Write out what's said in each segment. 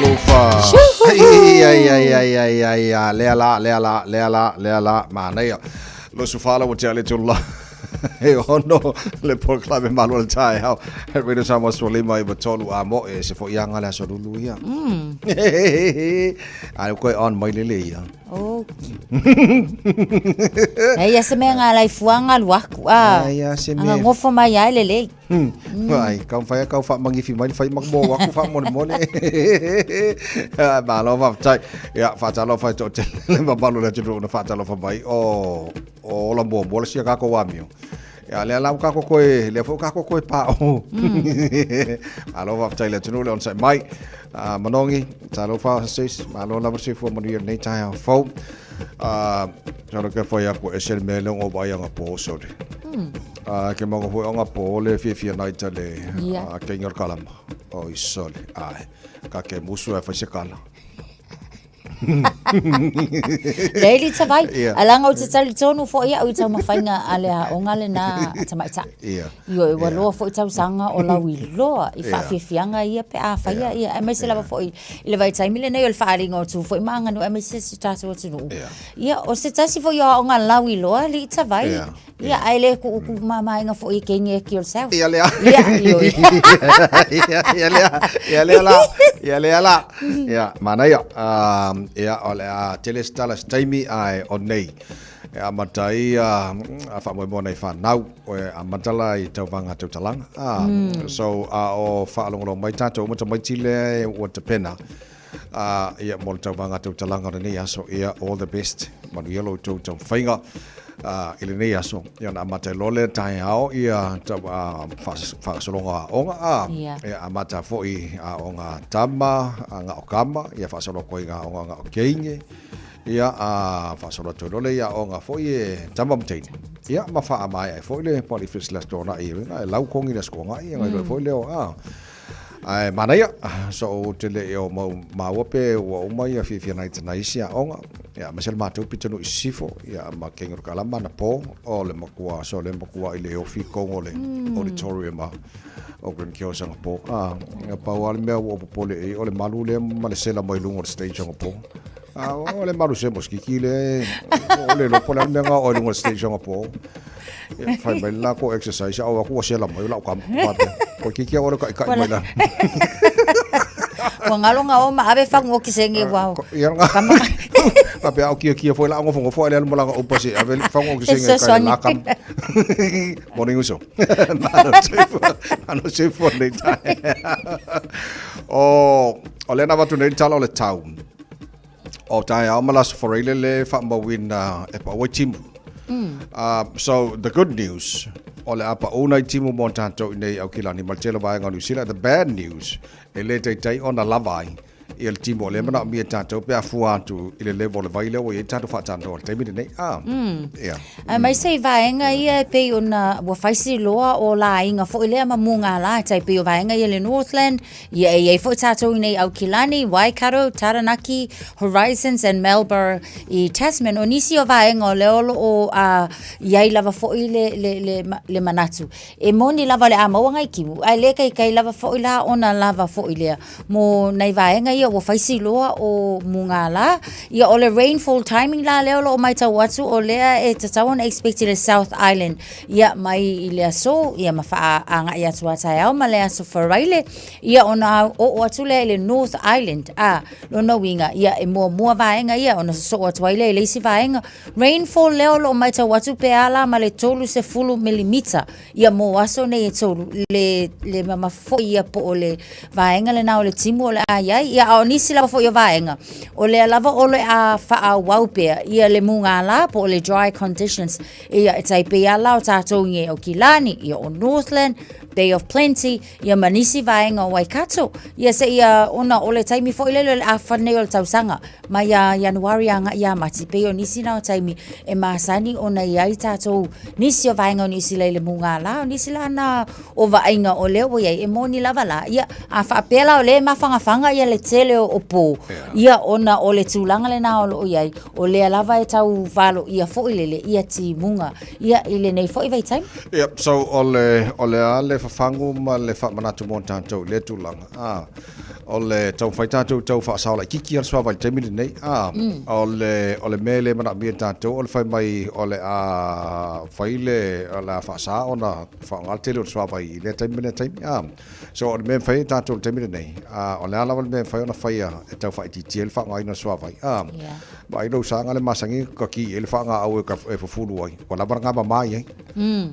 3, 4. Ai, ai, ai, ai, ai, ai, ai, lea la, lea la, lea la, lea la, manaia. 24 la ua tea le tolu la. E ono le polokalame malu o le taeao. E Radio Samoa 15 93 a mo e se fo ianga le aso lulu ia. Ai koe on mai lele ia. Oh. Ei a se mea ngā lai fuanga luaku a. Ai a se Anga mea. ngofo mai ai lelei. Ai, kau whai kau wha mangiwhi mai, whai mak mō waku wha mone mone. Malo whaftai. Ia, whatalo whai tō te le mamalu le atu na whatalo wha mai. O, o ola mua mua le sia kako wamio. Ia, lea lau kako koe, lea fo kako koe pā o. Malo whaftai le atu le onsai mai. Uh, Manongi, talofa sis, malo lava se fua manuia nei tae au fau. Uh, talo ke whai aku e se mea le o vai anga pō, sorry. Uh, ke manga foi anga pō le fia fia nei ta le Yeah. uh, ke ingar kalama. O i sole, ai. Ka ke musu e whai se kala. Lei li tawai. Ia. Alanga o te tali tonu fo ia o i taumafaiga a le aoga lena a tamaitai. Ia. Ioe, ua loa foi tausaga o lauiloa i Ia. faafiafiaga ia pe a faia ia, aemaise lava foi i le vaitaimi lenei o le faaaliga o tu foi ma aganuu aemaise si o tatou atunuu. Ia. Ia, o se tasi foi o aoga lauiloa alii tavai. Ia. Ia, ae le kuukuumamaina foi i keini e yourself. Ia lea. Ia, ioe. Ia, ia lea. Ia lea la. Ia lea la. Ia, manaia. Um, ia, o le a tele se tala se taimi ae o nei. E amata ai a, a faamoemoe nei whanau, o e amata la i tauvaga tautalaga. Ah, So, a o whaalongolo mai tātou, uma tamaiti lea e ua tapena. A, ia, mo le tauvaga tautalaga o lenei aso, ia, all the best. Manuia lo outou taumafaiga a, i lenei aso. Ia, ona amata ai loa lea taeao, ia, tau, a, faagasologa aoga, a, Ia. ia, amata foi aoga tama, a, ngao kama, ia, faasolo atu ai aoga ngao keine, ia, a, faasolo atu ai loa lea i aoga foi e tama ma teine. Ia, ma faamaea ai foi le po le aso Toonai, e lau kongi le aso Toonai, ia, ngai loa foi lea o, a, Ae manaia, so ou te le i o mau māua pe ua uma ia fiafia nai tana isi aoga, ia aemaise le matou pitonuu i sisifo, ia ma kei ngaro kalama ana po, o le makua, so le makua i le ofi kongo le auditorium a o Grand Kiosk anga po. A, ia pau a le mea ua popole i o le malu lea ma le sela mai lunga o le stage anga po. A, o le malu se moskiki le, o le lopo le mea nga o lunga o le stage anga po. Ia, fai mai le lako exercise, au aku ua sela mai o lau kama. Faapea, koe kiki au o le kaʻikaʻi mai lalo. Ua ngalo nga o ma ave fagu o kisenge ua Ia nga. Faapea au kia kia foi la ngofo ngofo ale alu malaga upa se ave fagu o kisenge kai la kama. Morning uso. Mano sefu. Mano sefu nei tai. O o le na vatu nei tala o le tau. O taeao ma le Aso Faraile le faamauina e pau ai timu. Uh, so the good news, o le a pau nai timu mo tātou i nei Aukilani ma le tele o vaega o New Zealand. The bad news, e le taitai ona lava ai ia le timu o lea manaomia e tātou pe a fua atu i le level o le vai lea ua i ai tātou faatanoa i le taimi lenei. Ah, yeah. Aemaise i vaega ia e pei ona ua fai si loa o lāiga foi lea ma mugala e tai pei o vaega ia le Northland, Ia e i ai foi tātou i nei Aukilani, Waikato, Taranaki, Horizons and Marlborough i Tasman. O nisi o vaega o lea o lo o uh, i ai lava foi le, le, le, le manatu. E moni lava le a maua ngai kimu, ae le kaikai lava foi la ona lava foi lea. Mo nai vaega ia ua fai si loa o mugala. Ia o le rainfall timing la lea o lo o maitau atu o lea e tatau ona expect i le South Island. Ia, mai i le aso, ia ma faaaga'i atu a taeao ma le aso Faraile, ia ona oo atu lea i le North Island, a, lona uiga, ia e muamua vaega ia ona sosoo atu ai lea i le isi vaega. Rainfall lea o lo o matau atu pe a la ma le 30 milimita, ia mo aso nei e tolu, le, le mamafa foi ia po o le vaega lena o le timu o le a i ai, ia a o nisi lava foi o vaega, o lea lava o le a faaauau pea ia le mugala po o le dry conditions, Ia, e tai pei a la o tātou i Aukilani, ia o Northland, Bay of Plenty, ia ma nisi vaega o Waikato. Ia se ia ona o le taimi foi lele o le afa nei o le tausaga, mai ia Ianuari agaʻi ia Mati, pei o nisi na o taimi e masani ona i ai tātou nisi o vaega o Niu Sila i le mugala, o nisi la na o vaaiga o lea ua i ai, e moni lava la. Ia, a faapea la o lea e mafangafaga ia le timu. tele o po, ia ona o le tulaga lena o lo o i ai, o lea lava e tau valoia foi lele ia timuga ia i lenei foi vaitaimi. Ia, so o le, o le a le fafagu ma le faamanatu mo tatou i lea tulaga, a, o le taumafai tatou tau faasao laitiiti lava le suavai i le taimi lenei, a, o le, o le mea e le manaomia e tatou o le fai mai o le a fai le, o le a faasa ona faaaoga le tele o le suavai i lea taimi ma lea taimi, a. So o le mea e mafai e tatou i le taimi lenei, a, o le a lava le mea e mafai ona faia e tau faaitiitia ai le faaaogaina o le suavai, a, vaai lou sa na le masani ka ki i ai le faagaau e, e fufulu ai, ua lava lena mama i ai.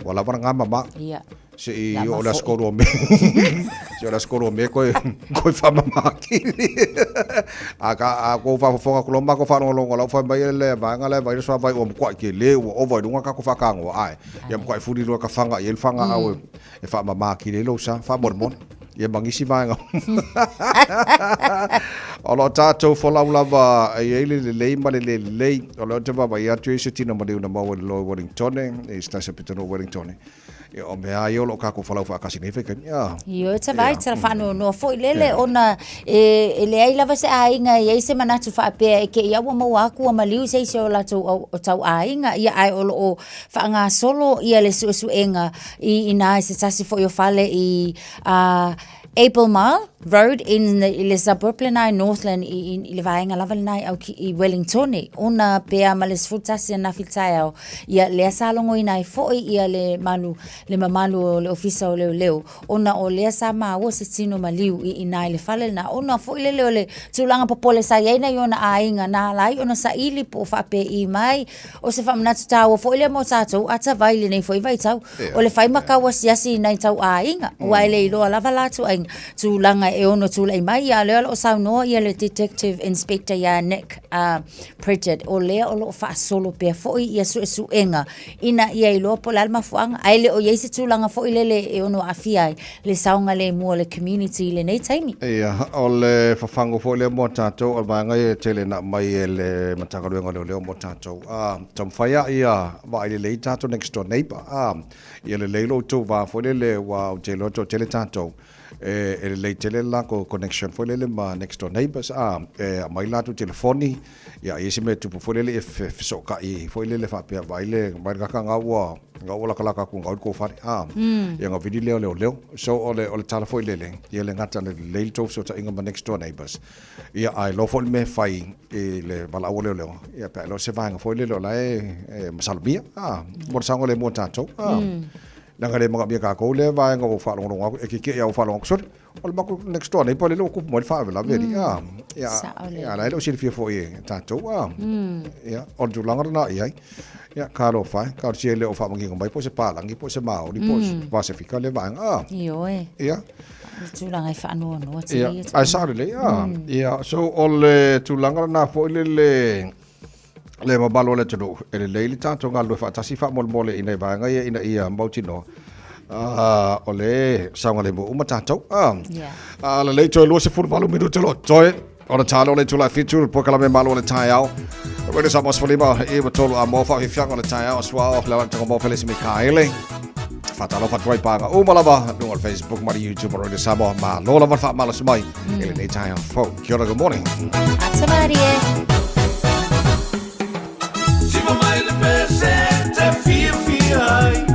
Ua lava lena mama. Se i oo le aso 3 o Me. Se i oo le aso 3 o Me koe, koe faamama atili. A ka, a kou faafofoga atu loa ma matou faalogologo o la ua fai mai le vaega lea e vaai le suavai ua matuai tele ua ova i luga tatou faatanoa ae, ia matuai fuli loa e ka faga i ai le fagaau e e faamama atili ai lou sa, faamolemole, ia ma nisi vaega uma. O lo o tatou folau lava e i ai le lelei ma le le lelei. O lea ou te vaavaai atu e i ai se tino maliu na maua i le loa i Wellingtone, i se tasi o pitonuu o Wellingtone. Ia, o mea lava ia o lo o tatou folau faatasi nei vaitaimi. Ia. Ioe, tavai, tala faanoanoa foi lele ona e, e leai lava se aiga e i ai se manatu faapea e te i a ua maua atu ua maliu se isi o latou au, o tau aiga, ia ae o lo o faagasolo ia le suesuega i inā i se tasi foi o fale i uh, Albemarle Road in the, i le suburb lena i Northland i, i, i le vaega lava lena i, Auki, i Wellingtone ona pea ma le 11 anafi taeao ia lea sa logoina ai foi ia le malu le mamalu o le ofisa o leoleo ona o lea sa maua se tino maliu i inā i le fale lena ona foi lele o le tulaga popole sa i ai nai ona aiga na ala ai ona saili po o faapei mai. O se faamanatu taua foi lea mo tatou atawai i lenei foi vaitau, o le fai ma kau asiasi i nai tau aiga, aua e le iloa lava latou aiga tulaga e ono tulai mai. A o lea o lo o saunoa ia le Detective Inspector ia Nick uh, Pritchard, o lea o lo o faasolo pea foi ia suesuega ina ia iloa po o le a le mafuaaga, ae le o i ai se tulaga foi lele e ono aafia ai le saogalemu o le community i lenei taimi. Ia, o le fafagu foi lea mo tatou, o le vaega ia e tele na aumai e le Matagaluega o Leoleo mo tatou. A, taumafai lava ia vaai lelei tatou next door neighbour, a, ia lelei lo outou va foi lele, aua ou te iloa toatele tatou e, e lelei tele le latou connection foi lele ma next door neighbours, a, e aumai latou telefoni, ia, i ai se mea e tupu foi lele, e fesootai foi lele faapea, vaai le, vaai le tagata na ua, na ua latalata atu i le tou fale, a, ia ona vili lea o leoleo. So, o le, o le tala foi lele, ia le gata ina lelei le tou fesootaiga ma next door neighbours, ia, ae iloa foi le mea e fai i le valaau a leoleo, ia, pe a iloa se vaega foi lele o la e, e masalomia, a, mo le saogalemu o tatou, a. Leaga e le manaomia e tatou lea vaega ua faalogologo atu, e kekeʻi lava ua faalogo atu, sole, O le matou next door neighbor lele ua tupu mai le faalavelave alii a. Ia, ia la e le o silafia foi e tatou a. Ia, o le tulaga lena i ai. Ia, talofa e, talosia e le o faamanino mai po o se palagi po o se Maori po o se Pasefika lea vaega a. Ioe. Ia. Le tulaga e faanoanoa tele ia. Ae sao lelei a. Ia, so o le tulaga lena foi lele le mamalu o le atunuu, e lelei le tatou galulue faatasi faamolemole i nai vaega ia ina ia mautinoa o le saogalemu uma tatou. Yeah. Lelei toe 28 minute lo toe ona talo le itula e 7 le polokalame malo o le taeao. Radio Samoa 15 i tolu a mo faafiafiaga o le taeao suao le alataga mo Felisi Mikaele. Faatalofa atu ai paga uma lava luga o le Facebook ma le YouTube o Radio Samoa. Malo lava le faamalosi mai. I lenei taeao fou. Kia ora, good morning. Ata marie. Siva mai le pese te fiafia ai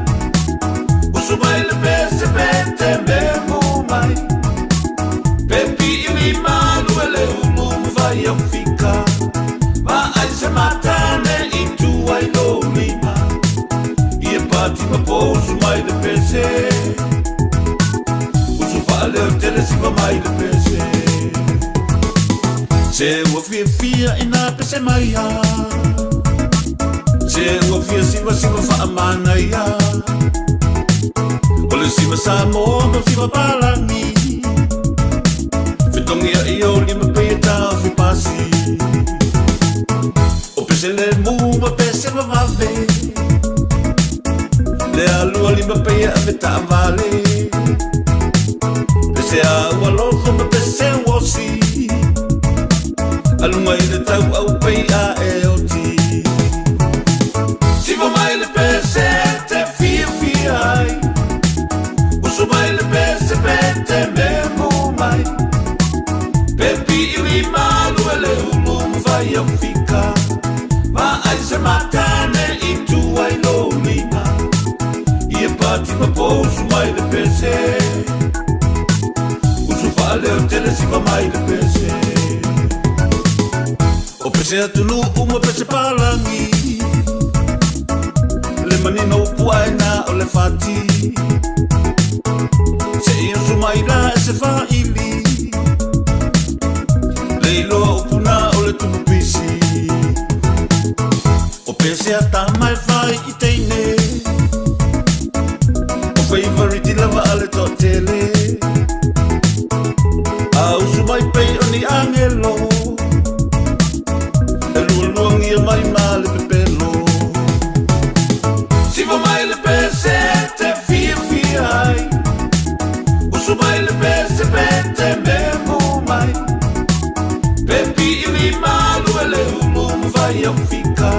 Usu mai le pese pe te memo mai Pe pi i malu e le ulu vai au fika Ma ai se matane i tu ai lo lima I e pati ma po usu mai le pese Usu faaleo tele siva mai le pese Se ua fiafia ina pese mai a Se ua fia siva siva faamanaia O le siva Samoa ma siva palagi Fetogia i o lima pei e taofi pasi O pese le mu ma pese vavave Le alua lima pei e ave taavale Pese a ua lofo ma pese uosi Aluga i le tau au pei a e oti Siva mai le pese te fiafia ai Usu mai le pese pe te memo mai Pe pi i malu e le ulu ma fai au fika Vaai se matane i tua i lou lima Ia pati ma pousu mai le pese Usu faaleo tele siva mai le pese O pese atunuu ma pese palagi Le manino upu aena o le fati Se i usu mai la e se faili Le iloa upu na o le tupu pisi O pese a tama e fai i teine O feivariti lava a le toatele A usu mai pei o ni agelo E lualuagia mai ma le pepelo Siva mai le pese te fiafia ai Usu mai le pese pe te memu mai Pe piili malu e le ulu ma fai au fika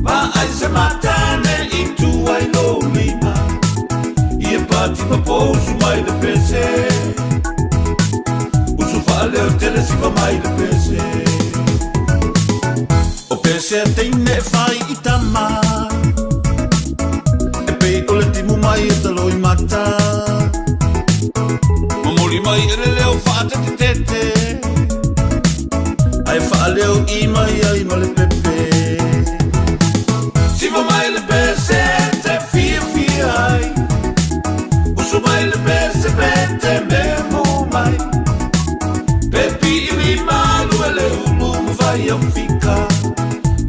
Vaai se matane i tua i lou lima Ia pati ma pousu mai le pese Usu faaleo tele siva mai le pese O pese a teine e fai i tama E pei o le timu mai e taloi mata Momoli mai e le leo faatetetete Ae faaleo i mai ai ma le pepe Siva mai le pese te fiafia ai Usu mai le pese pe te memu mai Pe piili malu e le ulu ma fai au fika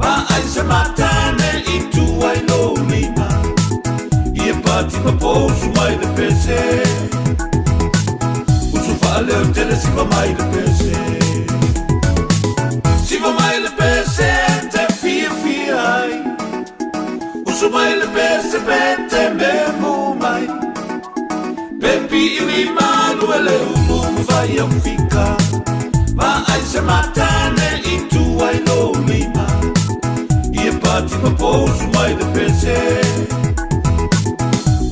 Vaai se matane i tua i lou lima Ia pati ma pousu mai le pese Usu faaleo tele siva mai le pese Siva mai le pese te fiafia ai Usu mai le pese pe te memu mai Pe piili malu e le ulu ma fai au fika Vaai se matane i tua i lou lima Ia pati ma pousu mai le pese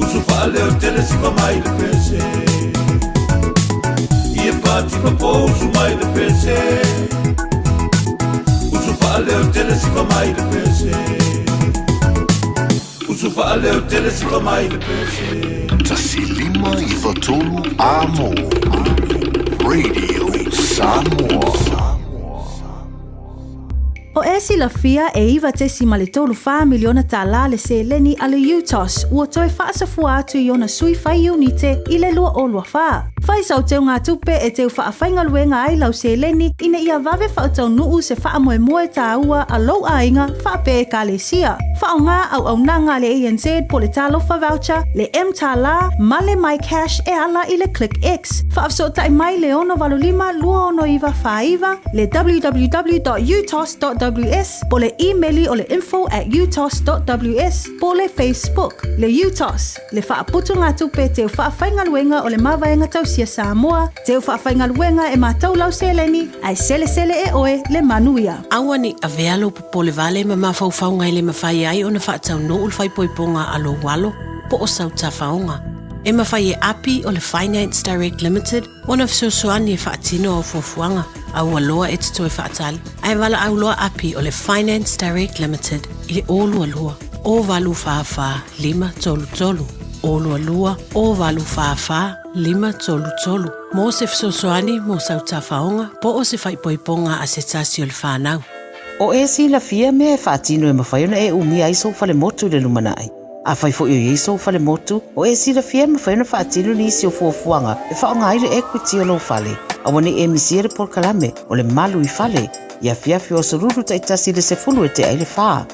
Usu faaleo tele siva mai le pese Ia pati ma pousu mai le pese Usu faaleo tele siva mai le pese Usu faaleo tele siva mai le pese 1593 Amo Radio Samoa. O e silafia e $9.34 miliona le seleni a le UTOS ua toe faasafua atu i ona sui fai iunite i le 2024. Fai sau teugatupe e teu faafaigaluega ai lau seleni ina ia vave faataunuu se faamoemoe taua a lou aiga faapea ekalesia. Faaaogā auaunaga a le ANZ po o le Talofa Voucher, le mTālā ma le MyCash e ala i le ClickX. Faafesootai mai le 685 269 49, le www.utos.ws po o le imeli o le info@utos.ws po o le Facebook. Le UTOS, le faaputugatupe teu faafaigaluega o le Mavaega Tausia Samoa, teu faafaigaluega e matau lau seleni, ae selesele e oe le manuia. Aua ne i avea lou popole vale ma mafaufauga e le mafai ai ona faataunuu le faaipoipoga a lou alo po o sau tafaoga. E mafai e Api o le Finance Direct Limited ona fesoasoani e faatino au fuafuaga, a ua loa e te toe faatali, ae valaau loa Api o le Finance Direct Limited i le 022 044 533, 022 044 533 mo se fesoasoani mo sau tafaoga po o se faaipoipoga a se tasi o le fanau. O e silafia mea e faatino e mafai ona e umia ai sou falemotu i le lumanai. Afai foi o i ai sou falemotu, o e silafia e mafai ona faatino nisi o fuafuaga e faaaoga ai le equity o lou fale. Aua ne i e misia le polokalame o le Malu i Fale i afiafi o aso Lulu taitasi i le 10 e tea i le fa.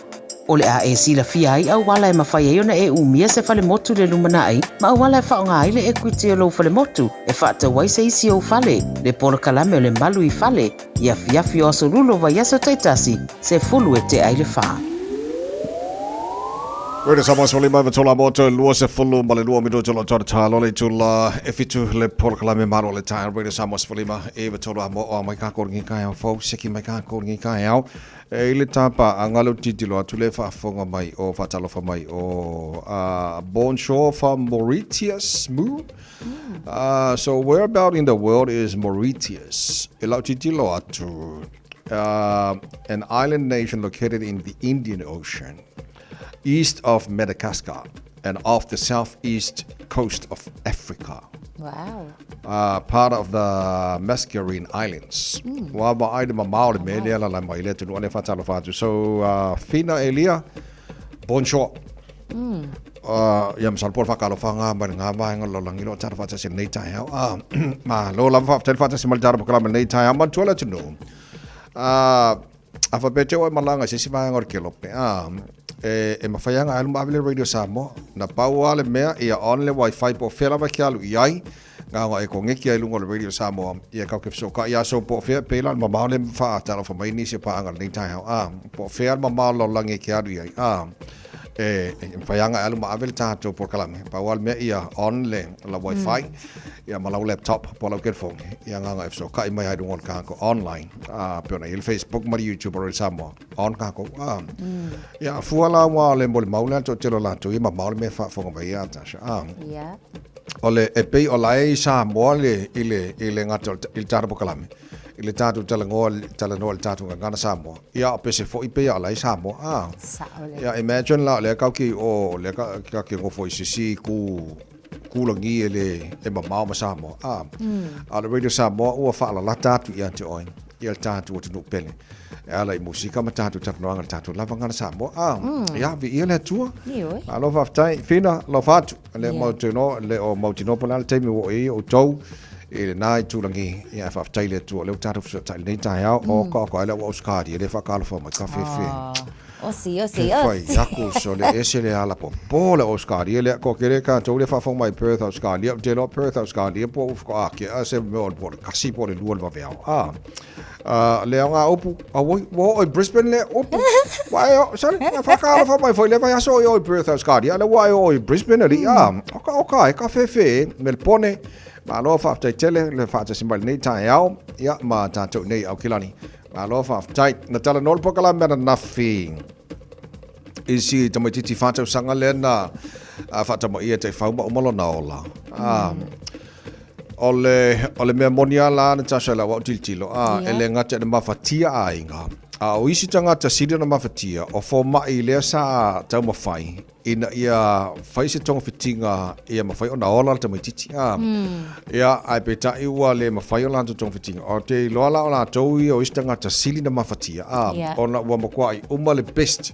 O le a e silafia ai auala e mafai ai ona e umia se falemotu i le lumanai ma auala e faaaoga ai le equity o lou falemotu e faatau ai se isi ou fale, le polokalame o le Malu i Fale i afiafi o aso Lulu o vaiaso taitasi, 10 e tea i le fa. Radio Samoa 15 ma tola moto 22 minuto lo tōra tālo le tula e fitu le polokalame malo le tae Radio Samoa 15 e tolo a mo o mai kā kōringi kai au fau seki mai kā kōringi kai au e i le tāpa a ngalo titilo atu le whaafonga mai o whatalofa mai o uh, Bonjour from Mauritius Mu uh, so where about in the world is Mauritius e lau titilo atu uh, an island nation located in the Indian Ocean east of Madagascar and off the southeast coast of Africa. Wow. Uh, part of the Mascarene Islands. Mm. Wa ma ai le mamao le me lea la la mai le tunu ane whatalo whatu. So, uh, Whina Elia, bonjour. Mm. Uh, ia masalo po le whakalofa ngā mai ngā vaenga lo langi lo tara whatasi nei tai hau. Uh, ma lo lava whaftai whatasi ma le tara pokalama nei tai hau. Matua le tunu. Uh, A faapea te oe malaga i se isi vaega o le kelope, a, e, e mafai lava ona alu ma ave le Radio Samoa. Na pau lava le mea, ia on le wifi po o fea lava e ke alu i ai, na ona e koneki ai i luga o le Radio Samoa, ia kau ke fesootai ia so po o fea, pei la le mamao le faatalofa mai nisi o paaga i lenei taeao, a, po o fea le mamao o le lalolagi e ke alu i ai, a, e, e mafai lava ona e alu ma ave le tatou polokalame. Pau lava le mea ia on le la wifi, ia ma lau laptop po o lau telefoni, ia na ona e fesootai mai ai i luga o le tatou online. A, pei ona i ai le Facebook ma le YouTube o Radio Samoa, on kākou. A, ia, fua la ua o le molimau lea le toatele o latou ia mamao le mea e faafofoga mai ai ia Tasha. A, Ia. o le, e pei o la e i Samoa le, i le, i le gata o le, i le tatou polokalame, i le tatou talanoa, talanoa i le tatou gagana Samoa. Ia, o pese foi pei o la e i Samoa. A, Sao lea. ia, imagine la, o lea kau ke i o, o lea ka, ka ke nofo i se isi itu kulagi e le e mamao ma Samoa. A, a o le Radio Samoa ua faalalata atu ia te oe, ia le tatou atunuu pele. E ala i musika ma tatou talanoaga i le tatou lava gagana Samoa. A, ia, viia le Atua. Ioe. Malo faafetai. Whina, alofa atu. Le Ia. mautinoa, le o mautinoa po o le a le taimi ua oo i ai outou i lena itulagi. Ia, ae faafetai i le Atua o lea ua tatou fesootai i lenei taeao. Oka oka ai le ua Ausekaria le faatalofa mai kafefe. Osi, osi, Ke osi. fai aku so le ese le ala popo le Australia le ko kere ka tou le faafofoga mai Perth Australia ou te iloa Perth Australia po ua faatoa tea se mea o le po o le kasi po o le lua o le vaveao a a le aoga upu auoi ua oo i Brisbane le upu ua e oo sale na faatalofa mai foi le vaiaso i o i Perth Australia le ua e oo i Brisbane alii a oka oka e kafefe Melpone Malo faafetai tele le faatasi mai lenei taeao ia ma tatou nei Aukilani Malo faafetai. Na talanoa le polokalame ananafi i si tamaitiiti whā tausaga lea na faatamaia e taifau ma uma lona ola. Ah, o le, o le mea moni a la Natasha i lau au tilotilo, ah, e le gata i le mafatia aiga, a o isi tagata sili ona mafatia, o fomai lea sa taumafai ina ia fai se togafitiga ia mafai ona ola le tamaitiiti. A, ia, ae peitai ua le mafai o latou togafitiga. Ou te iloa la o latou ia o isi tagata sili na mafatia, a, ona ua matuai uma le best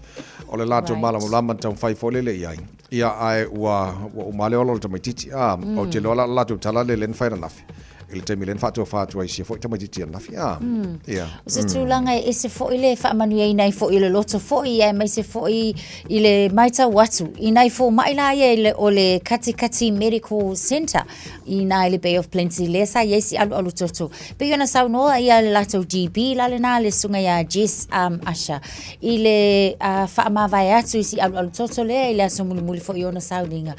o le latou malamalama na taumafai foi lele i ai. Ia, ae ua, ua uma lava le ola o le tamaitiiti. A, ou te iloa la o le latou tala lea lea na fai ananafi. I le taimi lea na faatofa atu ai i sia foi tamaitiiti ananafi. A, ia. O se tulaga e ese foi le faamanuiaina ai foi i le loto foi aemaise foi i le matau atu i nai fomai la ia i le, o le Katikati Medical Centre i ina i le Bay of Plenty lea sa i ai si alualu toto. Pei ona saunoa ia le latou GP la lena le susuga ia Jess um, Usher i le uh, faamavae atu i si alualu toto lea i le aso mulimuli foi o ona sauniga.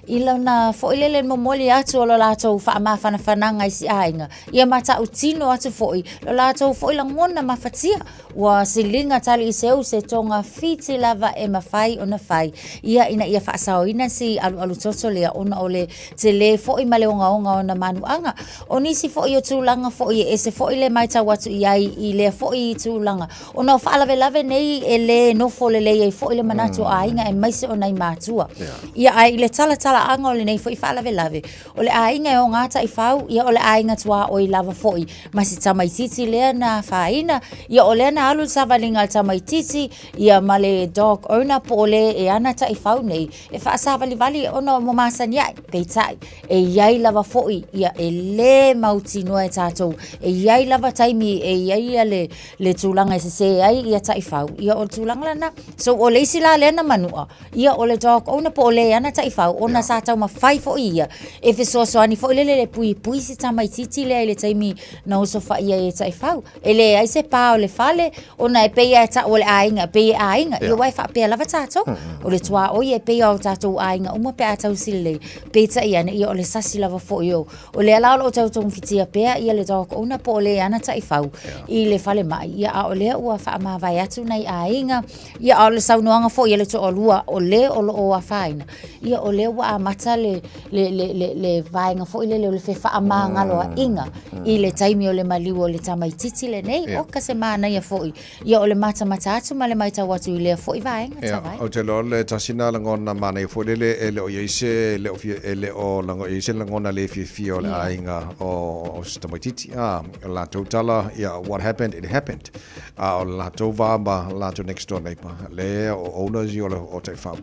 I lona foi lele momoli atu o lo latou faamafanafanaga i si aiga, ia matautino atu foi lo latou foi lagona mafatia, ua siliga tali i seu se togafiti lava e mafai ona fai ia ina ia faasaoina si alualu toto lea ona o le tele foi ma le ogaoga o ona manuaga. O nisi foi o tulaga foi e ese foi le matau atu i ai i lea foi tulaga Ona o faalavelave nei e lē nofo lelei ai foi le manatu o aiga aemaise o nai matua. Ia ae i le talatalaaga o lenei foi faalavelave, o le aiga e oga taifau, ia o le aiga tuaoi lava foi ma si tamaitiiti lea na afaina, ia o lea na alu le savaliga a le tamaitiiti ia ma le dog owner po o le e ana taifau nei e faasavalivali ona ua masani ae. Peitai, e i ai lava foi ia e lē mautinoa e tatou, e i ai lava taimi e i ai ia le le tulaga e sesē ai ia taifau, ia o le tulaga lena. So o le isi la lea na manua, ia o le dog owner po o le ana taifau, ona sa taumafai foi ia e fesoasoani foi lele le puipui si tamaitiiti. tamaitiiti lea i le taimi na osofai ai e taifau. E leai se pa o le fale, ona e pei lava e tau o le aiga, e pei e aiga. Ia aua e faapea lava tatou, o le tuaoi e pei lava o tatou aiga uma pe a tausi lelei. Peitai ane, ia o le sasi lava foi o, o lea la o lo o tau togafitia pea ia le dog owner po o le ana taifau i le falemai, ia a o lea ua faamavae atu nai aiga, ia a o le saunoaga foi a le toalua o le o lo o afaina, ia o lea ua amata le, le, le, le, le vaega foi lele o le fefaamagaloa'iga i le taimi o le maliu o le tamaitiiti lenei. Oka se manaia foi, ia o le matamata atu ma le maitau atu i lea foi vaega, Tavae. Ou te iloa o le tasi lena lagona manaia foi lele e le o i ai se, e le o fia, e le o lago i ai se lagona le fiafia o le aiga o si tamaitiiti. A, o le latou tala, ia, what happened, it happened. A o le latou va ma latou next door neighbor, lea o owners ia o le o taifau.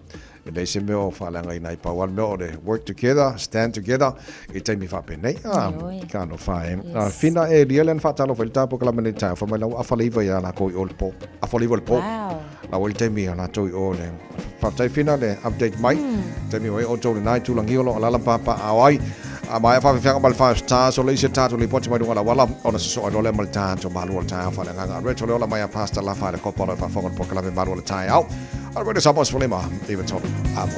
E leai se mea o faaleagaina ai, pau lava le mea o le work together, stand together i taimi faapenei. Ah, talofa e. Ah, Whina e lia lea na faatalofa i le tapu kalama nei taeao, fai mai la ua afa le iva ia lakou i o le po. Afa le iva o le po. Wow. La ua i le taimi ia latou i o le. Faafetai Whina le update mai. Taimi o ai outou lena i tulagia o lo o alaala ma papaaao ai. A maea faafeafeaga ma le Five Stars o le isi tatou lipoti mai luga o le auala ona sosoo ai loa lea ma le tatou malu o le taeao faaleagaga. Rachel Leola mai a Pastor Lafa i le Kopa o lo o faafofoga i le polokalame malu o le taeao. A Radio Samoa 15, 93, amo.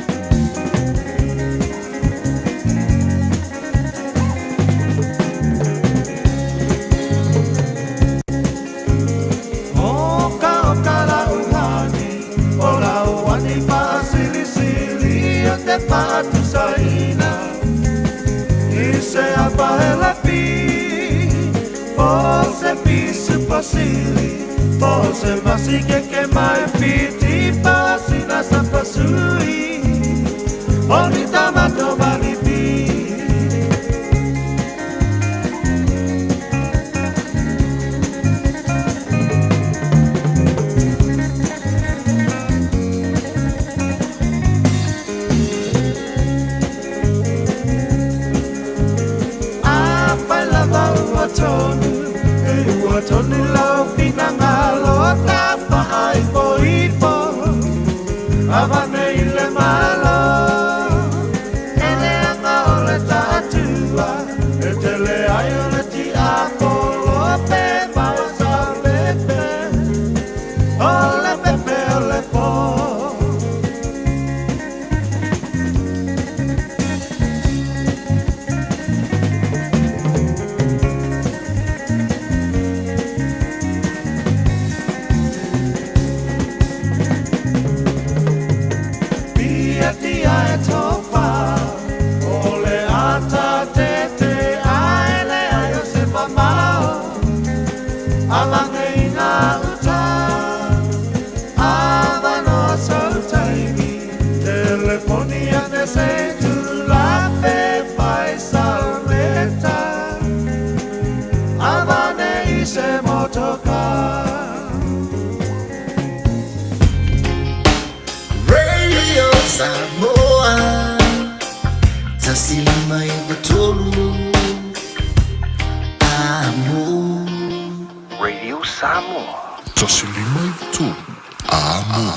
Radio Samoa 153 Amo. Radio Samoa. 153 Amo.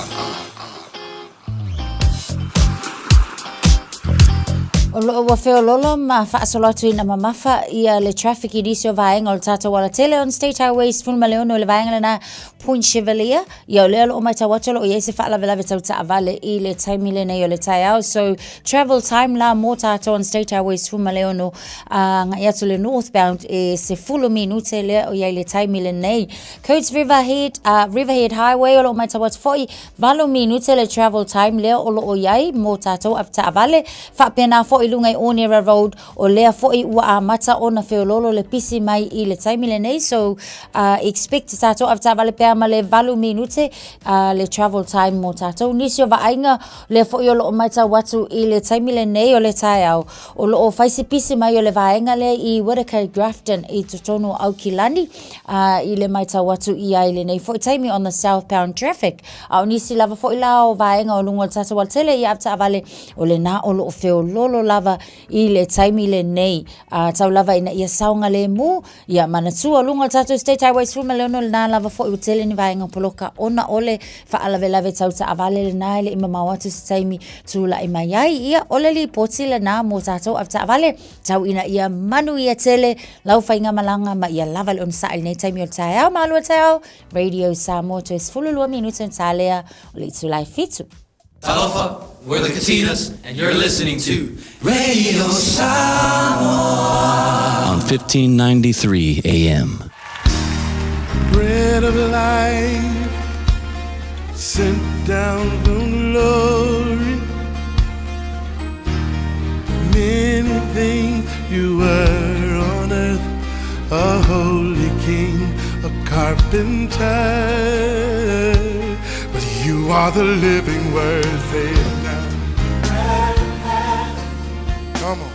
O loo ua feololo ma faasolo atu ina mamafa ia le traffic i nisi o vaega o le tatou alatele on State Highway 16 i le vaega lena Point Chevalier. Ia o lea o loo matau atu o loo i ai se faalavelave tau taavale i le taimi lenei o le taeao. So travel time la mo tatou on State Highway 16 agai atu le northbound e 10 minute lea o i ai le taimi lenei. Coates Riverhead, Riverhead Highway o loo matau atu foi 8 minute le travel time lea o lo o i ai mo tatou avetaavale. Faapena foi i luga i Onera Road, o lea foi ua amata ona feololo le pisi mai i le taimi lenei. So, expect tatou avetaavale pea ma le 8 minute le travel time mo tatou. Nisi o vaaiga, lea foi o lo o matau atu i le taimi lenei o le taeao, o lo o fai si pisi mai o le vaega lea i Whitaker Grafton i totonu o Aukilani. A i le matau atu i ai i lenei foi taimi on the southbound traffic. A o nisi lava foi la o vaega o luga o le tatou alatele i avetaavale, o lena o lo o feololo lava. lava i le taimi lenei. A tau lava ina ia saogalemu, ia manatua luga o le tatou State Highway 16 lena lava foi ua tele ni vaega poloka ona o le faalavelave tau taavale lena e le i mamao atu se taimi tulai mai ai. Ia, o le lipoti lena mo tatou avetaavale, tau ina ia manuia tele lau faigamalaga ma ia lava le onosai i lenei taimi o le taeao. Malu o le taeao, Radio Samoa, toe 12 minute ona ta lea o le itula e 7. Talofa, we're the Katinas and you're listening to Radio Samoa on 1593 AM. Bread of life sent down from glory. Many things you were on earth, a holy king, a carpenter. But you are the living word, say it now. Come on.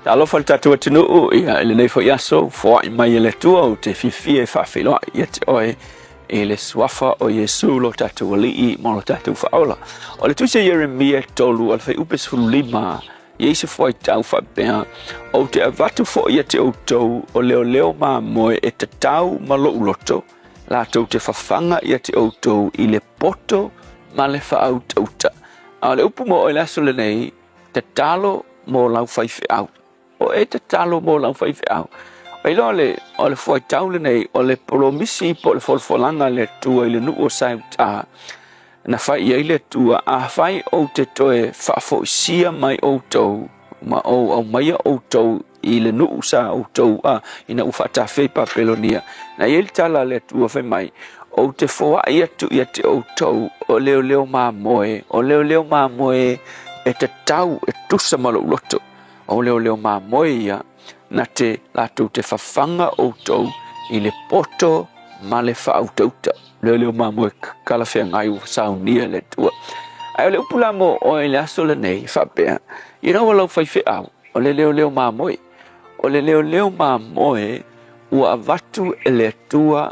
Talofa le tatou atunuu, ia, i lenei foi aso, foai mai e le Atua ou te fiafia e faafeiloai ia te oe i le suafa o Iesu lo tatou Alii ma lo tatou Faaola. O le tusi a Ieremia 3 o le fuaiupu 15, i ai se fuaitau faapea, Ou te avatu foi ia te outou o leoleo mamoe e tatau ma lou loto, latou te fafaga ia te outou i le poto ma le faautauta. A o le upu mo oe i le aso lenei, Tatalo mo lau faifeau. O e tatalo mo lau faifeau. O iloa le, o le fuaitau lenei, o le polomisi po o le folafolaga a le Atua i le nuu o Saeutā, na fai i ai le Atua, afai ou te toe faafoisia mai outou, ma ou aumaia outou i le nuu sa outou a, ina ua faatafea i Papelonia. Na i ai le tala a le Atua fai mai, Ou te foai atu ia te outou o leoleo mamoe, o leoleo mamoe e tatau e tusa ma lou loto. O leoleo mamoe ia, na te latou te fafaga outou i le poto ma le faautauta. Leoleo mamoe kalafeagai ua saunia e le Atua. Ae o le upu la mo oe i le aso lenei, faapea, ina ua lau faifeau, O le leoleo mamoe. O le leoleo mamoe ua avatu e le Atua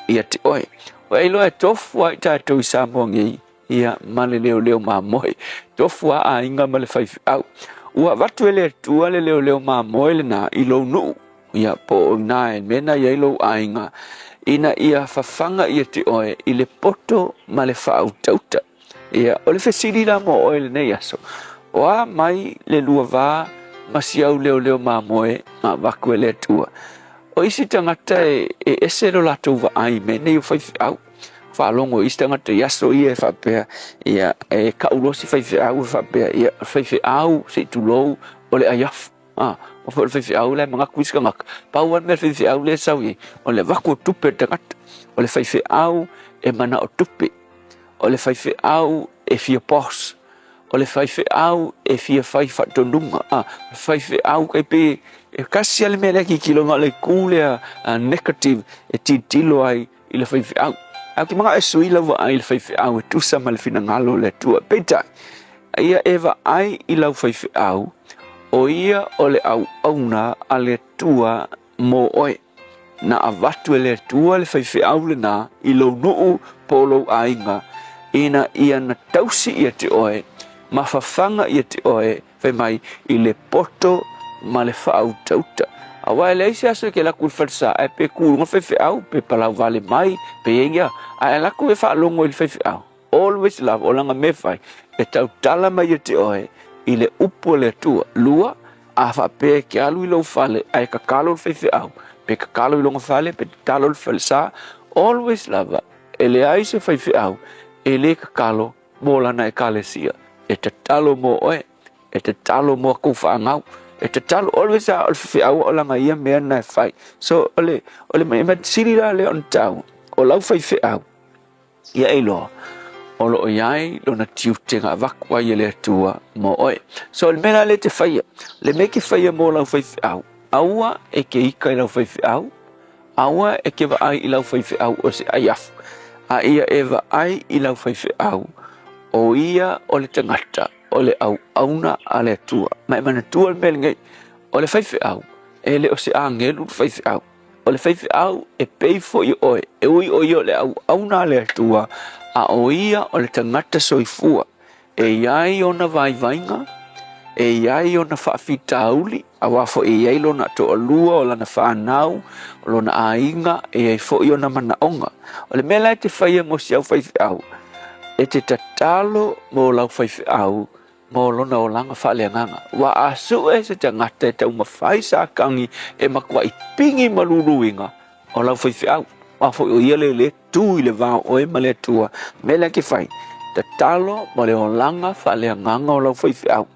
ia te oe. Ua e iloa e tofu lava i tatou i Samoa nei, ia, ma le leoleo mamoe. Tofu lava aiga ma le faifeau. Ua avatu e le Atua le leoleo mamoe lena i lou nuu, ia, po o ina e mena i ai lou aiga, ina ia fafaga ia te oe i le poto ma le faautauta. Ia, o le fesili la mo oe lenei aso, o a mai le lua va ma si au leoleo mamoe ma avatu e le Atua? O isi tagata e, e ese lo latou vaai i mea nei o faifeau. Faalogo i isi tagata i aso ia e faapea, ia, e kau loa si faifeau e faapea, ia, faifeau, se i tulou, o le aiafu. A, o foi o le faifeau la e manatu isi tagata, pau lava le mea le faifeau lea e sau i ai, o le avatu o tupe e le tagata. O le faifeau e manao tupe. O le faifeau e fia boss. O le faifeau e fia fai faatonuga. A, o le faifeau e pei e tasi lava le mea lea e tilotilo na o le itu lea negative e tilotilo ai i le faifeau. Ae ou te manao e sui lau vaai i le faifeau e tusa ma le finagalo o le Atua. Peitai, ia e vaai i lau faifeau, o ia o le auauna a le Atua mo oe. Na avatu e le Atua le faifeau lena i lou nuu po o lou aiga, ina ia na tausi ia te oe, ma fafaga ia te oe, fai mai, i le poto ma le faautauta. Aua e leai se aso e ke alu atu i le falesa, ae pe ku i luga le faifeau, pe palau vale mai, pe i ai ia, ae alu atu e faalogo i le faifeau. Always lava, o lana mea e fai, e tautala mai ia te oe i le upu a le Atua. Lua, a faapea e ke alu i lou fale ae tatalo le faifeau, pe tatalo i lona fale, pe tatalo i le falesa, always lava, e leai se faifeau e le tatalo mo lana Ekalesia, e tatalo mo oe, e tatalo mo kou fanau, e tatalo, always lava o le faifeau o lana ia mea lena e fai. So, o le, o le mea sili la lea ona taua, o lau faifeau, Ia e iloa, o lo o i ai lona tiute na avatu ai e le Atua mo oe. So, o le mea la lea e te faia, le mea e te faia mo lau faifeau, aua e te ika i lau faifeau, aua e te vaai i lau faifeau o se aiafu, a ia e vaai i lau faifeau, o ia o le tagata, o le auauna a le Atua. Ma e manatua le mea lenei, o le faifeau, e le o se agelu le faifeau. O le faifeau e pei foi o oe, e ui o ia o le auauna a le Atua, a o ia o le tagata soifua, e i ai ona vaivaiga, e i ai ona faafitauli, aua foi e i ai lona toalua, o lana fanau, o lona aiga, e i ai foi ona manaoga. O le mea la e te faia mo si au faifeau, e te tatalo mo lau faifeau mo lona olaga faaleagaga. Ua a sue se tagata e taumafai sa kagi e matuai pigi ma luluina o lau faifeau. Aua foi o ia le le tu i le va o oe ma le Atua. Mea lea e te fai, tatalo mo le olaga faaleagaga o lau faifeau.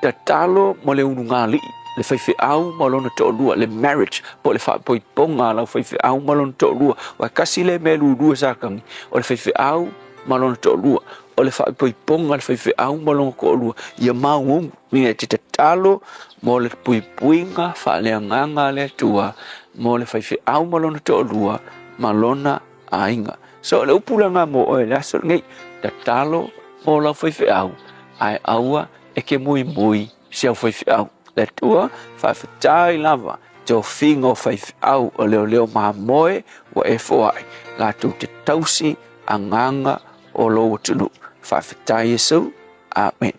Tatalo mo le ulugalii, le faifeau ma lona toalua, le marriage, po o le faapoipoga a lau faifeau ma lona toalua. Aua e tasi lea mea e lulua sa kagi, o le faifeau ma lona toalua, o le faaipoipoga a le faifeau ma lona toalua, ia mauogu. Ina e te tatalo mo le puipuiga faaleagaga a le Atua mo le faifeau ma lona toalua ma lona aiga. So o le upu lena mo oe i le aso lenei, tatalo mo lau faifeau, ae aua e te muimui si au faifeau. Le Atua, faafetai lava tofiga o faifeau o leoleo mamoe ua e foai, latou te tausi agaga o lou atunuu. Faafetai Iesu. Amen.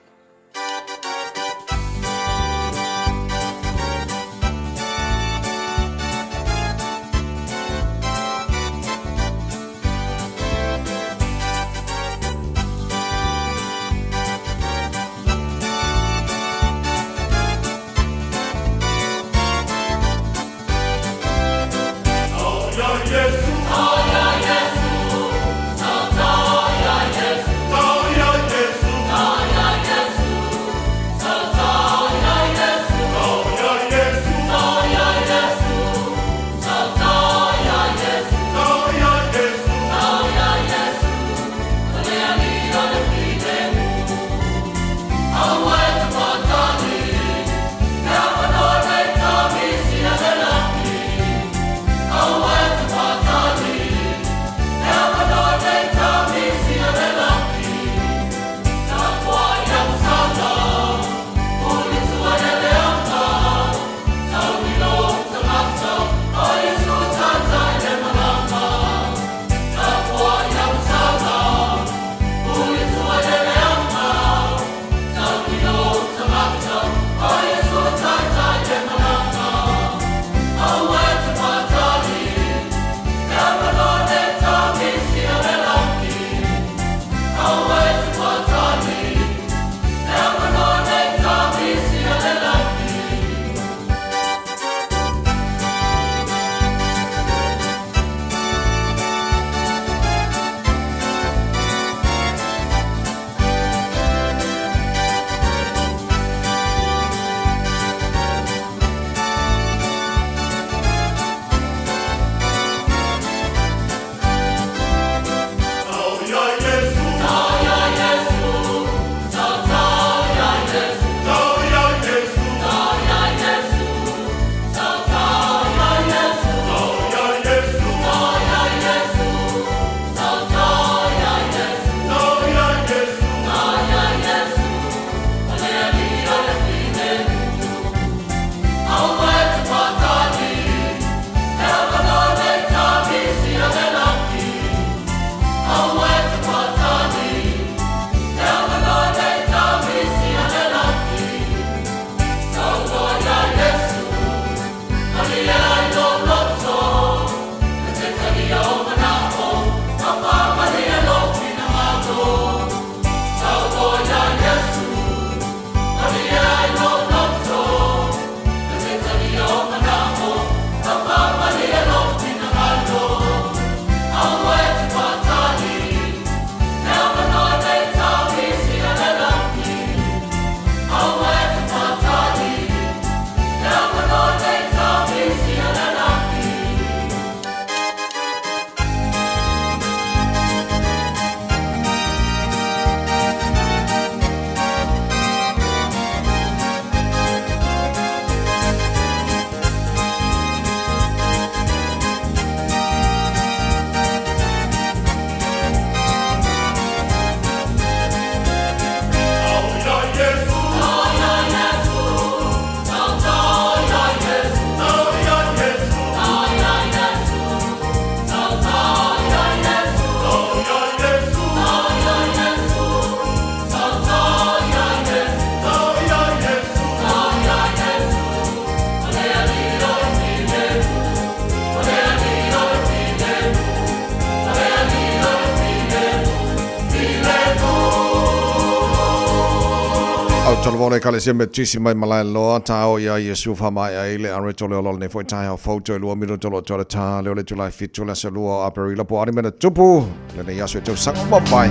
lava o le Ekalesia Metotisi mai Malaeloa, tāo iā Iesu whaamaea ai le areto le ola o lenei foi taeao fou toe lua minuta o lo o toa le tā lea o le itula e fitu le aso lua o Aperila po o a ni mea na tupu lenei aso i tausaga ua mavae.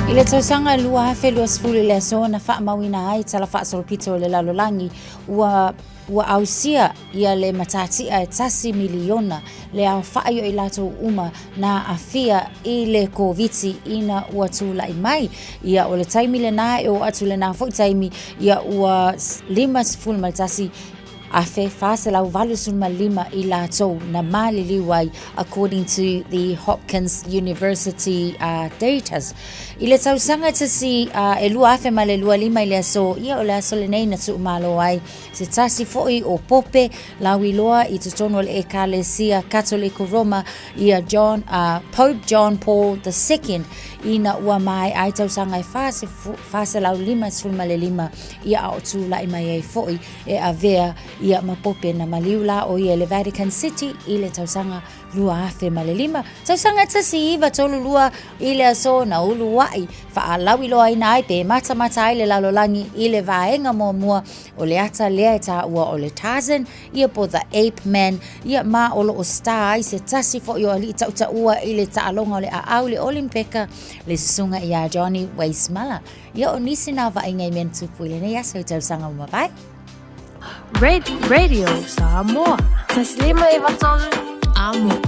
I le tausaga 2020 i le aso na faamauina ai tala faasolopito o le lalolagi, ua Ua ausia ia le matatia e tasi miliona le aofai o i latou uma na aafia i le Koviti ina ua tulai mai. Ia o le taimi lena e oo atu lena foi taimi, ia ua 51,485 i latou na maliliu ai according to the Hopkins University data. I le tausaga tasi e 2025 i le aso, ia o le aso lenei na tuumalo ai Se tasi foi o Pope lauiloa i totonu o le Ekalesia Katoliko Roma ia John, Pope John Paul II ina ua maea ai tausaga e 455 ia a o tulai mai ai foi e avea ia ma Pope na maliu la o ia i le Vatican City i le tausaga 2005. Tausaga 1932 i le aso na ulua'i faalauiloaina ai pe matamata ai le lalolagi i le vaega muamua o le ata lea e taua o le Tarzan, ia po The Ape Man, ia ma o lo o star ai se tasi foi o ali'i ta'utaua i le taaloga o le aau i le Olimpeka, le susuga iā Johnny Weissmuller. Ia o nisi na vaaiga i mea na tupu i lenei aso i tausaga ua mavae. Radio Samoa. 153 Amo.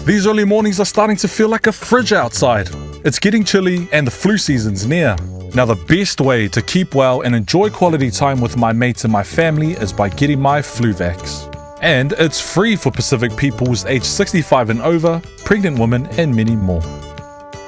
These early mornings are starting to feel like a fridge outside. It's getting chilly and the flu season's near. Now, the best way to keep well and enjoy quality time with my mates and my family is by getting my Fluvax. And it's free for Pacific peoples aged 65 and over, pregnant women, and many more.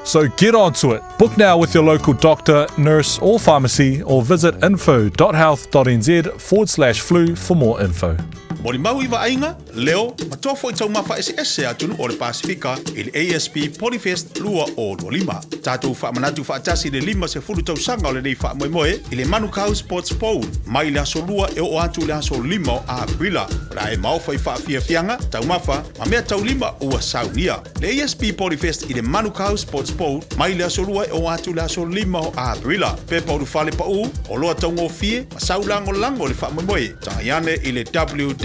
So get onto it. Book now with your local doctor, nurse, or pharmacy, or visit info.health.nz forward slash flu for more info. Molimau i vaaiga, leo, ma toa foi taumafa eseese a atunuu o le Pasefika i le ASP Polyfest 2025. Tatou faamanatu faatasi i le 50 tausaga o lenei faamoemoe i le Manukau Sports Bowl mai le aso Lua e oo atu i le aso 5 o Aperila. O le a e maofa i faafiafiaga, taumafa, ma mea taulima ua saunia. Le ASP Polyfest i le Manukau Sports Bowl mai le aso Lua e oo atu i le aso 5 o Aperila. Pepa ulufale paū, oloa taugofie ma sau lagolago i le faamoemoe. Tagai ane i le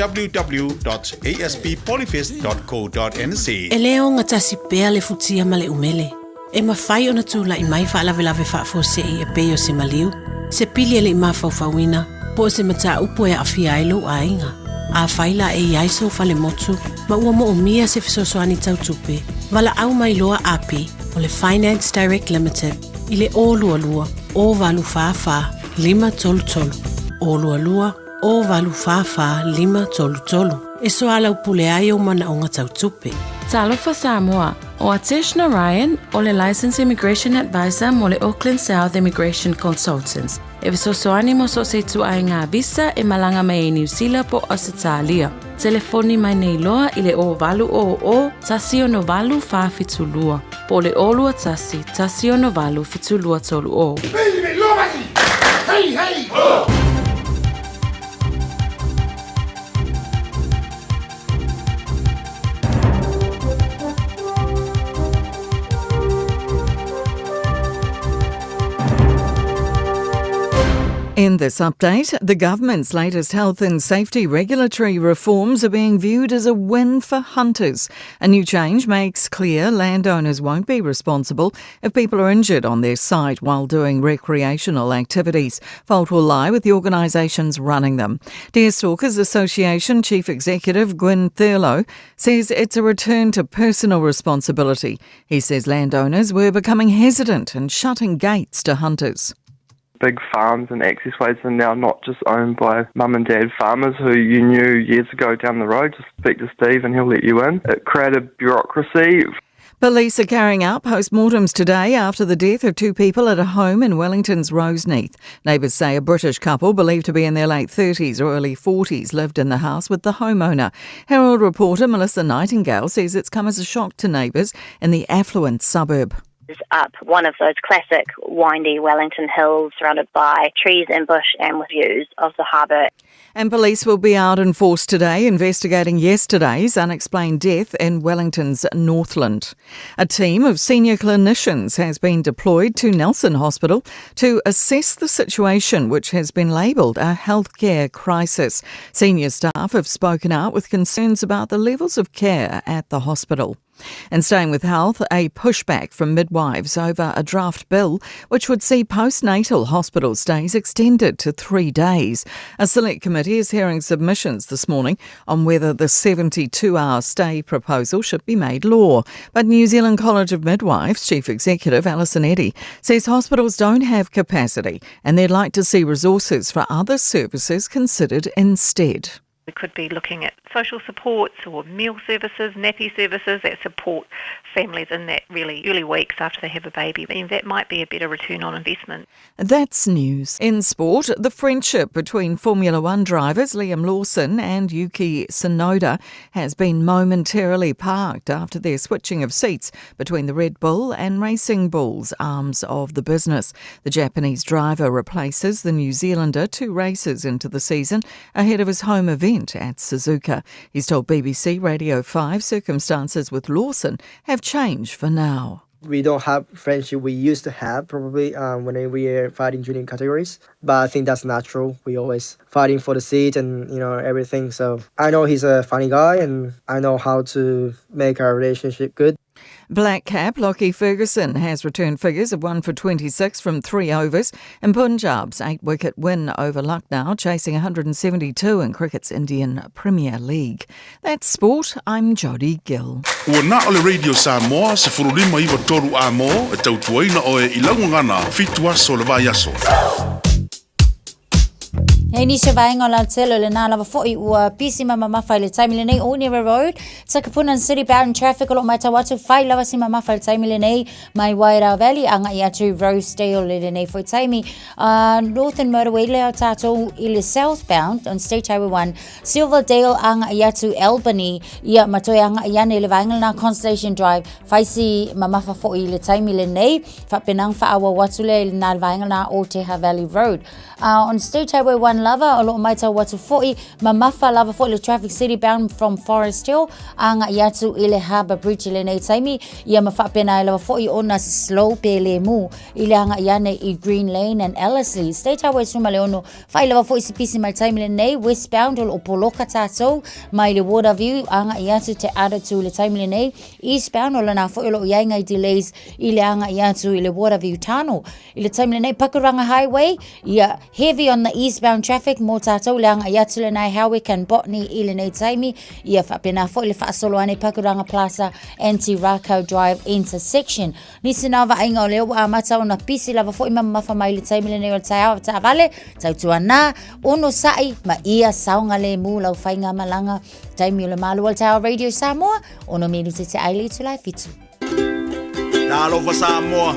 www.asppolyfest.co.nz. E le ogatasi pea le futia ma le umele. E mafai ona tulai mai faalavelave faafuasei e pei o se maliu, se pili e le i mafaufauina, po o se mataupu e aafia ai lou aiga. Afai la e i ai sou fale motu ma ua moomia se fesoasoani tau tupe, valaau mai loa Api o le Finance Direct Limited i le 022 084 533, 022 084 533 e soalaupule ai ou manaoga tau tupe. Talofa Samoa, ʻO Atesh Narayan, ʻo le Licensed Immigration Advisor mo le Auckland South Immigration Consultants, e fesoasoani mo so o se ituaiga visa e malaga mai ai Niu Sila po o Ausetalia. Telefoni mai nei loa i le 0800 168 472 po o le 021 168 7230. Hey, hey! Ho! In this update, the government's latest health and safety regulatory reforms are being viewed as a win for hunters. A new change makes clear landowners won't be responsible if people are injured on their site while doing recreational activities. Fault will lie with the organisations running them. Deerstalkers Association Chief Executive Gwyn Thurlow says it's a return to personal responsibility. He says landowners were becoming hesitant and shutting gates to hunters big farms and access ways are now not just owned by mum and dad farmers who you knew years ago down the road. Just speak to Steve and he'll let you in. It created bureaucracy. Police are carrying out postmortems today after the death of two people at a home in Wellington's Roseneath. Neighbours say a British couple believed to be in their late 30s or early 40s lived in the house with the homeowner. Herald reporter Melissa Nightingale says it's come as a shock to neighbours in the affluent suburb is up one of those classic windy Wellington hills surrounded by trees and bush and with views of the harbour. And police will be out in force today investigating yesterday's unexplained death in Wellington's Northland. A team of senior clinicians has been deployed to Nelson Hospital to assess the situation, which has been labelled a healthcare crisis. Senior staff have spoken out with concerns about the levels of care at the hospital. And staying with health, a pushback from midwives over a draft bill which would see postnatal hospital stays extended to three days. A select committee is hearing submissions this morning on whether the 72 hour stay proposal should be made law. But New Zealand College of Midwives Chief Executive Alison Eddy says hospitals don't have capacity and they'd like to see resources for other services considered instead. We could be looking at social supports or meal services, nappy services that support families in that really early weeks after they have a baby. And that might be a better return on investment. That's news. In sport, the friendship between Formula One drivers Liam Lawson and Yuki Tsunoda has been momentarily parked after their switching of seats between the Red Bull and Racing Bulls arms of the business. The Japanese driver replaces the New Zealander two races into the season ahead of his home event at Suzuka. He's told BBC Radio 5 circumstances with Lawson have changed for now we don't have friendship we used to have probably um, when we are fighting junior categories. But I think that's natural. We always fighting for the seat and you know everything. So I know he's a funny guy and I know how to make our relationship good. Black Cap Lockie Ferguson has returned figures of 1 for 26 from three overs in Punjab's eight wicket win over Lucknow, chasing 172 in cricket's Indian Premier League. That's sport. I'm Jodie Gill. Ua na o le Radio Samoa 1593 A-mo e tautuaina oe i lau gagana fitu aso o le vaiaso. Hei nisi o vaega o Lautele o lenā lava foʻi ua pisi ma mamafa i le taimi lenei Onera Road, Takapuna and City Bound Traffic o loo matau atu fai lava si mamafa i le taimi lenei mai Wairau Valley agaʻi atu i Rosedale i lenei foi taimi. Northern Motorway lea o tātou i le southbound on State Highway 1 Silverdale agaʻi atu Albany ia ma toe agaʻi ane i le vaega lenā Constellation Drive fai si mamafa foʻi i le taimi lenei faapena ona faaauau atu lea i lenā le vaega lenā o Teha Valley Road. On State Highway 1 lava, o loo maitau atu foʻi, mamafa lava foʻi le traffic city bound from Forest Hill, agaʻi atu i le Harbour Bridge i lenei taimi, ia ma faapena ai lava foʻi ona slow pe lemu i le agaʻi ane i Green Lane and Ellerslie. State Highway 16, fai lava foʻi se pisi mai taimi lenei, westbound o loo poloka tatou mai le Waterview agaʻi atu Te Atatū i le taimi lenei, eastbound o lana foʻi o loo iai ngai delays i le agaʻi atu i le Waterview Tunnel. I le taimi lenei, Pakuranga Highway, ia, heavy on the eastbound traffic mō tātou le agaʻi atu lenā i Howick and Botany i lenei taimi, ia faapena foi le faasolo ane Pakuranga Plaza and Te Rakau Drive intersection. Nisi nā vaaiga o lea ua amata ona pisi lava foi ma mamafa mai le taimi lenei o le taeao taavale, tautuanā, onosaʻi ma ia saogalēmū lau faigamalaga. Taimi o le Malo o le taeao Radio Samoa, ono minute te ai le itula e fitu. Talofa Samoa,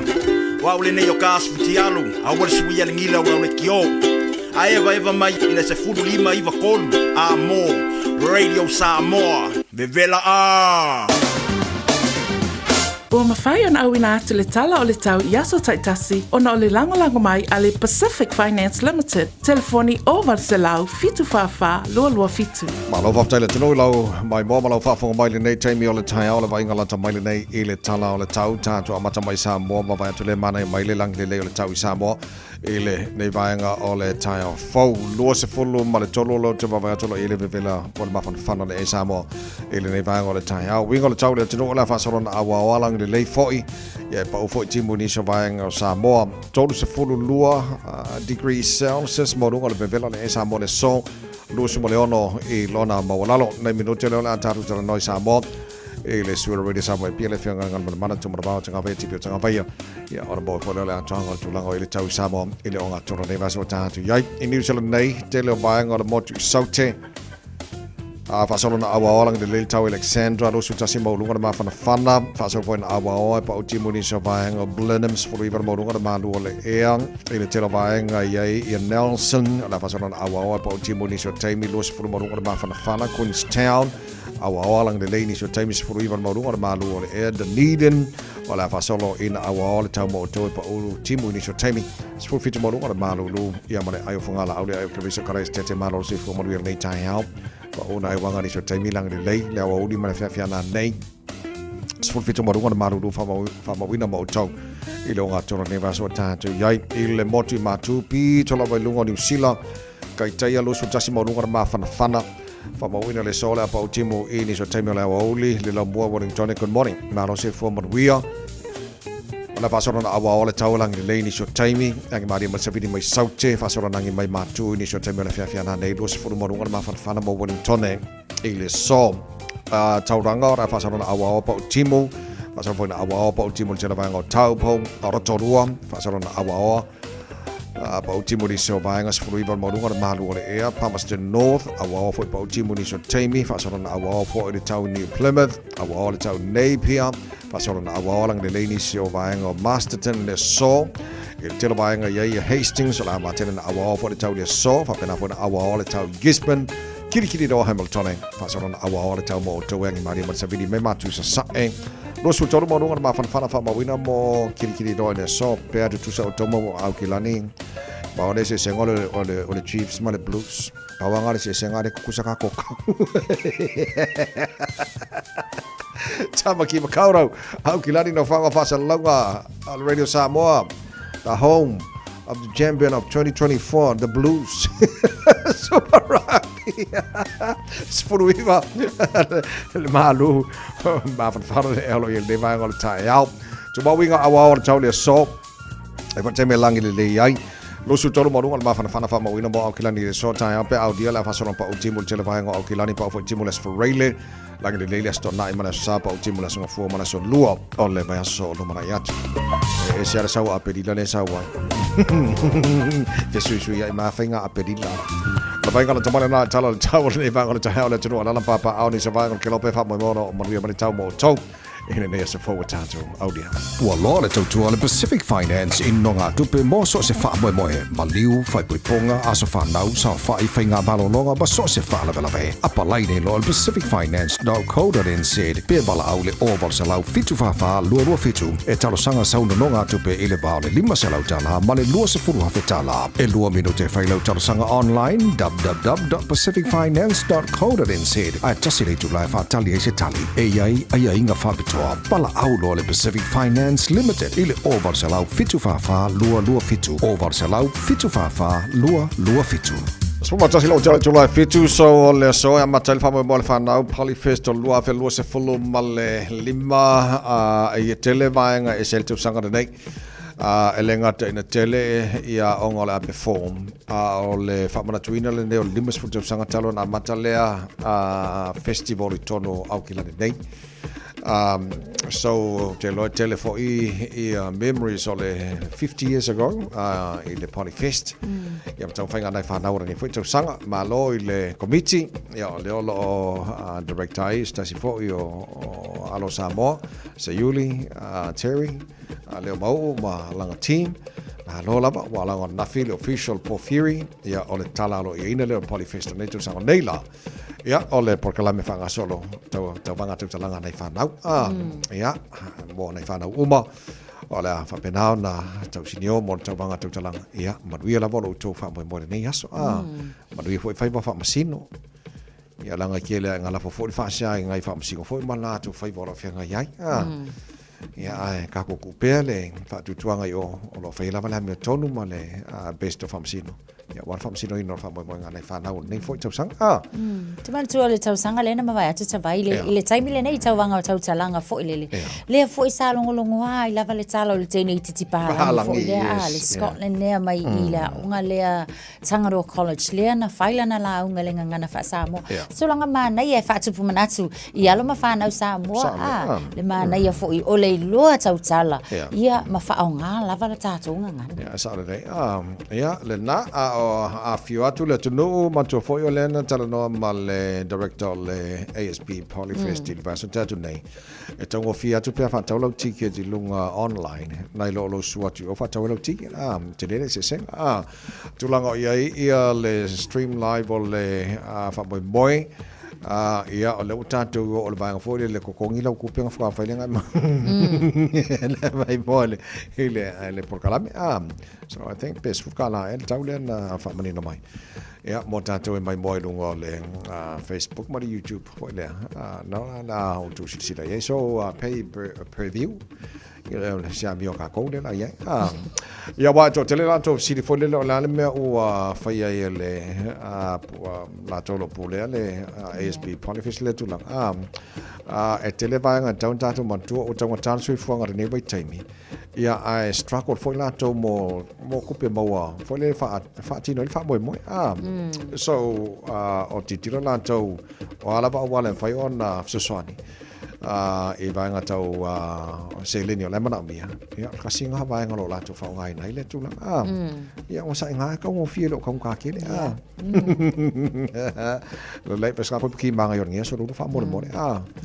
o au lenei o ka asu fitialu, aua le suia le gila o au le kio. A evaeva mai i le 15 93 a mo Radio Samoa, vevela a! Ua mafai ona auina atu le tala o le tau i aso taitasi ona o le lagolago mai a le Pacific Finance Limited, telefoni 0800 744 227. Malo faafetai le atunuu i lau maimoa ma lau faafofoga mai i lenei taimi o le taeao le vaaiga lata mai lenei i le tala o le tau tatou amata mai Samoa ma vaai atu le manaia mai le lagi lelei o le tau i Samoa i lenei vaega o le taeao fou 23 o lo te vaavaai atu o lo o i ai le vevela po o le mafanafana o le Air Samoa i lenei vaega o le taeao. Uiga o le tau i le atunuu o le a faasolo ona auao lagi lelei foi ia e pau foi timu i nisi o vaega o Samoa 32 degrees Celsius maualuga o le vevela o le Air Samoa i le aso 26 i lona maualalo. Nei minute lea o le a tatou talanoa i Samoa i le sui o le Radio Samoa e pia le afioga i Galumalemana Tumanavao Tagavaia Tipi o Tagavaia. Ia ona maua foi lea o le atoaga o le tulaga o i le tau i Samoa i le ogatotonu o lenei vaiaso ua tatou i ai. I New Zealand nei, tele o vaega o le motu i Saute. Faasolo na auaoa lagi lelei le tau Alexandra 21 maualuga le mafanafana. Faasolo foi na auaoa e pau timu nisi o vaega o Blenheim 19 le maualuga le malu o le ea. I le tele o vaega i ai ia Nelson, o le a faasolo na auaoa e pau timu nisi o taimi 20 maualuga le mafanafana. Queenstown auaoa lagi lelei nisi o taimi 19 le maualuga le malu o le ea. Dunedin o le a faasolo ina auaoa le tau mo outou e pau timu nisi o taimi 17 maualuga le malulu ia ma le ai o Fogalaau le ai o Keriso Karaisite te malo le soifua manuia lenei taeao. Paʻu na ai waga nisi o taimi lagi lelei le aoauli ma le feafiana nei. 17 maualuga le malulu faamauina ma outou i le ogatotonu o lenei vaiaso ua tatou i ai i le motu i Matu pito lava i luga o Niu Sila Kaitaia 21 maualuga le mafanafana faamauina le so le a pau timu i nisi o taimi o le aoauli le laumua Wellington good morning malo soifua manuia O le faasolana auao le tau lagi lelei nisi o taimi, agi malie mai savili mai Saute, faasolana agi mai Matu i nisi o taimi o le afiafi ana nei 20 maluga le mafanafana mo Wellingtone i le so. Uh, tauranga o le faasolana auao pau timu, faasolana foi na auao pau timu le tele vaega o Taupo, o Rotorua, faasolana auaoa Uh, pau timu nisi o vaega 19 maualuga le malu o le ea, Palmerston North, auaoa foi pau timu nisi o taimi, faasolana auaoa foi le tau New Plymouth, auaoa le tau Napier, Faasolana auaoa lagi lelei nisi o vaega o Masterton le aso. I le tele o vaega i ai ia Hastings, o le a matele na auaoa foi le tau i le aso, faapena foi na auaoa le tau i Gisborne, Kirikiri roa Hamiltone, faasolana auaoa le tau mo outou e agimalie ma le savili me matu sasae. 23 maualuga le mafanafana faamauina mo Kirikiri roa i le aso, pea tutusa outou mo Aukilani, ma o le eseesega o le, o le, o le Chiefs ma le Blues. Pau lava le eseesega le kukusa ka kokau. Tamaki Makaurau, Aukilani no whanga whasalauga a Radio Samoa, the home of the champion of 2024, the Blues. Super Rugby. 19 le malu, mafanafana le alo i le vaega o le taeao. Tumauiga auao o le tau le aso. E whakateme langi le lei ai. Lusu tolu ma lunga le mafanafana whamauina mo Aukilani le so taeao pe au dia le awhasola pa u timu le tele vaenga o Aukilani pa u timu le Sfereile. Langi le lei le aso tona'i ma le aso sa pa u timu le aso gafua ma le aso lua o le vaiaso o lumanai atu. E ese a le sau a Aperila le sau ai. Fesuisui ai mawhainga Aperila. La vainga la tamale na tala le tau o lenei vaenga o le taeao le atunuu alala papa ao ni sa vaenga o le kelope whamoemono o manuia ma le tau mo outou. E lenei aso fou a tātou aulia. Ua loa le tautua a le Pacific Finance i nogatupe mo so o se faamoemoe, maliu, faaipoipoga, aso fanau, saofai, faigamalologa ma so o se faalavelave. Apalai nei loa i le pacificfinance.co.nz pe valaau i le 0800 744 227 e talosaga sau nonogatupe i le va o le $500 ma le $20,000. E lua minute e fai lau talosaga online www.pacificfinance.co.nz ae tasi le itula e faatali ai se tali. E i ai aiaiga faapitoa, valaau loa le Pacific Finance Limited i le 0800 744 227, 0800 744 227. 11 lau tala tula e fitu so o le aso e amata ai le faamoemoe o le fanau Polyfest o 2025 a e tele vaega e ese ai le tausaga lenei. A e le gata ina tele ia aoga o le a perform a o le faamanatuina lenei o le 50 tausaga talu ona amata lea a festival i totonu o Aukilani nei. Um, so ou te iloa e tele foi ia memories o le 50 years ago i le Polyfest. Ia ma taumafaiga a nai fanau o lenei foi tausaga. Malo i le komiti, ia o lea o lo o director ai se tasi foi o, o alo Samoa, Seiuli, Terry, a Leo Mauu ma lana team. Malo lava, ua laga nafi le official pōwhiri, ia o le tala aloaiaina lea o le Polyfest o lenei tausaga nei la. Ia, o le polokalame faagasolo tau, tauvaga tautalaga a nai fanau. Ah, Ia, mo nai fanau uma, o le a faapena ona tausinio mo le tauvaga tautalaga. Ia, manuia lava o lo outou faamoemoe lenei aso. Ah, Manuia foi faiva faamasino. Ia, leaga kele ae galafo foi le faasea i ngai faamasino foi ma latou faiva o lo o feagai ai. Ah, Ia, ae tatou tuu pea le faatuatuaga i o, o lo o faia lava le amiotonu ma le best o faamasino. Ia, aua le faamasinoina o le faamoemoega a nai fanau o lenei foi tausaga. Ah. Te manatua o le tausaga lea na mavae atu Tavai i le, i le taimi lenei i tauvaga o tautalaga foi lele. Lea foi sa logologoa ai lava le tala o le teine itiiti pahalagi foi lea, ah, le Scotland lea mai i le aoga lea Tangaroa College lea na fai lana lauga i le gagana faa-Samoa. Tulaga manaia e faatupu manatu i alo ma fanau Samoa, a, le manaia foi o le lelei loa tautala, ia ma faaaogā lava la tatou gagana. Ia, e sao lelei. Ia, lena, a o afifio atu le atunuu, manatua foi o lea na talanoa ma le Director o le ASB Polyfest i le vaiaso tea atu nei, e taugofie atu pe a faatau lau ticket i luga online nai lo lou sua atu i o faatau ai lau ticket. Tele le eseesega. Tulaga o i ai ia le stream live o le faamoemoe, ia, o lea ua tatou oo i le vaega foi lele totogi lau tupe ona faatoa fai lea na mai mo le i le i le polokalame. So I think pe $10 ea le tau lea na faamanino mai. Ia, mo tatou e maimoa i luga o le Facebook ma le YouTube foi lea. Na na outou silasila i ai. So pay per, per view. Ia, se amio a kākou lea la i ai. Ia, aua e toatele latou fesili foi lele o le a le mea ua fai ai e le latou o lo o pulea le ASB Polyfest lea tulaga. E tele vaega e tatau ona tatou manatua ua taugata le soifuaga i lenei vaitaimi, ia, ae struggle foi latou mo tupe maua foi lele e faatino ai le faamoemoe. So, o tilotilo latou o a lava auala e mafai ona fesoasoani i vaega tau seleni o la e manaomia, ia, o le tasi lena vaega o lo o latou faaaogaina ai lea tulaga. Ia, ua saʻi e taugofie i lou taugata tele. Lelei, pe saka koe ki māngai o lenei aso lulu faamolemole.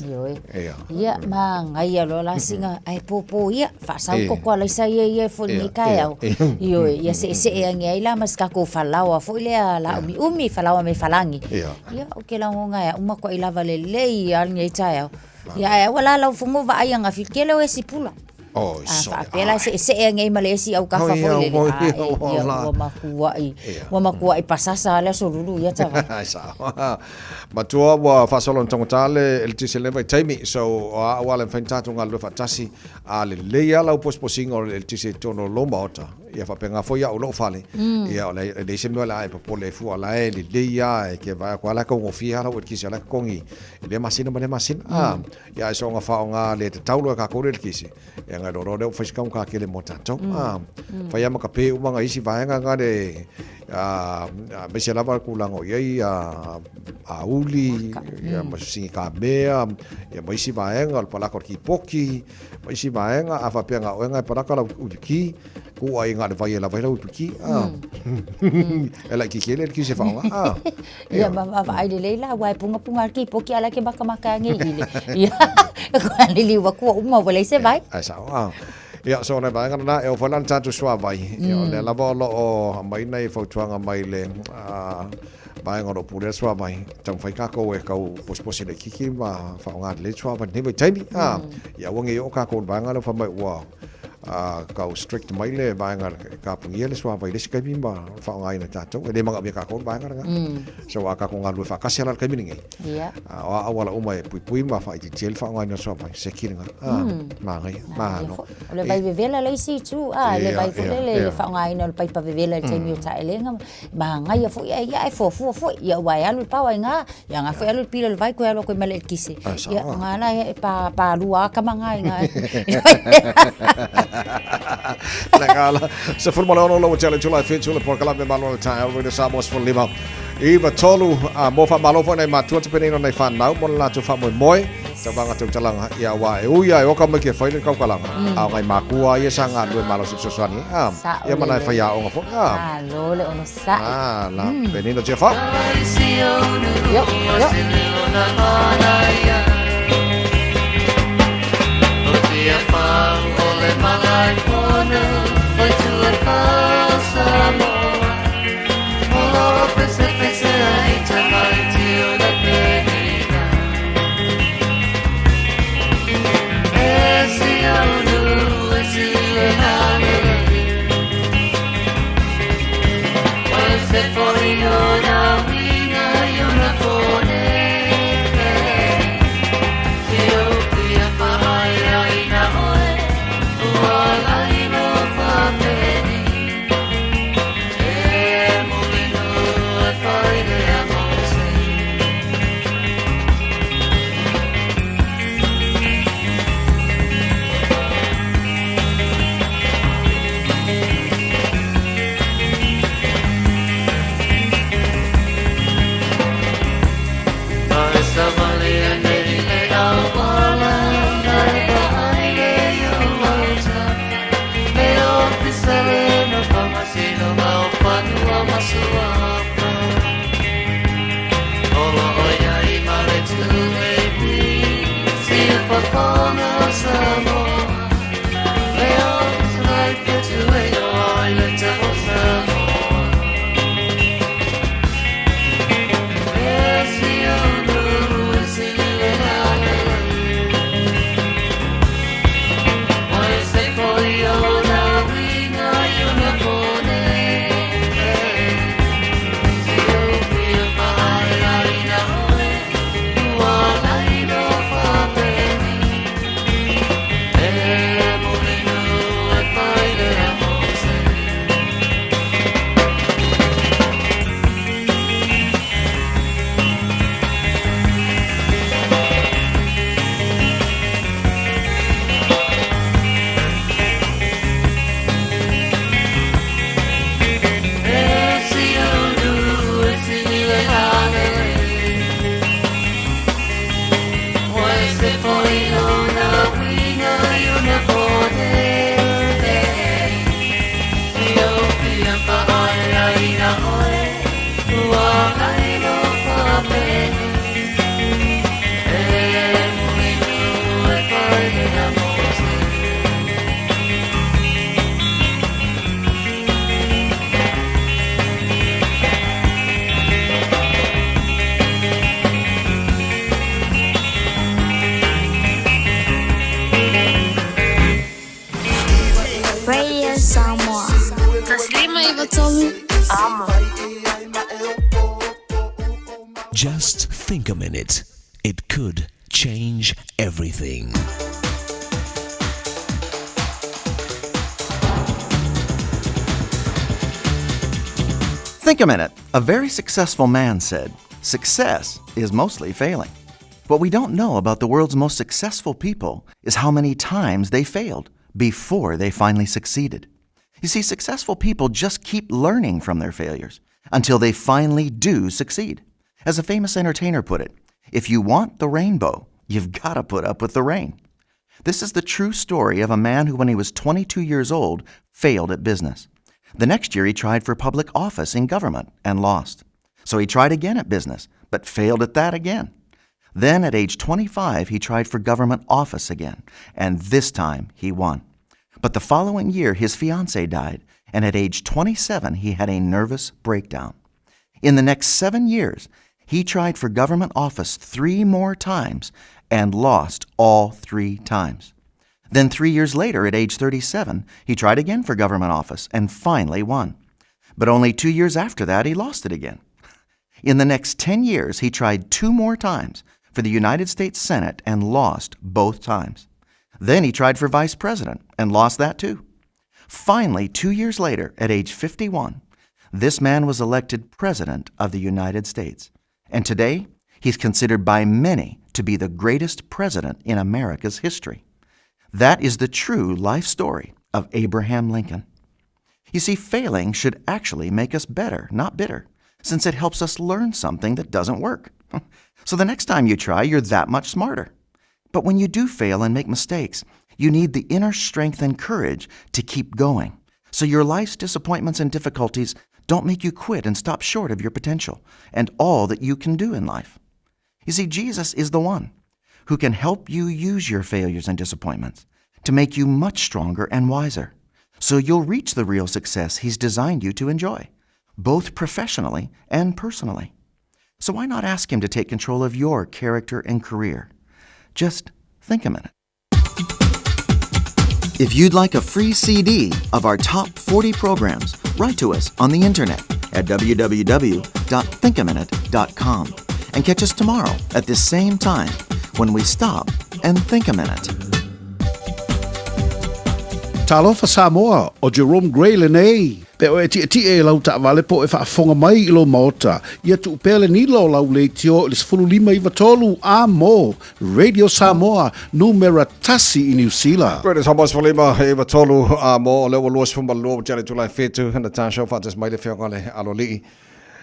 Ioe. Ia. Ia, māngai loa la sina, ai pōpō ia, faasau koko a laisa ia ia e foi lenei taeao. Ioe, ia seʻeseʻe ane ai la ma se tatou falaoa foi lea laumiumi, falaoa me falagi. Ia. Ia, ou te lagona e au matuai lava lelei lava lenei taeao. Ia, ae aua la lau fono vaai ananafi tele o esi pula. Oh, A faapea la seʻeseʻe ane ai ma le esi aukafa foi lele. Ae, ia, ua matuai, ua matuai pasasa lava le aso lulu ia tavai. Ai sao. Matua ua faasolo ona taugata le eletise i lenei vaitaimi. So, o a auala e mafai ona tatou galulue faatasi, a lelei lava lau posiposiga o le eletise i totonu o lou maota, Ia faapena foi au i lou fale, ia o le e leai se mea o le a e popole ai fua, o la e lelei lava e te vaai atu lava la e taugofie lava lau eletise o la e totogi i lea masina ma lea masina. A, ia ae soona faaaoga le tatau loa e tatou le eletise, ia ona iloa loa lea ua fai si taugata tele mo tatou. A, fai lava ma tape uma nai isi vaega na le, a, aemaise lava le tulaga o i ai auli, ia ma sinikamea, ia ma isi vaega o le palaka o le kipoki, ma isi vaega, a faapea na o oe na e palaka lau uipiki, Ku ai nga le vai e lava ai lau uipiki, a. E laitiiti ai le eletise faaaoga, a. Ia, ma vaavaai lelei la, aua e pungapunga lava le kipoki a o la e ke makamaka ane i le. Ia, e liliu atu ua uma ua leai se vai. Ai sao, a. Ia, so o nai vaega lena, e oo foi la i le tatou suavai, ia o lea lava o lo o aumai nai fautuaga mai le vaega o lo o pulea le suavai, taumafai tatou e tau posiposi laitiiti ma faaaoga lelei le suavai i lenei vaitaimi, a. Ia aua ne i oo tatou i le vaega lea fai mai ua tau strict mai le vaega e kapunia le suavai i le isi taimi ma faaaogaina e tatou. E le manaomia e tatou le vaega lena. So a tatou galulue faatasi lava la i le taimi lenei, o a auala uma e puipui ma faaitiitia ai le faaaogaina o le suavai, seki lena. Manaia, malo. O le vai vevela le isi itu, a, le vai foi lele i le faaaogaina o le paipa vevela i le taimi o taelega. Manaia foi ia, ia e fuafua foi, ia aua e alu i le paoa i ina, ia na foi e alu i le pila o le vai toe alu atu ai ma le eletise. Ia, na la e pa, palua lava tama na i ina. Le gala. 16 lau tele itula e 7 le polokalame Malo le Taeao Radio Samoa 15 9 3 a mo faamalo foi nai matua tapenaina o nai fanau mo le latou faamoemoe tauvaga tautalaga ia aua e ui lava e oka mai ke fai le tautalaga a o nai makua ia sa galulue malosi fesoasoani a ia ma nai faiaoga foi a Malo le onosai. A la penina Tiafau. Yo, yo. Samoa. 1 5 93 Amo. Just think a minute. It could change everything. Think a minute. A very successful man said, Success is mostly failing. What we don't know about the world's most successful people is how many times they failed before they finally succeeded. You see, successful people just keep learning from their failures until they finally do succeed. As a famous entertainer put it, if you want the rainbow, you've got to put up with the rain. This is the true story of a man who, when he was 22 years old, failed at business. The next year, he tried for public office in government and lost. So he tried again at business, but failed at that again. Then, at age 25, he tried for government office again, and this time he won. But the following year, his fiancee died, and at age 27, he had a nervous breakdown. In the next 7 years, he tried for government office 3 more times and lost all 3 times. Then 3 years later, at age 37, he tried again for government office and finally won. But only 2 years after that, he lost it again. In the next 10 years, he tried 2 more times for the United States Senate and lost both times. Then he tried for vice president and lost that too. Finally, 2 years later, at age 51, this man was elected president of the United States. And today, he's considered by many to be the greatest president in America's history. That is the true life story of Abraham Lincoln. You see, failing should actually make us better, not bitter, since it helps us learn something that doesn't work. So the next time you try, you're that much smarter. But when you do fail and make mistakes, you need the inner strength and courage to keep going, so your life's disappointments and difficulties don't make you quit and stop short of your potential and all that you can do in life. You see, Jesus is the one who can help you use your failures and disappointments to make you much stronger and wiser, so you'll reach the real success He's designed you to enjoy, both professionally and personally. So why not ask Him to take control of your character and career? Just think a minute. If you'd like a free CD of our top 40 programs, write to us on the internet at www.thinkaminute.com and catch us tomorrow at this same time when we stop and think a minute. Talofa Samoa, ʻo Jerome Gray lenei. Pe oe e tiʻetiʻe i lau taʻawale po o e faafofoga mai i lou maota, ia tuu pea le nila o lau leitio i le 15 93 a mo Radio Samoa, numera tasi i Niu Sila. Radio Samoa 15 93 a mo, o lea ua 22 ua tiale itula e 7, Natasha, faatasi mai le Afioga i le Aloalii.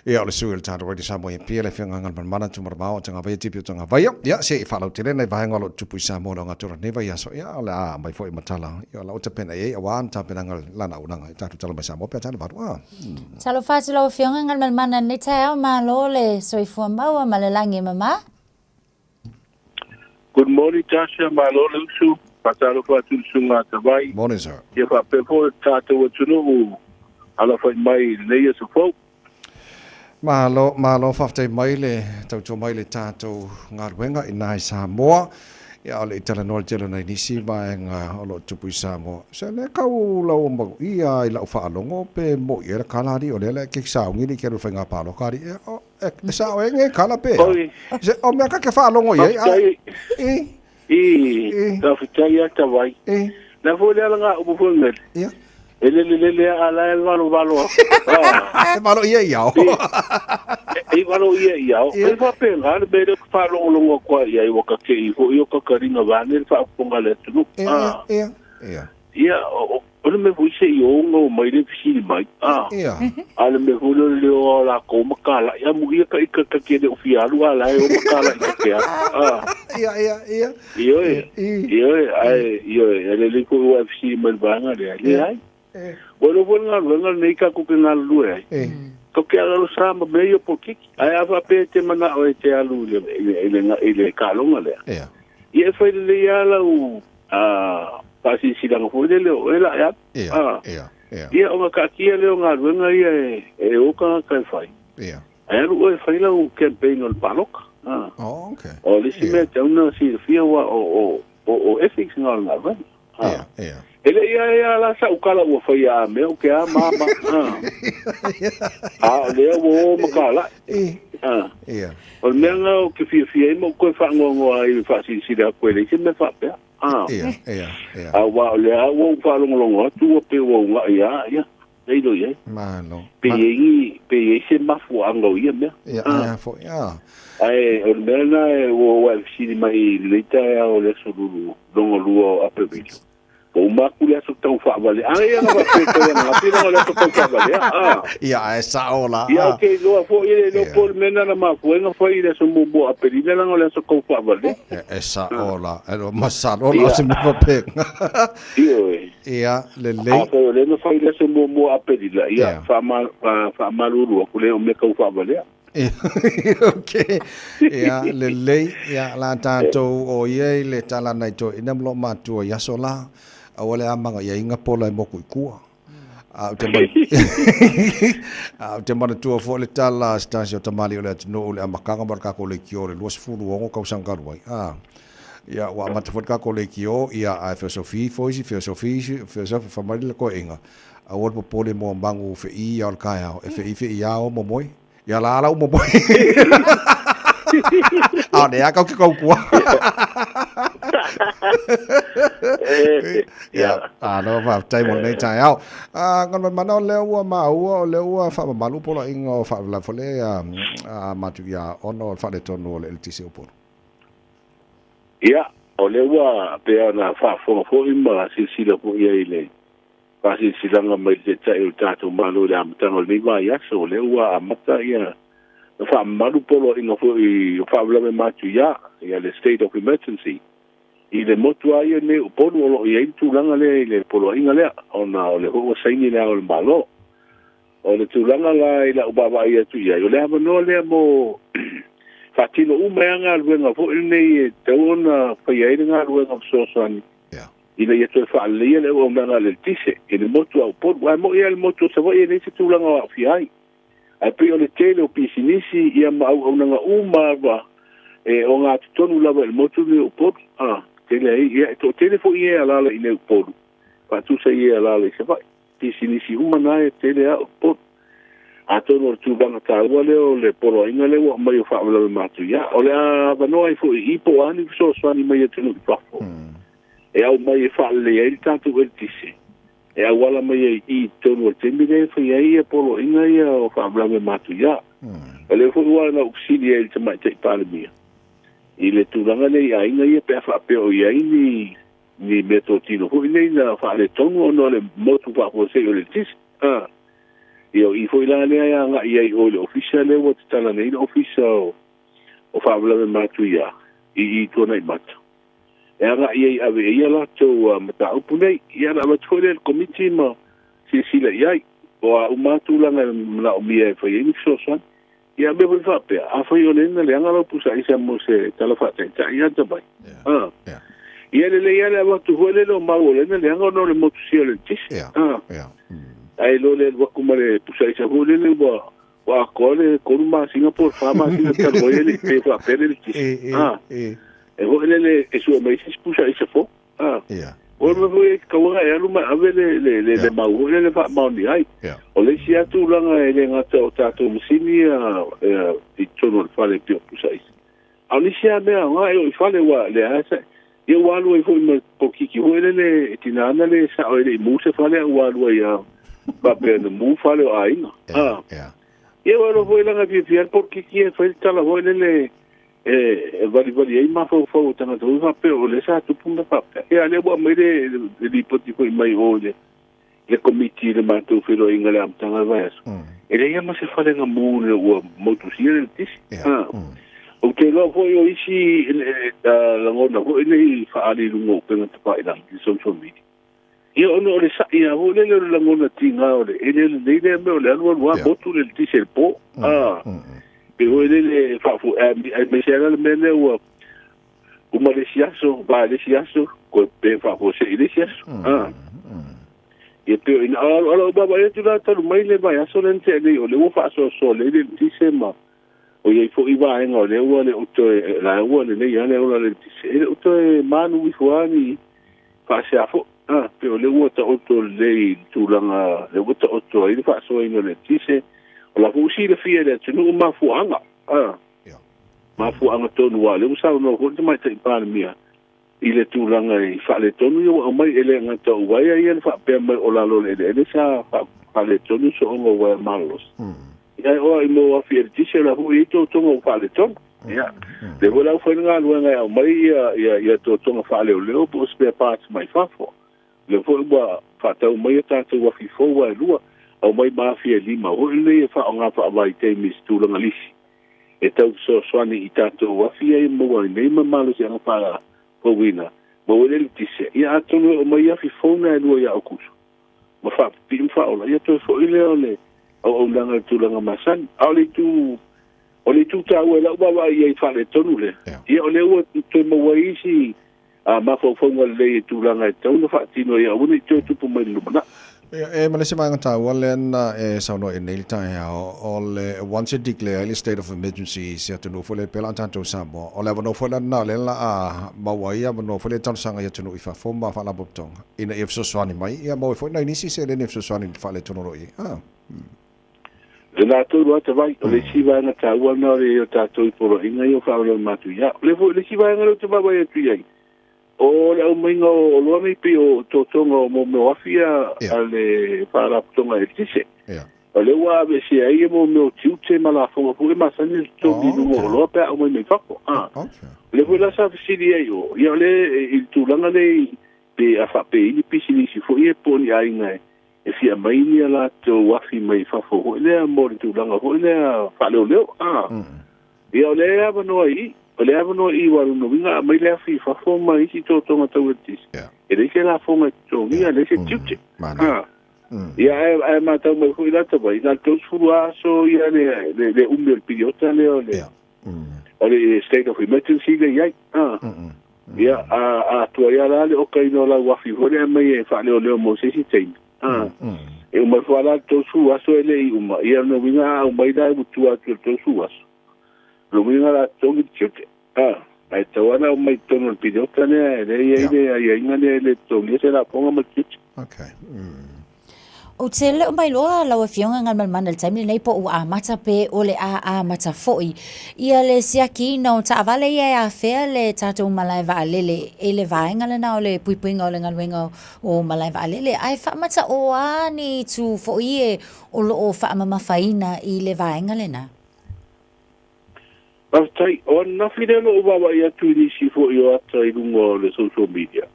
Ia, o le sui o le tatou Radio Samoa i Apia, le Afioga Galumalemana Tumaramao o Tagavaia, Tipi o Tagavaia. Ia, se i faalautele nai vaega o lo o tupu i Samoa i le ogatotonu o lenei vaiaso. Ia, o le a aumai foi ma tala, ia, o la ua tapena i ai, auā ni tapenaga o lana auaunaga i tatou tala mai Samoa pe a tala valu. A. Talofa atu lau Afioga Galumalemana i lenei taeao, malo le soifua maua ma le lagi e mama. Good morning Tasha, malo le usu, faatalofa atu i le susuga a Tavai. Morning sir. Ia faapea foi le tatou atunuu alafai mai i lenei aso fou. Malo, malo faafetai mai le tautua mai le tatou galuega i na i Samoa. Ia a o le i talanoa i le tele o nai nisi vaega o lo o tupu i Samoa. Se le kau lau manuia i lau faalogo pe mo'i ai le kala alii o lea le ke sauni le ke alu i faiga paloka alii. Ia, o, e, e sao e nge kala pe a. Oi. Se, o mea ka ke faalogo i ai, a, Faafetai. i. I, faafetai ia Tavai. Na foi le ala ngā upu foi ngele. Ia. E lele lele a ala e valo valo a. E valo ia i ao. E valo ia i ao. E whape ngā le mere ka whaalongolongo kua ia i waka ke i ho i o kakaringa vane le whaaponga le atunu. Ia, ia, ia. Ia, o, o le mea foi se i o ngau mai le fesili mai. Ah. Ia. A le mea foi le leo o la ko makala. Ia mu ia ka i ka ka ke le o fia alu a la e o makala i ka ke a. Ah. Ia, ia, ia. Ioe, ioe, ai, ioe, e le le ko ua fesili mai le vaega lea. Le ai. Ua iloa foi le galuega lenei tatou te galulue ai. Tatou te alalo sa ma mea ia o polokiki. Ae a faapea e te manao e te alu i le, i le, i le, i le taaloga lea. Ia. Ia e fai lelei lava lau faasilasilaga foi lele o oe la e alu. Ia, Ah. ia, ia. Ia, ona taatia lea o galuega ia e o tagata e fai. Ia. Ae alu oe e fai lau campaign o le paloka. Ah. Oh, okay. O le isi mea e tatau ona silafia aua o, o, o, o ethics na o le galuega. Ah. Ia, ia. E le ia e ala sa ukala ua fai a mea o ke a mama. A o lea ua o makala. Ia. O le mea nga o ke fiafia ai ma ou toe faanoanoa ai i le faasilasila atu e leai se mea faapea. Ia, ia, ia. A ua o lea ua ou faalogologo atu ua pei ua ugaʻi a, ia, le iloa i ai. Malo. Pe i ai ni, pe i ai se mafuaaga o ia mea. Ia, ae a foi, a. Ae o le mea lena ua ou ae fesili mai i lenei taeao o le aso lulu, lona lua o Aperila. Ua uma atu le aso tau faavalea. A ia na faapea tau ananafi leaga o le aso tau faavalea. A. Ia, ae sao la. Ia, ou te iloa foi, e le iloa po o le mea lena na mafua ai ona fai i le aso muamua o Aperila leaga o le aso tau faavalea. E sao la. E masalo la o se mea faapena. Ioe. Ia, lelei. Afai o lea na fai i le aso muamua o Aperila, ia, faamalulu atu, leai o mea tau faavalea. Ok. Ia, lelei. Ia, la tatou o ia i le tala nai toeaiina ma loo matua i aso la, aua le amaga iaiga pola e moku i kua. A ou te a ou te manatua foi le tala a se tasi o tamalii o le atunuu i le amataga ma le tatou leitio i le 26 tausaga talu ai. A, ia, ua amata foi le tatou leitio, ia, ae feosofi foi isi, feosofi isi, feosofi, fai mai le toeaina, Aua le popole mo magu feʻī ia o le taeao, e feʻī feʻī a o momoe. Ia la la u momoe. A o lea kau ke kau kua. Ia, a no faafetai mo lenei taeao. A ngana mana o lea ua maua o lea ua faamamalu poloaiga o faalavelave foi lea a matu ia ona o le faaletonu o le eletise o Upolu. Ia, o lea ua pei ona faafofoga foi ma silasila foi i ai i le faasilasilaga mai le Taitai o le tatou Malo i le amataga o lenei vaiaso, o lea ua amata ia na faamamalu poloaiga foi o faalavelave matuia, ia le State of Emergency, i le motu lava ia nei o Upolu o lo o i ai le tulaga lea i le poloaiga lea, ona o lea foi ua saini Le Ao o le Malo. O le tulaga la i lau vaavaai atu i ai, o le avanoa lea mo faatino uma ai lava galuega foi lenei e tatau ona faia ai le galuega fesoasoani ina ia toe faaleleia le auaunaga a le eletise i le motu a Upolu. Aua e moni lava le motu o Savaii e leai se tulaga o aafia ai, ae pei o le tele o pisinisi ia ma auaunaga uma lava e ogatotonu lava i le motu lenei o Upolu. A, tele ai, ia, e toatele foi e alaala i inei i Upolu, faatusa i e alaala i Savaii. Pisinisi uma na e tele a o Upolu. Atonu o le tulaga taua lea o le poloaiga lea ua aumai o faalavelave matuia, o le a avanoa ai foi i i po o a ni fesoasoani mai atunuu i fafo e au mai e faalelei ai le tatou eletise e auala mai ai i i totonu o le taimi lea e fai ai ia poloaiga ia o faalavelave matuia. O lea foi ua na ou fesili ai i le Tamaitai Palemia i le tulaga lea i aiga ia pe a faapea o i ai ni ni meatotino foi nei na faaletonu ona o le motu faafuasei o le eletise. A, ia o i foi la lea e agai ai i o i le ofisa lea ua tatala nei le ofisa o, o faalavelave matuia i i Tuanai Mata. E agai ai ave i ai a latou mataupu nei. Ia na avatu foi lea i le komiti ma silasila i ai. O a uma lava tulaga e manaomia e fai ai ni fesoasoani. Ia mea foi faapea, afai o lea na leaga lau pusa aisa mo se tala faataitai ia ata mai. A. Ia lelei lava le avatu foi lele o mau o lea na leaga ona o le motusia o le eletise. A. Ae iloa le alu atu ma le pusa aisa foi lele ua ua atoa le 3 masina po o le 4 masina talu ai e le i pe faapea le eletise. A. E foi lele e sue mai se isi pusa aisa fou. A. O le mea foi e tatau ona e alu ma e ave le, le, le, le mau foi lele faamaonia ai. O le isi lava tulaga e le gata o tatou masini ia, ia, i totonu o le fale e pei o pusa aisa. A o nisi lava mea aoga e oo i fale ua lea lava sa, ia ua alu ai foi ma le polokiki foi lele e tina ana le sao e le i mu se fale a ua alu ai lava faapea na mu fale o aiga. A. Ia ua iloa foi leaga e fiafia lava le polokiki e fai le tala foi lele e valivali ai mafaufau o tagata foi faapea o lea sa tupu mea faapea. Ia a lea ua aumai le lipoti foi mai o i le komiti i le matou feiloaiga i le amataga o le vaiaso. E leai lava ma se fale na mu ina ua motusia le eletise. Ou te iloa foi o isi lagona foi nei faaali i luga o upega tafailagi, le social media. Ia ona o le saʻi lava foi lele o le lagona tiga o le e le lelei lea mea o le alualu lava motu le eletise i le po. A, pei foi lele e faafoe, aemaise lava le mea lea ua uma le isi aso, va i le isi aso, toe pe faafuasei i le isi aso. A, ia pei o ina, a o lau vaavaai atu la talu mai le vaiaso lea na tea nei, o lea ua faasoasoa lelei le eletise ma o i ai foi vaega o lea ua le o toe, la ua lelei lava le ola o le eletise, e le o toe manu ifo lava ni faasea foi. A, pei o lea ua taoto lelei i le tulaga lea ua taoto ai le faasoaina o le eletise, o la foi ua silafia e le atunuu mafuaaga, a, mafuaaga tonu, aua o lea ua saunoa foi le Tamaitai Palemia i le tulaga i faaletonu ia ua aumai, e le gata o uaea ia na faapea mai o lalo o le eleele sa faaletonu sooga o uaea malolosi, ia ae o ai mo afi eletise o la foi e i ai totoga ua faaletonu. Ia, lea foi la ua fai le galuega e aumai ia totoga faaleoleo po o spare parts mai fafo. Lea foi ua faatau mai a tatou afi fou a e lua, aumai ma afi e lima foi lenei e faaaoga faavaitaimi i se tulaga lisi e tau fesoasoani i tatou afi ia e maua ai nei ma malosiaga faafouina maua ai le eletise. Ia atonu e oo mai afi fou na e lua ia Aokuso ma faapipii ma faaola, ia toe foi lea o le auaunaga i le tulaga masani. A o le itu o le itu taua i lau vaavaai i ai faaletonu lea, ia o lea ua toe maua ai isi mafaufauga lelei i tulaga e tatau ona faatino ia aua ne i toe tupu mai i le lumanai. Ia, e ma le isi vaega taua lea na e saunoa i nei le taeao, o le once e declare ai le state of emergency i se atunuu foi lea pei la o tatou Samoa, o le avanoa foi la lena o lea o le a maua ai avanoa foi lea e talosaga i atunuu i fafo ma faalapotopotoga ina ia fesoasoani mai, ia maua ai foi nai nisi seleni e fesoasoani i le faaletonu o lo o i ai. Le latou loa tavai, o le isi vaega taua lena o le i ai o tatou i poloaiga ia o faalavelave matuia. O le foi le isi vaega lea ou te vaavaai atu i ai, o le aumaiga o oloa nei pei o totoga o mo mea o afi ia a le Faalapotopotoga Eletise. O lea ua aveesea ai ia mo mea o tiute ma lafoga foi e masani ona totogi i luga o oloa pe a aumai mai fafo. O lea foi la sa fesili ai o, ia o lea i le tulaga lea pe a faapei ni pisinisi foi ia po o ni aiga e fia aumai ni a latou afi mai fafo foi lea mo le tulaga foi lea faaleoleo. A, ia o lea e avanoa i i, o lea e avanoa i i aua o lona uiga a aumai le afi i fafo ma isi totoga tau eletise, e leai se lafoga e totogia, e leai se tiute. A, ia ae, ae matau mai foi la Tavai, na o le 30 aso ia le, le, le umi o le piriota lea o le, o le state of emergency lea e i ai. A, ia, a, a tuai lava la le okaina o lau afi foi lea e aumai e faaleoleo mo se isi taimi. A, e uma ifo lava la le 30 aso e le i uma, ia o lona uiga a aumai la e ua tua atu i le 30 aso. O lona uiga o le a totogi le tiute. A, ae tatau lava ona aumai i totonu o le piriota lea e lea e i ai le aiaiga lea e le totogia se lafoga ma le tiute. Okay. Ou te le o mailoa lau Afioga Galumalemana i le taimi lenei po ua amata pe o le a amata foi ia le siakiina o taavale ia e afea le tatou malae vaalele i le vaega lena o le puipuiga o le galuega o malae vaalele. Ae faamata o a ni itu foi e o lo o faamamafaina i le vaega lena? Faafetai. O ananafi lea o lo o vaavaai atu i nisi foi o ata i luga o le social media.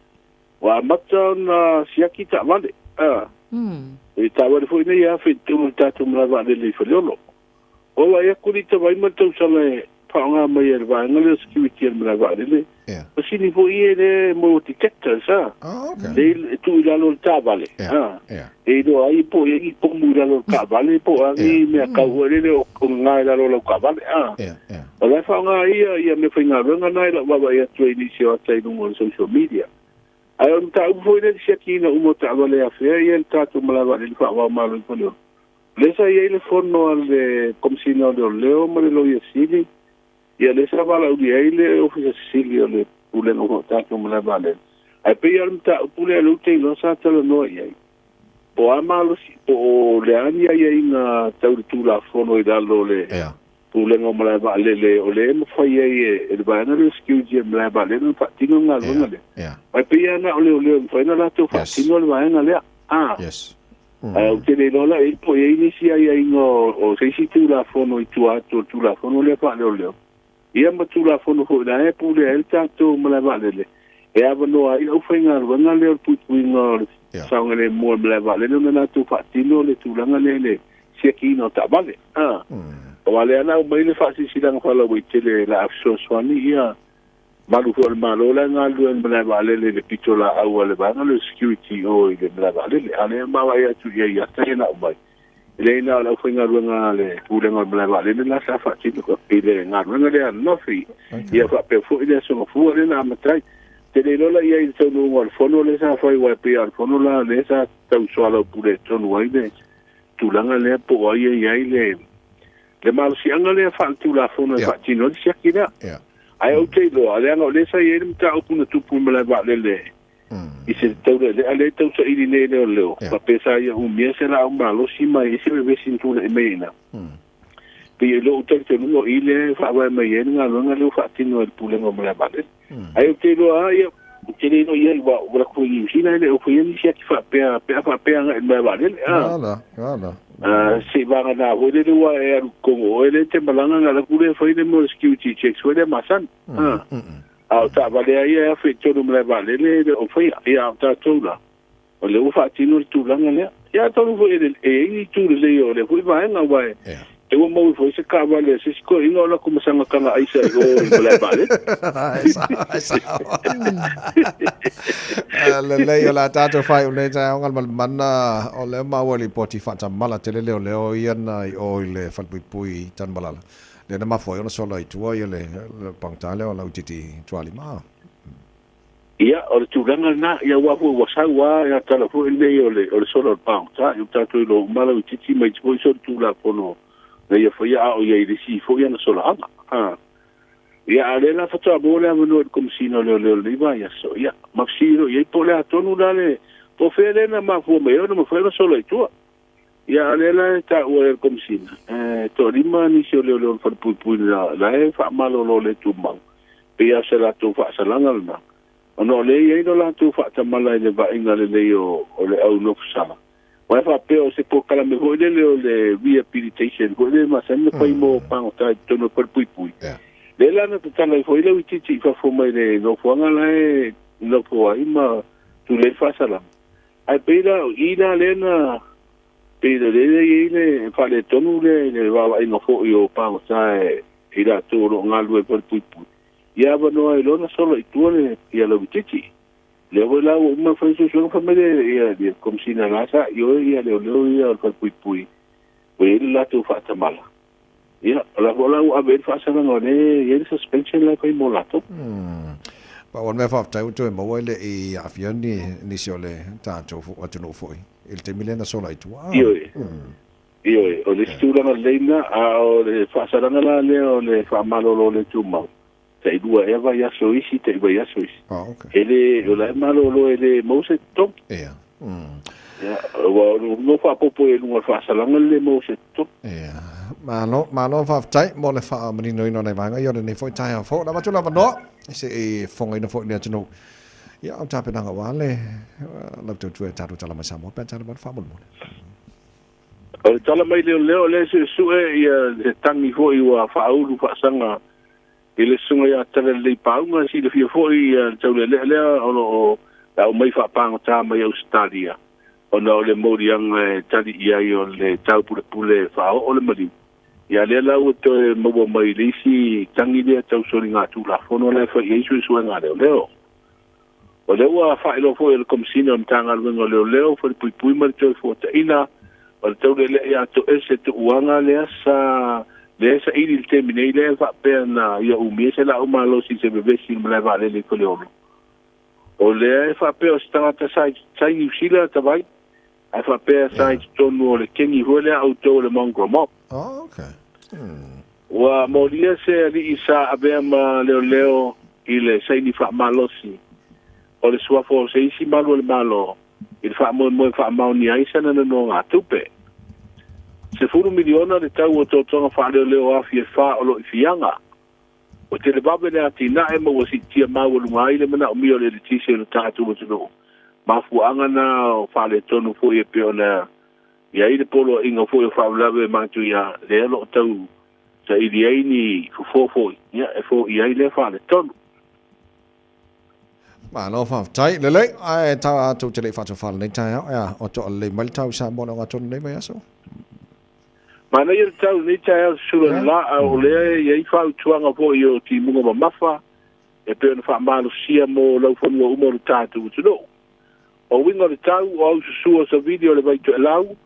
Ua amata ona siaki taavale. A. I taavale foi nei e afe i totonu o le tatou malae vaalele i Faleolo. Ua vaai atu le ita vai ma le tausala e faaaoga mai e le vaega lea o security a le malae vaalele. Masini foi ia lea e mo detectors a. Lea e tuu i lalo o le taavale. A. E iloa ai po o i ai ni pomu i lalo o le taavale po o a ni mea tau foi lele o gaga i lalo o lau taavale. A. O la e faaaoga ai ia mea faigaluega na i lau vaavaai atu ai i nisi o ata i luga o le social media. Ae o le mataupu foi lea i le siakiina uma o taavale afea ia i le tatou malae vaalele faavao Malo i Faleolo, lea sa i ai le fono a le Komesina o Leoleo ma le Loia Sili, ia lea sa valaaulia ai le Ofisa Sili o le Pulega o tatou malae vaalele. Ae pei lava o le mataupu lea lea ou te iloa sa talanoa i ai, po o a malosi, po o le a ni aiaiga tau le Tulafono i lalo o le Pulega o Malae Vaalele o lea e mafai ai e le vaega lea o security a le Malae Vaalele ona faatino le galuega lea. Ae pei lava na o leoleo e mafai ona latou faatino le vaega lea. A. Ae ou te le iloa la po o i ai nisi aiaiga o se isi Tulafono i tua atu o le Tulafono lea faaleoleo, ia ma Tulafono foi la e pulea ai le tatou Malae Vaalele, e avanoa ai le aufaigaluega lea o le puipuiga o le saogalemu o le Malae Vaalele ona latou faatino le tulaga lea i le siakiina o taavale. A, aua lea na aumai le faasilasilaga faalauaitele o le a fesoasoani ia malu foi o le Malo la e galulue ai i le malae vaalele i le pitolaau a le vaega lea o le security i o i le malae vaalele. A o lea e vaavaai atu i ai i ata ia na aumai, e leai na o le aufaigaluega a le Pulega o le Malae Vaalele la sa faatino i le galuega lea ananafi, ia faapea foi le Aso Gafua lea na amata ai. Ou te le iloa la i ai i le taunuuga o le fono lea sa fai aua e pei lava o le fono la lea sa tau soalaupule tonu ai le tulaga lea po o ai e i ai le le malosiaga lea faaletulafono e faatino ai le siaki lea. Ae ou te iloa, leaga o lea sa i ai le mataupu na tupu i malae vaalele I se taulelea lea e tausaili nei e leoleo, faapea sa ia umia se laau malosi ma e i ai se vevesi na tulai mai ai i ina. Pei i lou talitonuga o i lea e faavae mai ai le galuega lea ua faatino e le Pulega o Malae Vaalele. Ae ou te iloa lava ia, ou te le iloa i ai, aua ua latou i Niu Sila e le o faia nisi ati faapea pe a faapea agai i le malae vaalele, a. Seiavagana foi lele ua e alu i totonu o oe lea e te malaga na alu atu lea e fai le mea o le security checks foi lea masani. A o taavale lava ia e afe i totonu o malae vaalele e le o faia. Ia a o tatou la, o lea ua faatino le tulaga lea. Ia atonu foi e i ai ni itu lelei o lea foi vaega aua e ua maua foi se taavale a se isi toeaina o latou masaga taga aisa i o i malae vaalele. Ai sao. Lelei o le a tatou faaiu nei taeao Galumalemana o lea maua lipoti faatamala tele leoleo ia na i o i le falepuipui i Tanumalala lea na mafua ai ona sola i tua ia le pagota lea o Lauitiiti Tualima. Ia, o le tulaga lena, ia aua foi ua sau lava ia tala foi lenei o le o le sola o le pagota, ia ua tatou iloa uma Lauitiiti ma isi foi solitulafono na ia faia a o i ai i le isi foi ana solaaga. A. Ia, a o lea la faatoa maua le avanoa i le Komesina o Leoleo i lenei vaiaso, ia, ma fesili loa i ai po o le a tonu la le, po o fea lea na mafua mai ai ona mafai ona sola i tua. Ia, a o lea la e taua e le Komesina, e toalima nisi o leoleo o le falepuipui la, la e faamalolo le tumau, pei lava o se latou faasalaga lena, ona o lea e i ai lo latou faatamala i le vaaiga lelei o, o le au nofosala. Aua e faapea o se polokalame foi lele o le rehabilitation foi lele e masani ona fai mo pagota i totonu o le falepuipui. Lea la na tatala ai foi le uitiiti i fafo mai le nofoaga la e nofo ai ma tulei le faasalaga. Ae pei la o i la lea na pei la lea e i ai le faaletonu lea i le vaavaaiga foi o pagota e i latou o lo o galulue i le falepuipui. Ia avanoa ai loa na sola i tua le ia Lauitiiti. Lea foi la ua uma ona fai suesuega fai mai le ia le Komesina la sa ioe ia leoleo ia o le falepuipui ua i ai le latou faatamala. Ia, o la foi la ua ave i ai le faasalaga o lea e i ai le suspension la e fai mo latou. Pau o le mea faafetai ua toe maua e le i aafia ni nisi o le tatou atunuu foi i le taimi lea na sola ai tua. Ioe. Ioe, o le isi tulaga lelei lena, a o le faasalaga la lea o le faamalolo le tumau, tai lua ea vaiaso isi, tai vaiaso isi. Oh, okay. E le, o la e malolo e le maua se totogi. Ia. Ia, aua o le no faaopoopo i luga o le faasalaga le le maua se totogi. Ia. Malo, malo faafetai mo le faamaninoina o nai vaega ia o lenei foi taeao fou. O le avatu le avanoa se i fofogaina foi le atunuu. Ia, o tapenaga aua le lau tautua e tatou tala mai Samoa pe a tala mai le faamolemole. O le tala mai leoleo o lea e suesue ia se tagi foi ua faaulu faasaga i le susuga ia Talalelei Pauga, e silafia foi le taulealea lea o lo o aumai faapagota mai Ausetalia ona o le moliaga e tali i ai o le taupulepule faaoo le maliu. Ia lea la ua toe maua mai le isi tagi lea tau soligatulafono la e fai i ai suesuega a leoleo. O lea ua faailoa foi e le Komesina o le Matagaluega o Leoleo, Falepuipui ma le Toefuataiga, o le taulealea ia toese tuuaga lea sa lea e saili i le taimi nei lea e faapea na ia umia se laau malosi i se vevesi i le malae vaalele i Faleolo. O lea e faapea o se tagata sa sa i Niu Sila tavai, ae faapea sa i totonu o le keni foi lea a outou o le Mongrel Mob. Oh, okay. Ua molia se alii sa avea ma leoleo i le saini faamalosi o le suafa o se isi malu o le Malo i le faamoemoe e faamaonia ai sana nonogatupe. 10 miliona le tau o totoga faaleoleo afi e fa o lo o i Fiaga. Ua televave le atinae ma ua siitia maualuga ai le manaomia o le eletise i lo tatou atunuu. Mafuaaga na o faaletonu foi e pei ona i ai le poloaiga foi o faalavelave e matuia lea o lo o tau saili ai ni fofo foi ia e foia ai lea faaletonu. Malo faafetai. Lelei, ae tatou te le i faatofala lenei taeao, ea, o toa lelei mai le tau i Samoa le ogatotonu lenei vaiaso. Manaia le tau i lenei taeao sesula le la, a o lea e i ai fautuaga foi o timuga mamafa e pei ona faamalosia mo laufanua uma o le tatou atunuu. O uiga o le tau, o au susua savili o le vai toelau,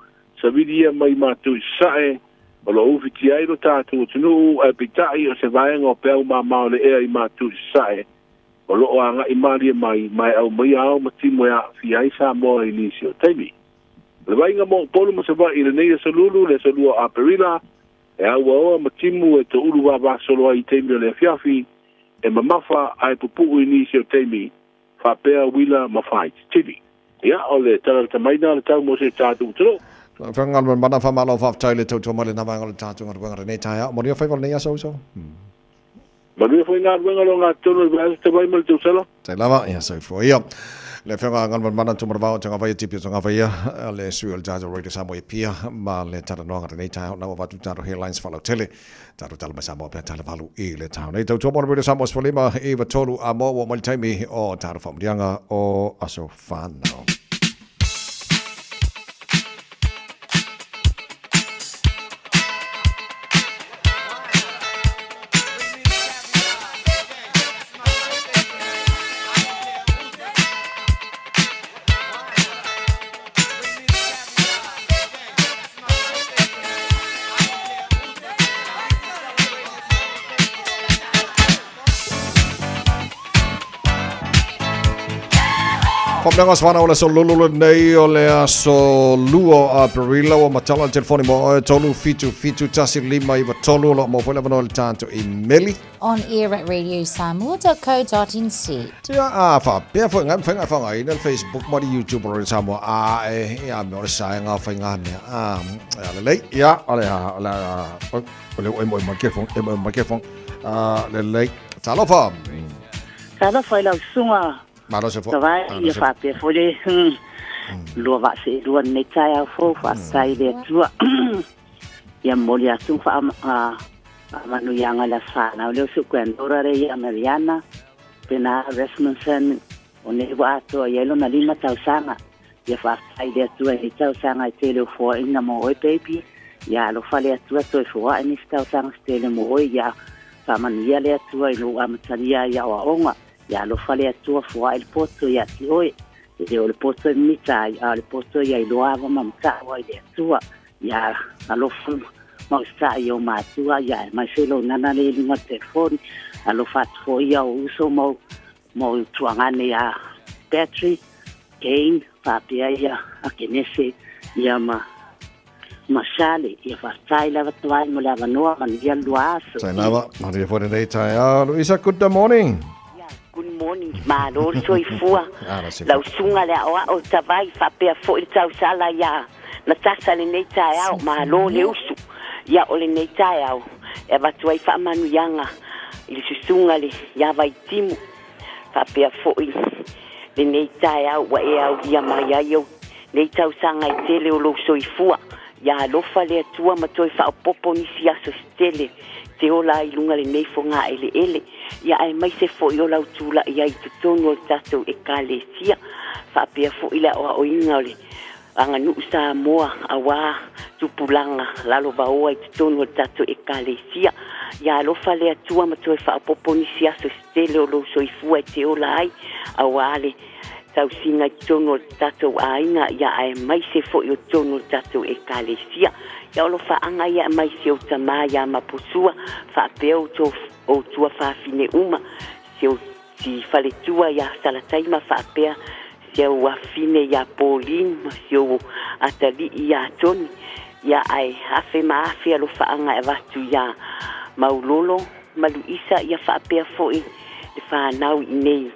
savili ia mai matou i sasae, o lo o ufitia ai lo tatou atunuu, ae peitai o se vaega o peau mama o le ea i matou i sasae, o lo o agai malie mai, ma e aumaia ao ma timu e aafia ai Samoa i nisi o taimi. O le vaaiga mo Upolu ma Savaii i lenei aso Lulu, le aso 2 o Aperila, e auaoa ma timu e toulu vavasolo ai i taimi o le afiafi, e mamafa ae pupu'u i nisi o taimi. Faapea uila ma faaititili. Ia, o le tala lata mai lena o le tau mo si o tatou atunuu. Lau Afioga Galumalemana, faamalo faafetai i le tautua mai i lena vaega o le tatou galuega i lenei taeao. Manuia faiva o lenei aso uso. Manuia foi galuega o lo gatotonu o le vaiaso talu ai ma le tausala. Tai lava, ia soifua ia. Le Afioga Galumalemana Tumanavao Tagavaia Tipi o Tagavaia, le sui o le tatou Radio Samoa i Apia ma le talanoaga i lenei taeao. Na ua avatu tatou headlines faalautele. Tatou tala mai Samoa pea tala valu i le taeao nei. Tautua mo le Radio Samoa 15 93 a mo ua mai le taimi o tatou faamanuiaga o aso whanau. Faamanuiaga aso fanau o le aso lulu lenei o le aso 2 o Aperila ua matala le telefoni mo oe 3 7 7 1 5 9 3 o lo o maua foi le avanoa i le tatou imeli. On air at radiosamoa.co.nz. Ia, a faapea foi ngai mafai ona faaaogaina le Facebook ma le YouTube o Radio Samoa a e ia mea o le saega o faigamea a ia lelei ia o le a o le a o le ua emo emo mai le telefoni emo emo mai le telefoni a lelei talofa. Talofa i lau susuga Malo se fo. Tavae ia faapea foi le lua vaa seelua lenei taeao fou faafetai i le Atua. Ia momoli atu faamanuiaga i le aso fanau lea o si ou granddaughter lea ia Mariana Bernard Rasmussen o nei ua atoa i ai lona lima tausaga. Ia faafetai i le Atua i nei tausaga e tele o foaiina mo oe baby. Ia alofa le Atua toe foai nisi tausaga se tele mo oe. Ia faamanuia le Atua i lou amatalia ai aoaoga. Ia alofa le Atua foai le poto ia te oe. E le o le poto e mimita ai, a o le poto ia iloa ava ma matau ai le Atua. Ia alofa ma onosai i ou matua, ia aemaise lou nana lea i luga o le telefoni. Alofa atu foi ia ou uso ma ou tuagane ia Patrick, Kane, faapea ia Akenese, ia ma ma Shirley. Ia faafetai lava Tavai mo le avanoa, manuia le lua aso. Tai lava, manuia foi lenei taeao. Luisa, good morning. Good morning, malo le soifua. Lau susuga le aoao Tavai faapea foi le tausala ia Natasa lenei taeao, malo le usu. Ia o lenei taeao e avatu ai faamanuiaga i le susuga le ia Vaitimu faapea foi lenei taeao ua e aulia mai ai ou nei tausaga e tele o lou soifua. Ia alofa le Atua ma toe faaopoopo nisi aso se tele te ola ai i luga lenei fogaeleele, ia aemaise foi o lau tulai ai i totonu o le tatou Ekalesia, faapea foi le aoaoina o le aganuu Samoa aua tupulaga lalovaoa i totonu o le tatou Ekalesia. Ia alofa le Atua ma toe faaopoopo nisi aso se tele o lou soifua e te ola ai, aua le tausiga i totonu o le tatou aiga, ia aemaise foi o totonu o le tatou Ekalesia. Ia alofaaga ia aumai si ou tama ia Maposua, faapea outou tuafafine uma, si ou si faletua ia Salataima faapea si ou afine ia Pauline ma si ou atalii ia Tony. Ia ae afe ma afe alofaaga e avatu ia Maulolo ma Luisa ia faapea foi le fanau i inei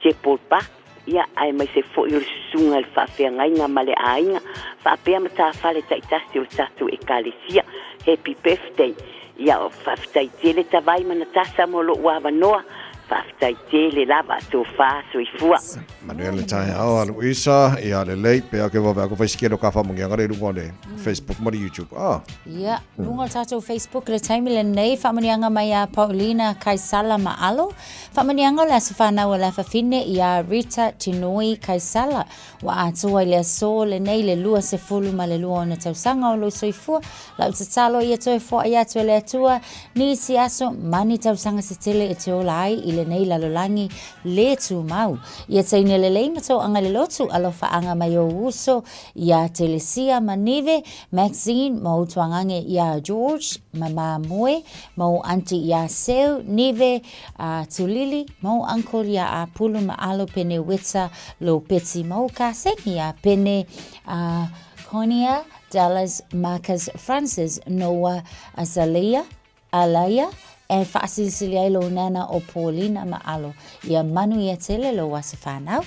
Chapel Park, ia, aemaise foi o le susuga i le faafeagaiga ma le aiga, faapea matafale taitasi o le tatou Ekalesia. Happy Birthday. Ia, faafetai tele Tavai ma Natasha mo lou avanoa. Faafetai tele lava, tofa, soifua. Manuia le taeao a Luisa, ia lelei, pea ke wawe ako whaisikelo ka whamungianga le lunga o le Facebook ma le YouTube. Ah. Ia, lunga o le tatou Facebook le taimi lenei, whamunianga mai a Paulina Kaisala Maalo, Faamanuiaga o le aso fanau a le afafine iā Rita Tinoi Kaisala, ua atoa i le aso lenei le 22 ona tausaga o lou soifua. Lau tatalo ia toe foai atu e le Atua nisi aso ma ni tausaga se tele e te ola ai i lenei lalolagi le tumau. Ia teine lelei ma toaga le lotu alofaaga mai ou uso iā Telesia ma Nive, Maxine ma ou tuagage iā George ma Mamoe ma ou aunty iā Seu, Nive, a Tulili, ma ou uncle iā Apulu ma Alo Pene Weta, Lopeti ma ou kaseni iā Pene, a Konia, Dallas, Marcus, Francis, Noah, Azalea, Alaia, E faasilisili ai lou nana o Paulina ma Alo. Ia manuia tele lou aso fanau.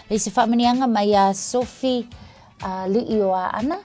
Le isi faamanuiaga mai iā Sophie Li'i o Aana.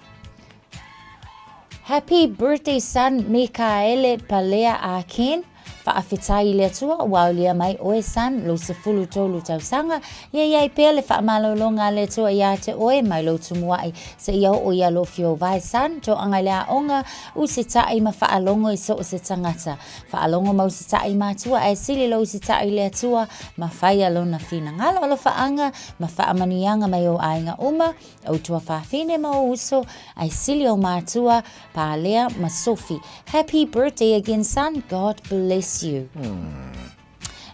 Happy birthday son Mikaele Palea a Ken. Faafetai i le Atua ua aulia mai oe son lou 13 tausaga. Ia i ai pea le faamalologa a le Atua iā te oe mai lou tumuaʻi seia oo ia lou fiovae son toaga i le aoga usitaʻi ma faalogo i so o se tagata. Faalogo ma usitaʻi i matua ae sili lou usitaʻi i le Atua ma faia lona finagalo alofaaga ma faamanuiaga mai ou aiga uma Ou tuafafine ma ou uso, ae sili ou matua, Palea ma Sophie. Happy birthday again son, God bless you.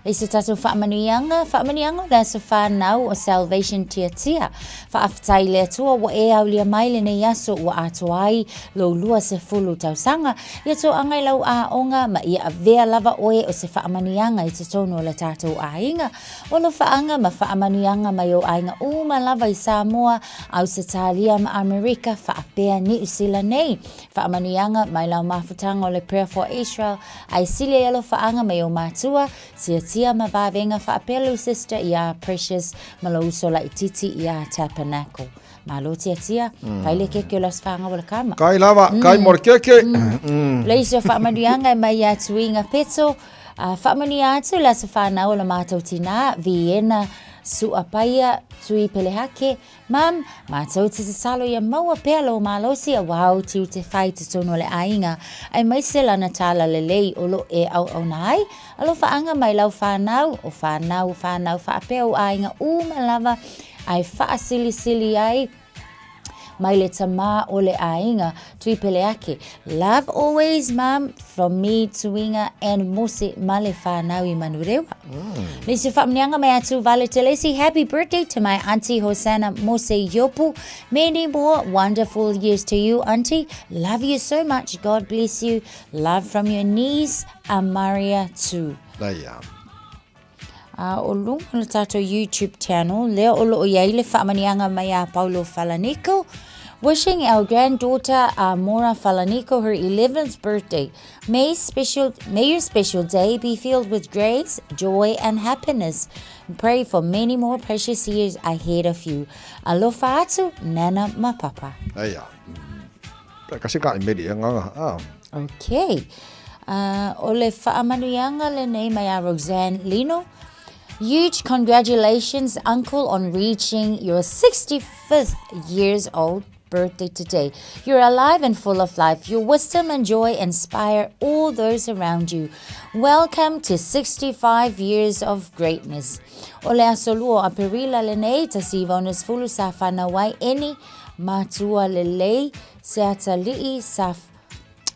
I se tatou faamanuiaga, faamanuiaga o le aso whanau o Salvation Tiatia. Faafetai i le Atua ua e aulia mai lenei aso ua atoa ai lou 20 tausaga. Ia toaga i lau aoga ma ia avea lava oe o se faamanuiaga i totonu o le tatou aiga. O alofaaga ma faamanuiaga mai ou aiga uma lava i Samoa, Ausetalia ma Amerika faapea Niu Sila nei. Faamanuiaga mai lau mafutaga o le Prayer for Israel, ae sili ai alofaaga mai ou matua, tiatia ma vavega faapea lou sister iā Precious ma lou uso laititi iā Tabernacle. Malo tiatia, fai le keke o le aso whāngau o le kama. Kai lava, kai mo le keke. Le isi o faamanuiaga e mai iā Tuiga Peto, A faamanuia atu le aso whanau o la mātou tinā, Vienna, Suapaia, Tui Pelehake, Mum, mātou te tatalo ia maua pea lou malosi auā ou tiute whai totonu o le aiga, aemaise lana tala lelei o lo e auauna ai, alofaanga mai lau whanau, o whanau o whanau faapea ou aiga uma lava, ae faasilisili ai, mai le tamā o le aiga, Tui Peleake. Love always mum from me Tuiga and Mose ma le whanau i Manurewa. Le isi faamanuiaga mai atu Vale Telesi, happy birthday to my auntie Hosanna Mose Iopu. Many more wonderful years to you auntie. Love you so much. God bless you. Love from your niece Amaria too. Leia. A o luga o le tatou YouTube channel, lea o loo i ai le faamanuiaga mai a Paulo Falaniko, wishing our granddaughter Amora Falaniko her 11th birthday. May, special, may your special day be filled with grace, joy and happiness. Pray for many more precious years ahead of you. Alofa atu, Nana ma Papa. Eia. Kasi ka i meri e nganga. Ah. Okay. O le faamanuiaga lenei mai a Roxanne Lino. Huge congratulations, uncle, on reaching your 65th years old birthday today. You're alive and full of life. Your wisdom and joy inspire all those around you. Welcome to 65 years of greatness. O le aso lua o Aperila lenei, 1960 sa whanau ai Eni, matua lelei, se atalii sa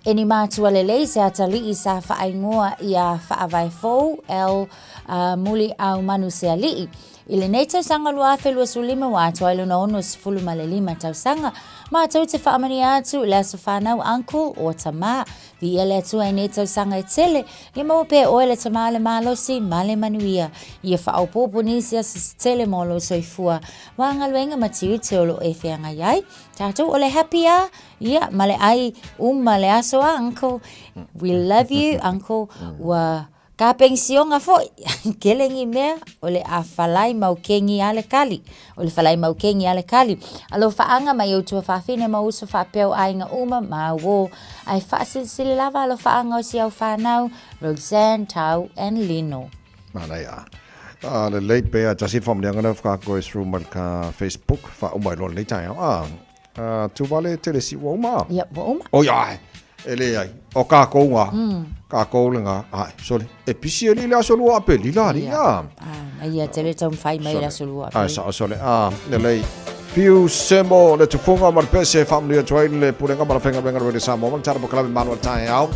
Eni mātua lelei se atalii sa whaaingoa ia Whaavae Fou L muli au manu se alii. I lenei tausaga 2025 ua atoa ai lona 65 tausaga, mātou te whaamania atu le aso whanau uncle o tamā. Viia le Atua i nei tausaga e tele, ia maua pea oe le tamā le malosi ma le manuia. Ia whaopopo nisi aso se tele mō lou soifua. Wā galuega ma tiute o loo e feagai ai. Tātou o le happy a, Ia, ma le ai uma le aso a, uncle. We love you, uncle. Ua ka pensionga foi. Kele ngi mea, o le a falai mau kengi a le kali. O le falai mau kengi a le kali. Alofaanga mai ou tuafafine ma uso faapea o aiga uma, māuō. Ae faasilisili lava alofaanga o si au whanau, Roxanne, Tau and Lino. Manaia. A lelei pea, tasi le faamanuiaga lea whakaako e through mai ka Facebook, whauma i loa lenei taeao. A, Tuvale Telesi, ua uma? Ia, ua uma. O ia, ai, e leai. O kākou ngā. Kākou le ngā. Ai, sole. E pisi e li le aso lua Aperila, ali, ia. Ah, ia, tele tau mwhai mai le aso lua Aperila. Ai, sao, sole. Ah, le lei. Piu Semo, le tufunga ma le pese, whaamanu atu ai le pulenga ma la whenga wenga le Samoa, ma le tara po manu al tae au.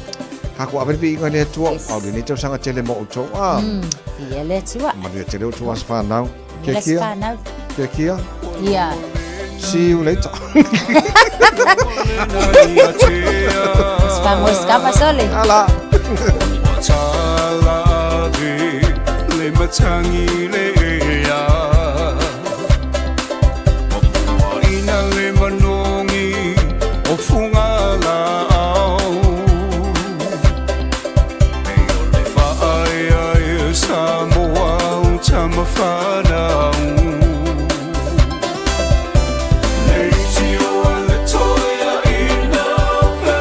Ka ko awere viiga i le Atua, au le nei tausaga tele mo outou. Ah. Ia le Atua. Manuia tele outou aso whanau. Kia kia. Whanau. Kia kia. Ia. See you later. Vamos kama sole. Ala. ma fanau. Leitioa le toeaina pe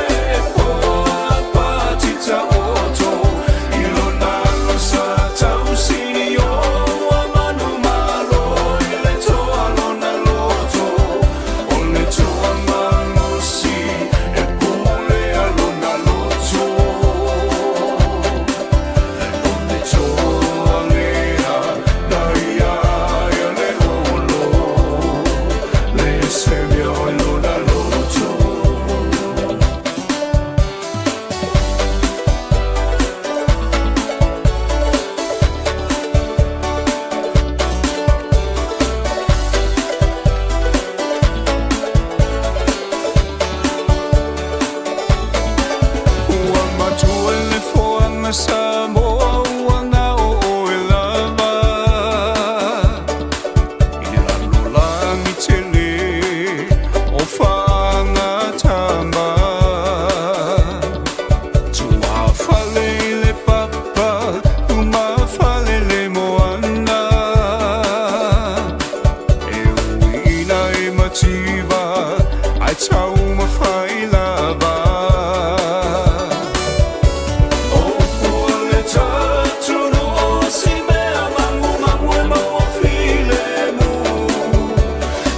poa pati taoto i lona alo sa tausini o ua manumalo i le toa lona loto o le toa malosi e pule a lona loto o le toa lea na ia ia le olo le se mea o lona loto. Ua matua le foaga Samoa ua gao oe lava i le lalolagi tele o faagatama. Tuafale i le papa, lumafale le moana. E uiina e mativa, ae taumafai lava. O pua le tatunu o si mea magumagu e maua filemu.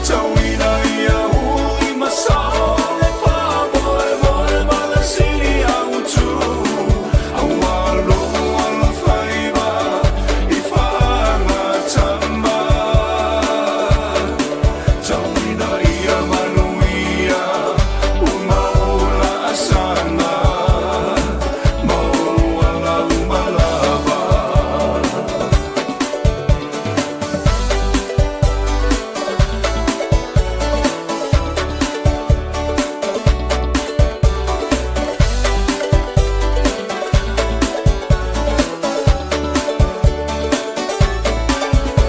Tauina ia uli ma sao le faamoemoe ma le sili autu. Aua lou alofaiva i faagatama. Tauina ia manuia uma o laasaga ma ou ala uma lava.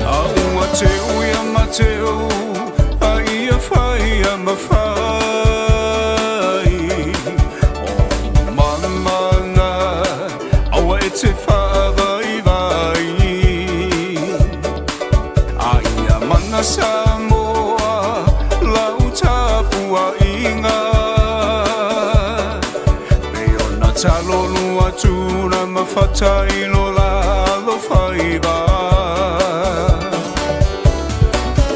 A ua teu ia Mateo, a ia fai ia mafai. O mamana, aua e te faavaivai. A ia mana Samoa, lau tapuaiga. Pei ona talolu atu na mafata i lo la alofaiva.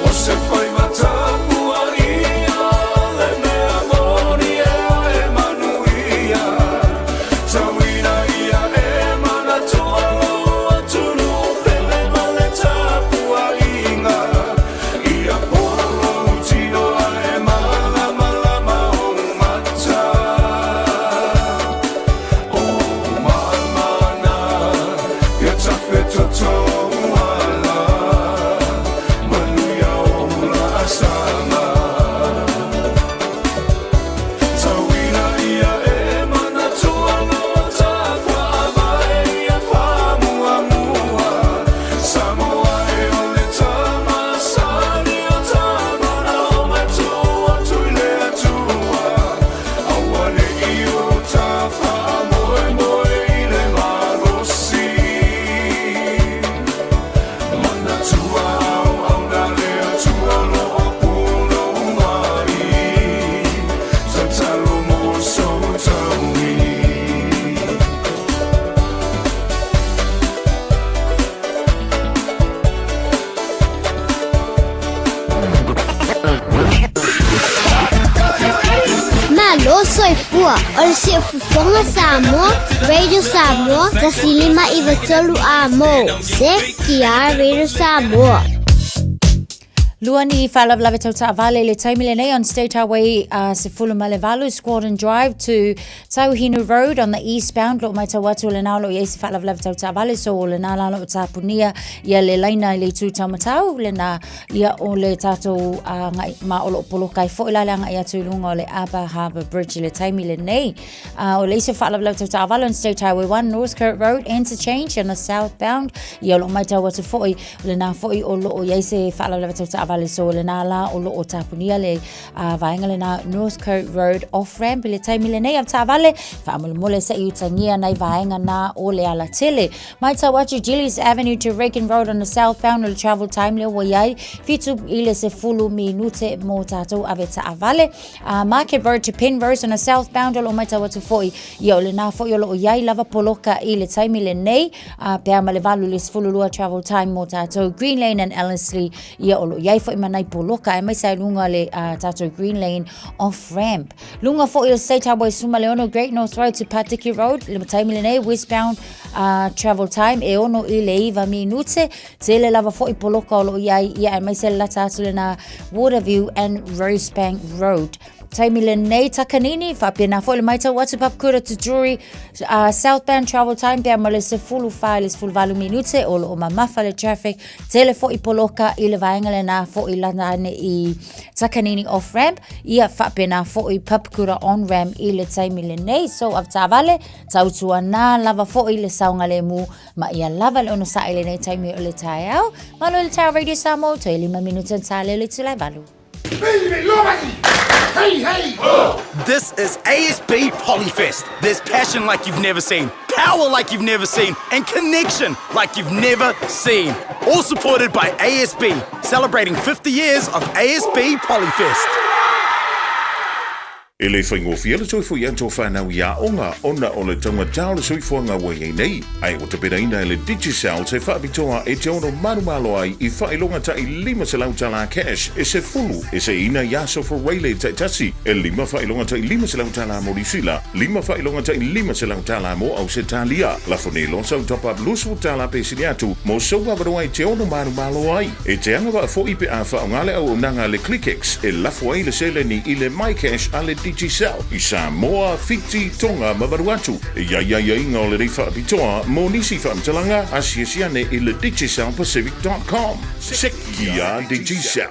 O se faiva tapuaia le mea moni e ae manuia. Tauina ia e manatua lou atunuu pele ma le tapuaiga. Ia pola lou tino ae malamalama ou mata. O mamana, ia tafetotou ala, manuia o laasaga. Tauina ia e manatua lo tafaavae ia faamuamua. Samoa e o le tamasani o tamana o matua atu i le Atua. Aua nei o tafaamoemoe i le malosi. Manatua auauna le Atua o lo o punou mai. Tatalo mo sou taui. Malo soifua o le Siufofoga Samoa, Radio Samoa, 105 93 A mo, CTR Radio Samoa. Lua ni faalavelave tau taavale i le taimi lenei on State Highway 18 Squadron Drive to Tauhinu Road on the eastbound lo matau atu o lena o lo o i ai se faalavelave tau taavale so o lena la lo o tapunia ia le laina i le itu taumatau lena ia o le tatou agai ma o lo o poloka ai foi la le agai atu i luga o le Upper Harbour Bridge i le taimi lenei. O le isi o faalavelave tau taavale on State Highway 1 Northcote Road interchange on the southbound ia o lo o matau atu foi o lena foi o lo o i ai se faalavelave tau taavale. taavale. So lena la o loo tapunia le vaega lena Northcote Road off ramp i le taimi lenei avetaavale faamolemole se i utagia nai vaega na o le alatele. Matau atu Gillies Avenue to Reagan Road on the southbound o le travel time lea ua i ai 7 i le 10 minute mo tatou avetaavale. Market Road to Penrose on the southbound o lo o matau atu foi ia o lena foi o lo o i ai lava poloka i le taimi lenei pe a ma le 8 i le 12 travel time mo tatou Green Lane and Ellerslie ia o lo o i ai foi ma nai poloka aemaise ai luga le tatou Green Lane off ramp. Luga foi o State Highway 16 Great North Road to Patiki Road le taimi lenei westbound travel time e 6 i le 9 minute. Tele lava foi poloka o lo o i ai ia aemaise le lata atu lena Waterview and Rosebank Road. Taimi lenei Takanini, faapena foi le maitau atu Papakura to Drury, southbound travel time pea ma le 14 i le 18 minute o lo o mamafa le traffic. Tele foi poloka i le vaega lena foi lana ane i Takanini off ramp, ia faapena foi Papakura on ramp i le taimi lenei. So avetaavale, tautuana lava foi le saogalemu ma ia lava le onosai i lenei taimi o le taeao. Malo i le taeao Radio Samoa, toe 5 minute na tā leo le itula e 8. This is ASB Polyfest. There's passion like you've never seen, power like you've never seen, and connection like you've never seen. All supported by ASB, celebrating 50 years of ASB Polyfest. E le faigofie le toe foi atu o whanau i aoga ona o le taugata o le soifuaga ua i ai nei, ae ua tapenaina e le Digicel se faapitoa e te ono malomalo ai i faailoga ta'i $500 tala cash e 10 e seiina i aso Fureile taitasi, e lima faailoga ta'i $500 tala mo Niu Sila, lima faailoga ta'i $500 tala mo Ausetalia. Lafo nei loa sau top up $20 tala pe sili atu mo sou avanoa e te ono malomalo ai. E te agavaa foi pe a faaaoga le auaunaga a le ClickX e lafo ai le seleni i le MyCash a le Digicel i Samoa, Fiti, Tonga ma Vanuatu. E i ai aiaiga o lenei faapitoa mo nisi faamatalaga, asiasi ane i le DigicelPacific.com. Sekia Digicel.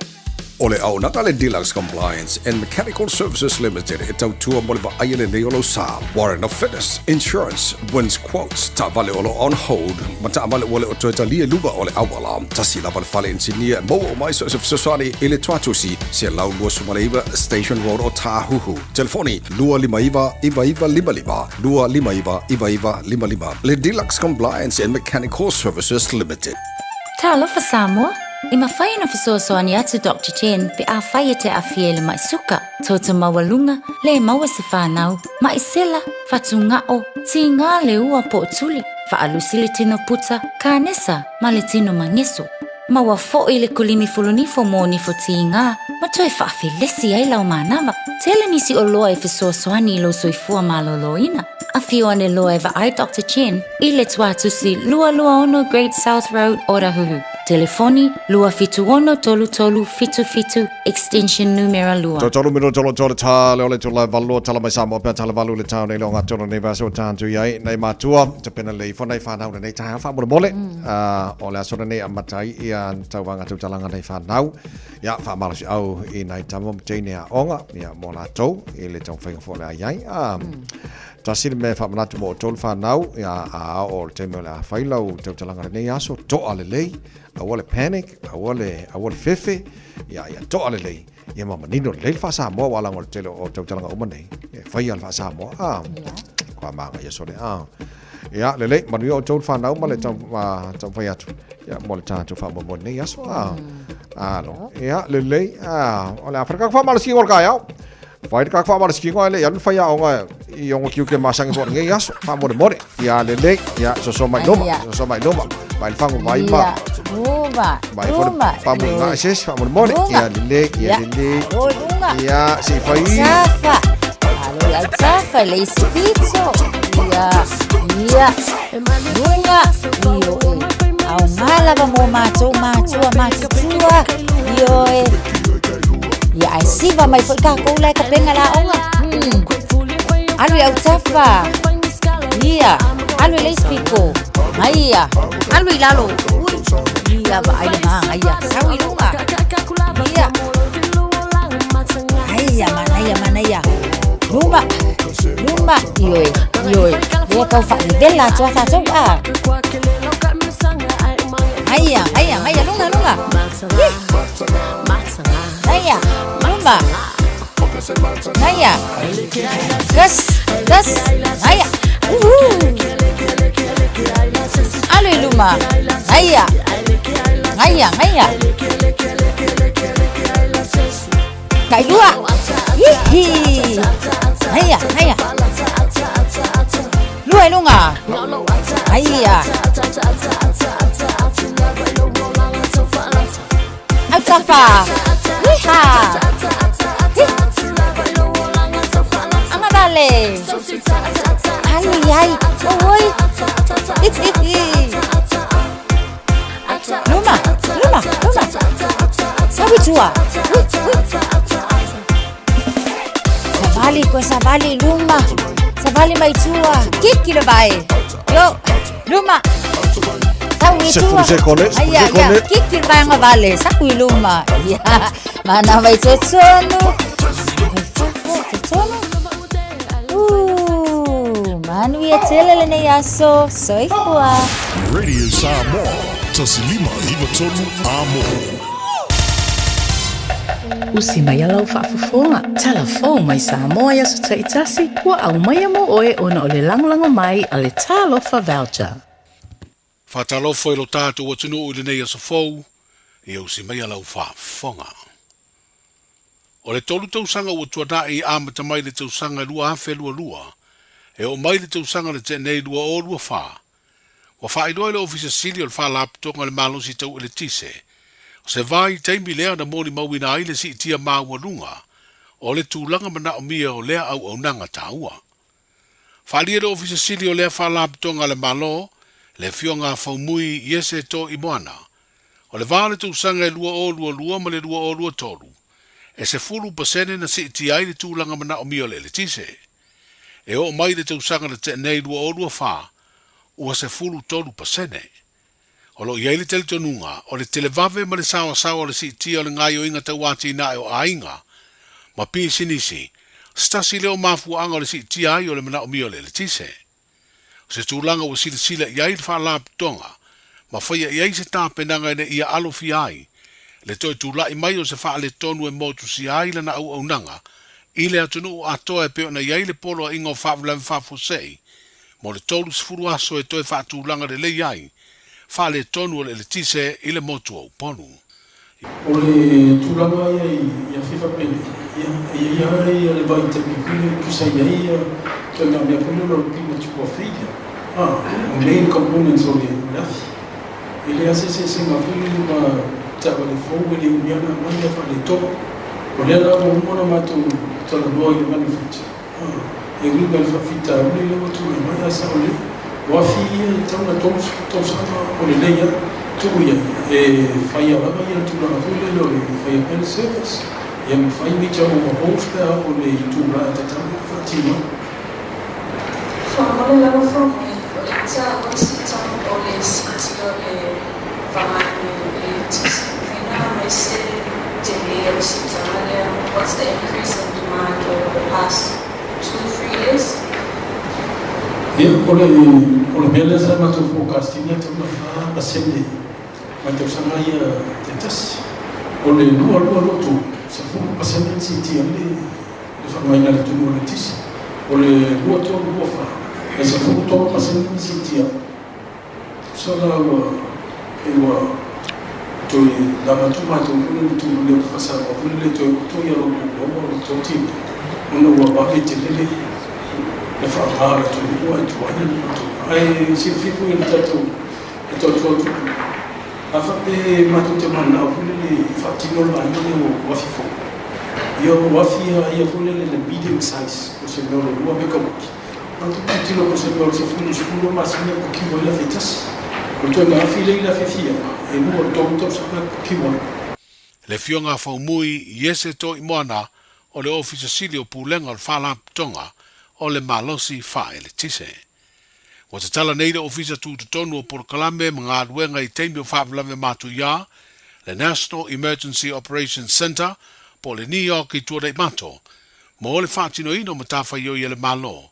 O le auaunaga a le Deluxe Compliance and Mechanical Services Limited e tautua mo le vaaia lenei o lou sa. Warrant of Fitness, Insurance, Wins Quotes, taavale o lo o on hold, ma taavale ua le o toe talia i luga o le auala. Tasi lava le fale inisinia e maua uma ai so o se fesoasoani i le tuatusi 129 Station Road o Tāhuhu. Telefoni 259 9955 259 9955 Le Deluxe Compliance and Mechanical Services Limited. Talofa Samoa! E mafai ona fesoasoani atu Doctor Chen pe afai e te aafia i le mai suka, toto maualuga, le maua se fanau, mai sela, fatugao, tiga le ua po o tuli, faalusi le tino puta, kanesa ma le tino mageso. Maua foi le kulimi fulunifo mo nifo tiga ma toe faafelesi ai lau manava. Tele nisi oloa e fesoasoani i lou soifua malōlōina. Afio ane loa e vaai Doctor Chen i le tuatusi 226 Great South Road, Otahuhu. Telefoni 276 33 77 extension numera 2. Tolu mino tolo tolo tā le ole tula valo tala mai Samoa pea tala valu le tau nei le o ngā tolo nei vaso tāntu i ai nei mātua te pena le ifo nei whanau nei taha wha mole mole o le aso nei a matai i a tau wanga tau talanga nei whanau ia wha malasi au i nei tama mo teine a onga ia mo lātou i le tau whainga fo le ai ai tasi le mea faamanatu mo outou le fanau, ia, a oo le taimi o le a fai lau tautalaga lenei aso, toa lelei, aua le panic, aua le, aua le fefe, ia, ia toa lelei, ia ma manino lelei le faa-Samoa, aua leaga o le tele o tautalaga uma nei, e faia le faa-Samoa, a, kua magaia sole, a. Ia, lelei, manuia outou le fanau ma le tau, ma taumafai atu, ia, mo le tatou faamoemoe lenei aso, a. Alo, ia, lelei, a, o le a fai le kaka faamalosiga o le taeao. Fai le kaka faamalosiga e le i alu le faiaoga i ona tiute masani foi o lenei aso, faamolemole. Ia lelei, ia soso mai luma, soso mai luma. Mai le fagu vai ma. Luma, Mai foi le luma. pamuiga e se isi faamolemole. Ia lelei, ia lelei. Alo i luga. Ia, se i fai. Tafa. Alo i au tafa i le isi pito. Ia, ia. Luga. Ioe. Aoga lava mo matou matua matutua. Ioe. Ia, ae siva mai foi takou la e tapena le aoga. Alu i autafa. Ia, alu i le isi pito. Aia, alu i lalo. Ui, ia vaai le magaia. Sau i luga. Ia. Aia, manaia, manaia. Luma, luma. Ioe, ioe. Lea tau faalevela atu a tatou a. Aia, aia, aia, luga, luga. Ih. Gaia, luma. Gaia. Gas, gas, gaia. Uhu. Alu i luma. Gaia. Gaia, gaia. Tailua. Hihi. Gaia, gaia. Lua i luga. Gaia. Autafa. Iha. Hi. Agavale. Alu i ai. Oi. Hi, hi, hi. Luma, luma, luma. Sau i tua. Ui, ui. Savali koe savali i luma. Savali mai tua. Kiki le vae. Yo, luma. Sau i tua. Aia, aia. Kiki le vae agavale. Saku i luma. Ia. Manava i totonu. Manava i fafo, totonu. Ooh, manuia tele lenei aso. Soifua. Radio Samoa, 1593 Amo. Usi mai a lau faafofoga, talafou mai Samoa i aso taitasi, ua aumaia mo oe ona o le lagolago mai a le Talofa Voucher. Faatalofa i lo tatou atunuu i lenei aso fou, ia usi mai a lau faafofoga. O le tolu tausaga ua tuanai amata mai le tausaga 2022 e oo mai le tausaga na tea nei 2024, ua faailoa e le Ofisa Sili o le Faalapotopotoga o le Malosi Tau Eletise, o se vaitaimi lea na molimauina ai le siitia maualuga o le tulaga manaomia o lea auaunaga taua. Faaalia le Ofisa Sili o lea Faalapotopotoga a le Malo, le Afioga a Faumui Iese Toimoana, o le va o le tausaga e 2022 ma le 2023, e 10% na siitia ai le tulaga manaomia o le eletise. E oo mai le tausaga na tea nei 2024, ua 13%. O lo o i ai le talitonuga, o le televave ma le saoasaoa o le siitia o le gaoioiga tau atinae o aiga ma pisinisi, se tasi lea o mafuaaga o le siitia ai o le manaomia o le eletise. O se tulaga ua silasila i ai le Faalapotopotoga ma faia i ai se tapenaga ina ia alofia ai le toe tulai mai o se faaletonu e motusia ai lana auaunaga i le atunuu atoa e pei ona i ai le Poloaiga o Faalavelave Faafuasei mo le 30 aso e toe faatulaga lelei ai faaletonu o le eletise i le motu o Upolu. O le tulaga ia i afi faapena, ia, e i ai lava ia le vaitaimi foi lea e tusa i ai ia ituaiga mea foi lea o le premature failure, a, o main components o le afi. E leai se eseesega foi lele ma taavale fou e le umi lava ona aumai ia faaletonu. O lea la ua uma ona matou talanoa i le manufacturer, a, e uiga i le faafitauli lea ua tulai mai, a sao lelei, o afi ia e tatau ona 30 tausaga o lelei lava, tuu i ai, e faia lava ia le tulaga foi lele o le faia pea le service, ia ma fai major overhauls pe a o le itula e tatau ona faatino ai. Faamolemole lau Afioga o le taua le siitaga o le siitia o le faaaogaina o le eletise fina mai se tele o le siitaga lea what's the increase in demand over the past 2, 3 years? Ia, o le, o le mea lea sa matou forecast ina e tatau ona 4% mai tausaga ia taitasi. O le 2, 2, 2, 3, 10% le siitia ai le, le faaaogaina e le atunuu o le eletise. O le 2, 3, 2, 4, e 13% le siitia ai. Tusa la ua pei ua toe lava atu matou foi lele tulu lea o le faasaoa foi lele toe oto ia lo outou maua o le toatino ona ua vave tele le le faaaoga a le atunuu ae tuai le matou ae silafia foi e le tatou e tautua atu a faapea matou te mananao foi lele e faatino le vaega lea o afi fou ia o afi ia foi lele le medium size o se mea o le 2 megawati. Matou tilotilo mo se mea o le 10 12 masina e pukiu ai le afi e tasi. O le ituaiga afi lea i le afi e fia, e lua, tolu tausaga e pukiu ai. Le Afioga a Faumui Iese Toimoana o le Ofisa Sili o Pulega o le Faalapotopotoga o le Malosi Faaeletise. Ua tatala nei le Ofisa Tutotonu o Polokalame ma Galuega i taimi o faalavelave matuia, le National Emergency Operations Centre, po o le NEOC i Tuanaimato, mo le faatinoina o matafaioi a le Malo,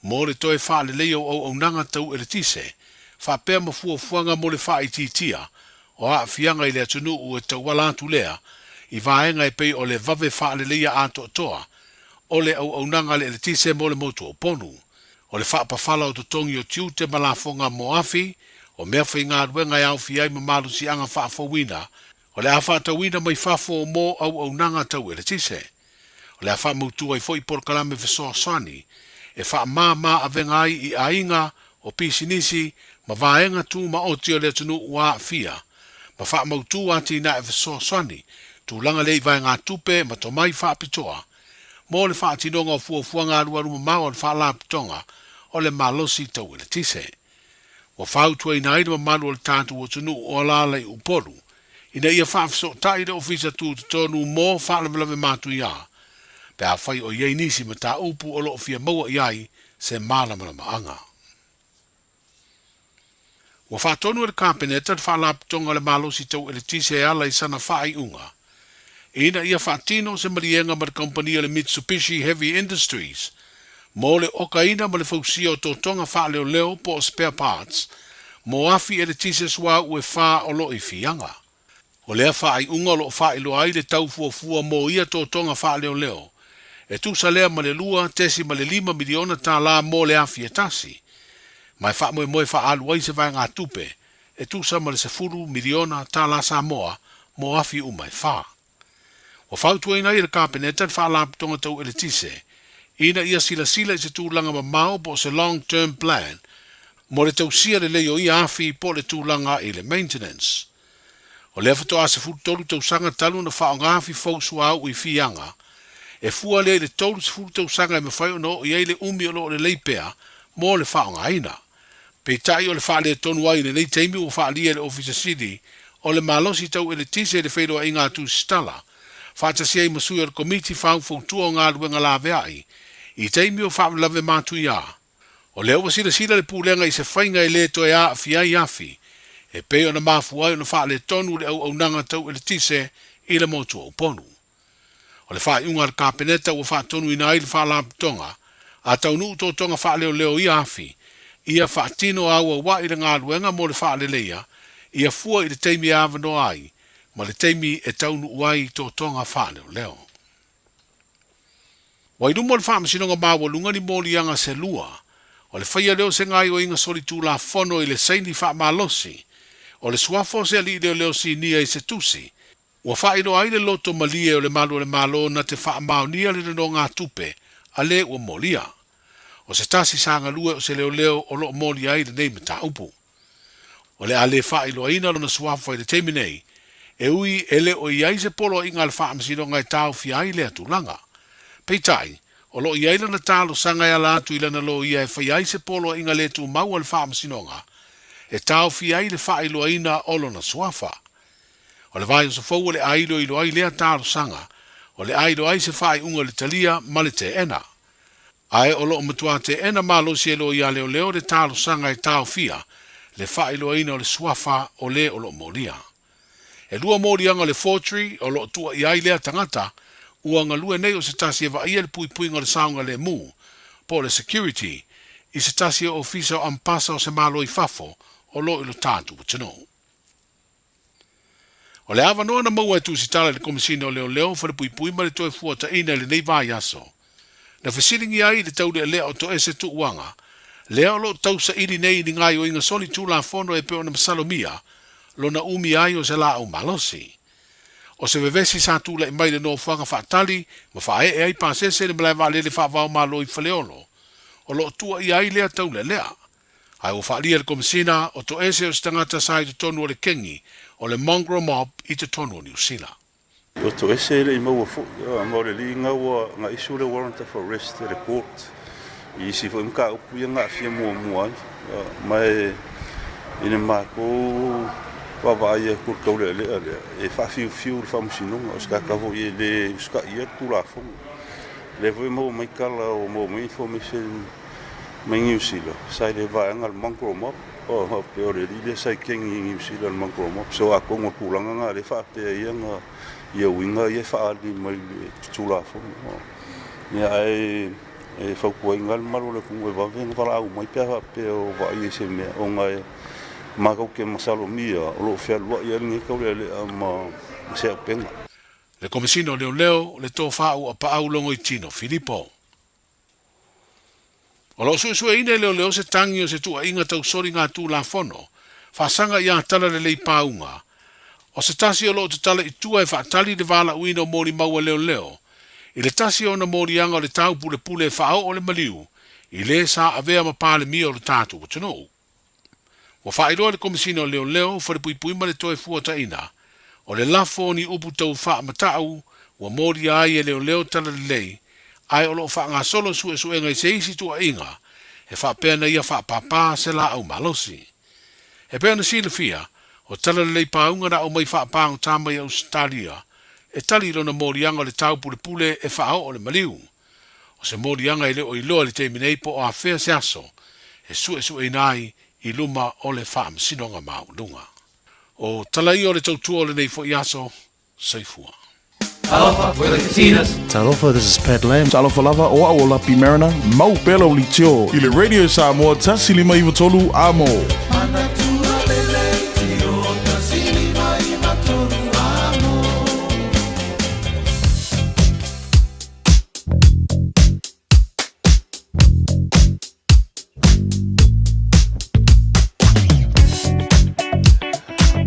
mo le toe faaleleia o auaunaga tau eletise, faapea ma fuafuaga mo le faaitiitia o aafiaga i le atunuu e tauala atu lea i vaega e pei o le vave faaleleia atoatoa o le auaunaga a le eletise mo le motu o Upolu, o le faapafala o totogi o tiute ma lafoga mo afi, o meafaigaluega e aofia ai ma malosiaga faafouina o le a faatauina mai fafo mo auaunaga tau eletise. O le a faamautu ai foi polokalame fesoasoani e faamāmā avega ai i aiga, o pisinisi ma vaega tumaoti o le atunuu ua aafia, ma faamautu atinae fesoasoani tulaga lea i vaegatupe ma tomai faapitoa mo le faatinoga o fuafuaga alualu mamao a le Faalapotopotoga o le Malosi Tau Eletise. Ua fautuaina ai le mamalu o le tatou atunuu o alaala i Upolu ina ia faafesootai le Ofisa Tutotonu mo Faalavelave Matuia pe afai o i ai nisi mataupu o lo o fia maua i ai se malamalamaaga. Ua faatonu e le Kapeneta le Faalapotopotoga o le Malosi Tau Eletise e ala i sana faaiuga ina ia faatino se maliega ma le kamupani a le Mitsubishi Heavy Industries mo le okaina ma le fausia o totoga faaleoleo po o spare parts mo afi eletise suauu e fa o lo o i Fiaga. O lea faaiuga o lo o faailoa ai le tau fuafua mo ia totoga faaleoleo, e tusa lea ma le $2.5 miliona tala mo le afi e tasi, ma e faamoemoe faaalu ai se vaegatupe e tusa ma le $10 miliona tala Samoa mo afi uma e fa. Ua fautuaina ai e le Kapeneta le Faalapotopotoga Tau Eletise ina ia silasila i se tulaga mamao po o se long term plan mo le tausia lelei o ia afi po o le tulaga i le maintenance. O lea faatoa 13 tausaga talu ona faaaoga afi fou suauu i Fiaga, e fua lea i le 30 tausaga e mafai ona oo i ai le umi o lo o lelei pea mo le faaaogaina. Peitai o le faaletonu ai i lenei taimi ua faaalia e le Ofisa Sili o le Malosi Tau Eletise i le feiloaiga a Tusitala, faatasi ai ma sui o le Komiti Faufautua o Galuega Laveai i taimi o faalavelave matuia. O lea ua silasila le Pulega i se faiga e le toe aafia ai afi, e pei ona mafua ai ona faaletonu le auaunaga tau eletise i le motu o Upolu. O le faaiuga a le Kapeneta ua faatonuina ai le Faalapotopotoga a taunuu totoga faaleoleo ia afi, ia faatino auauai le galuega mo le faaleleia, ia fua i le taimi e avanoa ai ma le taimi e taunuu ai totoga faaleoleo. Ua i luma o le Faamasinoga Maualuga ni moliaga se lua, o le faia lea o se gaoioiga solitulafono i le saini faamalosi o le suafa o se alii leoleo sinia i se tusi Ua faailoa ai le loto malie o le malu o le Malo na te faamaonia le nonogatupe a le ua molia. O se tasi sa galue o se leoleo o lo o molia ai lenei mataupu. O le a le faailoaina lona suafa i le taimi nei, e ui e le o i ai se poloaiga a le Faamasinoga e taofia ai lea tulaga. Peitai, o lo o i ai lana talosaga e ala atu i lana loia e faia ai se poloaiga le tumau a le Faamasinoga e taofia ai le faailoaina o lona suafa. O le vaiaso fou o le a iloilo ai lea talosaga, o le a iloa ai se faaiuga i le talia ma le teena. Ae o lo o matua teena malosi e loia leoleo le talosaga e taofia le faailoaina o le suafa o le o lo o molia. E lua moliaga o le forgery o lo o tua i ai lea tagata ua galue nei o se tasi e vaaia le puipuiga o le saogalemu, po o le security, i se tasi o ofisa o ampasa o se Malo i fafo o lo o i lo tatou atunuu. O le avanoa na maua e Tusitala i le Komesina o Leoleo, Falepuipui ma le Toefuataiina i lenei vaiaso, na fesiligia ai i le taulealea o Toese Tuuaga, lea o lo o tausaili nei i ni gaoioiga solitulafono e pei ona masalomia lona umi ai o se laau malosi. O se vevesi sa tulai mai i le nofoaga faatali ma faaee ai pasese i le malae vaalele faava-o-Malo i Faleolo, o lo o tuuaia ai lea taulealea. Ae ua faaalia e le Komesina o Toese o se tagata sa i totonu o le kengi o le Mongrel Mob i totonu o Niu Sila. O Toese e le i maua foi, ma o le alii ua na issue le warrant of arrest e le court i isi foi mataupu ia na aafia muamua ai. Ma e i le matou vaavaai atu i le taulealea lea, e faafiufiu le faamasinoga, o se tagata foi e le usitaia le Tulafono. O lea foi e maua mai tala, ua maua mai information mai Niu Sila, sa i le vaega o le Mongrel Mob, o faapea o le alii lea sa i kengi i Niu Sila le Mongrel Mob. So atonu o le tulaga lena lea e faapea ai ana ia uiga ia e faaali mai le Tulafono. Ia ae e fautuaina le mamalu o le atunuu e vave ona valaau mai pe a faapea o vaaia i se mea ona e matou te masalomia o lo o fealuai ai lenei taulealea ma se auupega. Le Komesina o Leoleo, le Tofa Uapaau Logoitino Filipo. O lo o suesueina e leoleo se tagi o se tuuaiga tau soligatulafono faasaga iā Talalelei Pauga, o se tasi o lo o tatala i tua e faatali le valaauina o molimau a leoleo i le tasi o ona moliaga o le taupulepule e faaoo le maliu i le sa avea ma Palemia o le tatou atunuu. Ua faailoa le Komesina o Leoleo, Falepuipui ma le Toefuataiga, o le lafo o ni upu tau faamatau ua molia ai e leoleo talalelei ae o lo o faagasolo suesuega i se isi tuuaiga e faapea na ia faapāpā se laau malosi. E pei ona silafia, o talalelei pauga na aumai faapagota mai Ausetalia e tali i lona moliaga o le taupulepule e faaoo le maliu. O se moliaga e le o iloa i le taimi nei po o afea se aso e suesueina ai i luma o le Faamasinoga Maualuga. O tala ia o le tautua o lenei foi aso. Soifua. Talofa, we're the Katinas. Talofa, this is Pat Lam. Talofa lava, o au o Lapi Mariner, mau pea lau leitio i le Radio Samoa 153 A mo. Manatua le leitio 153 A mo.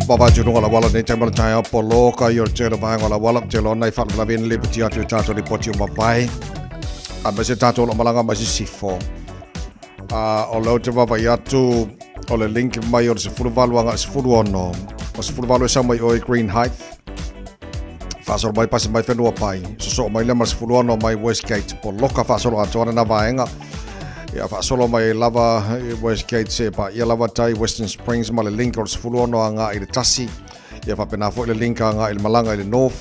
Baba tu runga la wala nei taimala tai au polo ka i o te tele vaenga la wala te lona i whaalavelave le pati atu i tātou ripoti o mawai a me se tātou o malanga mai sisifo a o leo te vava i atu o le link mai o le 18 anga 16 o 18 e sau mai o i Green Heights Faasolo mai pasi mai whenua pai. Sosoo mai le ma 16 mai Westgate. Poloka faasolo atoa lena vaega. Ia faasolo mai lava Westgate se pa ia lava tai Western Springs ma le link o le 16 aga i le tasi. Ia faapena foi le link aga i le malaga i le North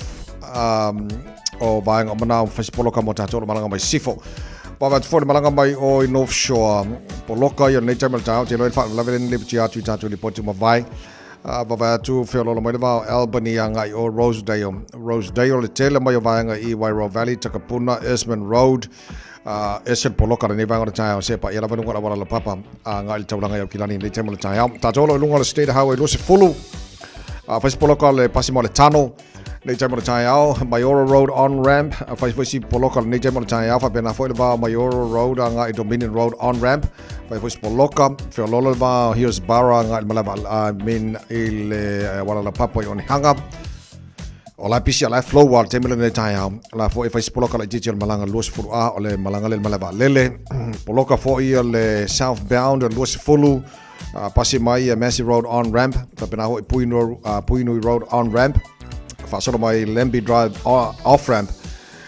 o vaega o manao fai se poloka mo tatou o le malaga mai Sifo. Vave atu foi le malaga mai o i North Shore. Poloka ia lenei taimi o le taeao te iloa i le faalavelave lenei le atu i tatou lipoti ua mavae. Vavae atu, feoloolo mai le va o Albany agai o Rosedale. Rosedale le tele mai o vaega i Wairoa Valley, Takapuna, Esmond Road, ese le poloka lenei vaega o le taeao, se paia lava luga o le auala laupapa agai le taulaga i Aukilani lenei taimi o le taeao. Tatou o lo o i luga o le State Highway 20, fai se poloka o le pasi ma o le Tano, Nei taimi o le taeao, Maiora Road on ramp, a fai foi si poloka lenei taimi o le taeao, faapena foi le va o Maiora Road agai Dominion Road on ramp, fai foi si poloka, feoloolo le va o Hillsborough agai le malae I mean i le auala laupapa i Onehunga. O la e pisi a la e flow a le taimi lenei taeao, la foi e fai si poloka laitiiti o le malaga 20 A o le malaga lea i le malae vaalele. Poloka foi le southbound 20 Pasi mai ia Massey Road on ramp, faapena foi Puhinui Road on ramp, faasolo mai Lambie Drive off ramp.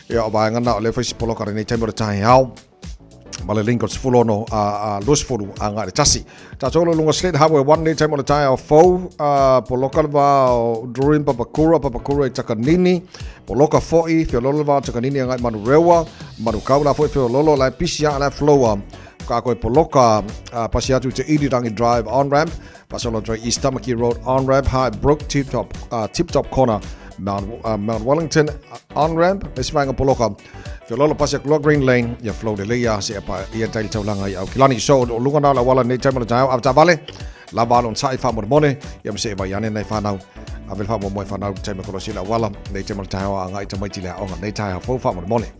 Ia o vaega na o lea fai si poloka lenei taimi o le taeao ma le link o le 16 a 20 agai le tasi. Tatou o lo luga Sled Highway 1 lenei taimi o le taeao fou, poloka le va o Druin Papakura, Papakura i Takanini, poloka foi, feololo le va o Takanini agai Manurewa, Manukau la foi feololo, la e pisi a la e flow Ka koe poloka pasi atu te Irirangi Drive on ramp, faasolo atu ai East Tamaki Road on ramp, High Brook, Tip Top, Tip Top Corner, Mount, Mount Wellington on ramp, le isi vaega poloka, feoloolo pasi atu loa Green Lane, ia flow lelei a se pa ia tai le taulaga i Aukilani. So, o luga na o le auala nei taimi o le taeao, avetaavale, lava alo ona sa'i faamolemole, ia ma se e vai ane nai whanau, ave le faamoemoe whanau taimi kolosi le auala, nei taimi o le taeao a agai tamaiti le aoga, nei taeao fou faamolemole.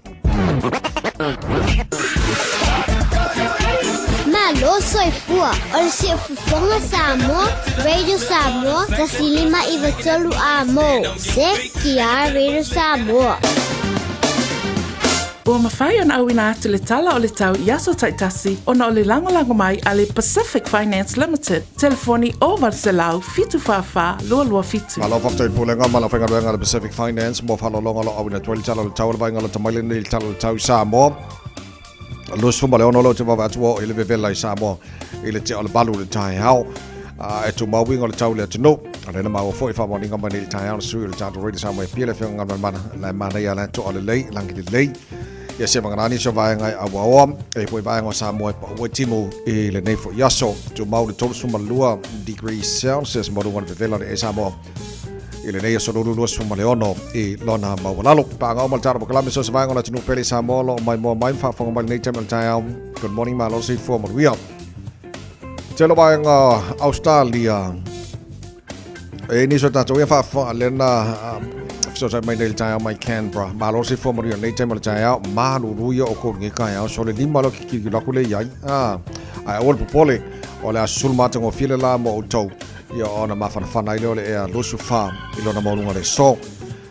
Malo soifua o le siufofoga Samoa, Radio Samoa, 153 A mo, CKR Radio Samoa. Ua mafai ona auina atu le tala o le tau i aso taitasi ona o le lagolago mai a le Pacific Finance Limited, telefoni 0800 744 227. Malo faafetai i le Pulega ma le aufaigaluega a le Pacific Finance mo faaaloaloga o lo o auina atu ai le tala o le tau o le vaaiga o le tamaile lenei i le tala o le tau i Samoa. 26 leo te vavae atu ua oo i le vevela i Samoa i le tea o le valu i le taeao. E tumau uiga o le tau i le atunuu. O lea na maua foi faamaoniga mai nei i le taeao le sui o le tatou Radio Samoa e Apia le Afioga Galumalemana la e manaia la e toa lelei, lagi lelei. Ia se vagana nisi o vaega e auaoa, e foi vaega o Samoa e paua i timu i lenei foi aso. Tumau le 32 degrees Celsius ma luga o le vevela o le e Samoa i lenei aso 2026 i lona maualalo. Paagaoma le tala polokalame so se vaega o le atunuu pele i Samoa o lo o maimoa mai ma faafofoga mai lenei taimi o le taeao. Good morning, malo le soifua manuia. Tele vaega Australia. E nisi o tatou ia faafofoga lena Fesoosai mai nei le taeao mai Canberra. Malo le soifua manuia lenei taimi o le taeao. Malulu ia o kou lenei taeao. So le lima leo ke kilikilo aku lea i ai. Ah, ae aua le popole, o le a susulu matagofie le la mo outou. Ia ona mafanafana ai lea o le ea 24 i lona maualuga le aso.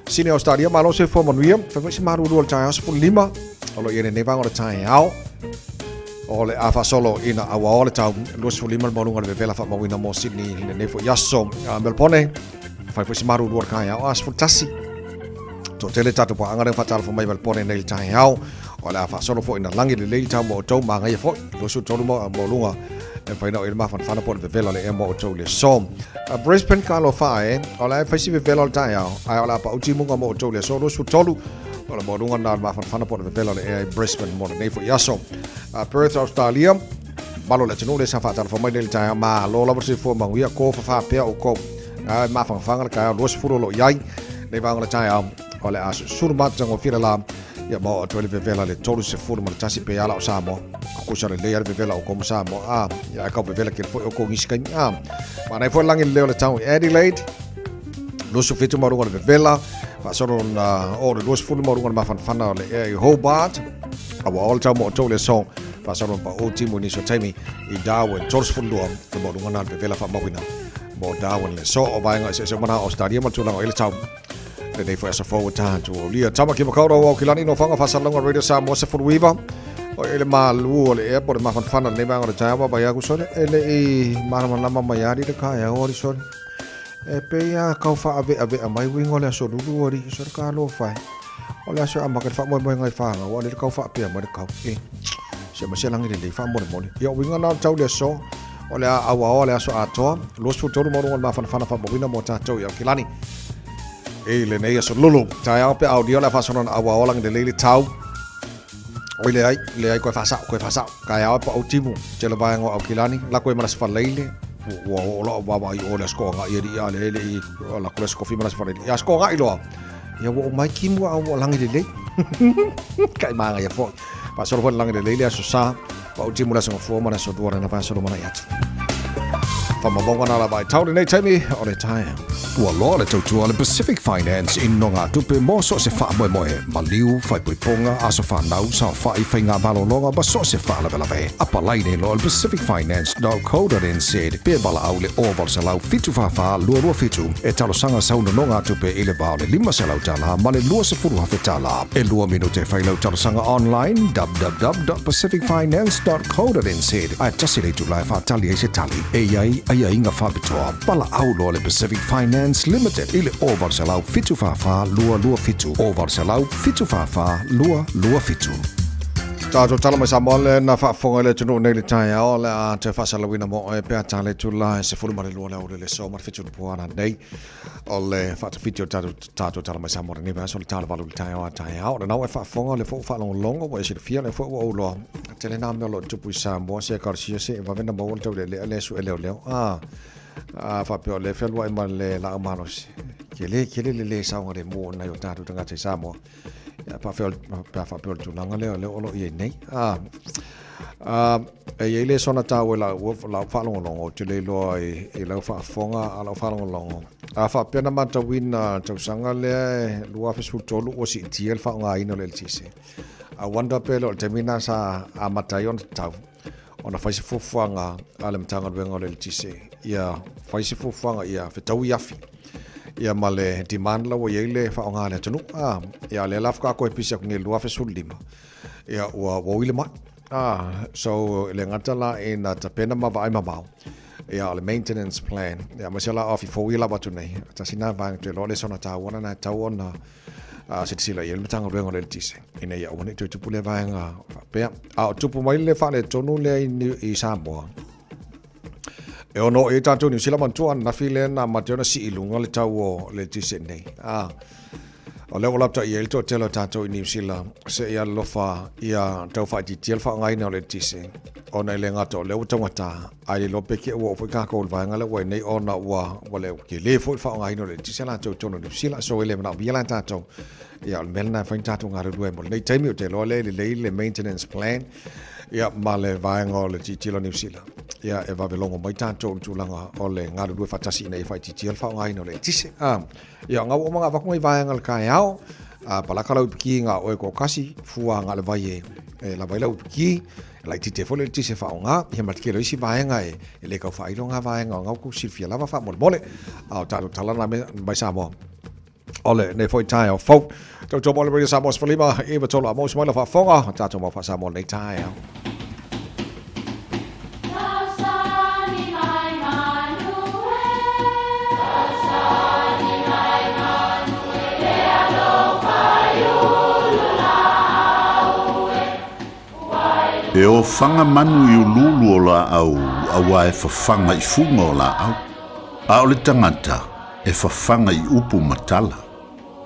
Sydney Australia, malo le soifua manuia. Fai foi se malulu o le taeao 15. O lo o i ai lenei vaega o le taeao. O le a faasolo ina auaoa le tau 25 le maualuga o le vevela faamauina mo Sydney i lenei foi aso. Melbourne, fai foi se malulu o le taeao a 11. Toatele tatou paaga lea faatalofa mai Melbourne nei le taeao. O le a faasolo foi ina lagi lelei le tau mo outou, magaia foi 23 maualuga e mafai ona oo i le mafanafana po o le vevela o le ea mo outou i le aso. Brisbane ka alofa e, o le a fai si vevela o le taeao, ae o le a pau timuga mo outou i le aso 23 o le maualuga lena o le mafanafana po o le vevela o le ea i Brisbane mo lenei foi aso. Perth, Australia, malo le atunuu lea sa faatalofa mai nei le taeao, malo lava le soifua manuia, tofafa pea outou. Ae mafanafana le taeao 20 o lo o i ai nei vaega o le taeao, o le a susulu matagofie le la, ia ma oo atu ai le vevela le 31 pe ala o Samoa. Kukusa lelei a le vevela o kou ma Samoa. A, ia ae kau vevela kele foi o kou nisi kaimi. A, maanai foi le lagi lelei o le tau i Adelaide. 27 maualuga o le vevela. Faasolo na o le 20 maualuga o le mafanafana o le ea i Hobart. A ua oo le tau mo outou le aso. Faasolo na pau timu i nisi o taimi i Darwin. 32 le maualuga na le vevela faamauina mo Darwin le aso. O vaega eseese uma na o Australia ma le tulaga o i le tau. Lenei foi aso fou ua tatou aulia. Tama ki Makaurau au ki lani no whanga whasalonga Radio Samoa 19. O ele malu o le ea po le mafanafana lenei vaega o le taeao vaavaai aku sole. E le i malamalama mai ali le kaeao ali sole. E pei a kau whaaveavea mai uiga o le aso lulu ali sole ka alofa e. O le aso e amata le faamoemoega i whanau ali le kau whaapea mai le kau. E se ma se langi lelei faamolemole. Ia uiga na o le tau le aso o le a auaoa le aso atoa. 23 maualuga o le mafanafana faamauina mo tatou i Aukilani. I lenei aso lulu, taeao pe aulia o le a faasolo na auaoa lagi lelei le tau. Oi leai, leai koe faasao, koe faasao. Taeao e paʻau timu, tele vaega o Aukilani, lako e ma le Aso Faraile, ua oo loa ua vaai o le Aso Toagai alii a le le i lako le Aso Kofi ma le Aso Faraile. Ia Aso Toagai loa, ia ua oo mai timu a ua lagi lelei. Kai māngaia foi. Faasolo foi le lagi lelei le Aso Sa, paʻau timu le Aso Gafua ma le Aso Lua lena faasolo mana i atu. Whamabonga nā lava i tau lenei taimi o le taeao. Ua loa le tautua a le Pacific Finance i nogatupe mo so o se faamoemoe, maliu, faaipoipoga, aso fanau, saofai, faiga malologa ma so o se faalavelave. Apalai nei loa le pacificfinance.co.nz pe valaau i le 0800 744 227 e talosaga sau nonogatupe i le va o le $500 ma le $20,000. E lua minute e fai lau talosaga online www.pacificfinance.co.nz ae tasi le itula e faatali ai se tali. E i ai aiaiga faapitoa. Valaau loa le Pacific Finance Limited i le 0800 744 227, 0800 744 227. Tatou tala mai Samoa le na faafofoga i le atunuu nei le taeao le a toe faasalauina mo oe pe a tale tula e 12 le aoauli le aso ma le 7 o le po nei o le faatafiti o tatou tatou tala mai Samoa lenei vaiaso le tala valu le taeao a taeao. O lenau e faafofoga le fou faalogologo ua e silafia le foi ua ou loa. Tele nā mea o lo o tupu i Samoa se ekalesia se e vave na maua le taulealea le suʻe leoleo. A a faapea o lea e fealuai ma le laau malosi. Kele kele le le saogalemu o nai o tatou tagata i Samoa. Ia faapea pe a faapea o le tulaga lea o lea o lo o i ai nei. A a e i ai le sona taua i lau lau faalogologo ou te le iloa i, i lau faafofoga a lau faalogologo. A faapea na matauina tausaga lea e 2013 ua siitia le faaaogaina o le eletise. I wonder pe le o le taimi lena sa amata ai ona tatau ona fai se fuafuaga a le Matagaluega o le Eletise ia fai se fuafuaga ia fetaui afi ia ma le demand la ua i ai le faaaoga a le atunuu. A, ia lea la faatoa toe pisi atu nei i le 2015 ia ua ua uila mai. A, so e le gata la ina tapena ma vaai mamao ia o le maintenance plan ia aemaise la o afi fou ia lava atu nei tasi lena vaega toe iloa le sona taua lena e tatau ona silasila i ai le Matagaluega o le Eletise ina ia aua ne i toe tupu lea vaega faapea. A o tupu mai le faaletonu lea i, i Samoa, e ono oo i ai tatou Niu Sila manatua ananafi lea na amata ai ona sii i luga le tau o le eletise nei. A, o lea ua lapata i ai le toatele o tatou i Niu Sila se i alolofa ia tau faaitiitia le faaaogaina o le eletise ona e le gata o lea ua taugata ae le iloa pe ke ua oo foi tatou i le vaega lea ua i nei ona ua ua le tele foi le faaaogaina o le eletise latou i totonu o Niu Sila. So e le manaomia la tatou ia o le mea lena e fai ni tatou galulue mo lenei taimi ou te iloa lea e lelei le maintenance plan ia ma le vaega o le tilotilo a Niu Sila. Ia, e vave logo mai tatou i le tulaga o le galulue faatasi ina ia faaitiitia le faaaogaina o le eletise. A, ia, o ngau uma nga avatu ngai vaega o le taeao, a, palaka lau ipiki nga oe toatasi, fua nga le vai e, e lava ai lau ipiki, e laitiiti ai foi le eletise e faaaoga, ia ma le tele o isi vaega e, e le tau faailo nga vaega o ngau tou silafia lava faamolemole. A o tatou tala na mai Samoa. O lenei foi taeao fou. Tautua mo le Radio Samoa 15 i tolu a mo se mai la faafofoga. Tatou mau faa-Samoa lenei taeao. E ofaga manu i uluulu o laau auā e fafaga i fuga o laau, a o le tagata e fafaga i upu ma tala.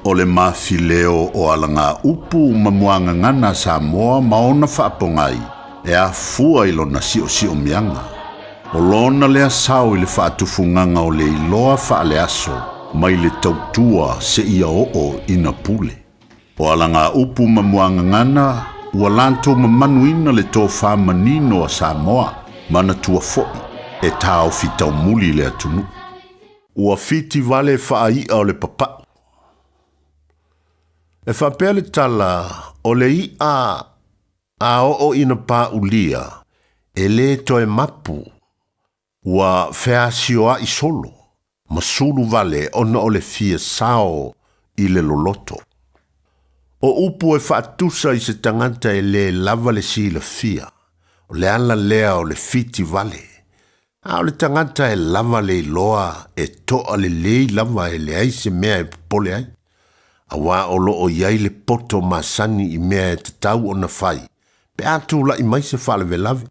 O le mafileo o alagaupu ma muagagana a Samoa ma ona faapogai e afua i lona siosiomiaga. O lona lea sao i le faatufugaga o le iloa faaleaso mai le tautua seia oo ina pule. O alagaupu ma muagagana ua latou mamanuina le tofa manino a Samoa, manatua foi e taofi taumuli le atunuu. Ua fiti vale faai'a o le papa'u. E faapea le tala, o le i'a a oo ina pā'ulia, e lē toe mapu, ua feasioa'i solo, ma sulu vale ona o le fia sao i le loloto. O upu e faatusa i se tagata e lē lava le silafia, o le ala lea o le fiti vale, A o le tagata e lava le iloa e toa lelei lava e leai se mea e popole ai, auā o lo o i ai le poto masani i mea e tatau ona fai pe a tulai mai se faalavelave.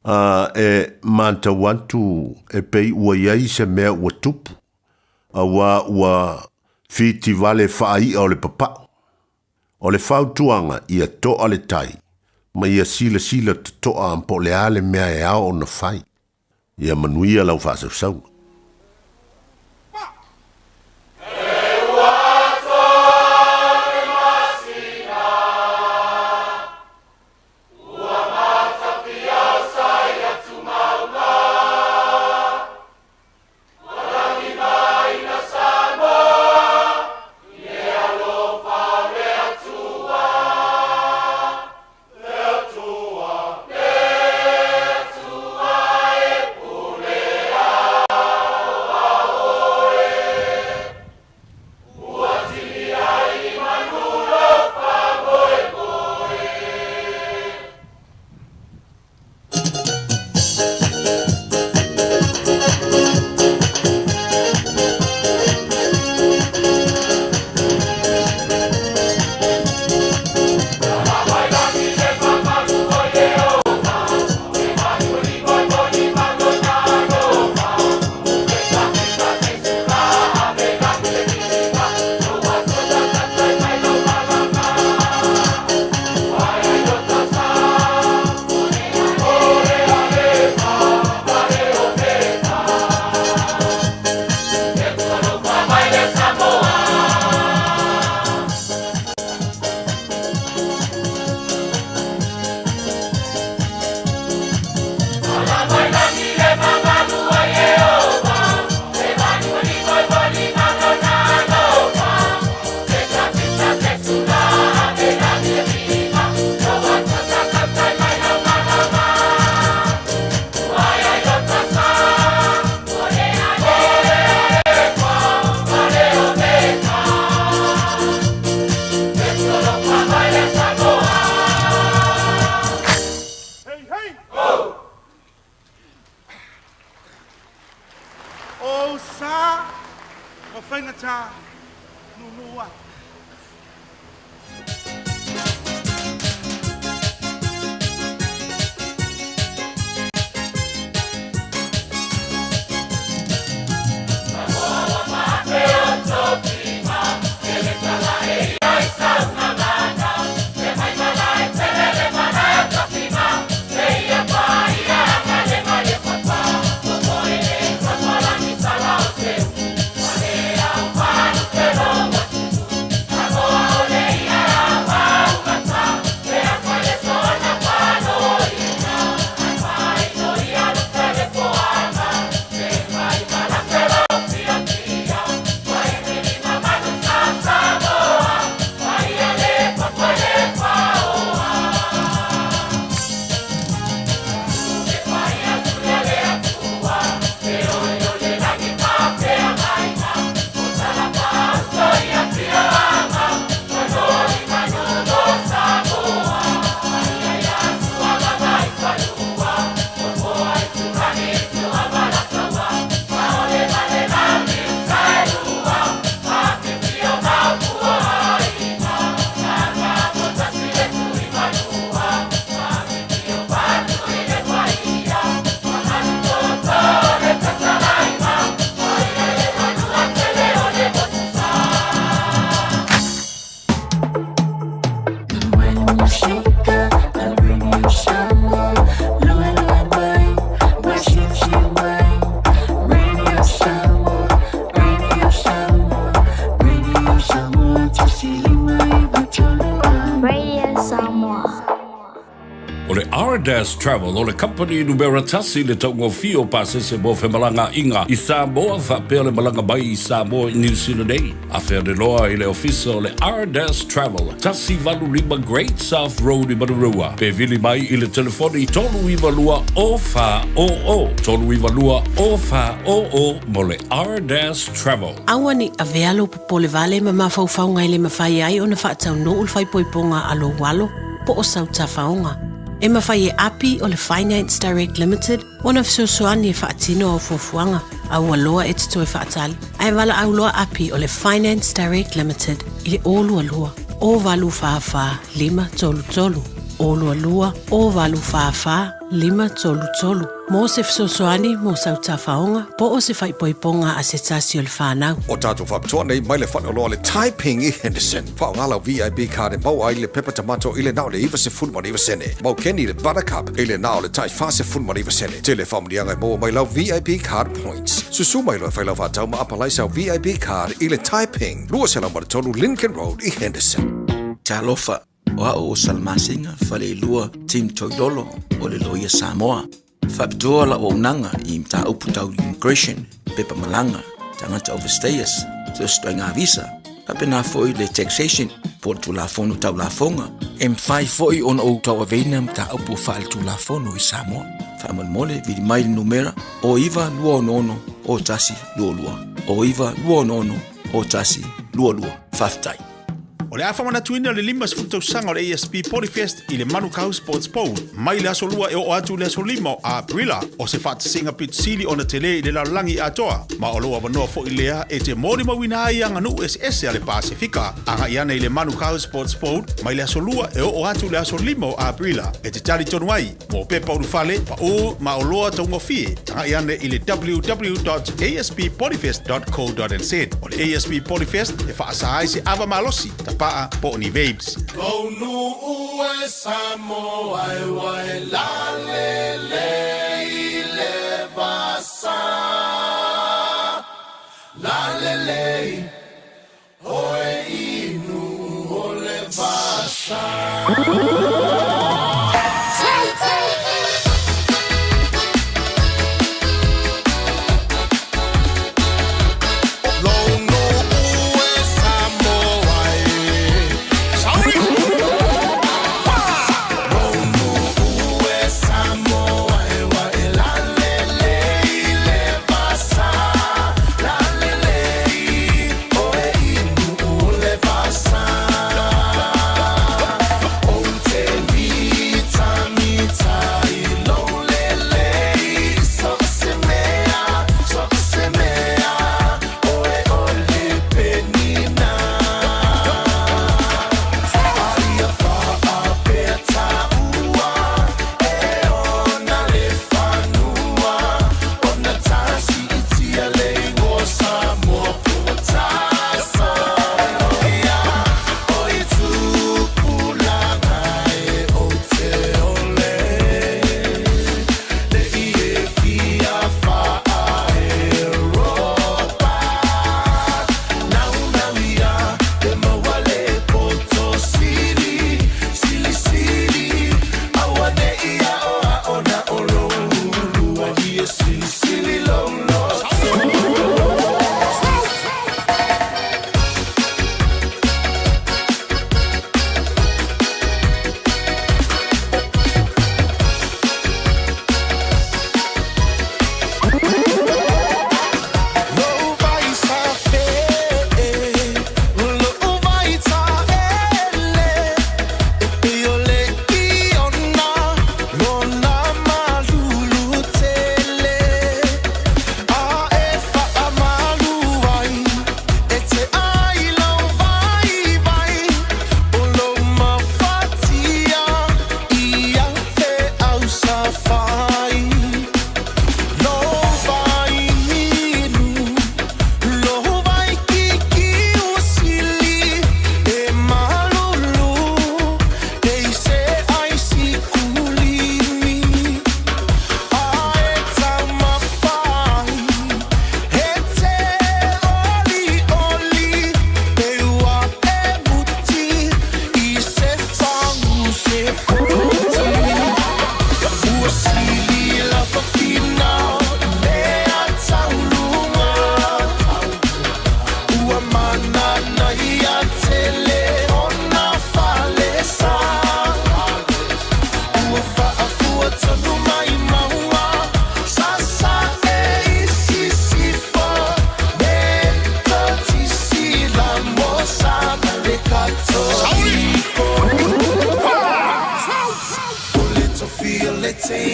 A e matau atu e pei ua i ai se mea ua tupu, auā ua fitivale faai'a o le papa'u. O le fautuaga, ia toa le tai, ma ia silasila totoa po o le a le mea e ao ona fai. Ia manuia lau faasausauga. Ardas Travel o le kamupani numera tasi i le taugofie o pasese mo femalagaaiga i Samoa faapea le malaga mai i Samoa i Niu Sila nei. Afe ane loa i le ofisa o le Ardas Travel, 185 Great South Road i Manurewa, pe vili mai i le telefoni 392 0400, 392 0400 mo le Ardas Travel. Aua ne i avea lou popole vale ma mafaufauga e le mafai ai ona faataunuu le faaipoipoga a lou alo po o sau tafaoga. E mafai e Api o le Finance Direct Limited ona fesoasoani e faatino au fuafuaga. Aua loa e te toe faatali, ae valaau loa Api o le Finance Direct Limited i le 022 084 533, 022 084 533 mō se fesoasoani mō sau tafaoga po o se faaipoipoga a se tasi o le whānau. O tātou faapitoa nei mai le whaneoloa le Taiping i Henderson. Faaaoga lau VIP card e maua ai le pepa tamato i le na o le 99 sene. Mau keni le Buttercup i le na o le tai 49 sene. Tele faamanuiaga e maua mai lau VIP card points. Susu mai loa e fai lau faatau ma apalai sau VIP card i le Taiping, 203 Lincoln Road i Henderson. Talofa, o au o Salamasina Faleilua Tim Toilolo o le Loia Samoa. Faapitoa lau auaunaga i mataupu tau immigration, pepa malaga, tagata overstayers, so o se ituaiga visa, faapena foi le taxation po o le Tulafono Tau Lafoga. E mafai foi ona ou tauaveina mataupu faaletulafono i Samoa. Faamolemole, vili mai le numera 0926 0122, 0926 0122. Faafetai. O le a faamanatuina le 50 tausaga o le ASB Polyfest i le Manukau Sports Bowl mai le aso Lua e oo atu i le aso Lima o Aperila. O se faatasiga pito sili ona tele i le lalolagi atoa, ma o lou avanoa foi lea e te molimauina ai aganuu eseese a le Pasefika. Agai ane i le Manukau Sports Bowl mai le aso Lua e oo atu i le aso Lima o Aperila e te talitonu ai mo pepa ulufale, pau ma oloa taugofie. Agai ane i le www.asppolyfest.co.nz. O le ASB Polyfest e faasa ai se ava malosi, tapaa po o ni vapes. Lou nuu e Samoa e ua e lalelei i le vasa, lalelei oe inu o le vasa. Lou nuu e Samoa e Sauli! Lou nuu e Samoa e ua e lalelei i le vasa, lalelei oe inu o le vasa. Ou te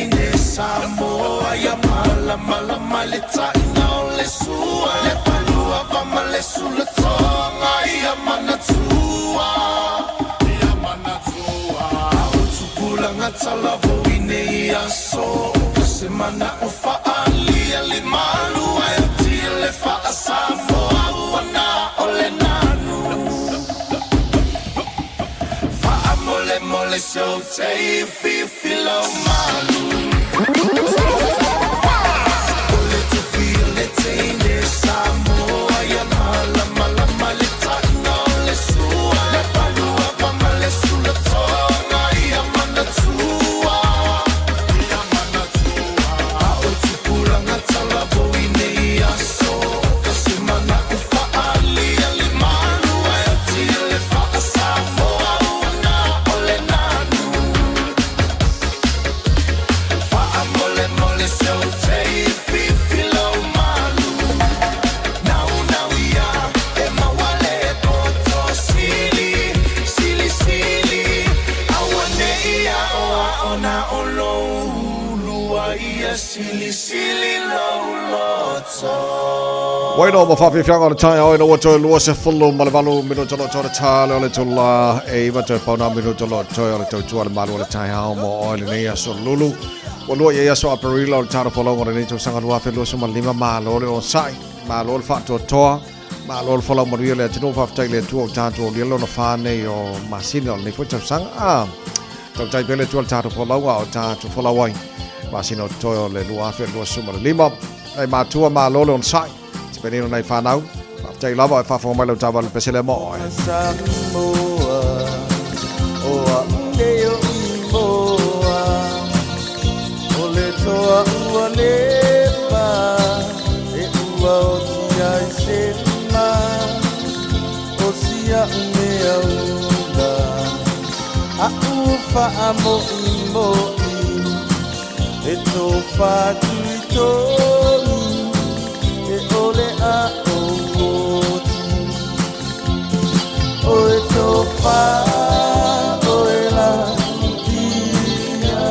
teine Samoa ia malamalama i le taina o le sua le palua va ma le sulatoga ia manatua ia manatua a o tupulaga talavou i nei aso o se mana'o fa'aaliali malu ae oti le fa'asamoa ua na o le nanu fa'amolemole se ou te fifi lou malu o le tofi o le teine Samoa ia malamalama i le taina o le sua le palua va ma le sulatoga ia manatua ia manatua a o tupulaga talavou i nei aso o se mana'o fa'aaliali malu ae oti le fa'asamoa ua na o le nanu fa'amolemole se ou te fifi lou malu naunau ia e maua le poto sili silisili auane'i a'oa'o na o lou ulua ia silisili lou loto. Ua iloa ma faafiafiaga o le taeao ina ua toe 28 minuta o lo o toe le tale o le itula e 9 toe pauna minuta o lo o toe o le tautua a le Malo o le taeao mo oe lenei aso lulu. Ua lua i ai aso Aperila o le talo folauga o lenei tausaga 2025. Malo le onosai, malo le faatoatoa, malo le folau manuia le atunuu. Faafetai i le Atua ua tatou aulia lona fa nei o masina o lenei foi tausaga. Ah, tautai pea le Atua le tatou folauga o tatou folau ai masina o totoe o le 2025. Nai matua malo le onosai. Se penino nai whanau. Faafetai lava e faafofoga mai lau taavale le pese lea mo oe. Samoa, o a'u nei o Imoa, o le toa ua leva, e ua oti ai se ma, o si a'u mea ula, a'u faamo'imo'i, e tofa atu i tonu, e ʻole a ou oti. O e tofa oe la ia,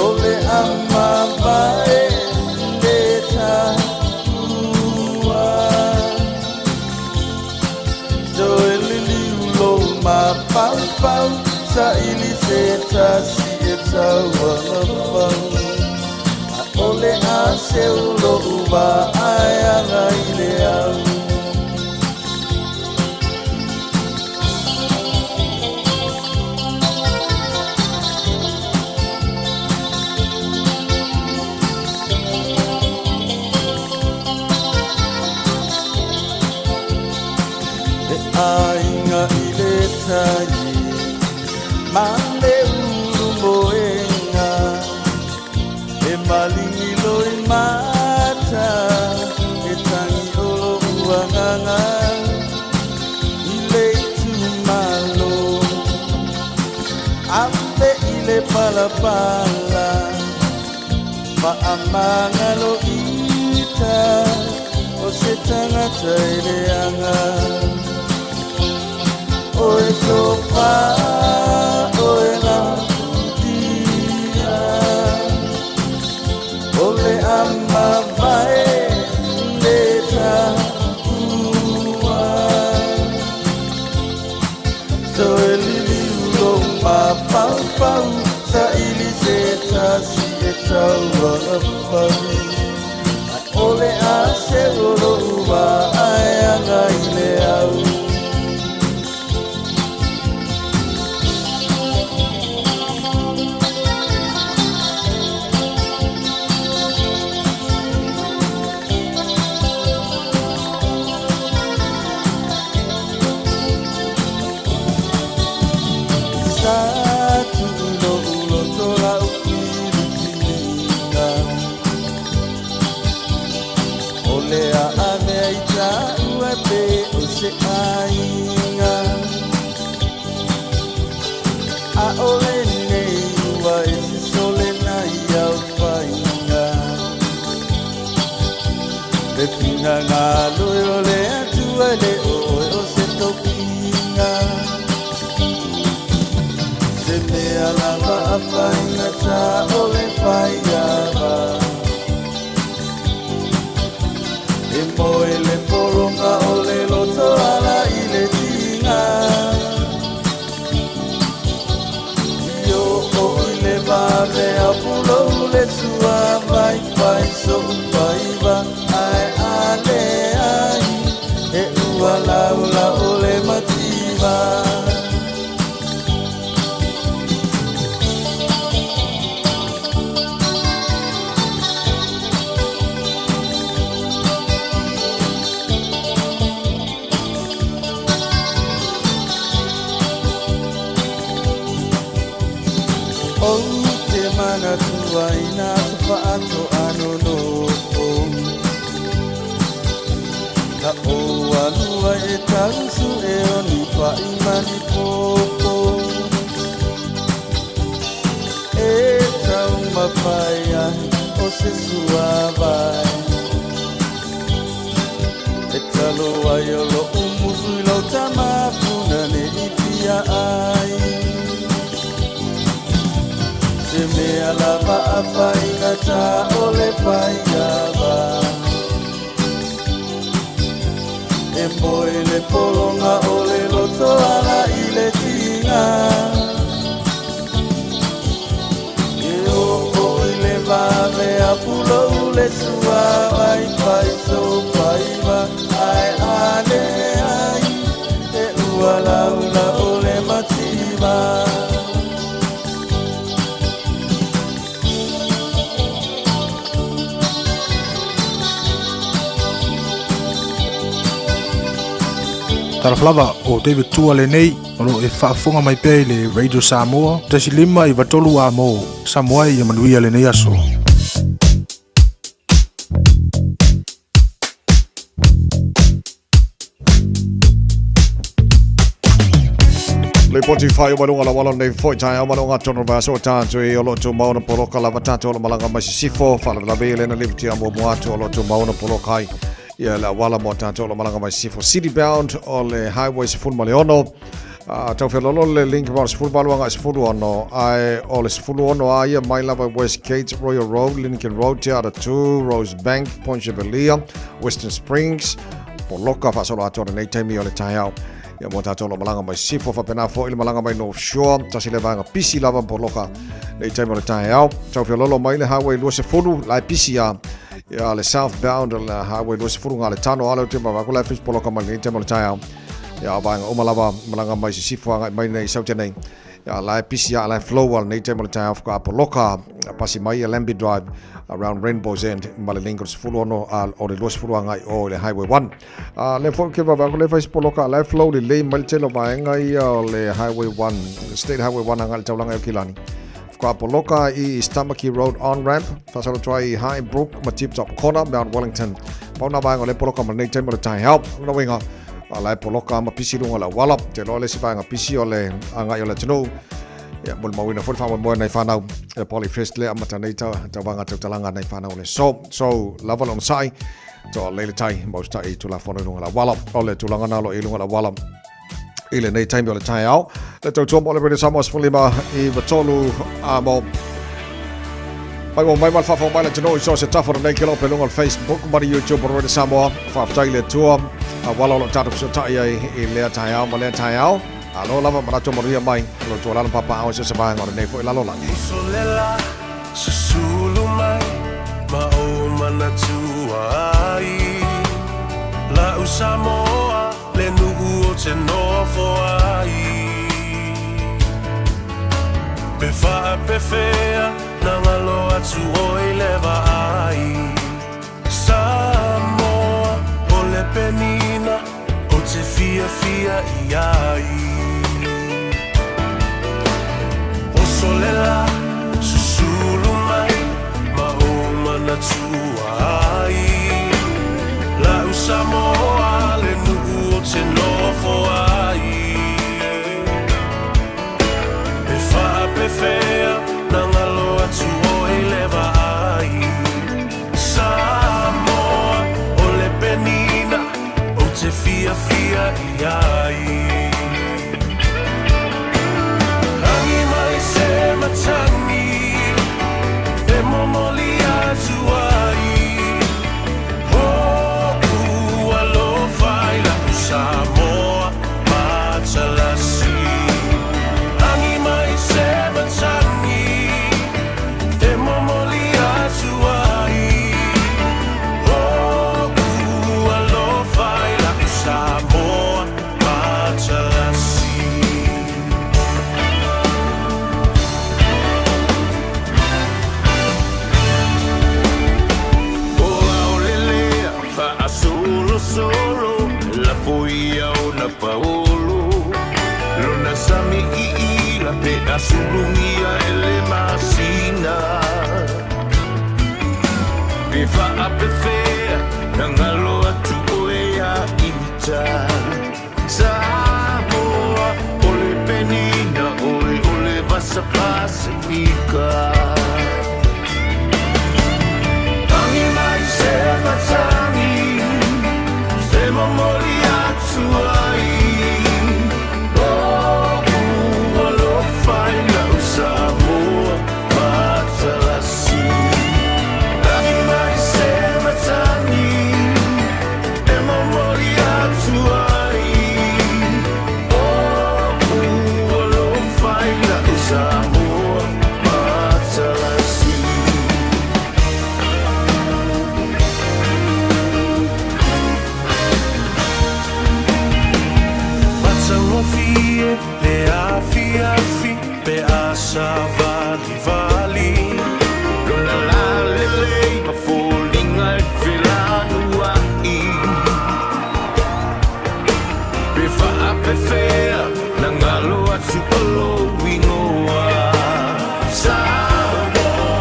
o le a mavae le taua. Toe liliu lou mafaufau, saili se tasi e taualafau. ʻAʻole a seu loʻu vaai aga i le au. E aiga i le tai ma le ulu moenga E malingi loi mata E tangi o loʻu agaga I le itumalo Ave i le palapala Faamagalo ita O se tagata e leaga O e tofa oe la tia O le a mavae le taua Toe liliu lou mafaufau Saili se tasi e taualafau ʻAʻole a seu o loʻu vaai aga i le au. Sa tuu i loʻu loto la'u pilipili. faigata o le faiava. E moe le pologa o le loto ala i le tiga. Io o i le vave a pulou le sua vai fai so'u faiva ae a leai e ua laula o le mativa. Ou te manatua i nā aso faatoa nonofo. Na ou alu ai e tausu e o ni paʻi ma ni pōpō. E taumafai ai o se suavai. E talo ai o loʻu musu i lau tamafuna ne i fia ai. Se mea lava a faigata o le faiava. E moe le pologa o le loto ala i le tiga. E oo i le vave a pulou le sua vai fai so'u faiva ae a leai e ua laula o le mativa. Talofa lava o David Tua lenei o lo o e faafofoga mai pea i le Radio Samoa 1 5 93 amo Samoa ia manuia lenei aso. Lipoti faaiu mai luga o le auala lenei foi taeao ma le ogatotonu o le vaiaso ua tatou i ai o lo o tumau ona poloka lava tatou o lo o malaga mai sisifo faalavelave i lena lipoti muamua atu o lo o tumau ona poloka ai ia le auala mo tatou o lo o malaga mai sisifo city bound o le highway 16 tau feoloolo le link ma o le 18 agai 16 ae o le 16 a ia mai lava Westgate, Royal Road, Lincoln Road, Te Atatū, Rosebank, Point Chevalier, Western Springs, poloka faasolo atoa lenei taimi o le taeao ia mo tatou o lo o malaga mai sisifo faapena foi le malaga mai North Shore tasi le vaega pisi lava poloka lenei taimi o le taeao tau feoloolo mai le highway 20 la e pisi a ia le southbound le highway 20 ga le tano ale o te mavaku la e pisi poloka mai lenei taimi o le taeao ia vaega uma lava malaga mai sisifo agai mai nei saute nei ia la e pisi a la e flow al nei taimi o le taeao faatoa poloka pasi mai ia Lambie Drive around Rainbow's End ma le link o le 16 o le 20 agai o le highway 1 le foi ke vava le fai poloka la e flow lelei mai le tele o vaega ia o le highway 1 state highway 1 agai le taulaga i Aukilani faatoa poloka i East Tamaki Road on ramp faasolo atu ai i High Brook ma Tip Top Corner Mount Wellington pau na vaega o le poloka ma lenei taimi o le taeao lona uiga la e poloka ma pisi luga o le auala te iloa le isi vaega pisi o le agai o le atunuu ia molimauina foi le faamoemoe nai fanau e Polyfest le amata nei tauvaga tautalaga nai fanau o le so so lava le onosai toa lele tai ma usitai i Tulafono i luga o le auala o le tulaga na lo i luga o le auala i lenei taimi o le taeao. Le tautua mo le Radio Samoa 15 9 3 a mo. Mai mo mai ma le faafofoga mai le atunuu i so o se tafa o lenei ke lo peluga o le Facebook ma le YouTube o Radio Samoa. Faafetai i le Atua auala o lo o tatou fesootai ai i lea taeao ma lea taeao. Alo lava manatu manuia mai o lo tuualalo ma papaaao i so o se vaega o lenei foi lalolagi. Usolela susulu mai ma ou manatua ai La'u Samoa le nuu o te nofo ai Pe faapefea na galo atu oi le vaai Samoa o le penina o te fiafia i ai Osolela susulu mai ma ou manatua ai La'u Samoa le nuu o te nofo ai Pe faapefea na galo atu oi le vaai Samoa o le penina o te fiafia i ai Rangi mai se matagi. faasolo Lafoia ona paolo Lona sami i ila pe asulungia e le masina Pe faapefea na ngalo atu oe ia ita Samoa o le penina oe o le vasa Pasifika Tangi mai se matangi Se momoli atu ai Lo'u alofa i lau Samoa matalasi Tangi mai se matangi E momoli atu ai Lo'u alofa i lau Samoa matalasi Matagofie le afiafi pe a savalivali Lona lalelei ma foliga e felanua'i Pe faapefea na galo atu o lou igoa Samoa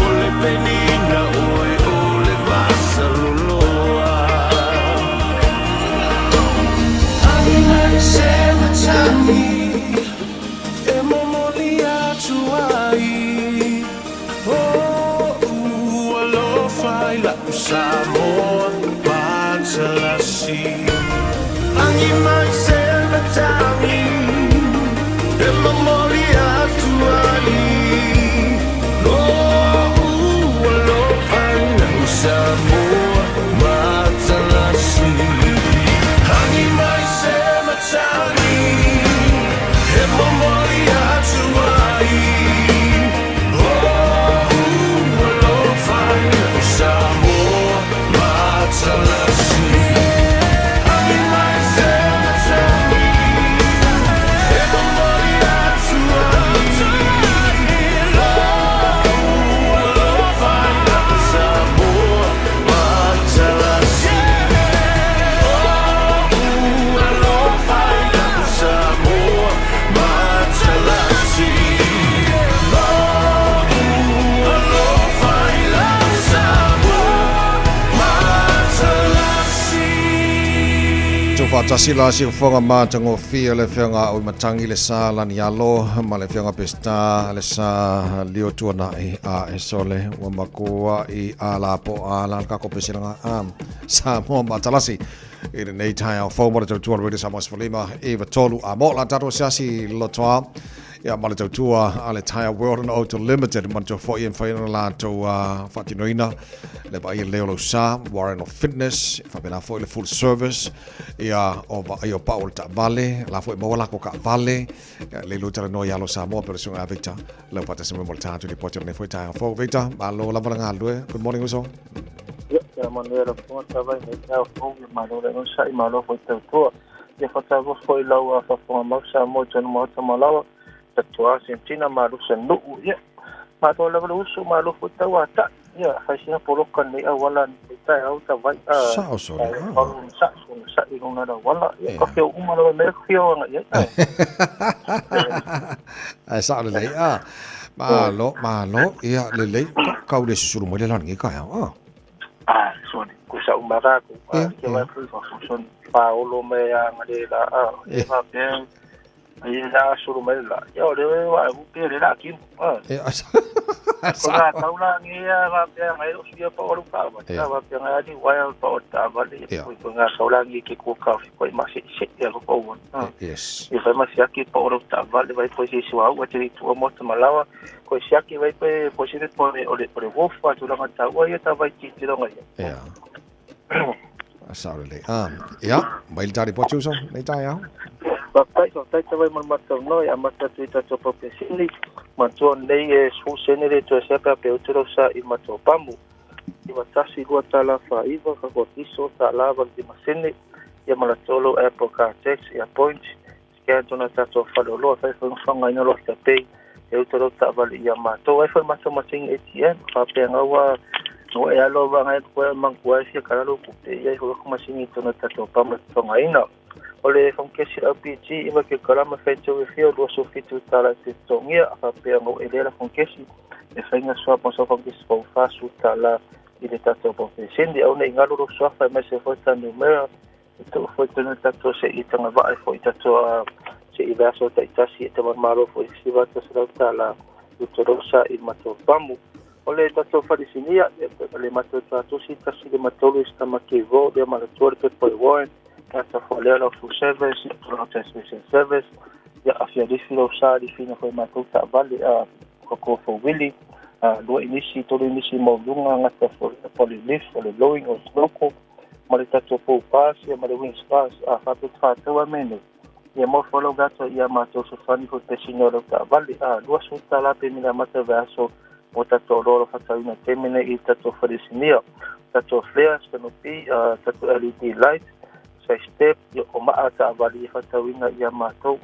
o le penina oe o le vasaloloa Tangi mai se matagi E momoli atu ai Lo'u alofa i la'u Samoa matalasi Tangi mai se matagi E momoli atu ai Lo'u alofa i la'u Samoa matalasi Tangi mai se matagi E momoli atu ai Lo'u alofa i la'u Samoa matalasi Tangi mai se matagi E momoli atu ai Lo'u alofa i la'u Samoa matalasi Lo'u alofa i la'u Samoa matalasi Lo'u alofa i la'u Samoa matalasi Tuufaatasi la siufoga matagofie le Afioga Auimatagi le Sa Lanialo ma le Afioga Peseta le Sa Lio Tuanai a e sole ua makua'i a lapo'a la le tatou peselaga a Samoa matalasi i lenei taeao fou ma le tautua le Radio Samoa 15 93 a mo la tatou asiasi lotoa ia ma le tautua a le Tire World and Auto Limited manatua foi e mafai ona latou faatinoina le vaai lelei o lau sa Warren of Fitness faapena foi le full service ia o vaai o pau o le taavale la foi maua lako kaavale ia le lu talanoa ia lo Samoa pe le susuga Victor lau faatasi mai mo le tatou lipoti o lenei foi taeao fou. Victor, malo lava le galulue. Good morning uso. Ia, ia manuia lau Fofoga Fetalai i lenei taeao fou, ia malo le onosai, malo foi tautua. Ia faatalofa foi i lau faafofoga mau Samoa i totonu maota ma lawa, Tatuā Sentina ma Lusa Nuu. Ia, malo lava le uso, malo foi tauata'i. Ia, fai sina poloka lenei auala lenei taeao tavai a Sao sole, ah. Malu onosai, onosai i luna le auala. Ia, ka fia uma lava mea fia o agai ai. Ae sao lelei, ah. Malo, malo, ia lelei, kau le susulu mai le lani taeao, ah. Ah, sole, ko sa uma rā ko. Ah, ke vai foi fa son paolo me a ngale la ah, e va pe ai la sulu mai la. Ia o le wa u pe le la ki. Ah. Ko ngā taula ngi ia va pe ngai o sia pa o lu ka va. Ta va pe ngai ni wa pa o ta va le ko ko ngā taula ngi ke ko ka ko ma se se ia ko ko. Ah. Yes. I fai ma siaki pa o lu ta va le vai po se sua u te tu o mo ta malawa. Ko siaki vai pe po se po o le o le wofa tu la ta wa ia ta vai ki ti longa ia. Ia. Sao lelei. Ah, ia, mai le tali poti uso, nei taeao. Faafetai, faafetai tavai mo le matou noa i amata atu i tatou paupesini. Manatua nei e sefulu sene le toe sea pe a pe utu lau sa i matou pamu. 91 2 tala 49 ka kotiso tala 85 sene ia ma la tolu Apple Car Tax ia Point scan tona tatou faleoloa fai fagaina loa Afterpay e utu lau taavale ia matou ai foi matou masini ATM faapea gaua O e alo vanga e koe mangua e fia kala lo kupe ia i holo masini tona tatou pama tongaina. O le fongkesi LPG iwa ke kalama whaitau e fia $27 e te tongia a whapea ngau e lela fongkesi e whainga swa masa fongkesi pau fasu tala i le tatou pau fesindi au nei ngalo ro swafa e mai se foi tanu mera e tau foi tonu tatou se i tanga vae foi tatou se i vaso ta itasi e te malo foi siva ta se tala i te rosa i matou pamu. O le tatou wharisinia, le matou tatusi tasi le matolu i stamaki ro, le malatua le pepo e warren, tata whalea lau full service, lau transmission service, ia awhia rifi lau sa rifi na koe matou taavale a kako fo wili, lua inisi, tolu inisi maulunga, ngata fo le lift, o le lowing, o le snorkel, ma le tatou pou pass, ia ma le wings pass, a whapet whātau a mene. Ia mo whalau gata ia matou sofani fo pesina lau taavale, a lua suta lape mina mata veaso, o tatou lolo whatauina temene i tatou wharisinia, tatou flare, canopy, tatou LED light, sai step, ia o maa taavale i whatauina ia matou,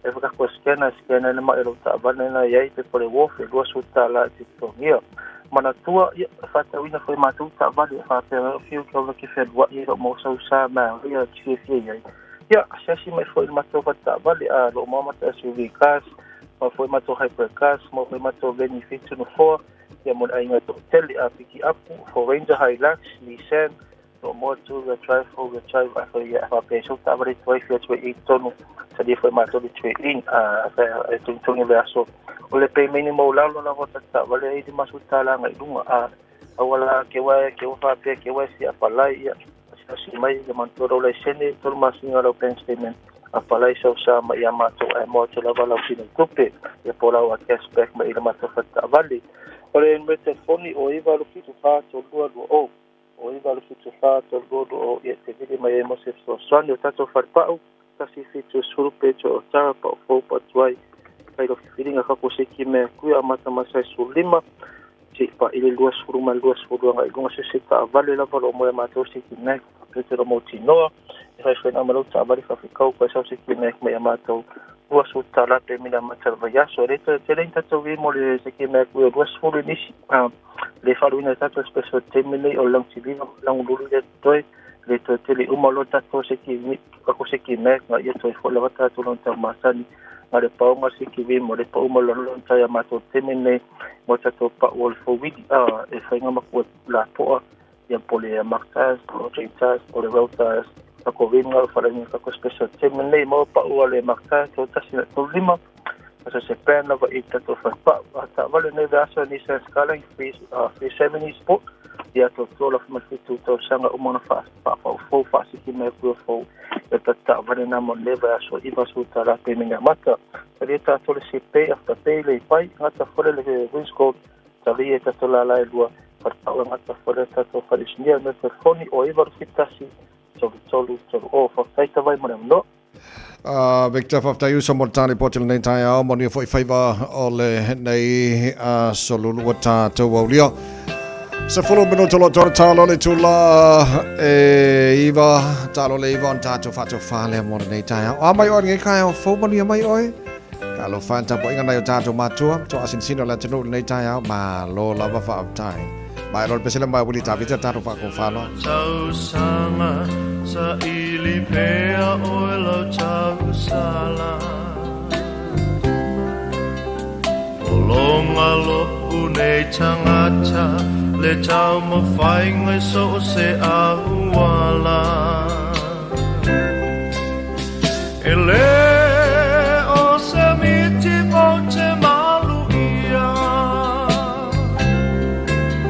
e whakakua scanner, scanner na mai lau taavale na iai pe pole wofe, lua suta la te tongia. Manatua, ia whatauina whai matou taavale, whapea whiu kia waki whenua i ro mō sausa mā ia ki whia iai. Ia, asiasi mai fo i matou whataavale, lo mamata SUV cars, ma foi matou hypercars, ma foi matou Veni Fitu no 4, ia mo ainga to tele a piki apu, for Ranger Hilux, Nissan, no mo tu the drive for the drive a foi a fa so ta vale toi fi tu e tonu, sa di foi matou di tu in a fa e tu tu verso. O le pay minimum lalo la vota ta vale i masu tala ngai lunga a awala ke wa ke wa fa ke wa si a palai ia si mai le mantoro le sene tolu masinga lo bank statement. A palai sau sa ma ia matou e mo te lava lau sina tupe ia po lau a cashback ma ila matou whataavale. O le nme telefoni o iwa lu fitu wha tolu lua lua o. O iwa lu fitu wha tolu lua lua o ia te vili mai e mo se fesoasoani o tatou wharepau. Tasi fitu suru peto o tara pa o fou pa tuai. Kai lo whiringa kako seki mea kuia a mata masai su lima. Se pa ile lua suru ma lua suru anga i lunga se se taavale lava lo moe matou seki mea Petero mo tinoa. E whai whaina malo taavale whawhikau koe sau seki mea mai a matou lua su talape mina mata vaiaso. E reto te lein tatou vi mo le seki mea kuia lua suru nisi. Le wharuina tatou special temene o lang tiviva lang lulu le toi. Le toi tele uma lo tatou seki kako seki mea nga ia toi whola wata tolu tau masani. Nga le paunga seki vi mo le pauma lo lo tai a matou temene mo tatou pa o le fowidi. E whainga makua la poa. Ia pole mark tires, pole chain tires, pole road tires, kako vinga, wharangi kako special temene mo pa ua le mark tires, tō tasi na tō lima, asa se pan lava i tatou whakapau. A taavale nei veaso Nissan Skyline 370 Sport, ia tō tōla whamawhitu tau sanga umana whaafau whaasiki mea kua fau, ia ta taavale nā mo le veaso iwa su tā rape minga mata. Tari e tātou le se pay after pay le pai, ngata fole le windscold, tari e tātou lala e lua, wharepau ngata fole tātou wharisinia me telefoni o iwa rufitasi, tolu tolu tolu o whakataita vai mo le no. Victor whaftai uso mo tani po te lenei taeao, mo nia foi whaiva o le nei solulua tātou aulia. Se fulu minuto lo tōra tālo le tula e iwa, tālo le iwa on tātou whātou whālea mo le nei taeao. A mai oe ngai kai o fau manuia mai oe. Ka alo whānta po inga nei o tātou mātua, tō asinsino le atunu le nei taeao, ma lo lava whaaftai. Mai lo le pesele mai wili tāvita tātou whako whāloa. Tausanga sa ili pea oe lau tausala. Olonga lo unei tangata le tau mawhainga so se ahuala. E le o se miti mo te malu ia.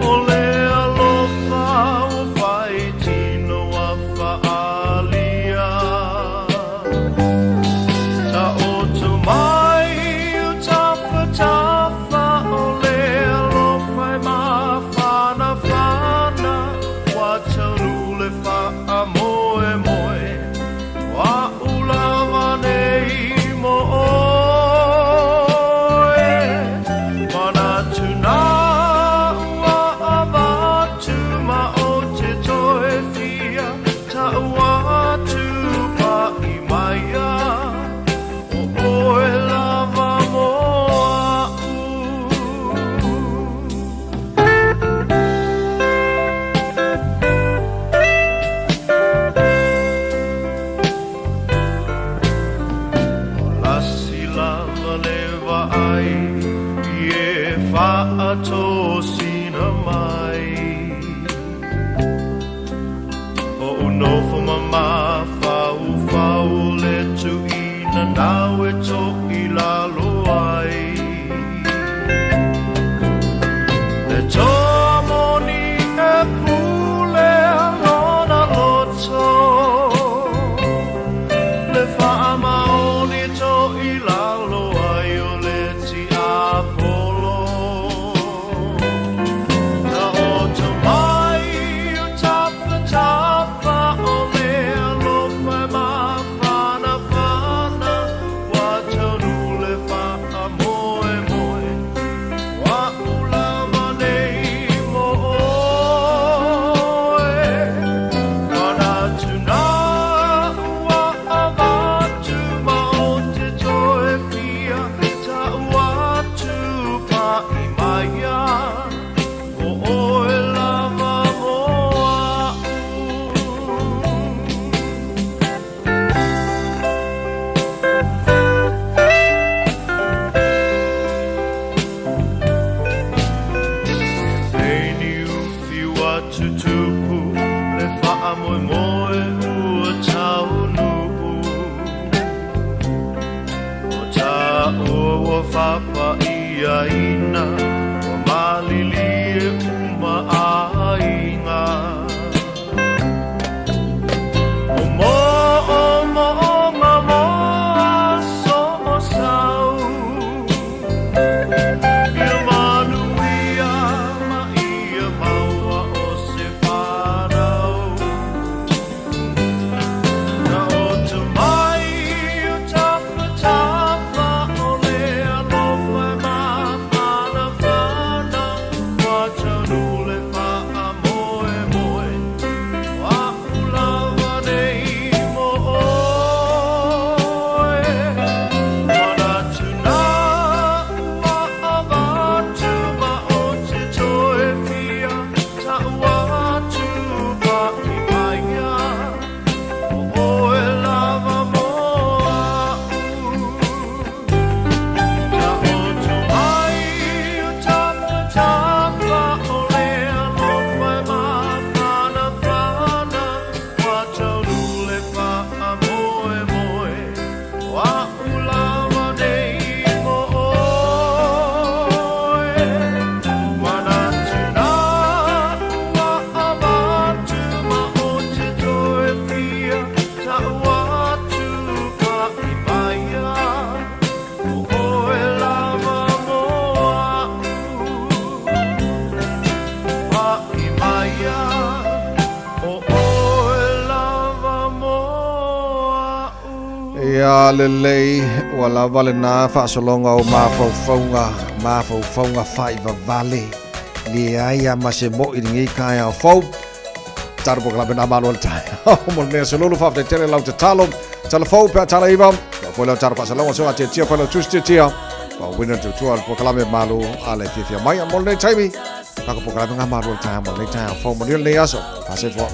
O le alofa o whai tino a whaalia. Ta o tu mai o tawha tawha o le alofa e mawhana whana. Wa taurule wha a moe moe. Wa ulawa ne tosina mai. O unofo ma mafaufau le tuina nau e to'i lalo ai. Le toa moni e pule lona loto, le faamaoni to'i lalo ai o le tiapolo. Taoto mai o tafatafa o le alofa e mafanafana, ua taunuu le faamoemoe, o a'u lava nei mo oe. Manatu na ua avatu ma o te toe fia ta'u atu pa'i maia, o oe lava mo a'u. Pei ni ufi ua tutupu le faamoemoe ua taunuu. O tāua ua faapaiaina, ua malilie uma aiga. O moomooga mo aso o sau, ia manuia ma ia maua o se fanau. Taoto mai o tafatafa o le alofa e mafanafana, ua taunuu le faamoemoe, o a'u lava nei mo oe. Manatu na ua avatu ma o te toe fia ta'u atu pa'i maia, o oe lava mo a'u. Taoto mai o tafatafa o le alofa e mafanafana, ua taunuu le faamoemoe, o a'u lava nei mo oe. Manatu na ua avatu ma o te toe fia ta'u atu pa'i maia, o oe lava mo a'u. Pa'i maia, o oe lava mo a'u. Ia lelei, ua lava lenā faasologa o mafaufauga, mafaufauga faivavale, leai lava ma se mo'i i lenei taeao fou. Talo polokalame na malo le taeao mo le mea sololo faafetai tele lau tatalo. Tala fou pe a tala iva. Ua foi lau tala faasalaga soga tiatia foi lau tusi tiatia. Ua wina tutua le polokalame malo a le fiafia mai mo lenei taimi. Kako polokalame ngā malo le taeao mo lenei taeao fou. Manuia lenei aso. Faasoifua.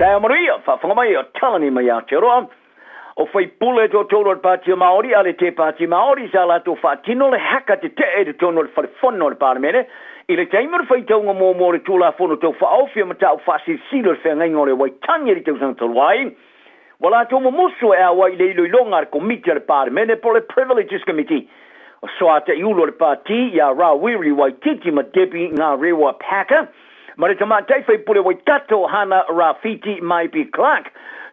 Taeao manuia, faafofoga mai o Talani mai Aotearoa. O faipule toatolu o le Pāti o Māori a le Te Pāti Māori sa latou faatino le haka tetee i totonu o le Fale Fono o le Palemene i le taimi o le faitauga muamua o le Tulafono Tau Faaofi o Mataupu Faasilisili o le Feagaiga o le Waitangi i le tausaga talu ai. Ua latou mumusu e auai i le iloiloga a le Komiti a le Palemene po o le Privileges Committee. O Soataiulu o le Pāti ia Rawiri Waititi ma Debbie Ngarewa Packer ma le tamaitai faipule Waikato Hana Rawhiti Maipi Clark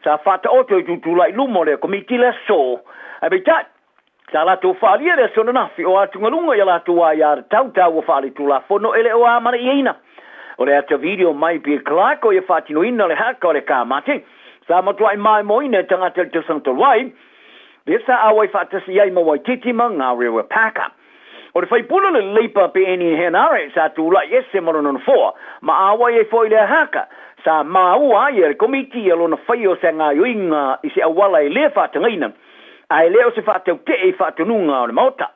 sa faataoto i tutulai luma o le Komiti i le aso. Ae peitai, sa latou faaalia le aso ananafi o atugaluga i a latou aiatatau taua faaletulafono e le o amanaiaina. O le ata video Maipi Clark o ia faatinoina le haka o le kamate sa matuai maimoaina e tagata i le tausaga talu ai, lea sa auai faatasi ai ma Waititi ma Ngarewa Packer. O le faipule o le Labour Peeni Henare sa tulai ese ma lona nofoa ma auai ai foi lea haka, sa maua ai e le Komiti ia lona faia o se gaoioiga i se auala e le faatagaina, ae le o se faatautee i faatonuga o le Maota.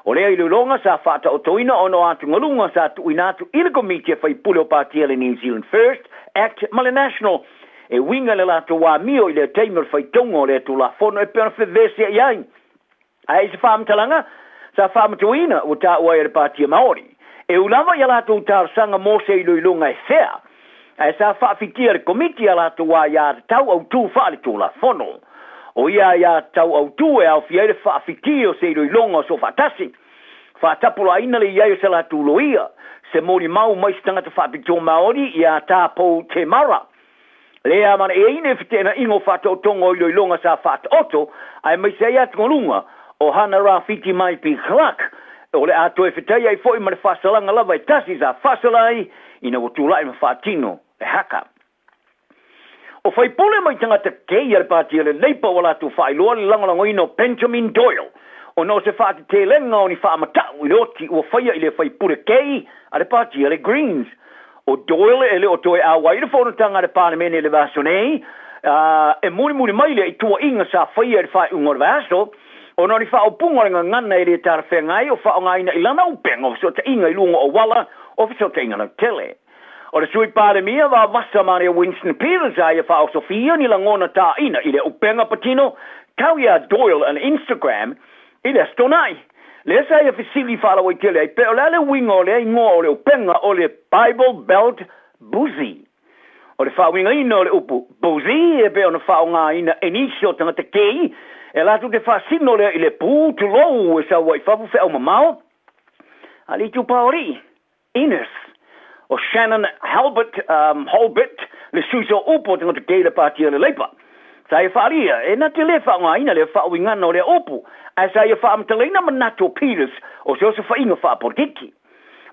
O lea iloiloga sa faataotoina ona o atugaluga sa tuuina atu i le Komiti a Faipule o Pati a le New Zealand First, Act ma le National e uiga i le latou amio i lea taimi o le faitauga o lea Tulafono e pei ona feveseai ai. Ae i se faamatalaga, sa faamatuaina ua taua ai e le Pati Maori, e u lava i a latou talosaga mo se iloiloga e fea, ae sa faafitia e le Komiti a latou aiatatau autū faale-Tulafono. O ia aiatatau autū e aofia ai le faafiti o se iloiloga o soofaatasi, faatapulaaina le i ai o se latou loia, se molimau mai se tagata faapitoa Maori ia Tā Pou Temara, Lea manaeaina i feteenaiga o faataotoga o iloiloga sa faataoto aemaise ai atugaluga o Hana Rawhiti Maipi Clark, o le a toe fetai ai foi ma le faasalaga lava e tasi sa faasala ai ina ua tulai ma faatino le haka. O faipule mai tagata kei a le Pati a le Labour ua latou faailoa le lagolagoina o Benjamin Doyle ona o se faatetelega o ni faamatau i le oti ua faia i le faipule kei a le Pati a le Greens. O Doyle e le o toe auai i le fonotaga a le Palemene i le vaiaso nei, ā, e mulimuli mai lea i tuuaiga sa faia i le faaiuga o le vaiaso, ona o ni faaupuga o le gagana e le talafeagai o faaaogaina i lana upega o fesootaiga i luga o auala o fesootaiga lautele. O le Sui Palemia vavasa ma Winston Peters a ia faaosofia ni lagona taina i le upega patino tau iā Doyle on Instagram i le Aso Toonai. Lea sa ia fesili faalauaitele ai pe o le a le uiga o lea igoa o le upega o le Bible Belt Buzi. O le faauigaina o le upu buzi e pei ona faaaogaina e nisi o tagata kei e latou te faasino lea i le pū tulou e sau ai i fafo feau mamao a le itupa o alii. Innes, o Shannon Halbert, Holbert, le sui sooupu o tagata kei le Pāti a le Labour. Sa ia faaalia, e na te le faaaogaina le faauigaina o lea upu, ae sa ia faamatalaina manatu o Peters o se osofaiga faapolokiki.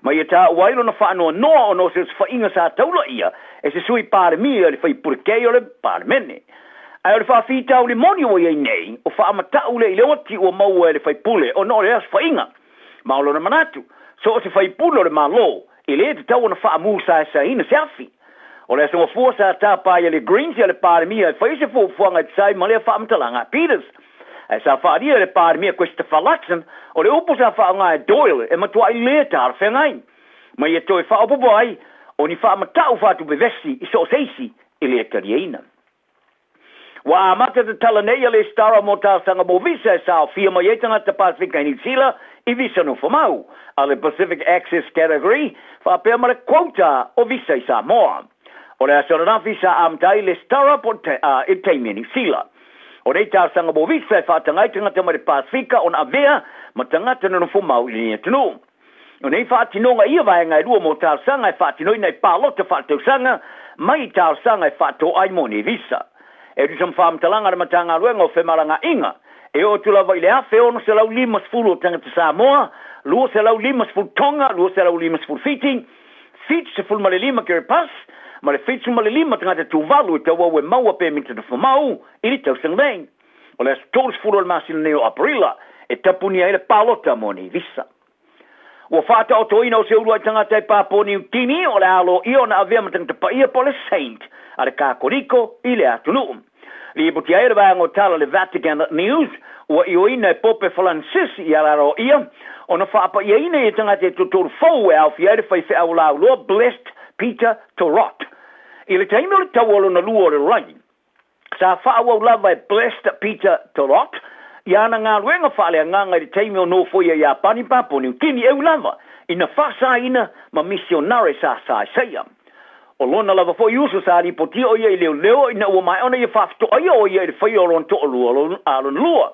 Ma ia taua ai lona faanoanoa ona o se osofaiga sa taula ia e se sui Palemia i le faipule kei o le Palemene. Ae o le faafitauli moni ua i ai nei, o faamatau lea i le oti ua maua e le faipule ona o le osofaiga. Ma o lona manatu, so o se faipule o le Malo, e lē tatau ona faamusaesaeina se afi. O le Aso Gafua sa tapa ai e le Greens ia le Palemia e fai se fuafuaga e tusa ai ma lea faamatalaga a Peters. Ae sa faaalia e le Palemia Christopher Luxon, o le upu sa faaaoga e Doyle e matuai lē talafeagai. Ma ia toe faaopoopo ai, o ni faamatau faatupevesi i so o se isi e lē taliaina. Ua amata tatala nei a Lesitara mo talosaga mo visa e saofia mai ai tagata Pasefika i Niu Sila i visa nofomau a le Pacific Access Category faapea ma le quota o visa i Samoa. O le aso ananafi sa amata ai Lesitara po i le taimi a Niu Sila. O nei talosaga mo visa e faataga ai tagata mai le Pasefika ona avea ma tagata nonofomau i lenei atunuu. O nei faatinoga ia vaega e lua mo talosaga e faatinoina i palota faaletausaga mai i talosaga e faatoai mo nei visa. E tusa ma faamatalaga a le Matagaluega o Femalagaaiga, e oo atu lava i le 1,650 o tagata Samoa, 250 Tonga, 250 Fiti, 75 Kiribati ma le 75 tagata Tuvalu e tauau e maua pemita nofomau i le tausaga nei. O le aso 30 o le masina nei o Aperila e tapunia ai le palota mo nei visa. Ua faataotoina o se uluai tagata e Papua Niu Kini o le a aloaia ona avea ma tagata paia po o le Saint a le Kakoliko i le atunuu. Lipoti ai le vaega o tala le Vatican News ua ioeina e Pope Falansisi i ala aloaia ona faapaiaina ia tagata e toatolu fou e aofia ai le faifeau lauloa Blessed Peter To Rot. I le taimi o le Taua Lona Lua o le Lalolagi, sa faaauau lava e Blessed Peter To Rot i ana galuega faaleagaga i le taimi o nofoia Iapani Papua Niu Kini e ui lava ina faasaina ma misionare sa saesaia. O lona lava foi uso sa lipotia o ia i leoleo ina ua maea ona ia faafetoaia o ia i le faia o lona toalua a lona lua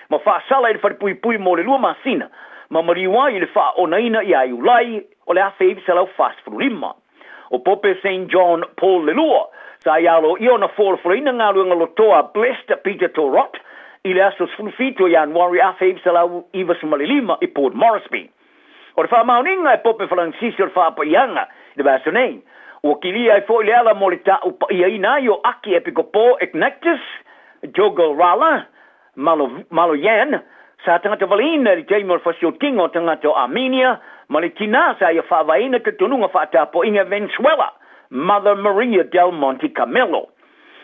ma faasala i le falepuipui mo le lua masina ma maliu ai i le faaonaina ia Iulai o le 1945. O Pope Saint John Paul le Lua, sa ia aloaia ona folafolaina galuega lotoa a Blessed Peter To Rot i le aso 17 o Ianuari 1995 i Port Moresby. O le faamaoniga e Pope Faransisi o le faapaiaga i le vaiaso nei, ua kilia ai foi le ala mo le taupaiaina ai o Aki Epikopo Ignatius Jogolrala Malo, Maloyan, sa tagata valeina i le taimi o le fasiotiga o tagata o Armenia, ma le tinā sa ia faavaeina talitonuga faatapuaiga Venezuela, Mother Maria del Monte Carmelo.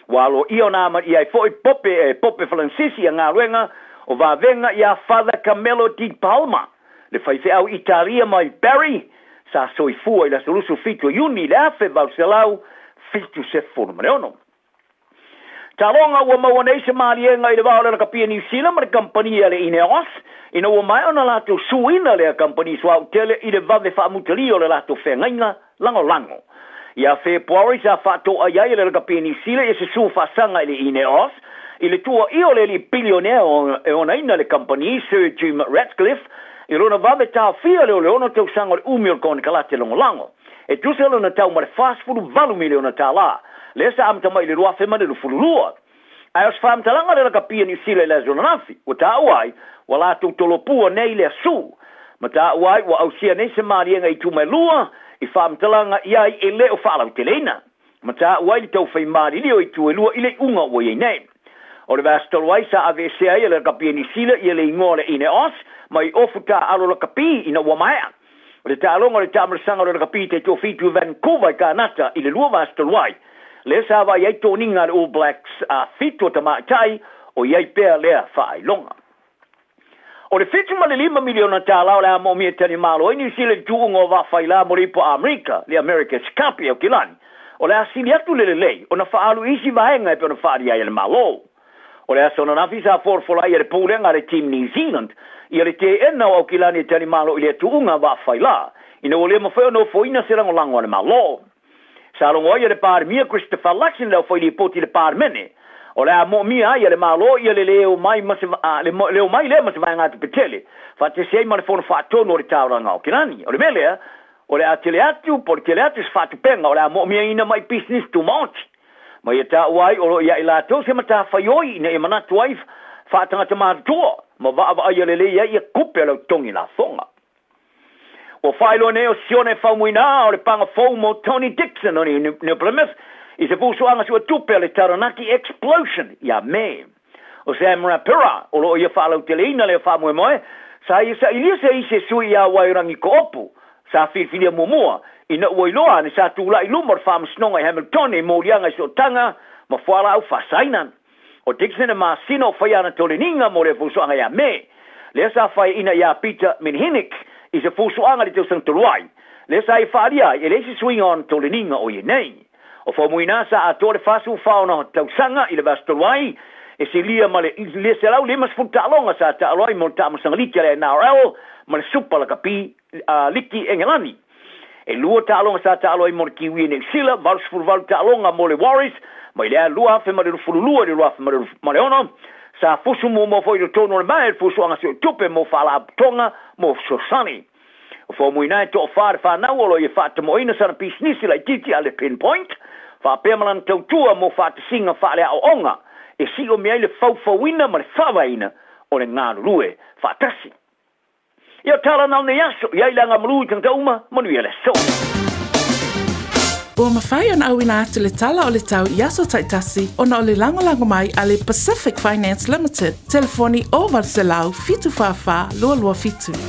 Ua aloaia ona amanaia ai foi Pope e Pope Faransisi ia galuega o vavega iā Father Carmelo di Palma, le faifeau Italia mai Bari, sa soifua i le aso 27 o Iuni i le 1876. Taloga ua maua nei se maliega i le va o le lakapia Niu Sila ma le kamupani a le Ineos, ina ua maea ona latou suina lea kamupani suauu tele i le vave faamutalia o le latou feagaiga lagolago. Ia Fepuari sa faatoai ai e le lakapia Niu Sila ia se su faasaga i le Ineos i le tuuaia o le alii bilionea e onaina le kamupani Sir Jim Ratcliffe i lona vave taofia lea o le ono tausaga o le umi o le konekarate lagolago. E tusa lona tau ma le $48 miliona tala, lea sa amata mai i le 2022. Ae o se faamatalaga le lakapi a Niu Sila i le aso ananafi, ua taua ai, ua latou tolopua nei le asu. Ma taua ai, ua ausia nei se maliega i Tumaelua, i faamatalaga i ai e le o faalauteleina. Ma taua ai le taufai malili o itu e lua i le iuga ua i ai nei. O le vaiaso talu ai sa aveesea ai e le lakapi a Niu Sila ia le igoa o le Ineos mai ofu taaalo lakapi ina ua maea. O le taaloga o le taamalasaga o le lakapi taitoafitu i Vancouver i Kanata i le lua vaiaso talu ai, lea sa vaai ai toniga a le All Blacks a fitu o tamaitai o i ai pea lea faailoga. O le $75 miliona tala o le a moomia e talimalo ai Niu Sila i le tuuga o vaa faila mo le Ipu a Amerika, le America's Cup i Aukilani, o le a sili atu le lelei ona faaalu i isi vaega e pei ona faaalia ai e le Malo. O le aso ananafi sa folafola ai e le Pulega a le Team New Zealand ia le teena o Aukilani e talimalo i lea tuuga vaa faila ina ua le mafai ona ofoina se lagolago a le Malo. Sa logo ai e le Palemia Christopher Luxon le aufailipoti i le Palemene o le a moomia ai e le Malo ia le le omai ma se le le omai lea ma se vaegatupe tele faatasi ai ma le Fono Faatonu o le Taulaga o Aukilani. O le mea lea, o le a tele atu po o le tele atu se faatupega o le a moomiaina mai pisinisi tumaoti. Ma ia taua ai o lo o ia i latou se matafaioi ina ia manatu ai faatagata matutua ma vaavaaia lelei ai ia kupe a lau totogi lafoga. Ua faailoa nei o Sione Faumuina o le paga fou mo Tony Dixon o New Plymouth i se fusuaga suetupe a le Taranaki Explosion ia Me. O Sam Rapira o lo o ia faalauteleina lea faamoemoe, sa ia sailia se isi e sui iā Wairangi Koopu, sa filifilia muamua, ina ua iloa ane sa tulai i luma o le Faamasinoga i Hamiltone i moliaga i sootaga ma fualaau faasaina. O Dixon e masina o faia ana toleniga mo lea fusuaga iā Me, lea sa faiaina iā Peter Minhinnick i se fusuaga i le tausaga talu ai, lea sa ia faaalia ai e leai se suiga o ana toleniga o ia nei. O Faumuina sa atoa le 46 tausaga i le vaiaso talu ai, e silia ma le 150 taaloga sa taalo ai mo le taamasaga liki a le NRL ma le Supa Lakapi Liki Engelani. E lua taaloga sa taalo ai mo le Kiwi e Niu Sila, 88 taaloga mo le Warriors mai le 2022 i le 2006. Sa fusu muamua foi i totonu o le mae le fusuaga suetupe mo faalapotopotoga mo fesoasoani. O Faumuina e toafa le fanau o lo o ia faatamoaina sana pisinisi laitiiti a le Pinpoint, faapea ma lana tautua mo faatasiga faaleaoaoga e siomia ai le faufauina ma le faavaeina o le galulue faatasi. Ia tala na o nei aso, i ai le agamalu i tagata uma, manuia le aso. Ua mafai ona auina atu le tala o le tau i aso taitasi ona o le lagolago mai a le Pacific Finance Limited, telefoni 0800 744 227.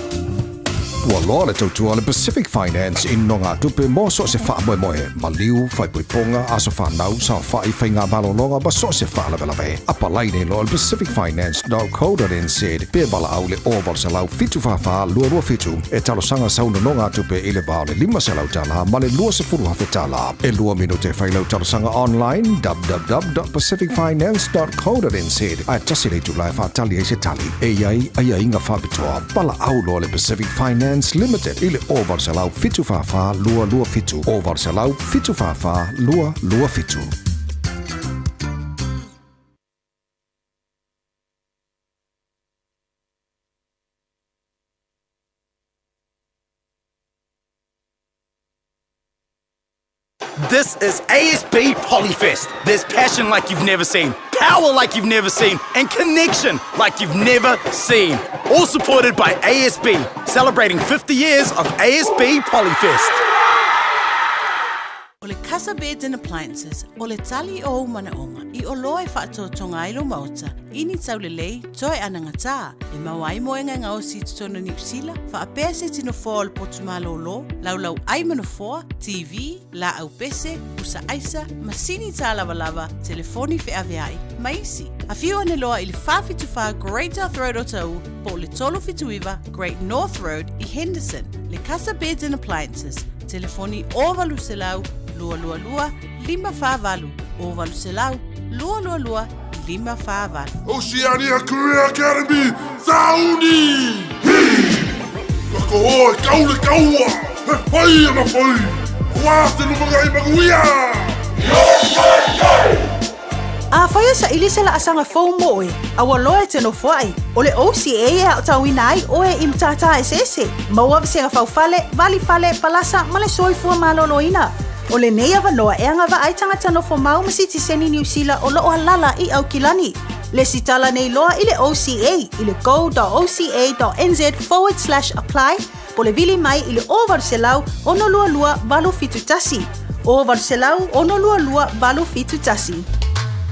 Ua loa le tautua a le Pacific Finance i nogatupe mo so o se faamoemoe, maliu, faaipoipoga, aso fanau, saofai, faigamalologa ma so o se faalavelave. Apalai nei loa i le pacificfinance.co.nz pe valaau i le 0800 744 227 e talosaga sau nonogatupe i le va o le $500 ma le $20,000. E lua minute e fai lau talosaga online www.pacificfinance.co.nz ae tasi le itula e faatali ai se tali. E i ai aiaiga faapitoa. Valaau loa le Pacific Finance Limited i le 0800 744 227, 0800 744 227. This is ASB Polyfest. There's passion like you've never seen, power like you've never seen, and connection like you've never seen. All supported by ASB, celebrating 50 years of ASB Polyfest. O le Casa Beds and Appliances, o le tali o ou manaoga, i oloa e faatotoga ai lou maota, i ni taulelei, toe anagatā, e maua ai moega e gaosi i totonu o Niu Sila, faapea se tino foa o le potu malōlō, laulau ʻai ma nofoa, TV, lāʻau pese, pusa ʻaisa, masini tālavalava, telefoni feʻaveaʻi, ma isi. Afio ane loa i le 474 Great South Road o Taʻu po o le 379 Great North Road i Henderson. Le Casa Beds and Appliances, telefoni 0800 222 548, 0800 222 548. Oceania Career Academy, Sauni! Hi! Ka koho e kau le kaua, he whai ana whai, Ua te lumangai manuia! Yo, yo, yo! Afai e saili se laasaga fou mo oe, a ua loa e te nofoai, o le OCA e aotauina ai oe i matata eseese, maua vasega faufale, valifale, palasa ma le soifua maloloina. O lenei avanoa e agavaa ai tagata nofo mau ma sitiseni Niu Sila o loo alala i Aukilani. Lesitala nei loa i le OCA i le go.oca.nz forward slash apply po le vili mai i le 0800 622 871. 0800 622 871.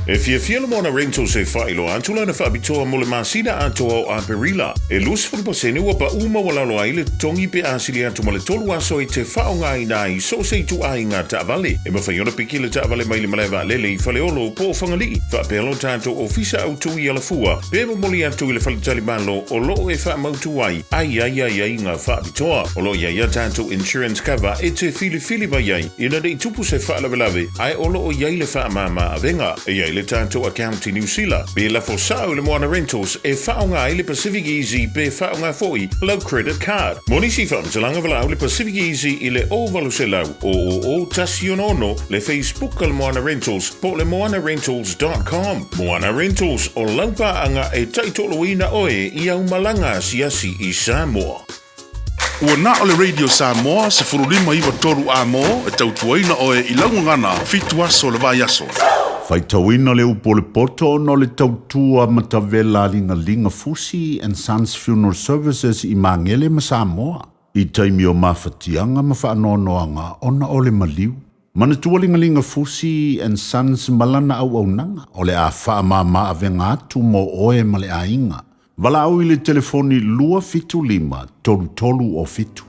E fiafia le Moana Rentals e faailoa atu lana faapitoa mo le masina atoa o Aperila. E 20% ua paʻu maualalo ai le totogi pe a sili atu ma le tolu aso e te faaaogaina ai so o se ituaiga taavale. E mafai ona piki le taavale mai le malae vaalele i Faleolo po o Fagalii, faapea lo tatou ofisa autu i Alafua, pe momoli atu i le faletalimalo o loo e faamautu ai ai ai aiaiga faapitoa. O lo o i ai a tatou insurance cover e te filifili mai ai ina ne i tupu se faalavelave ae o lo o i ai le faamāmā avega. E i ai le tatou account i Niu Sila, pe lafo sao i le Moana Rentals e faaaoga ai le Pacific Easy pe faaaoga foi lau credit card. Mo nisi faamatalaga valaau le Pacific Easy i le 0800 000 166, le Facebook a le Moana Rentals po o le moanarentals dot com. Moana Rentals, o lau paaga e taitoaluaina oe i au malaga asiasi i Samoa. Ua na o le Radio Samoa 15 9 3 A-mo e tautuaina oe i lau gagana fitu aso o le vaiaso. Faitauina le upu o le poto ona o le tautua matavela a Ligaliga Fusi and Sons Funeral Services i Magele ma Samoa i taimi o mafatiaga ma faanoanoaga ona o le maliu. Manatua Ligaliga Fusi and Sons ma lana auaunaga o le a faamama avega atu mo oe ma le aiga. Valaau i le telefoni 275 33 o 7.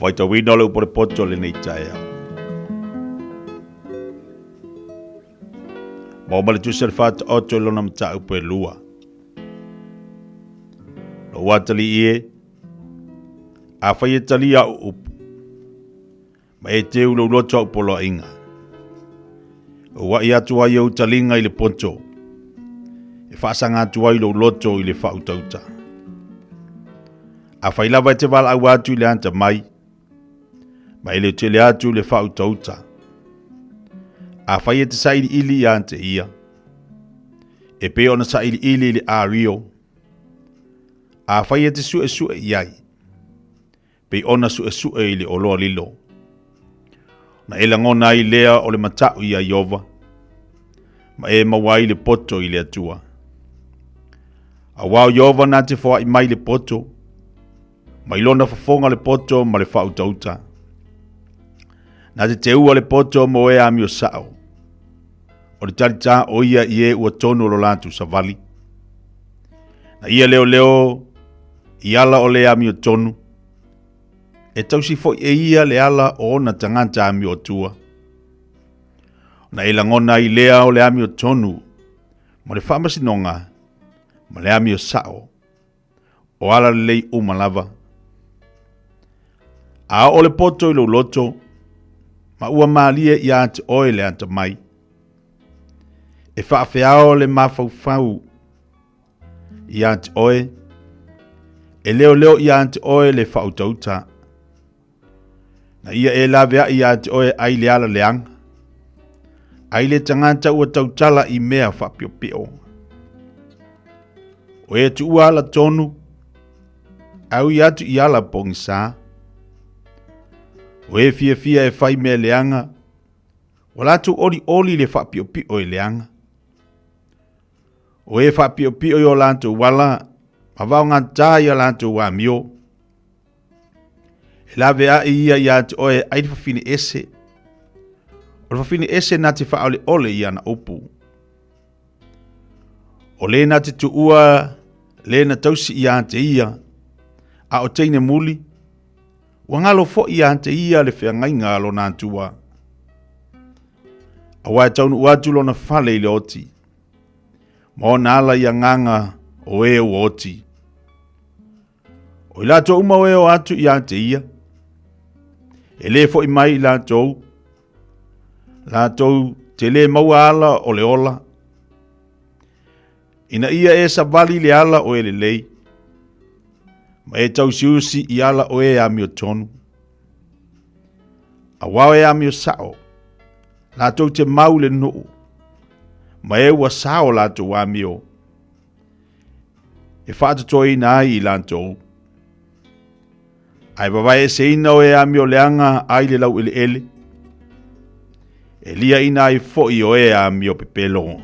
Faitauina le upu o le poto lenei taeao. Maua ma le tusi a le Faataoto i lona mataupu e lua. Lou atalii e, afai e talia au upu, ma e teu lou loto au poloaiga. Uaʻi atu ai ou taliga i le poto, e faasaga atu ai lou loto i le faautauta. Afai lava e te valaau atu i le atamai, ma e le tele atu i le faautauta. Afai e te sailiili ia te ia, e pei ona sailiili i le ario, afai e te suesue i ai, pei ona suesue i le oloa lilo. Na e lagona ai lea o le mataʻu iā Ieova, ma e maua ai le poto i le Atua. Auā o Ieova na te foaʻi mai le poto, mai lona fofoga le poto ma le faautauta. Na te teua le poto mo e amio sao. O le talitā o ia i e ua tonu o lo latou savali. Na ia leoleo i ala o le amio tonu, e tausi foi e ia le ala o ona tagata amio atua. Ona e lagona ai lea o le amio tonu ma le faamasinoga ma le amio sao o ala lelei uma lava. A oo le poto i lou loto, ma ua malie ia te oe le atamai. E faafeao le mafaufau ia te oe, e leoleo ia te oe le faautauta. Na ia e laveai ia te oe ai le ala leaga, ai le tagata ua tautala i mea faapiopio. O e tuua ala tonu, ae ui atu i ala pogisā. O e fiafia e fai mea leaga, ua latou olioli le faapiopio e leaga. O e faapiopio i o latou ala, ma vaogatā i a latou amio. E laveai ia ia te oe ai le fafine ese. O le fafine ese na te faaoleole i ana upu. O le na te tuua le na tausi ia te ia, a o teine muli, ua galo foi ia te ia le feagaiga a lona Atua. Aua e taunuu atu lona fale i le oti, ma ona ala i agaga o e ua oti. O i latou uma o e o atu ia te ia, e lē foʻi mai i latou, latou te lē maua ala o le ola, ina ia e savali le ala o e lelei, ma e tausiusi i ala o e amiotonu. Auā o e amio sao, latou te mau le nuu, ma e ua sao latou amio, e faatotoina ai i latou. Ae vavaeeseina o e amio leaga ai le laueleele, e liaina ai foi o e amio pepelo.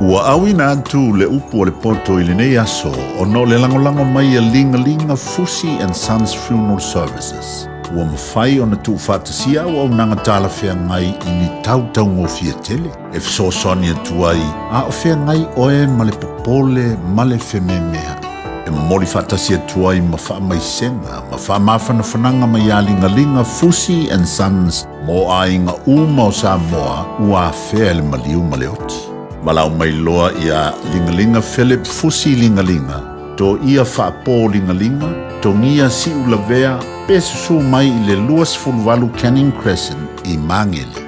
Ua auina atu le upu a le poto i lenei aso ona o le lagolago mai a Ligalinga Fusi and Sons Funeral Services. Ua mafai ona tuufaatasia auaunaga talafeagai i ni tau taugofie tele e fesoasoani atu ai a o feagai oe ma le popole ma le fememeaʻi. E momoli faatasi atu ai ma faamaisega ma faamafanafanaga mai a Ligaliga Fusi and Sons mo aiga uma o Samoa ua afea e le maliu ma le oti. Valaau mai loa iā Ligaliga Philip Fusi Ligaliga, Toia Faapō Ligaliga, Togia Siulavea pe susū mai i le 28 Canning Crescent i Magele.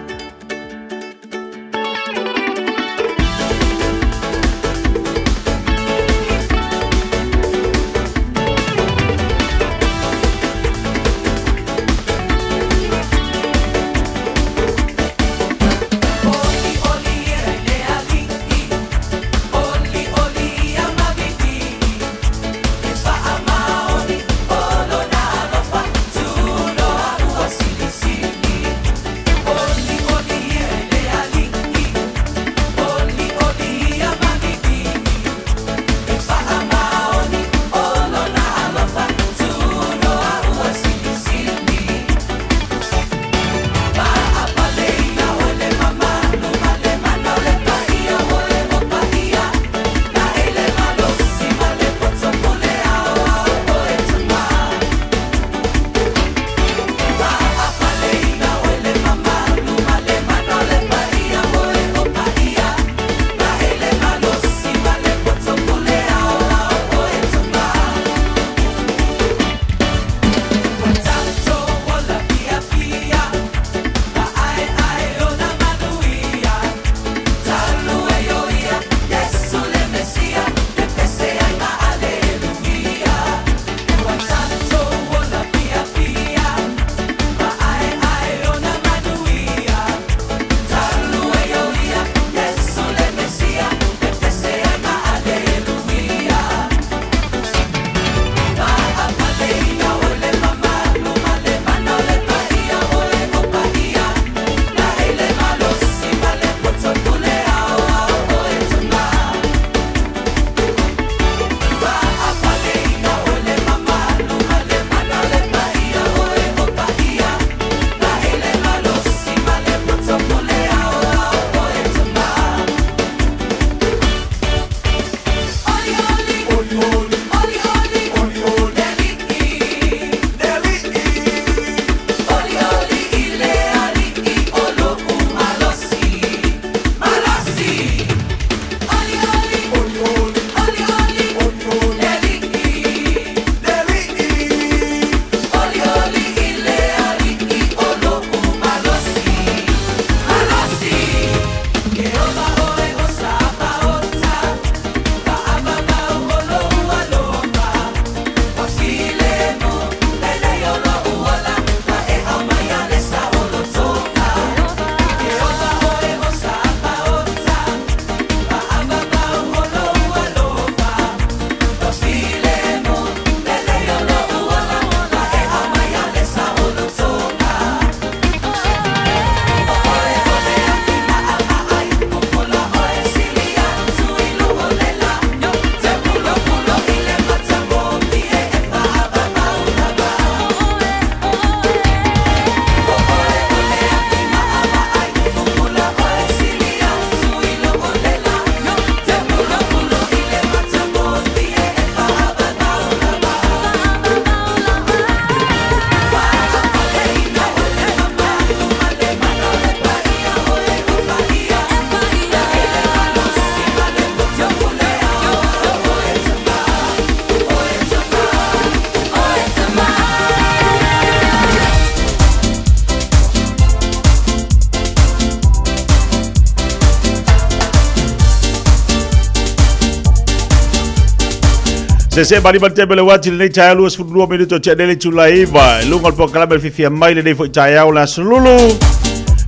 Se mali mali teme le wati lenei taeao 22 minuto tea nei le itula e 9 i luga o le polokalame le fiafia mai lenei foi taeao le aso Lulu.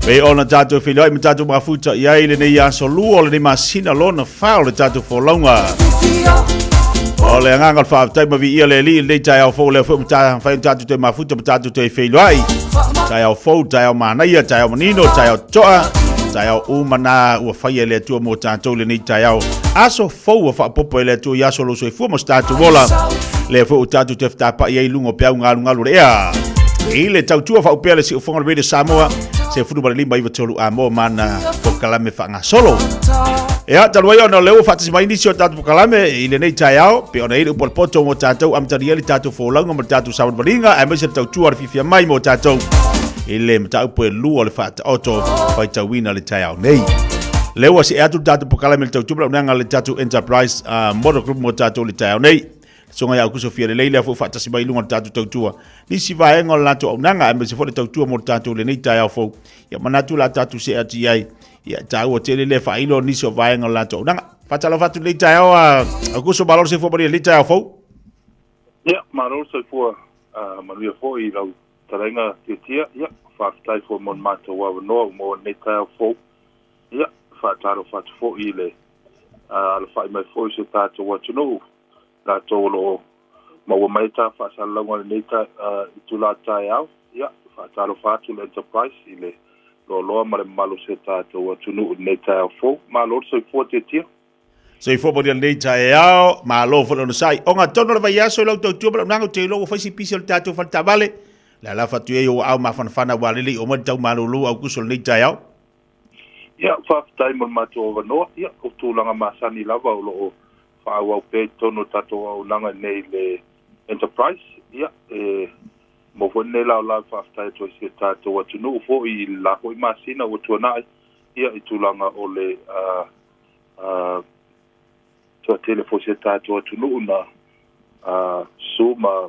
Pei ona tatou feiloai ma tatou mafuta i ai lenei aso lua o lenei masina lona fa o le tatou folauga. O le agaga o le faafetai ma viia le Alii i lenei taeao fou lea foi ua mafai ona tatou toe mafuta ma tatou toe feiloai. Taeao fou, taeao manaia, taeao manino, taeao toa, taeao uma na ua faia e le Atua mo tatou lenei taeao. Aso fou ua faaopoopo e le Atua i aso o lou soifua ma so tatou ola. Lea foi ua tatou toe fetapa'i ai i luga o peau galugalu o le ea. I le tautua faaupea le siufofoga o le Radio Samoa, 15 93 Amoa ma ana polokalame faagasolo. Ia, talu ai ona o lea ua faatasi mai nisi o tatou polokalame i lenei taeao, pei ona i ai le upu a le poto mo tatou amatalia ai le tatou folauga ma le tatou savalivaliga, aemaise le tautua a le fiafia mai mo tatou i le mataupu e lua o le faataoto faitauina le taeao nei. Lea ua see atu le tatou polokalame i le tautua ma le auaunaga a le tatou Enterprise Model Group mo tatou i le taeao nei. Susuga ia Aukuso Fialelei lea foi faatasi mai i luga o le tatou tautua. Nisi vaega o le latou auaunaga aemaise foi le tautua mo le tatou lenei taeao fou. Ia manatu la tatou see atu i ai. Ia taua tele le faailo o nisi o vaega o le latou auaunaga. Faatalofa atu lenei taeao a Aukuso, malo le soifua manuia lenei taeao fou. Ia, malo le soifua manuia foi i lau talaiga Tiatia. Ia, faafetai foi mo le matou avanoa ua maua lenei taeao fou. Ia, faatalofa atu foi i le alafai mai foi o si o tatou atunuu, latou o lo o maua mai ta faasalalauga i lenei itula taeao. Ia, faatalofa atu le Enterprise i le loaloa ma le mamalu o si o tatou atunuu i lenei taeao fou. Malo le soifua Tiatia. Soifua manuia lenei taeao, malo foi le onosai. Ogatotonu o le vaiaso i lau tautua ma lau naga, ou te iloa ua fai si pisi o le tatou fale taavale. Le alafa atu ai ou aao mafanafana aua le le i oo mai le tau malūlū Aukuso i lenei taeao. Ia, faafetai mo le matou avanoa. Ia, o tulaga masani lava o lo o faaauau pea i totonu o tatou auaunaga nei i le Enterprise. Ia, e maua foi lenei laolao e faafetai atu ai i si o tatou atunuu foi i le la foi masina ua tuanai, ia, i tulaga o le toatele foi o si o tatou atunuu na susu ma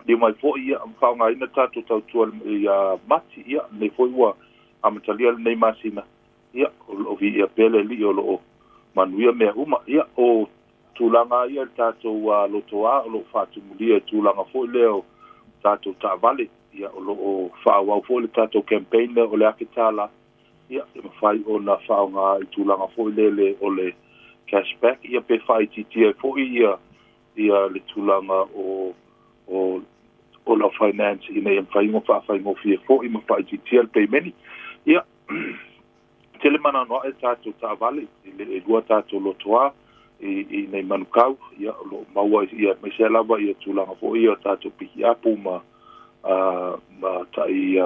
Lio mai foi, ia, faaaogaina tatou tautua ia Mati, ia, lenei foi ua amatalia lenei masina, ia, o lo o viia pea le Alii o lo o manuia mea uma. Ia, o tulaga ia i le tatou lotoa o lo o faatumulia i tulaga foi lea o tatou taavale, ia, o lo o faaauau foi le tatou campaign lea o le $1,000, ia, e mafai ona faaaoga i tulaga foi lele o le cash back, ia, pe faaitiitia ai foi ia ia le tulaga o o o lau finance ina ia mafai ona faafaigofie foi ma faaitiitia le peimeni. Ia, tele mana anoaʻe tatou taavale i le ʻelua tatou lotoa i i nei Manukau, ia o lo o maua ia aemaise lava ia tulaga foi ia o tatou pikiapu ma ma tai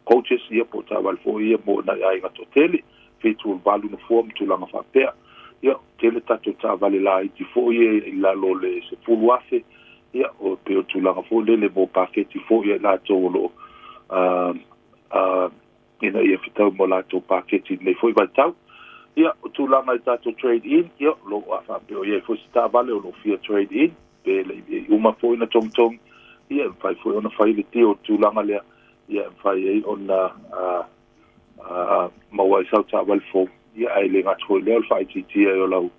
coaches ia po o taavale foi ia mo nai aiga toatele, 78 nofoa ma tulaga faapea. Ia, tele tatou taavale laiti foi ia i lalo o le 10,000, ia, o pei o tulaga foi lele mo paketi foi ia i latou o lo o ina ia fetau ma latou paketi i lenei foi vaitau. Ia, o tulaga i tatou trade in, ia, o lo o a faapea o i ai foi se taavale o lo o fia trade in, pe le i uma foi ona togitogi, ia, e mafai foi ona fai le deal i le tulaga lea, ia e mafai ai ona maua ai sau taavale fou, ia ae le gata foi i lea o le faaitiitia ai o lau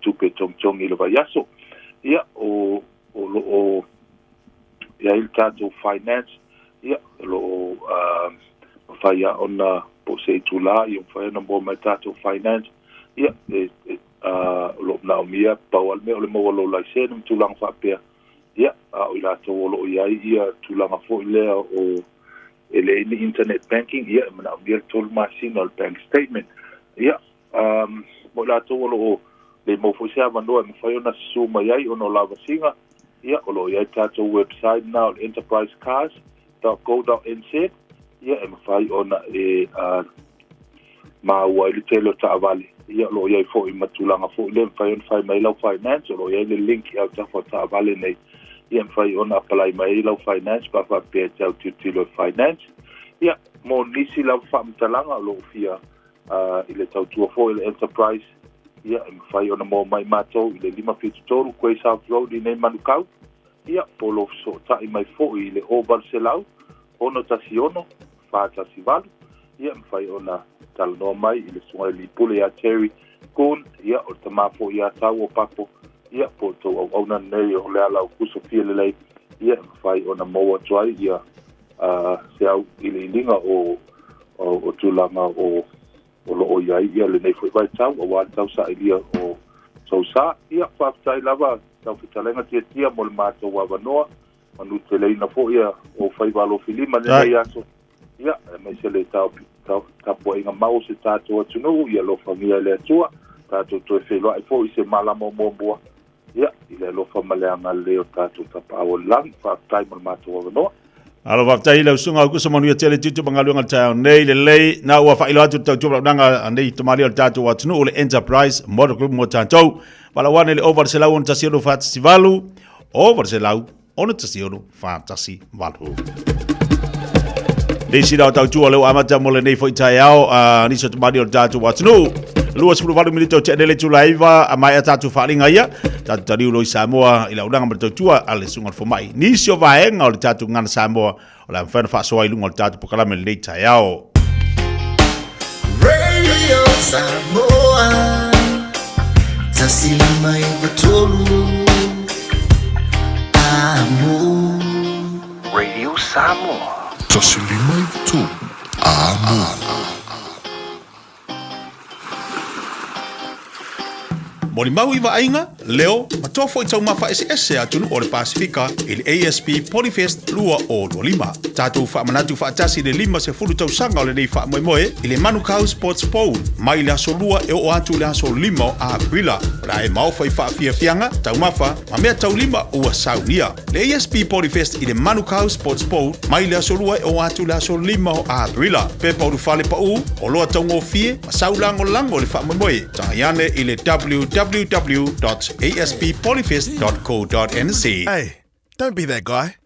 tupe togitogi i le vaiaso. Ia o o lo o i ai le tatou finance, ia o lo o mafai lava ona po o se itula ia mafai ona maua mai tatou finance, ia e o lo o manaomia pau lava le mea o le maua o lou laisene ma tulaga faapea. Ia, a o i latou o lo o i ai ia tulaga foi lea o e leai ni internet banking, ia, e manaomia le tolu masina o le bank statement. Ia, um, mo i latou o lo o le maua foi se avanoa e mafai ona susu mai ai ona o lavasiga, ia, o lo o i ai tatou website na o le enterprisecars.go.nz, ia, e mafai ona e maua ai le tele o taavale. Ia, o lo o i ai foi ma tulaga foi lea e mafai ona fai mai ai lau finance, o lo o i ai le link i autafa o taavale nei, ia, e mafai ona apalai mai ai lau finance pe a faapea e te autilotilo i finance. Ia, mo nisi lava faamatalaga o lo o fia i le tautua foi o le Enterprise, ia, e mafai ona maua mai matou i le 573 Quay South Road i nei Manukau, ia, po o lo o fesootai mai foi i le 0800 616 418, ia, e mafai ona talanoa mai i le Susuga i le Alii Pule ia Terry Kuhn, ia, o le tama foi ia Tau o Papo, Ia, po o tou auauna lenei o Leala Aukuso fia lelei, ia, e mafai ona maua atu ai ia se auiliiliga o o tulaga o o lo o i ai ia lenei foi vaitau aua le tausailia o sou sa. Ia, faafetai lava lau fetalaiga Tiatia mo le matou avanoa, manuteleina foi ia o faiva alofilima lenei aso. Ia, aemaise le tapuaiga mau o se tatou atunuu, ia alofagia e le Atua, tatou toe feiloai foi i se malama o muamua, ia, i le alofa ma le agalelei o tatou Tapaau o le Lagi. Faafetai mo le matou avanoa. Alo faafetai i lau susuga Aukuso manuia tele tiute ma galuega le taeao nei lelei na ua faailoa atu le tautua valaaunaga a nei tamalii o le tatou atunuu le Enterprise Motor Group mo tatou. Valaau ane i le 0 8 1 6 4 0 8 6 4 1 8. Le isi la o tautua leo amata mo lenei foi taeao a nisi o tamalii o le tatou atunuu. 28 minute o te le tula iva a mai a tatou faalinga ia. Tatou taliu loi Samoa i launaga ma le tautua a le susuga o le fomai. Nisi o vaega o le tatou gagana Samoa o le a mafai ona faasoa i luga o le tatou polokalame lenei taeao. Radio Samoa 153 Amo. Radio Samoa. 153 Amo. Molimau i vaaiga, leo, ma toa foi taumafa eseese a atunuu o le Pasefika i le ASB Polyfest 2025. Tatou faamanatu faatasi le 50 tausaga o lenei faamoemoe i le Manukau Sports Bowl mai le aso 2 e oo atu i le aso 5 o Aperila. O le a e maofa i faafiafiaga, taumafa, ma mea taulima ua saunia. Le ASB Polyfest i le Manukau Sports Bowl mai le aso 2 e oo atu i le aso 5 o Aperila. Pepa ulufale paū, oloa taugofie ma sau lagolago i le faamoemoe. Tagai ane i le www.asbpolyfest.co.nz. Hey, don't be that guy.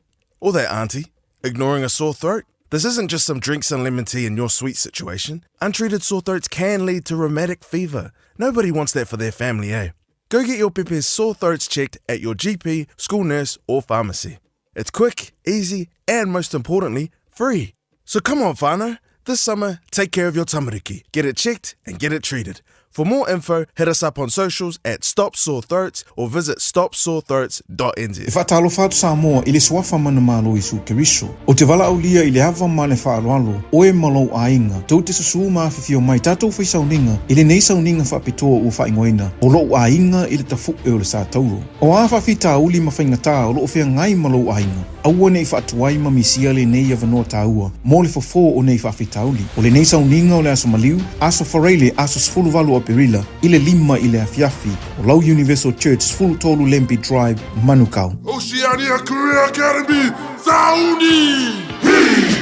Or that auntie, ignoring a sore throat. This isn't just some drinks and lemon tea in your sweet situation. Untreated sore throats can lead to rheumatic fever. Nobody wants that for their family, eh? Go get your pepe's sore throats checked at your GP, school nurse, or pharmacy. It's quick, easy, and most importantly, free. So come on, whānau. This summer, take care of your tamariki. Get it checked and get it treated. For more info, hit us up on socials at Stop Sore Throats or visit stopsorethroats.nz. E faatalofa atu Samoa i le Suafa Manumalo Iesu Keriso. Ou te valaaulia i le ava ma le faaaloalo, oe ma lou aiga, tou te susū ma afifio mai tatou fai sauniga i lenei sauniga faapitoa ua faaigoaina o lou aiga i le tafu'e o le Sa Tauro. O a faafitauli ma faigatā o lo o feagai ma lou aiga, aua ne i faatuai ma misia lenei avanoa taua mo le fofo o nei faafitauli. O lenei sauniga o le Aso Maliu, Aso Faraile, aso 18 o Aperila, i le 5 i le afiafi, o lau Universal Church, 13 Lambie Drive, Manukau. Oceania Career Academy, Sauni! Hi!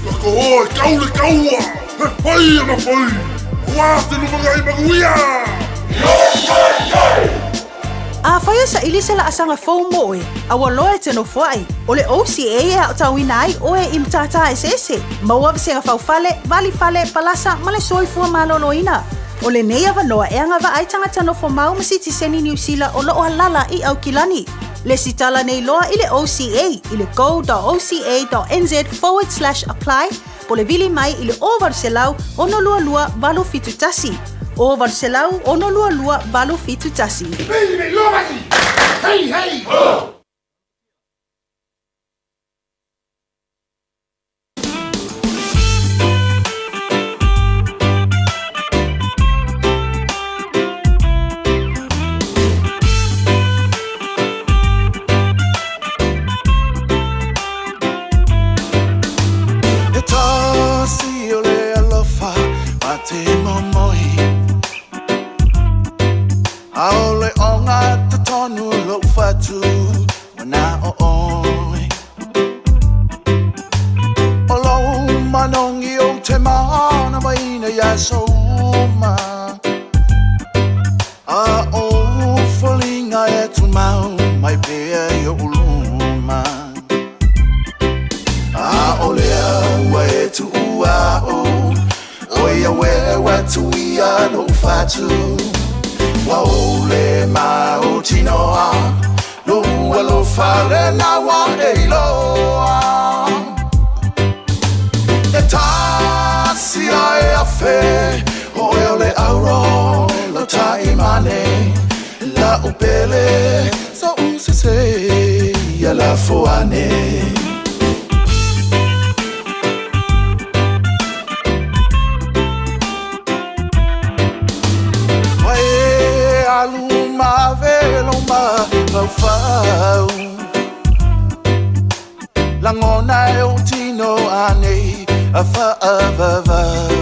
Takoa e kau le kaua, he whai ana whai, aua te lumangai manuia! Yo, yo, yo! Afai e saili se laasaga fou mo oe, a ua loa e te nofoai, o le OCA e aotauina ai oe i matata eseese, maua vasega faufale, vali fale, palasa ma le soifua maloloina. O lenei avanoa e agavaa ai tagata nofo mau ma sitiseni Niu Sila o lo o alala i Aukilani. Lesitala nei loa i le OCA i le go.oca.nz/apply po o le vili mai i le 0800 622 871. 0800 622 871. Hey, hey, ho! E tasi o le alofa ma te momoi Aole o ngata tonu lou fatu Wana o oi O lou manongi o te mana maina ia souma A o foliga e tumau mai pea i oʻu luma Aʻole au ua e tuua aʻu ʻO ia ueu atu ia loʻu fatu Ua ou le mautinoa Lou alofa lena ua e iloa E tasi a e afe ʻOe o le auro lau taimane. La upele so usese ia la foane. Ua e alu ma velo ma faufau Langona e o tino anei a whaavavau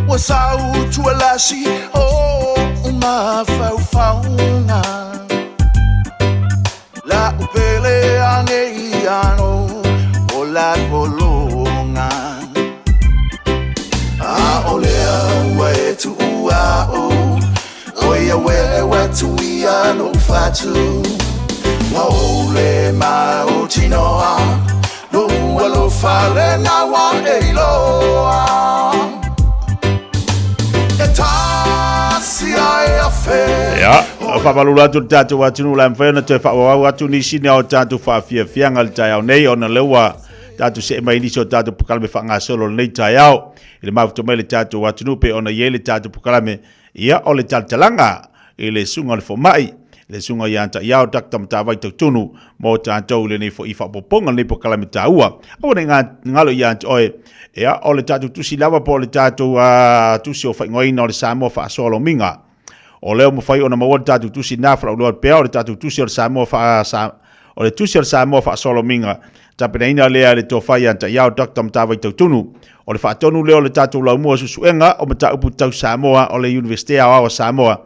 Ua sau tualasi o mafaufaunga La upele anei ano o la kolonga A o lea ua e tuua o O ia we tuia no fatu Ua ole ma o tinoa No ua lo fale na wa e iloa E tasi ai a fe Ia, o faamalulu atu le tatou atunuu la e mafai ona toe faaauau atu nisi o tatou faafiafiaga i le taeao nei ona lea ua tatou see mai i nisi o tatou polokalame faagasolo o lenei taeao i le mafuta mai le tatou atunuu pei ona i ai le tatou polokalame ia o le talatalaga i le susuga o le fomai le susuga ia Ta'iao Dr. Matavai Tautunu mo tatou i lenei foi faaopoopoga lenei polokalame taua. Aua ne i galo ia te oe, ia o le tatou tusi lava po o le tatou tusi o faaigoaina o le Samoa Faasoa Lomiga. O lea ua mafai ona maua le tatou tusi na falauloa pea o le tatou tusi o le Samoa faa, sa, o le tusi o le Samoa Faasoa Lomiga tapenaina lea e le tofa ia Ta'iao Dr. Matavai Tautunu. O le faatonu lea o le tatou laumua suesuega o mataupu tau Samoa o le Iunivesite Aoao a Samoa.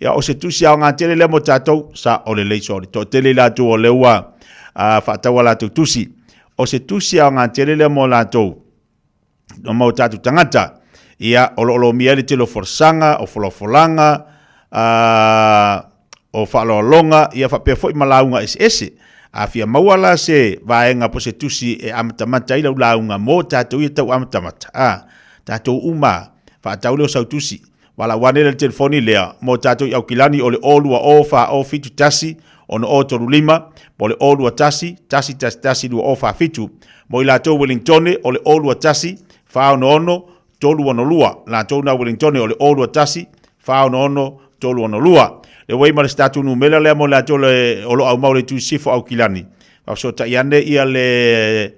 Ia, o se tusi aoga tele lea mo tatou, sa o le leiso o le toatele i latou o lea ua faatau a latou tusi. O se tusi aoga tele lea mo latou, mo tatou tagata. Ia, o lo o lomia ai le tele o folasaga, o folafolaga, o faaaloaloga, ia faapea foi ma lauga eseese. A fia maua la se vaega po o se tusi e amatamata ai lau lauga mo tatou ia tau amatamata, tatou uma, faatau lea o sau tusi. Valaau ane le telefoni lea mo tatou i Aukilani o le 020 4071 6035 po o le 021 111 2047. Mo i latou Wellingtone o le 021 466 362. Latou na Wellingtone o le 021 466 362. Le uei ma le se tatou numera lea mo latou le o lo o aumau le itu sifo Aukilani. Faafesootai ane ia le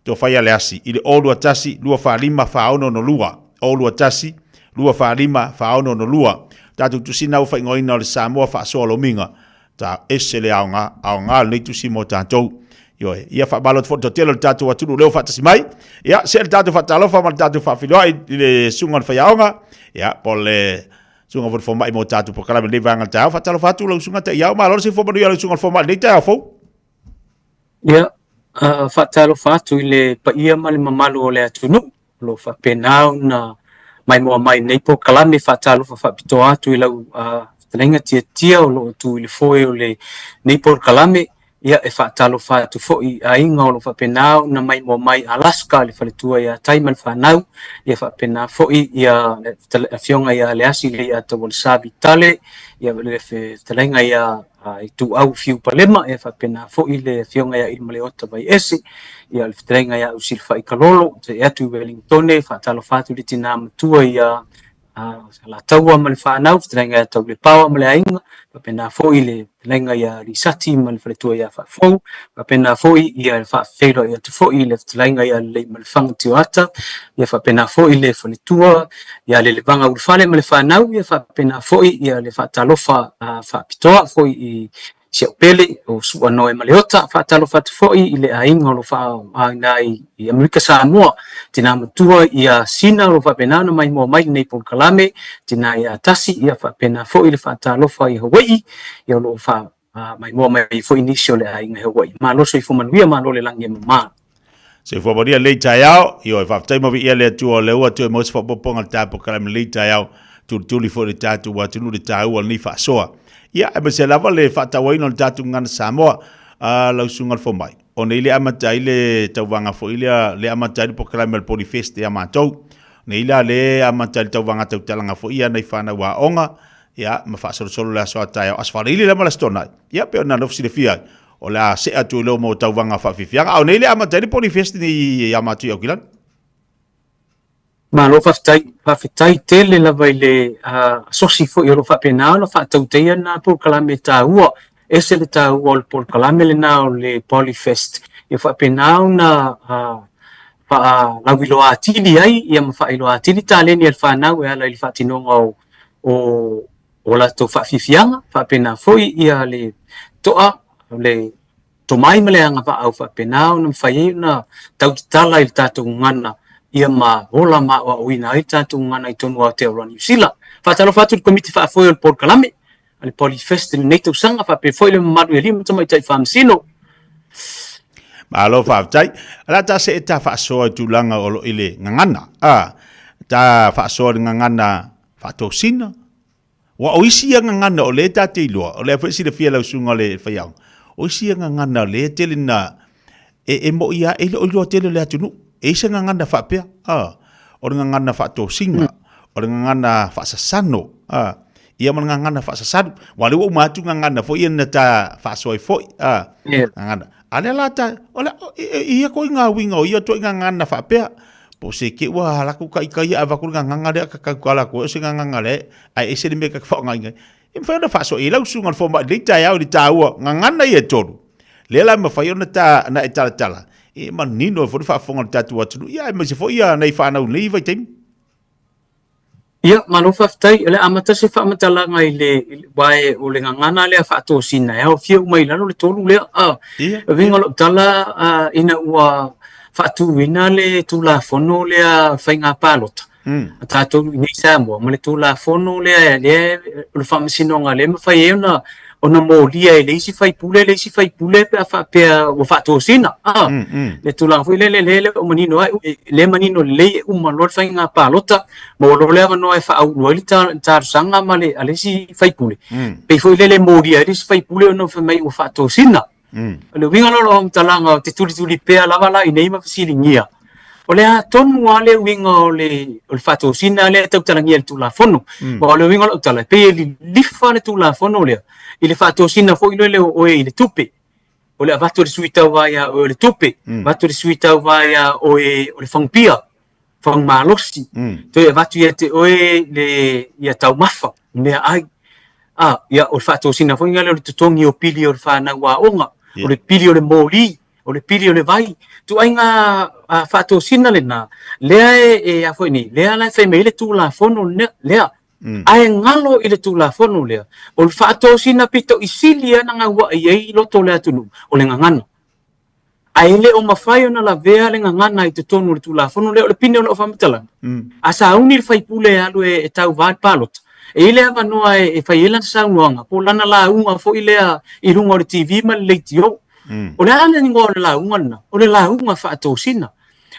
Tofaia le asi i le 021 245 4662, 021 245 4662. Tatou tusina ua faaigoaina o le Samoa Faasoa Lomiga. Ta ese le aoga, aoga lenei tusi mo tatou. Ioe, ia faamalo atu foi le toatele o le tatou atunuu lea ua faatasi mai. Ia, see le tatou faatalofa ma le tatou faafiloai i le susuga o le faiaoga. Ia, po o le susuga foi le fomai mo tatou polokalame i lenei vaega o le taeao. Faatalofa atu lau susuga Ta'iao, malo le soifua manuia lau susuga i le fomai i lenei taeao fou. Ia, faatalofa atu i le paia ma le mamalu o le atunuu o lo o faapena ona maimoa mai i lenei polokalame. Faatalofa faapitoa atu i lau fetalaiga Tiatia o lo o tu i le foe o lenei polokalame. Ia, e faatalofa atu foi i aiga o lo o faapena ona maimoa mai i Alaska, le faletua ia Tai ma le fanau. Ia faapena foi ia le afioga ia Leasi Leiataualesa Vitale, ia le fetalaiga ia Ituau Fiu Palema, ia faapena foi le afioga ia Ilimaleota Vaiese, ia le fetalaiga ia Ausilafai Kalolo, see atu i Wellingtone, faatalofa atu i le tina matua ia Alataua ma le fanau, fetalaiga ia Taulepaoa ma le aiga, faapena foi le fetalaiga ia Lisati ma le faletua ia Faafou, faapena foi ia le faafeiloai atu foi i le fetalaiga ia Leleimalefanga Tioata, ia faapena foi le faletua ia Lelevaga Ulufale ma le fanau, ia faapena foi ia le faatalofa faapitoa foi i si au pele o Su'a Noe Maleota. Faatalofa atu foi i le aiga o lo o faaaogaina i Amerika Samoa, tina matua ia Sina o lo o faapena ona maimoa mai lenei polokalame, tina ia Tasi, ia faapena foi le faatalofa i Hawai'i, ia o lo o faamaimoa mai foi nisi o le aiga i Hawai'i. Malo soifua manuia, malo le lagi e mama. Soifua manuia lenei taeao. Ioe, faafetai ma viia le Atua o lea ua toe maua se faaopoopoga o le tatou polokalame lenei taeao, tulituli foi le tatou atunuu i le taua o lenei faasoa. Ia, aemaise lava le faatauaina o le tatou gagana Samoa, a lau susuga i le fomai. O nei le amata ai le tauvaga foi lea, le amata ai le polokalame o le Polyfest ia matou. Nei la le amata ai le tauvaga tautalaga foi ia nai fanau aoga, ia, ma faasolosolo le aso a taeao, Aso Faraile la ma le Aso Toonai. Ia, pei ona nofo silafia ai, O le a see atu i lou mau tauvaga faafiafiaga. A o nei le amata ai le Polyfest nei ia matou i Aukilani. Malo faafetai, faafetai tele lava i le asosi foi o lo o faapena ona faatautaia lena polokalame taua. E ese le taua o le polokalame lena o le Polyfest, ia faapena ona faalauiloa atili ai ia ma faailoa atili taleni a le fanau e ala i le faatinoga o latou faafiafiaga, faapena foi ia le toa o le tomai ma le agavaa ua faapena ona mafai ai ona tau tatala i le tatou gagana ia ma ola ma aoaoina ai le tatou gagana i totonu o Aotearoa Niu Sila. Faatalofa atu i le Komiti Faafoe o le Polokalame a le Polyfest i lenei tausaga, faapea foi le mamalu i alii ma tamaitai faamasino. Malo faafetai. O le a ta see ta faasoa i tulaga o lo i le gagana. A, ta faasoa i le gagana faatosina, Ua o isi ia gagana o lea ta te iloa, o lea foi e silafia e lau susuga o le faiaoga, o isi ia gagana o lea e tele na, e moi lava, e le o iloa tele e le atunuu. E i ai se gagana faapea, a, o le gagana faatosina, o le gagana faasasano, a, ia ma le gagana faasasalu. Aua o lea ua uma atu gagana foi ia na ta faasoa ai foi, a, gagana. A lea la ta, o le, e i ai ituaiga uiga o ia ituaiga gagana faapea. Po o se ke ua laku ka ika ia avaku le gagana lea ka kaukala atu ai o se gagana lea ae ese le mea ka faaaogaina ai. E mafai ona faasoa i lau susuga i le fomai i lenei taeao i le taua gagana ia e tolu. Lea la e mafai ona ta na e talatala e manino ai foi le faafofoga a le tatou atunuu ia aemaise foi ia nai fanau i lenei vaitaimi. Ia, malo faafetai. O le a amata se faamatalaga i le, aua o le gagana lea faatosina e aofia uma i lalo le tolu lea. A, o le uiga o lau tala, ina ua faatuina le Tulafono lea Faiga Palota, a tatou i inei i Samoa, ma le Tulafono lea, lea o le Faamasinoga lea e mafai ai ona molia e le isi faipule le isi faipule pe a faapea ua faatosina. A, le tulaga foi lele lea e le o manino ai, lea e manino lelei e uma loa le faiga palota, maua loa le avanoa e faaulu ai le talosaga ma le, a le isi faipule. Pei foi lele e molia ai le isi faipule ona fai mai ua faatosina. O le uiga la o lau faamatalaga ou te tulituli pea lava la i nei ma fesiligia, o le a tonu lava le uiga o le faatosina lea e tautalagia i le Tulafono. Aua o le uiga o lau tala, e pei e lilifa le Tulafono lea i le faatosina foi lele o oe i le tupe. O le avatu e le sui tauva ia oe o le tupe, avatu e le sui tauva ia oe o le fagupia, fagumalosi, toe avatu ia te oe le ia taumafa, meaai. A, ia, o le faatosina foi lea o le totogi o pili o le fanau aoga, o le pili o le moli, o le pili o le vai. Ituaiga faatosina lena, lea e a foi nei, lea la e fai mai ai le Tulafono lea. Ae galo i le Tulafono lea, o le faatosina pito i sili lava ona gauai ai loto o le atunuu, o le gagana. Ae le o mafai ona lavea le gagana i totonu o le Tulafono lea, o le pine o lau faamatalaga. A sauni le faipule e alu e tauva i le palota, e i ai le avanoa e fai ai lana saunoaga po o lana lauga foi lea i luga o le TV ma le leitio. O le a le igoa o le lauga lena? O le lauga faatosina.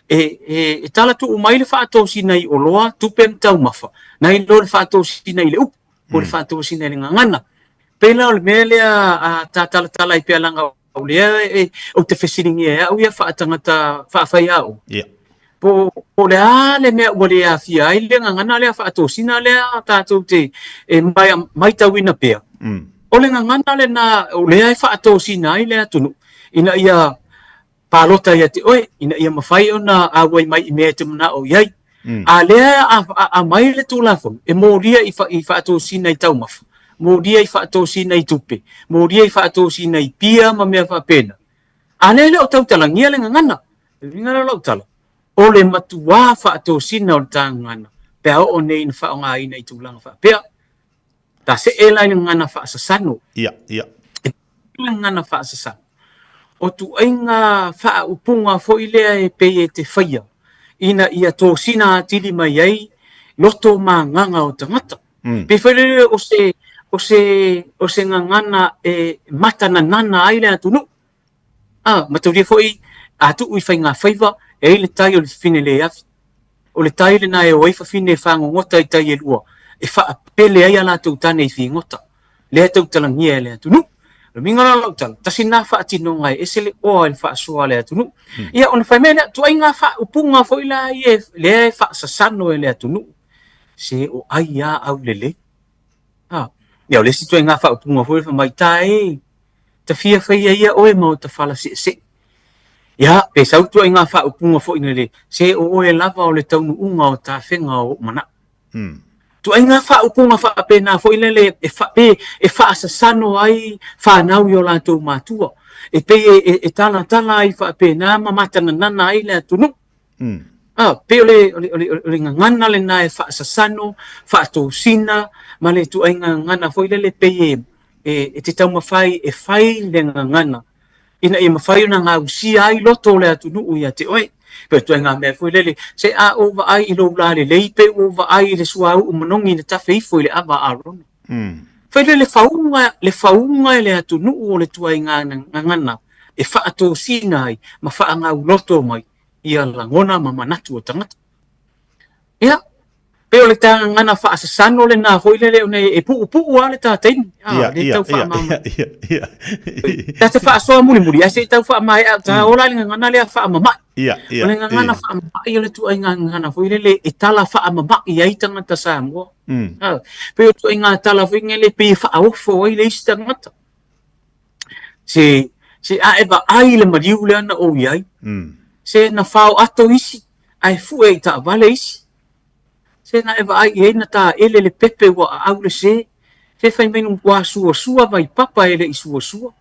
E tala tuu mai le faatosina i oloa, tupe ma taumafa, nai lo le faatosina i le upu, po o le faatosina i le gagana. Pei la o le mea lea a ta talatala ai pea leaga o lea e, ou te fesiligia e au ia faatagata faafaiaoga. Yeah. Po o le a le mea ua le aafia ai le gagana lea faatosina lea tatou te e maitauina pea. O le gagana lena o lea e faatosina ai le atunuu ina ia palota ia te oe, ina ia mafai ona auai mai i mea e te manao i ai. A lea a aumai le Tulafono, e molia i faatosina i taumafa, molia i faatosina i tupe, molia i faatosina i pia ma mea faapena. A lea e le o tautalagia le gagana. O le uiga lea o lau tala, o le matuā faatosina o le ta gagana pe a oo nei ina faaaogaina i tulaga faapea. Ta see la i le gagana faasasano. Ia, ia. E le gagana faasasano. O tuaiga faaupuga foi lea e pei e te faia ina ia tosina atili mai ai loto ma agaga o tagata. Pei foi lele o se, o se, o se gagana e matananana ai le atunuu. A, mataulia foi a tuu i faigafaiva, e ai le tai o le fafine le afi. O le tai lena e o ai fafine e fagogota i tai e lua, e faapele ai a latou tane i figota. Lea e tautalagia e le atunuu. O le uiga la o lau tala, tasi lena faatinoga e ese le oa i le faasoa a le atunuu. Ia, ona fai mai lea, tuaiga faaupuga foi la ia lea e faasasano e le atunuu, se o ai lava aulelei. A, ia o le isi ituaiga faaupuga foi lea fai mai, ta e, ta fia faia ia oe ma o ta fala seesee. Ia, pe sau ituaiga faaupuga foi lele, se o oe lava o le taunuuga o tafega o ou manao. Ituaiga faaupuga faapena foi lele e fa, pe e faasasano ai fanau i o latou matua, e pei e, e, e talatala ai faapena ma matananana ai le atunuu. Ah, pei o le, o le, o le, o le gagana lena e faasasano, faatosina, ma le ituaiga gagana foi lele pei e, e, e te taumafai e fai le gagana ina ia mafai ona gausia ai loto o le atunuu ia te oe. Pei o ituaiga mea foi lele, se a ou vaai i lou lalelei, pei ua ou vaai i le suauu manogi na tafe ifo i le ava a Arona. Fai lea le fauga, le fauga e le atunuu o le ituaiga gagana e faatosina ai ma faagauloto mai ia lagona ma manatu o tagata. Ia, pei o le tagagana faasasano lena foi lele ona e puupuu lava le ta taimi. Ah, le tau faamama. Ta te faasoa mulimuli, ae se i tau faamaea, ta ola i le gagana lea faamama'i. O le gagana faamama'i o le ituaiga gagana foi lele e tala faamama'i ai tagata Samoa. Ah, pei o ituaiga tala foi lele pei e faaofo ai le isi tagata. Se, se a e vaai i le maliu lea na ou i ai, se na fao ato isi, ae fue i taavale isi. Se na e vaai i ai na taele le pepe ua aau le se, se fai mai ua suasua vaipapa e le i suasua.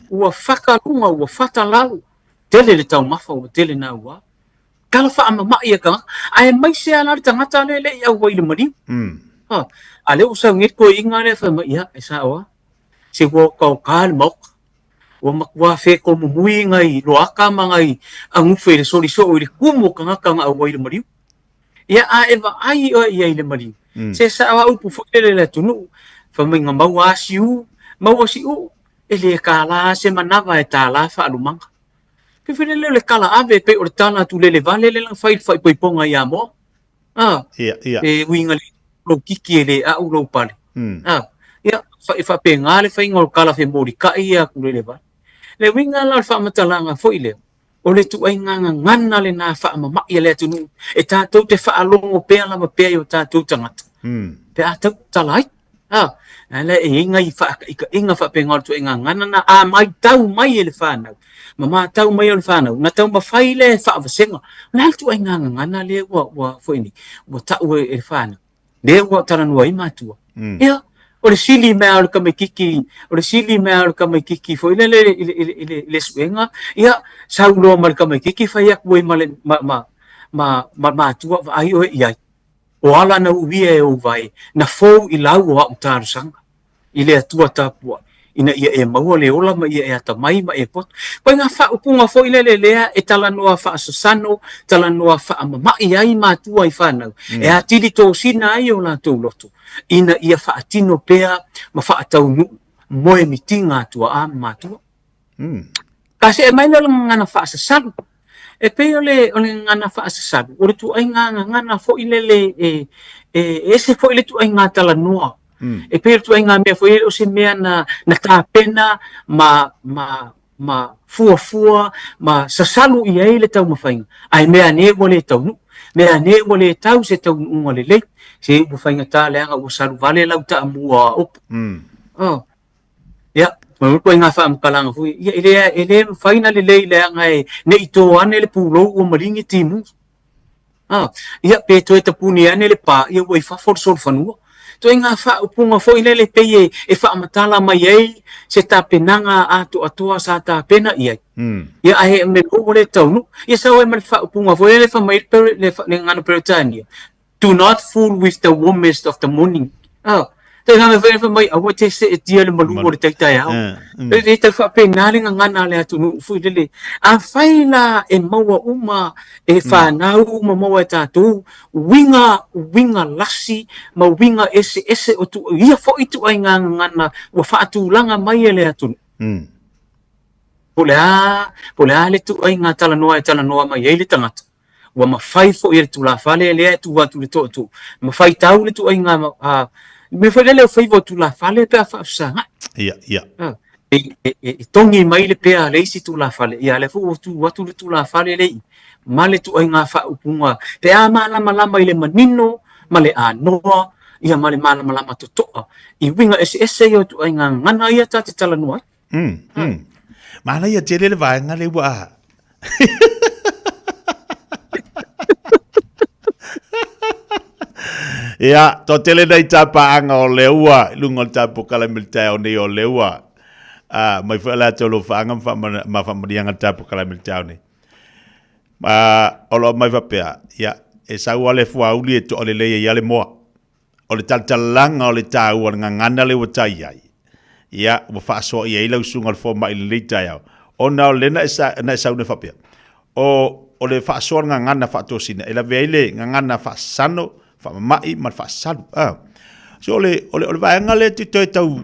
Ua faka luga ua fata lalo, tele le taumafa ua tele naua. Tala faamama'i a tagata, aemaise lava la le tagata lea e le i auai i le maliu. Ha, a lea ua sau nei le toeaina lea fai mai, ia, e sao lava, se ua okaoka le maota. Ua matua fetomumui nai loaka ma nai agufe i le soli soo i le tumu o tagata na auai i le maliu. Ia, a e vaai oe i ai i le maliu, se sao lava upu foi lele i le atunuu, fai mai na maua lava siu, maua siuu, e le kālā se manava e tālā faalumaga. Pei foi lele o le tala ave, pei o le tala tulele vale lea na fai i le faaipoipoga i Amoa. A, Ia, ia. e uiga le lou kiki e le a'u lou pale. A, ia, fa, e faapena le faiga o le tala femolitai ia tulele vale. Le uiga la o le faamatalaga foi lea, o le ituaiga gagana lena faamama'i a le atunuu e tatou te faalogo pea lava pea i o tatou tagata pe a tau tala ai. A, a lea e i ai nai faataitaiga faapena o le ituaiga gagana na a matau mai e le fanau ma matau mai e le fanau na taumafai lea e faavasega. O le a le ituaiga gagana lea ua, ua foi nei, ua tau e, e le fanau lea ua talanoa ai matua. Ia, o le sili mea o le tamaititi, o le sili mea o le tamaititi foi lele i le, i le, i le, i le suega, ia, sau loa ma le tamaititi fai atu ai ma le, ma, ma, ma, ma matua vaai oe i ai. O ala na uia e ou vae, na fou i lau o a'u talosaga i le Atua tapua'i, ina ia e maua le ola ma ia e atamai ma e poto. Koe ngā faaupuga foi lele lea e talanoa faasasano, talanoa faamama'i ai matua i whanau, e atili tōsina ai o latou loto, ina ia faatino pea ma faataunuu moe mitiga a tua'a ma matua. Ka se'e mai lea o le gagana faasasalu. E pei o le, o le gagana faasasalu, o le ituaiga gagana foi lele e, e ese foi le ituaiga talanoa. E pei o le ituaiga mea foi lele o se mea na, na tapena ma, ma, ma fuafua ma sasalu i ai le taumafaiga, ae mea ane ua le taunuu. Mea ane ua le tau se taunuuga lelei, se ua faigata leaga ua salu vale lau taamua a opo. Oh. Ia, ma ua ituaiga faamatalaga foi, ia e le, e le mafai ona lelei leaga e ne i tō ane le pulou ua maligi timu. Ah, ia, pe toe tapuni ane le pā, ia ua i fafo le solofanua. Ituaiga faaupuga foi lele pei e, e faamatala mai ai se tapenaga atoatoa sa tapena i ai. Ia, ae me ua le taunuu. Ia sau ai ma le faaupuga foi lele fai mai le, le, le gagana Peretania, Do not fool with the warmest of the morning. Oh, te nganga whai whai mai, aua te se e tia le malu o le taitaeao. E le tau whaapenā le ngangana le atunuu fui lele. A whai la e maua uma, e whanau ma maua e tātou, winga, winga lasi, ma winga ese ese o tu, ia foi tu ai ngā ngangana, ua whaatūlanga mai e le atunuu. Po le a, po le a le tu ai ngā talanoa e talanoa mai ai le tangata. Ua mafai foi e le tulafale lea e tu atu i le tootoo, mafai tau le tuaiga a mea foi lele o faiva o tulafale pe a faafesagai. Ia, ia. A, e, e, e, e togi mai le pea a le isi tulafale, ia lea foi ua tu atu le tulafale le i, ma le tuaiga faaupuga, pe a malamalama i le manino ma le anoa, ia ma le malamalama totoa, i uiga eseese ia o tuaiga gagana ia ta te talanoa ai. Manaia tele le vaega lea ua Ia, toatele nei tapaaga o le ua i luga o le tatou polokalame i le taeao nei o le ua. Ah, mai foi o le latou alofaaga ma faamana- ma faamanuiaga i le tatou polokalame i le taeao nei. Ma o lo o aumai faapea, ia, e sau lava le fuauli e toa lelei ai lava le moa. O le talatalalaga o le taua o le gagana lea ua tai ai, ia, ua faasoa i ai lau susuga i le fomai i lenei taeao, ona o lea na e, na e saunoa faapea, o, o le faasoa o le gagana faatosina, e lavea ai le gagana faasano, faamama'i ma le faasalu. Ah. So o le, o le, o le vaega lea te toe tau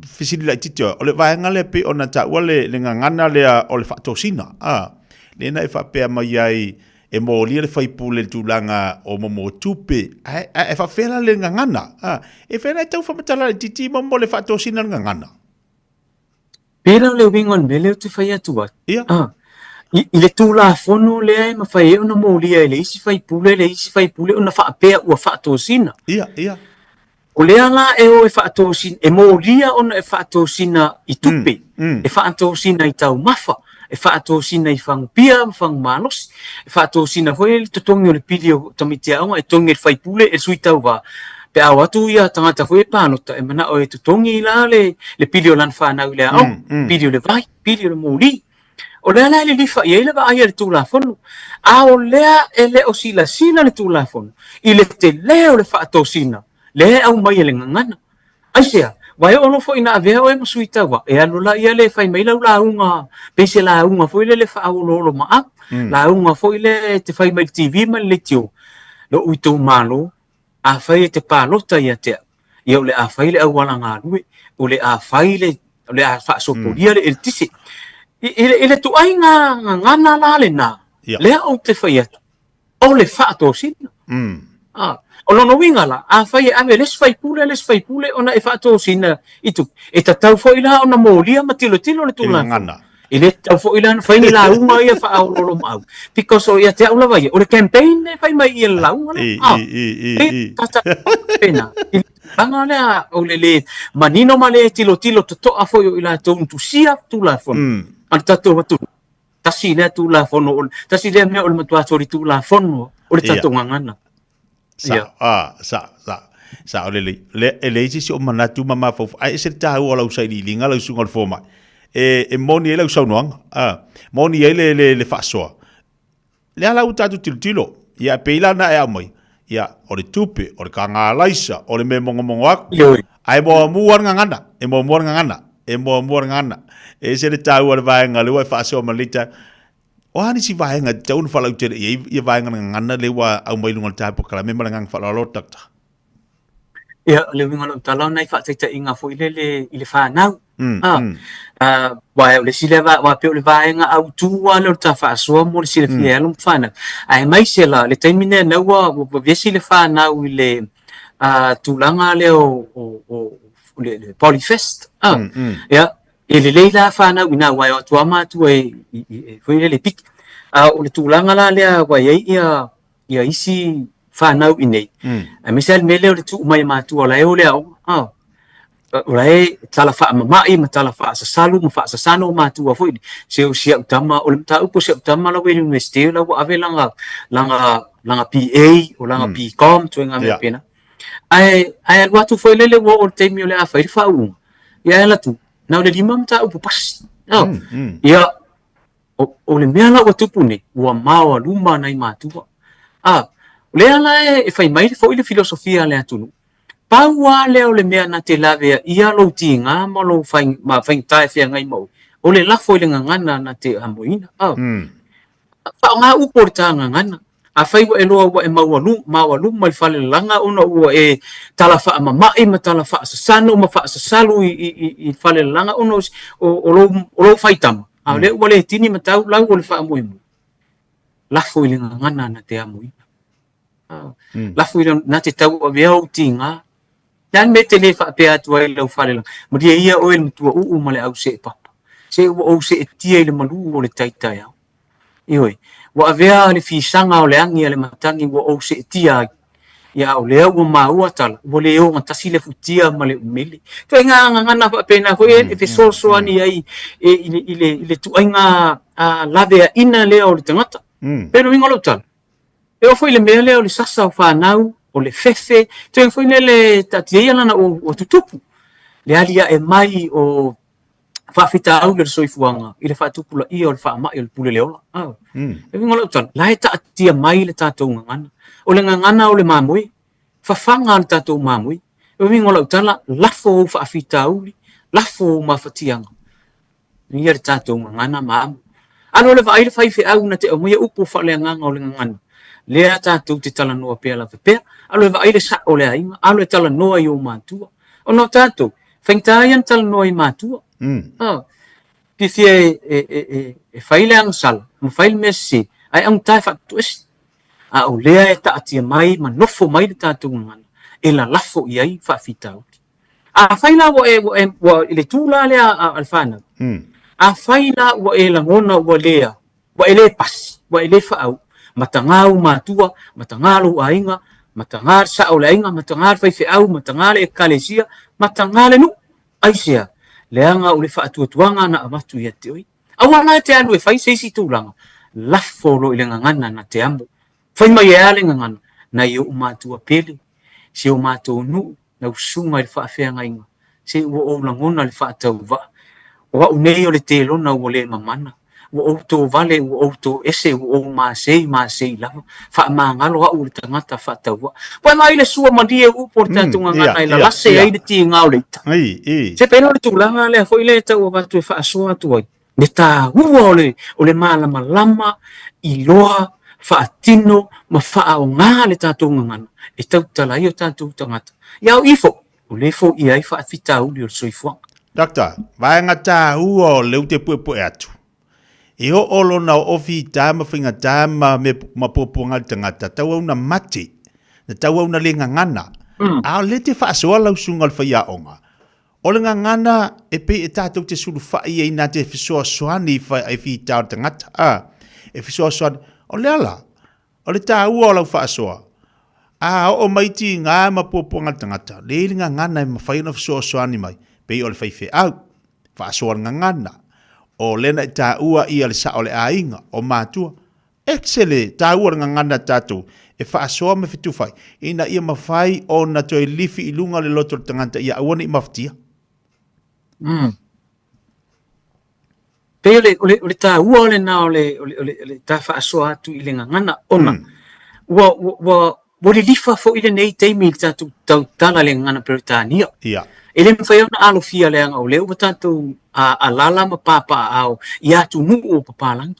fesili laitiiti oe, o le vaega lea pei ona taua le, le gagana lea o le faatosina, a, lea na e faapea mai ai e molia le faipule i le tulaga o momo tupe, ae, ae, ae faapefea la le gagana, a, e fea la e tau faamatala laitiiti mo, mo le faatosina o le gagana? Pei la o le uiga o le mea lea ou te fai atu ai, Ia. a, i, i le Tulafono lea e mafai ai ona molia e le isi faipule le isi faipule ona faapea ua faatosina. Ia, ia. O lea la e o e faatosina, e molia ona e faatosina i tupe, e faatosina i taumafa, e faatosina i fagupia ma fagumalosi, e faatosina foi le totogi o le pili o tamaiti aoga e totogi e le faipule e le sui tauva, pe a o atu ia tagata foi e palota e manao e totogi la le pili o lana fanau i le aoga, pili o le vai, pili o le moli. O lea la e lilifa i ai le vaai a le Tulafono, a o lea e le o silasila le Tulafono i le tele o le faatosina lea e aumai e le gagana. Aisea? Aua e oo loa foi ina avea oe ma sui tauva, e alu lea le fai mai lau lauga, pei se lauga foi lele faaoloolomaau, lauga foi lea e te fai mai i le TV ma le leitio, lou itumalo, Afai e te palota ia te au, ia o le a fai le auala galue, o le a fai le, o le a faasopolia le eletise. I, i, le, i le tuaiga gagana la lena, Ia. lea ou te fai atu, o le faatosina. Ah, o lona uiga la, afai e ave le isi faipule le isi faipule ona e faatosina i tupe, e tatau foi la ona molia ma tilotilo le I le Tulafono. gagana. E le tatau foi la ona fai ni lauga ia faaoloolomaau because o ia te au lava ia, o le campaign e fai mai i le lauga lea. I, Ah, i, i, i, e i. tata pena. I le tulaga lea o le le manino ma le tilotilo totoa foi o i latou na tusia Tulafono a le tatou atunuu. Tasi lea Tulafono, o le- tasi lea mea o le matua solitulafono o le Ia. tatou gagana. Sa, Ia. ah, sa, sa, sa o lelei. Le, e leai se isi o manatu ma mafaufau, ae ese le taua o lau sailiiliga lau susuga o le fomai. E, e moni ai lau saunoaga, ah, moni ai le, le, le faasoa. Lea la ua tatou tilotilo, ia e pei la na e aumai, ia, o le tupe, o le kagalaisa, o le mea e mogomogo aku. Ioe. Ae muamua le gagana, e muamua le gagana, e muamua le gagana. E ese le taua o le vaega lea ua e faasoa ma lenei taeao. O a nisi vaega e tatau ona faalautele i ai ia vaega gagana lea ua aumai i luga o le tae polokalame ma le agaga faaaloalo Doctor? Ia, o le uiga o lau tala o nai faataitaiga foi lele i le fanau. Mm, Ah, mm. ah, aua o le isi lea va- aua pei o le vaega autu lava lea o le ta faasoa mo le silafia e alo ma fanau. Aemaise la le taimi lenei na ua ua vevesi le fanau i le ah, tulaga lea o, o, o, o le, le Polyfest. Ah, Mm, mm. ia, E lelei la fanau i ina aua e o atu lava matua e, i, i, e foi lele e piki. A o le tulaga la lea ua i ai ia, ia isi fanau i inei, Mm. aemaise lava le mea lea o le tuu mai e matua o la e o le aoga, a, o la e tala faamama'i ma tala faasasalu ma faasasano matua foi lea. Se o si au tama, o le mataupu o si au tama la ua i le Universite la ua ave lana, lana, lana BA, o lana Mm. BCom, ituaiga mea Yeah. faapena. Ae, ae alu atu foi lele ua oo i le taimi o le a fai le faauuga, ia e alu atu, na o le lima mataupu pasi. Oh. Mm, mm. Ia, o, o le mea la ua tupu nei, ua maoaluma nai matua. A, o lea la e, e fai mai foi le filosofia a le atunuu, pau lava lea o le mea na te laveaia lou tiga ma lou fai, ma faigata e feagai ma oe, o le lafo i le gagana na te amoina. A, Mm. Faaaoga upu o le ta gagana. Afai ua e loa ua e maualu, maoaluma i le falelalaga ona ua e tala faamama'i ma tala faasasano ma faasasalu i, i, i, i le falelalaga ona o, o, o, lou, o lou faitama, a o lea ua le tini ma tau lau o le faamoemoe, lafo i le gagana na te amoina. Ah, Lafo i le, na te tauavea ou tiga. Le a le mea e te le faapea atu ai i lau falelalaga? Malie ia oe le matua uu ma le au seepapa. Se ua ou seetia i le malu o le tai taeao. Ioe, ua avea le fisaga o le agi a le matagi ua ou seetia ai. Ia a o lea ua maua tala, ua le ogatasi le futia ma le umele. Ituaiga gagana faapena foi e fesoasoani ai i le ituaiga laveaiina lea o le tagata. Pei o le uiga o lau tala, e oo foi i le mea lea o le sasa o fanau, o le fefe, ituaiga foi lele e taatia ia lana ua tutupu, le aliae mai o faafitauli o le soifuaga i le faatupulaia o le faamai o le pule le ola. Ah. E uiga o lau tala, la e taatia mai le tatou gagana. O le gagana o le mamoe, fafaga le tatou mamoe. E uiga o lau tala, lafo ou faafitauli, lafo ou mafatiaga. Ia le tatou gagana ma amo. Alo le vaai le faifeau na te aumaia upu faaleagaga o le gagana. Lea tatou te talanoa pea lava pea. Alo e vaai le sa'o o le aiga, alo e talanoa i ou matua. Ona o tatou, faigata ia ona talanoa i matua. Mm. Fiafia e, e, e, e, e fai le agasala, ma fai le mea sese, ae augata e faatutuese. A o lea e taatia mai ma nofo mai le tatou gagana, e lalafo i ai faafitauli. Afai la ua e, ua e, ua, i le tū la lea a, a le whānau, afai la ua e lagona ua lea, ua e le pasi, ua e le whaau, matagā ou matua, matagā lou aiga, matagā le sao o le aiga, matagā le faifeau, matagā le ekalesia, matagā le nuu. Aisea? Leaga o le faatuatuaga na avatu ia te oe. Aua la e te alu e fai se isi tulaga, lafo loa i le gagana na te amo. Fai mai e a le gagana? Nai ou matua pele, si o matou nuu, lau susuga i le faafeagaiga, se ua ou lagona le faatauvaa. O au nei o le telona ua le mamana, ua ou tovale, ua ou toese, ua ou masei, masei lava, faamagalo au o le tagata faatauvaa. Ua e vaai i le sua malie o upu o le tatou gagana e lalase ai le tiga o le ita. Se pei la o le tulaga lea foi lea e tau avatu e faasoa atu ai, le taua o le, o le malamalama, iloa, faatino ma faaaoga le tatou gagana e tautala ai o tatou tagata. Ia o i foi, o lea e foia ai faafitauli o le soifuaga. Doctor, vaega taua o lea ou te puepue atu. E oo lona oo fita ma faigata ma me ma puapuaga le tagata, tauau na mate, na tauau na le gagana. A o lea te faasoa lau susuga o le faiaoga, O le gagana e pei e tatou te sulufai ai na te fesoasoani i i fita o le tagata, a, e fesoasoani. O le ala, o le taua o lau faasoa, a oo mai tiga ma puapuaga le tagata, leai le gagana e mafai ona fesoasoani mai, pei o le faifeau, faasoa le gagana, o lea na e taua ia le sao o le aiga, o matua, Ese le taua o le gagana a tatou e faasoa ma fetufaai ina ia mafai ona toe lifi i luga o le loto o le tagata ia aua ne i mafatia. Mm. Pei o le, o le, o le taua lena o le, o le, o le, o le ta faasoa atu i le gagana ona ua, ua, ua, ua lilifa foi lenei taimi i le tatou tautala i le gagana Peretania. Ia. E le mafai ona alofia leaga o lea ua tatou alaala ma papaaao i atunuu o papalagi.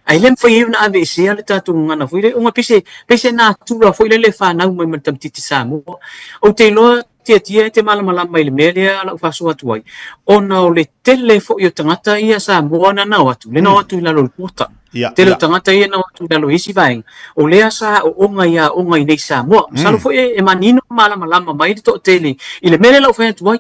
Ae le mafai ai ona aveesea le tatou gagana foi lea, ona pei se, pei se natura foi lele e fanau mai ma le tamaitiiti Samoa. Ou te iloa Tiatia e te malamalama i le mea lea lau faasoa atu ai, ona o le tele foi o tagata ia Samoa na nao atu, le nao atu i lalo o le quota. Ia, Tele o ia. tagata ia nao atu i lalo i isi vaega, o lea sa aooga i aoga i nei Samoa. Masalo foi e manino ma malamalama mai le toatele i le mea lea lau fai atu ai.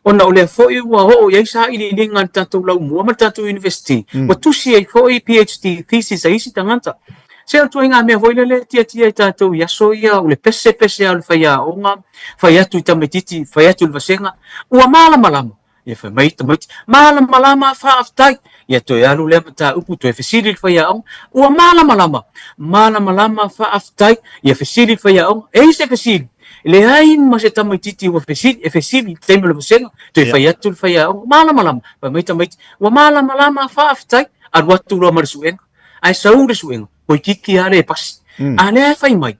Ona o lea foi ua oo i ai sailiiliga a le tatou laumua ma le tatou university, ua tusi ai foi PhD thesis a isi tagata. Se o le ituaiga mea foi lele e tiatia i tatou i aso ia, o le pese pese lava o le faiaoga, fai atu i tamaitiiti, fai atu i le vasega, ua malamalama. Ia fai mai tamaiti, malamalama, faafetai. Ia toe alu lea mataupu, toe fesili le faiaoga, ua malamalama, malamalama, faafetai. Ia fesili le faiaoga, e i ai se fesili? Leai ma se tamaitiiti ua fesili, e fesili i le taimi o le vasega, toe fai atu le faiaoga, malamalama. Fai mai tamaiti, ua malamalama, faafetai. Alu atu loa ma le suega, ae sau le suega, toeitiiti lava le pasi. A lea e fai mai,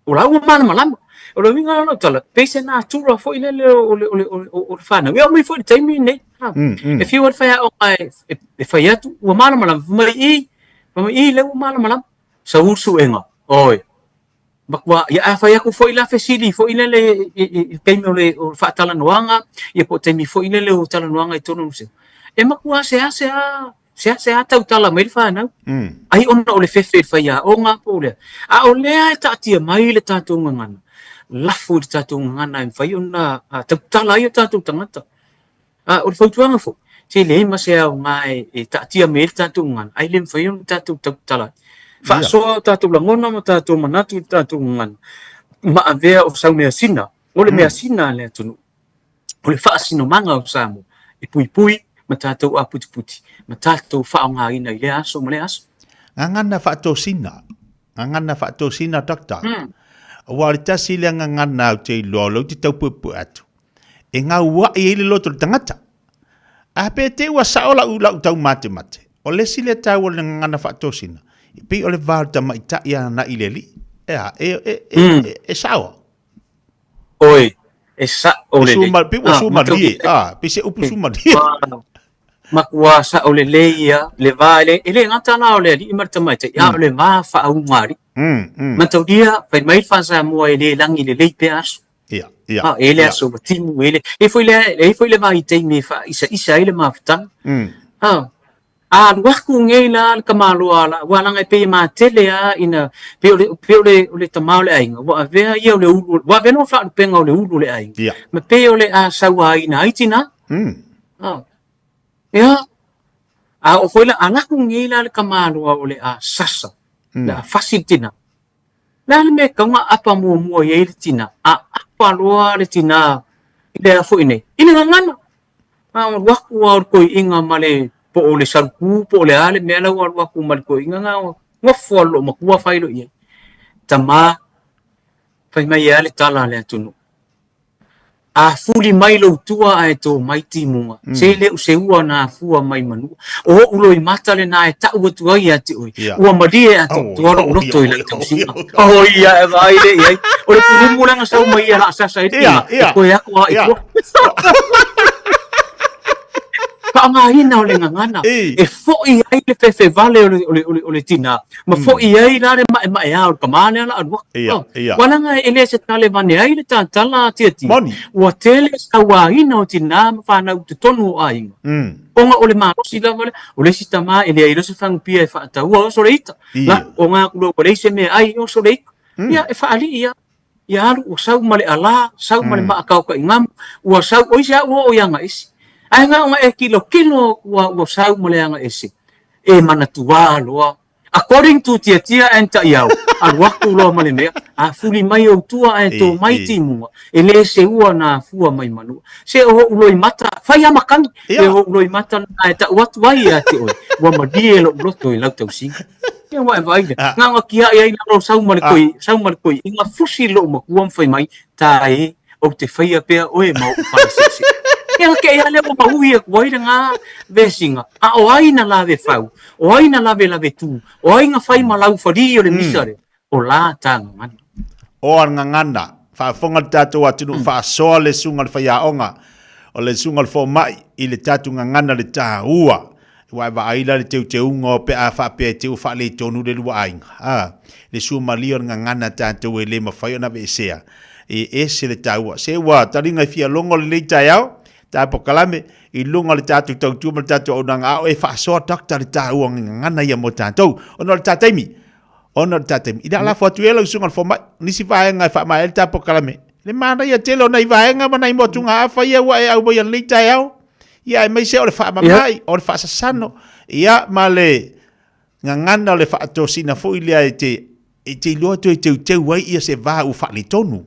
o la ua malamalama. O le uiga la o lau tala, pei se natura foi lele o le, o le, o le, o le fanau. E oo mai foi i le taimi lenei, e fiu lava le faiaoga e fai atu, ua malamalama, fai mai i, fai mai i, lea ua malamalama. Sau le suega, oi, matua, ia a fai atu foi la fesili foi lele i le taimi o le faatalanoaga, ia po o taimi foi lele o talanoaga i totonu o le museu, e matua seasea seasea tautala mai le fanau. Ai ona o le fefe i le faiaoga po o le a. A o lea e taatia mai le tatou gagana, lafo i le tatou gagana e mafai ona tautala ai o tatou tagata. A o le fautuaga foi, se leai ma se aoga e taatia mai ai le tatou gagana, ae le mafai ona tatou tautala ai. Faasoa o tatou lagona ma tatou manatu i le tatou gagana. Ma avea o sau measina, o le measina a le atunuu, o le faasinomaga o Samoa e puipui ma tatou aputiputi ma tatou faaaogaina i lea aso ma lea aso. Gagana faatosina, gagana faatosina Doctor. Aua o le tasi lea gagana ou te iloa o lea ou te tau puepue atu, e gauai ai le loto o le tagata. A pe te i ua sao lau, lau taumatemate, o le isi lea taua o le gagana faatosina, e pei o le va o le tamaitai agai i le alii. E a, e, e, e, e, e sao. Oi, e sa'o lelei. Pei ua sumalie, a, pei se upu sumalie. Matua sa'o lelei ia le va, e le, e le gata la o le alii ma le tamaitai, a o le va faauuga-alii. Mataulia, fai mai le faa-Samoa e le lagi lelei pea aso. Ia, ia. A, e le aso ua timu, e le, e foi le, e foi le vaitaimi e faa'isaʻisa ai le mafutaga. A, A alu aku nei la le tamaloa la, ua laga e pei e matele a ina, pei o le, pei o le, o le tama o le aiga, ua avea ia o le ulu, ua avea no faalupega o le ulu o le aiga. Ia. Ma pei o le a sauaina ai tina. A, ia, a o foi la, a laku nei la le tamaloa o le a sasa, le a fasi le tina. Le a le mea e tatau ona apa muamua i ai le tina? A apa loa le tina i le a foi nei? I le gagana. A alu aku lava o le toeaina ma le, po o le saluku po o le a le mea la ua alu atu ma le toeaina na, nofo lava lou matua fai loa i ai. Tama, fai mai e a le tala a le atunuu. A fuli mai lou tua ae to mai timuga, se le o se ua na afua mai manua. O o'u loimata lena e ta'u atu ai ia te oe, ua malie atoatoa lo'u loto i lau tausiga. O ia e vaai lea i ai. O le pulumu lea na sau mai ia la'asasa ai le tina, e toe aku lava i tua. Faaaogaina o le gagana e fo'i ai le fefevale o le, o le, o le, o le tina, ma fo'i ai la le ma'ema'eā o le tamā lea la alu atu. Ia, ia. Ua laga e le se tale vane ai le tatala a Tiatia. Moni. Ua tele sauaina o tinā ma fanau i totonu o aiga. Ona o le malosi lava lea, o le isi tamā e leai loa se fagupia e faataua, oso le ita. Ia. La, o ngā kula ua leai se mea ai, oso le ita. Ia, e faalii ia. Ia alu, ua sau ma le alā, sau ma le maakaokaʻigamu, ua sau, o isi lava ua oo i agaese. Ae na ona e kilokilo ua, ua sau ma le agaese, e manatuā loa. According to Tiatia and Taʻiau, alu aku loa ma le mea, a fuli mai ou tua ae tō mai timuga, e le seua na afua mai manua. Se o oʻu loimata, fai a makani, e o oʻu loimata lena e taʻu atu ai ia te oe, ua malie loʻu loto i lau tausiga. Ia ua e vaai lea. Na ona kiaʻi ai lalo sau ma le koi, sau ma le koiʻiga, fusi loʻu makua ma fai mai, tā e, ou te faia pea oe ma oʻu falaseʻeseʻe. Ia na keʻi lava lea ua mauī atu ai lena vesiga, a o ai na lave fau, o ai na lavelave tū, o ai na fai ma lau falī o le misa lea, o la tā gagana. O a gagana, faafofoga le tatou atunuu, faasoa le susuga i le faiaoga, o le susuga i le fomai i le tatou gagana le taua. Ua e vaai la le teuteuga o pe a faapea e te ua faaletonu le lua aiga. A, le suamalie o le gagana tatou e le mafai ona aveesea. E ese le taua. Se ua taliga i fia logo lenei taeao, ta pokalame, i luga o le tatou tautua ma le tatou auaunaga, a o e faasoa doctor le taua o le gagana ia mo tatou. Ona o le ta taimi, ona o le ta taimi. I le lafo atu ia lau susuga i le fomai, nisi vaega e faamaea ai le ta pokalame. Le manaia tele o nai vaega ma nai motugaafa ia ua e aumaia i lenei taeao. Ia aemaise o le faamama'i, o le faasasano, ia ma le gagana o le faatosina foi lea e te, e te iloa toe teuteu ai ia se va ua faaletonu.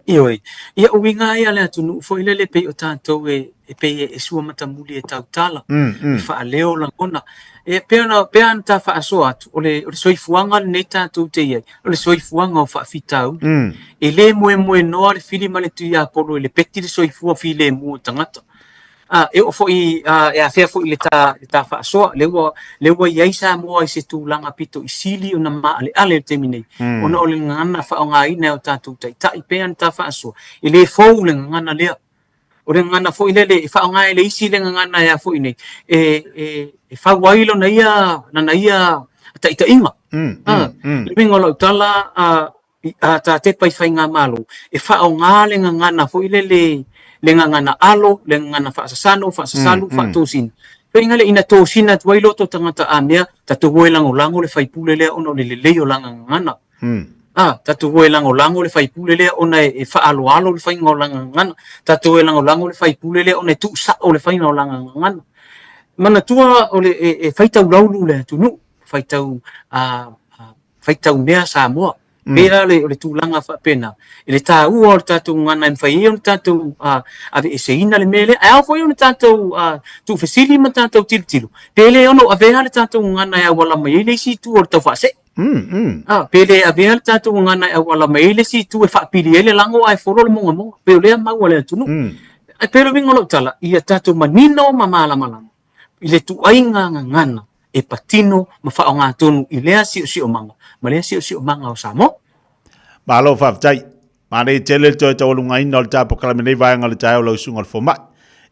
Ioe. Ia uiga ia le atunuu foi lele pei o tatou e, e pei e sua matamuli e tautala, e faaleo lagona. E pei ona, pei ona ta faasoa atu, o le, o le soifuaga lenei tatou te i ai, o le soifuaga o faafitauli. E le moemoenoa le fili ma le Tuiapolo i le peti le soifua filemu o tagata. A, e oo foi, a, e afea foi i le ta, le ta faasoa, lea ua, lea ua i ai Samoa i se tulaga pito i sili ona maaleale i le taimi nei, ona o le gagana faaaogaina e o tatou taitai, pei ona ta faasoa, e le fou le gagana lea. O le gagana foi lele e faaaoga e le isi le gagana e a foi nei, e, e, e fau ai lona ia, lana ia taitaiga. Le uiga o lau tala, a, a ta tepa i faigamalo, e faaaoga le gagana foi lele, le gagana alo, le gagana faasasano, faasasalu, faatosina. Faiga lea ina tosina atu ai loto tagata a mea, tatou o e lagolago le faipule lea ona o le lelei o lana gagana. A, tatou o e lagolago le faipule lea ona e faaaloalo le faiga o lana gagana. Tatou o e lagolago le faipule lea ona e tuusao le faiga o lana gagana. Manatua o le, e faitau laulu le atunuu, faitau, a, faitau mea Samoa. Pei la o le tulaga faapena i le taua o le tatou gagana e mafai ai ona tatou aveeseina le mea lea, ae ao foi ona tatou tuufesili ma tatou tilotilo pe le ono avea le tatou gagana e auala mai ai le isi itu o le taufaasee. Pe le avea le tatou gagana e auala mai ai le isi itu e faapili ai le lago ae folo le mogamoga, pei o lea mau a le atunuu. Ae pei o le uiga o lau tala, ia tatou manino ma malamalama i le tuaiga gagana e patino ma faaaogatonu i lea siosiomaga ma lea siosiomaga o Samoa. Malo faafetai. Manaia tele le toe taualugaina o le ta polokalame nei vaega o le taeao lau susuga i le fomai.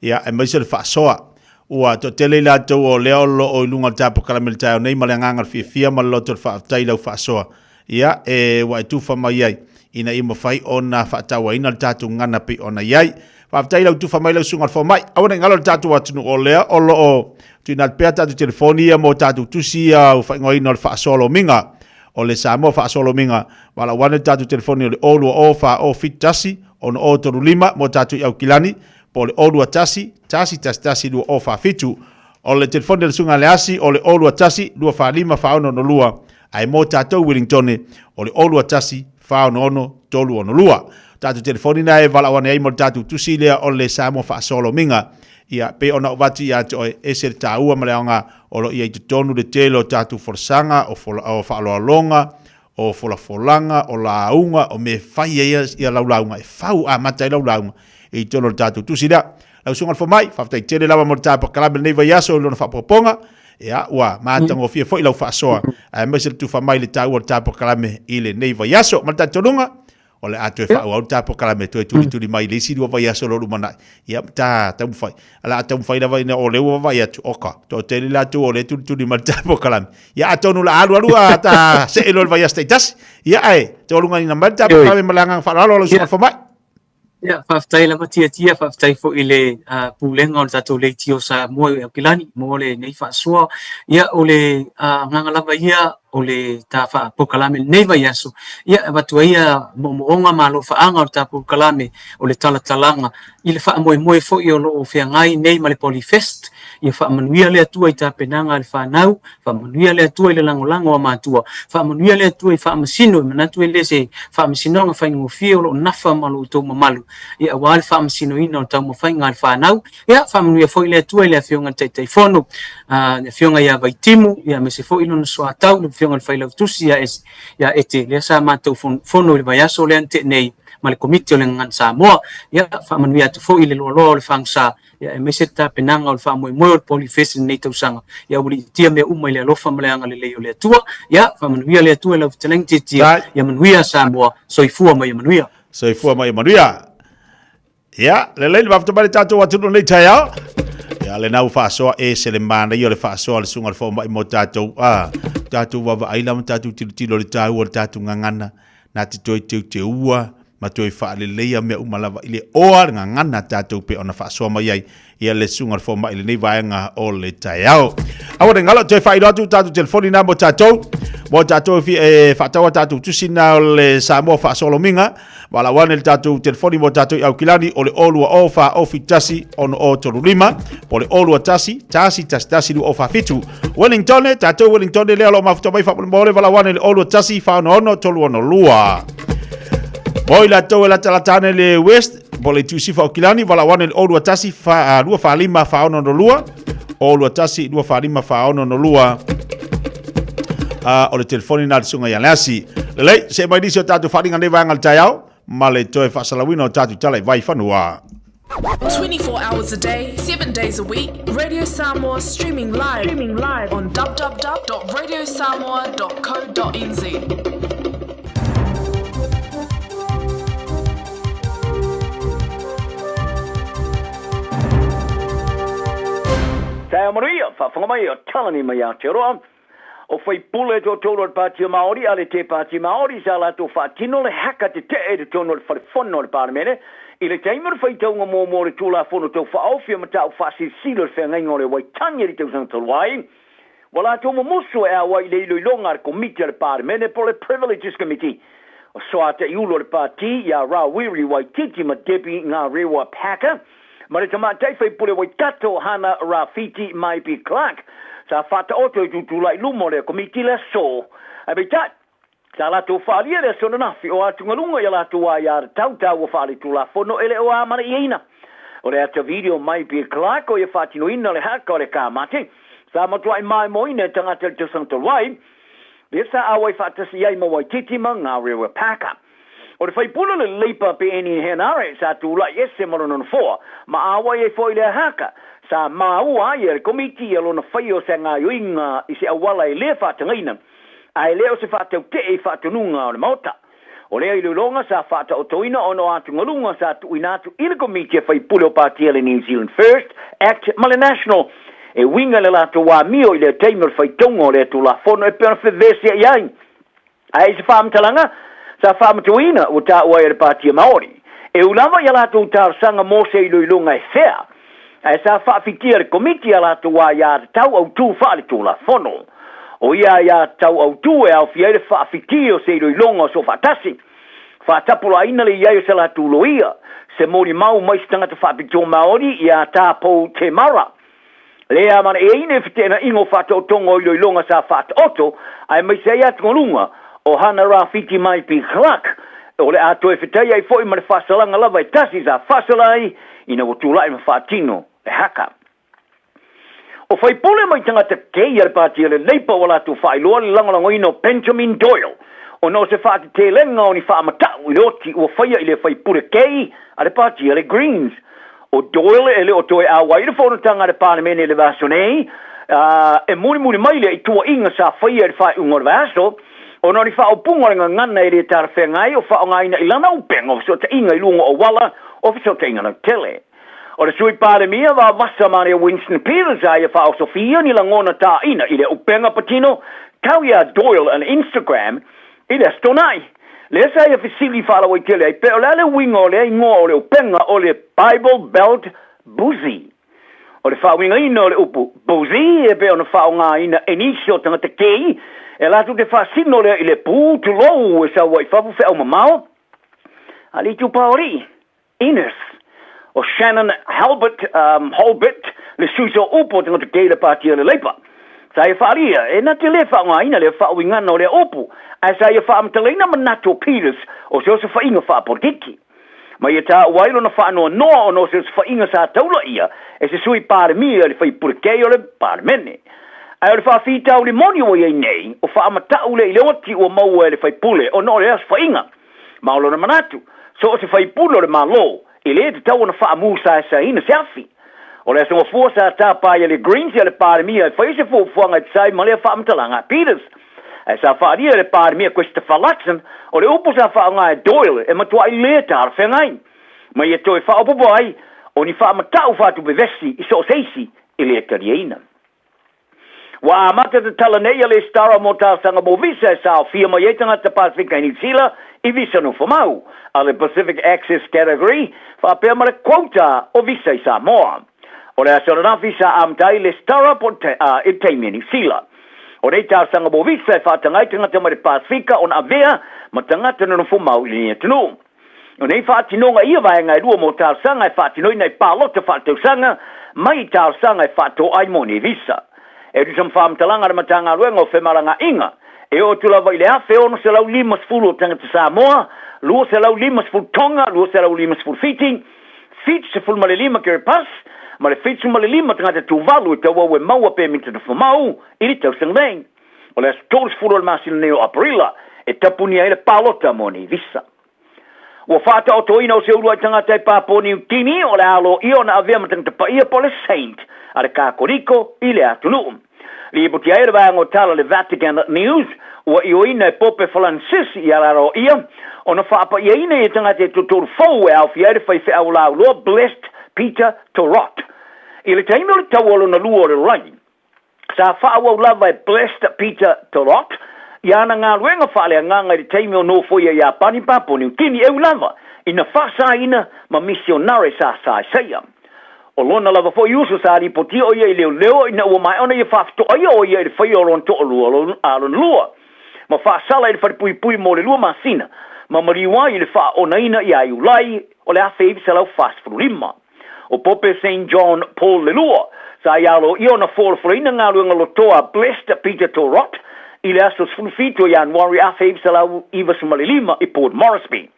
Ia, aemaise o le faasoa. Ua toatele i latou o lea o lo o i luga o le ta polokalame i le taeao nei ma le agaga o le fiafia ma le loto o le faafetai i lau faasoa. Ia, e, ua e tufa mai ai ina ia mafai ona faatauaina le tatou gagana pei ona i ai. Faafetai i lau tufa mai lau susuga i le fomai. Aua ne i galo le tatou atunuu o lea o lo o tuuina atu pea tatou telefoni ia mo tatou tusi ia ua faaigoaina o le faasoa lomiga o le Samoa faasoa lomiga. Valaau ane le tatou telefoni o le 020 4071 6035 mo tatou i Aukilani po o le 021 111 2047. O le telefoni a le Susuga Leasi o le 021 245 462 ae mo tatou Wellingtone o le 021 466 362. Tatou telefoni na e valaau ane ai mo le tatou tusi lea o le Samoa Faasoa Lomiga. Ia, pei ona ou avatu ia te oe, ese le taua ma le aoga o lo o i ai i totonu le tele o tatou folasaga, o, fola, o faaaloaloga, o folafolaga, o lauga, o mea e fai ai ia lau lauga, e fau amata ai lau lauga i totonu o le tatou tusi lea. Lau Susuga i le Fomai, faafetai tele lava mo le tapakalabe i lenei vaiaso i lona faaopoopoga. Ia, ua matagofie foi lau faasoa, aemaise le tufa mai le taua o le tapakalabe i lenei vaiaso. Ma le talitonuga, o le a toe faaauau le tapakalabe toe tulituli mai i le isi lua vaiaso o lo o lumanai. Ia, ta taumafai. O le a taumafai lava ina o lea ua vaavaai atu, oka, toatele latou o lea e tulituli mai le tapakalabe. Ia, atonu o le a alu alu a ta see loa i le vaiaso taitasi. Ia, ae taualugaina mai le tapakalabe ma le agaga faaaloalo lau Susuga i le Fomai. Ia, faafetai lava Tiatia, faafetai foi i le Pulega o le tatou Leitio Samoa i Aukilani mo lenei faasoa. Ia, o le agaga lava ia o le ta polokalame i lenei vaiaso, ia, e avatu ai ia moomooga ma alofaaga o le ta polokalame o le talatalaga i le faamoemoe foi o lo o feagai nei ma le Polyfest. Ia faamanuia le Atua i tapenaga a le fanau, Faamanuia le Atua i le lagolago a matua. Faamanuia le Atua i faamasino, e manatu e le se faamasinoga faigofie o lo o nafa ma lo outou mamalu, ia aua le faamasinoina o taumafaiga a le fanau. Ia, faamanuia foi le Atua i le Afioga i le Taitaifono, le Afioga ia Vaitimu, ia aemaise foi lona soatau, le Afioga i le Failautusi ia, ia Ete, lea sa matou fono i le vaiaso lea na tea nei ma le Komiti o le Gagana Samoa. Ia, faamanuia atu foi i le loaloa o le fagasa Ia, aemaise le tapenaga o le faamoemoe o le Polyfest i lenei tausaga. Ia, ua liitia mea uma i le alofa ma le agalelei o le Atua. Ia, faamanuia le Atua i lau fetalaiga Tiatia. Ia manuia Samoa. Soifua ma ia manuia. Soifua ma ia manuia. Ia, lelei le mafuta mai le tatou atunuu nei taeao. Ia, lena ua faasoa e se le manaia o le faasoa a le susuga i le fomai mo tatou, a, tatou vaavaai la ma tatou tilotilo i le taua o le tatou gagana. Na te toe teuteua ma toe faaleleia mea uma lava i le oa le gagana a tatou pei ona faasoa mai ai ia le susuga i le fomai i lenei vaega o le taeao. Aua ne i galo, toe faailoa atu tatou telefoni na mo tatou, mo tatou e e faatau a tatou tusi na o le Samoa Faasolomiga, valaau ane le tatou telefoni mo tatou i Aukilani o le 020 471 6035 po o le 021 111 2047. Wellington, tatou Wellington lea o lo o mafuta mai faamolemole, valaau ane le 021 466 362. Mo i latou e latalata ane le West, po le itu sifa o Kilani, valaau ane le 021 245 462, 021 245 462. O le telefoni na le susuga ia Leasi. Lelei, see mai nisi o tatou faaaliga nei vaega o le taeao, ma le toe faasalauina o tatou tala i Vaifanua. 24 hours a day, 7 days a week, Radio Samoa streaming live, streaming live on www.radiosamoa.co.nz. Taeao manuia, faafofoga mai o Talani mai Aotearoa. O Faipule toatolu o le Pāti o Māori a le Te Pāti Māori sa latou faatino le haka tetee i totonu o le Fale Fono o le Palemene i le taimi o le faitauga muamua o le Tulafono Tau Faaofi o Mataupu Faasilasila o le Feagaiga o le Waitangi i le tausaga talu ai. Ua latou mumusu e auai i le iloiloga a le Komiti a le Palemene po o le Privileges Committee. O Soataiulu o le Pāti ia Rawiri Waititi ma Debbie Ngarewa Packer ma le tamaitai faipule Waikato Hana Rawhiti Maipi Clark sa faataoto i tutulai luma o lea Komiti i le aso. Ae peitai, Sa latou faaalia le aso ananafi o atugaluga i a latou aiatatau taua faaletulafono e le o amanaiaina. O le ata video mai Pia Clark o ia faatinoina le haka o le kamate sa matuai maimoaina e tagata i le tausaga talu ai, lea sa auai faatasi ai ma Waititi ma Ngarewa Parker. O le faipule o le Labour Peeni Henare sa tulai ese ma lona nofoa ma auai ai foi i lea haka, sa maua ai e le Komiti ia lona faia o se gaoioiga i se auala e le faatagaina ae le o se faatautee i faatonuga o le Maota. O lea iloiloga sa faataotoina ona o atugaluga sa tuuina atu i le Komiti a Faipule o Patia le New Zealand First Act ma le National e uiga i le latou amio i lea taimi o le faitauga o lea Tulafono e pei ona fevesia'i ai. Ae i se faamatalaga sa faamatuaina ua taua ai e le Patia Maori, e u lava i a latou talosaga mo se iloiloga e fea, ae sa faafitia e le Komiti a latou aiatatau autū faaletulafono. O ia aiatatau autū e aofia ai le faafiti o se iloiloga o soofaatasi, faatapulaaina le i ai o se latou loia, se molimau mai se tagata faapitoa Maori ia Tā Pou Temara, Le amanaia i feteenaiga o faataotoga o iloiloga sa faataoto aemaise ai atugaluga o Hana Rawhiti Maipi Clark, o le a toe fetai ai foi ma le faasalaga lava e tasi sa faasala ai ina ua tulai ma faatino le haka. O faipule mai tagata kei a le Pati a le Labour ua latou faailoa le lagolagoina o Benjamin Doyle ona o se faatetelega o ni faamatau i le oti ua faia i le faipule kei a le Pati a le Greens. O Doyle e le o toe auai i le fonotaga a le Palemene i le vaiaso nei, ā, e mulimuli mai lea i tuuaiga sa faia i le faaiuga o le vaiaso, ona o ni faaupuga o le gagana e le talafeagai o faaaogaina i lana upega o fesootaiga i luga o auala o fesootaiga lautele. O le Sui Palemia Vavasa Maria Winston Peters a ia faaosofia ni lagona taina i le upega patino tau iā Doyle on Instagram i le Aso Toonai. Lea sa ia fesili faalauaitele ai pe o le a le uiga o lea igoa o le upega o le Bible Belt Boozy. O le faauigaina o le upu boozy e pei ona faaaogaina e nisi o tagata kei e latou te faasino lea i le pū tulou e sau ai i fafo feau mamao a le itupa o alii. Innes, o Shannon Halbert, Holbert, le sui sooupu o tagata kei le Pāti o le Leipa. Sa ia faaalia, e na te le faaaogaina le faauigaga o lea upu, ae sa ia faamatalaina manatu o Peters o se osofaiga faapolitiki. Ma ia taua ai lona faanoanoa ona o se osofaiga sa taula ia e se sui Palemia i le faipule kei o le Palemene. Ae o le faafitauli moni ua i ai nei, o faamatau le i le oti ua maua e le faipule ona o lea osofaiga. Ma o lona manatu, so o se faipule o le Malo, e le tatau ona faamusaesaeina se afi. O le Aso Gafua sa tapa ai e le Greens ia le Palemia e fai se fuafuaga e tusa ai ma lea faamatalaga a Peters. Ae sa faaalia e le Palemia Christopher Luxon, o le upu sa faaaoga e Doyle e matuai le talafeagai. Ma ia toe faaopoopo ai, o ni faamatau faatupe vesi i so o se isi e le taliaina. Ua amata tatala nei a Lesitara mo talosaga mo visa e saofia mai ai tagata Pasefika i Niu Sila i visa nofomau a le Pacific Access Category faapea ma le quota o visa i Samoa. O le aso ananafi sa amata ai Lesitara po i le taimi a Niu Sila. O nei talosaga mo visa e faataga ai tagata mai le Pasefika ona avea ma tagata nonofomau i lenei atunuu. O nei faatinoga ia vaega e lua mo talosaga e faatinoina i palota faaletausaga mai i talosaga e faatoai mo nei visa. E tusa ma faamatalaga a le Matagaluega o Femalagaaiga, e oo atu lava i le 1,650 o tagata Samoa, 250 Tonga, 250 Fiti, 75 Kiribati ma le 75 tagata Tuvalu e tauau e maua pemita nofomau i le tausaga nei. O le aso 30 o le masina nei o Aperila e tapunia ai le palota mo nei visa. Ua faataotoina o se uluai tagata e Papua Niu Kini o le a aloaia ona avea ma tagata paia po o le Saint a le Kakoliko i le atunuu. Lipoti ai e le vaega o tala le Vatican News ua ioeina e Pope Falansisi i ala aloaia ona faapaiaina ia tagata e toatolu fou e aofia ai le faifeau lauloa Blessed Peter To Rot. I le taimi o le taua lona lua o le lalolagi, Sa faaauau lava e Blessed Peter To Rot i ana galuega faaleagaga i le taimi o nofoia i Iapani, Papua Niu Kini, e ui lava ina faasaina ma misionare sa saesaia. O lona lava foi uso sa lipotia o ia i leoleo ina ua maea ona ia faafetoaia o ia i le faia o lona toalua a lona lua ma faasala i le falepuipui mo le lua masina ma maliu ai i le faaonaina ia Iulai o le 1945. O Pope Saint John Paul le Lua, sa ia aloaia ona folafolaina galuega lotoa a Blessed Peter To Rot i le aso 17 o Ianuari 1995 i Port Moresby.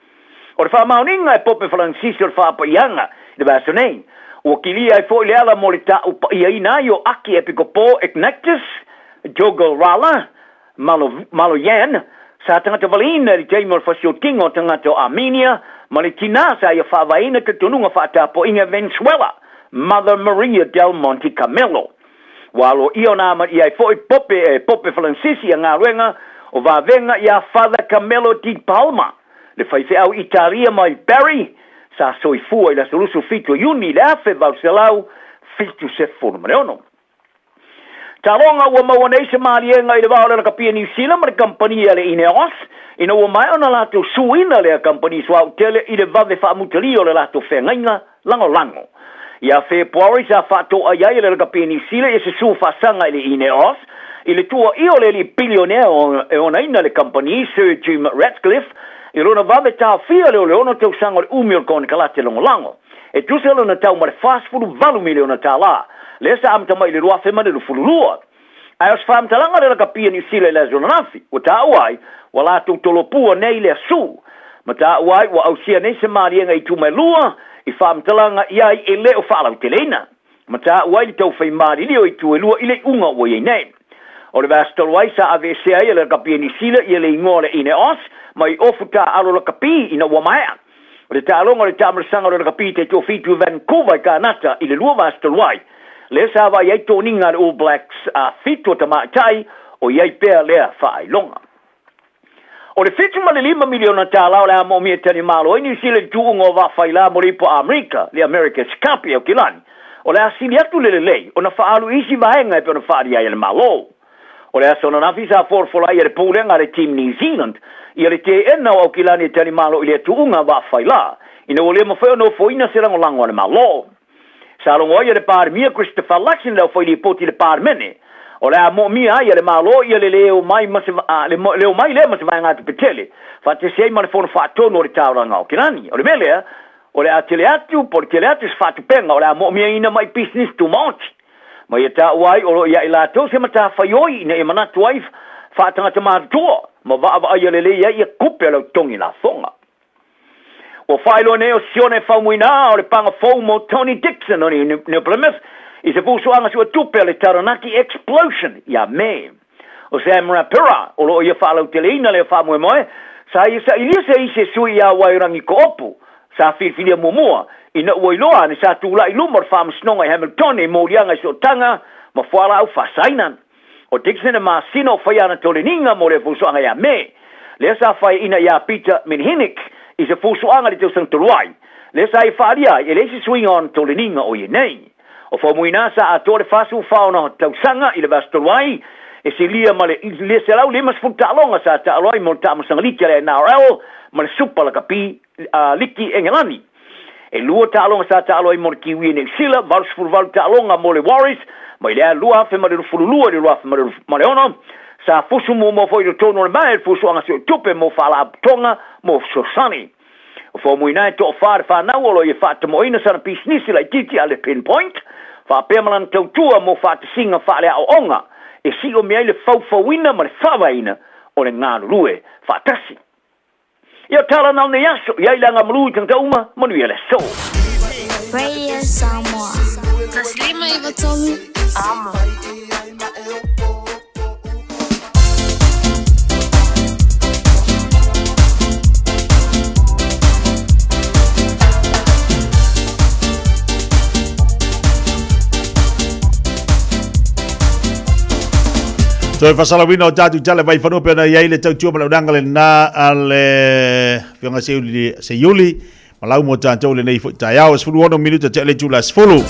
O le faamaoniga e Pope Falanisisi o le faapaiaga i le vaiaso nei, ua kilia ai foi le ala mo le taupaiaina ai o Aki Epikopo Ignatius Djogorala Maloyan, sa tagata valeina i le taimi o le fasiotiga o tagata o Armenia ma le tinā sa ia faavaeina talitonuga faatapoaiga i Venezuela, Mother Maria del Monte Carmelo. Ua aloaia ona amanaia ai foi Pope e Pope Falanisisi ia galuega o vavega iā Father Carmelo di Palma, le faifeau Italia mai Bari, sa soifua i le aso 27 o Iuni i le 1876. Taloga ua maua nei se maliega i le va o le lakapia Niu Sila ma le kamupani a le Ineos, ina ua maea ona latou suina lea kamupani suauu tele i le vave faamutalia o le latou feagaiga lagolago. Ia Fepuari sa faatoai ai e le lakapia Niu Sila ia se su faasaga i le Ineos i le tuuaia o le alii bilionea e onaina le kamupani Sir Jim Ratcliffe i lona vave taofia lea o le ono tausaga o le umi o le konekarate lagolago. E tusa lona tau ma le $48 miliona tala, lea sa amata mai i le 2022. Ae o se faamatalaga le lakapi a Niu Sila i le aso ananafi, ua taua ai, ua latou tolopua nei le asu. Ma taua ai, ua ausia nei se maliega i tuma e lua, i faamatalaga i ai e le o faalauteleina. Ma taua ai le taufai malili o itu e lua i le iuga ua i ai nei. O le vaiaso talu ai sa aveesea ai e le lakapi a Niu Sila ia le igoa o le Ineos mai ofu taaalo lakapi ina ua maea. O le taaloga o le taamalasaga o le lakapi taitoafitu i Vancouver i Kanata i le lua vaiaso talu ai, lea sa vaai ai toniga a le All Blacks a fitu o tamaitai o i ai pea lea faailoga. O le $75 miliona tala o le a moomia e talimalo ai Niu Sila i le tuuga o vaafaila mo le Ipu a Amerika, le America's Cup i Aukilani, o le a sili atu le lelei ona faaalu i isi vaega e pei ona faaalia ai e le Malo. O le aso ananafi sa folafola ai e le Pulega a le Team New Zealand ia le teena o Aukilani e talimalo i lea tuuga vaafaila ina ua le mafai ona ofoina se lagolago a le Malo. Sa logo ai e le Palemia Christopher Luxon le aufailipoti i le Palemene o le a moomia ai e le Malo ia le le omai ma se le le omai lea ma se vaegatupe tele faatasi ai ma le Fono Faatonu o le Taulaga o Aukilani. O le mea lea, o le a tele atu po o le tele atu se faatupega o le a moomiaina mai pisinisi tumaoti. Ma ia taua ai o lo o ia i latou se matafaioi ina ia manatu ai faatagata matutua ma vaavaaia lelei ai ia tupe a lau totogi lafoga. Ua faailoa nei o Sione Faumuina o le paga fou mo Tony Dixon o New Plymouth i se fusuaga suetupe a le Taranaki Explosion ia Me. O Sam Rapira o lo o ia faalauteleina lea faamoemoe, sa ia sailia se isi e sui iā Wairangi Koopu, sa filifilia muamua, ina ua iloa ane sa tulai i luma o le Faamasinoga i Hamiltone i moliaga i sootaga ma fualaau faasaina. O Dixon e masina o faia ana toleniga mo lea fusuaga iā Me, lea sa faiaina iā Peter Minhinnick i se fusuaga i le tausaga talu ai, lea sa ia faaalia ai e leai se suiga o ana toleniga o ia nei. O Faumuina sa atoa le 44 ona tausaga i le vaiaso talu ai, e silia ma le 150 taaloga sa taalo ai mo le taamalasaga liki a le NRL ma le Supa Lakapi Liki Engelani. E lua taaloga sa taalo ai mo le Kiwi i Niu Sila, 88 taaloga mo le Warriors mai le 2022 i le 2006. Sa fusu muamua foi i totonu o le mae le fusuaga suetupe mo faalapotopotoga mo fesoasoani. O Faumuina e toafa le fanau o lo o ia faatamoeina sana pisinisi laitiiti a le Pinpoint, faapea ma lana tautua mo faatasiga faaleaoaoga e siomia ai le faufauina ma le faavaeina o le galulue faatasi. Ia tala nao nei aso, i ai le agamalu i tagata uma, manuia le aso. Radio Samoa. 153 Amo. Toe fasalauina o tātou tala vai whanua pena i ai le tautua ma launanga le nā a le whionga Seiuli ma lau mo tātou lenei foi taeao. 16 minuta te le tula 10.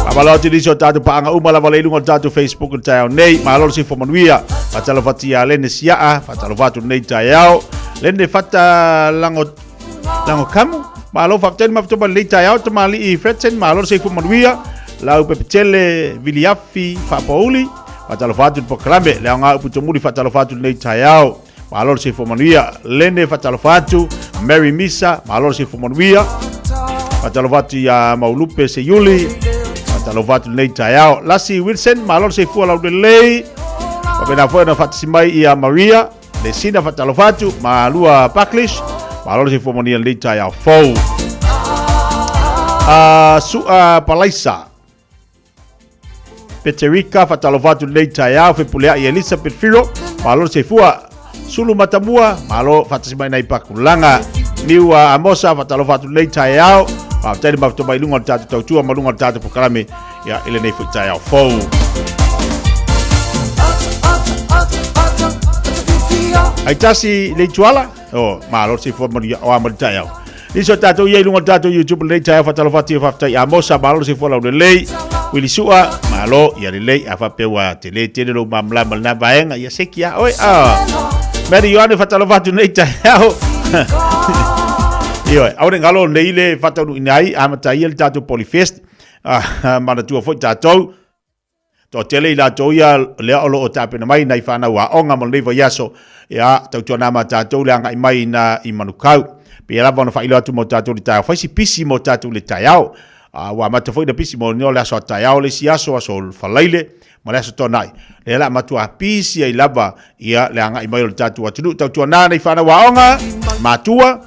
Faamalo atu i nisi o tātou paanga uma lava le i luga o le tātou Facebook i le taeao nei. Malo le soifua manuia. Faatalofa atu ia Lene Siaa, faatalofa atu lenei taeao. Lene Fata Lango Lango Kamu. Malo faafetai le mafatoa mai lenei taeao tamalii Fredson, malo le soifua manuia. Lau Pepetele Viliafi Faapouli, faatalofa atu i le polokalame. Le aoga upu tomuli faatalofa atu lenei taeao. Malo le soifua manuia. Lene faatalofa atu. Mary Misa, malo le soifua manuia. Faatalofa atu ia Maulupe Seiuli. Faatalofa atu lenei taeao. Lasi Wilson, malo le soifua laulelei. Faapena foi ona faatasi mai ia Maria, le sina faatalofa atu, malua Bucklish, malo le soifua manuia i lenei taeao fou. Sua Palaisa, Peterika faatalofa atu lenei taeao, Fepuleai Elizabeth Firo, malo le soifua. Sulu Matamua, malo faatasi mai nai Pakulaga. Niu Amosa faatalofa atu lenei taeao, faafetai le mafuta mai luga o le tatou tautua ma luga o le tatou polokalame ia i lenei foi taeao fou. Ai tasi le ituala, o malo le soifua manuia o a ma le taeao. Nisi o tatou ia i luga o le tatou YouTube lenei taeao faatalofa atu faafetai Amosa, malo le soifua laulelei. Wili Sua, malo ia lelei a faapea ua tele tele lou malamalama lena vaega ia seki a oe. Ah. Mary Ioane faatalofa atu nei taeao. Ioe, aua ne galo nei le faataunuuina ai amataia le tatou Polyfest. Ah, manatua foi tatou Toatele i latou ia lea o lo o tapena mai nai fanau aoga mo lenei vaiaso, ia tautuana ma tatou le agai mai ina i Manukau. Pei lava ona faailoa atu mo tatou le taeao, fai si pisi mo tatou le taeao. Ua amata foi na pisi mo le aso a taeao le isi aso, aso Falaile ma le aso Toonai. Lea la matua pisi ai lava ia le agai mai o le tatou atunuu. Tautuana nei fanau aoga, matua,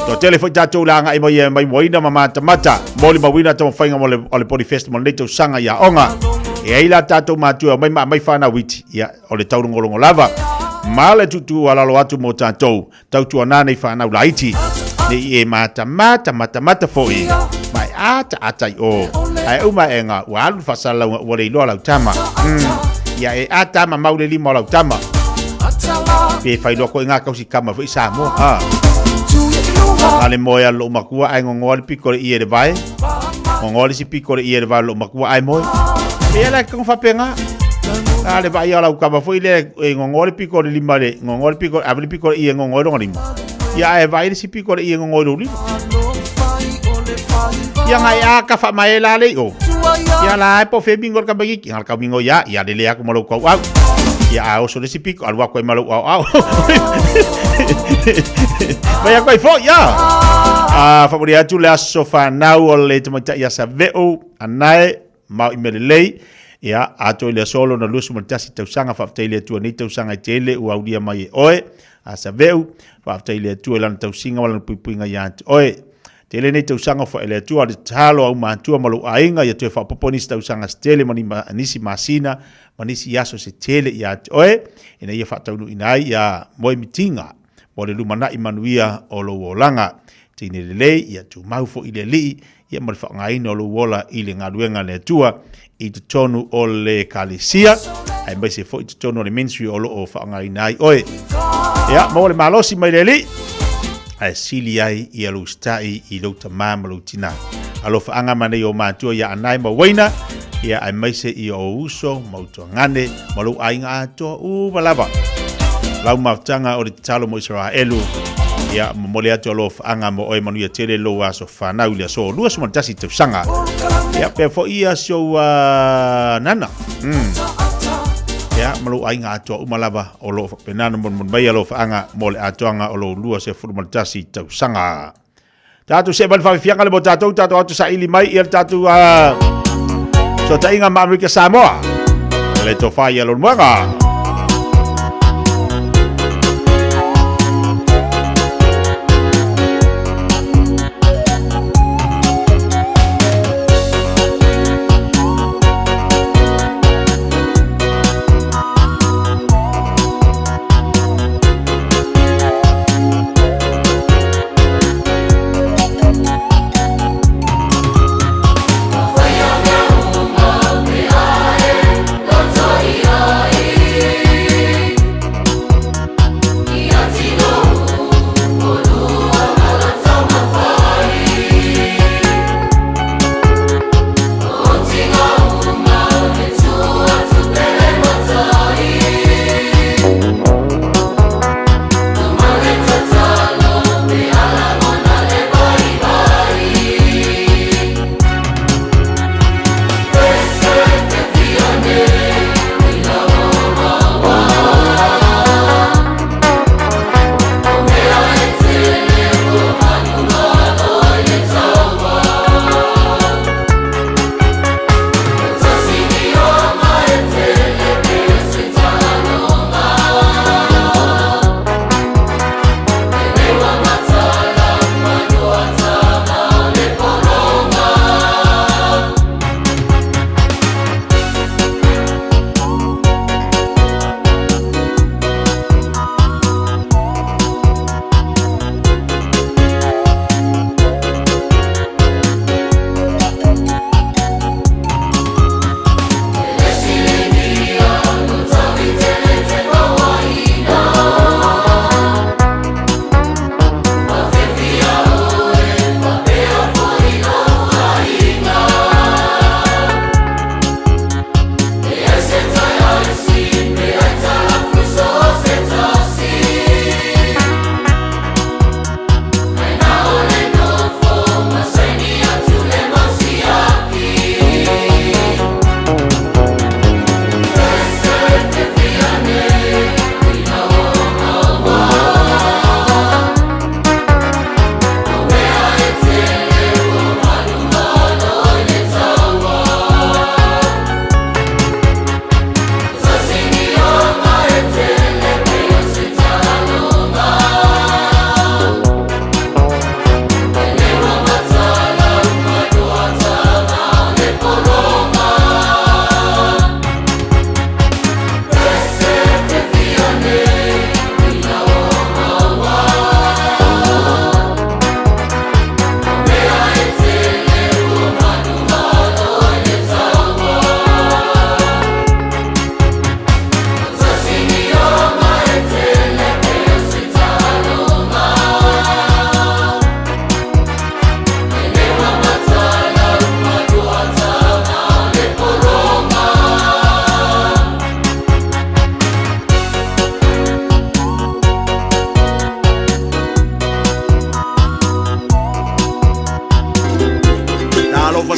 Toatele foi tatou le agai mai e maimoaina ma matamata molimauina taumafaiga mo le, o le Polyfest mo lenei tausaga i aoga. E ai la tatou matua e omai ma aumai fanau iti, ia, o le taulogologo lava ma le tuutuualalo atu mo tatou tautuana nei fanau laiti, ne i e matamata matamata foi ma e ataata i o. Ae uma ega ua alu le faasalalauga ua le iloa lau tama. Ia e ata mamau le lima o lau tama. Pe fai loa koe ngā kausi kama foi Samoa. Ah. A le moe a lou makua ai ngongoa le piko le ie le vae. Ngongoa le si piko le ie le vae lou makua ai moe. E ala ke fapenga. A le vai a lau kama foi le e ngongoa le piko le lima le ngongoa le piko ave le piko le ie ngongoa longa lima. Ia e vai le si piko le ie ngongoa lo lima. Ia ngai a ka fa mai la le o. Ia la e po fe bingo ka bagi ki ngal ka bingo ia ia le le aku malo kau au. Ia a oso le si piko alu aku ai malo au au. Mai aku ai fo ia. A fa muri atu le aso whanau o le tamaitai ia Saveu anae mau i mele lei. Ia ato i le aso lona 21 tausaga faafetai i le Atua nei tausaga e tele ua aulia mai e oe. A Saveu faafetai i le Atua i lana tausiga ma lana puipuiga ia te oe. Tele nei tausaga o fae le Atua, le tatalo au matua ma lou aiga ia toe faaopoopo nisi tausaga se tele ma ni nisi masina ma nisi aso se tele ia te oe, ina ia faataunuuina ai ia moemitiga mo le lumanai manuia o lou olaga. Teine lelei, ia tumau foi i le Alii, ia ma le faaaogaina o lou ola i le galuega a le Atua i totonu o le Ekalesia, aemaise foi i totonu o le ministry o lo o faaaogaina ai oe. Ia, maua le malosi mai le Alii, ae sili ai ia lou sita'i i lou tamā ma lou tinā. Alofaaga ma nei o matua ia Anae ma Uaina, ia aemaise i o uso ma utuagane ma lou aiga atoa uma lava. Lau mafutaga o le tatalo mo Isaraelu, ia momoli atu alofaaga mo oe manuia tele lou aso whanau i le aso 21 tausaga. Ia, pea foi ia si ou nana. Ia, ma lou aiga atoa uma lava o loo faapena ona molimoli mai alofaaga mo le atoaga o lou 21 tausaga. Tatou see mai le faafiafiaga le mo tatou, tatou atu saili mai ia le tatou sootaiga ma Amerika Samoa. Le tofa ia Lolumuaga.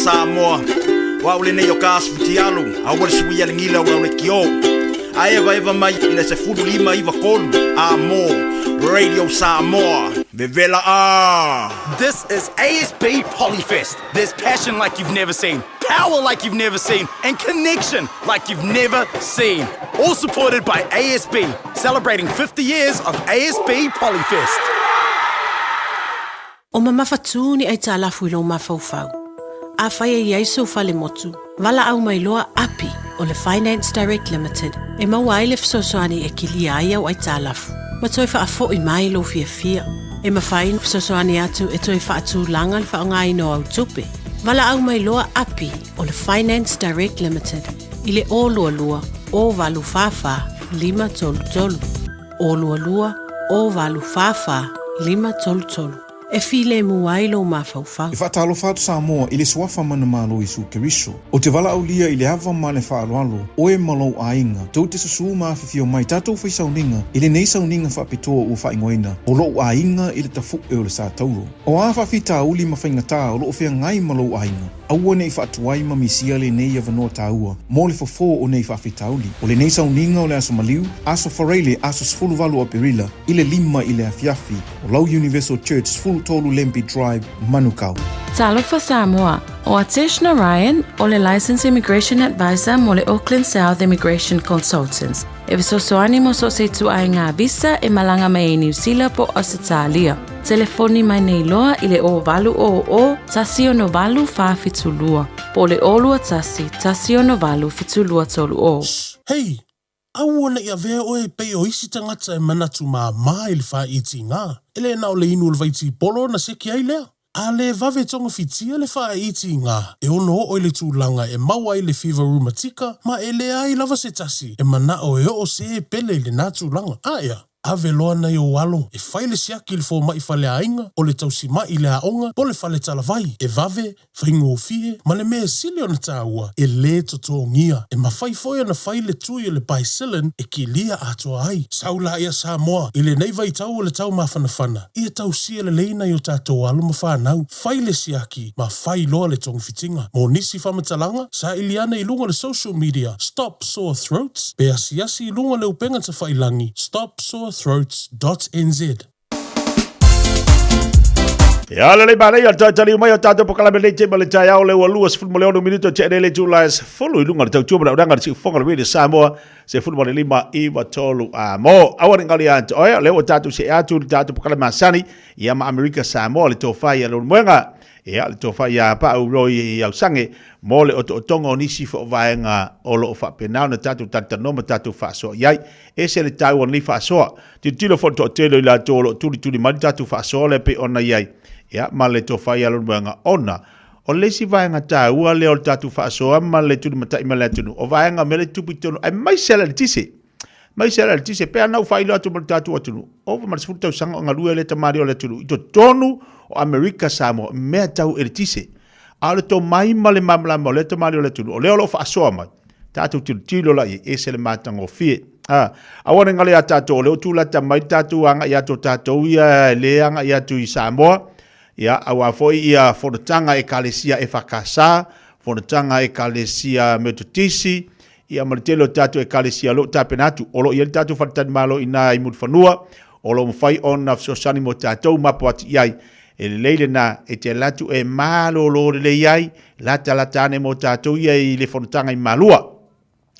Samoa. O au lenei o ka asu fitialu, aua le suia le gila o lau leitio. A evaeva mai i le 15 93 a mo Radio Samoa. Vevela a! This is ASB Polyfest. There's passion like you've never seen, power like you've never seen, and connection like you've never seen. All supported by ASB, celebrating 50 years of ASB Polyfest. O mamafatū ni aitalafu i lou mafaufau. Afai e i ai sou falemotu, valaau mai loa Api o le Finance Direct Limited e maua ai le fesoasoani e kilia ai au aitalafu ma toe faafo'i mai lou fiafia. E mafai ona fesoasoani atu e toe faatulaga le faaaogaina o au tupe. Valaau mai loa Api o le Finance Direct Limited i le 022 084 533. 022 084 533 e filemu ai lou mafaufau. E faatalofa atu Samoa i le Suafa manumalo Iesu Keriso. Ou te valaaulia i le ava ma le faaaloalo, oe ma lou aiga, tou te susū ma afifio mai tatou fai sauniga i lenei sauniga faapitoa ua faaigoaina o lou aiga i le tafu'e o le Sa Tauro. O a faafitauli ma faigatā o lo o feagai ma lou aiga, aua ne i faatuai ma misia lenei avanoa taua mo le fofo o nei faafitauli. O lenei sauniga o le Aso Maliu, Aso Faraile, aso 18 o Aperila, i le 5 i le afiafi, o Lau Universal Church, 13 Lambie Drive, Manukau. Talofa Samoa, o Atesh Narayan o le Licensed Immigration Advisor mo le Auckland South Immigration Consultants e fesoasoani mo so o se ituaiga visa e malaga mai ai Niu Sila po o Ausetalia. Telefoni mai nei loa i le 0800 168 472 po o le 021 168 7230. Hei, aua ne i avea oe e pei o isi tagata e manatu māmā i le faaitiga. E le na o le inu o le vaitipolo ona seki ai lea. A le vave togafitia le faaitiga, e ono oo i le tulaga e maua ai le fiva rumatika ma e leai lava se tasi e manao e oo se pele i lena tulaga. Aea, ave loa nai ou alo e fai le siaki i le fomai faleaiga, o le tausima'i i le aoga po o le fale talavai, e vave, faigofie, ma le mea e sili ona taua, e lē totogia. E mafai foi ona fai le tui o le Bicillin e kilia atoa ai. Sau laia Samoa, i lenei vaitau o le tau mafanafana, ia tausia lelei nai o tatou alo ma fanau, fai le siaki ma fai loa le togafitiga. Mo nisi faamatalaga, saili ane i luga o le social media Stop Sore Throats pe asiasi i luga o le upega tafailangi stopsorethroats dot nz. Ia lelei manaia le toe taliu mai o tatou polokalame nei te ma le taeao le ua 26 minuto te ene le itula e 10 i luga o le tautua ma le auaunaga a le siufofoga o le Radio Samoa 15 9 3 a mo. Aua ne i galo ia te oe, o lea ua tatou see atu i le tatou polokalame masani ia ma Amerika Samoa le tofa ia Leulumoega. Ia, le tofa ia Paau Roy Ausange mo le otootoga o nisi foi o vaega o lo o faapena ona tatou talatalanoa ma tatou faasoa i ai. Ese le taua o lenei faasoa. Tilotilo foi le toatele o i latou o lo o tulituli mai le tatou faasoa lea pei ona i ai, ia, ma le tofa ia Leulumoega ona o le isi vaega taua lea o le tatou faasoa ma le tulimatai ma le atunuu, o vaega o mea lea e tutupu i totonu, aemaise lava le eletise. Aemaise lava le eletise. Pei lava ona ou faailoa atu mo le tatou atunuu, ova ma le 10 tausaga o galue le tamalii o le atunuu i totonu o Amerika Samoa i mea tau eletise. A o le tomai ma le malamalama o lea tamalii o le atunuu, o lea o lo o faasoa mai, tatou tilotilo la i ai, ese le matagofie. A, aua ne galo ia tatou, o lea ua tulata mai le tatou agai atu o tatou ia e le agai atu i Samoa, ia, aua foi ia fonotaga a Ekalesia EFKS, fonotaga a Ekalesia Metotisi, Ia ma le tele o tatou Ekalesia o lo o tapena atu. O lo o i ai le tatou faletalimalo i ina i Mulifanua, o lo o mafai ona fesoasoani mo tatou mapo atu i ai. E lelei lena e te alu atu e malolo lelei ai, latalata ane mo tatou ia i le fonotaga i Malua.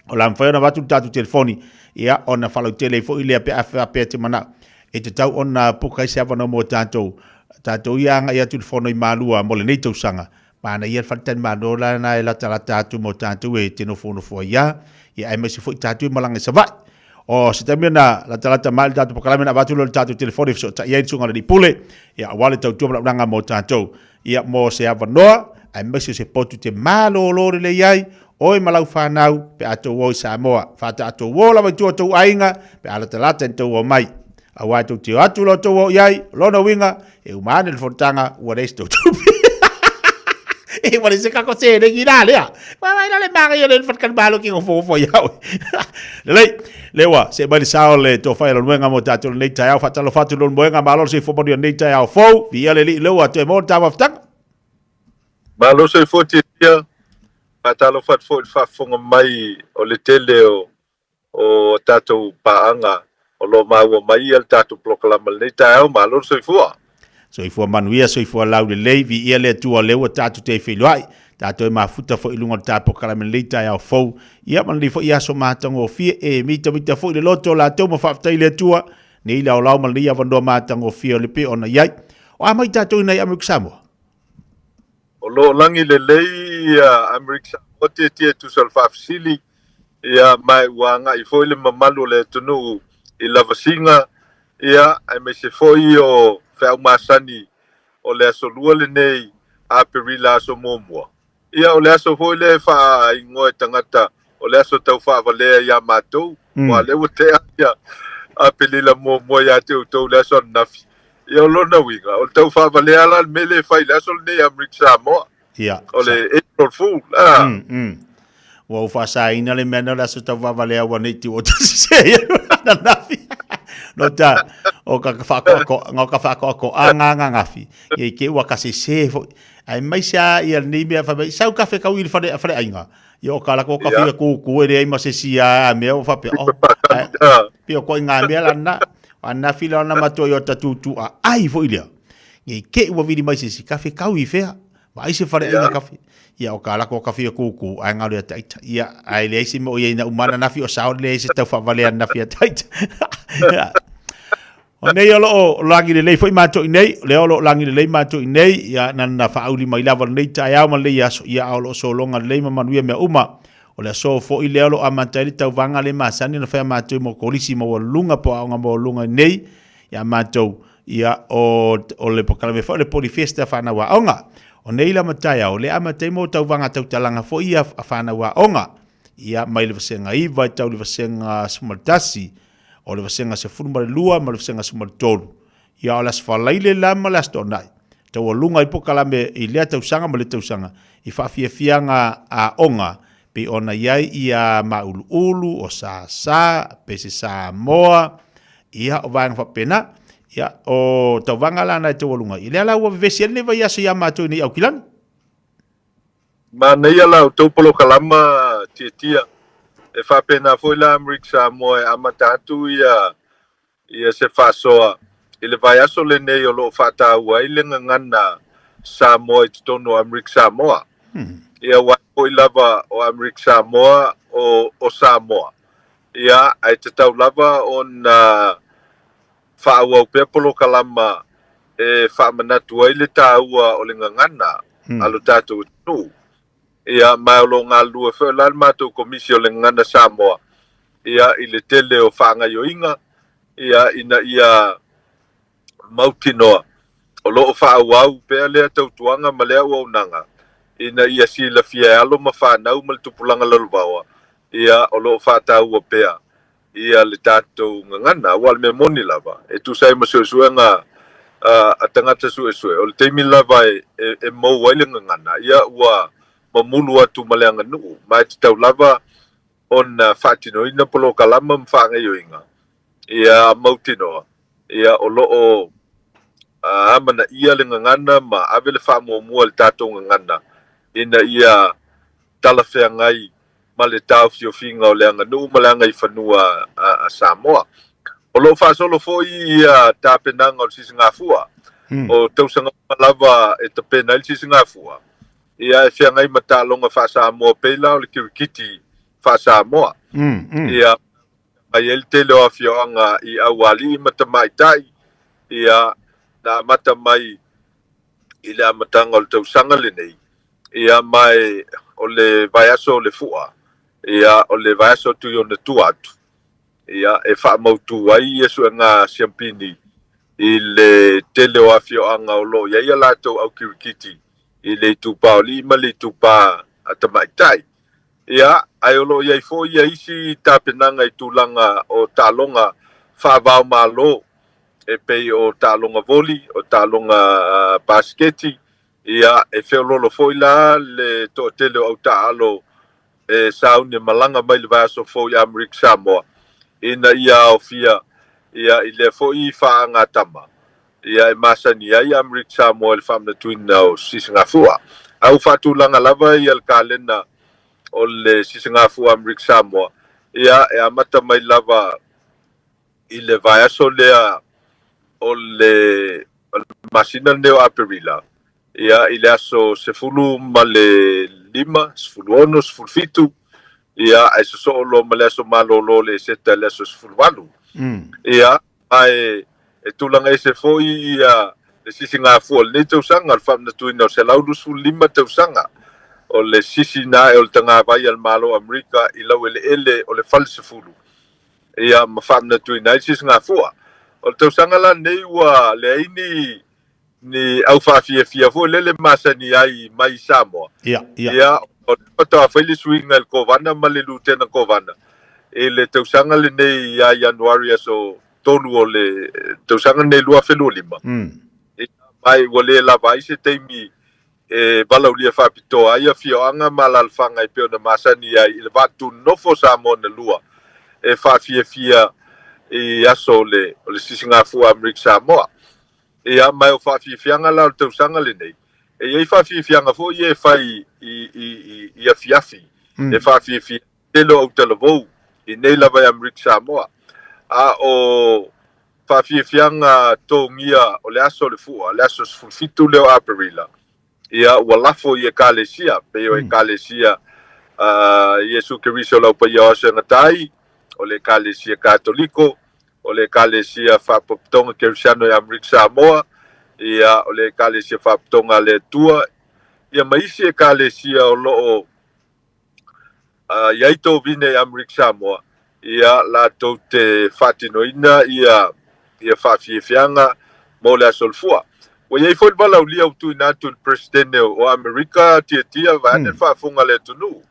O le a mafai ona avatu le tatou telefoni, ia, ona faalautele ai foi lea pe a faapea e te manao e tatau ona puka ai se avanoa mo tatou, tatou ia agai atu i le fono i Malua mo lenei tausaga. Manaia le faletalimalo la na e latalata atu mo tatou e te nofonofo ai a, ia aemaise foi tatou e malaga i Savaii. O se taimi ona latalata mai le tatou polokalame ona avatu lea o le tatou telefoni e fesootai ai le susuga i le alii pule, ia aua le tautua ma le auaunaga mo tatou. Ia mo se avanoa aemaise o se potu te malolo lelei ai oe ma lau fanau pe a tou o i Samoa. Faatatou o lava i tua o tou aiga pe a latalata ina tou omai. Aua tou te o atu loa tou o i ai, o lona uiga, e uma ane le fonotaga ua leai se tou tupe. E ua leai se kako seleni la lea. Vaai la le manaia o le faletalimalo ki nofonofo ai au. Lelei, lea ua see mai le sao le tofa ia Leulumoega mo tatou i lenei taeao. Faatalofa atu Leulumoega, malo le soifua manuia i lenei taeao fou. Viia le Alii lea ua toe maua le ta mafutaga. Malo soifua Tiatia, faatalofa atu foi i le faafofoga mai o le tele o o tatou paaga o lo o maua mai ia le tatou polokalama i lenei taeao. Malo le soifua. Soifua manuia, soifua laulelei, viia le Atua o lea ua tatou te feiloai, tatou e mafuta foi i luga o le ta polokalame i lenei taeao fou, ia ma lenei foi aso matagofie, e mitamita foi le loto o latou ma faafetai i le Atua, nei laolao ma lenei avanoa matagofie o le pei ona i ai. O a mai tatou i nai Amerika Samoa? O lo o lagi lelei ia Amerika Samoa Tiatia e tusa o le faafesili, ia ma ua agai foi le mamalu o le atunuu i lavasiga, ia aemaise foi o feau masani o le aso Lua lenei Aperila aso muamua. Ia o le aso foi lea e faaigoa e tagata o le aso tau faavalea ia matou, aua o lea ua tea ia Aperila muamua ia te outou i le aso ananafi. Ia o lona uiga, o le tau faavalea la le mea lea e fai i le aso lenei Amerika Samoa. Ia. O le April Fool. Ah. Ua ou faasaina le mea na o le aso tau faavalea ua nei tiu o tasi se ia ananafi. No ta, o ka whaakoako, ngā ka whaakoako a ngā ngā ngafi. Ia i ke ua ka se se foi. Ai mai se a ia nei mea wha mai, sau kafe kau i le whare, whare ainga. Ia o ka lako ka whia kūkū e rea i ma se si a a mea o whape. Oh, ai, pio ko i ngā mea lana, ana whila ona matua i o ta tūtū a ai foi lea. Ia i ke ua vili mai se si kafe kau i whea. Ma ai se whare ainga kafe. Ia o ka lako ka whia kūkū, ai ngā rea taita. Ia, ai le ai se mo ia ina umana nafi o sao le ai se tau whawale a nafi a taita. Ia. O nei o loo lagi lelei foi matou i nei, o lea o loo lagi lelei matou i nei, ia na na faauli mai lava lenei taeao ma lenei aso, ia a o loo sologa lelei ma manuia mea uma. O le aso foi lea o loo amata ai le tauvaga le masani ona fai a matou mo kolisi maualuluga po o aoga maualuluga i nei, ia matou, ia o, o le polokalame foi o le Polyfest a whanau aoga. O nei la ma taeao, le amata ai mo tauvaga tautalaga foi ia a whanau aoga. Ia mai le vasega 9 e tau le vasega 11, O le vasega 12 ma le vasega 13. Ia o le Aso Faraile la ma le Aso Toonai. Taualuga ai polokalame i lea tausaga ma lea tausaga i faafiafiaga aoga pei ona i ai ia Māuluulu, o Sasa, Pese Samoa, ia o vaega faapena. Ia o tauvaga la na e taualuga ai. Lea la ua vevesi ai lenei vaiaso ia matou i nei Aukilani. Manaia la outou polokalama tiatia. E faapena foi la Amerika Samoa e amata atu ia ia se faasoa i le vaiaso lenei o lo o faataua ai le gagana Samoa i totonu o Amerika Samoa. Ia aua foi lava o Amerika Samoa o o Samoa. Ia ae tatau lava ona faaauau pea polokalama e faamanatu ai le taua o le gagana a lo tatou atunuu. Ia, ma o lo o galulue foi la le matou Komisi o le Gagana Samoa, ia, i le tele o faagaioiga, ia, ina ia mautinoa o lo o faaauau pea lea tautuaga ma lea auaunaga, ina ia silafia e alo ma fanau ma le tupulaga lalovaoa, ia, o lo o faataua pea ia le tatou gagana, aua o le mea moni lava, e tusa ai ma suesuega a tagata suesue, o le taimi lava e mou ai le gagana, ia ua mamulu atu ma le aganuu, ma e tatau lava ona faatinoina polokalama ma faagaioiga, ia mautinoa, ia o lo o amanaia le gagana ma ave le faamuamua i le tatou gagana, ina ia talafeagai ma le taofiofiga o le aganuu ma le agaifanua a Samoa. O lo o faasolo foi ia tapenaga o le sisigafua. O tausaga uma lava e tapena ai le sisigafua, ia e feagai ma taaloga faa-Samoa pei la o le kirikiti faa-Samoa. Ia mai ai le tele o afioaga i aualii ma tamaitai, ia na amata mai i le amataga o le tausaga lenei, ia ma o le vaiaso o le Fua, ia o le vaiaso atu i ona tua atu, ia e faamautu ai ia suega siampini i le tele o afioaga o lo o i ai a latou au kirikiti i le itupa o alii ma le itupa a tamaitai. Ia, ae o lo o i ai foi ia isi tapenaga i tulaga o taaloga faava-o-Malo e pei o taaloga voli, o taaloga basiketi, ia, e feoloolo foi la le toatele o au taaalo e sauni e malaga mai le vaiaso fou i Amerika Samoa ina ia aofia ia i lea foi faagatama. Ia e masani ai Amerika Samoa i le faamanatuina o Sisigafua. A ua faatulaga lava ia le kalena o le Sisigafua Amerika Samoa, ia e amata mai lava i le vaiaso lea o le masina lenei o Aperila, ia i le aso 15, 16, 17, ia ae sosoo loa ma le aso malolo o le Eseta i le aso 18. Ia, ae e tulaga ese foi ia le sisigafua o lenei tausaga, o le faamanatuina o le 125 tausaga o le sisina ae o le tagavai a le Malo o Amerika i laueleele o le Falesefulu, ia ma faamanatuina ai le sisigafua. O le tausaga la lenei ua leai ni ni au faafiafia foi lele masani ai mai Samoa. Ia, ia. Ia, o lea faatoa fai le suiga i le Kovana ma le Lutena Kovana i le tausaga lenei ia Ianuari aso 3 o le tausaga lenei 2025. Ia, ma ua le lava ai se taimi e valaulia faapitoa ai afioaga ma alaalafaga e pei ona masani ai i le vaatutunu-nofo o Samoa na lua e faafiafia i aso o le Sisigafua Amerika Samoa. Ia, ma o faafiafiaga la o le tausaga lenei, e i ai faafiafiaga foi ia e fai i afiafi, e faafiafia ai le tele o autalavou i nei lava i Amerika Samoa. A o faafiafiaga togia o le aso o le Fua, le aso 17 lea o Aperila, ia, ua lafo i Ekalesia, pei o Ekalesia a Iesu Keriso o le Au Paia o Aso e Gata ai, o le Ekalesia Katoliko, o le Ekalesia Faapotopotoga Kerisiano i Amerika Samoa, ia, o le Ekalesia Faapotopotoga a le Atua, ia ma isi Ekalesia o lo o i ai tovine i Amerika Samoa, ia, latou te faatinoina ia ia faafiafiaga mo le Aso o le Fua. Ua i ai foi le valaaulia ua tuuina atu i le Peresetene o Amerika, Tiatia, vaeane le faafofoga a le atunuu,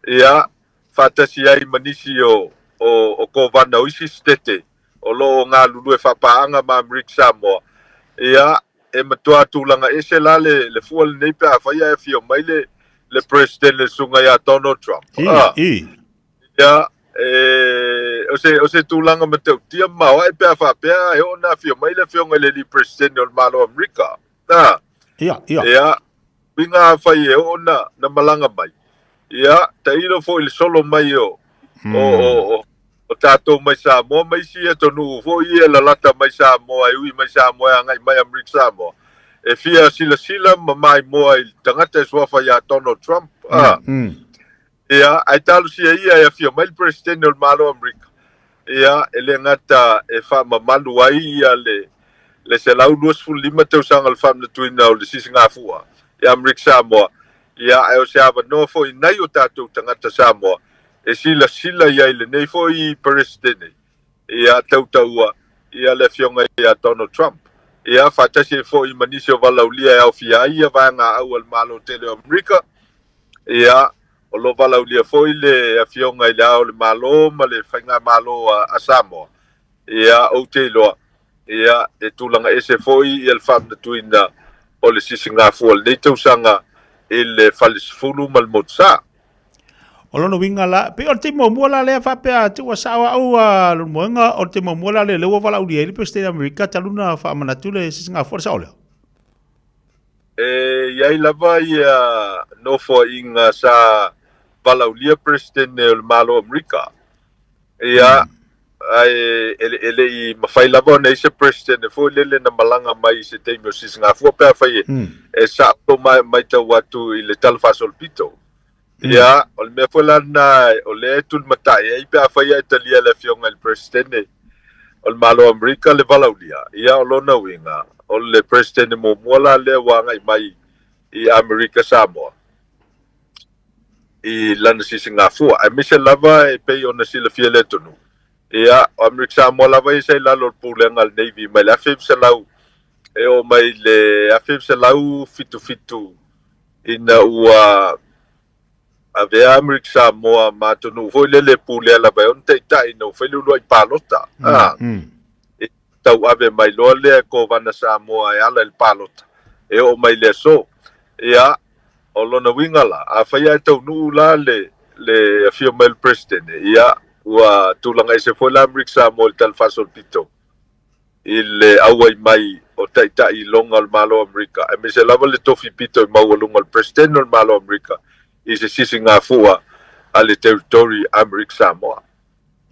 ia, faatasi ai ma nisi o o kovana o isi setete o lo o galulue faapaaga ma Amerika Samoa, ia, e matua tulaga ese la le le fua lenei pe afai ae afio mai le le President le susuga ia Donald Trump. I. Ia, e, o se, o se tulaga matautia ma maoae pe a faapea e oo ina afio mai le afioga i le alii Peresetene o le Malo o Amerika. A. Ia, ia. Ia, uiga afai e oo na, na malaga mai, ia, tailo foi i le solo mai o, o, o, o, o tatou mai Samoa ma isi atunuu foi ia e lalata mai Samoa, e ui mai Samoa e agai mai Amerika Samoa, e fia silasila ma maimoa i le tagata e suafa ia Donald Trump. A. Ia, ae talosia ia e afio mai le Peresetene o le Malo o Amerika, ia, e le gata e faamamalu ai ia le le 125 tausaga o le faamanatuina o le sisigafua i Amerika Samoa, ia, ae o se avanoa foi nai o tatou tagata Samoa e silasila i ai lenei foi Peresetene, ia, tautaua ia le Afioga ia Donald Trump, ia, faatasi ai foi ma nisi o valaulia e aofia ai ia vaega au a le Malo tele o Amerika. Ia, o lo o valaaulia foi le Afioga i Le Ao o le Malo ma le Faigamalo a Samoa, ia, ou te iloa, ia, e tulaga ese foi ia le faamanatuina o le sisigafua o lenei tausaga i le Falesefulu ma le Motusa. O lona uiga la, pei o le taimi muamua la lea faapea te ua sao au a lona moega, o le taimi muamua la lea lea ua valaaulia ai le Peresetene o Amerika talu ona faamanatu le sisigafua, le sao lea? E i ai lava ia nofoaiga sa valaaulia Peresetene o le Malo o Amerika. Ia, ae e le i mafai lava ona i ai se Peresetene foi lele na malaga mai i se taimi o Sisigafua pe afai e sao lou matau atu i le Tala Faasolopito. Ia, o le mea foi la lena o lea e tulimatai ai pe afai e talia e le Afioga i le Peresetene o le Malo o Amerika le valaaulia, ia o lona uiga, o le Peresetene muamua la lea ua agai mai i Amerika Samoa i lana sisigafua, aemaise lava e pei ona silafia e le atunuu, ia, o Amerika Samoa lava ia sa i lalo o le pulega a le Navy mai le 1900 e oo mai i le 1977 ina ua avea Amerika Samoa ma atunuu foi lele e pulea lava e ona taitai ina ua fai le uluai palota. A, e tauave mai loa lea e Kovana Samoa e ala i le palota e oo mai i le aso. Ia, o lona uiga la, afai lava e taunuu la le, le afio mai o le Peresetene, ia, ua tulaga ese foi la Amerika Samoa i le talafaasolopito i le auai mai o ta'ita'i iloga o le Malo o Amerika, aemaise lava le tofi pito i maualuga o le Peresetene o le Malo o Amerika i se sisigafua a le Territory Amerika Samoa.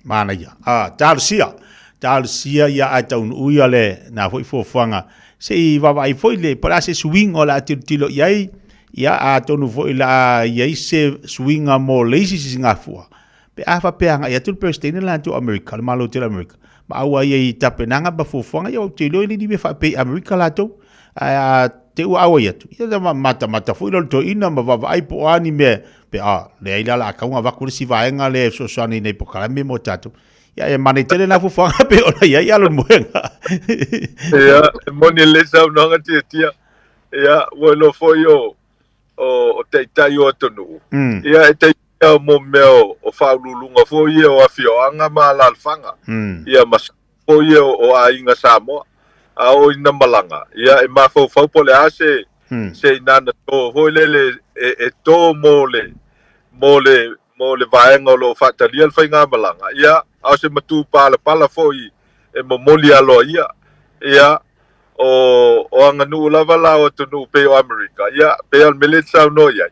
Manaia. Ah, talosia. Talosia ia ae taunuu ia le na foi fuafuaga. Se i vaavaai foi le po o le a se suiga o le a tilotilo i ai, ia atonu foi o le a i ai se suiga mo le isi sisigafua. Pe a faapea agai atu le Peresetene la atu o Amerika, le Malo tele o Amerika, ma auai ai i tapenaga ma fuafuaga, ia ou te iloa e le ni mea faapea i Amerika latou. Ae a te ua auai atu, ia ma matamata foi lea o le toeaina ma vaavaai po o a ni mea, pe a, leai la o le a tatau ona avatu le isi vaega lea e fesoasoani i nai polokalame mo tatou. Ia, e manaia tele na fuafuaga pei ona i ai alo le moega. Ia, e moni lelei saunoaga Tiatia. Ia, ua iloa foi o, o, o taitai o atunuu. Ia, e tai ia mo mea o, o faauluuluga foi ia o afioaga ma alaalafaga. Ia, ma foi ia o aiga Samoa. A oo ina malaga, ia e mafaufau po o le a se, se inana tō foi lele e, e tō mo le, mo le, mo le vaega o lo o faatalia le faigamalaga, ia, a o se matū palapala foi e momoli aloaia, ia, o, o aganuu lava la o atunuu pei o Amerika, ia, pei lava o le mea lea e te saunoa i ai,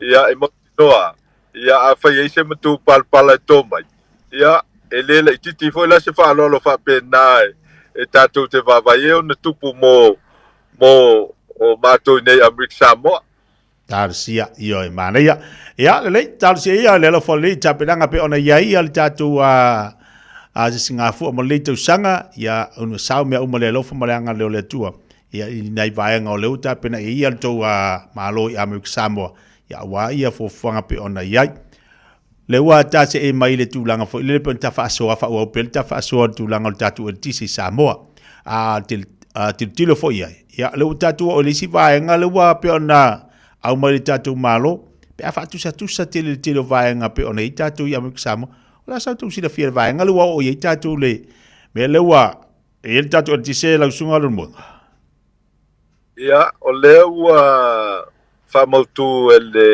ia, e mautinoa, ia, afai e i ai se matū palapala e tō mai, ia, e le laitiiti foi la se faaaloalo faapena e, e tatou te vaavaai ai ona tupu mo, mo o matou i nei Amerika Samoa. Talosia, ioe, manaia. Ia, lelei, talosia ia le alofa o lenei tapenaga pei ona i ai ia le tatou a, a sisigafua mo lenei tausaga, ia, ona sao mea uma le alofa ma le agalelei o le Atua. Ia, i nai vaega o lea ua tapena i ai ia le tou a, Malo i Amerika Samoa, ia, aua ia fuafuaga pei ona i ai. Le ua ta see mai i le tulaga foi lele pei ona ta faasoa faaauau pea le ta faasoa i le tulaga o le tatou eletise i Samoa. A tilotilo foi i ai, ia le ua tatou oo i le isi vaega le ua pei ona aumai le tatou Malo, pe a faatusatusa tele le tele o vaega pei ona i ai tatou i Amerika Samoa, o le a sa outou silafia i le vaega le ua oo i ai tatou le mea lea ua i ai le tatou eletise lau Susuga Leulumoega? Ia, o lea ua faamautu e le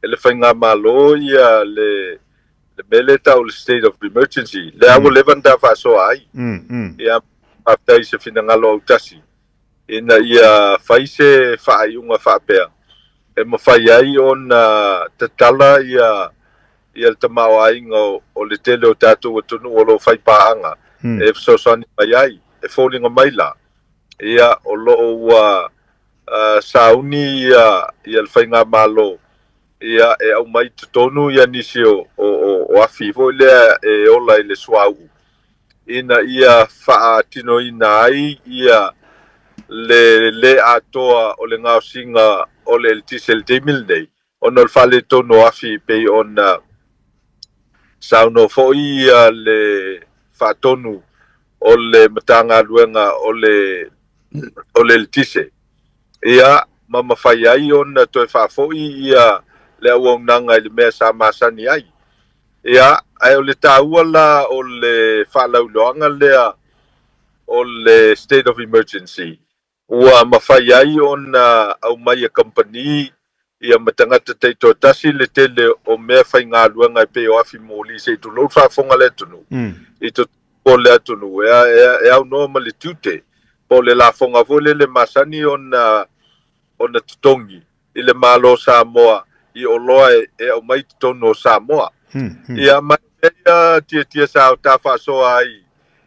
e le faigamalo ia le le mea lea e tau o le state of emergency, lea ua leva ona ta faasoa ai. Ia, faafetai i se finagalo autasi ina ia fai se faaiuga faapea e mafai ai ona tatala ia ia le tamaoaiga o le tele o tatou atunuu o lo o fai paaga e fesoasoani mai ai. E foliga mai la, ia o lo o ua sauni ia le faigamalo ia e aumai i totonu ia nisi o o afi foi lea e ola i le suauu ina ia faatinoina ai ia le le atoa o le gaosiga o le eletise i le taimi lenei ona o le faaletonu o afi pei ona saunoa foi ia le faatonu o le Matagaluega o le o le Eletise, ia, ma mafai ai ona toe faafoi ia le auaunaga i le mea sa masani ai. Ia, ae o le taua la o le faalauiloaga lea o le State of Emergency, Ua mafai ai ona aumai e kamupani ia ma tagata taitoatasi le tele o mea faigaluega e pei o afi moli se i tulou le faafofoga a le atunuu i totonu o le atunuu e aunoa ma le tiute po o le lafoga foi lele masani ona ona totogi i le Malo o Samoa i oloa e aumai i totonu o Samoa. Ia ma mea ia Tiatia sa ta faasoa ai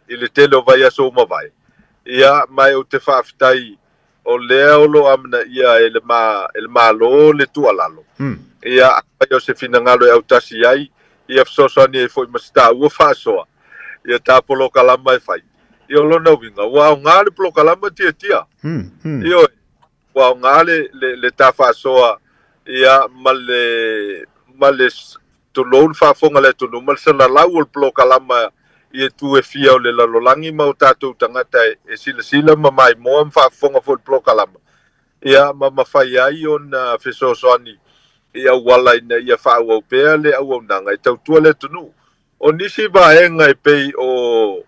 i le tele o vaiaso ua mavae. Ia ma ou te faafetai o lea o lo o amanaia e le e le Malo le tuualalo. Ia afai o se finagalo e autasi ai, ia fesoasoani ai foi ma se taua faasoa ia ta polokalama e fai. Ia o lona uiga, ua aoga le polokalama Tiatia. Ioe. Ua aoga le, le, le ta faasoa ia ma le, ma le tulou le faafofoga a le atunuu ma le salalau o le polokalama i itu e fia o le lalolagi ma o tatou tagata e, e silasila ma maimoa ma faafofoga foi i le polokalama ia ma mafai ai ona fesoasoani i auala ina ia faaauau pea le auaunaga e tautua le atunuu. O nisi vaega e pei o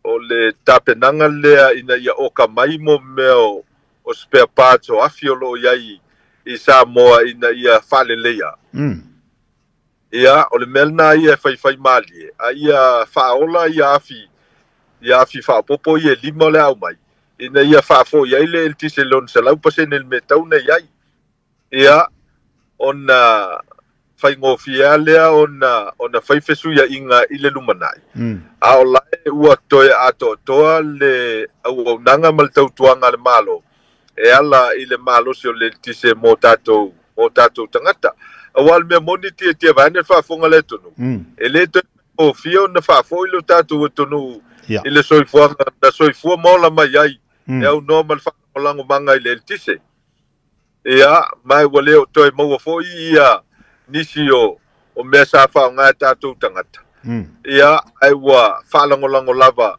o le tapenaga lea ina ia oka mai mo mea o spare parts o afi o lo o i ai i Samoa ina ia faaleleia. Ia, o le mea lena ia e faifai malie, a ia faaola ia afi, ia afi faaopoopo ia e lima o le a aumai. ina ia faafo'i ai le eletise i lona 100% i le mea e tatau ona i ai. Ia, ona faigofie lava lea ona ona fai fesuia'iga i le lumana'i, a o lae ua toe atoatoa le auaunaga ma le tautuaga a le Malo e ala i le malosi o le eletise mo tatou mo tatou tagata. Auā o le mea moni tiatia vaeane le faafofoga a le atunuu, e le toe faigofie ona faafo'i lo tatou atunuu i le soifuaga na soifua ma ola mai ai e aunoa ma le faalagolagomaga i le eletise. Ia, ma ua le o toe maua foi ia nisi o, o mea sa faaaoga e tatou tagata. Ia, ae ua faalagolago lava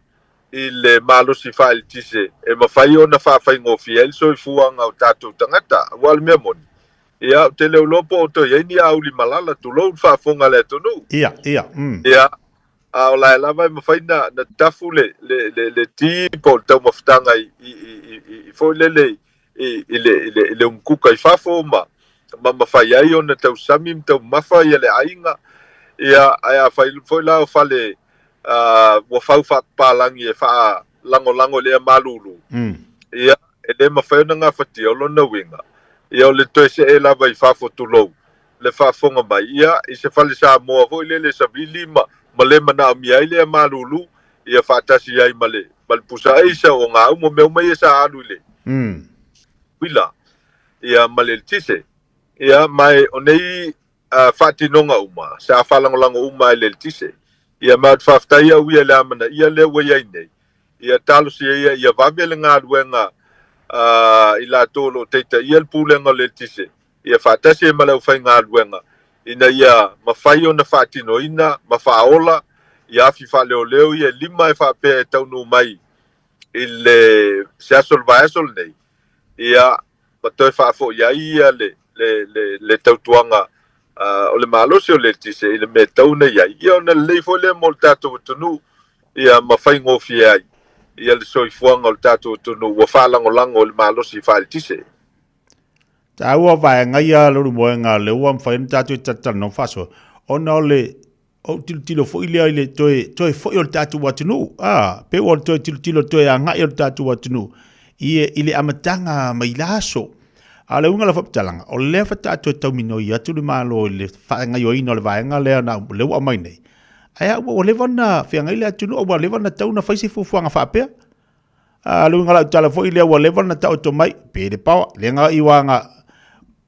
i le malosi faaeletise e mafai ona faafaigofie ai le soifuaga o tatou tagata. Aua o le mea moni, ia, ou te le o iloa po o toe i ai ni auli malala, tulou le faafofoga a le atunuu. Ia, ia, mm. Ia, a o lae lava e mafai na, na tafu le, le, le, le ti po o le taumafataga i, i, i, i, i foi lele i, i, i le, i le, i le umukuka i fafo ma, ma mafai ai ona tausami ma taumafa ia le aiga. Ia, ae afai foi la o fale uh, ua fau faapapalagi e faalagolago i le ea malulu, ia, e le mafai ona gafatia o lona uiga, ia o le toe see lava i fafo tulou le faafofoga mai, ia, i se fale Samoa foi lele savili ma, ma le manaomia ai le ea malulu, ia faatasi ai ma le, ma le pusa aisa o gau ma mea uma ia sa alu i le uila, ia, ma le eletise. Ia, ma e, o nei uh, faatinoga uma, sa faalagolago uma i le eletise. Ia, ma ou te faafetai au ia i le amanaia lea ua i ai nei, ia talosia ia ia vave le galuega a i latou o lo o taitaia le Pulega o le Eletise, ia faatasi ai ma le aufaigaluega ina ia mafai ona faatinoina ma faaola ia afi faaleoleo ia e lima e faapea e taunuu mai i le se aso o le vaiaso lenei, ia ma toe faafo'i ai ia le le le le tautuaga o le malosi o le eletise i le mea e tatau ona i ai, ia ona lelei foi lea mo le tatou atunuu, ia ma faigofie ai ia le soifuaga o le tatou atunuu ua faalagolago i le malosi faaeletise. Taua vaega ia Leulumoega lea ua mafai ona tatou talatalanoa ma faasoa ona o le ou tilotilo foi lea i le toe, toe foi o le tatou atunuu. Ah, pe ua toe tilotilo toe agai o le tatou atunuu i, i le amataga mai la aso. A o le uiga o le faamatalaga, o lea faatoa toe tauminoi atu le Malo i le faagaoioina o le vaega lea na, lea ua aumai nei. Ae a ua leva ona feagai le atunuu, ua leva ona tatau ona fai se fuafuaga faapea. A le uiga o lau tala foi lea ua leva ona taoto mai, pe le paoa, le ga i waga.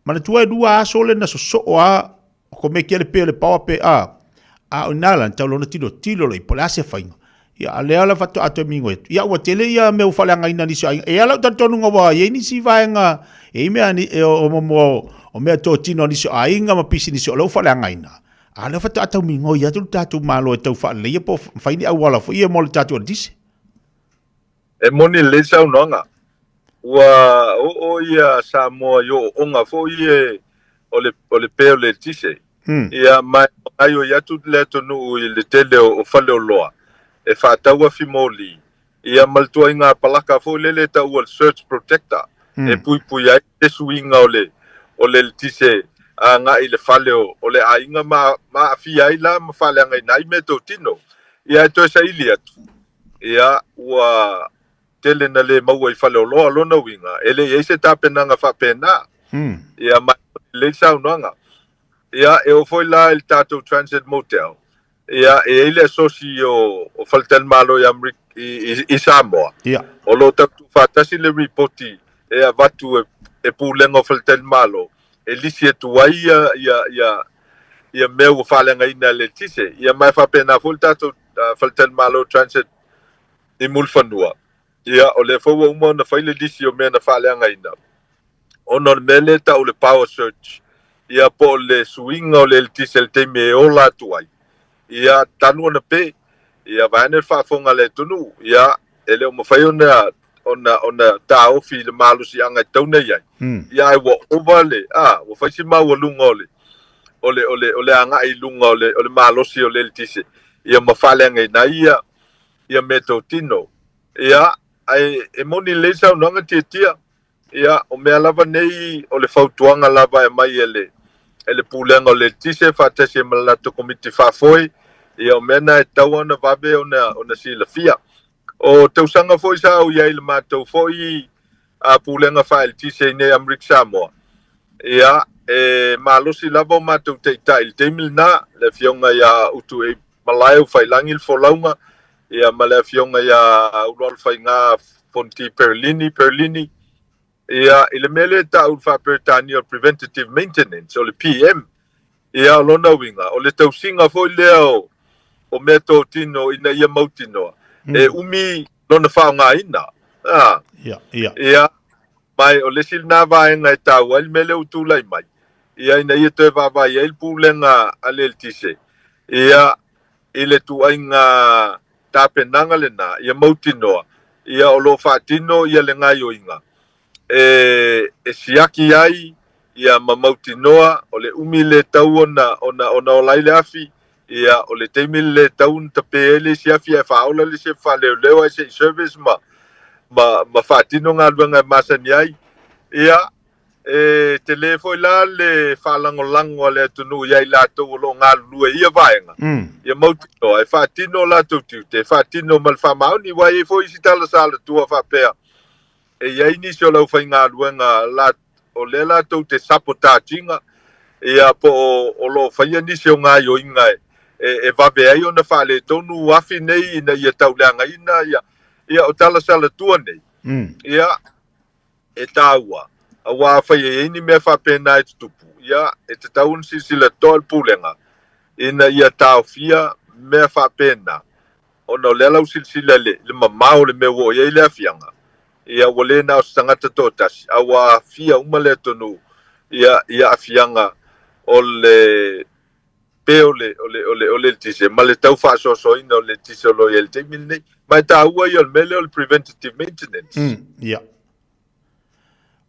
Manatua e lua aso le na sosoo a O ko mea kia le pē o le paoa pe a, a o ina la, tau lona tilo tilo loi, po le a se whainga. Ia, a lea la whatu ato e mingo etu. Ia, ua tele ia mea u whaleanga ina nisi o ainga. E ala u talitonu ngā wā, iei nisi vaenga, e i mea ni, e o, o momo, o mea tō tino nisi o ainga ma pisi nisi o leu whaleanga ina. A lea whatu atau mingo i atu le tātou malo e tau whaleleia po whaini auala fo ia mo le tātou eletise. E moni lelei saunoaga. Ua oo ia Samoa i ooonga foi e o le, o le pē o le eletise. Ia, ma e gaioi atu le atunuu i le tele o, o faleoloa e faatau afi moli, ia ma le tuaiga palaka foi lele e taua le surge protector, e puipui ai le suiga o le, o le eletise agai i le fale o, o le aiga ma, ma aafia ai la ma faaleagaina ai meatotino. Ia, e toe saili atu, Ia, ua tele na lē maua i Faleoloa lona uiga, e le i ai se tapenaga faapena. Ia, ma e lelei le saunoaga. Ia, e oo foi la i le tatou Transit Motel, ia, e i ai le asosi o, o faletalimalo i Amerika, i, i, i Samoa. Ia. O lo o tau tuufaatasi le ripoti e avatu e, e Pulega o Faletalimalo e lisi atu ai ia, ia, ia, ia mea ua faaleagaina e le eletise. Ia, ma e faapena foi le tatou Faletalimalo Transit i Mulifanua, ia, o lea foi ua uma ona fai le lisi o mea na faaleagaina, ona o le mea lea e tau o le power surge, ia, po o le suiga o le eletise i le taimi e ola atu ai, ia, talu ona pe, ia, vaeane le faafofoga a le atunuu, ia, e le o mafai ona ona ona taofi i le malosiaga e tatau ona i ai, ia, ae ua ova le, a, ua fai si maualuga o le, o le, o le, o le agai i luga o le, o le malosi o le eletise, ia ma faaleagaina ai ia, ia meatotino. Ia, ae e moni lelei le saunoaga Tiatia, ia, o mea lava nei o le fautuaga lava e aumai e le, e le Pulega o le Eletise faatasi ai ma le latou Komiti Faafoe, ia, o mea na e tatau ona vave ona, ona silafia. O tausaga foi sa ou i ai i le matou foi a pulega faaeletise i nei Amerika Samoa, ia, e malosi lava o matou taitai i le taimi lena, le afioga ia Utu Abe Malae Ufailangi le folauga, ia ma le afioga ia Ulualofaiga Fonti Perlini, Perlini, ia, i le mea lea e tau i le faa-Peretania o le preventative maintenance, o le PM. Ia, o lona uiga, o le tausiga foi lea o, o meatotino ina ia mautinoa, e umi lona faaaogaina. A. Ia, ia. Ia, ma o le isi lena vaega e taua ai le mea lea ua tulai mai, ia, ina ia toe vaavaai ai le Pulega a le Eletise, ia, i le tuaiga tapenaga lena, ia mautinoa, ia, o lo o faatino ia le gaoioiga e, e siaki ai ia ma mautinoa o le umi le tau ona, ona, ona ola ai le afi, ia o le taimi le tau ona tapē ai le isi afi ae faaola le isi afi faaleoleo ae se i service ma, ma, ma faatino galuega e masani ai. Ia, e tele foi la le faalagolago a le atunuu ia i latou o lo o galulue i ia vaega, ia mautinoa e faatino o latou tiute, e faatino ma le faamaoni, aua e i ai foi isi tala sa alatua faapea, e i ai nisi o le aufaigaluega la, o lea latou te sabotage ina, ia, po o, o lo o faia nisi o gaoioiga e, e, e vave ai ona faaletonu afi nei ina ia tauleagaina, ia, ia o tala salatua nei, ia, e taua, aua afai e i ai ni mea faapena e tutupu, ia, e tatau ona silasila totoa le Pulega ina ia taofia mea faapena, ona o lea la ua silasila i le, le mamao o le mea ua oo i ai le aafiaga, ia, ua le na o se tagata toatasi, a ua aafia uma le atunuu, ia, i aafiaga o le pe o le, o le, o le, o le eletise ma le tau faasoasoaina o le eletise o lo o i ai i le taimi lenei. Ma e taua ia o le mea lea o le preventative maintenance. Ia.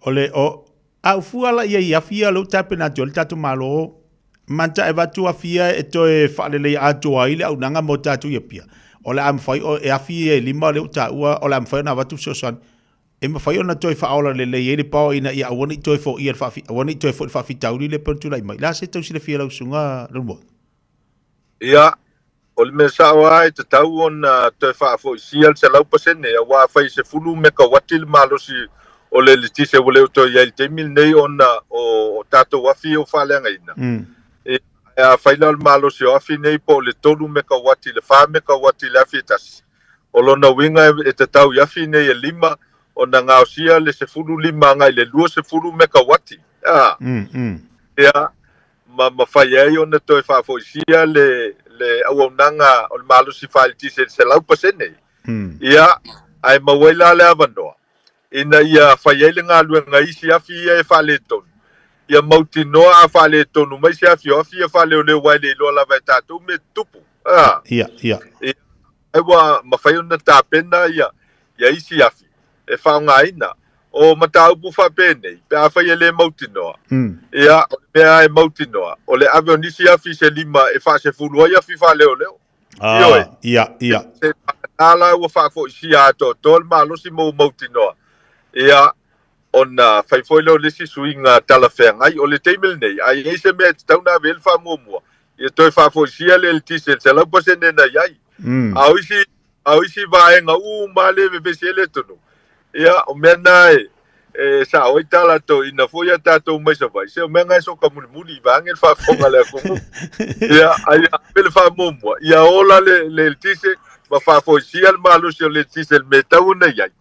O le, o, a ufua la ia i afi ia lou tapena atu ai le tatou Malo, manta e avatu afi ia e toe faaleleia atoa ai le auaunaga mo tatou i Apia. O le a mafai o, e afi ia e lima lea ua taua, o le a mafai ona avatu fesoasoani. E mafai ona toe faaola lelei ai le power ina ia aua ne i toe foia le faafi, aua ne i toe foi le faafitauli lea e pei ona tulai mai. O le a se tau silafia e lau susuga Leulumoega? Ia, o le mea sao lava e tatau ona toe faafoisia le 100% aua afai e 10 mekauati le malosi o le eletise ua le o toe i ai i le taimi lenei ona o tatou afi ia ua faaleagaina. Ia, ae afai la o le malosi o afi nei po o le 3 mekauati i le 4 mekauati i le afi e tasi, O lona uiga e tatau i afi nei e lima ona gaosia le 15 agai i le 20 mekauati, a, ia, ma mafai ai ona toe faafoisia le, le auaunaga o le malosi faaeletise i le 100%. Ia, ae maua ai la le avanoa ina ia fai ai le galuega i isi afi ia e faaletonu, ia mautinoa a faaletonu mai se afi o afi ia faaleoleo aua e le iloa lava e tatou mea tutupu. A, Ia, ia. Ia, ai ua mafai ona tapena ia, ia isi afi e faaaogaina. O mataupu faapenei, pe afai e le mautinoa, ia, o le mea e mautinoa, o le ave o nisi afi se lima e faasefulu ai afi faaleoleo. Ah, Ioe. ia, ia. Se nā la ua faafoisia atoatoa le malosi ma ua mautinoa. Ia, ona fai foi lea o le isi suiga talafeagai. O le taimi lenei, a i ai se mea e tatau ona ave i ai le faamuamua, ia toe faafoisia le eletise i le 100% na i ai. A o isi, a o isi vaega uma lava lea e vevesi ai le atunuu, ia, o mea na e, e sao ai tā latou ina foi a tatou mai Savaii, se o mea na e soka mulimuli, vaeane le faafofoga a le atunuu. Ia, a ia ave le faamuamua, ia ola le, le eletise ma faafoisia le malosi o le eletise i le mea e tatau ona i ai.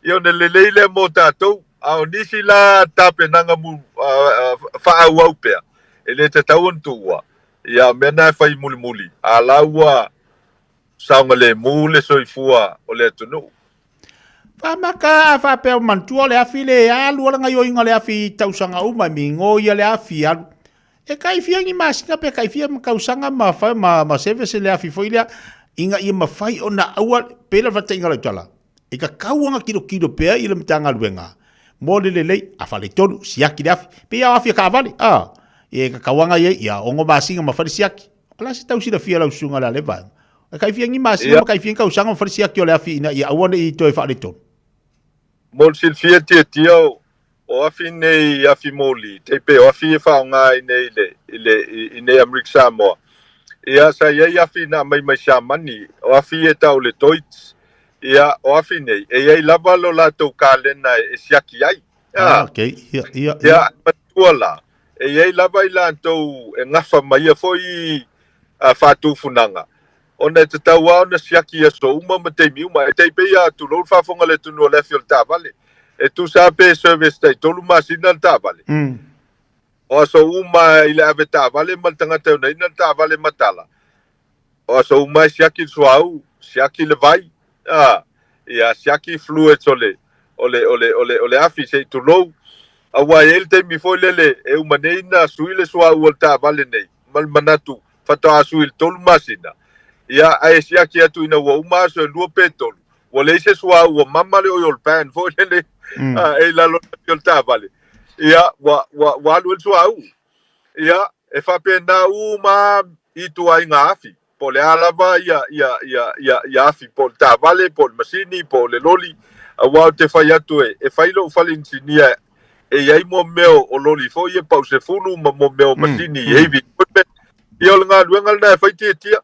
Ia ona lelei lea mo tatou, a o nisi la tapenaga mu, faaauau pea, e le tatau ona tuua. Ia, o mea na e fai mulimuli, a la ua saogalemu le soifua o le atunuu. Faamaka a faapea o manatua o le afi le alu ala gaioiga o le afi i tausaga uma e migo ia le afi alu. E kai fia ni masina pe kai fia ma kausaga ma fa ma ma service le afi foi lea ina ia mafai ona aua pe la fataiga lau tala. E tatau ona tilotilo pea i le Matagaluega mo le lelei, a faaletonu, siaki le afi. Pei lava o afi a taavale, a, e tatau lava ona i ai, ia ono masina ma fai le siaki. O le a se tau silafia lau susuga i le a lea vaega? E tai fia ni masina ma tai fia ni tausaga ma fai le siaki o le afi ina ia aua ne i toe faaletonu. Mo le silafia tiatia o afi nei afi moli, tai pei o afi e faaaoga i nei i le, i le, i nei Amerika Samoa. Ia, sa i ai afi na aumai mai Siamani, o afi ia e tau o le Deutz. Ia, o afi nei, e i ai lava lo latou kalena e siaki ai. Ah, okay. Ia, ia, ia. Ia, matua la, e i ai lava i latou e gafa ma ia foi faatufunaga, ona e tatau lava ona siaki i aso uma ma taimi uma. E tai pei lava, tulou le faafofoga a le atunuu o le afi o le taavale, e tusa lava pe service tai tolu masina le taavale. O aso uma i le ave taavale ma le tagata e onaina le taavale matala, O aso uma e siaki le suauu, siaki le vai, a, ia, siaki fluids o le, o le, o le, o le, o le afi, se i tulou. Aua e i ai le taimi foi lele e uma nei na sui le suauu o le taavale nei, ma le manatu faatoa sui i le tolu masina, ia, ae siaki atu ina ua uma aso e lua pe tolu, ua leai se suauu, ua mama le oil pan foi lele, a, e i lalo o le afi o le taavale, ia, ua, ua, ua alu ai le suauu. Ia, e faapena uma ituaiga afi, po o le a lava ia, ia, ia, ia, ia afi, po o le taavale, po o le masini, po o le loli, aua ou te fai atu e, e fai lou fale inisinia e i ai mo mea o loli foi ia pau sefulu ma mo mea o masini mm, heavy equipment. Ia o le galuega lena e fai tiatia.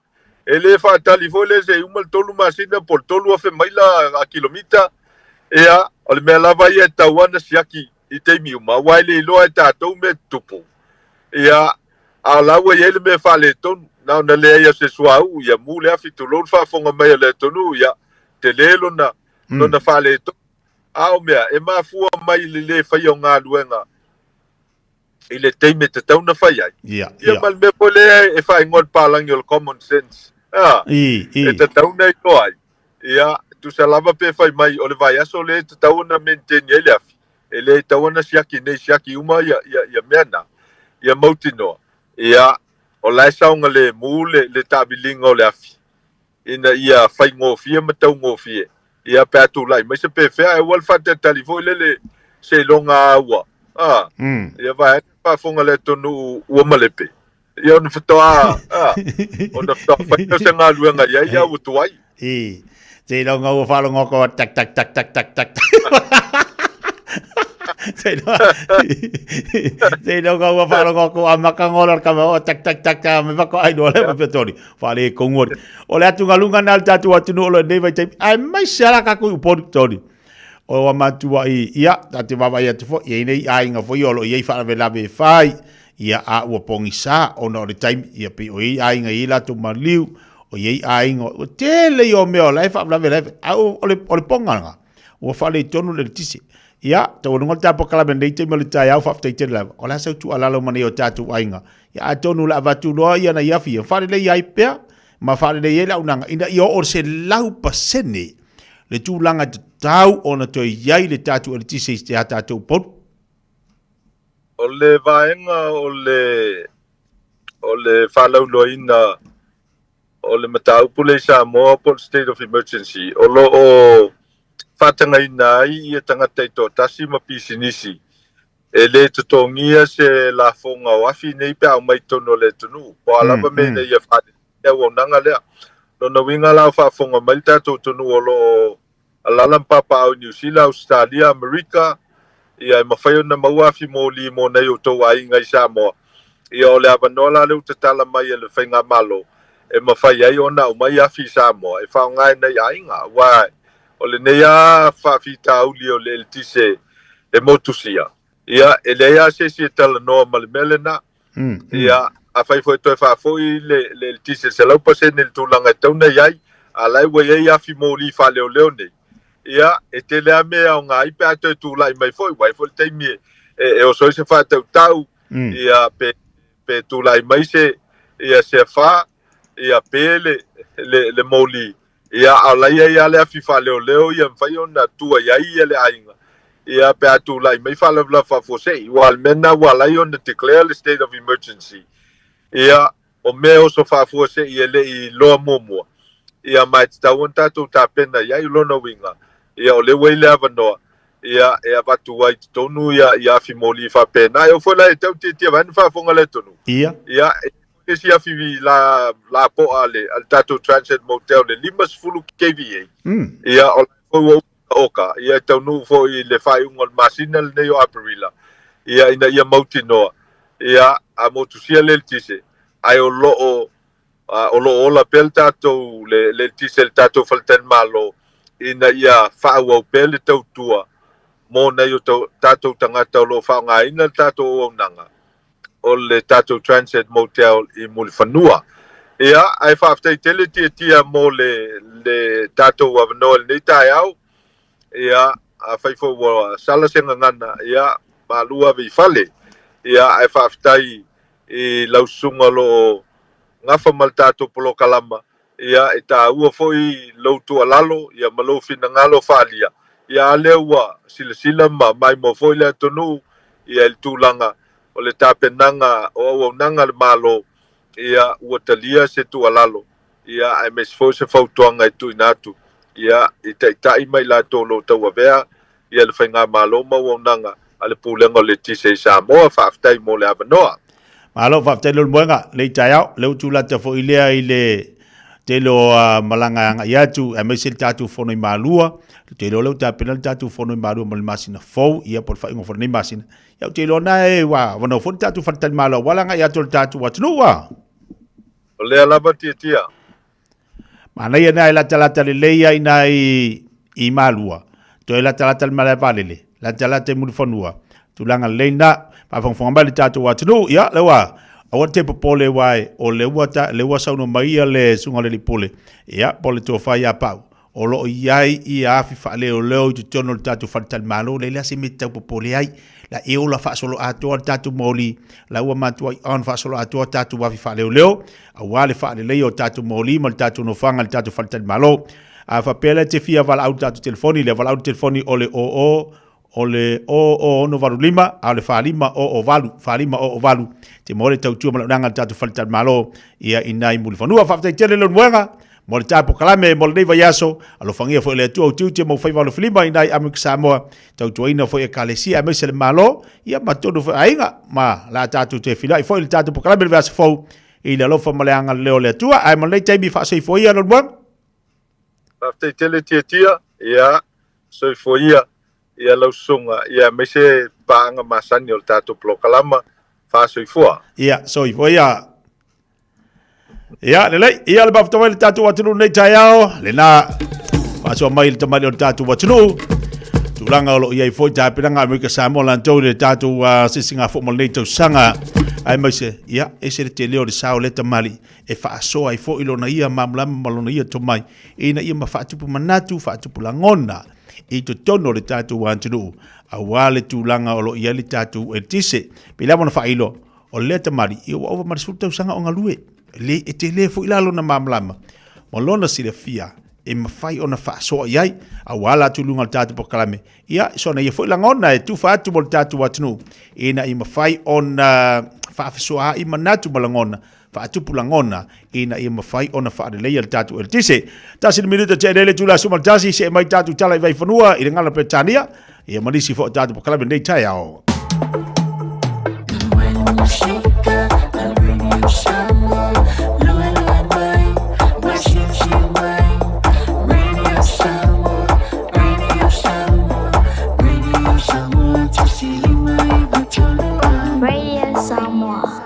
E le faatali foi lea se i uma le tolu masina po o le 3,000 maila a kilomita. Ia, o le mea lava ia e tatau lava ona siaki i taimi uma, aua e le iloa e tatou mea e tutupu. Ia, a o la ua i ai le mea faaletonu, na ona leai o se suauu, ia mu le afi, tulou le faafofoga mai a le atunuu, ia, tele lona, lona faaletonu. A o mea, e mafua mai i le lē faia o galuega i le taimi e tatau ona fai ai. Ia, Ia, ma le mea foi lea e faaigoa e le palagi o le common sense, a, e tatau ona iloa ai. Ia, tusa lava pe fai mai o le vaiaso lea e tatau ona maintain ai le afi, e le tatau ona siaki nei, siaki uma ia, ia, ia mea na, ia mautinoa. Ia, o la e saogalemu le, le taaviliga o le afi, ina ia faigofie ma taugofie, ia pe a tulai mai se pefea, ae ua le faatalitali foi lele seiloga a ua, a, ia vaeane faafofoga le atunuu ua malepe. Ia ona faatoa, a, ona faatoa fai lea o se galuega i ai, a ua tuai. I, seiloga ua faalogo atu tak tak tak tak tak tak. Seiloga ua faalogo atu a maka ngola le kama o tak tak tak tak me wako ai no le pe tori. Whare kongu ori. O le atugaluga na le tātou atunuu o lo nei vaitaimi. Aemaise ala ka kui upolu tori. O a matua i ia, ta te vaavaai atu foi, i ai nei aiga foi o lo o i ai faalavelave e fai, ia a ua pogisa ona o le taimi, ia pei o i ai aiga i ai latou maliu, o i ai aiga, ua tele ia o mea o la e faalavelave, a o le, o le poga lena, ua faaletonu le eletise. Ia, taualuga le tatou polokalame nei taimi o le taeao, faafetai tele lava. O le a sau tuualalo ma nei o tatou aiga? Ia, atonu o le a avatu loa ia nai afi ia, faalelei ai pea, ma faalelei ai le auaunaga, ina ia oo i le 100% le tulaga e tatau ona toe i ai le tatou eletise i a tatou Upolu. O le vaega o le o le faalauiloaina o le mataupu lea i Samoa po o le State of Emergency, o lo o faatagaina ai ia tagata taitoatasi ma pisinisi e le totogia se lafoga o afi nei pe a aumai i totonu o le atunuu, po o a lava mea ina ia faaleleia le auaunaga lea. Lona uiga la o faafofoga mai le tatou atunuu o lo o alaala ma papaaao i Niu Sila, Ausetalia, Amerika, ia e mafai ona maua afi moli mo nai outou aiga i Samoa. Ia o le avanoa la lea ua tatala mai e le Faigamalo e mafai ai ona aumai afi i Samoa e faaaoga e nai aiga, aua o lenei lava faafitauli o le eletise e motusia, ia e leai lava se isi e talanoa ma le mea lena. Ia, afai foi e toe faafoi le le eletise 100% i le tulaga e tatau ona i ai, a o la e ua i ai afi moli faaleoleo nei, ia, e tele lava mea e aoga ai pe a toe tulai mai foi, ua i ai foi le taimi e, e oso ai se faatautau, ia, pe, pe tulai mai se, ia, se afa, ia, pe le, le, le moli, Ia, a o la e i ai lava le afi faaleoleo ia e mafai ona tua i ai ia le aiga, ia, pe a tulai mai faalavelave faafuasei. Aua o le mea lena ua ala ai ona declare le state of emergency, ia, o mea e oso faafuasei e le i iloa muamua, ia, ma e tatau ona tatou tapena i ai. O lona uiga, ia, o lea ua i ai le avanoa, ia, e avatu ai i totonu ia, ia afi moli faapena. E oo foi la ia te au tiatia vaeane faafofoga le atunuu, ia, isi afi la lapoa a le, a le tatou Transit Motel le 50 kVA. Ia, o la foi ua uma ona oka, ia e taunuu foi i le faaiuga o le masina lenei o Aperila, ia ina ia mautinoa, ia, a motusia le eletise, ae o lo o, o lo o ola pea le tatou, le, le eletise i le tatou faletalimalo, ina ia faaauau pea le tautua mo nai o tatou tagata o lo o faaaogaina le tatou auaunaga o le tatou Transit Motel i Mulifanua. Ia, ae faafetai tele Tiatia mo le le tatou avanoa i lenei taeao. Ia, afai foi ua sala se gagana, ia, malu ave i fale. Ia, ae faafetai i lau susuga o lo o gafa ma le tatou polokalama, ia, e taua foi lou tuualalo, ia, ma lou finagalo faaalia, ia, a lea ua silasila ma maimoa foi le atunuu, ia, i le tulaga o le tapenaga o auaunaga a le Malo, ia, ua talia se tuualalo, ia, aemaise foi se fautuaga e tuuina atu, ia, i taitai ma i latou o lo o tauavea, ia, le Faigamalo ma auaunaga a le Pulega o le Eletise i Samoa. Faafetai mo le avanoa. Malo, faafetai Leulumoega, lei taeao, lea ua tulata foi lea i le tele o malaga e agai atu, aemaise le tatou fono i Malua. Ou te iloa lea ua tapena le tatou fono i Malua mo le masina fou, ia po o le faaiuga foi o lenei masina. Ia ou te iloa na e ua avanoa foi le tatou faletalimalo aua le agai atu o le tatou atunuu. O lea lava Tiatia. Manaia na e latalata lelei ai na i Malua. Toe latalata le malae vaalele, latalata i Mulifanua. Tulaga lelei na, faafogafoga mai le tatou atunuu, ia lea ua aua te popole aua o lea ua ta, lea ua saunoa mai ia le susuga i le alii pule, ia po o le tofa ia Pau, o lo o i ai ia afi faaleoleo i totonu o le tatou faletalimalo, leai la se mea e tau popole ai. La e ola faasoloatoa le tatou moli, la ua matuai on faasoloatoa tatou afi faaleoleo, aua le faaleleia o tatou moli ma le tatou nofoaga i le tatou faletalimalo. A faapea la e te fia valaau i le tatou telefoni, le valaau i le telefoni o le 00 o le 00685 a o le 4508 4508 te maua le tautua ma le auaunaga a le tatou faletalimalo ia i nai Mulifanua. Faafetai tele Leulumoega mo le ta polokalame mo lenei vaiaso. Alofagia foi e le Atua utiuti ma faiva alofilima i nai Amerika Samoa, tautuaina foi ekalesia aemaise le Malo, ia ma totonu foi aiga ma la tatou toe feiloai foi i le tatou polokalame i le vaiaso fou i le alofa ma le agalelei o le Atua. Ae mo lenei taimi faasoifua ia Leulumoega. Faafetai tele Tiatia, ia soifua ia ia lau susuga, ia aemaise paaga masani o le tatou polokalama, faasoifua. Ia, soifua ia. Ia, lelei, ia le mafuta mai le tatou atunuu nei taeao, lena faasoa mai le tamalii o le tatou atunuu. Tulaga o lo o i ai foi tapenaga Amerika Samoa latou i le tatou sisiga fo mo lenei tausaga. Aemaise, ia, ese le tele o le sao o lea tamalii e faasoa ai foi lona ia malamalama ma lona ia tomai, ina ia ma faatupu manatu, faatupu lagona i totonu o le tatou atunuu, aua le tulaga o lo o i ai le tatou eletise. Pei lava ona faailoa, o lea tamalii, ia ua ova ma le 10 tausaga o galue. Le, e tele foi la lona malamalama ma lona silafia e mafai ona faasoa i ai, aua la atu i luga o le tatou polokalame. Ia, sona ia foi lagona e tufa atu mo le tatou atunuu, ina ia mafai ona faafesoaai manatu ma lagona, faatupu lagona, ina ia mafai ona faaleleia le tatou eletise. Tasi le minuta tea nei le itula 11, see mai tatou tala i Vaifanua i le Gala Peretania, ia ma nisi foi o tatou polokalame nei taeao. Radio Samoa.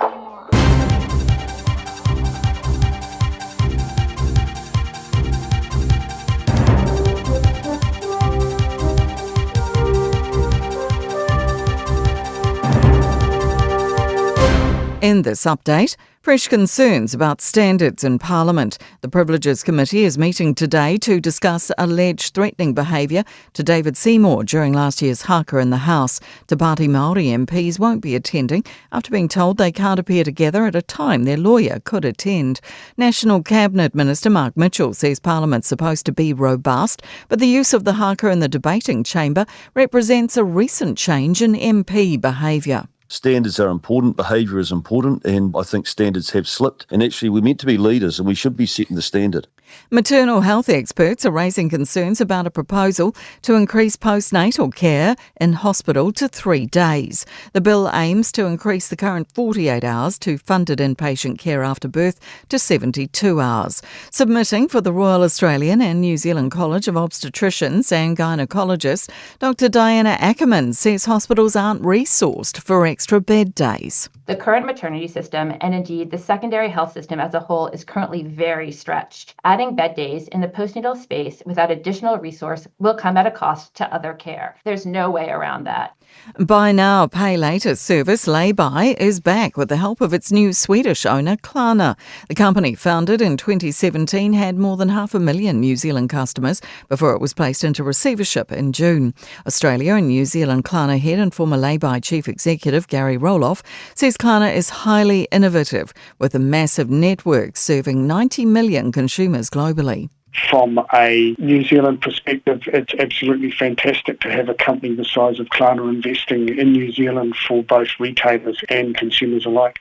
In this update, fresh concerns about standards in Parliament. The Privileges Committee is meeting today to discuss alleged threatening behaviour to David Seymour during last year's haka in the House. Te Pāti Māori MPs won't be attending after being told they can't appear together at a time their lawyer could attend. National Cabinet Minister Mark Mitchell says Parliament's supposed to be robust, but the use of the haka in the debating chamber represents a recent change in MP behaviour. Standards are important, behaviour is important, and I think standards have slipped. And actually, we're meant to be leaders and we should be setting the standard. Maternal health experts are raising concerns about a proposal to increase postnatal care in hospital to 3 days. The bill aims to increase the current 48 hours to funded inpatient care after birth to 72 hours. Submitting for the Royal Australian and New Zealand College of Obstetricians and Gynecologists, Dr Diana Ackerman says hospitals aren't resourced for extra bed days. The current maternity system, and indeed the secondary health system as a whole, is currently very stretched. Adding Adding bed days in the postnatal space without additional resource will come at a cost to other care. There's no way around that. Buy now, pay later service Laybuy is back with the help of its new Swedish owner, Klarna. The company, founded in 2017, had more than 500,000 New Zealand customers before it was placed into receivership in June. Australia and New Zealand Klarna head and former Laybuy chief executive Gary Roloff says Klarna is highly innovative, with a massive network serving 90 million consumers globally. From a New Zealand perspective, it's absolutely fantastic to have a company the size of Klarna investing in New Zealand for both retailers and consumers alike.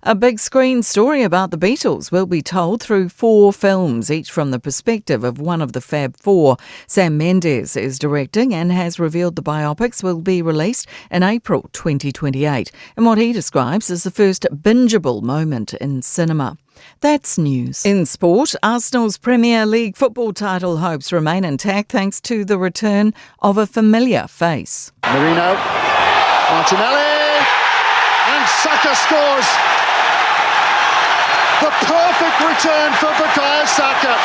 A big screen story about the Beatles will be told through 4 films, each from the perspective of one of the Fab Four. Sam Mendes is directing and has revealed the biopics will be released in April 2028, in what he describes as the first bingeable moment in cinema. That's news. In sport, Arsenal's Premier League football title hopes remain intact thanks to the return of a familiar face. Marino, Martinelli, and Saka scores. The perfect return for Bukayo Saka.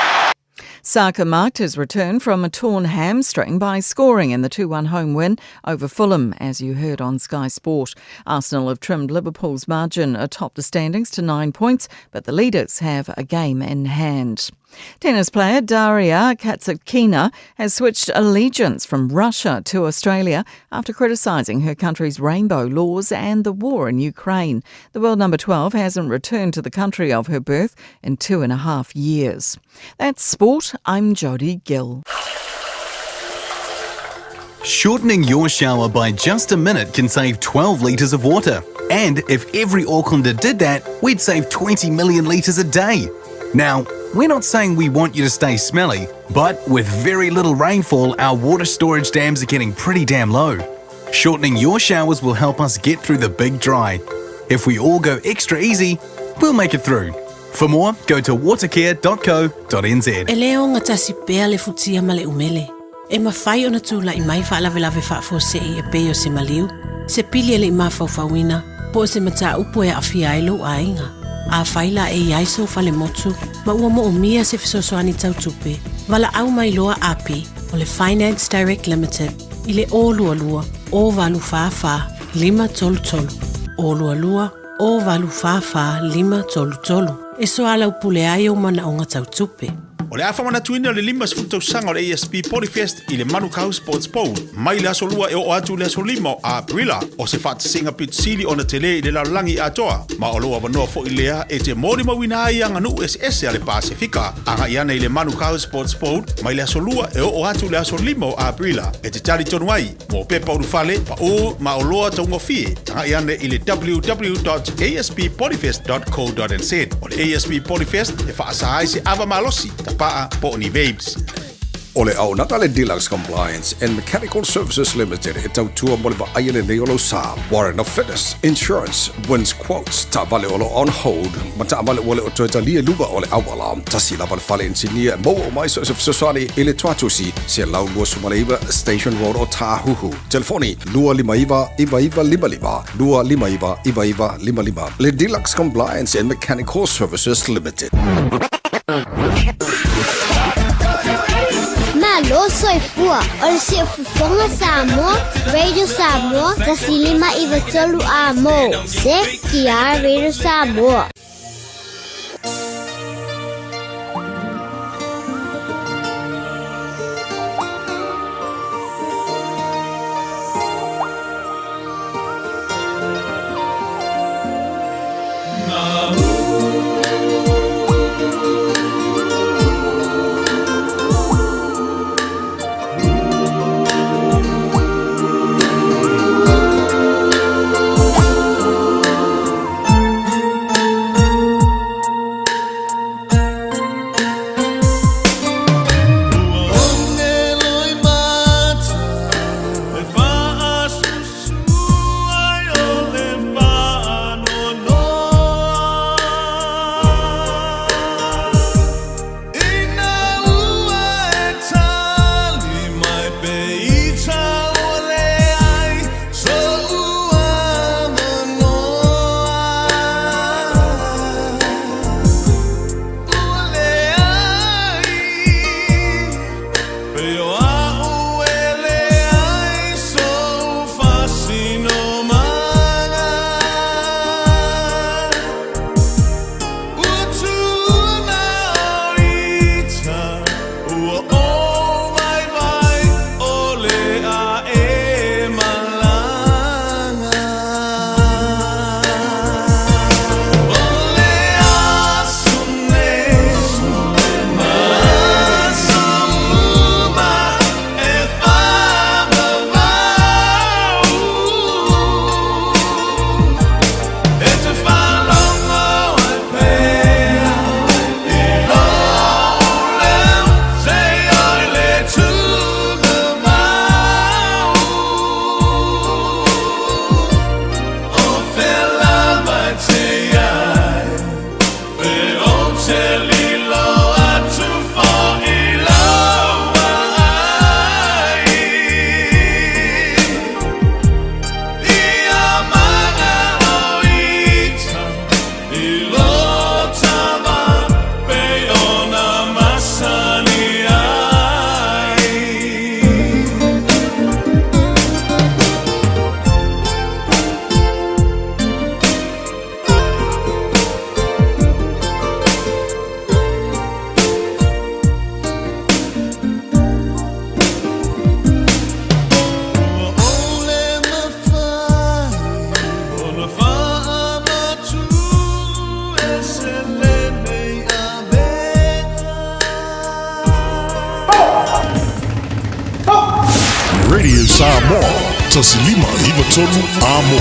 Saka marked his return from a torn hamstring by scoring in the 2-1 home win over Fulham, as you heard on Sky Sport. Arsenal have trimmed Liverpool's margin atop the standings to 9 points, but the leaders have a game in hand. Tennis player Daria Kasatkina has switched allegiance from Russia to Australia after criticising her country's rainbow laws and the war in Ukraine. The world number 12 hasn't returned to the country of her birth in 2.5 years. That's sport. I'm Jodie Gill. Shortening your shower by just a minute can save 12 litres of water. And if every Aucklander did that, we'd save 20 million litres a day. Now, we're not saying we want you to stay smelly, but with very little rainfall, our water storage dams are getting pretty damn low. Shortening your showers will help us get through the big dry. If we all go extra easy, we'll make it through. For more, go to watercare.co.nz. E lē ogatasi pea le futia ma le umele. E mafai ona tula'i mai faalavelave faafuasei e pei o se maliu, se pili e le i mafaufauina, po o se mataupu e aafia ai lou aiga. Afai la e i ai sou falemotu ma ua moomia se fesoasoani tau tupe, valaau mai loa Api o le Finance Direct Limited i le 022 084 533, 022 084 533 e soalaupule ai ou manaoga tau tupe. O le a faamanatuina o le 50 tausaga o le ASB Polyfest i le Manukau Sports Bowl, mai le aso Lua e oo atu i le aso 5 o Aperila. O se faatasiga pito sili ona tele i le lalolagi atoa, ma o lou avanoa foi lea e te molimauina ai aganuu eseese a le Pasefika. Agai ane i le Manukau Sports Bowl mai le aso Lua e oo atu i le aso 5 o Aperila e te talitonu ai mo pepa ulufale, paū ma oloa taugofie. Agai ane i le www.asppolyfest.co.nz. O le ASB Polyfest e faasa ai se ava malosi, tapaa po o ni vapes. O le auaunaga le Deluxe Compliance and Mechanical Services Limited e tautua mo le vaaia lelei o lou sa. Warrant of Fitness, Insurance, Wins Quotes, taavale o lo o on hold, ma taavale ua le o toe talia i luga o le auala. Tasi lava le fale inisinia e maua uma ai so o se fesoasoani i le Tuatusi, 129 Station Road o Tāhuhu. Telefoni, 259 9955, 259 9955. Le Deluxe Compliance and Mechanical Services Limited. Malo soifua, o le Siufofoga Samoa, Radio Samoa, 1593 A mo, CTR Radio Samoa. Samoa, 1593 Amo.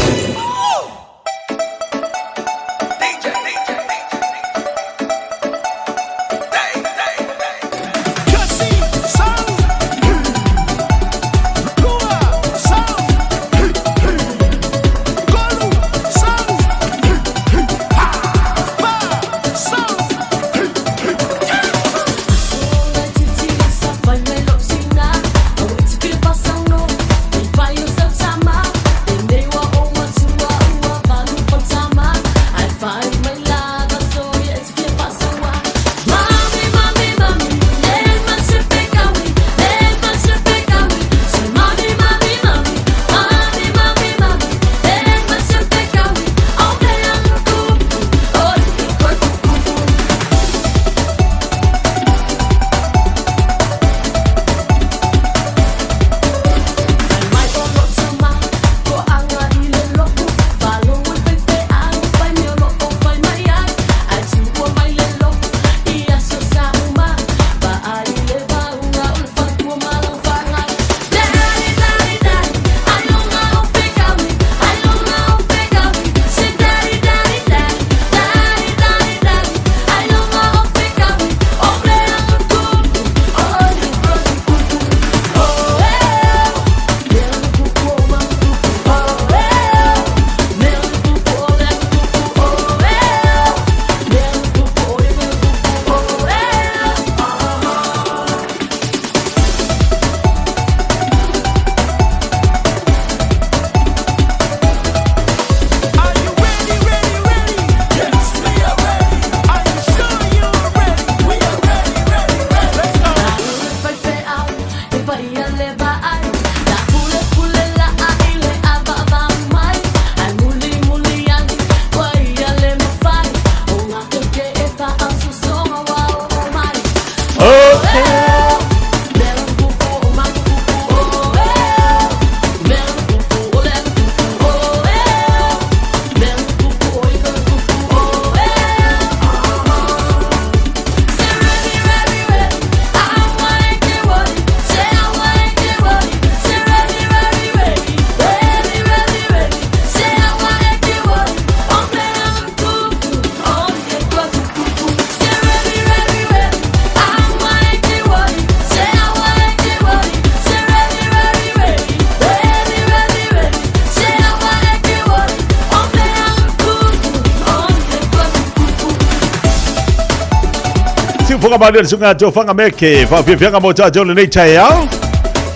Siufoga mali le suga tofaga meke faafiafiaga mo tatou lenei taeao.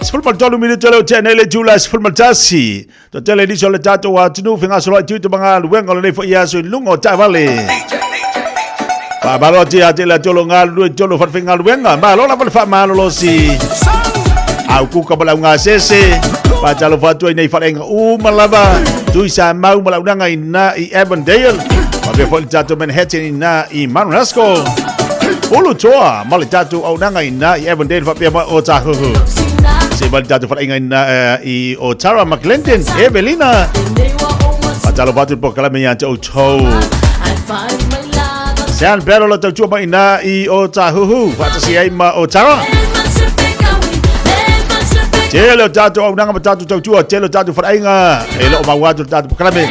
13 minute leo tea nei le itula 11. Toatele nisi o le tatou atunuu fegasoloai tiute ma galuega o lenei foi aso i luga o taavale. Faamalo atu ia te le atu o lo galulue i totonu o falefaigaluega. Malo lava le faamalolosi. Au kuka ma le augasese. Faatalofa atu ai nei faleaiga uma lava. Tui Samau ma le aunaga i na i Avondale. Faapea foi le tatou Manhattan i na i Maranasco. Ulu toa ma le tatou aunaga i na i Avondale faapea ma o Tāhuhu. Se ma le tatou faleaiga i na i Otara ma Glendon, Evelina. Faatalofa atu le polokalame ia te outou. Sound Battle o tautua mai nā i o Tāhuhu, whaatasi ai ma o Tara. Tele o tātou aunaga ma tātou tautua, tele o tātou wharainga, e loo mau atu le tātou pokalame.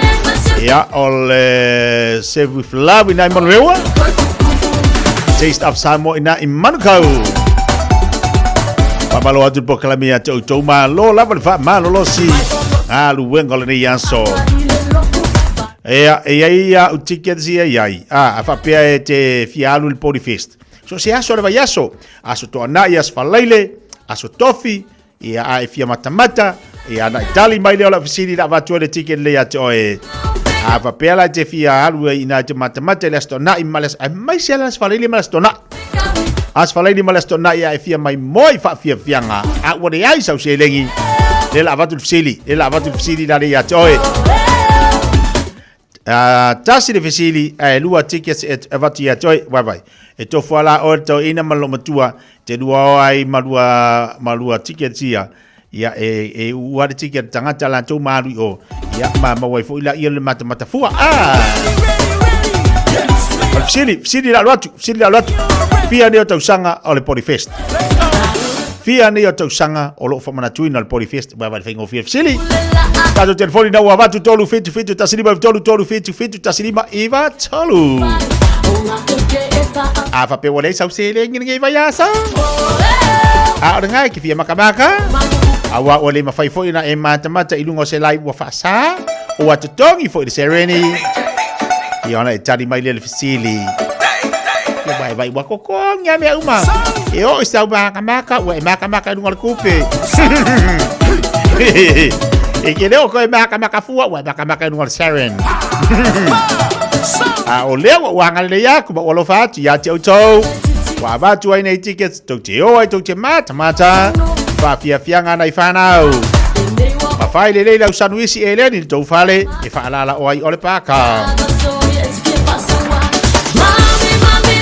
Ia, o le Save with Love i nā i Manurewa. Taste of Samoa i nā i Manukau. Whamalo atu le pokalame ia te outou malo lava le whaamalolosi. Aluenga o lenei aso. Ea, e iai a u tickets ia iai. A, a faapea e te fia alu i le Pori Fest. So se aso le vaiaso, aso toanai, aso falaile, aso tofi, ia a e fia matamata, ia ana i tali mai lea o lau fesili la avatu ai le ticket lelei ia te oe. A faapea la e te fia alu ai ina e te matamata i le aso toanai ma le aso, aemaise lava le aso falaile ma le aso toanai. Aso falaile ma le aso toanai a e fia maimoa i faafiafiaga, a ua leai sau seleni, lea la avatu le fesili, lea la avatu le fesili la lea ia te oe. Tasi le fesili, ae lua tickets e avatu ia te oe, vai vai. E tofu ala oe le toeaina ma le loomatua, te lua o ai ma lua, ma lua tickets ia. Ia, e, e ua le ticket tagata latou ma alu i o. Ia, ma maua ai foi la ia le matamata fua. Ah! O le fesili, fesili la alu atu, fesili la alu atu. Fia nei o tausaga o le Pori Fest. Fia nei o tausaga o loo faamanatuina le Polyfest ua vai faigofie fesili. Tatou telefoni na ua avatu 3 7 7 1 5 3 3 7 7 1 5 9 3. A faapea ua leai sau seleni i lenei vaiaso. A o lena e te fia makamaka. Aua ua le mafai foi ona e matamata i luga o se live ua faasa. Ua totogi foi le seleni. Ia ona e tali mai lea le fesili. Ia vai vai ua totogi a mea uma. E oo i sau makamaka ua e makamaka i luga o le kupe. E ke leo koe makamaka fua ua e makamaka i luga o le siren. A o lea ua agalelei aku ma ua alofa atu ia te outou. Ua avatu ai nei tickets tou te o ai tou te matamata. Faafiafiaga nai fanau. Ma fai lelei lau sanuisi eleni i le tou fale e faalala o ai o le paka.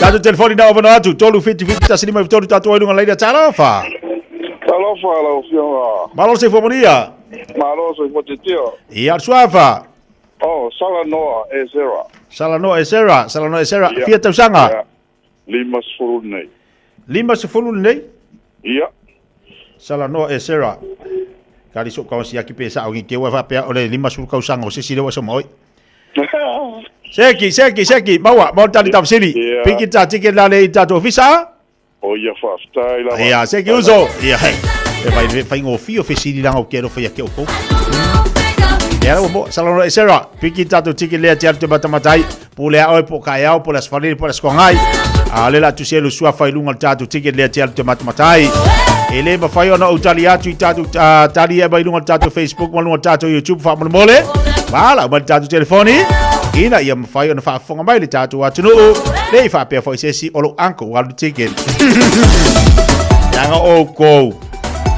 Tatou telefoni na avanoa atu 3 7 7 1 5 3 tatou ai luga laina talofa. Talofa lau afioga. Malo le soifua manuia. Malo soifua tietia. Ia o le suafa. Oh, Salanoa Ezera. Salanoa Ezera, Salanoa Ezera, yeah. Fia tausaga? Yeah. 50 lenei. 50 lenei? Ia. Salanoa Ezera. Kali so kawa siaki pe sa ongi ke ua faapea o le 50 tausaga o se isi lea ua sama oi. Seki, seki, seki, maua, maua tali tafsili. Yeah. Piki ta tike la le i tatou ofisa. O ia faafetai lava. Ia, seki uso. Ia, e vai faigofie o fesili langa o ke alofa ia ke oukou. Ia ua mo, salanoa e Sarah, piki tatou tiki lea te alu te matamatai, po le ao e po ka eao, po le asfalili, po le askongai. A le la tusi e lusua fai lunga le tatou tiki lea te alu te matamatai. E le mawhai ona ou tali atu i tatou tali e mai lunga le tatou Facebook ma lunga le tatou YouTube faamolemole. Vala, mai le tatou telefoni. Ina ia mawhai ona faafofoga mai le tatou atunuu. Le i faapea foi se isi o lou uncle ua alu ticket. Leaga oukou.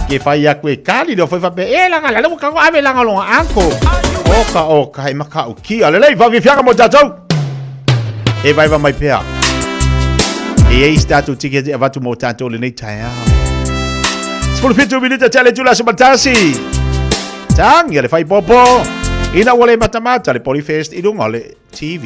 Ke fai aku e kali leo foi faapea, e langa lale ua kago ave langa longa uncle. Oka oka e makau kia. Lelei faafiafiaga mo tatou. E vaeva mai pea. E ei se tatou ticket e avatu mo tatou lenei taeao. 17 minute tele tula se matasi. Tangi le fai popo. Ina ua le matamata le Polyfest i lunga o le TV.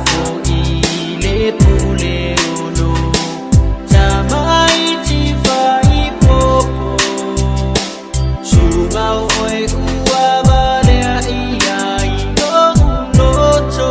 fo'i le pule o lo tamaiti faipopo Sumau oe ua valea ia i lo'u loto.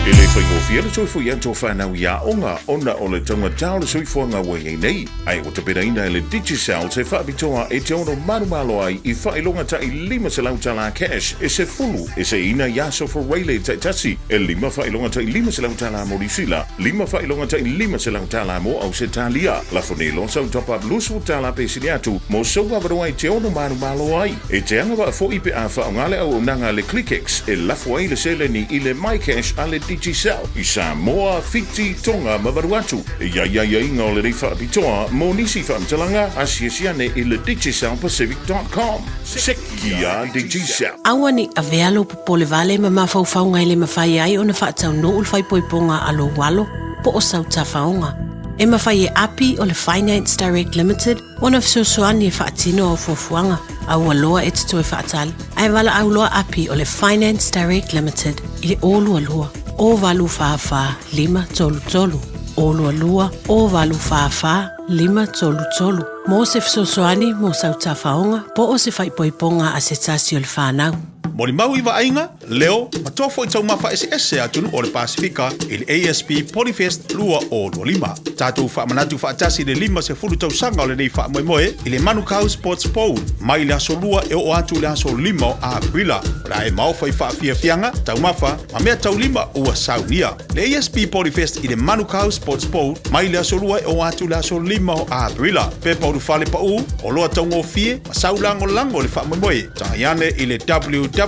E le faigofie le toe fo'i atu o fanau i aoga ona o le taugata o le soifuaga ua i ai nei, ae ua tapenaina e le Digicel se faapitoa e te ono manumalo ai i faailoga ta'i $500 tala cash e sefulu e seiina i aso Fureile taitasi, e lima faailoga ta'i $500 tala mo Niu Sila, lima faailoga ta'i $500 tala mo Ausetalia. Lafo nei loa sau top up $20 tala pe sili atu mo sou avanoa e te ono manumalo ai. E te agavaa fo'i pe a faaaoga le auaunaga a le ClickX e lafo ai le seleni i le MyCash a le Digicel i Samoa, Fiti, Tonga ma Vanuatu. E i ai aiaiga o lenei faapitoa mo nisi faamatalaga, asiasi ane i le digicelpacific.com. Sekia Digicel. Aua ne i avea lou popole vale ma mafaufauga e le mafai ai ona faataunuu le faaipoipoga a lou alo po o sau tafaoga. E mafai e Api o le Finance Direct Limited Ona fesoasoani e faatino au fuafuaga, a ua loa e te toe faatali, ae valaau loa Api o le Finance Direct Limited i le 022 044 533, 022 044 533 mo se fesoasoani mo sau tafaoga po o se faaipoipoga a se tasi o le fanau. Molimau i vaaiga, leo, ma toa fo'i taumafa eseese a atunuu o le Pasefika i le ASP Polyfest 2025. Tatou faamanatu faatasi le 50 tausaga o lenei faamoemoe i le Manukau Sports Bowl mai le aso Lua e oo atu i le aso 5 o Aperila. O le a e maofa i faafiafiaga, taumafa, ma mea taulima ua saunia. Le ASP Polyfest i le Manukau Sports Bowl mai le aso Lua e oo atu i le aso 5 o Aperila. Pepa ulufale paū, oloa taugofie, ma sau lagolago i le faamoemoe. Tagai ane i le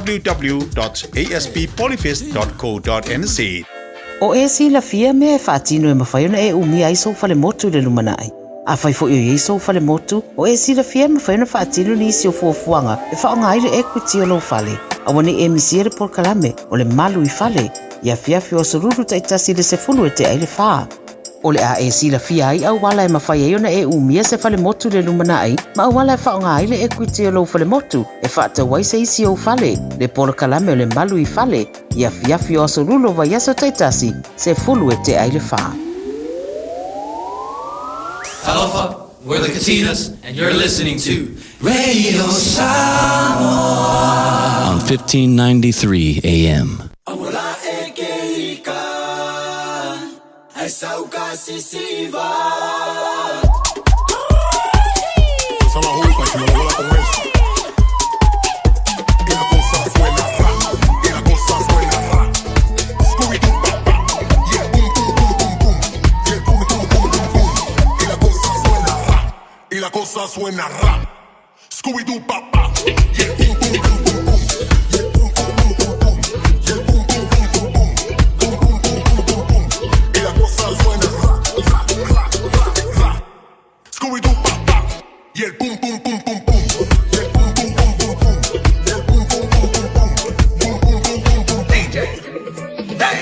www.asppolyfest.co.nz. O e silafia mea e faatino e mafai ona e umia ai sou falemotu i le lumanai. Afai foi o i ai sou falemotu, o e silafia e mafai ona faatino nisi o fuafuaga e faaaoga ai le equity o lou fale. Aua ne i e misia le polokalame o le Malu i Fale i afiafi o aso Lulu taitasi i le sefulu e tea ai le fa. O le a e silafia ai auala e mafai ai ona e umia se falemotu i le lumanai ma auala e faaaoga ai le equity o lou falemotu e faatau ai se isi ou fale, le polokalame o le Malu i Fale i afiafi o aso Lulu o vaiaso taitasi, sefulu e tea ai le fa. Talofa, we're the Katinas, and you're listening to Radio Samoa on 1593 AM. Suena rap. Scooby-Doo papá. Yeah, boom, boom, boom, boom, boom. Yeah, boom, boom, boom, boom, boom. Yeah, boom, boom, boom, boom, boom. Boom, boom, boom, boom, boom, boom. Y la cosa suena ra, ra, ra, ra, ra. Scooby-Doo papá. Y el boom, boom, boom, boom, boom. Yeah, boom, boom, boom, boom, boom. Yeah, boom, boom, boom, boom, boom. Boom, boom, boom, boom, boom. DJ. Hey.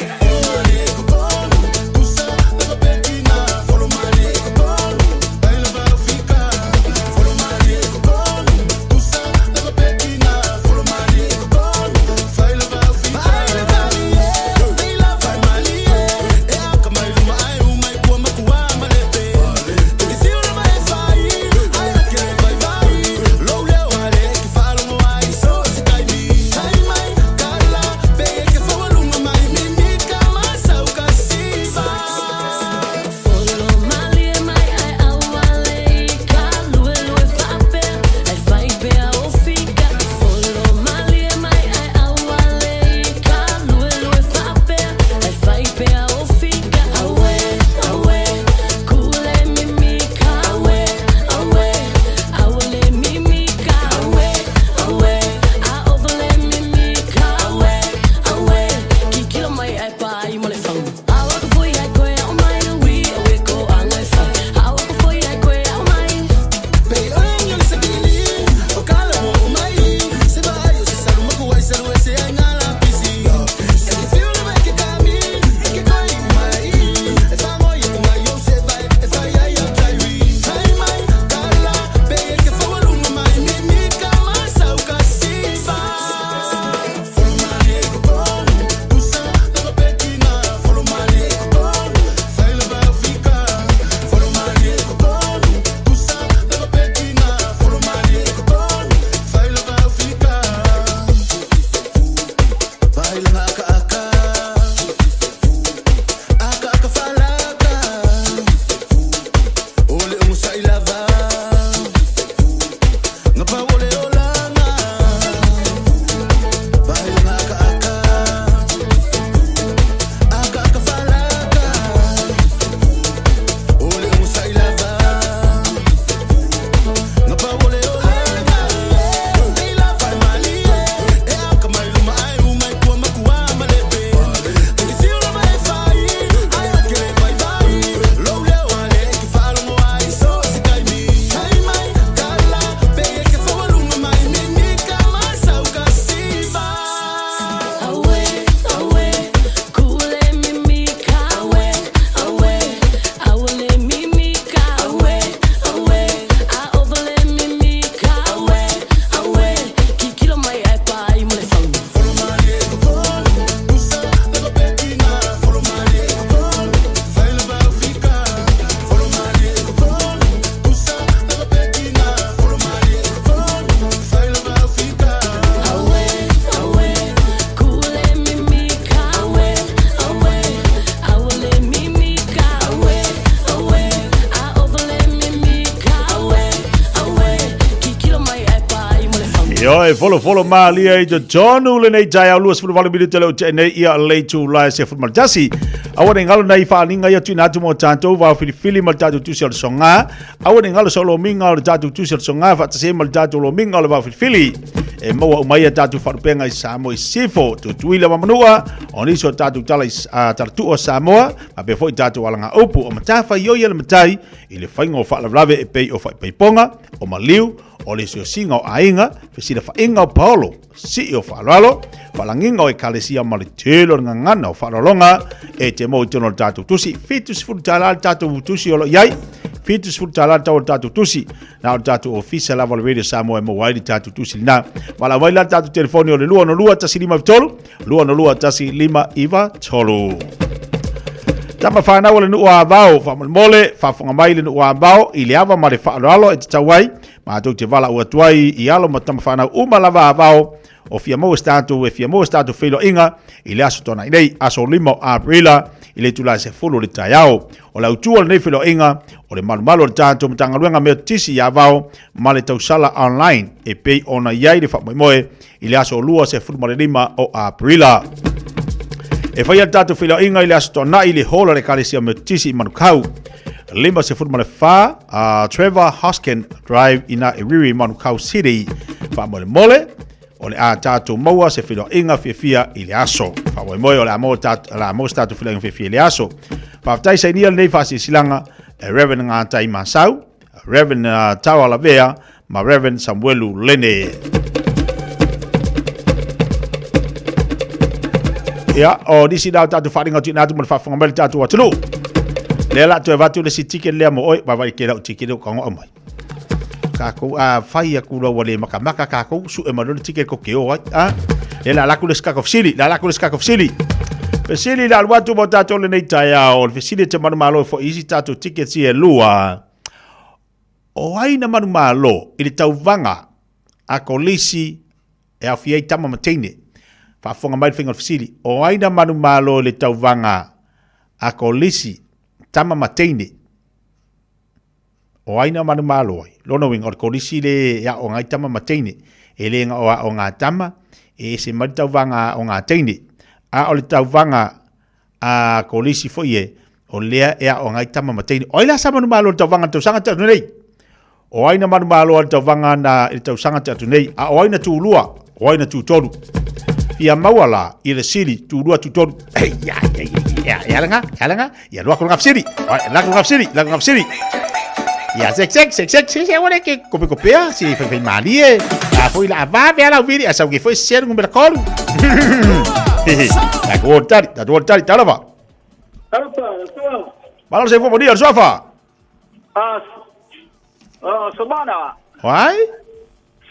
Ioe, folofolo malia i totonu lenei taeao 28 minute le o tea nei ia le itula e 11. Aua ne i galo nai faaaliga ia tuuina atu mo tatou vao filifili ma le tatou tusi o le soga. Aua ne i galo sau lomiga o le tatou tusi o le soga faatasi ai ma le tatou lomiga o le vao filifili. E maua uma ai a tatou faalupega i Samoa i Sisifo, Tutuila ma Manua, o nisi o tatou tala i talatuu o Samoa, faapea foi tatou alagaupu o matafaioi a le matai i le faiga o faalavelave e pei o faipaipoga, o maliu, o le siosiga o aiga, fesilafaiga o paolo, sii o faaaloalo, faalagiga o ekalesia ma le tele o le gagana o faaaloaloga e te maua i totonu o le tatou tusi. $70 le tatou tusi o lo o i ai, $70 le tau o le tatou tusi. Na o le tatou ofisa lava o le Radio Samoa e maua ai le tatou tusi lena. Valaau mai la le tatou telefoni o le 262 1593, 262 1593. Tama whanau o le nuu a Avao, faamolemole, faafofoga mai le nuu a Avao i le ava ma le faaaloalo e tatau ai, matou te valaau atu ai i alo ma tama whanau uma lava a Avao, o fia maua se tatou, e fia maua se tatou feiloaiga i le aso Toonai nei, aso 5 o Aperila i le itula e 10 o le taeao. O le autu o lenei feiloaiga, o le malumalu o le tatou Matagaluega Metotisi i Avao ma le tausala online e pei ona i ai le faamoemoe i le aso 25 o Aperila. E faia le tatou feiloaiga i le aso Toonai i le hall a le Ekalesia Metotisi i Manukau. 54 Trevor Hoskin Drive ina i Riri, Manukau City. Faamolemole, o le a tatou maua se feiloaiga fiafia i le aso. Faamoemoe o le a maua se tatou feiloaiga fiafia i le aso. Faafetai sainia lenei faasilasilaga e Reverend Ngatai Masau, Reverend Tawa Lavea ma Reverend Samuelu Lene. Ia, o nisi la o tatou faaaliga o tuuina atu mo le faafofoga mai le tatou atunuu. Lea la toe avatu le isi ticket lea mo oe, vaavaai ke lau ticket lea ua kagoa mai. Kākou a fai aku loa ua le makamaka kākou, sue mai loa le ticket ko ke o ai. A? Lea la alaku le isi kako fesili, la alaku le isi kako fesili. Fesili la alu atu mo tatou lenei taeao, o le fesili e te manumalo foi i isi tatou tickets ia e lua. O ai na manumalo i le tauvaga a Kolisi e aofia ai tama ma teine? Faafofoga mai le faiga o le fesili. O ai na manumalo i le tauvaga a Kolisi, tama ma teine? O ai na manumalo ai? Lona uiga, o le Kolisi le e aoga ai tama ma teine. E le na o aoga a tama, e ese mai le tauvaga a aoga a teine. A o le tauvaga a Kolisi foi e, o lea e aoga ai tama ma teine. O ai la sa manumalo i le tauvaga i le tausaga te atu nei? O ai na manumalo i le tauvaga na i le tausaga te atu nei? A o ai na tulua? O ai na tutolu? Fia maua la i le sili tulua tutolu. Ei, ia, ia, ia, ia, ia langa, ia langa, ia lua ko ngafsili. La ko ngafsili, la ko ngafsili. Ia sek sek sek sek sek sek wale ke kope kopea si fai fai malie. A foi la va ve ala vili a sau ke foi ser ngumela kolu. Ta ko tari, ta ko tari talava. Talofa, sua. Malo se fo dia suafa. Ah, oh, Solomona. Why?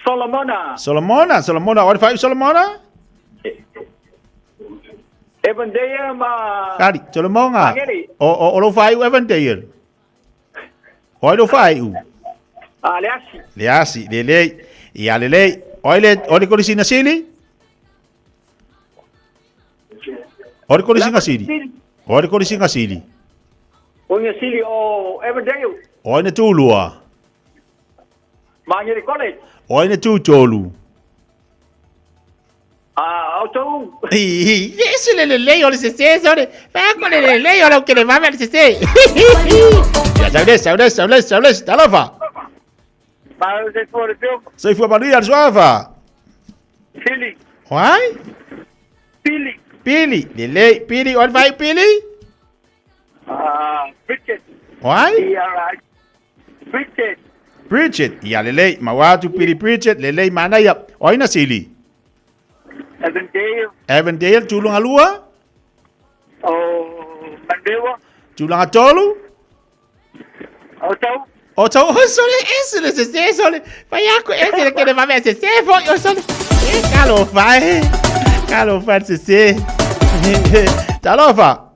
Solomona. Solomona, Solomona, oi fai Solomona? Evan Dale ma Kari, Solomona. O o o lo fai Evan Dale. Oi lo fai u. Ah, le asi. Le asi, le le. Ia le le. Oi le oi le kolisina sili? O le kolisiga sili. O le kolisiga sili. O le sili o Everdale. O ai na tūlua. Mangere College. O ai na tūtolu. Ah, o tau. Ese le le le o le sese sore. Fa ko le le le o le ke le mama le sese. Ya saule saule saule saule talofa. Malo se fua le pio. Soifua manuia le suafa. Pili. Why? Pili. Pili. Lelei. Pili. O le fai Pili? Ah, Bridget. Why? B-R-I. Bridget. Bridget. Ia lelei. Maua atu Pili Bridget. Lelei manaia. O ai na sili? Evandale. Evandale. Tulaga lua? O Mandewa. Tulaga tolu? O tau. O tau, o sole, ese le sese sole. Fai aku ese le kene vave sese foi o sole. E kalo fai. Kalo fai sese. Talofa.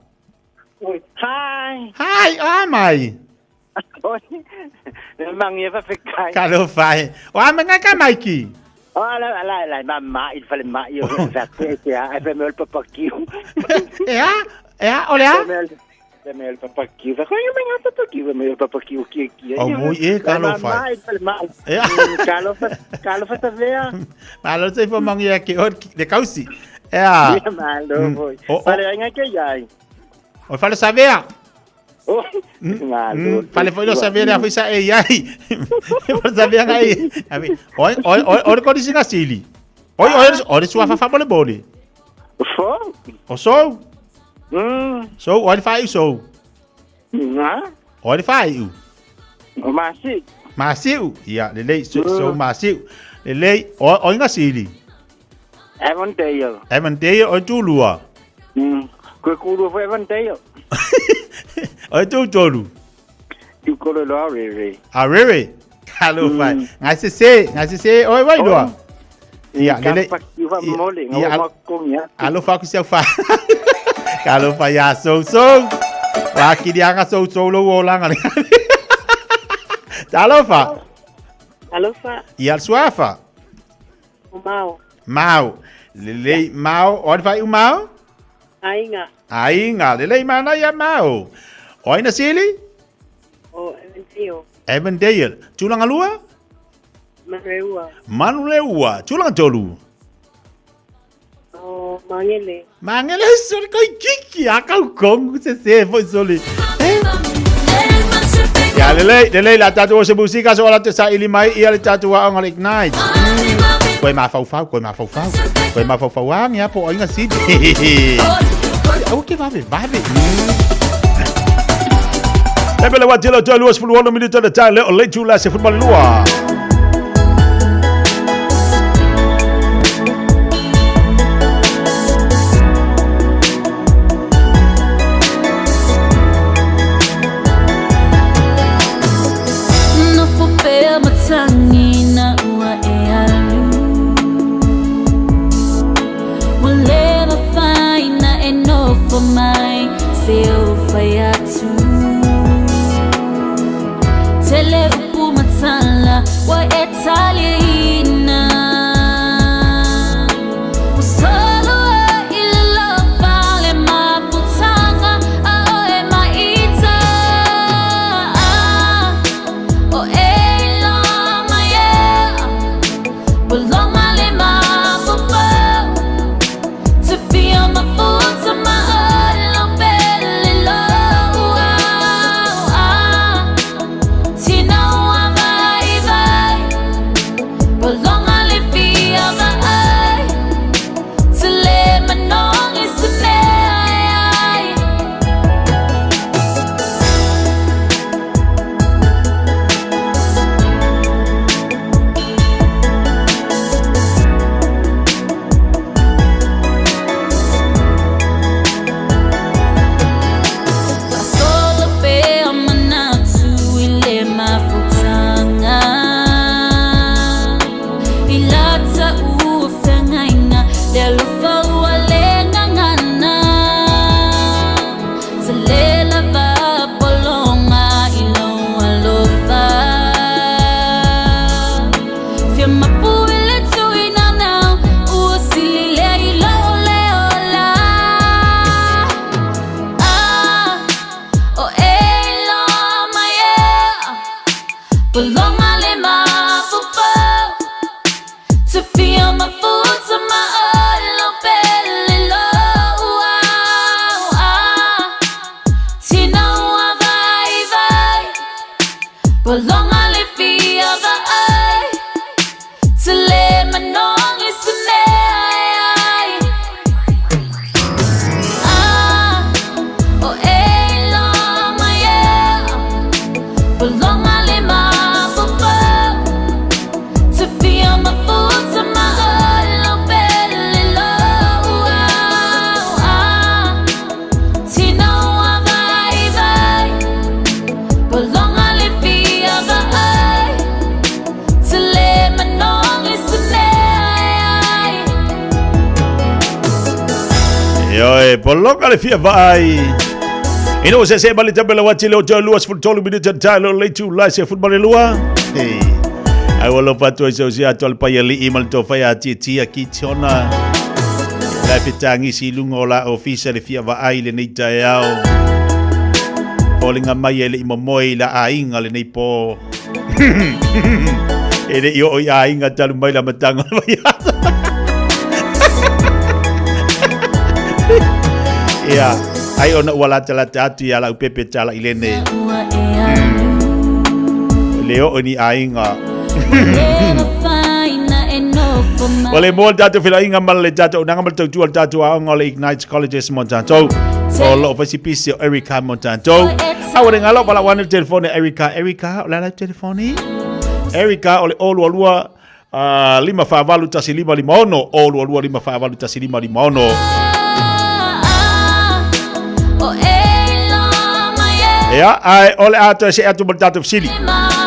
Hi. Hi, o mai. Oi. Mangi e whawhekai. Kalo fai. O a manga ka maiki. O la la la ma ma il fale ma io fa te te a e me ol papakiu. E a? E a, ole a? Le me le papa ki. Fa ko me nga papa ki me papa ki o ki ki. O moi e ka lo fai. E. Ka lo fa ka lo fa ta vea. Ma lo se fo mangi ya ke o le kausi. E a. Ma lo voi. Fale ai ke yai. O fale savea. Oh, ma lo. Fale foi lo savea le foi sa e yai. Fale savea ngai. Abi. Oi oi oi oi ko disi sili. Oi oi oi sua fa fa bole bole. Fo. O so. So oi fa i so. Na. Oi fa i. O ma si. Ma siu. Ia le le so so ma siu. Le le oi oi nga sili. Avondale. Avondale oi tu lua. Ko ku lu fo Avondale. Oi tu tolu. Tu ko lo lo re re. A re re. Kalo fa. Ngai se se, ngai se se oi vai lua. Ia le le. Alo fa ku sia fa. Kalo fa ya so so. Wa ki dia nga so so lo wo langa le. Talofa. Alofa. Ia suafa. O Mao. Mao. Lelei Mao. Oi fai u Mao? Ainga. Ainga. Lelei mana ia Mao. Oi na sili? O Evandale. Evandale. Tūlanga lua? Manureua. Manureua. Tūlanga tolu? O Mangele. Mangele soli koi kiki. Akau kongu se se foi soli. Ia lelei, lelei la tātou o se musika so ala te sa ili mai ia le tātou a onga le Ignite. Koe mafaufau, koe mafaufau. Koe mafaufau angi a po oinga sili. Au ke vave, vave. Lepele wa telo tolu os fulu ono minuto le tai le o le tula se football lua. No fo pea matangi na ua e alu. Ua le mawhai na e nofo mai se o whai atu. Tele upu matala wa e tali ina. O solo e i lo fale maputanga a o e maita. O e lo mai e Bolonga le mapupo. Te fia mafuta ma olo pele lo Tina ua vai vai. Bolonga le fia vai. Te le manongi se mea ai ai. Solo pea manatu i le mafutanga. I lata ua whangainga, le alofa ua le ngangana. Te le lava polonga i lo alofa. Fia mapu i le tui nanau, ua sili le i lo le ola. Ah, o e lo mai e Bolonga le mafufu. Te fia mafuta ma olo pele lo Tina ua vai vai. Bolonga le fia vai. Te le manongi se mea ai ai. Ah, o e lo mai e Bolonga le mafufu. Te fia mafuta ma olo pele lo Tina ua vai vai. Bolonga le fia vai. Te le manongi se mea ai ai. Ioe, polonga le fia vai. Ina o se se bali tabela wa tele o tolu as futolu minuto tai lo le tu la se football lua. Hey. Ai walo patu ai se o atu al pai ali imal to fai a tia tia ki tiona. La fitangi si lunga o la ofisa le fia vaai le nei tai ao. Foliga mai e leʻi momoe i la aiga lenei pō. E leʻi oo i aiga talu mai le amataga o le vaiaso. Ia, ai ona ua latalata atu ia lau pepe tala i lene. Le oo ni aiga. Ua le moa le tatou felauaiga ma le tatou auaunaga ma le tautua o le tatou aoga o le Ignite Colleges mo tatou. O loo faisipisi o Erica mo tatou. A ua le galo valaau ane le telefone a Erica. Erica, o le a lau telefone? Erica, o le 022 548 1556, 022 548 1556. Ia, ae o le a toe see atu mo le tatou fesili.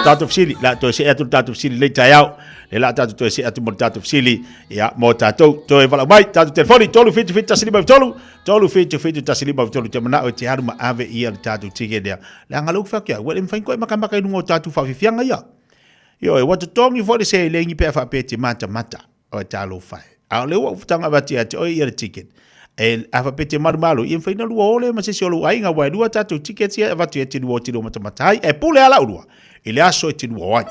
Tatou fesili, le a toe see atu le tatou fesili i lenei taeao. Le la tatou toe see atu mo le tatou fesili, ia, mo tatou. Toe valaau mai, tatou telefoni, 377 153, 377 153, te manao e te alu ma ave ia le tatou ticket lea. Leaga lea ua fai atu ia, ua le mafai ona toe makamaka i luga o tatou faafiafiaga ia. Ioe, ua totogi foi le seleni pe a faapea e te matamata. Oi talofa e. A o lea ua ou taga avatu ia te oe ia le ticket. E, a faapea e te malumalu, ia mafai ona lua o lea ma se isi o lou aiga, aua e lua tatou tickets ia e avatu ia te lua o te lua matamata ai. E pule lava la ulua i le aso e te lua o ai.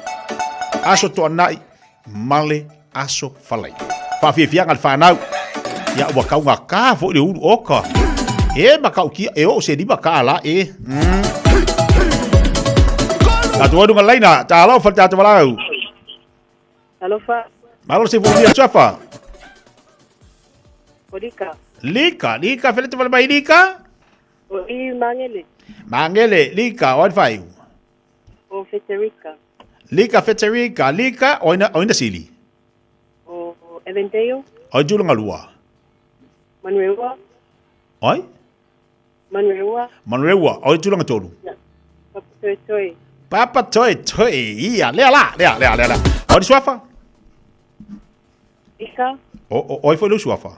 Aso Toanai ma le Aso Faraile. Faafiafiaga le fanau. Ia ua taugata foi le ulu oka. E matautia, e oo se 5 tala e. Tatou ai luga laina, talofa le tatou valaau. Alofa. Malo se fua suafa. O Lika. Lika, Lika, fele te wale mai Lika? O i Mangele. Mangele, Lika, o ai whaiu? O Federica. Lika, Federica, Lika, o ina, o ina sili? O Evendale. O i tūlanga lua? Manueua. Oi? Manueua. Manueua, o i tūlanga tolu? Ja. Papa Toi Toi. Papa Toi Toi, ia, lea la, lea, lea, lea, lea. O ni suafa? Lika. O, o, oi foi lou suafa?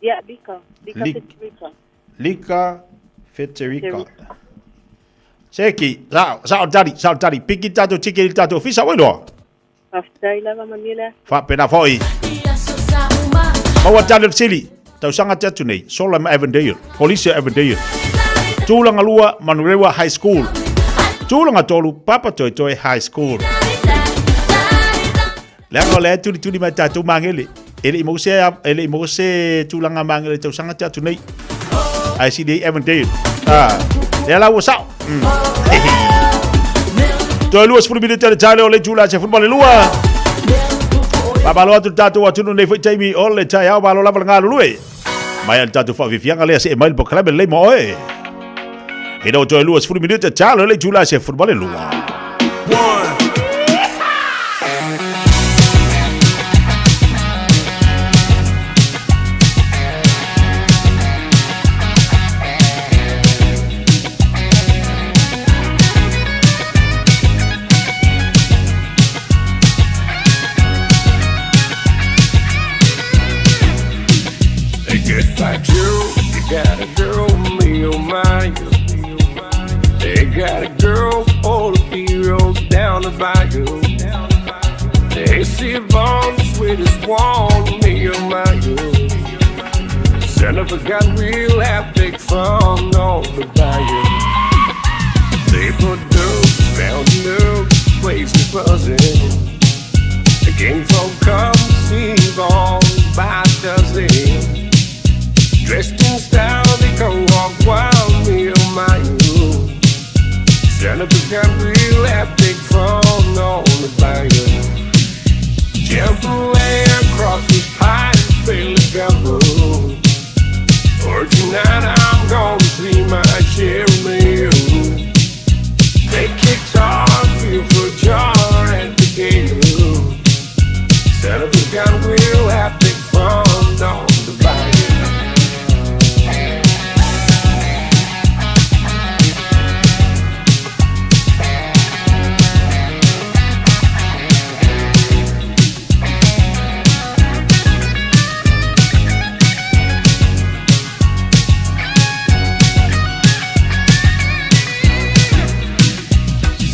Ia, Lika. Lika Federica. Lika Federica. Seki, sao, sao tali, sao tali. Piki tatou tiki i tatou ofisa, oi loa. Faafetai lava manuia le aso. Faapena foi. Maua tali o le fesili. Tausaga te atu nei, sola ma Avondale, Kolisi o Avondale. Tulaga lua, Manurewa High School. Tulaga tolu, Papatoetoe High School. Leaga o lea e tulituli mai tatou magele. E le i maua se, e le i maua se tulaga magele i tausaga te atu nei. Ae sili ai Avondale. Ah, lea la ua sao. Toe 20 minute le taele o le itula se 12. Faamalo atu le tatou atunuu nei foi taimi o le taeao malo lava le galulue. Mai le tatou faafiafiaga lea see mai le polokalame lelei mo oe. Ina ua toe 20 minute talo le itula se 12. Just like you, you got a girl, me oh my. They got a girl, all the heroes down the bayou. They see Vaughn, the sweetest one, me oh my. Son of a gun, we'll have big fun on the bayou. They put dope down the place is buzzing. The king folk come see Vaughn by dozen. Dressed in style, they go walk wild, me oh my. Son of a gun, we'll have big fun on the bayou. Jump away across the pine, fill the gumbo. For tonight I'm gonna see my Jeremy. They kicked off, feel for jar at the gate. Son of a gun, we'll have big fun on the bayou.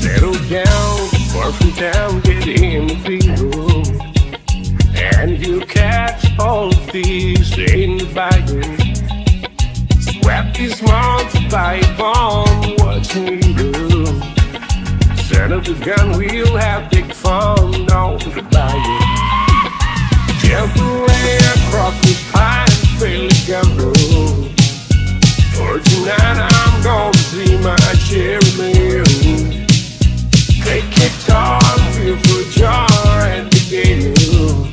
Settle down, far from town, get in the field. And you catch all the thieves in the bayou. Wrap these months by bomb, what can we do? Son of a gun, we'll have big fun on the bayou. Gently across the pine, Philly Gumbo. For tonight I'm gonna see my cherry mill. Take guitar, feel for jar and the gale.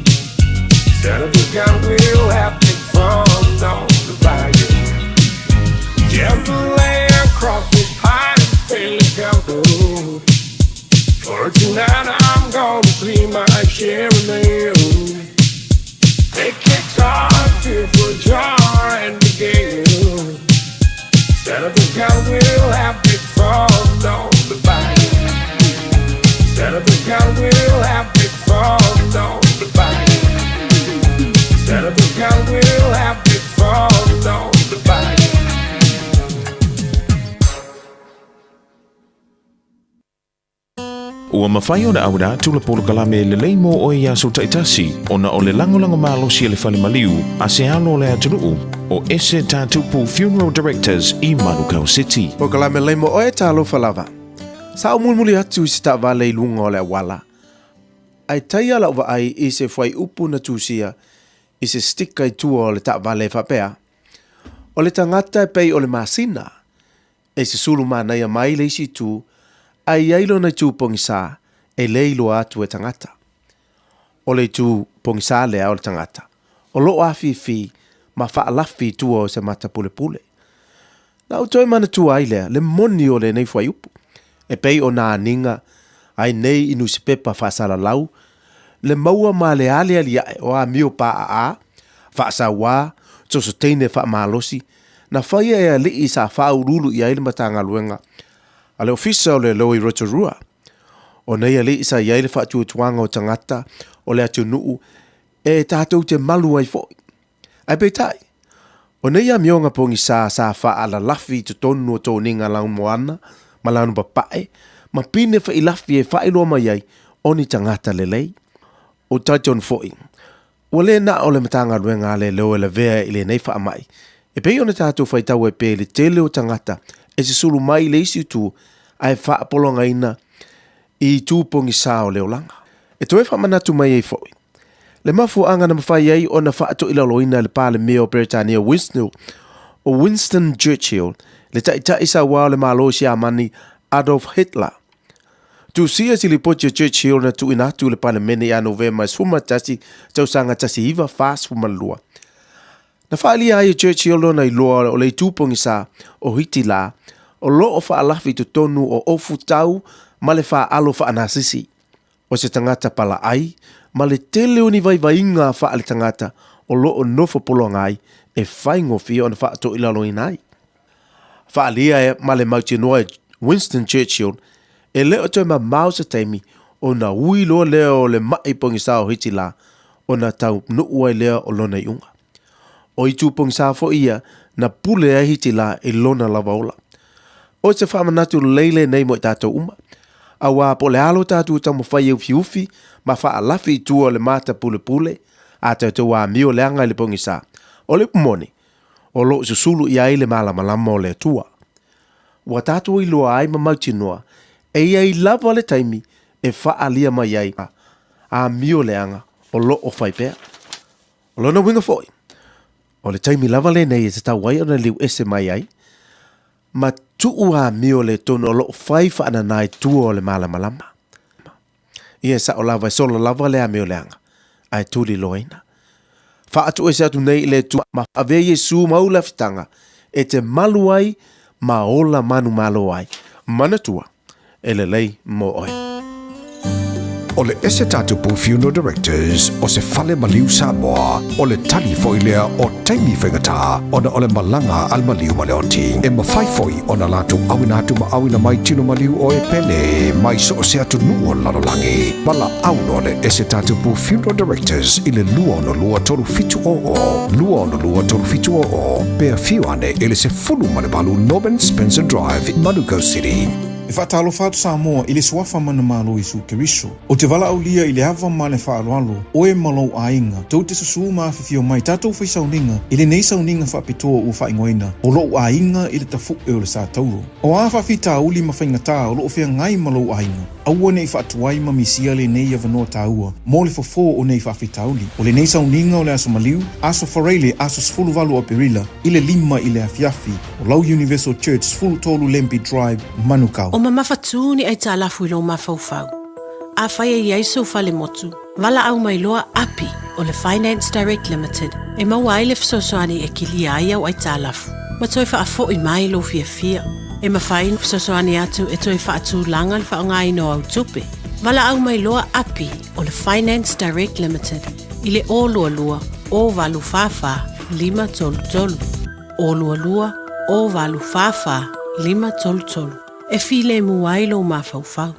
Son of a gun, we'll have big fun on the bayou. Gently across the pine, Philly Gumbo. For tonight I'm gonna see my cherry mill. Take guitar, feel for jar and the gale. Son of a gun, we'll have big fun on the bayou. Son of a gun, we'll have big fun on the bayou. Son of a gun, we'll have big fun on the bayou. Ua mafai ona auina atu le polokalame lelei mo oe i aso taitasi ona o le lagolago malosi a le fale maliu a se alo o le atunuu o Ese Tatupu Funeral Directors i Manukau City. Polokalame lelei mo oe, talofa lava. Sa ou mulimuli atu i se taavale i luga o le auala, ae taia lau vaai i se fuaiupu na tusia i se sticker i tua o le taavale e faapea, O le tagata e pei o le masina, e susulu manaia mai le isi itu, ae i ai lona itu pogisa e le iloa atu e tagata. O le itu pogisa lea o le tagata, o loo afifi ma faalafi i tua o se mata pulepule. Na ou toe manatua ai lea le moni o lenei fuaiupu, e pei o nā aniga ai nei i nusipepa faasalalau, le maua ma le aliali ae o amio paaa, faasauā, soso teine faamalosi, na faia e alii sa faauluulu i ai le Matagaluega a le Ofisa o Leoleo i Rotorua. O nei alii sa i ai le faatuatuaga o tagata o le atunuu e tatou te malu ai foi. Ae peitai, o nei amioga pogisā sa faalalafi i totonu o toniga lanumoana ma lanupapae ma pine failafi e faailoa mai ai o ni tagata lelei. O talitonu foi, ua le na o le Matagaluega a Leoleo e lavea i lenei faamai, e pei ona tatou faitau ai pea i le tele o tagata e susulu mai i le isi itu ae faapologaina i itu pogisā o le olaga. E toe faamanatu mai ai foi le mafuaaga na mafai ai ona faatoilaloina e le Palemia o Peretania Winston, o Winston Churchill le taitai sauā o le Malo o Siamani Adolf Hitler. Tusia se lipoti a Churchill na tuuina atu i le Palemene ia Novema 11 tausaga 1942. Na faaalia ai e Churchill lona iloa o le itu pogisā o Hitila o loo faalafi i totonu o ofutau ma le faaalo faanasisi. O se tagata palaai ma le tele o ni vaivaiga faaletagata o loo nofo pologa ai e faigofie ona faatoilaloina ai. Faaalia e ma le mautinoa e Winston Churchill e le o toe mamao se taimi ona ui loa lea o le mai pogisā o Hitila ona taunuu ai lea o lona iuga. O itu pogisā foi ia na pule ai Hitila i lona lava ola. O se faamanatu lelei lenei mo i tatou uma, auā po o le a lo tatou taumafai e ufiufi ma faalafi i tua o le mata pulepule a tatou amio leaga i le pogisā, o le upu moni, o loo susulu i ai le malamalama o le Atua. Ua tatou iloa ai ma mautinoa, e i ai lava le taimi e faaalia mai ai amio leaga o loo fai pea. O lona uiga foi, o le taimi lava lenei e tatau ai ona liu ese mai ai, ma tuu amio le tonu o loo fai faanana i tua o le malamalama. Ia e sao lava e sola lava le amio leaga, ae tuliloaina. Faatuese atu nei i le Atua ma avea Iesu mau lafitaga e te malu ai ma ola manumalo ai. Manatua, e lelei mo oe. O le Ese Tatupu Funeral Directors o se fale maliu Samoa, o le tali foi lea o taimi faigata ona o le malaga a le maliu ma le oti. E mafai foi ona latou auina atu ma auina mai tino maliu o e pele mai so o se atunuu o le lalolagi. Valaau loa le Ese Tatupu Funeral Directors i le 262 3700, 262 3700, pe afio ane i le 18 Norman Spencer Drive, Manukau City. E faatalofa atu Samoa i le suafa manumalo o Iesu Keriso. Ou te valaaulia i le ava ma le faaaloalo, oe ma lou aiga, tou te susū ma afifio mai tatou fai sauniga i lenei sauniga faapitoa ua faaigoaina o Lou Aiga i le Tafu'e o le Sa Tauro. O a faafitauli ma faigatā o lo o feagai ma lou aiga, aua ne i faatuai ma misia lenei avanoa taua mo le fofo o nei faafitauli. O lenei sauniga o le Aso Maliu, Aso Faraile, aso 18 o Aperila, i le 5 i le afiafi, o lau Universal Church 13 Lambie Drive, Manukau. O mamafatū ni aitalafu i lou mafaufau. Afai e i ai sou falemotu, valaau mai loa Api o le Finance Direct Limited e maua ai le fesoasoani e kilia ai au aitalafu ma toe faafoi mai lou fiafia. E mafai ona fesoasoani atu e toe faatulaga le faaaogaina o au tupe. Valaau mai loa Api o le Finance Direct Limited i le 022 084 533. 022 084 533. E filemu ai lou mafaufau.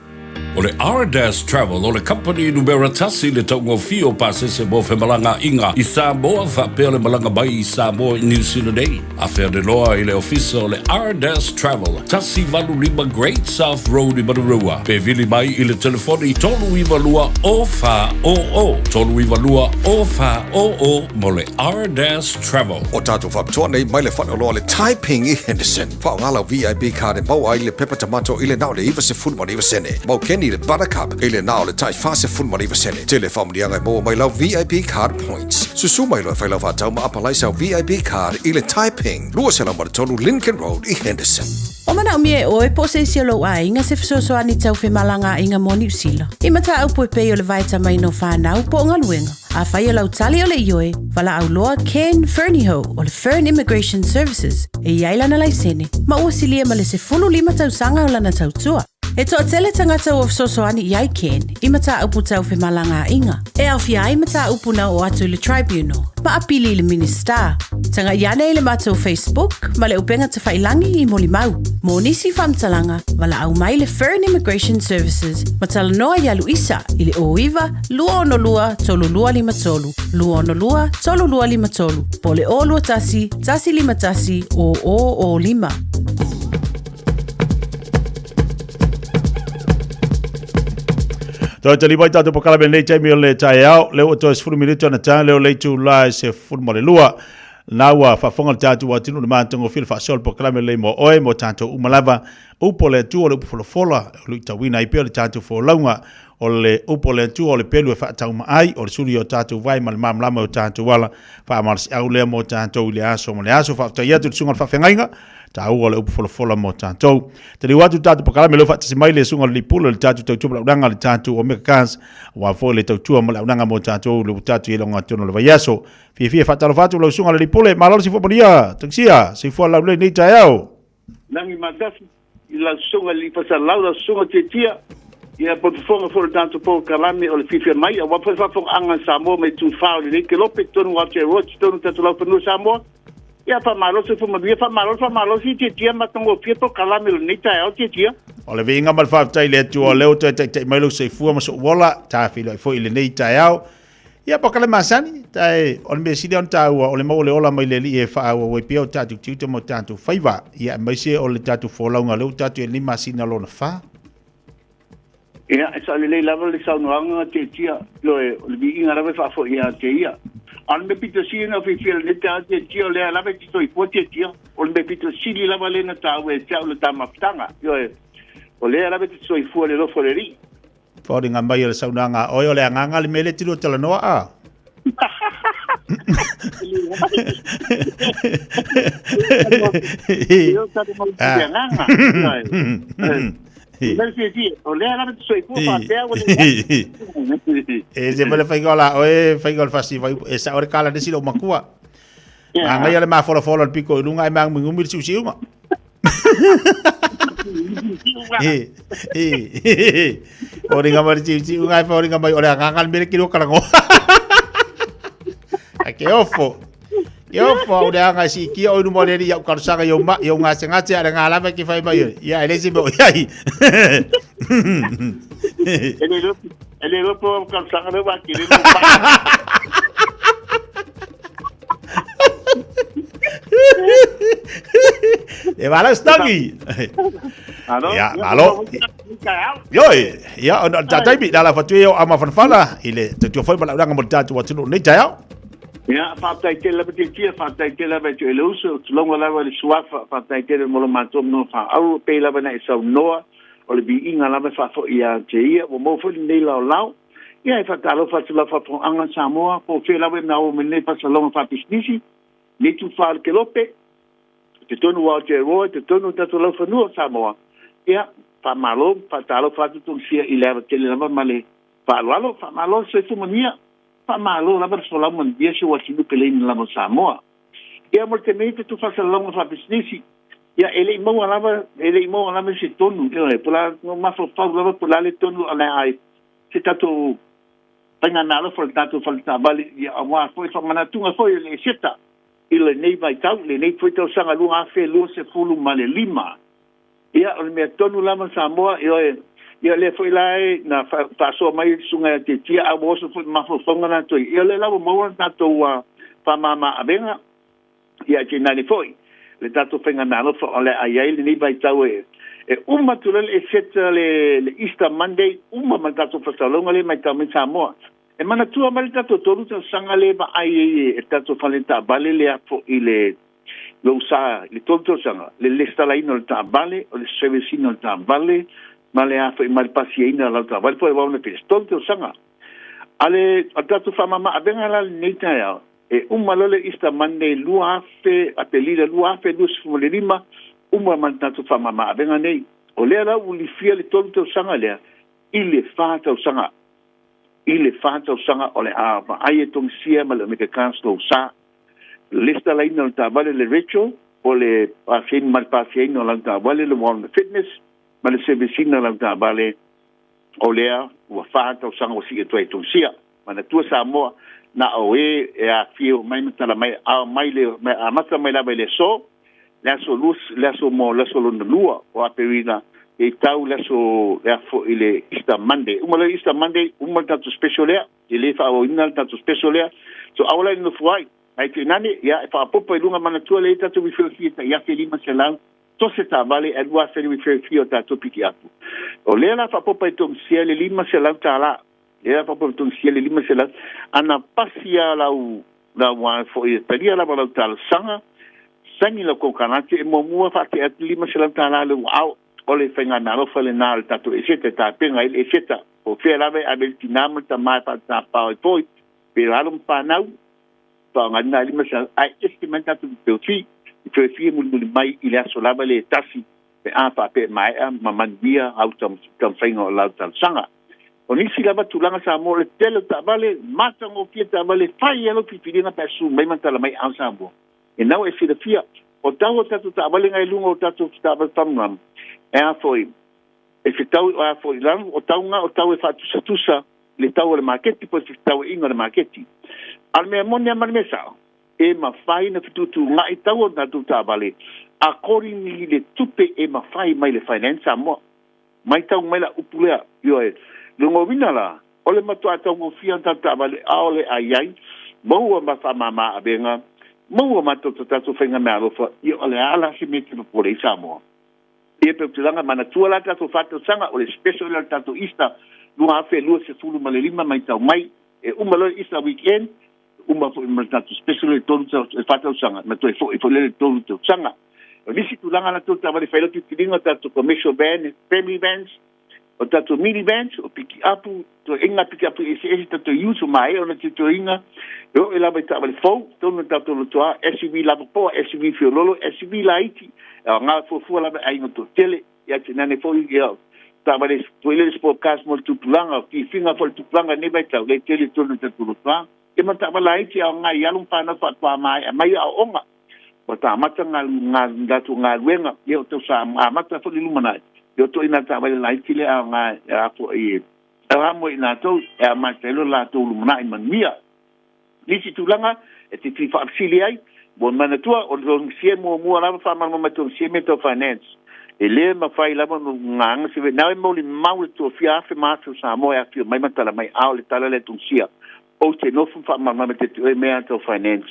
O le Ardas Travel o le kamupani numera tasi i le taugofie o pasese mo femalagaaiga i Samoa faapea le malaga mai i Samoa i Niu Sila nei. Afe ane loa i le ofisa o le Ardas Travel, 185 Great South Road i Manurewa, pe vili mai i le telefoni 392 0400, 392 0400 mo le Ardas Travel. O tatou faapitoa nei mai le faleoloa le Taiping i Henderson. Faaaoga lau VIP card e maua ai le pepa tamato i le na o le 99 sene. Mau keni le Buttercup i le na o le tai 49 sene. Tele faamanuiaga e maua mai lau VIP card points. Susu mai loa e fai lau faatau ma apalai sau VIP card i le Taiping, 203 Lincoln Road i Henderson. O manaomia e oe po o se isi o lou aiga se fesoasoani tau femalagaaiga mo Niu Sila. I mataupu e pei o le vaetamaina o fanau po o galuega. Afai o lau tali o le ioe, valaau loa Ken Fernihough o le Fern Immigration Services e i ai lana laisene ma ua silia ma le 15 tausaga o lana tautua. E toatele tagata ua fesoasoani i ai Ken i mataupu tau femalagaaiga, e aofia ai mataupu na oo atu i le Tribunal ma apili i le Minisita. Tagai ane i le matou Facebook ma le upega tafailangi i molimau. Mo nisi faamatalaga, valaau mai le Fern Immigration Services ma talanoa ia Luisa i le 09 262 3253, 262 3253, po o le 021 151 0005. Toe tali mai tātou pakalame nei taimi o le taeao, leo o toe 10 minuto ana tā, leo le itu la e se fulu ma le lua. Nā ua faafofoga le tātou atinu le mātagofie le faasoa le polokalame lelei mo oe, mo tātou uma lava. Upu o le Atua o le upu folafola, o luitauina ai pea le tātou folauga. O le upu o le Atua o le pelu e faatauma ai, o le suli o tātou vai ma le malamalama o tātou ala. Faamalosiau lea mo tātou i le aso ma le aso. Faafetai atu i le susuga o le faafeagaiga, taua o le upu folafola mo tātou. Taliu atu le tātou polokalame leo faatasi mai le susuga o le Lipula, le tātou tautua ma le auaunaga, le tātou Omega Cars, aua foi le tautua ma le auaunaga mo tātou, le ua tātou i ai le ogatotonu o le vaiaso. Fiafia e faatalofa atu lau susuga le Lipule, malo le soifua manuia, tagisia, soifua laulelei nei taeao. Lagi matasi i lau susuga i le Fasalau, lau susuga Tietia, ia po fofoga foi o le tatou polokalame o le fiafia mai, aua foi le faafofogaaga a Samoa mai itu fa o lenei kelope, totonu o Aotearoa, totonu o tatou laufanua Samoa. Ia faamalo soifua manuia, faamalo le faamalosi Tietia, matagofie polokalame o lenei taeao Tietia. O le viiga ma le faafetai i le Atua o lea ua toe taitai mai lou soifua ma sou ola, tafeiloai foi i lenei taeao. Ia paka le masani, tae o le mea sili ona taua o le maua o le ola mai le Alii e faaauau ai pea o tatou tiute ma o tatou faiva. Ia aemaise o le tatou folauga lea ua tatou i ai i lenei masina lona fa. Ia, e sao lelei lava le saunoaga Tietia, ioe, o le viiga lava e faafoi ia te ia. A o le mea pito sili ona fiafia i lenei taeao Tietia, o lea lava e te soifua Tietia. O le mea pito sili lava lea na taua e te au le ta mafutaga, ioe, o lea lava e te soifua i le alofa o le Alii. Foliga mai o le saunoaga a oe, o le agaga le mea lea e te lua talanoa a? E se mai le faiga o la oe, faiga o le fasi vai, e sao le kala nisi lou makua. Manaia le mafolafola o le piko i luga ae magumigumi le siusiuga. Foliga mai le siusiuga ae foliga mai o le agaga le mea le kilo kalangoa. A ke ofo. Ke ofo au le aga e siitia oi luma o le alii i au talosaga i ou mai, i ou gasegase a o le ga lava e te fai mai oe. Ia e leai se mea o i ai. E le iloa e le iloa po o au talosaga lea ua atili ai lou mai. E wala stangi. Ia, malo. Ioi, ia, ona o taimi, la la whatu e o ama whanawhana, i le te tua whai ma lauranga mo le tātou atunu nei taeao. Ia, faafetai tele lava Tietia, faafetai tele lava i te Eleusa, o tulauga lava i le Suafa, faafetai tele mo lo matou manoa faaauuro, pei lava na e saunoa, o le viiga lava e faafoi ia te ia, ua maua foi lenei laolao. Ia, e faatalofa atu lau faafofogaaga Samoa, po o fea lava e maua mai lenei faasalauga faapisinisi, lenei tufa o le Kelope, i totonu o Aotearoa, i totonu o tatou laufanua o Samoa, ia, faamalo, faatalofa atu Tongisia i le ava tele lava ma le faaaloalo, faamalo le soifua manuia. Faamalo lava le folau manuia si ou atunuu peleina lava o Samoa. Ia mo le taimi nei tatou faasalalauga faapisinisi, ia e le i maua lava, e le i maua lava se tonu, ioe, po o le a, no mafaufau lava po o le a le tonu o le a se tatou faigameaalofa o le tatou fale taavale, ia aua foi faamanatuga foi o le Eseta i lenei vaitau, lenei foi tausaga 2025. Ia, o le mea tonu lava Samoa, ioe, ia lea foi la e na faasoa mai le susuga ia Tietia, a ua oso foi ma mafaufauga latou, ia lea la ua maua le tatou faamama avega, ia tainane foi le tatou faigameaalofa o le a i ai lenei vaitau e uma atu loa le Eseta le Easter Monday, uma ma le tatou faasalalauga lea e matau mai Samoa. E manatua mai le tatou 3 tausaga lea e vaai ai e le tatou fale taavale lea foi i le lou sa i le 3 tausaga, le lesitalaina o le taavale, o le service ina o le taavale, ma le a foi ma le pasiaina o lau taavale po o le waona pili. 3 tausaga. A le o le tatou faamama avega la lenei taeao, e uma loa le Easter Monday 2000, Aperila 2025, uma ma le tatou faamama avega nei. O lea la ua lifia le 3 tausaga lea i le 4 tausaga. I le 4 tausaga o le a vaai e Tongisia ma le Omega Cars lou sa. Lesitalaina o le taavale le Rachel po o le pasiaina ma le pasiaina o lau taavale le Warren Fitness ma le service ina o lau taavale o lea ua 4 tausaga ua sii atu ai i Tunisia. Manatua Samoa na o e e afifio mai ma tala mai ao mai le amata mai lava i le aso le aso lua le aso mo le aso lona lua o Aperila e tau le aso le afo i le Easter Monday. Uma le Easter Monday uma le tatou special lea. E le faaauauina le tatou special lea. So aua la e nofo ai. Ai tuinane, ia e faaopoopo i luga manatua lea i tatou referral fee e tai $1,500 tose taavale ae $2,000 le referral fee o tatou pikiapu. O lea la faaopoopo ai Tongisia le $500. Lea la faaopoopo ai Tongisia le $500. Ana pasi lava lau lau a foi e talia lava lau talosaga, saini lau konekarate e muamua faatea atu le $500 lea ua ao. O le faigameaalofa lena a le tatou Eseta e tapena ai le Eseta. Po o fea lava e ave ai le tinā ma le tamā e faatatapao ai foi, pe alo ma fanau, faaaogaina ai 500, ae ese mai le tatou feofi, i feofi e mulimuli mai i le aso lava lea e tasi pe a faapea e maea ma manuia au taumafaiga o lau talosaga. O nisi lava tulaga Samoa o le tele o taavale, matagofie taavale, fai ai lau filifiliga pe a susu mai ma tala mai ao Samoa. E nau e silafia, o tau o tatou taavale ngai luga o tatou taavale faamalamalama, e a foi, e fetau o a foi lalo, o tau nga o tau e faatusatusa le tau o le maketi po o se fetauaiga o le maketi. A o le mea moni lava ma le mea sao, e mafai ona fetuutuunai tau o tatou taavale according i le tupe e mafai mai le Finance Samoa. Maitau mai la upu lea, ioe, lona uiga la, o le matuā taugofie o tatou taavale aole a i ai, maua ma faamama avega, maua ma tatou tatou faigameaalofa, ia o le a la se mea e te popole ai Samoa? Ia pe tulaga manatua la tatou faatausaga o le special lea o le tatou Easter 2025 maitau mai, e uma loa le Easter weekend, uma foi ma le tatou special le tolu e fa tausaga ma toe foi foi le tolu tausaga. O nisi tulaga la tou taavale fai lotu tiliga tatou commercial van, family vans, o tatou mini vans, o pikiapu, toeaiga pikiapu eseese tatou use o maea ona tilotilo e oo lava i taavale fou, tonu o tatou lotoa, SUV lavapoa, SUV fiololo, SUV laiti, e aoga fuafua lava i aiga toatele, ia tainane foi ia taavale foi lele sport cars mo le tupulaga, o fifiga foi le tupulaga i lenei vaitau, lea e tele i totonu o tatou lotoa. Ia ma taavale laiti e aoga i alo ma fanau faatoa maea mai aoaoga. Ua amata latou galuega, ia o tausa amata foi le lumanai, ia o toina taavale laiti lea aoga e afoa i e mo i latou e amata ai lo latou lumanai manuia. Nisi tulaga e te fia faafesili ai, ua manatua o le togisia muamua lava faamalamalama mai togisia mea tau finance. E le mafai lava no nganga se nau e mauli mau le tuafia afe ma afe o Samoa e afio mai ma tala mai a o le tala le togisia. Ou te nofo faamalamalama te te oe mea tau finance.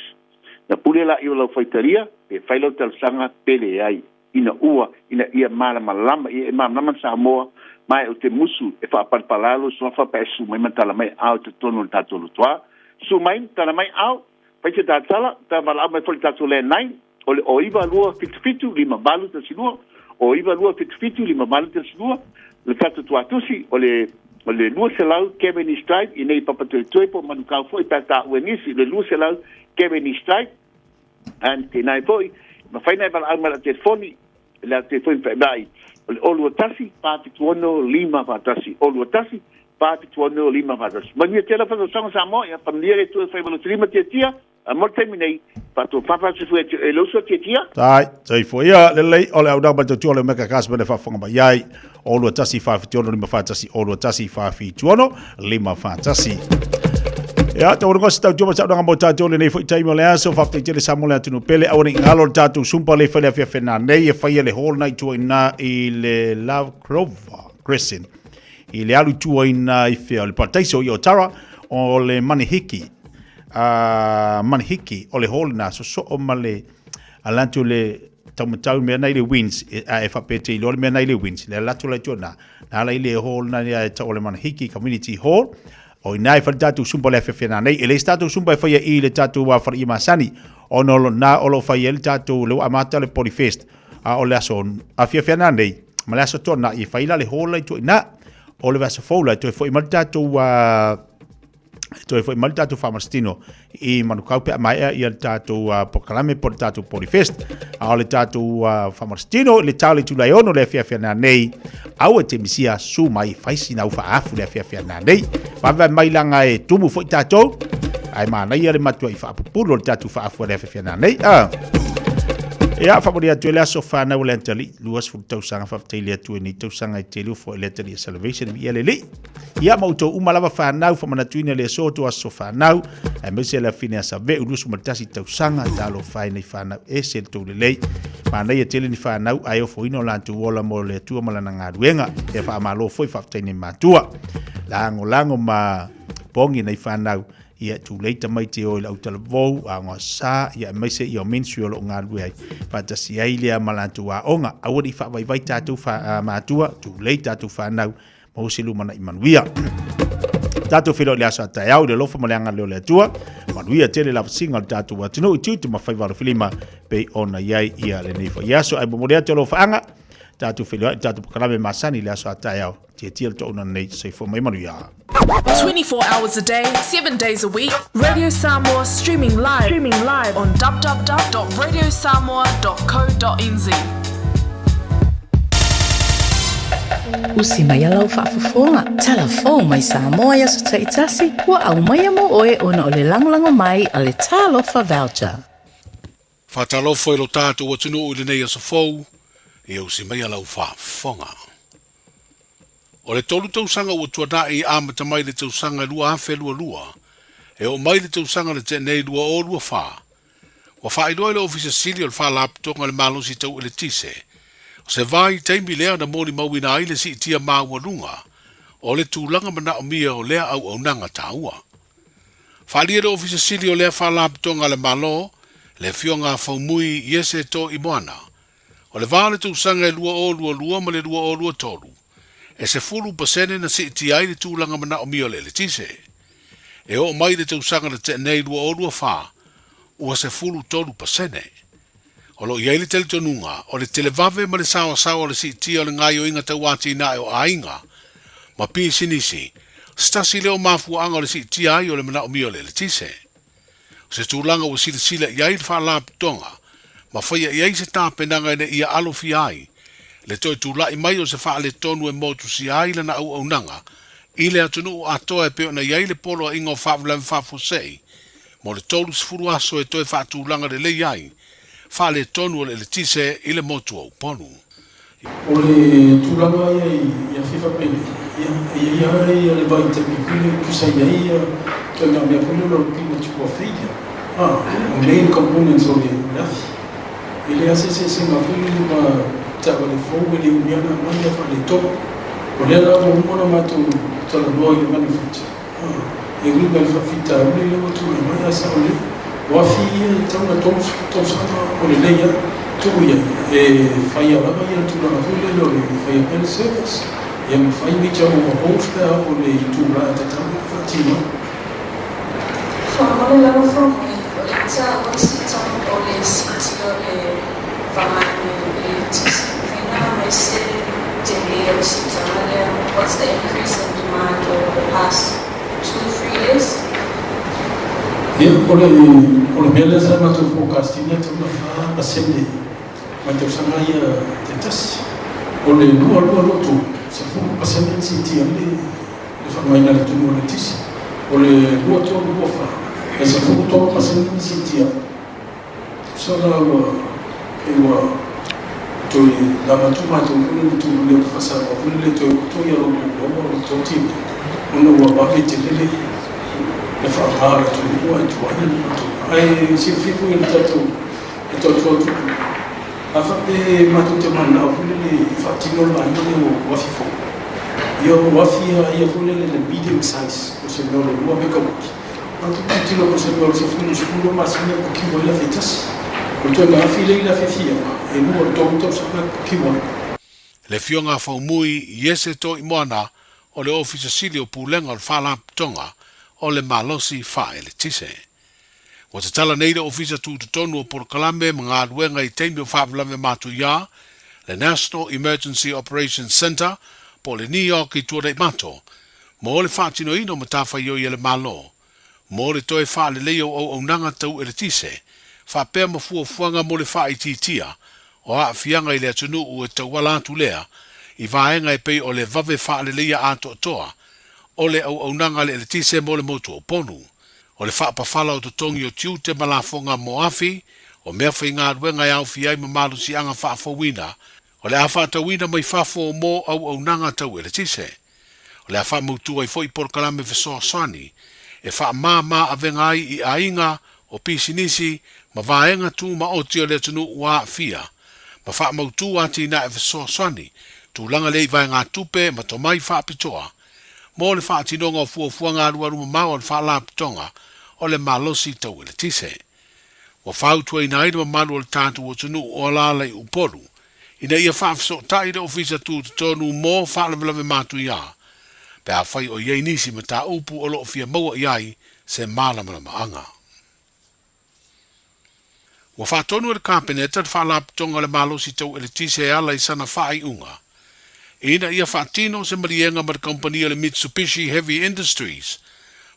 Na pule la i o lau faitalia, Pe fai lau talosaga pe leai, ina ua, ina ia malamalama, ia e malamalama Samoa, ma e o te musu e faapalapala lou suafa pe a e susu mai ma tala mai aao i totonu o le tatou lotoa. Susu mai ma tala mai aao, fai se tatala, ta valaau mai foi i le tatou landline, o le 0 92 77 58 12, 0 92 77 58 12, le tatou tuatusi o le o le 200 Cavendish Drive i nei Papatoetoe po o Manukau foi pe a taua e nisi, le 200 Cavendish Drive. And te nai foi, mafai ona e valaau mai i lau telefoni, lau telefoni faimai, o le 0 21 476 541, 0 21 476 541. Manuia tele faasaosaga Samoa, ia faamanuia le Atua i faiva lotilima tiatia, a mo le taimi nei, faatofāfā soifua ia te oe e le uso tiatia. Tai, soifua ia, lelei, o le auaunaga ma le tautua o le Omega Cast mea e faafofoga mai ai, o 21 476 541, o 21 476 541. Ia, tau rongo se tautua ma saunoaga mo tatou lenei foi taimi o le aso, faafetai tele Samoa le atunuu pele, aua ne i galo le tatou sumpa le fai le afiafi nanei e faia le hall na i tua ina i le Love Clover Crescent. I le alu i tua ina i whea o le parataiso i Otara o le Manihiki. Manihiki o le hall na sosoo ma le alatu le taumatau mea nei le winds e, a e whapea te iloa le mea nei le winds le alatu lai tua na na ala i le hall na ia e tau o le Manihiki Community Hall o ina e whare tātou sumpa le awhiawhia nā nei e le tātou sumpa e whaia i le tātou wā whare i masani o no nā o lo whaia le tātou le amata le Polyfest a o le aso awhiawhia nā nei ma le aso toa nā i whaila le hall lai tua ina o le vasa foula toe foi ma le tātou toe foi mai le tatou faamasitino i Manukau pe a maea ia le tatou polokalame po le tatou Polyfest. A o le tatou faamasitino i le tau le itula e ono le afiafi ana nei, aua e te misia su mai fai sina u faaafu le afiafi ana nei. Vavevave mai langa e tumu foi tatou, ae manaia le matua i faapupulu o le tatou faafu le afiafi ana nei. Ia, faamanuia atu e le aso whanau o le Antalii, 20 tausaga faafetai le Atua i nei tausaga e tele ufo i le Antalii Salvation i le lii. Ia ma outou uma lava whanau, whamanatuina le aso to aso whanau, aemaise le afine a Save'u 21 tausaga, talofa e nei whanau e se le tou lelei. Manaia tele ni whanau ae ofoina o latou ola mo le Atua ma lana galuega. Ia faamalo foi faafetai nei matua. Lagolago ma pogi nei whanau ia tulei tamaiti o i lau talavou, aoga sa, ia aemaise ia o ministry o loo galulue ai. Faatasi ai lea ma latou aoga. Aua ne i faavaivai tatou matua, tulei tatou whanau maua se lumanai manuia. Tatou feiloai i le aso a taeao i le alofa ma le agalelei o le Atua. Manuia tele lavasiga o le tatou atunuu i tiute ma faiva alofilima pei ona i ai ia lenei foi aso. Ae momoli atu alofaaga, tatou feiloai i le tatou polokalame masani i le aso a taeao. Tiatia le toauna nei, soifua mai manuia. 24 hours a day, 7 days a week. Radio Samoa streaming live, streaming live on www.radiosamoa.co.nz. Usi mai lau faafofoga, talafou mai Samoa i aso taitasi, ua aumaia mo oe ona o le lagolago mai a le Talofa Voucher. Faatalofa i lo tatou atunuu i lenei aso fou, ia usi maia lau faafofoga. O le tolu tausaga ua tuanai amata mai le tausaga 2022, e oo mai le tausaga na tea nei 2024, ua faailoa e le Ofisa Sili o le Faalapotopotoga o le Malosi Tau Eletise, o se vaitaimi lea na molimauina ai le siitia maualuga o le tulaga manaomia o lea auaunaga taua. Faaalia e le Ofisa Sili o lea Faalapotopotoga a le Malo, le Afioga a Faumui Iese Toimoana, O le va o le tausaga e 2022 ma le 2023, e 10% na siitia ai le tulaga manaomia o le eletise. E oo mai i le tausaga na tea nei 2024, ua 13%. O lo o i ai le talitonuga, o le televave ma le saoasaoa o le siitia o le gaoioiga tau atinae o aiga ma pisinisi, se tasi lea o mafuaaga o le siitia ai o le manaomia o le eletise. O se tulaga ua silasila i ai le Faalapotopotoga ma faia i ai se tapenaga ina ia alofia ai le toe tulai mai o se faaletonu e motusia ai lana auaunaga i le atunuu atoa e pei ona i ai le Poloaiga o Faalavelave Faafuasei mo le 30 aso e toe faatulaga lelei ai faaletonu o le eletise i le motu o Upolu. O le tulaga ia i afi faapena, ia, e i ai lava ia le vaitaimi foi lea e tusa i ai ia ituaiga mea foi lea o le premature failure, a, o main components o le afi. E leai lava se eseesega foi lele ma taavale fou e le umi lava ona aumai ae faaletonu. O lea la ua uma ona matou talanoa i le manufacturer, a, e uiga i le faafitauli lea ua tulai mai, ae sao lelei. O afi ia e tatau ona 30 tausaga o lelei ai, tuu i ai, e faia lava ia le tulaga foi lele o le faia pea le service, ia ma fai major overhauls pe a o le itula e tatau ona faatino ai. Faamolemole lava Faumui, o le taua le siitaga o le siiti o le faaaogaina i le eletise, mafai ona aumai se tele o le siitaga lea, what's the increase in demand over the past 2, 3 years? Ia, o le o le mea lea sa matou forecast ina e tatau ona 4% mai tausaga ia taitasi. O le 2223, 10% le siitia ai le le faaaogaina e le atunuu o le eletise. O le 2324, e 13% le siitia ai. Tusa la ua pei ua toe lava atu matou foi lele tulu lea ua faasaoa foi lele toe oto ia lou pulou o le toatino ona ua vave tele le le faaaoga o le atunuu ae tuai le matou. Ae silafia foi e le tatou e tautua atu a faapea matou te mananao foi lele e faatino le vaega lea o afi fou. Ia o afi ia foi lele le medium size o se mea o le 2 megawati. Matou tilotilo mo se mea o le 10 masina e pakiu ai le afe tasi. O le toe afi lea i le afe fia, e lua, tolu tausaga e pakiu ai. Le Afioga a Faumui Iese Toimoana o le Ofisa Sili o Pulega o le Faalapotopotoga o le Malosi Faaeletise. Ua tatala nei le Ofisa Tutotonu o Polokalame ma Galuega i taimi o faalavelave matuia, le National Emergency Operations Centre, po o le NEOC i Tuanaimato, mo le faatinoina o matafaioi a le Malo, mo le toe faaleleia o auaunaga tau eletise, faapea ma fuafuaga mo le faaitiitia o aafiaga i le atunuu e tauala atu lea i vaega e pei o le vave faaleleia atoatoa o le auaunaga a le eletise mo le motu o Upolu, o le faapafala o totogi o tiute ma lafoga mo afi, o meafaigaluega e aofia ai ma malosiaga faafouina O le a faatauina mai fafo mo auaunaga tau eletise. O le a faamautu ai foi polokalame fesoasoani e faamāmā avega ai i aiga, o pisinisi ma vaega tumaoti o le atunuu ua aafia, ma faamautu atinae fesoasoani tulaga lea i vaegatupe ma tomai faapitoa mo le faatinoga o fuafuaga alualu mamao a le Faalapotopotoga o le Malosi Tau Eletise. Ua fautuaina ai le mamalu o le tatou atunuu o alaala i Upolu ina ia faafesootai le Ofisa Tutotonu mo Faalavelave Matuia pe afai o i ai nisi mataupu o lo o fia maua i ai se malamalamaaga. Ua faatonu e le Kapeneta le Faalapotopotoga o le Malosi Tau Eletise e ala i sana faaiuga ina ia faatino se maliega ma le kamupani o le Mitsubishi Heavy Industries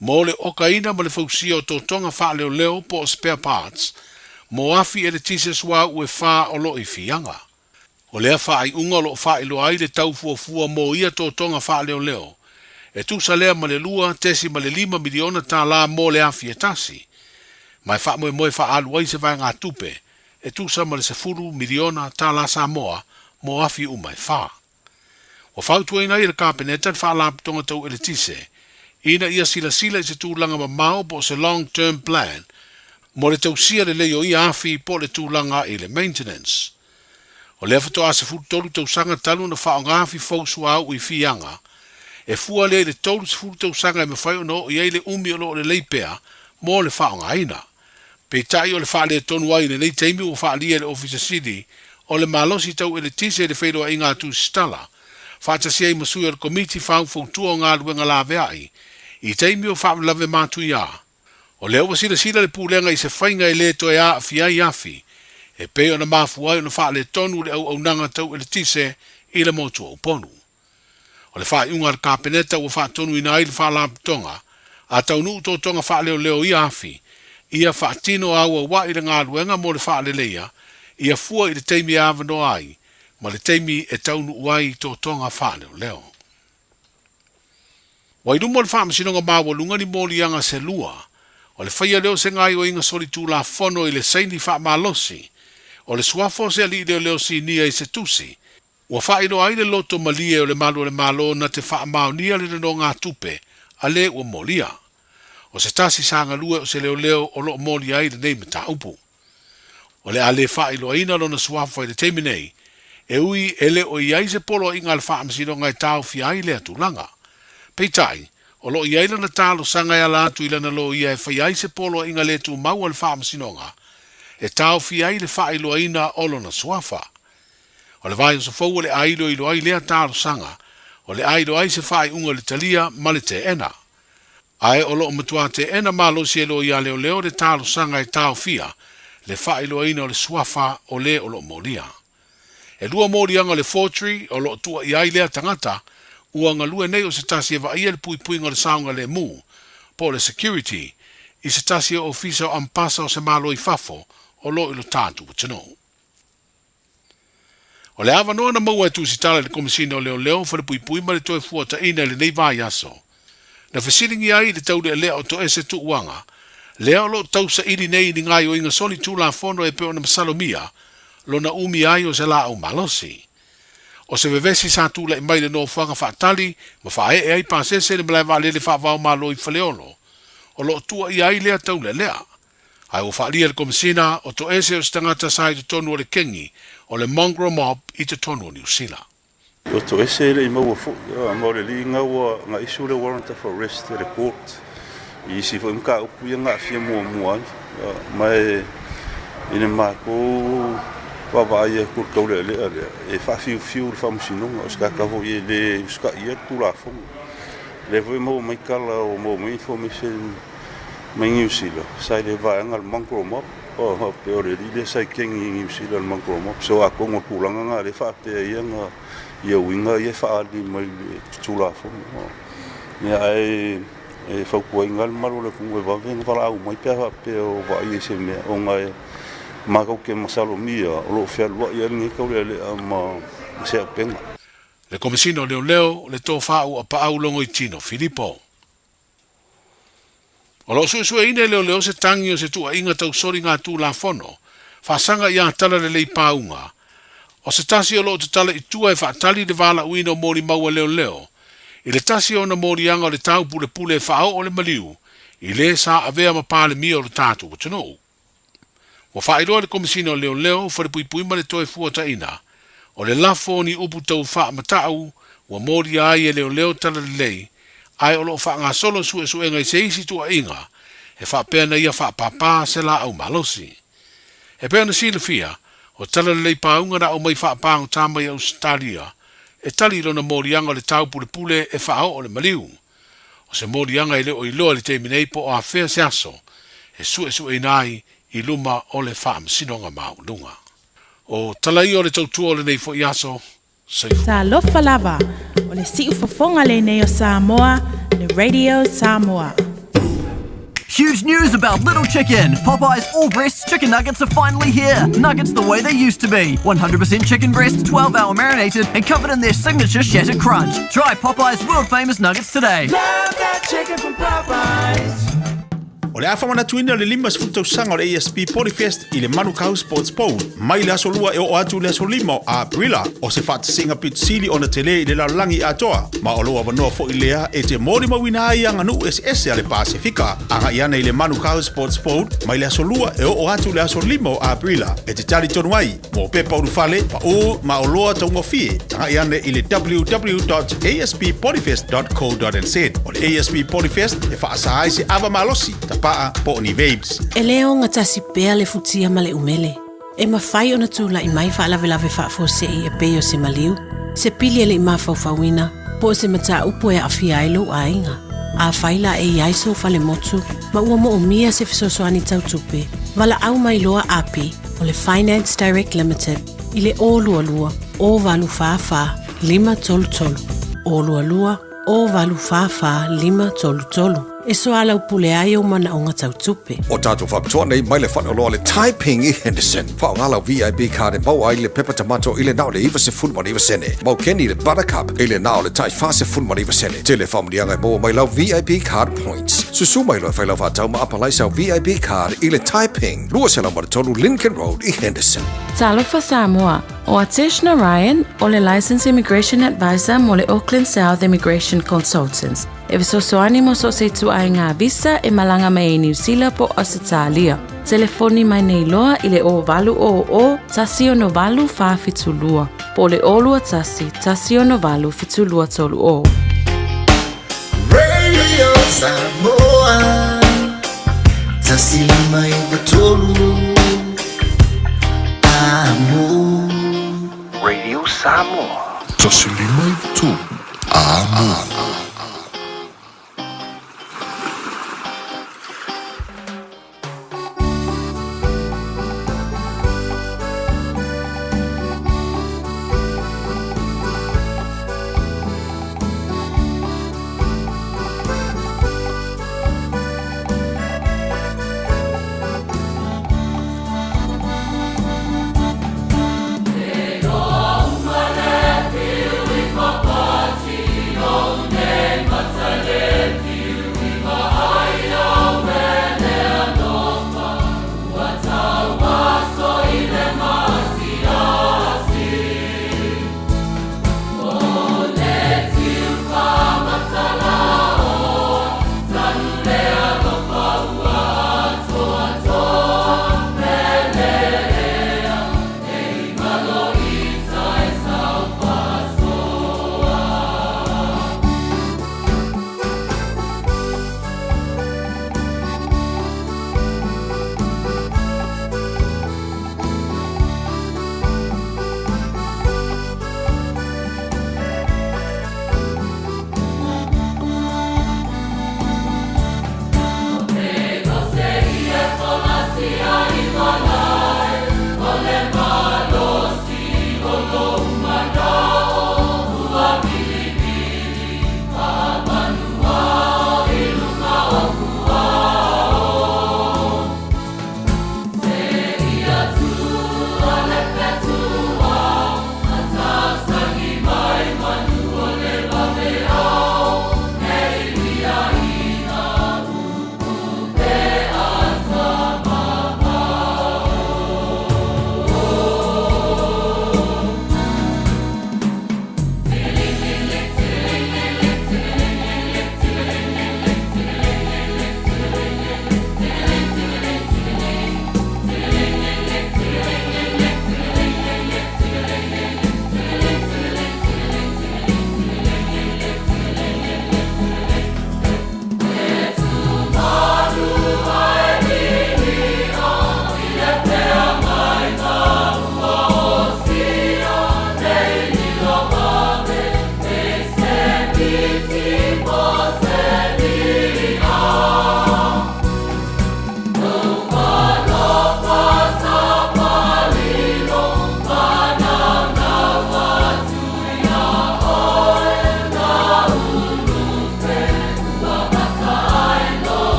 mo le okaina ma le fausia o totoga faaleoleo po o spare parts mo afi eletise suauu e fa o lo o i Fiaga. O lea faaiuga o lo o faailoa ai le tau fuafua mo ia totoga faaleoleo, e tusa lea ma le $2.5 miliona tala mo le afi e tasi, ma e faamoemoe faaalu ai se vaegatupe e tusa ma le $10 miliona tala Samoa mo afi uma e fa. Ua fautuaina ai e le Kapeneta le Faalapotopotoga Tau Eletise ina ia silasila i se tulaga mamao po o se long term plan mo le tausia lelei o ia afi po o le tulaga i le maintenance. O lea faatoa 13 tausaga talu ona faaaoga afi fou suauu i Fiaga, e fua lea i le 30 tausaga e mafai ona oo i ai le umi o lo o lelei pea mo le faaaogaina. Peitai o le faaletonu ai i lenei taimi ua faaalia e le Ofisa Sili o le malosi tau eletise i le feiloaiga a Tusitala, faatasi ai ma sui o le Komiti Faufautua o Galuega Laveai i taimi o faalavelave matuia. O lea ua silasila le Pulega i se faiga e le toe aafia ai afi, e pei ona mafua ai ona faaletonu le auaunaga tau eletise i le motu o Upolu. O le faaiuga a le Kapeneta ua faatonuina ai le Faalapotopotoga a taunuu totoga faaleoleo ia afi, ia faatino auauai le galuega mo le faaleleia, ia fua i le taimi e avanoa ai ma le taimi e taunuu ai totoga faaleoleo. Ua i luma o le Faamasinoga Maualuga ni moliaga se lua, o le faia lea o se gaoioiga solitulafono i le saini faamalosi o le suafa o se alii leoleo sinia i se tusi Ua faailoa ai le loto malie o le Malu o le Malo na te faamaonia le nonogatupe a le ua molia. O se tasi sa galue o se leoleo o lo o molia ai lenei mataupu. O le a le faailoaina lona suafa i le taimi nei, e ui e le o i ai se poloaiga a le Faamasinoga e taofia ai lea tulaga. Peitai, O lo o i ai lana talosaga e ala atu i lana loia e faia ai se poloaiga le tumau a le Faamasinoga e taofia ai le faailoaina o lona suafa. O le vaiaso fou o le a iloilo ai lea talosaga, o le a iloa ai se faaiuga i le talia ma le teena. Ae o lo o matua teena malosi e loia leoleo le talosaga e taofia le faailoaina o le suafa o le o lo o molia. E lua moliaga o le forgery o lo o tua i ai lea tagata ua galue nei o se tasi e vaaia le puipuiga o le saogalemu, po o le security, i se tasi o ofisa o ampasa o se Malo i fafo o lo o i lo tatou atunuu. O le avanoa na maua e Tusitala i le Komesina o Leoleo, Falepuipui ma le Toefuataiina i lenei vaiaso, na fesiligia ai i le taulealea o Toese Tuuaga, lea o lo o tausaili nei i ni gaoioiga solitulafono e pei ona masalomia lona umi ai o se laau malosi. O se vevesi sa tulai mai i le nofoaga faatali ma faaee ai pasese i le malae vaalele faava-o-Malo i Faleolo, o lo o tuuaia ai lea taulealea. Ae ua faaalia e le Komesina o Toese o se tagata sa i totonu o le kengi o le Mongrel Mob i totonu o Niu Sila. O Toese e le i maua foi, ma o le alii na ua na issue le warrant of arrest e le court i isi foi mataupu ia na aafia muamua ai. Ma e i le matou vaavaai atu i le taulealea lea, e faafiufiu le faamasinoga, o se tagata foi e le usitaia le Tulafono. O lea foi e maua mai tala, ua maua mai information mai Niu Sila, sa i le vaega o le Mongrel Mob, o faapea o le alii lea sa i kengi i Niu Sila le Mongrel Mob. So atonu o le tulaga lena lea e faapea ia na ia uiga ia e faaali mai le Tulafono. Ia ae e fautuaina le mamalu o le atunuu e vave ona valaau mai pe a faapea o vaaia i se mea ona e matou te masalomia o lo o fealuai ai lenei taulealea ma se auupega. Le Komesina o Leoleo, le Tofa Uapaau Logoitino Filipo. O lo o suesueina e leoleo se tagi o se tuuaiga tau soligatulafono, faasaga ia Talalelei Pauga. O se tasi o lo o tatala i tua e faatali le valaauina o molimau a leoleo i le tasi o ona moliaga o le taupulepule e faaoo le maliu i le sa avea ma Palemia o le tatou atunuu. Ua faailoa e le Komesina o Leoleo, Falepuipui ma le Toefuataiga, o le lafo o ni upu tau faamatau ua molia ai e leoleo talalelei, ae o lo o faagasolo suesuega i se isi tuuaiga e faapea na ia faapāpā se laau malosi. E pei ona silafia, o talalelei pauga na aumai faapagota mai Ausetalia e tali i lona moliaga o le taupulepule e faaoo le maliu. O se moliaga e le o iloa i le taimi nei po o afea se aso e suesueina ai i luma o le Faamasinoga Maualuga. O tala ia o le tautua o lenei foi aso. Soifua. Talofa lava, o le siufofoga lenei o Samoa, le Radio Samoa. Huge news about Little Chicken! Popeye's all breast chicken nuggets are finally here! Nuggets the way they used to be 100% chicken breast, 12 hour marinated, and covered in their signature shattered crunch. Try Popeye's world famous nuggets today. Love that chicken from Popeyes. O le a faamanatuina le 50 tausaga o le ASP Polyfest i le Manukau Sports Bowl mai le aso Lua e oo atu i le aso Lima o Aperila. O se faatasiga pito sili ona tele i le lalolagi atoa, ma o lou avanoa foi lea e te molimauina ai aganuu eseese a le Pasefika. Agai ane i le Manukau Sports Bowl mai le aso Lua e oo atu i le aso Lima o Aperila e te talitonu ai mo pepa ulufale, paū ma oloa taugofie. Tagai ane i le www.asppolyfest.co.nz. O le ASP Polyfest e faasa ai se ava malosi, tapaa po o ni vapes. E le ogatasi pea le futia ma le umele. E mafai ona tulai mai faalavelave faafuasei e pei o se maliu, se pili e le i mafaufauina, po o se mataupu e aafia ai lou aiga. Afai la e i ai sou falemotu ma ua moomia se fesoasoani tau tupe, valaau mai loa Api o le Finance Direct Limited i le 022 084 533, 022 084 533 e soalaupule ai ou manaoga tau tupe. O tatou faapitoa nei mai le faleoloa o le Taiping i Henderson. Faaaoga lau VIP card e maua ai le pepa tamato i le na o le 99 sene. Mau keni le Buttercup i le na o le tai 49 sene. Tele faamanuiaga e maua mai lau VIP card points. Susu mai loa e fai lau faatau ma apalai sau VIP card i le Taiping, 203 Lincoln Road i Henderson. Talofa Samoa, O Atesh Narayan o le Licensed Immigration Advisor mo le Auckland South Immigration Consultants. E fesoasoani mo so o se ituaiga visa e malaga mai ai Niu Sila po o Ausetalia. Telefoni mai nei loa i le 0800 168 472 po o le 021 168 7230. Radio Samoa 1 5 9 3 Amo. Radio Samoa. 1 5 9 3 Amo.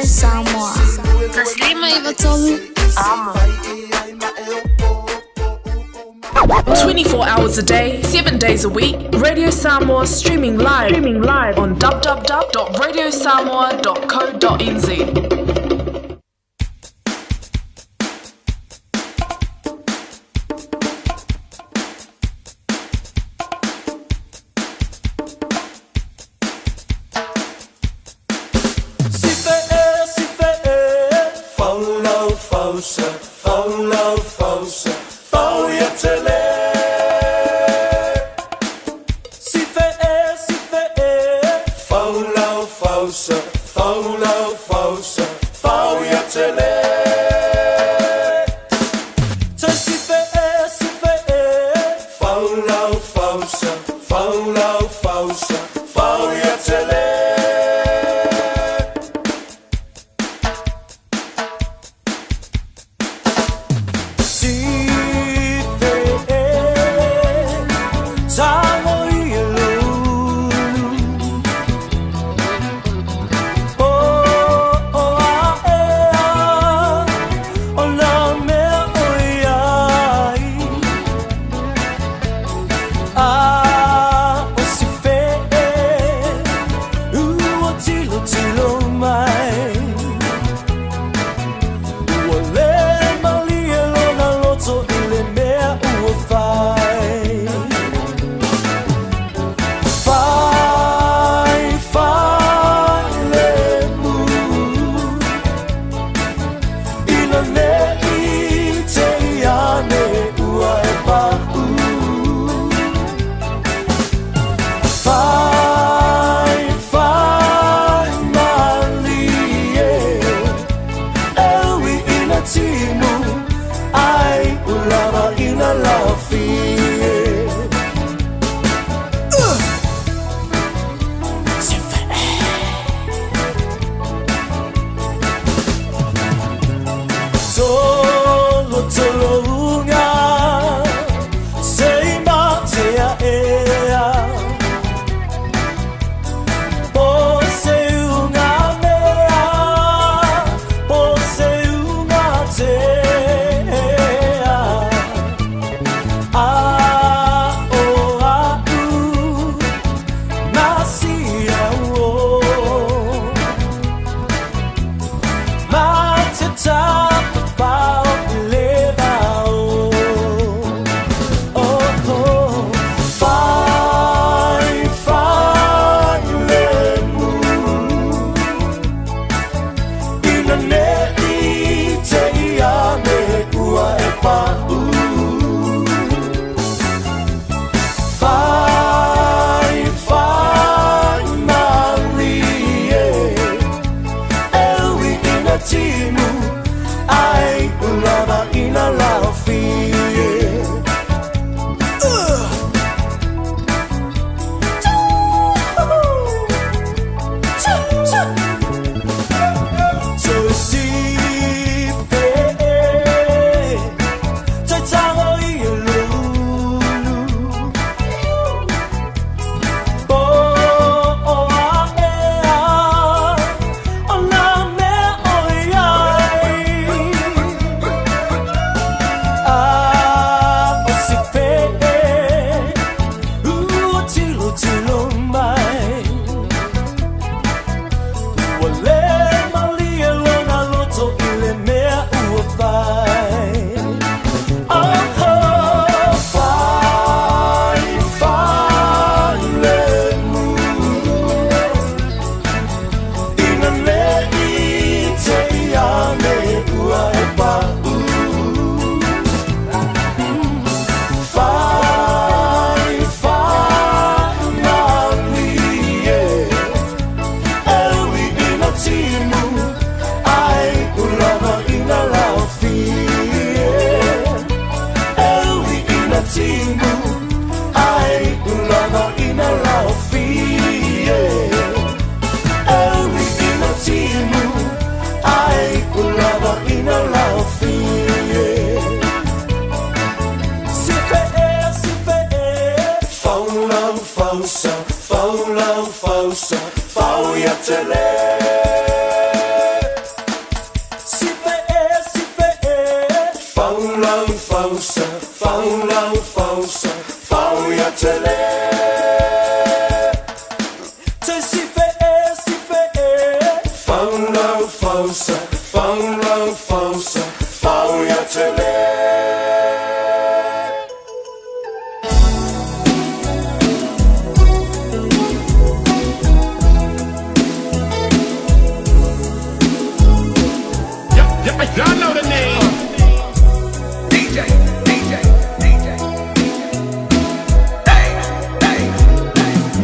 Samoa. 153 Amo. 24 hours a day, 7 days a week, Radio Samoa streaming live, streaming live on www.radiosamoa.co.nz. Si fe e, si fe e, fau lau fausa, fau lau fausa, fau ia tele. Si fe e, si fe e, fau lau fausa, fau lau fausa, fau ia tele. Tai si fe e, si fe e, fau lau fausa, fau lau fausa, fau ia tele. Si fe e, tango i e lulu. O, o, a, e, a, o la mea o iai. A, o si fe e, ua tilo tilo mai. Ua le malie lona loto i le mea ua fai. Fai, fai le mu. Ina ne i te iane ua e pa'u. Fai, fai malie. E ui ina timu, ai ulava ina laofie. Si fe e. Tolo tolo unga, se i matea ea. Po se unga mea, po se unga tea. A o a u, na si a o. Ma te tapa pao i le vao. Oh, oh. Fai, fai le mu. Ina ne i te iane ua e pa'u. Fai, fai malie. E ui ina timu, ai ulava ina laofie. Toi si fe e, toi tango i e lulu. Po o a e a, o la mea o iai. A o si fe e, ua tilo tilo mai. Ua le malie lona loto i le mea ua fai. Oh, oh, fai, fai le mu. Ina ne i te iane ua e pa'u. Fai, fai malie. E ui ina timu, ai ulava ina laofie. E ui ina timu, ai ulava ina laofie. E ui ina timu, ai ulava ina laofie. Si fe e, si fe e, fau lau fausa, fau lau fausa, fau ia tele. fausa, fau lau fausa, fau ia tele. Te si fe e, si fe e. Fau lau fausa, fau lau fausa, fau ia tele. Y'all know the name. DJ, DJ, DJ. Hey, hey, Hey.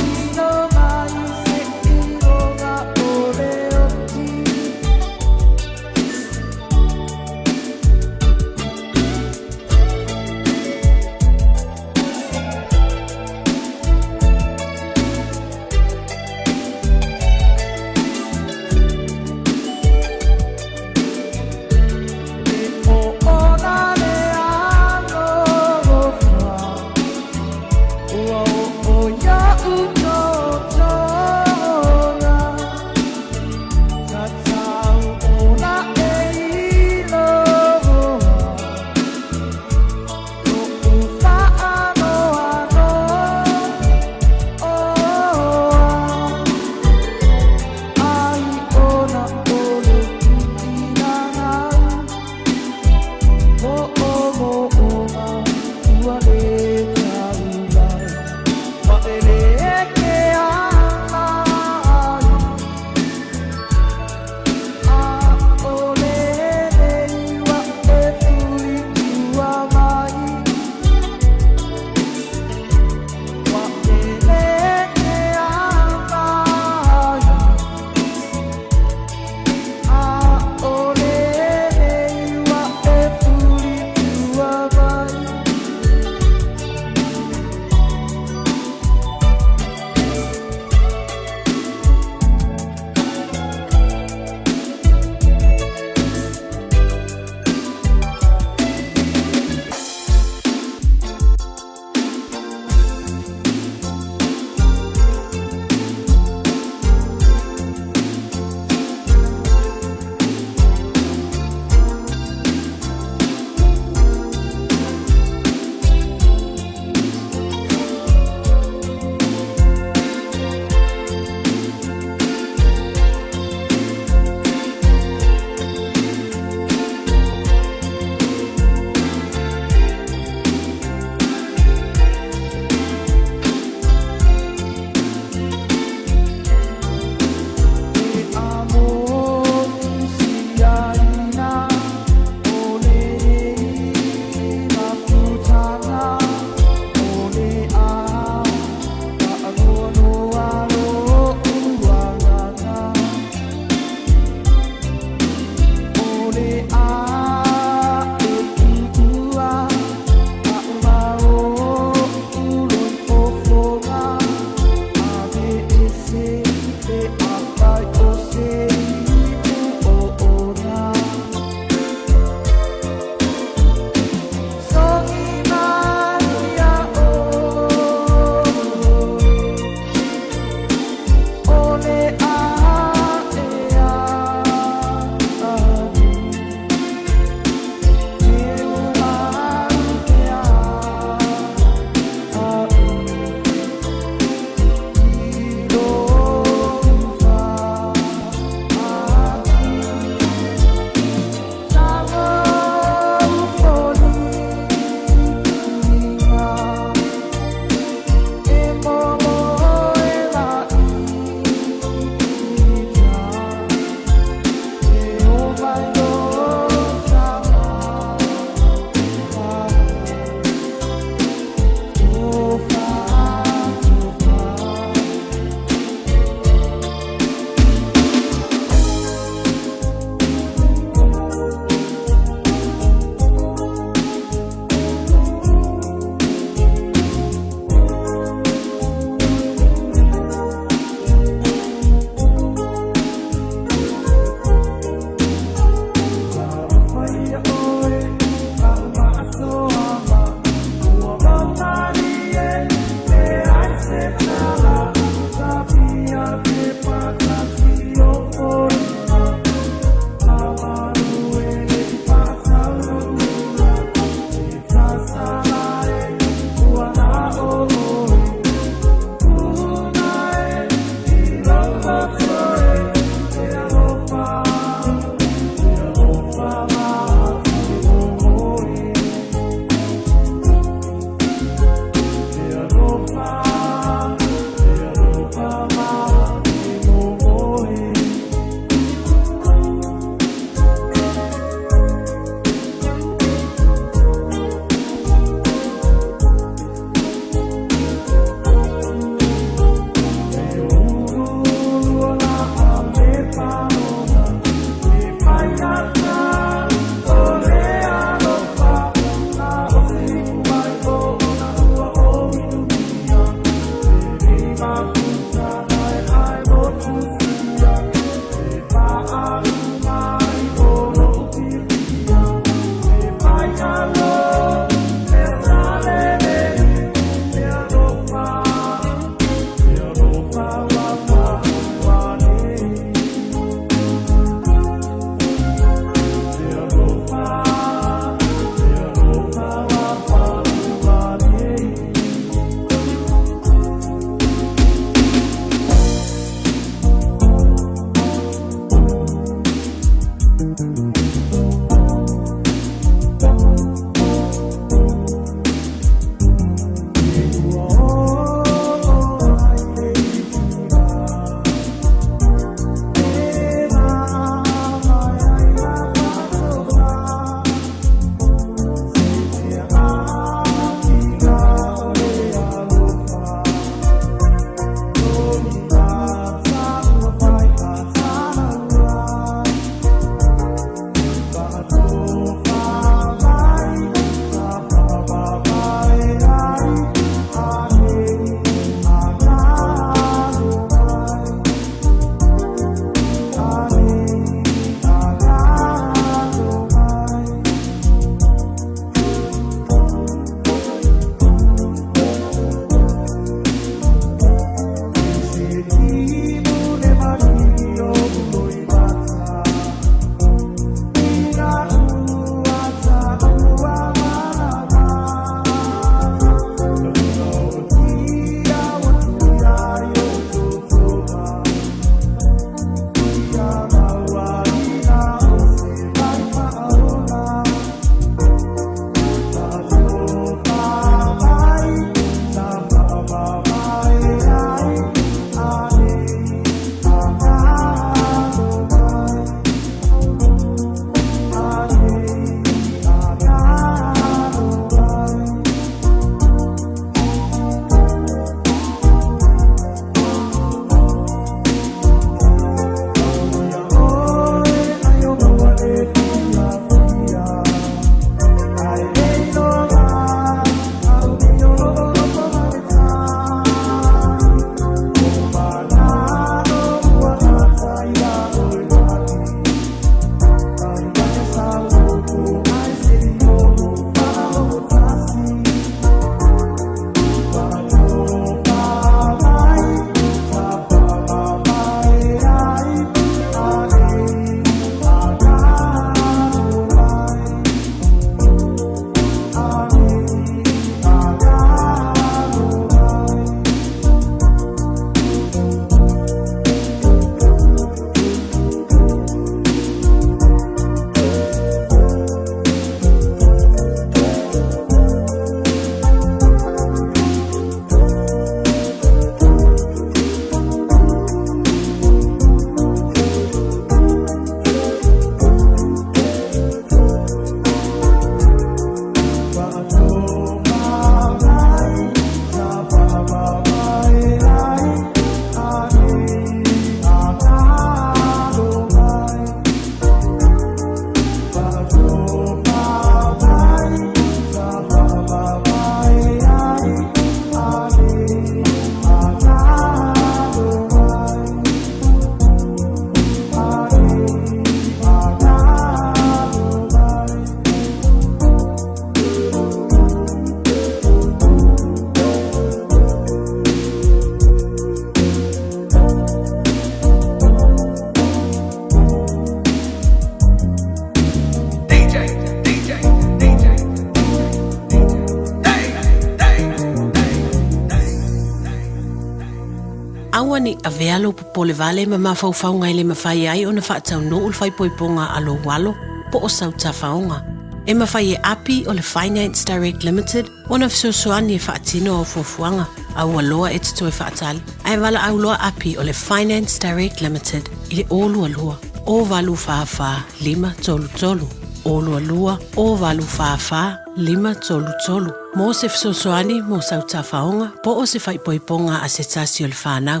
Aua ne i avea lou popole vale ma mafaufauga e le mafai ai ona faataunuu le faaipoipoga a lou alo po o sau tafaoga. E mafai e Api o le Finance Direct Limited ona fesoasoani e faatino au fuafuaga. Aua loa e te toe faatali, ae valaau loa Api o le Finance Direct Limited i le 022 044 533, 022 044 533 mo se fesoasoani mo sau tafaoga po o se faaipoipoga a se tasi o le fanau.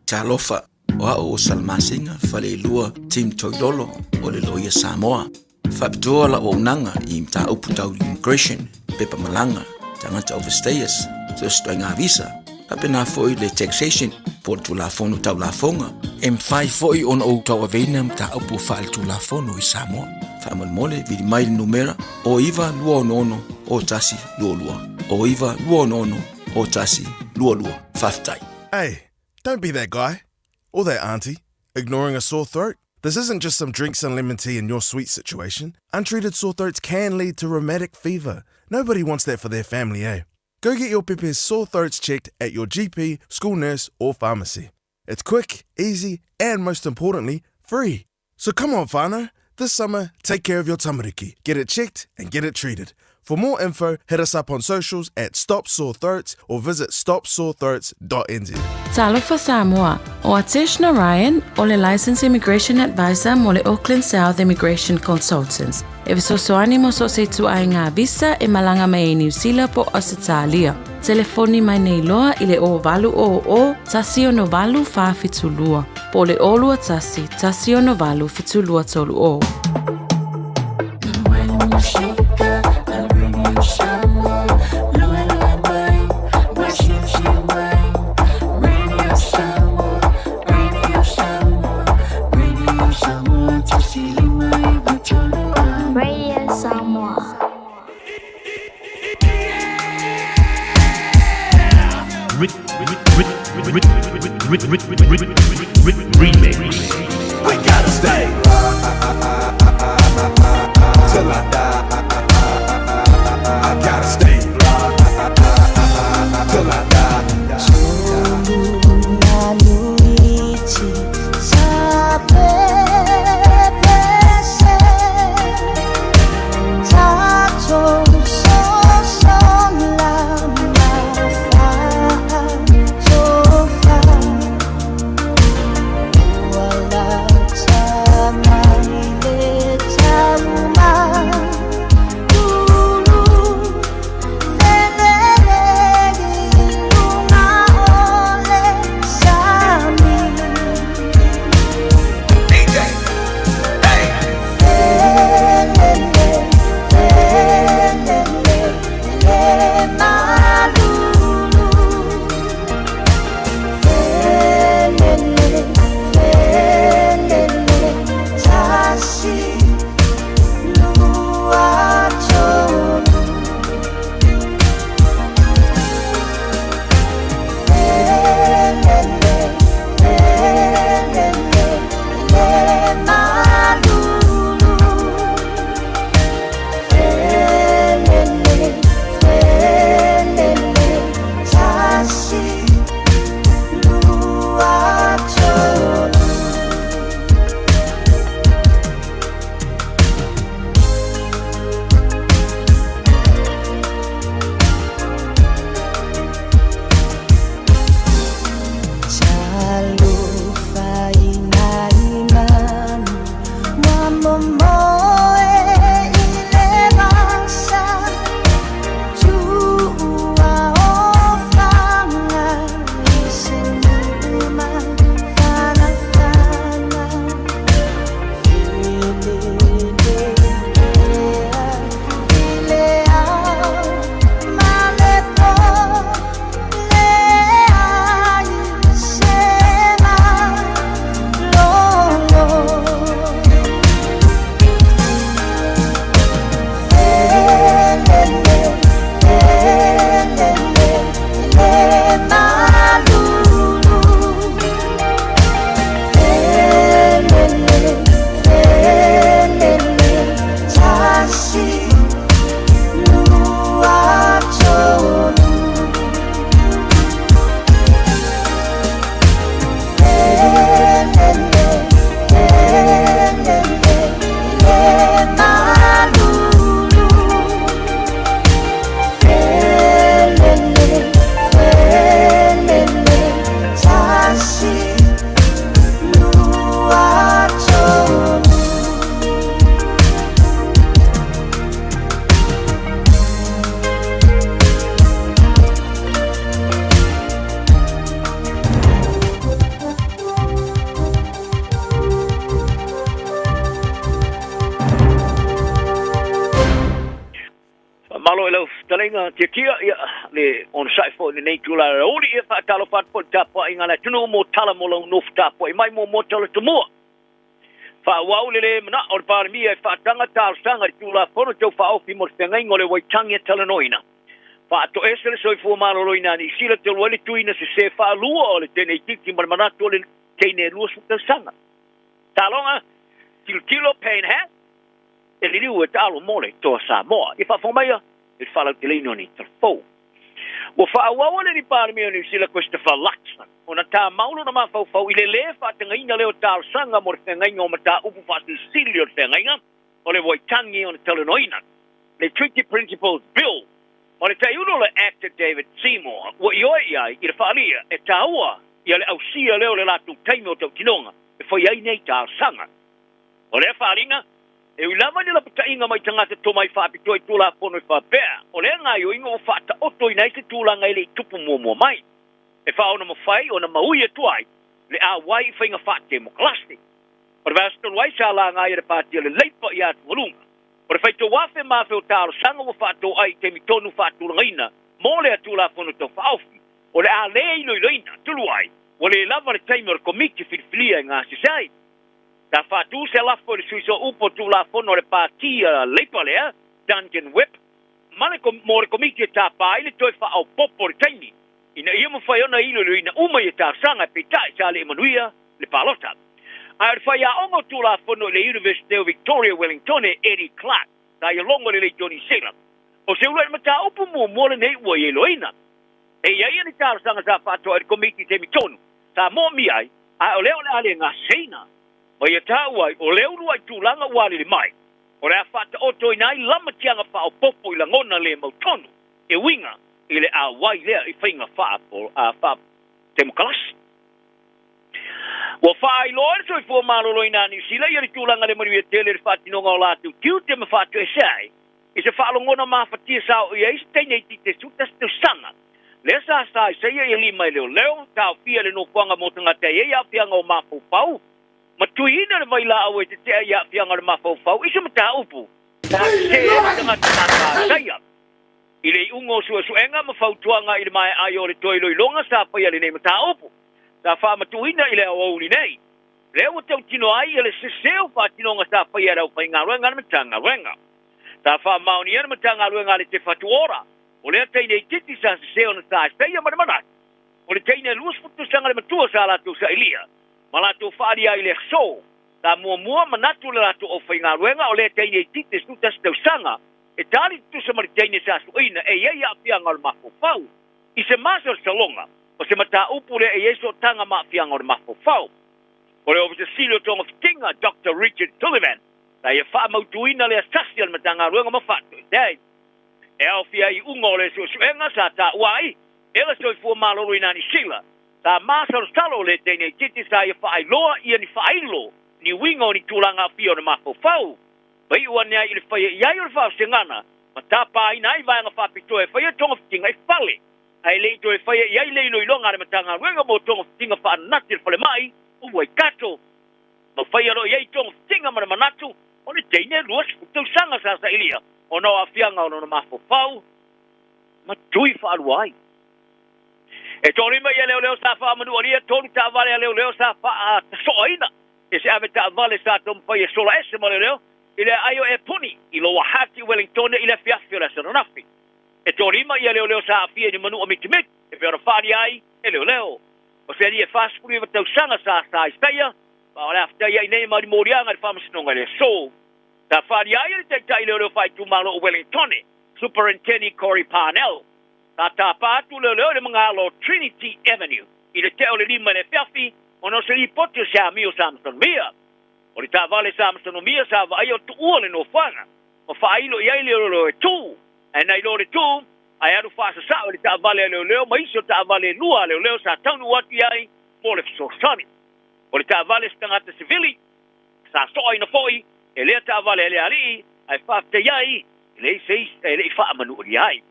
Talofa, o a'u o Salamasina Faleilua Tim Toilolo o le Loia Samoa. Faapitoa la'u auaunaga i mataupu tau immigration, pepa malaga, tagata overstayers, so o se ituaiga visa, faapena foi le taxation po o le Tulafono Tau Lafoga. E mafai foi ona ou tauaveina mataupu faaletulafono i Samoa. Faamolemole, vili mai le numera 09 266 0122, 09 266 0122. Faafetai. Hey, don't be that guy. Or that auntie. Ignoring a sore throat? This isn't just some drinks and lemon tea in your sweet situation. Untreated sore throats can lead to rheumatic fever. Nobody wants that for their family, eh? Go get your pepe's sore throats checked at your GP, school nurse, or pharmacy. It's quick, easy, and most importantly, free. So come on, whānau. This summer, take care of your tamariki. Get it checked and get it treated. For more info, hit us up on socials at Stop Sore Throats or visit stopsorethroats.nz. Talofa Samoa, o Atesh Narayan o le Licensed Immigration Advisor mo le Auckland South Immigration Consultants. E fesoasoani mo so o se ituaiga visa e malaga mai ai Niu Sila po o Ausetalia. Telefoni mai nei loa i le 0800 168 472 po o le 021 168 7230. Radio Samoa. Remix. We gotta stay till I die. I gotta stay till I die. Faamalo i lau fetalaiga Tiatia, ia, le onosai foi i lenei itula o le aoauli. Ia, faatalofa atu foi i le tapuaiga a le atunuu mo tala mo lau nofo tapuai mai muamua tala tomua. Faaauau le le manao o le Palemia e faataga talosaga i le Tulafono Tau Faaofi mo le Feagaiga o le Waitagi e Talanoaina. Faatoese le soifua maloloina a Niu Sila talu ai le tuina sese faalua o le teine itiiti ma le manatu o le teine e 20 tausaga. Taloga, tilotilo Payne Hat, e liliu e taalo mo le Toa Samoa. Ia faafofoga maia i le faalauteleina o nei tala fou. Ua faaauau e le Alii Palemia o Niu Sila Christopher Luxon ona tamau lona mafaufau i le lē faatagaina lea o talosaga mo le feagaiga o mataupu faasilisili o le feagaiga o le Waitangi ona talanoaina le Treaty Principles Bill ma le Taiulu o le Act a David Seymour ua ioe i ai i le faaalia e taua ia le ausia lea o le latou taimi o tautinoga e fai ai nei talosaga. O lea faaaliga, e ui lava i le lapataiga mai tagata tomai faapitoa i Tulafono e faapea, o lea gaoioiga ua faataotoina ai se tulaga e le i tupu muamua mai, e faaonomafai ona maui atu ai le auai i faiga faatemokalasi. O le vaiaso talu ai sa laga ai e le Pati o le Leipa i atugaluga o le faitauafe ma afe o talosaga ua faatoai i taimi tonu faatulagaina mo lea Tulafono Tau Faaofi o le a le iloiloina talu ai ua le lava le taimi o le Komiti Filifilia e gasese ai. Sa faatu se lafo i le sui sooupu o Tulafono a le Pati a Leipa lea, Duncan Whipp, ma le mo le Komiti e tapa ai le toe faaopoopo o le taimi ina ia mafai ona iloiloina uma ia talosaga, peitai sa le i manuia le palota. Ae o le faiaoga o Tulafono i le Iunivesite o Victoria Wellingtone, Eddie Clark, sa ia logo i le Leitio Niu Sila. O se uluai mataupu muamua lenei ua iloiloina. E i ai ni talosaga sa faatoa i le Komiti i taimi tonu sa moomia ai, ae o lea o le a le gaseina. Ma ia taua ai, o lea uluai tulaga ua alili mai, o le a faataotoina ai lamatiaga faaopoopo i lagona le mautonu e uiga i le auai lea i faiga faa-temokalasi. Ua faailoa e le Soifua Maloloina a Niu Sila ia le tulaga le manuia tele i le faatinoga o latou tiute ma faatoese ai i se faalogona mafatia sa oo i ai se teine itiiti e 11 tausaga. Lea sa sa i saia ia lima e leoleo, taofia i le nofoaga mo tagata e i ai aafiaga o mafaufau, ma tuiina le vailaau e tetea i aafiaga o le mafaufau i se mataupu sa sese ai le tagata sa sa i saia. I le iuga o suesuega ma fautuaga i le maea ai o le toe iloiloga sa faia lenei mataupu, sa faamatuuina i le aoauli nei, lea ua tautino ai ia le sese o faatinoga sa faia e le aufaigaluega a le Matagaluega. Sa faamaonia le Matagaluega a le Te Whatu Ora, o lea teine itiiti sa sese ona sa eseia ma le manatu, o le teine e 20 tausaga le matua sa latou sailia ma latou faaalia ai le aso. Sa muamua manatu le latou aufaigaluega o lea teine itiiti e 11 tausaga e tali tutusa ma le teine sa sueina e i ai aafiaga o le mafaufau. I se masalosaloga, o se mataupu lea e i ai sootaga ma aafiaga o le mafaufau. O le Ofisa Sili o Togafitiga, Doctor Richard Sullivan, sa ia faamautuina le asasi a le Matagaluega ma faatoese ai. E aofia ai iuga o le suesuega sa taua ai e le Soifua Maloloina Niu Sila, sa masalosalo le teine itiiti sa ia faailoa ia ni faailo ni uiga o ni tulaga aafia o le mafaufau. Ma iu ane ai i le faia i ai o le faavasegana ma tapaina ai vaega faapitoa e faia togafitiga i fale, ae le i toe faia i ai le iloiloga a le Matagaluega mo togafitiga faanati i le falemai o Waikato. Ma faia loa i ai togafitiga ma le manatu o le teine 20 tausaga sa sailia ona o aafiaga o lona mafaufau ma tui faalua ai. E toalima ia leoleo sa faamanualia, tolu taavale a leoleo sa faatasoaina e se ave taavale sa taumafai e sola ese ma leoleo i le aai o Epuni i Lower Hutt i Wellingtone i le afiafi o le aso ananafi. E toalima ia leoleo sa aafia i ni manua mitimiti e pei ona faaalia ai e leoleo. O se alii e 49 tausaga sa sa Isaia, ma o le a fetaiai nei ma ni moliaga i le faamasinoga i le aso. Sa faaalia ai e le taitai leoleo faaitumalo o Wellingtone, Superinteni Corey Parnell. Sa tapa atu leoleo i le magalo o Trinity Avenue i le tea o le 5 i le afiafi ona o se lipoti o se amio sa masanomia. O le taavale sa masanomia sa vaaia o tuua le nofoaga ma faailo i ai leoleo e tu. Ae na iloa le tu, ae alu faasasao i le taavale a leoleo ma isi o taavale e lua a leoleo sa taunuu atu i ai mo le fesoasoani. O le taavale se tagata sivili sa soaina foi e lea taavale a le alii ae faafetai ai e leai se isi e le i faamanualia ai.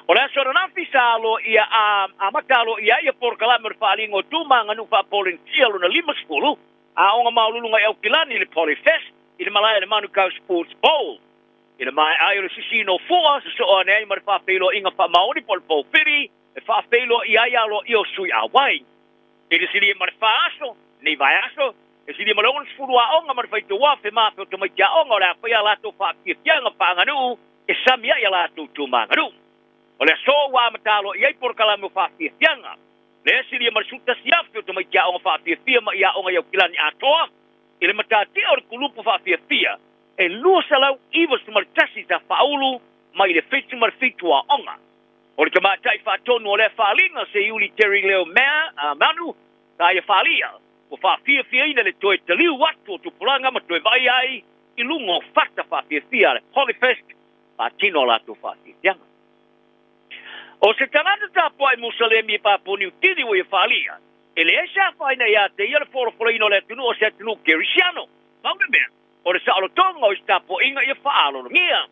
O le aso ananafi sa aloaia a amata aloaia ai ia polokalame o le faaaliga o tu ma aganuu faa-Polenisia lona 50, Aoga Maualuluga i Aukilani i le Polyfest i le malae a le Manukau Sports Bowl. I le maea ai o le sisiina o fua, sosoo ane ai ma le faafeiloaiga faamaoni po o le poufili e faafeiloai ai aloaia o sui auai. I le silia ma le 4 aso, lenei vaiaso, e silia ma le 60 aoga ma le faitau afe ma afe o tamaiti aoga o le a faia a latou faafiafiaga faaaganuu e sami ai a latou tu ma aganuu. O le aso ua amata aloaia ai polokalame o faafiafiaga. Lea silia ma le 11,000 o tamaiti aoga faafiafia mai i aoga i Aukilani atoa i le matatia o le kulupu faafiafia e 291 tafaulu mai le 77 aoga. O le tamaitai faatonu o lea faaaliga Seiuli Terry Leo Mea, Manu, sa ia faalia ua faafiafiaina le toe taliu atu o tupulaga ma toe vaai ai i luga o fata faafiafia a le Polyfest faatino a latou faafiafiaga. O se tagata tapuai Musalemi i Papua Niu Kini ua ia faalia, e leai se afaina ia te ia le folafolaina o le atunuu o se atunuu kerisiano. Pau le mea, o le saolotoga o isi tapuaiga ia faalologia.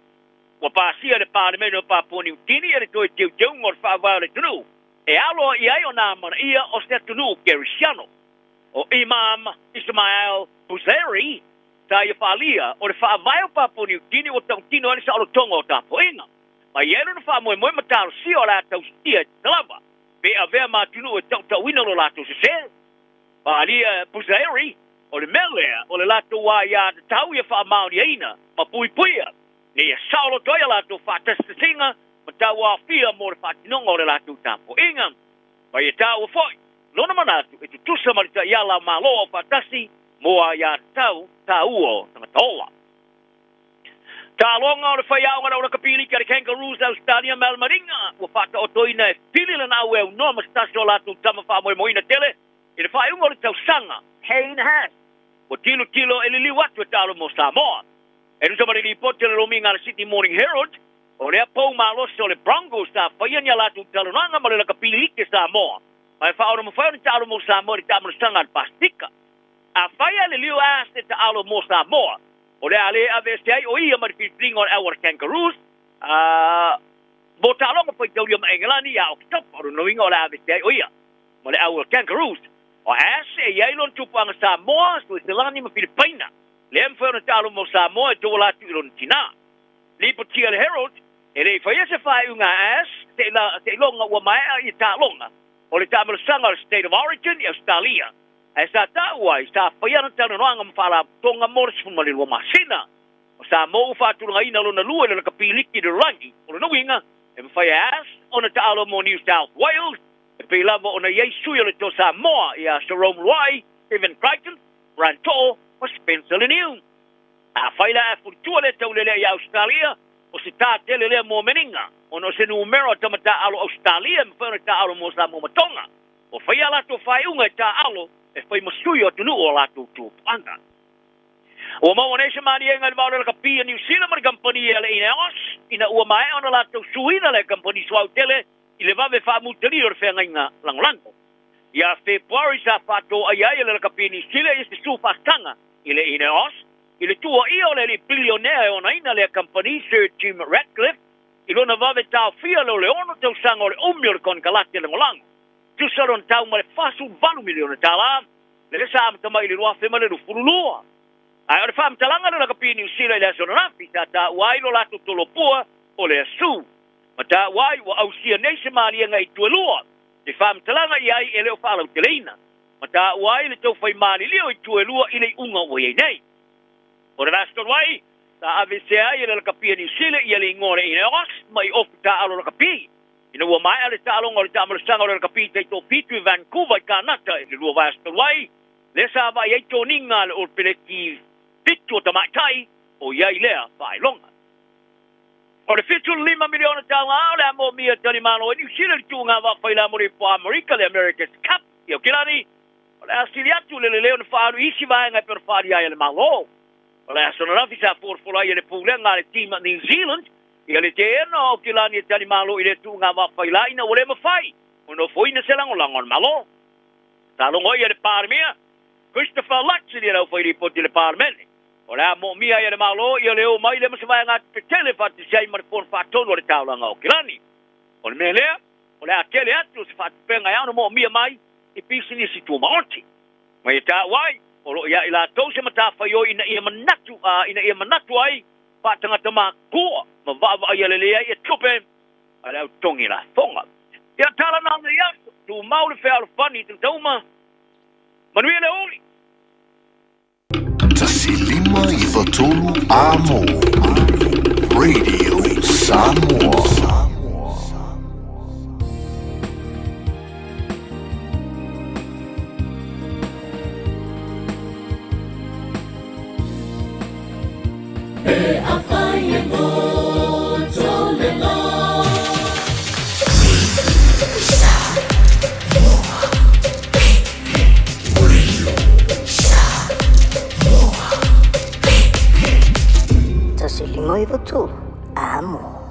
Ua pasia e le Palemene o Papua Niu Kini le toe teuteuga o le faavae o le atunuu e aloaia ai ona amanaia o se atunuu kerisiano. O Imam Ismail Buzairi sa ia faalia o le faavae o Papua Niu Kini ua tautino ai le saolotoga o tapuaiga. Ma i ai lona faamoemoe ma talosia o le a tausia e talava pe avea ma atunuu e tautauina lo latou sesē. Faaalia Buzairi o le mea lea o le latou aiatatau ia faamaoniaina ma puipuia ina ia saoloto ai a latou faatasitasiga ma tauaofia mo le faatinoga o le latou tapuaiga. Ma ia taua foi lona manatu e tutusa ma le taiala a Malo Aufaatasi mo aiatatau taua o tagata ola. Taaloga o le faiaoga le aulakapiliki a le Kangaroos Ausetalia Mal Malinga ua faataotoina e pili lana au e aunoa ma se tasi o latou tama faamoemoeina tele i le faaiuga o le tausaga Payne Haas ua tilotilo e liliu atu e taalo mo Samoa. E tusa ma le lipoti a le lomiga a le Sydney Morning Herald, o lea pou malosi o le Broncos sa faia ni a latou talanoaga ma le lakapiliki a Samoa ma e faaono mafai ona taalo mo Samoa i le taamalosaga a le Pasefika. Afai e liliu Haas e taalo mo Samoa, o le a le aveese ai o ia mai le filifiliga o le au a le Kangaroos mo taaloga faitaulia ma Engelani ia Oketopa. O lona uiga o le a aveese ai o ia ma le au a le Kangaroos. O Haas e i ai lona tupuaga Samoa, Sueselani ma Filipaina. Lea e mafai ona taalo mo Samoa e tauala atu i lona tinā. Lipotia le Herald, e le i faia se faaiuga a Haas seiloga ua maea ia taaloga o le taamalosaga o le State of Origin i Ausetalia. Ae sa taua ai, sa faia ana talanoaga ma faalapotopotoga mo le 12 masina. O Samoa ua faatulagaina lona lua i le lakapiliki i le lalolagi. O lona uiga, e mafai e Haas ona taalo mo New South Wales, e pei lava ona i ai sui o le Toa Samoa ia Jarome Luai, Stephen Crichton, Brian To'o ma Spencer Leniu. Afai la ae fulitua le taulelea i Ausetalia, o se tā tele lea mo Meninga, ona o se numera o tama taaalo Ausetalia e mafai ona taaalo mo Samoa ma Tonga. Ua faia a latou faaiuga e taaalo e fai ma sui o atunuu o latou tupuaga. Ua maua nei se maliega i le vao o le lakapi a Niu Sila ma le kamupani a le Ineos ina ua maea ona latou suina le kamupani suauu tele i le vave faamutalia o le feagaiga lagolago. Ia Fepuari sa faatoaia ai e le lakapi Niu Sila ia se su faasaga i le Ineos i le tuuaia o le alii bilionea e onaina lea kamupani Sir Jim Ratcliffe i lona vave taofia lea o le 6 tausaga o le umi o le konekarate lagolago. Tusa lona tau ma le $48 miliona tala, lea sa amata mai i le 2022. Ae o le faamatalaga a le lakapi Niu Sila i le aso ananafi sa taua ai lo latou tolopua o le asu. Ma taua ai ua ausia nei se maliega i itu e lua i faamatalaga i ai e le o faalauteleina. Ma taua ai le taufai malilio i itu e lua i le iuga ua i ai nei. O le vaiaso talu ai, sa aveesea ai e le lakapi a Niu Sila ia le igoa o le Ineos mai ofu taaalo lakapi. Ina ua maea le taaloga o le taamalosaga o le lakapi taitoafitu i Vancouver i Kanata i le 2 vaiaso talu ai, lea sa vaai ai toniga a le All Peleki 7 o tamaitai o i ai lea faailoga. O le $75 miliona o le a moomia e talimalo ai Niu Sila i le tuuga vaafaila mo le Ipu o Amerika le America's Cup i Aukilani. O le a sili atu le lelei ona faaalu i isi vaega e pei ona faaalia ai e le Malo. O le aso ananafi sa folafola ai e le pulega a le Team New Zealand ia le teena o Aukilani e talimalo i lea tuuga vaafaila ina ua le mafai ona ofoina se lagolago a le Malo. Sa logo ai e le Palemia Christopher Luxon ia le aufailipoti i le Palemene. O le a moomia ai e le Malo ia le o mai lea ma se vaegatupe tele faatasi ai ma le Fono Faatonu a le Taulaga o Aukilani. O le mea lea, o le a tele atu o se faatupega e ao ona moomia mai i pisinisi tumaoti. Ma ia taua ai, o lo o ia i latou se matafaioi ina ia manatu ai Faatagata makua ma vaavaaia lelei ai e tupe a le au togi lafoga. Ia tala na ona i aso, tumau le fealofani i tagata Manuia le uli. 159 Amo. Radio Samoa. Pe afai e moto le la. 159 Amo.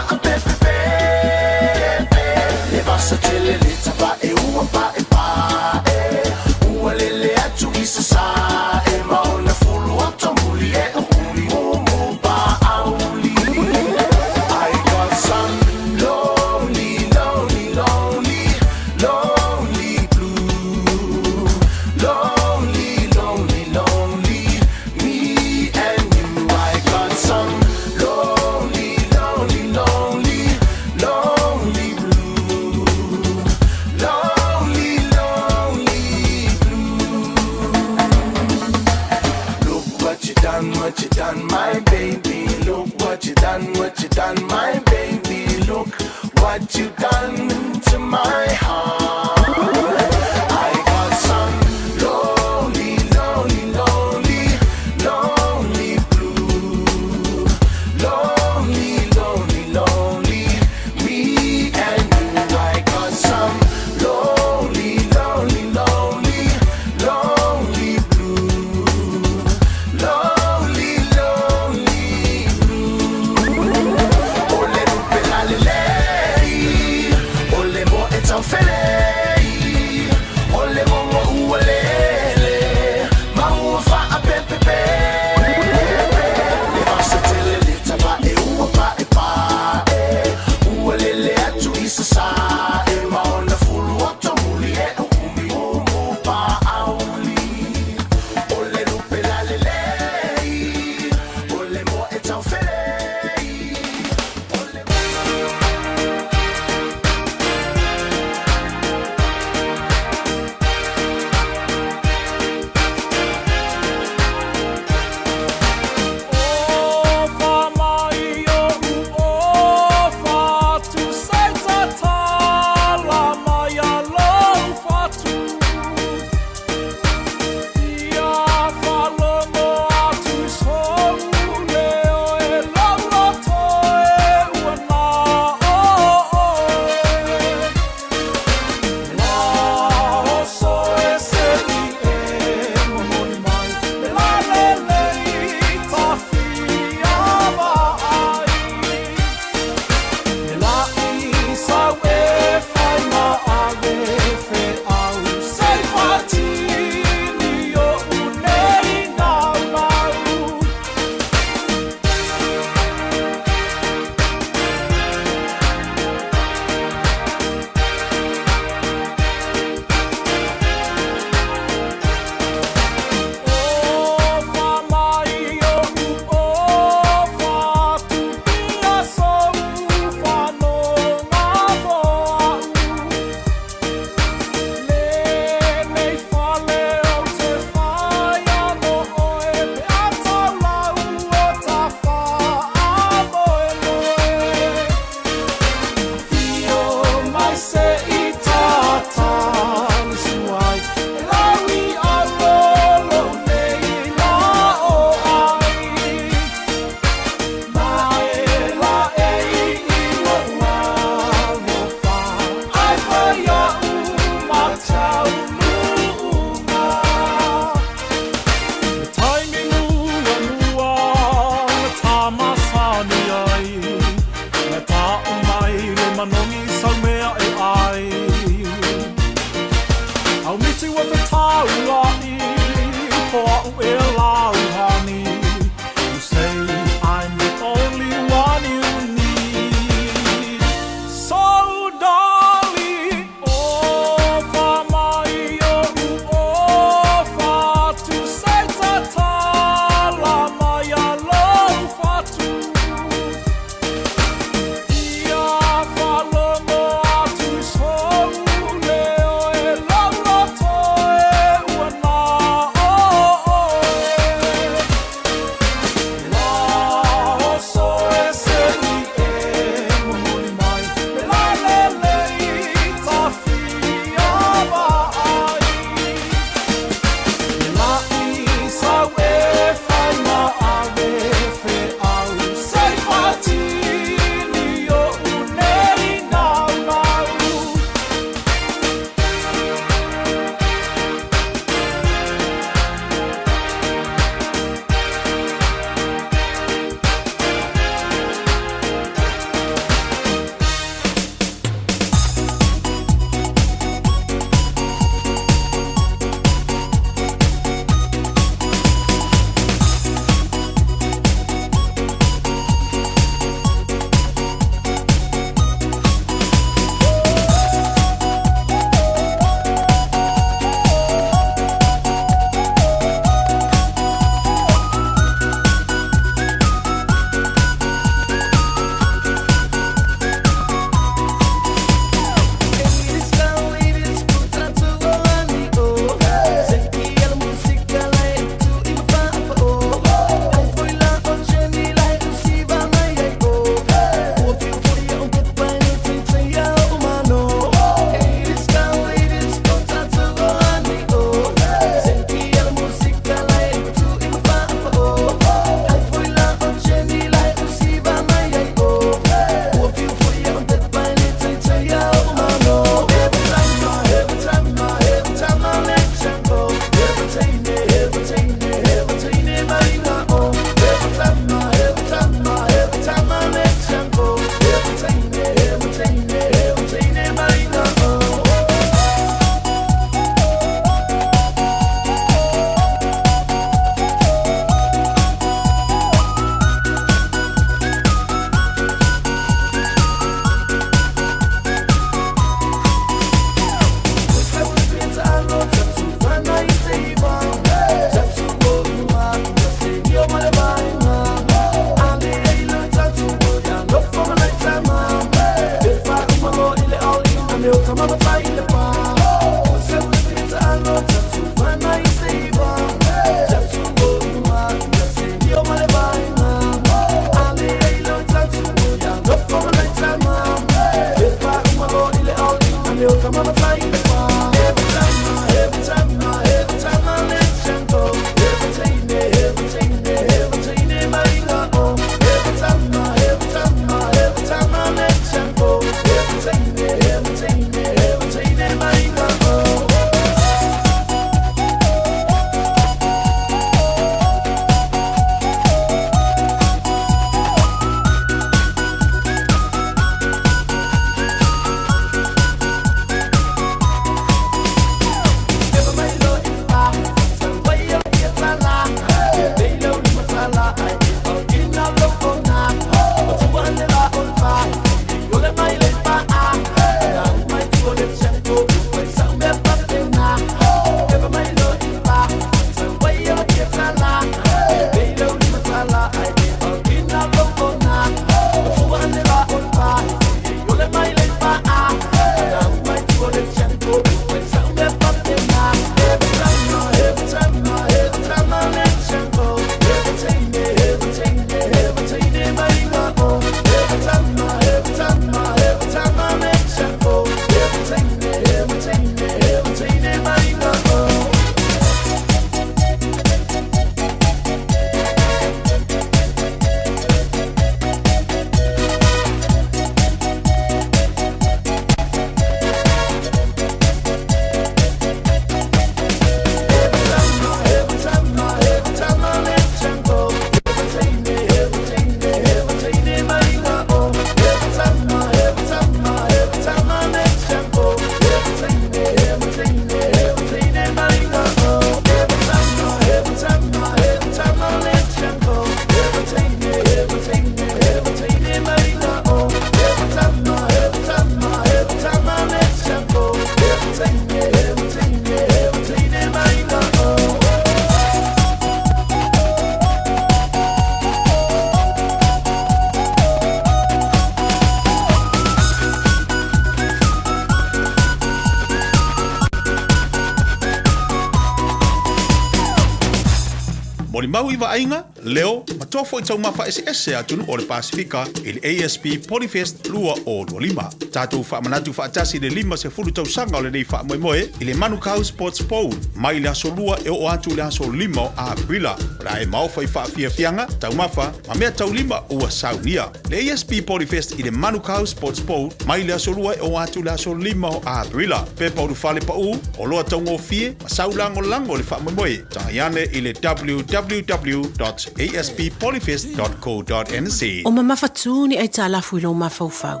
Molimau i vaaiga, leo, ma toa fo'i taumafa eseese a atunuu o le Pasifika i le ASP Polyfest 2025. Tatou faamanatu faatasi i le 50 tausaga o lenei faamoemoe i le Manukau Sports Bowl mai le aso 2 e oo atu i le aso 5 o Aperila. O le a e maofa i faafiafiaga, taumafa ma mea taulima ua saunia. Le ASP Polyfest i le Manukau Sports Bowl mai le aso 2 e oo atu i le aso 5 o Aperila. Pepa ulufale paū, oloa taugofie ma sau lagolago i le faamoemoe. Tagai ane i le www.asppolyfest.co.nz. O mamafa tū ni aitalafu i lou mafaufau.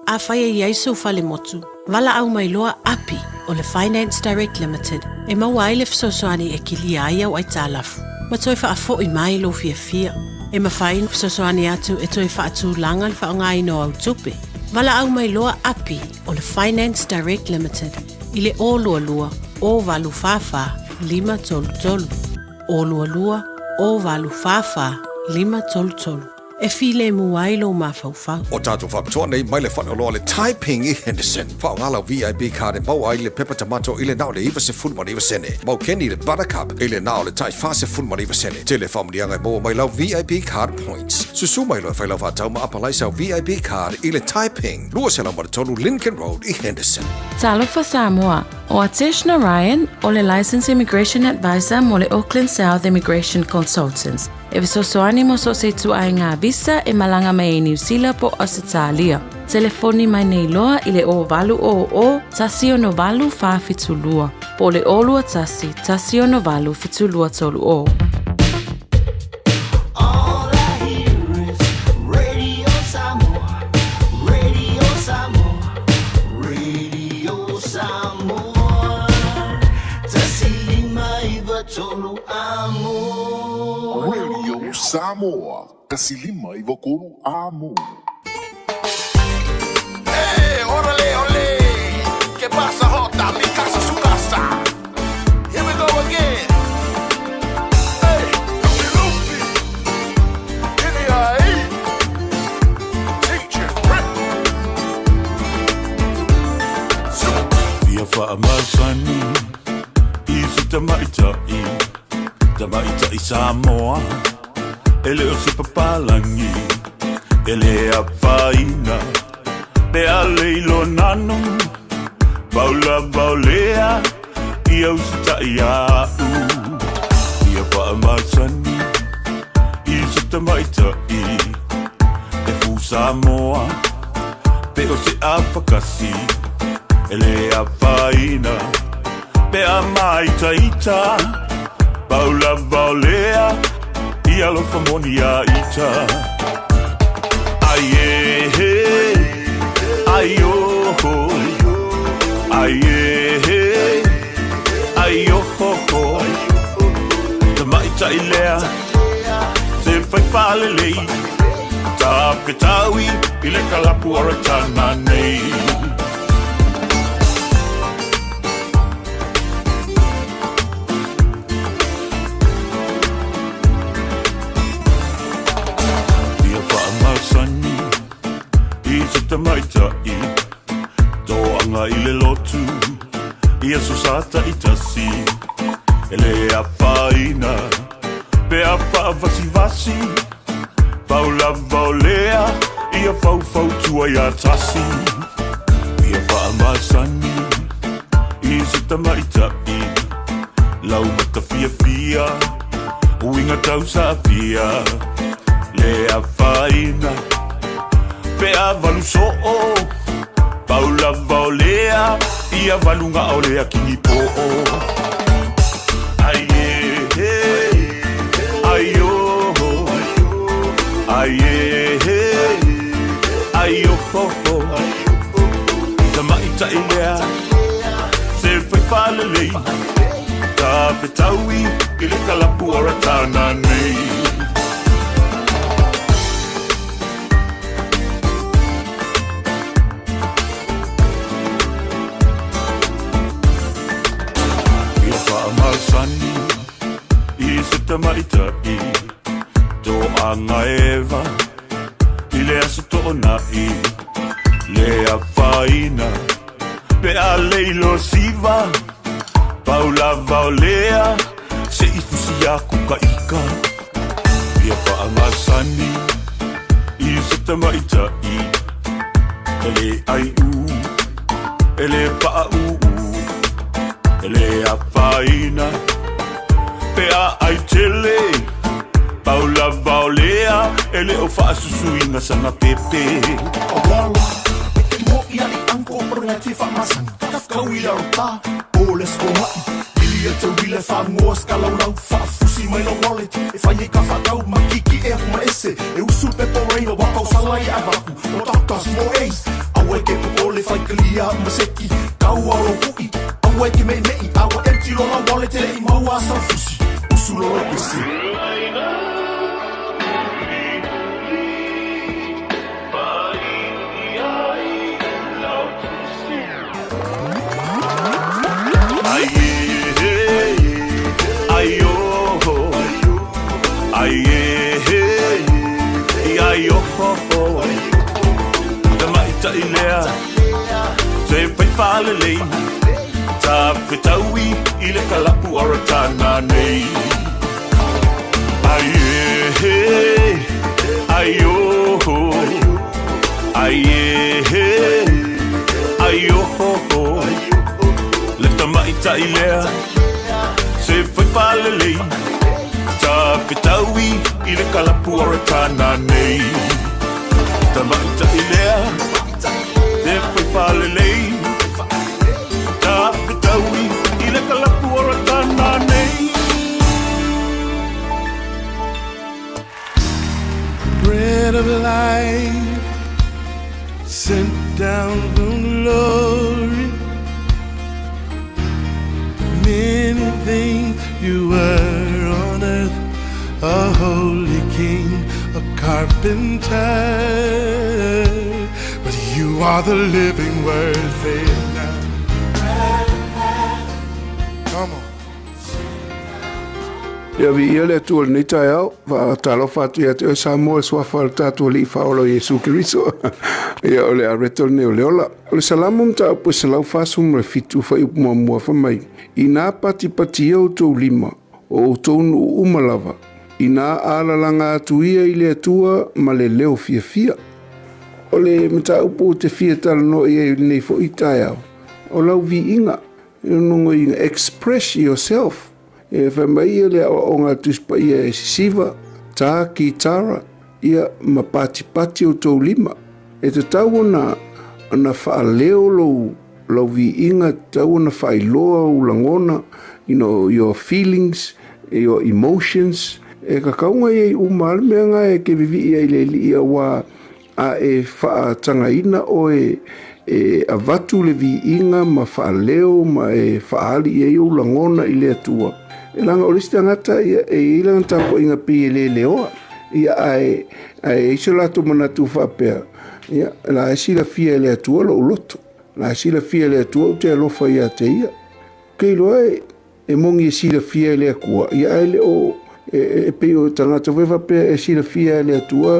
Afai e i ai sou falemotu, valaau mai loa Api o le Finance Direct Limited e maua ai le fesoasoani e kilia ai au aitalafu ma toe faafoi mai lou fiafia. E mafai ona fesoasoani atu e toe faatulaga le faaaogaina o au tupe. Valaau mai loa Api o le Finance Direct Limited i le 022 044 533. 022 044 533. E filemu ai lou mafaufau. O tatou faapitoa nei mai le faleoloa le Taiping i Henderson. Faaaoga lau VIP card e maua ai le pepa tamato i le na o le 99 sene. Mau keni le Buttercup i le na o le tai 49 sene. Tele faamanuiaga e maua mai lau VIP card points. Susu mai loa e fai lau faatau ma apalai sau VIP card i le Taiping, 203 Lincoln Road i Henderson. Talofa Samoa, O Atesh Narayan, o le Licensed Immigration Advisor mo le Auckland South Immigration Consultants, e fesoasoani mo so o se ituaiga visa e malaga mai ai Niu Sila po o Ausetalia. Telefoni mai nei loa i le 0800 168 472 po o le 021 168 7230. All I hear is Radio Samoa, Radio Samoa, Radio Samoa. 159 amo. Radio Samoa, 159 amo. Hey, órale, ole. ¿Qué pasa, Jota? Mi casa, su casa. Here we go again. Hey, Luffy, Luffy. N.I.A. Teacher, Rick. Ia faamasani i se tamaitai, tamaitai Samoa, e le o se papalagi, e le afaina, pe a le ilonanu, pau lava o lea, ia usitai iaʻu. Ia faamasani i se tamaitai, e fu Samoa, pe o se afakasi, e le afaina, pe a māitaita, pau lava o lea, ia alofa moni iā ita. Ai e he, ai o ho, ai e he, ai o ho ho. Tamaitai lea, se fai faalelei, tafetaui i le kalapu o ratana nei. Ia faamasani i se tamaitai, toaga i le lotu, i aso sa taitasi, e le afaina, pe a faavasivasi, pau lava o lea, ia faufautua iā tasi. Ia faamasani i se tamaitai, laumata fiafia, uiga tausaafia, le afaina, pe a valu soo, pau lava o lea, ia valuga o lea kinipoo. Ai e he, ai o ho, ai e he, ai o ho ho. Tamaitai lea, se fai faalelei, tafetaui i le kalapu o ratana nei. Ia faamasani i se tamaitai, toaga eva, i le aso toonai, le afaina, pe a le ilosiva, pau lava o lea, se i fusi aku ka ika. Ia faamasani i se tamaitai, e le aiu, e le paauu, e le afaina, pe a ai tele, pau lava o lea, e le o faasusuiga sana pepe. Awala, e mo i ali anko o te whaamasani. Kau i laro tā, o le skongai. Ili e te wile whaangoa skalaulau, whaafusi mai lo wallet. E whai e ka whaatau, ma kiki e aku ma ese. E usu pe poreina, wakau salai e avaku. No doctors, mo ace. Awe ke popole whai kalia maseki. Kau aro hui, awe ke mei mei. Awa empty lo la wallet e le i maua sa fusi. Usu lo lo pese. Ai e he, ai o ho, ai e he, ai o ho ho. Tamaitai lea, se fai faalelei, tafetaui i le kalapu o ratana nei. Ai e he, ai o ho, ai e he, ai o ho ho. Le tamaitai lea, se fai faalelei, tafetaui i le kalapu o ratana nei. Tamaitai lea, se fai faalelei, tafetaui i le kalapu o ratana nei. Bread of life, sent down from glory. Many things you were on earth, a holy king, a carpenter. But you are the living word, say it now. Come on. Ia viia le Atua i lenei taeao, faatalofa atu ia te oe Samoa i le suafa o le tatou Alii Faaola o Iesu Keriso. Ia o le areto lenei o le ola. O le Salamo mataupu e 147 fuaiupu muamua fai mai, Inā patipatia outou lima, o outou nuu uma lava, inā alalaga atu ia i le Atua ma le leo fiafia. O le mataupu ou te fia talanoa i ai i lenei foi taeao, o lau viiga, e nogoina, express yourself. E fai mai ia le aoaoga a le Tusi Paia e sisiva, tā kitara, ia ma patipati outou lima. E tatau ona ona faaleo lou lau viiga, tatau ona faailoa ou lagona, you know, your feelings, your emotions. E kakauga ia i uma le mea nga e ke vivii ai le alii auā a e faatagaina oe e avatu le viiga ma faaleo ma e faaali i ai ou lagona i le Atua. E leaga o le isi tagata ia e i ai lana tapuaiga pei e le leoa, ia ae ae i ai so latou manatu faapea, ia la e silafia e le Atua lou loto, la e silafia e le Atua ou te alofa ia te ia. Ke iloa e E moni e silafia e le Atua, ia ae le o e pei o tagata foi faapea e silafia e le Atua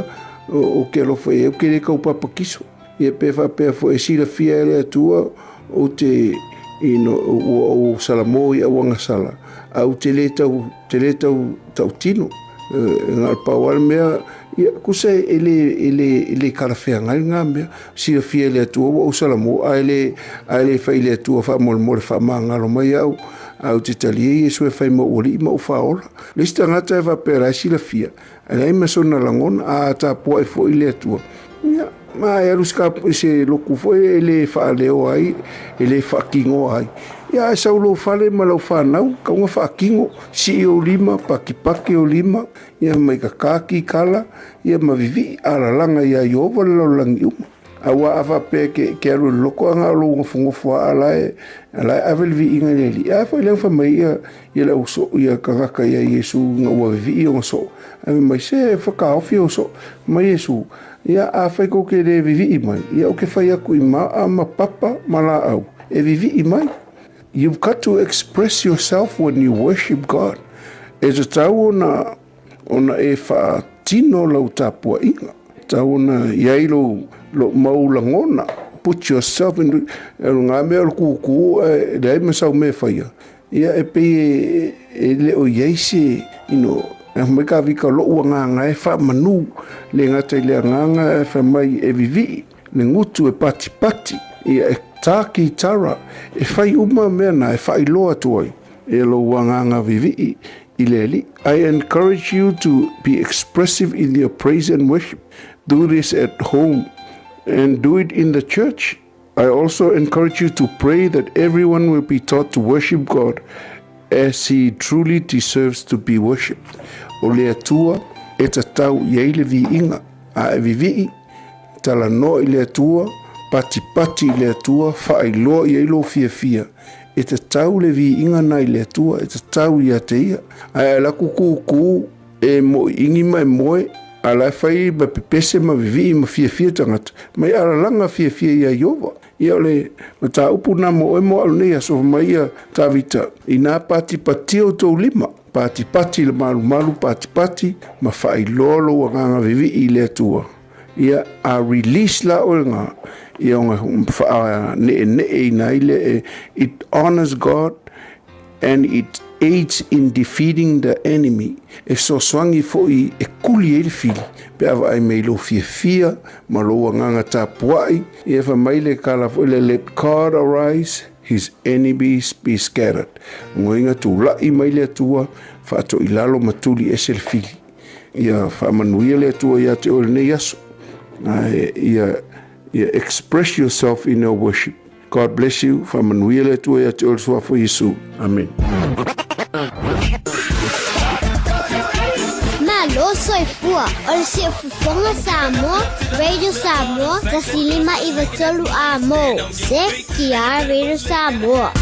o ke alofa i ai, ou te le tau papakiso. Ia pe faapea foi e silafia e le Atua ou te you know, ua ou salamo i auagasala, a ou te le tau, te le tau tautino. E na o le pau lava le mea, ia, kusa e le, e le, e le kalafeagai lena mea. Silafia e le Atua ua ou salamo, ae le, ae le fai i le Atua faamolemole faamagalo mai au, ae ou te talia Iesu e fai ma ou Alii ma ou Faaola. Le isi tagata e faapea la e silafia, ae leai ma sona lagona, a tapuai foi le Atua, ia, ma e alu i se loku foi e le faaleo ai, e le faakinoa ai. Ia, ae sau lou fale ma lau fanau, kauga faakino, sii ou lima, pakipaki ou lima, ia mai kakā kikala, ia ma vivii alalaga iā Ieova le lalolagi uma. Auā a faapea ke, ke alu i le loko aga o lou gofogofoa a la e, a la e ave le viiga i le Alii. A foi lea fai mai ia, ia le au soo, ia tagata ia Iesu ina ua vivii ona soo. Ae fai mai, se whakaofi o soo mai Iesu. Ia a fai kou ke le vivii mai, ia o ke fai aku i maa ma papa ma laau e vivii mai. You've got to express yourself when you worship God. E tatau ona ona e faatino lau tapuaiga. Tatau ona i ai lou, lou mau lagona. Put yourself in, o ngā mea o le kūkū, e leai ma sau mea e faia. Ia e pei e, e le o i ai se, you know, e mai ka vika lou agaga e faamanu, le gata i le agaga e fai mai e vivii, le gutu e patipati, ia e tā kitara, e fai uma mea na e faailoa atu ai e lou agaga vivii i le Alii. I encourage you to be expressive in your praise and worship. Do this at home and do it in the church. I also encourage you to pray that everyone will be taught to worship God as he truly deserves to be worshipped. O le Atua e tatau i ai le viiga, a e vivii, talanoa i le Atua, patipati i le Atua, faailoa i ai lou fiafia. E tatau le viiga na i le Atua, e tatau ia te ia. Ae a laku kūkū, e moʻiʻini ma e moe, a la e fai ma pepese ma vivii ma fiafia tagata, mai alalaga fiafia iā Ieova. Ia o le mataupu na mo oe mo au nei aso, fai mai ia Tavita, Inā patipatia outou lima, patipati i le malumalu, patipati ma faailoa lou agaga vivii i le Atua. Ia, a release la oe nga, ia ona faaneenee ina ai lea, it honors God and it aids in defeating the enemy, e fesoasoani foi e kuli ai le fili pe a vaai mai i lou fiafia ma lou agaga tapuai. Ia fai mai le kala foi lea, Let God arise, his enemies be scattered. Ngoiga tula'i mai le Atua, faatoilalo ma tuli ese le fili. Ia faamanuia le Atua ia te oe lenei aso. Ae ia, ia express yourself in your worship. God bless you. Faamanuia le Atua ia te oe le suafa o Iesu. Amen. Malo soifua o le siufofoga Samoa, Radio Samoa, 105 93 A mo, CKR Radio Samoa.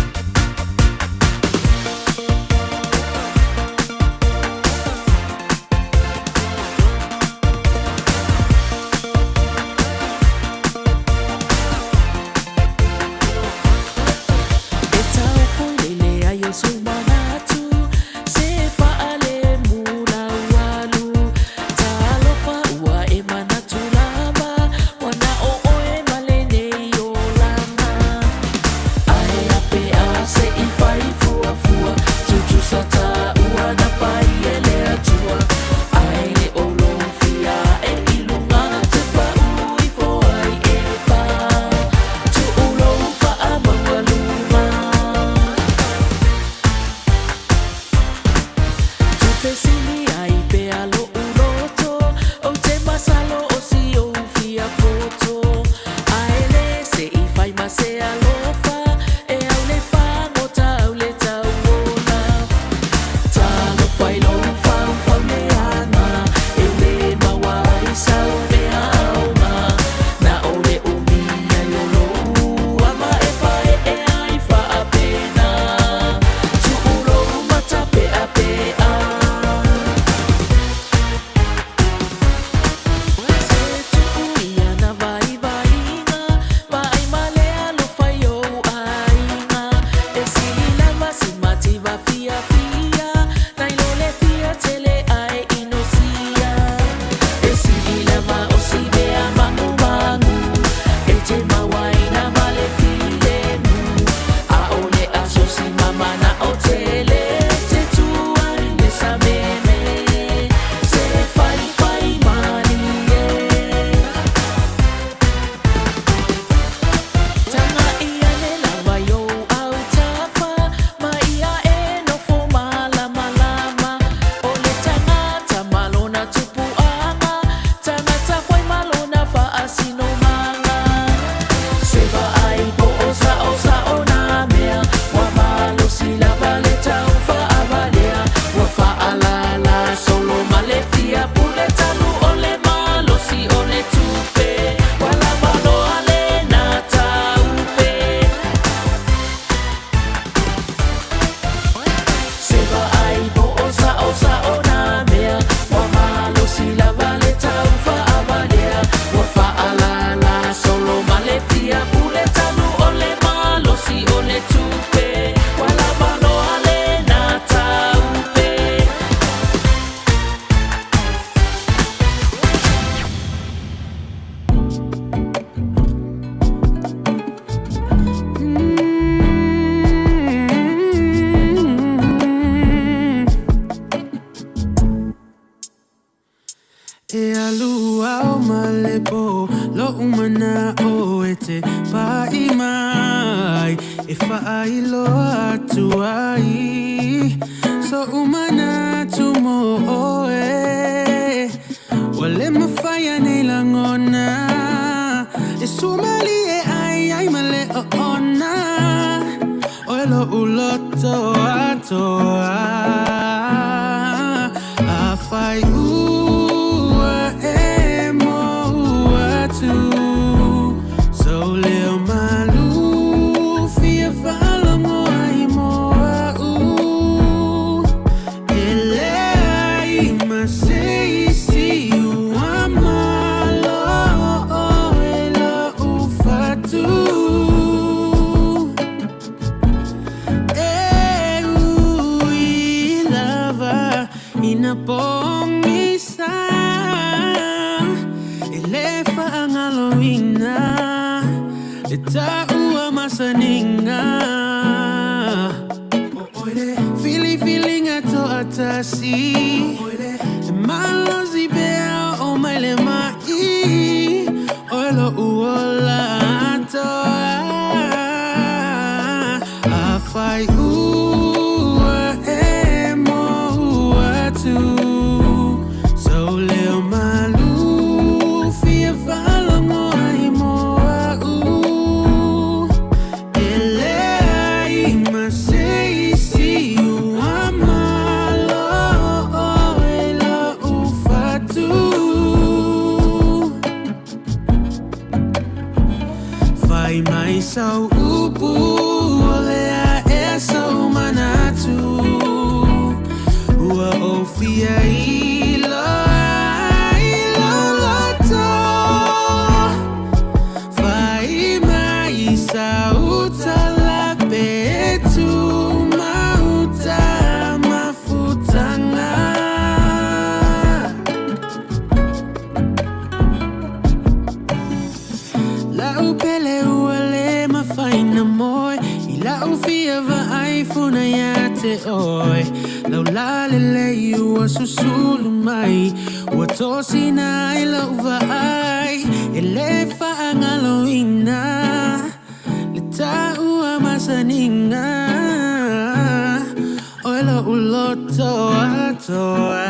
iloa atu ai Soʻu manatu mo ʻoe Ua le mafai nei lagona E sumalie ai ai ma le oona ʻOe loʻu loto atoa Afai ua e mou atu Sou leo malu fia faalogo ai mo a'u E leai ma se isi ua malo'o i lo'u fatu E ui lava ina pogisa E lē faagaloina Le taua masaniga ʻOe le filifiliga toatasi E malosi pea oo mai le maʻi ʻOe loʻu ola atoa Afai ua e mou atu Sou leo malu fia faalogo ai mo a'u E leai ma se isi ua malo'o i lo'u fatu Fai mai sau upu o le a ea sou manatu Ua ou fia iloa i lou loto Fai mai sau tala pe tumau ta mafutaga La'u pele ua lē mafai ona moe I la'u fia vaai funa iā te ʻoe Laulā lelei ua susulu mai Ua tosina ai la'u vaai E lē faagaloina Le taua masaniga ʻOe lo'u loto atoa.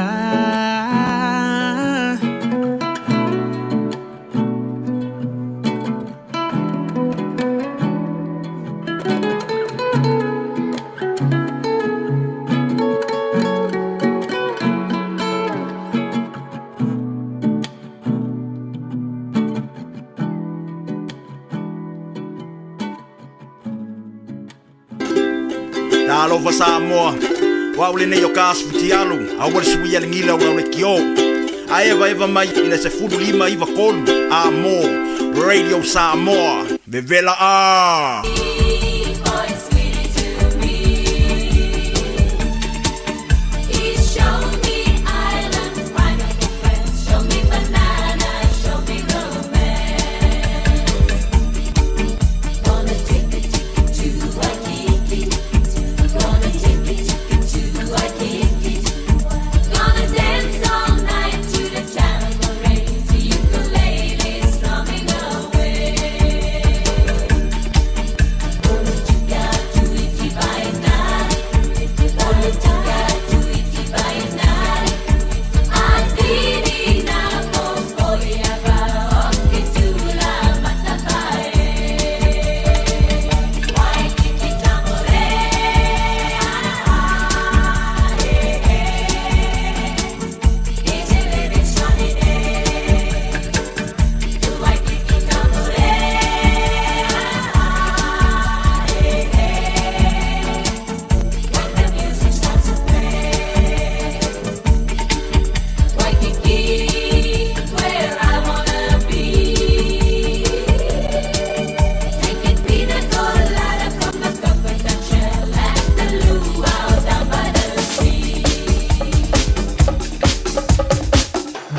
Talofa Samoa, o au lenei o ka asu futialu, aua le suia le gila o lau lekiō. A evaeva mai i le 15 93 a mō Radio Samoa, vevela a!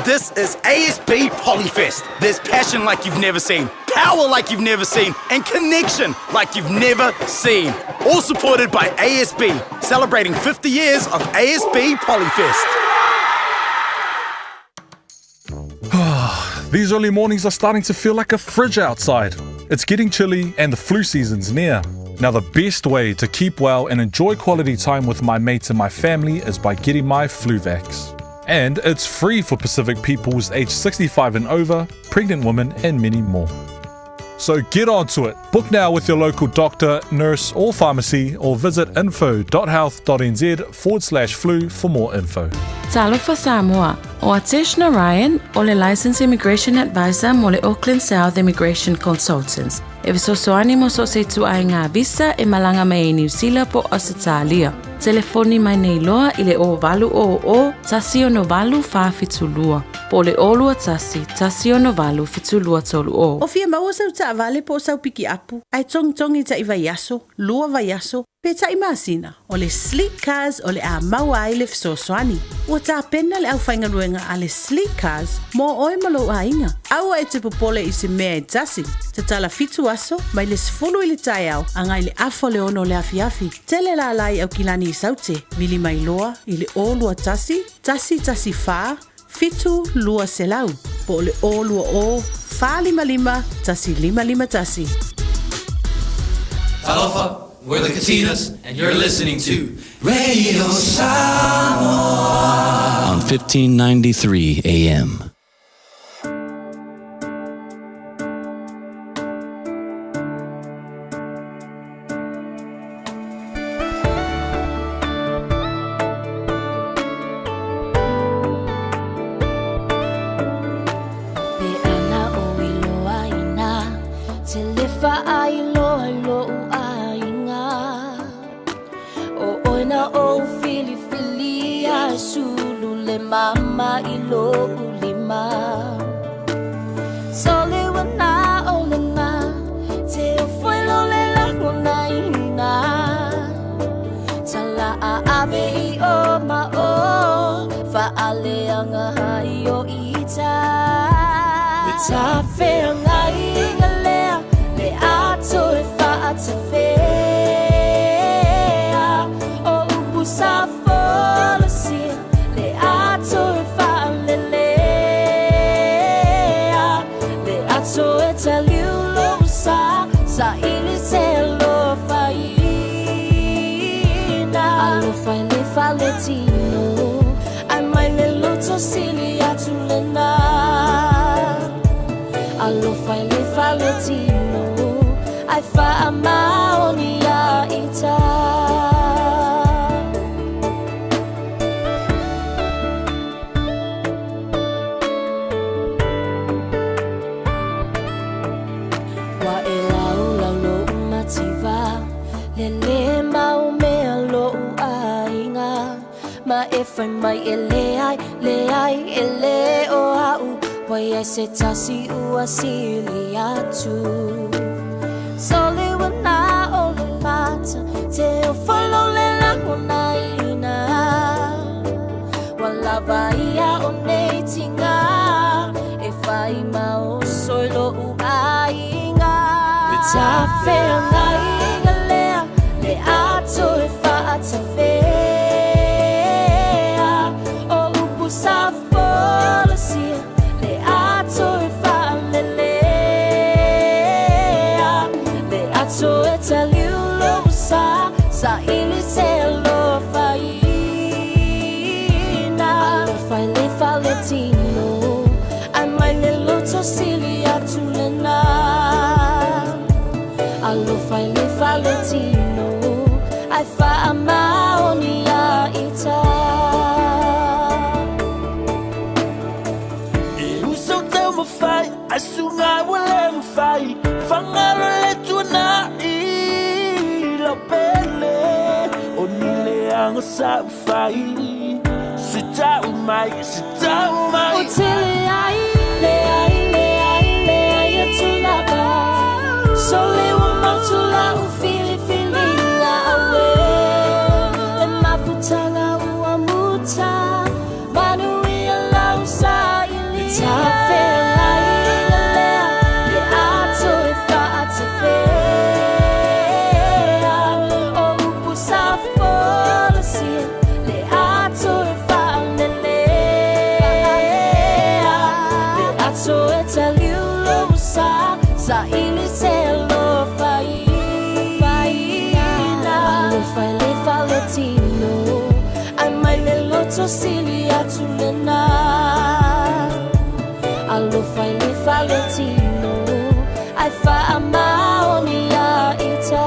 This is ASB Polyfest. There's passion like you've never seen, power like you've never seen, and connection like you've never seen. All supported by ASB, celebrating 50 years of ASB Polyfest. These early mornings are starting to feel like a fridge outside. It's getting chilly and the flu season's near. Now, the best way to keep well and enjoy quality time with my mates and my family is by getting my Fluvax. And it's free for Pacific peoples aged 65 and over, pregnant women, and many more. So get onto it. Book now with your local doctor, nurse, or pharmacy, or visit info.health.nz forward slash flu for more info. Talofa Samoa, o Atesh Narayan o le Licensed Immigration Advisor mo le Auckland South Immigration Consultants. E fesoasoani mo so o se ituaiga visa e malaga mai ai Niu Sila po o Ausetalia. Telefoni mai nei loa i le 0800 168 472 po o le 021 168 7230. O fia maua sau taavale po o sau pikiapu, ae togitogi ta'i vaiaso, lua vaiaso, pe ta'i masina, o le Sleek Cars o le a maua ai le fesoasoani. Ua tapena le aufaigaluega a le Sleek Cars mo oe ma lou aiga. Aua e te popole i se mea e tasi. Tatala fitu aso, mai le 10 i le taeao agai i le afa o le ono o le afiafi. Tele lala i Aukilani i Saute, vili mai loa i le 021 114 7200 po o le 020 455 1551. Talofa, we're the Katinas, and you're listening to Radio Samoa on 1593 AM. Pe ana o iloa ina Te lefa a iloa i lo'u aiga O oe na ou filifilia E sulu le mama i lo'u lima Soli ua na o lena Te ofo i lo le lagona ina Tala a ave i o ma o Faaleaga hai o ita Le tafeagaiga lea Le ato e faatafea O upu sa folasia Le ato e faalelea Le ato e taliu lou sa Saili se alofaina Alofa i le faletino Ai mai le loto sili atu lena Alofa i le faletino Ai faamaoni ia ita. Ua e laulau lo'u mativa Lele mau mea lo'u aiga Ma e fai mai e leai, leai, e le o a'u Wai ai se tasi ua sili atu Soli ua na o le mata Te ofo lo le lagona ina Ua lava ia o nei tiga E fai ma oso i lo'u aiga Le tafeagaiga lea Le ato e faatafea O upu sa folasia Le ato e faalelea Le ato e taliu lou sa Saili se alofaina Alofa i le faletino Ai mai le loto sili atu lena Alofa i le faletino Ai faamaoni ia ita. E uso taumafai ae suga ua le mafai Fagalo le tuanai lau pele O ni leaga sa ou fai Se tau mai, se tau mai Ua tele ai, leai, leai, leai atu lava Sole ua mautu la'u filifiliga auē Le mafutaga ua muta Manuia lau sailiga Tafeagaiga lea Le ato e faatafea O upu sa folasia Le ato e faalelea. sili atu lena. Alofa i le faletino, ai faamaoni ia ita.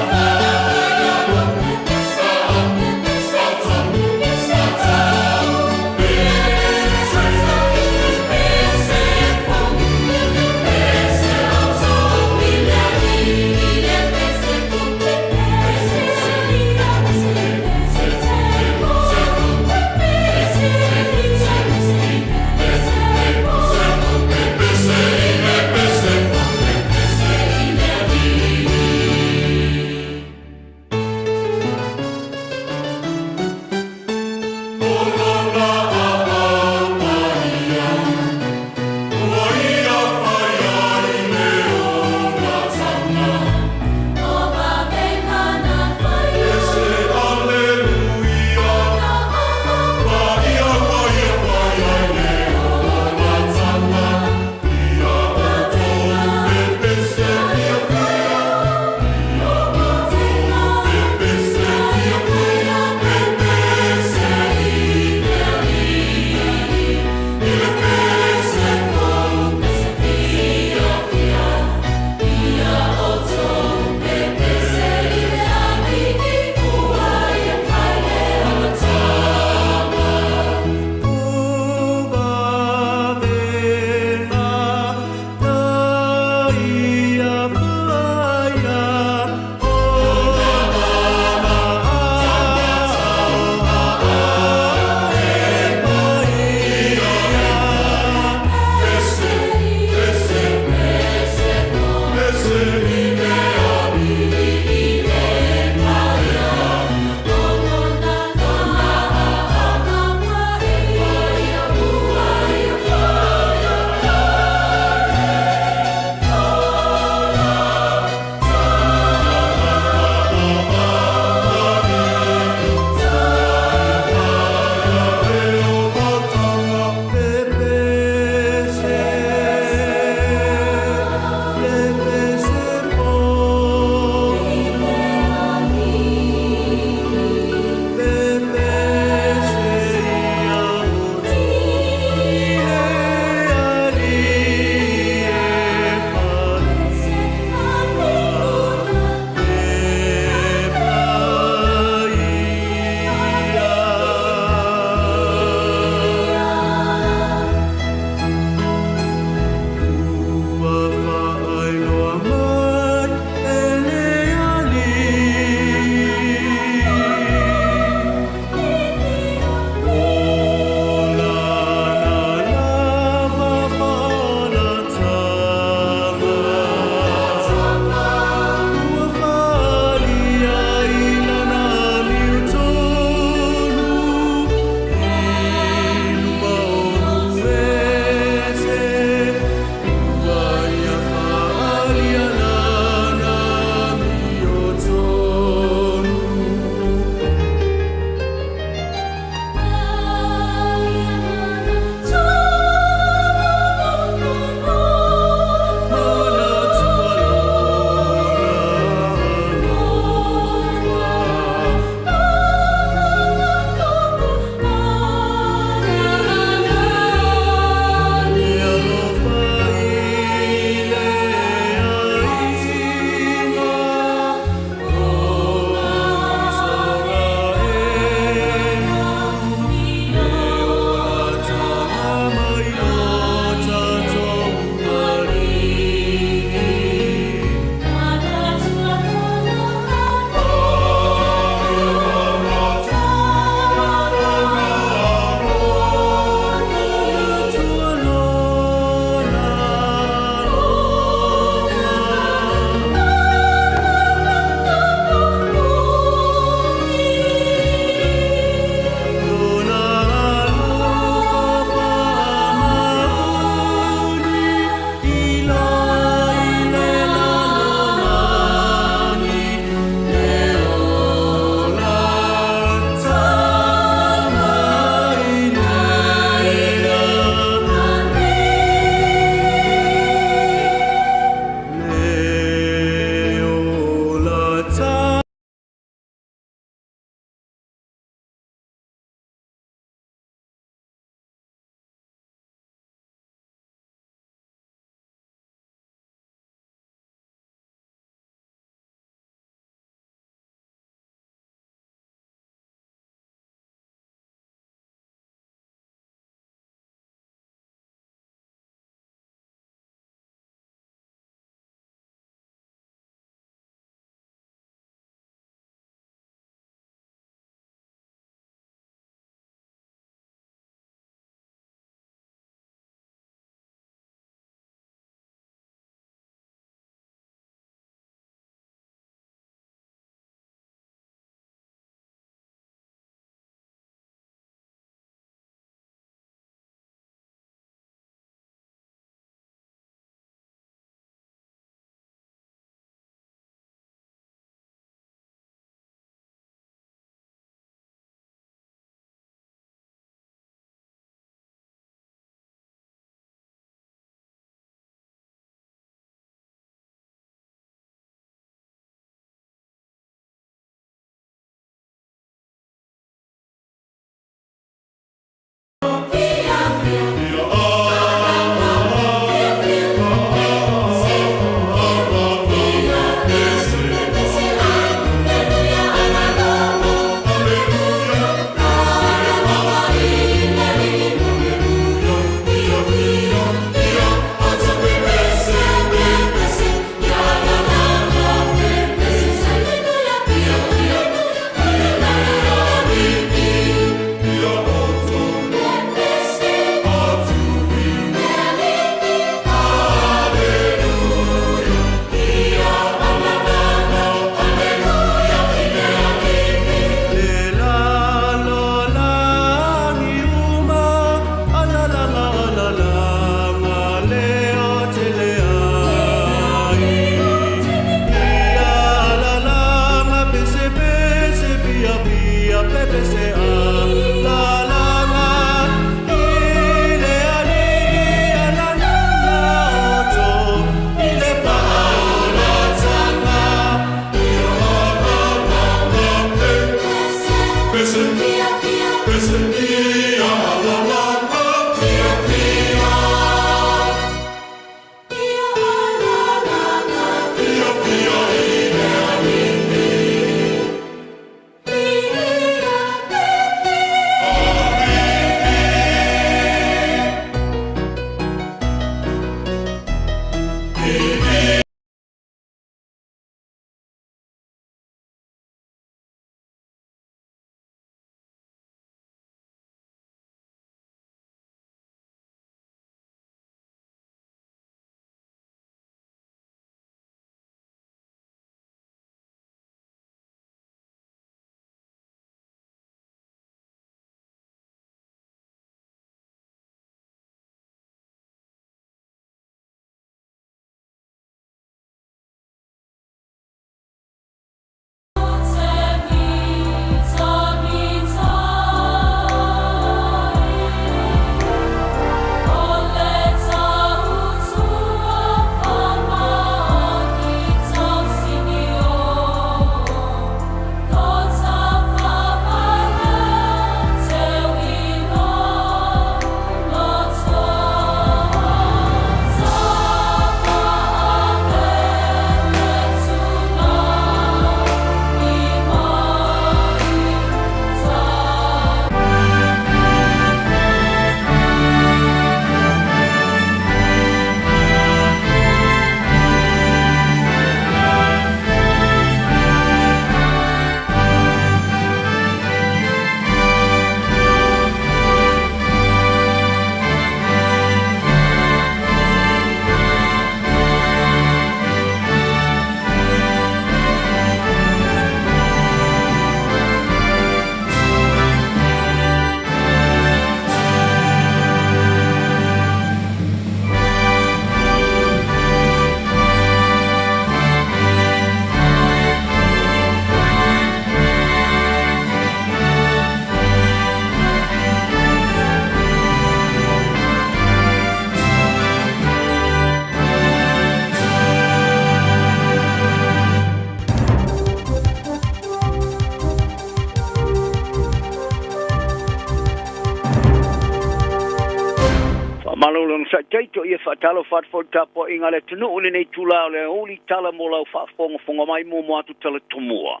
Faamalo le onosai taito ia faatalofa atu foi i le tapuaiga a le atunuu i lenei itula o le aoauli tala mo lau faafogafoga mai muamua atu tala tomua.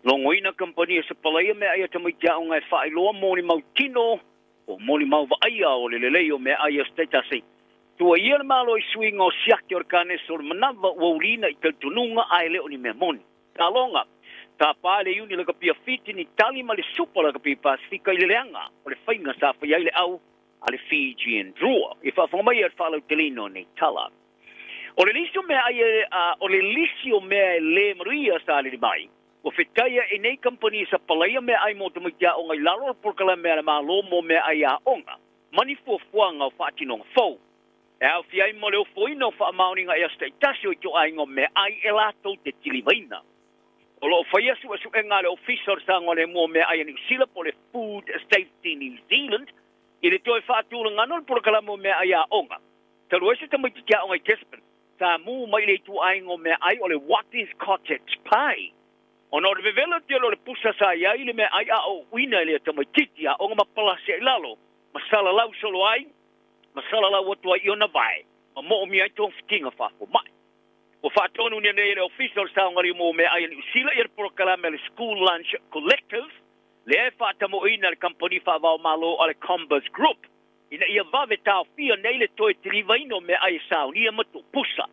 Logoina kamupani e sapalaia meaai a tamaiti aoga e faailoa molimau tino po o molimau vaaia o le lelei o meaai aso taitasi. Tuuaia le Malo i suiga o siaki o le kanesa o le manava ua uliina i talitonuga ae le o ni mea moni. Taloga, Tapa e le Iuni Lakapia Fiti ni tali ma le Supa Lakapi Pasifika i le leaga o le faiga sa fai ai le au a le Fijian Drua. I faafofoga mai ai le faalauteleina o nei tala. O le lisi o mea ai e, o le lisi o mea e le manuia sa alili mai, ua fetaia e nei kamupani e sapalaia meaai mo tamaiti aoga i lalo o le polokalame a le Malo mo meaai aoga ma ni fuafuaga o faatinoga fou. E aofia ai ma le ofoina o faamaoniga i aso taitasi o ituaiga o meaai e latou te tilivaina. O lo o faia suesuega a le Ofisa o le Saogalemu o Meaai a Niu Sila po o le Food Safety New Zealand i le toe faatulagana o le polokalame o meaai aoga. Talu ai se tamaitiiti aoga i Gisborne, sa mū mai i le ituaiga o meaai o le Wattie's Cottage Pie. Ona o le vevela tele o le pusa sa i ai i le meaai a o uina e lea tamaitiiti aoga ma palasi ai lalo ma salalau solo ai ma salalau atu ai i ona vae ma moomia ai togafitiga faafomai. Ua faatonunia nei e le Ofisa o le Saogalimu o Meaai a Niu Sila ia le polokalame a le School Lunch Collective lea e faatamoeina e le kamupani faavaomalo a le Combus Group ina ia vave taofia nei le toe tilivaina o meaai e saunia ma tuupusa.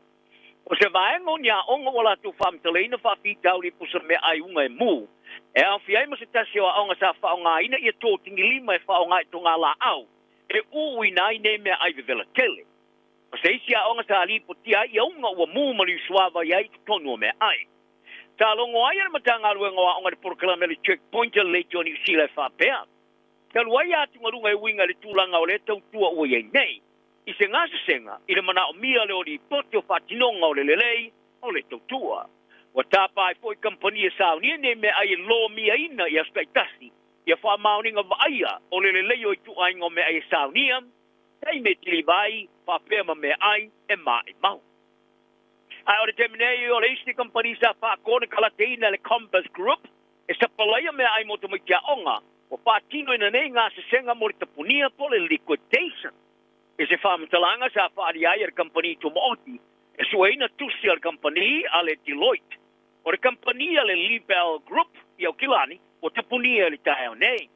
O se vaega o ni aoga ua latou faamatalaina faafitauli i pusa meaai uga e mū, e aofia ai ma se tasi o aoga sa faaaogaina ia totigilima e faaaoga i togalaau e ūina ai nei meaai vevela tele. O se isi aoga sa lipotia ai ia uga ua mū ma liusuava i ai i totonu o meaai. Sa logo ai e le Matagaluega o Aoga i le polokalame a le Checkpoint a le Leitio a Niu Sila e faapea, Talu ai atugaluga e uiga i le tulaga o lea tautua ua i ai nei, i se gasesega i le manaomia lea o lipoti o faatinoga o le lelei o le tautua. Ua tapa ai foi kamupani e saunia nei meaai e lomiaina i aso taitasi ia faamaoniga vaaia o le lelei o ituaiga o meaai e saunia, taimi e kiliva ai faapea ma meaai e maimau. Ae o le taimi nei o le isi kamupani sa faakonekalateina e le Compass Group e sapalaia meaai mo tamaiti aoga, ua faatinoina nei gasesega mo le tapunia po o le liquidation. I se faamatalaga sa faaalia ai e le kamupani tumaoti e sueina tusi a le kamupani a le Deloitte. O le kamupani a le Libel Group i Aukilani ua tapunia i le taeao nei.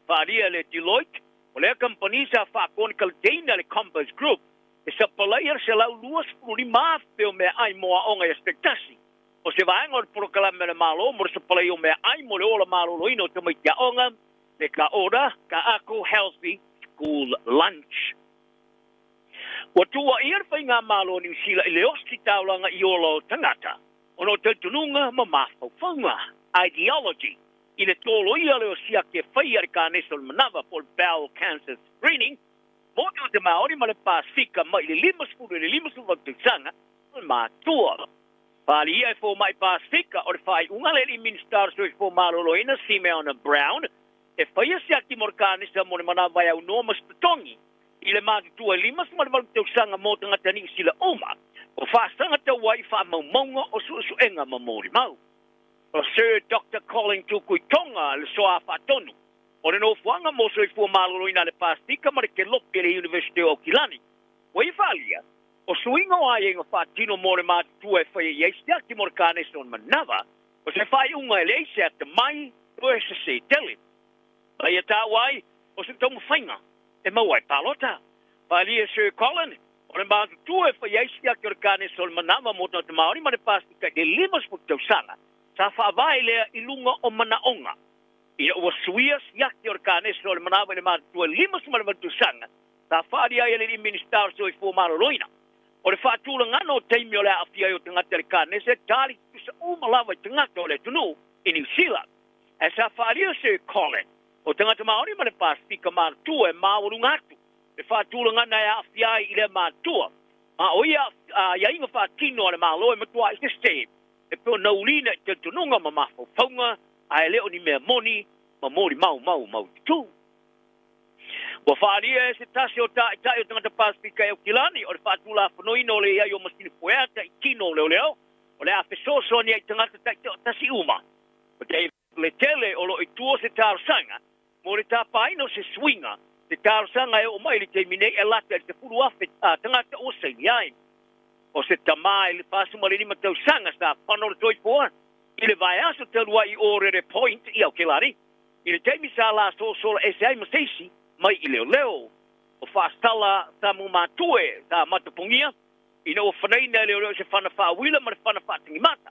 Faaalia e le Deloitte, o lea kamupani sa faakonekalateina e le Compass Group e sapalaia le 125,000 o meaai mo aoga i aso taitasi. O se vaega o le polokalame a le Malo mo le sapalaia o meaai mo le ola maloloina o tamaiti aoga, le Ka Ora, Ka Ako Healthy School Lunch. Ua tuuaia le Faigamalo a Niu Sila i le osi taulaga i ola o tagata ona o talitonuga ma mafaufauga, ideology, i le toloia lea o siaki e faia e le kanesa o le manava po o le bowel cancer screening mo tagata Māori ma le Pasifika mai le 50 i le 58 tausaga o le matua. Palia e fomai Pasifika o le faaiuga a le alii Minisita o le Soifua Maloloina Simeon Brown e faia siaki mo le kanesa mo le manava e aunoa ma se totogi i le matutua e 58 tausaga mo tagata Niu Sila uma o faasaga tau ai i faamaumauga o suesuega ma molimau. O Sir Doctor Colin Tukuitonga le soa faatonu o le nofoaga mo soifua maloloina a le Pasifika ma le Kelope i le Iunivesite o Aukilani. Ua ia faaalia, o suiga o aiaiga faatino mo le matutua e faia i ai siaki mo le kanesa o le manava, o se faaiuga e leai se atamai toe sese tele. Ma ia taua ai, o se taumafaiga e maua ai palota. Faaalia Sir Colin, o le matutua e faia ai siaki o le kanesa o le manava mo tagata Māori ma le Pasifika i le 50 tausaga, sa faavae lea i luga o manaoga. Ina ua suia siaki o le kanesa o le manava i le matutua e 58 tausaga, sa faaalia ai e le alii Minisita o le Soifua Maloloina. O le faatulagana o taimi o le aafia ai o tagata i le kanesa e tali tutusa uma lava i tagata o le atunuu i Niu Sila. Ae sa faaalia Sir Colin, o tagata Maori ma le Pasifika matutua e maualuga atu le faatulagana e aafia ai i lea matutua, ma o ia aiaiga faatino a le Malo e matuai sese e pei ona ulina i talitonuga ma mafaufauga ae le o ni mea moni ma molimau maumau tutū. Ua faaalia e se tasi o taitai o tagata Pasifika e Aukilani o le faatulafonoina o le i ai o masini pueata i tino o leoleo o le a fesoasoani ai i tagata taitoatasi uma. O te le tele o lo o i tua o se talosaga mo le tapaina o se suiga Se talosaga e oo mai i le taimi nei e lata i le 10,000 tagata ua saini ai. O se tamā i le 45 tausaga sa fano le toifoa i le vaiaso talu ai i Ōrere Point i Aokelani i le taimi sa lasosola ese ai ma se isi mai i leoleo. O Faasala Samumatue sa matapogia ina ua fanaina e leoleo i se fana faauila ma le fana faatagimata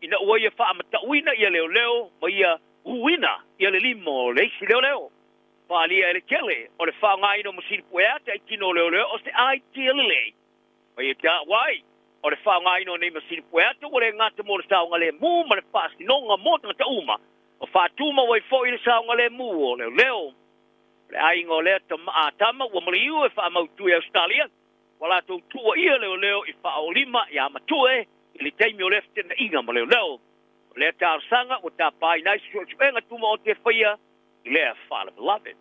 ina ua ia faamatauina ia leoleo ma ia uina ia le lima o le isi leoleo. Faaalia e le tele o le faaaogaina o masini pueata i tino o leoleo o se aitia lelei. Ma ia taua ai, o le faaaogaina o nei masini pueata ua le gata mo le saogalemu ma le faasinoga mo tagata uma, o faatumau ai foi le saogalemu o leoleo. O le aiga o lea tama ua maliu e faamautu i Ausetalia, ua latou tuuaia leoleo i faaolima ia Matue i le taimi o lea fetenaiga ma leoleo. O lea talosaga ua tapaina ai se suesuega tumaoti e faia i lea faalavelave.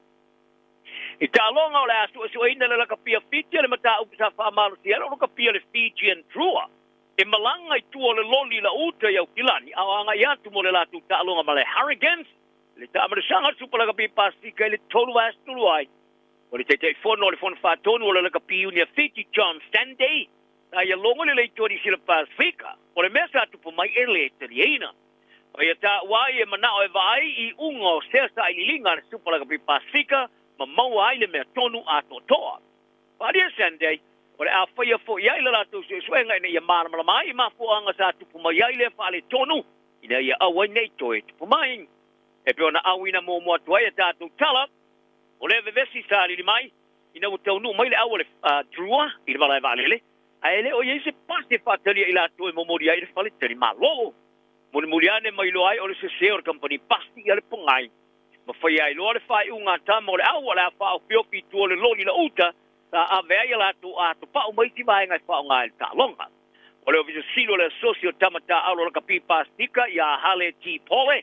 I taaloga o le a suesueina le lakapia Fiti a le mataupu sa faamalosia ai o lakapia le Fijian Drua e malaga i tua o le loli i Lauta i Aukilani a o agai atu mo le latou taaloga ma le Hurricanes i le taamalasaga o le Supa Lakapi Pasefika i le 3 vaiaso talu ai. O le Taitaifono o le Fono Faatonu o le Lakapi Iuni a Fiti, John Sanday, sa ia logo le leitoa i Sila Pasefika, o le mea sa tupu mai e le taliaina. Ma ia taua ai e manao e vaai i uga o sea sailiiliga a le Supa Lakapi Pasefika ma maua ai le mea tonu atoatoa. Faaalia Sanday, o le a faia foi ai le latou suesuega ina ia malamalama ai i mafuaaga sa tupu mai ai lea faaletonu ina ia aua ai nei toe tupu mai. E pei ona auina muamua atu ai a tatou tala, o lea vevesi sa alili mai ina ua taunuu mai le au a le Drua i le malae vaalele, ae le o i ai se pasi e faatalia i latou e momoli ai i le fale talimalo. Mulimuli ane ma iloa ai o le sese o le kamupani pasi a le pogai. Ma faia ai loa le faaiuga a tama o le au o le a faaofiofi i tua o le loli lauta sa ave ai a latou atopau ma isi vaega e faaaoga i le taaloga. O le Ofisa Sili o le Asosi o Tama Taaalo o Lakapi Pasefika ia Hale T. Pole,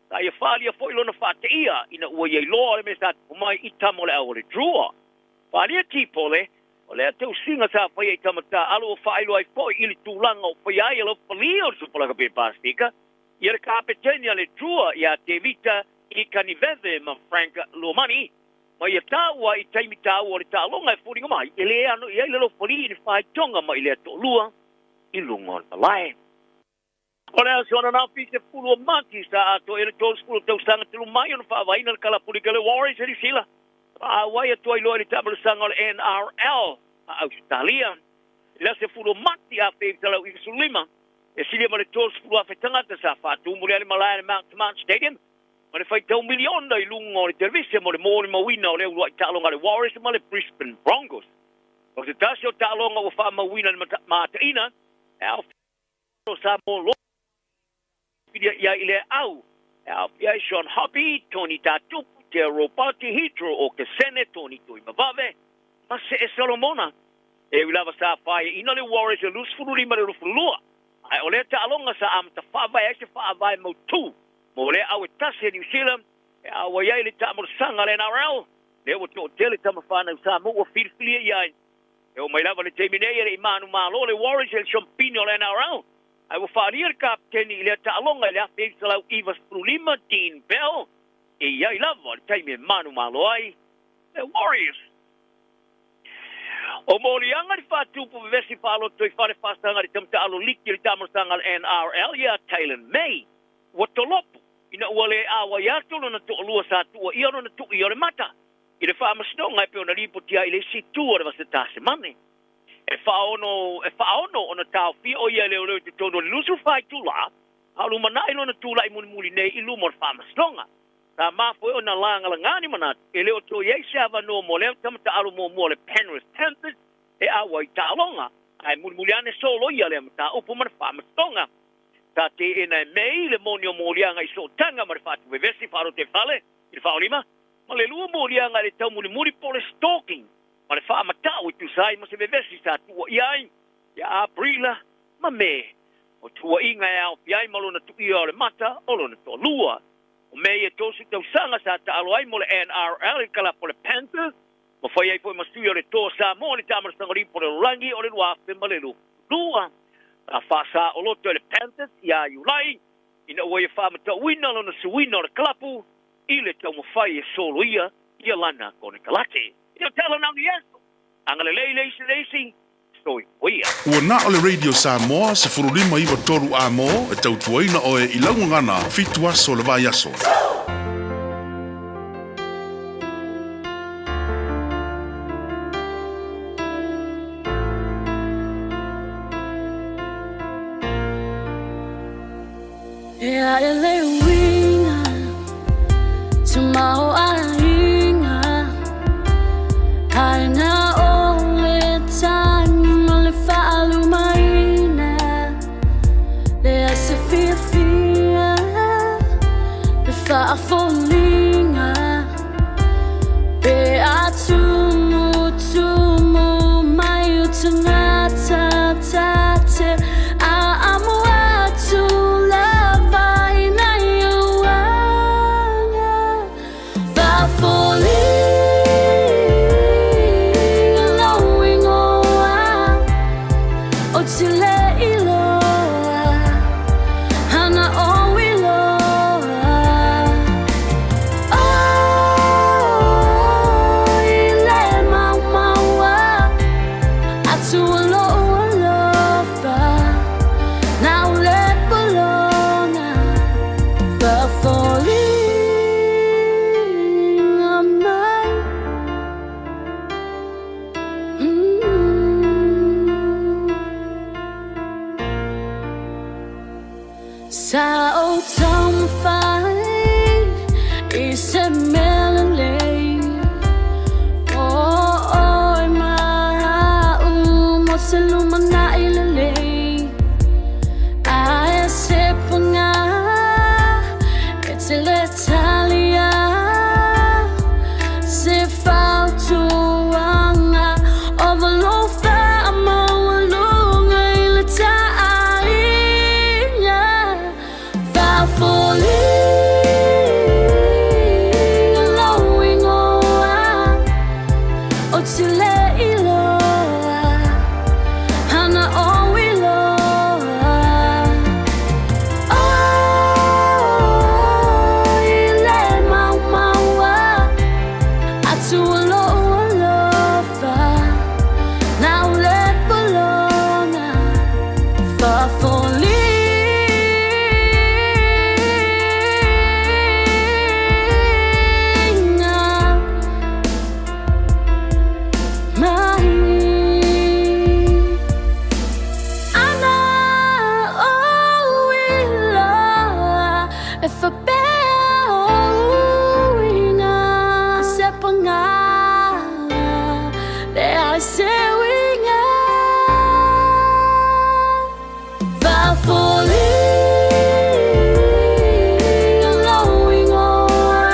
sa ia faaalia foi lona faateia ina ua ia iloa o le mea sa tupu mai i tama o le au o le Drua. Faaalia T. Pole, o lea tausiga sa faia i tama taaalo ua faailoa ai foi i le tulaga o faia ai e lau falia o le Supa Lakapi Pasefika ia le kapeteni a le Drua ia Tevita Ikaniveve ma Frank Luamani ma ia taua i taimi taua o le taaloga e foliga mai e le ano i ai le lofalii i le faitoga mai lea toalua i luga o le malae. O le aso ananafi 10 o Mati sa atoa i ai le 30 tausaga talu mai ona faavaeina le kalapulika le Warriors e Niu Sila faaauai atu ai loa i le taamalasaga o le NRL a Ausetalia. I le aso 10 o Mati 1995, e silia ma le 30,000 tagata sa faatumu lea le malae a le Mount Smart Stadium ma le faitau miliona i luga o le televise mo le molimauina o le uluai taaloga a le Warriors ma le Brisbane Broncos. O se tasi o taaloga ua faamauina i le mataina e aofia o Samoa loa filia i ai i lea au e aofia ai Sean Hoppy, Tony Tatupu, Te Ropati, Hitro o Kesene, Tony Tuimavave ma Se'e Solomona. E ui lava sa faaiaina le Warriors i le 25 i le 22, ae o lea taaloga sa amata faavae ai se faavae mautū mo lea au e tasi a Niu Sila e auai ai le taamolosaga a le NRL, lea ua toatele tama fanau Samoa ua filifilia i ai. E oo mai lava le taimi nei e le i manumalo le Warriors i le Siampini o le NRL, ae ua faaalia le kapeteni i lea taaloga i le 1995, Dean Bell, e i ai lava le taimi e manumalo ai le Warriors. O moliaga le faatupu vevesi faaloto i fale faasaga i le tamataaalo liki o le taamolosaga a le NRL ia Taylan May, ua tolopo ina ua le auai atu lona toalua sa tuuaia lona tui o le mata i le faamasinoga e pei ona lipoti ai i le isi itu o le Vasa Tasemane. E faaono e faaono ona taofia o ia e leoleo i totonu o le 24 itula, a o lumanai lona tulai mulimuli nei i luma o le faamasinoga. Sa mafua ai ona lagalaga ni manatu e le o toe i ai se avanoa mo lea tama taaalo muamua o le Penrith Panthers e auai taaloga, ae mulimuli ane solo ia lea mataupu ma le faamasinoga. Sa teena e May le moni o moliaga i sootaga ma le faatuvevesi faalotefale i le faaolima, ma le lua moliaga i le taumulimuli po o le stalking ma le faamatau e tusa ai ma se vevesi sa tuuaia ai ia Aperila ma Me. O tuuaiga e aofia ai ma lona tuia o le mata o lona toalua. O May e 30 tausaga sa taalo ai mo le NRL i le kalapu o le Panthers ma fai ai foi ma sui o le Toa Samoa i le Taamalasaga Lipo o le Lalolagi o le 2022. Sa faasaoloto e le Panthers ia Iulai ina ua ia faamatauina lona suiina o le kalapu i le taumafai e soloia Ia lana konekarate. Ia tala nau ni Iesu. Agalelei le isi le isi, soifua. Ua na o le Radio Samoa 15 93 A mo e tautuaina oe i lau gagana fitu aso o le vaiaso. E ae le uiga Tamaoaiga Aiga o le tagi ma le faalumaina Leai se fiafia Le faafoliga Pe a tumutumu mai o tagata ta te aamu atu lava i nai ou aga faafoliga lou igoa Ou te le iloa Ana ou iloa Oh, i le maumaua Atu o lou alofa Nau le pologa Faafoliga mai. Sa ou taumafai i se mea lelei O oe ma au mo se lumanai lelei Ae se paga e te le talia Se fautuaga o lou faamaualuga i le taaiga Faafoliga lou igoa Ou te le iloa Ana ou iloa Oh, i le maumaua Atu o lou alofa Nau le pologa Faafoliga mai Ana ou iloa E faapea ou uiga Se paga Leai se uiga Faafoliga lou igoa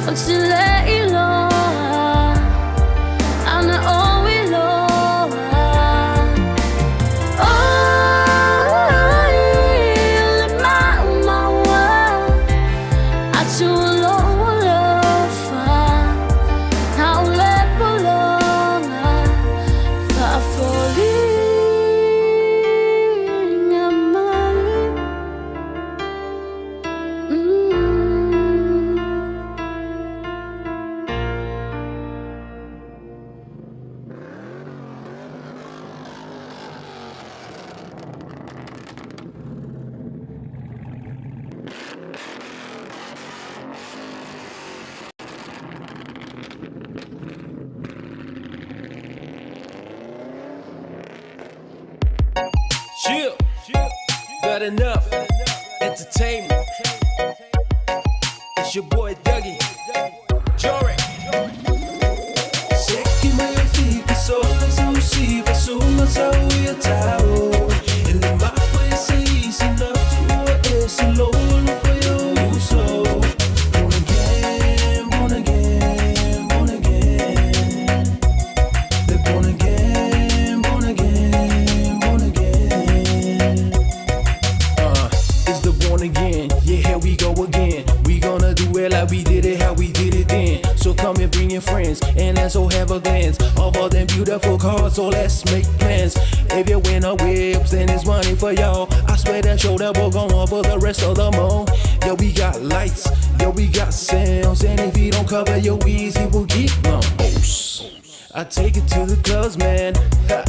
Ou te le iloa Ana ou iloa Oh, i le maumaua Atu o lou alofa Nau le pologa Faafoliga mai. Chill. Got enough entertainment. It's your boy Dougie. Jorik. Seki mai o fika so sa usiva sunga sa uia tau. Ele mafa e se isi na tua e se lolo foi o so. Born again, born again, born again. They're born again, born again, born again. It's the born again. Yeah, here we go again. We gonna do it like we did it, how we did it then. So come and bring your friends, and let's all have a glance of all them. beautiful car, so let's make plans. If you win a whips, then it's money for y'all. I swear that show that will go on for the rest of the month. Yeah, we got lights, yeah, we got sounds. And if you don't cover your ears, he will get lost. I take it to the clubs, man. Ha.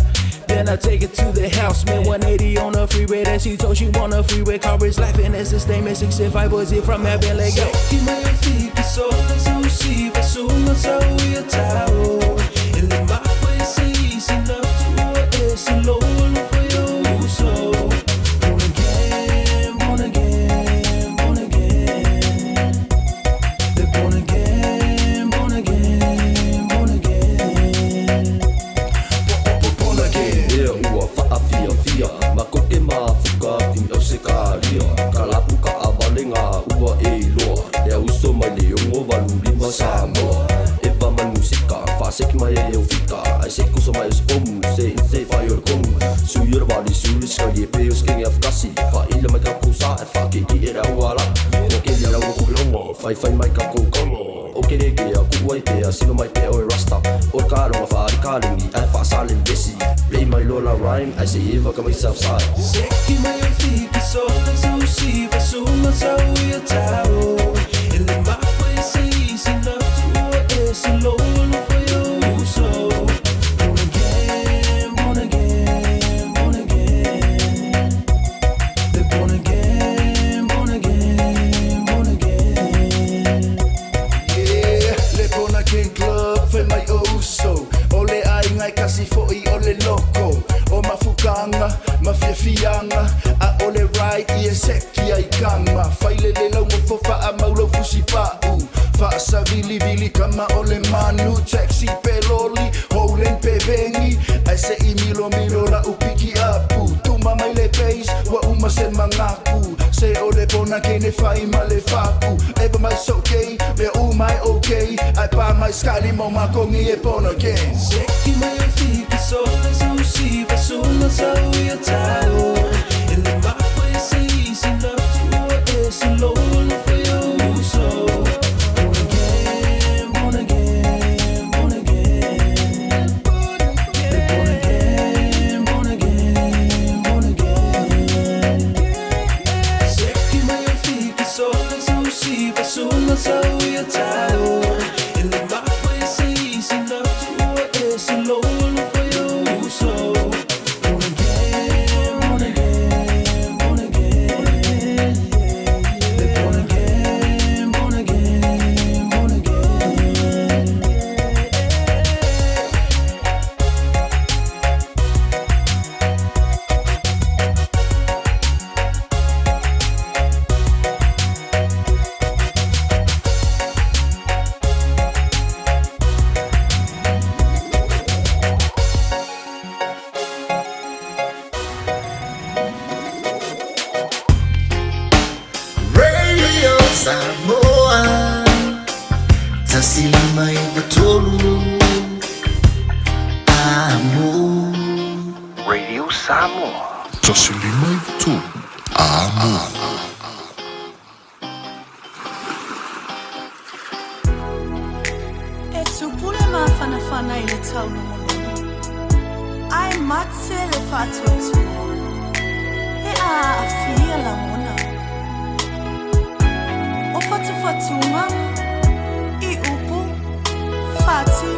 Then I take it to the house, man. 180 on the freeway. Then she told she want a freeway car. Is laughing as the statement. 65 was it from heaven? Let go. Born again, born again, born again. They're born again, born again, born again. Born again. Ia ua faafiafia ma koke mafuka i Ausekalia ka lapu kaavale gā ua e iloa le auso mai le 685 Samoa eva ma le musika faaseki mai ai e ufika ae se kuso mai o se komu se se fai o le komu sui o le vali suli skalie pe o skenge afakasi faaila mai kakou sa e faakeiki e le auala o keli ala ua kupelogo faifai mai kakou o keleke a kuʻu ai pea silo mai pea o e rasta o le kaloga faalikalegi ae faasale vesi play mai lola rhyme ae se eva ka mai southside. Seki mai o fiki so so siva suma sa uia tau. Ele mafua se isi na tua e se lolo foi o so. Born again, born again, born again. They're born again, born again, born again. Yeah, le Born Again Club fai mai uso. O le aiga e kasi fo'i o le loko. O mafukanga, mafiafiaga, a o le ride i e seki ai kama. Failele lau mofofa a maulau fusi pa'u. Faasavilivili kama o le manu. Taxi pe loli, holen pe vengi. Ae se'i milomilo la'u piki apu. Tuma mai le bass, ua uma se magaku. Se o le Born Again e fai ma le faku. Eva mai sokei, mea uma e okay. Ae pa mai skali mo makongi e born again. Seki mai o fiki so so siva suma sa uia tau. Ele mafua se isi na tua e se lolo foi o so. Born again, born again, born again. They're born again, born again, born again. Seki mai o fiki so so siva suma sa uia tau. Ele mafua se isi na tua e se lolo foi o so. Born again, born again, born again. They're born again, born again, born again. Radio Samoa 153 Amo. Radio Samoa. 153 Amo. E tupu le mafanafana i le taulogologo, ae mate le faatuatua. E aafia lagona. O fatufatuga, i upu, fati,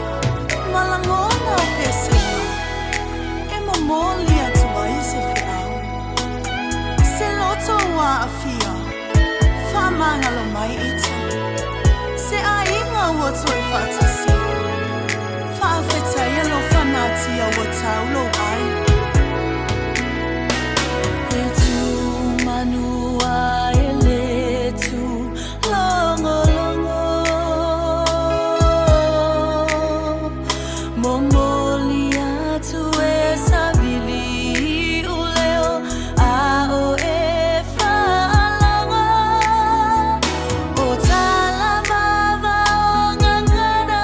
ma lagona o pesega. E momoli atu ai se feau. Se loto ua aafia, faamagalo mai ita. Se aiga ua toe faatasia, faafetaia lou fanatia ua tau lou ai. E tu manua e le tu logologo. Momoli atu e savili u leo a o e faalogo. O tala vava o gagana.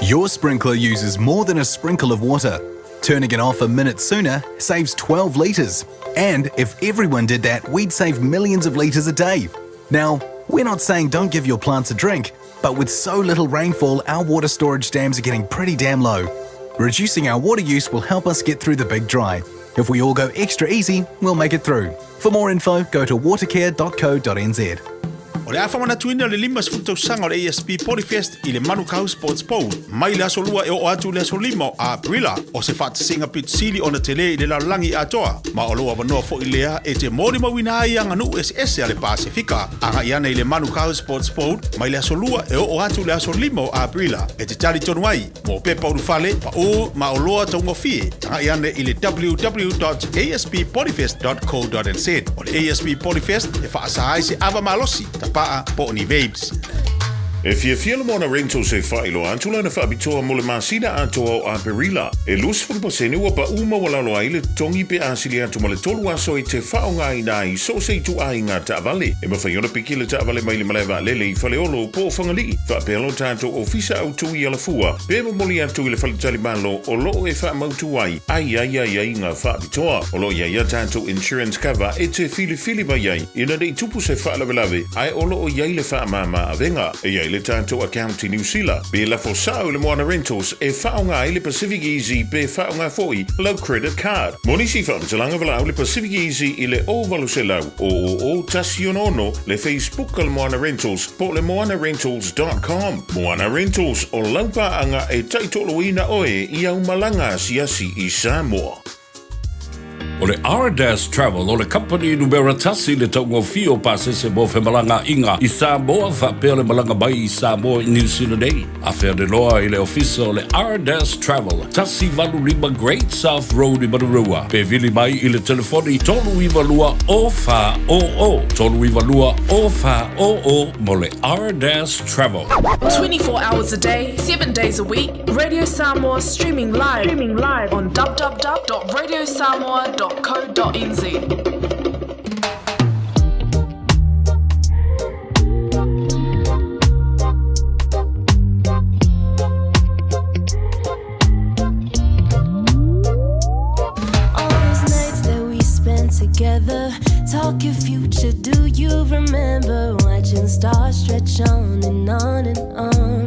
Your sprinkler uses more than a sprinkle of water. Turning it off a minute sooner saves 12 litres. And if everyone did that, we'd save millions of litres a day. Now, we're not saying don't give your plants a drink, but with so little rainfall, our water storage dams are getting pretty damn low. Reducing our water use will help us get through the big dry. If we all go extra easy, we'll make it through. For more info, go to watercare.co.nz. O le a faamanatuina o le 50 tausaga o le ASB Polyfest i le Manukau Sports Bowl mai le aso 2 e oo atu i le aso 5 o Aperila. O se faatasiga pitosili ona telē i le lalolagi atoa, ma o lou avanoa foʻi lea e te molimauina ai aganuu eseese a le Pasefika. Agaʻi ane i le Manukau Sports Bowl mai le aso 2 e oo atu i le aso 5 o Aperila e te talitonu ai mo pepa ulufale paʻū ma oloa taugofie. Agaʻi ane i le www.asppolyfest.co.nz. O le ASB Polyfest e faasā ai se ava malosi, tapaa po o ni vapes. E fiafia le Moana Rentals e faailoa atu lana faapitoa mo le masina atoa o Aperila. E 20% ua paʻu maualalo ai le totogi pe a sili atu ma le tolu aso e te faaaogaina ai so o se ituaiga taavale. E mafai ona piki le taavale mai le malae vaalele i Faleolo po o Fagalii, faapea lo tatou ofisa autū i Alafua, pe momoli atu i le faletalimalo o loo e faamautu ai ai ai aiaiga faapitoa. O loo i ai a tatou insurance cover e te filifili mai ai ina nei tupu se faalavelave, ae o loo i ai le faamāmā avega. E i ai le tatou account i Niu Sila, pe lafo sao i le Moana Rentals e faaaoga ai le Pacific Easy pe faaaoga foʻi lau credit card. Mo nisi faamatalaga valaau le Pacific Easy i le 0800 000 166, le Facebook a le Moana Rentals po o le moanarentals.com. Moana Rentals, o lau paaga e taitoloina oe i au malaga asiasi i Samoa. O le Ardas Travel o le kamupani numera tasi i le taugofie o pasese mo femalagaaiga i Samoa faapea le malaga mai i Samoa i Niu Sila nei. Afe ane loa i le ofisa o le Ardas Travel, 185 Great South Road i Manurewa, pe vili mai i le telefoni 392 0400, 392 0400 mo le Ardas Travel. 24 hours a day, 7 days a week, Radio Samoa streaming live, streaming live on www.radiosamoa.co.nz. All those nights that we spent together, talking future, do you remember? Watching stars stretch on and on and on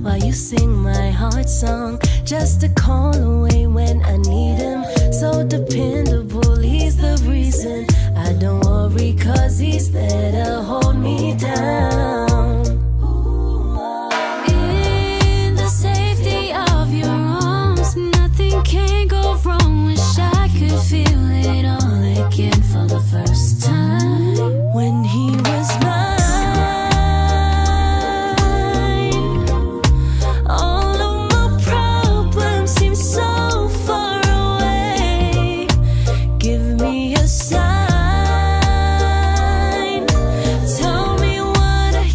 while you sing my heart song. Just a call away when I need him. So dependable, he's the reason I don't worry, cause he's there to hold me down. In the safety of your arms, nothing can go wrong. Wish I could feel it all again for the first time. When he was mine, all of my problems seem so far away. Give me a sign. Tell me what I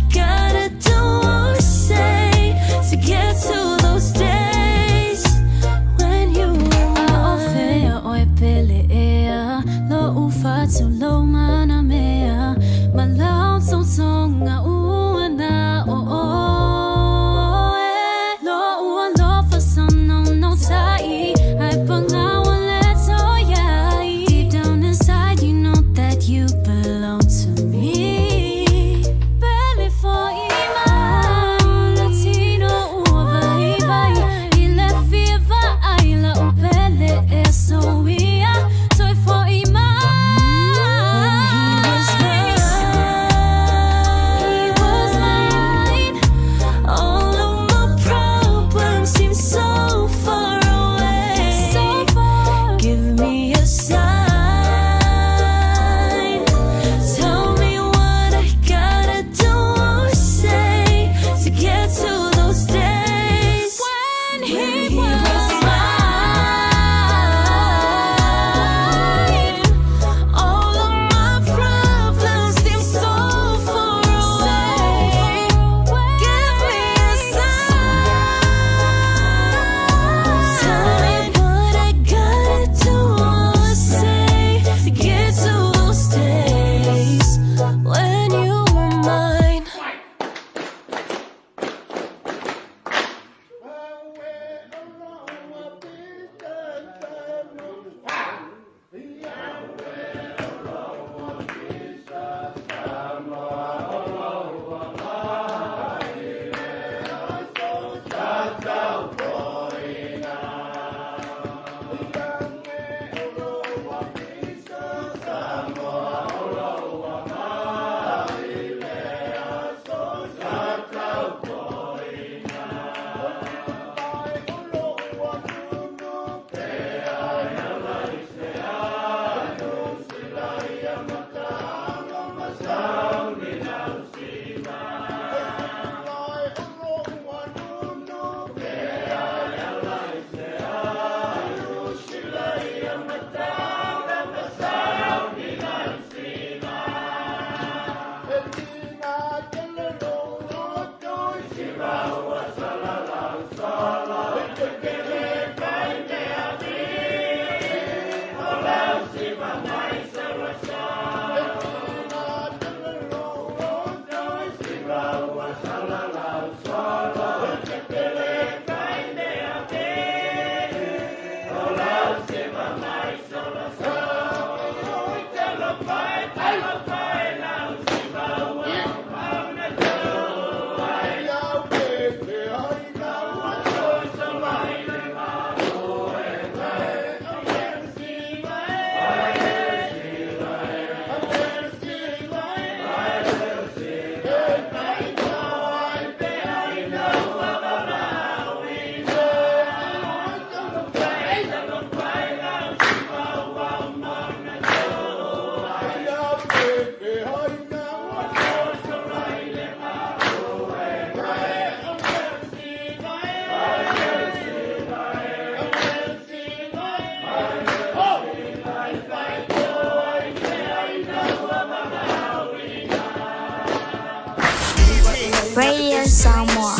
Radio Samoa.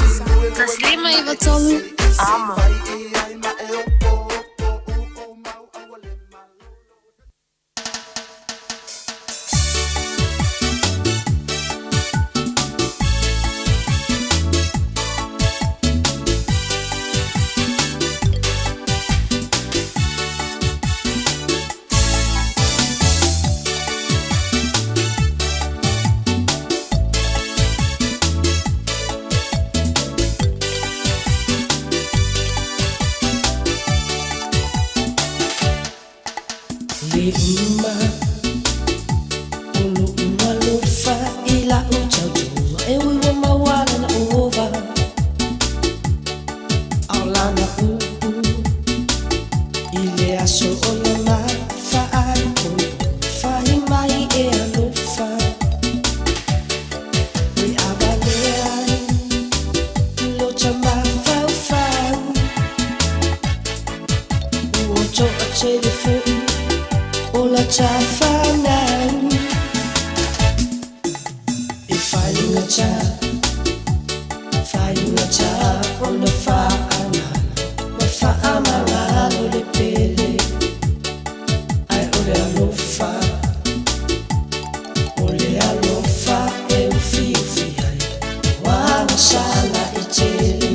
Taslima Ivatolu. Amo. Le uma o lo'u alofa i la'u tautoga e ui ua maua lana ova A o lana upu i le aso o le mafaaipoipoga fai mai e alofa E avalea ai lota mafaufau Ua to'atele fo'i o lata fanau E faigata, faigata ona fa'agalo ma fa'amagalo le pele Ae o le alofa, o le alofa e ufiufi ai Ua agasala e tele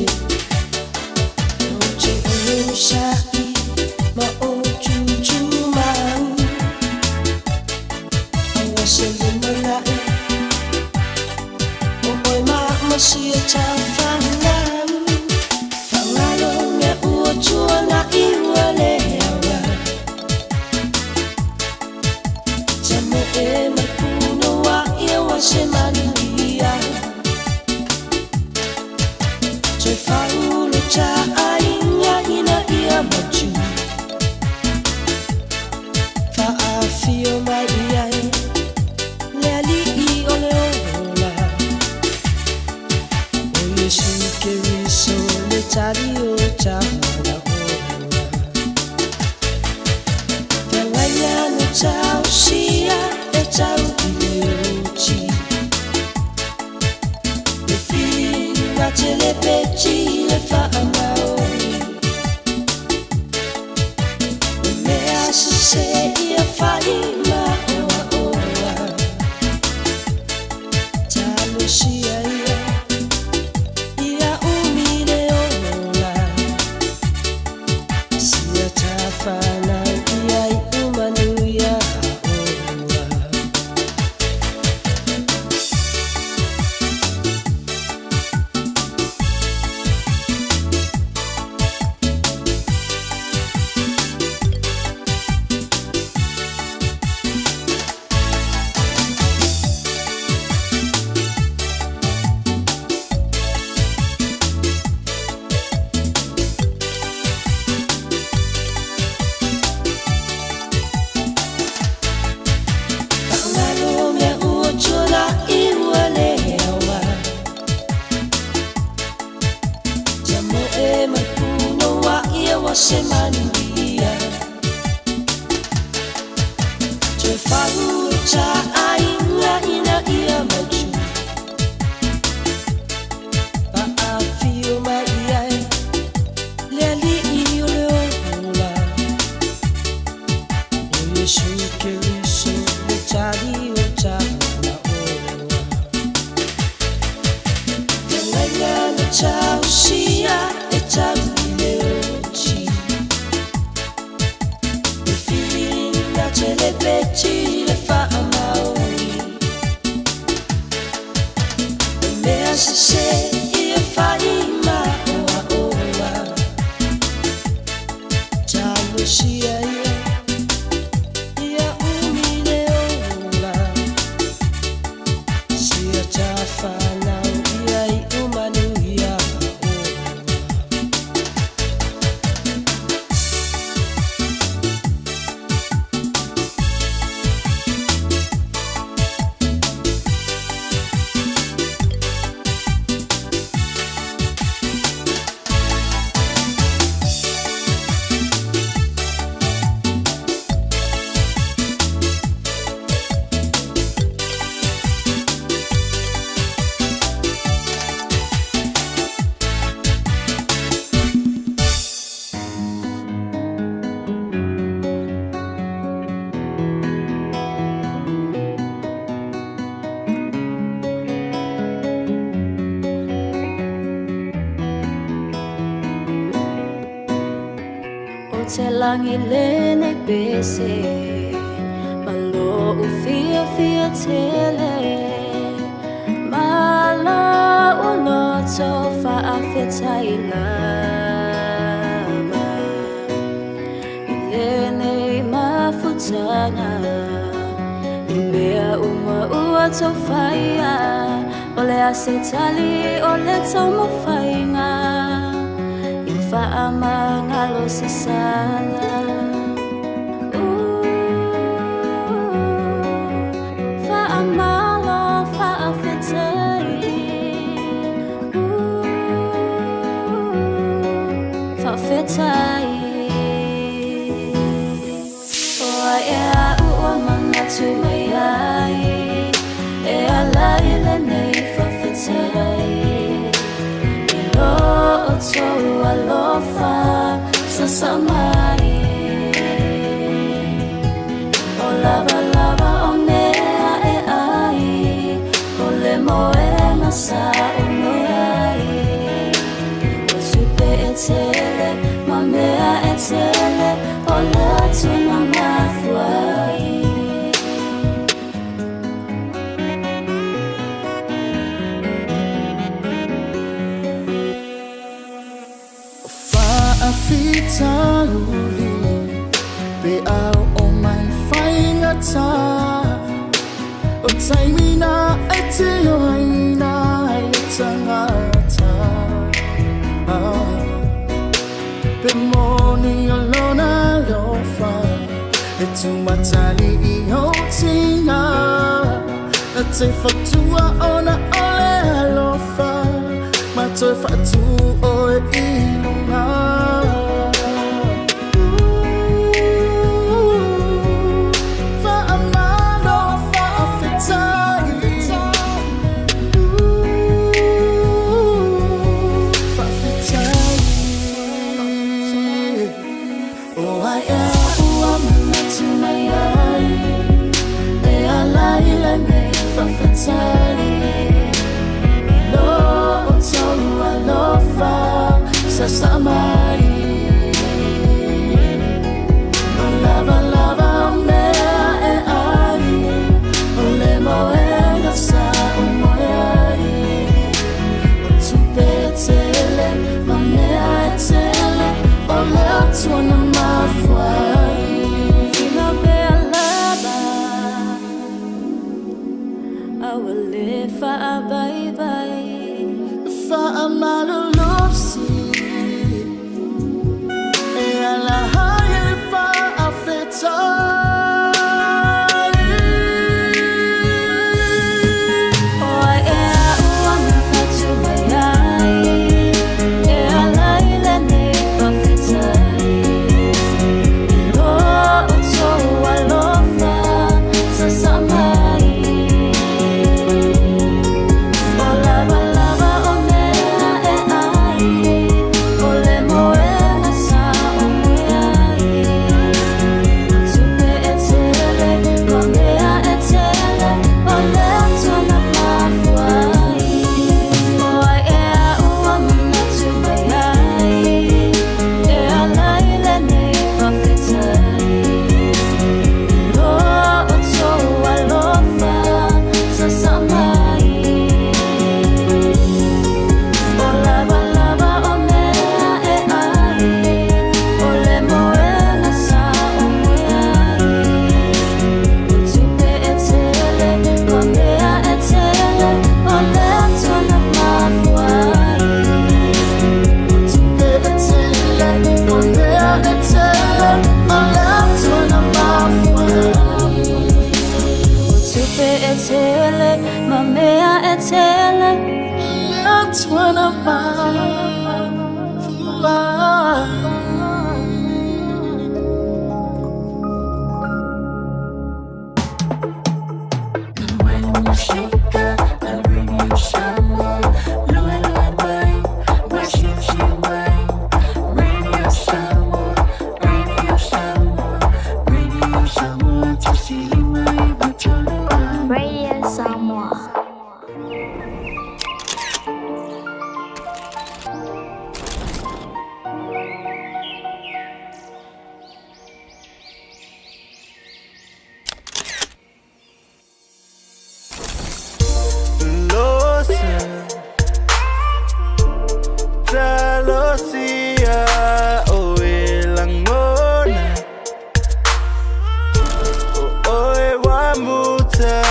Ou te onosa'i ma ou tutumau Aua se lumana'i o oe ma masia tafanau Fa'agalo mea ua tuana'i ua le aoga Tamoe ma le punoua'i aua se manuia Toe fau lo ta'aiga ina ia mautū Fa'afio mai ai le ali'i o le ola O Iesu Keriso le tali o ta manaʻoga Feagaiga na taosia e tau i le oti Le filiga telepeti le fa'amaoni O mea sesē ia fa'i maoaʻoa Talosia ia ia umi le ola Sia tafanau ia i'u manuia oa. Fa'agalo mea ua tuana'i ua le aoga Tamoe ma le punoua'i aua se manuia Toe fau lo ta'aiga ina ia mautū Fa'afio mai ai le ali'i o le ola O Iesu Keriso le tali o ta manaʻoga. mea sesē i e fai ma oaoa. Talosia ia, ia umi le ola. Sia tafanau ia i umanuia ola. O te langi lenei pese, ma lo'u fiafia tele, ma la'u loto fa'afetai lava i lenei mafutaga i mea uma ua taufaia o le a se tali o le taumafaiga i fa'amagalo sasala. Fa'amalo fa'afetai. Fa'afetai. O ai e a'u ua manatu mai ai e ala i lenei fa'afetai i lo outou alofa sasa mai. O lavalava o mea e ai o le moega sa o moe ai. O tupe e tele ma mea e tele o le Atua na mafua ai. Fa'afitauli pe au o mai faigata o taimi na e tio aina ai le tagata. Ah, pe moni o lona alofa e tumatali'i ou tiga na te fatua ona o le alofa ma toe fa'atū oe i luga. Fa'amalo fa'afetai. Fa'afetai. O ai e a'u ua manatu mai ai e ala i lenei fa'afetai i lo outou alofa sasa mai. O lavalava o mea e ai o le moega sa o moe ai. O tupe e tele ma mea e tele o le Atua na mafua ai. Filo pea lava a ua lē fa'avaivaI. Fa'amalolosi e ala ai le fa'afetai. O ai e a'u ua manatu mai ai e ala i lenei fa'afetai i lo outou alofa sasa mai. O lavalava o mea e tuana mafua. Radio Samoa. Losa Talosia oe langona O oe wa muta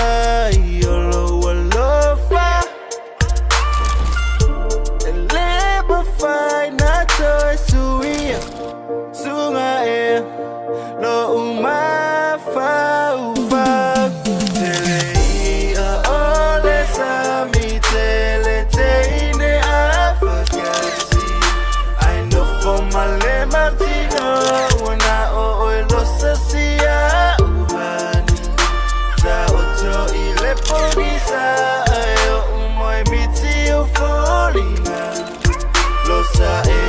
iolo walofa Leba fai na toe suia Sunga e lo uma fau Tele ia ole sami tele teine afakasi Ai no fo male martino Wana o oe losa sia uhani Ta oto i le pogisa Ai o umoe miti o folina Losa e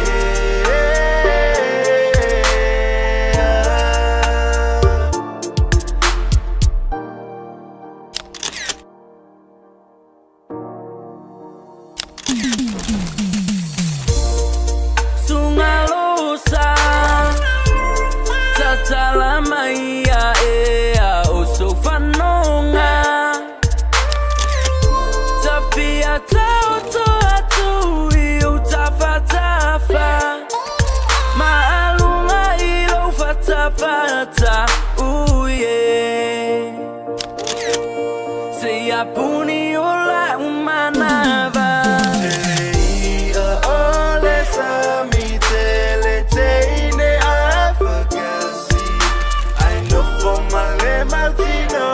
Sungalosa Tatala maia e a o sofanonga Tafia tauto atu i o tafatafa Maalunga i lou fatafata uye Se ia puni o la umanava Ia ole sami tele teine afakasi Ai no fo male martino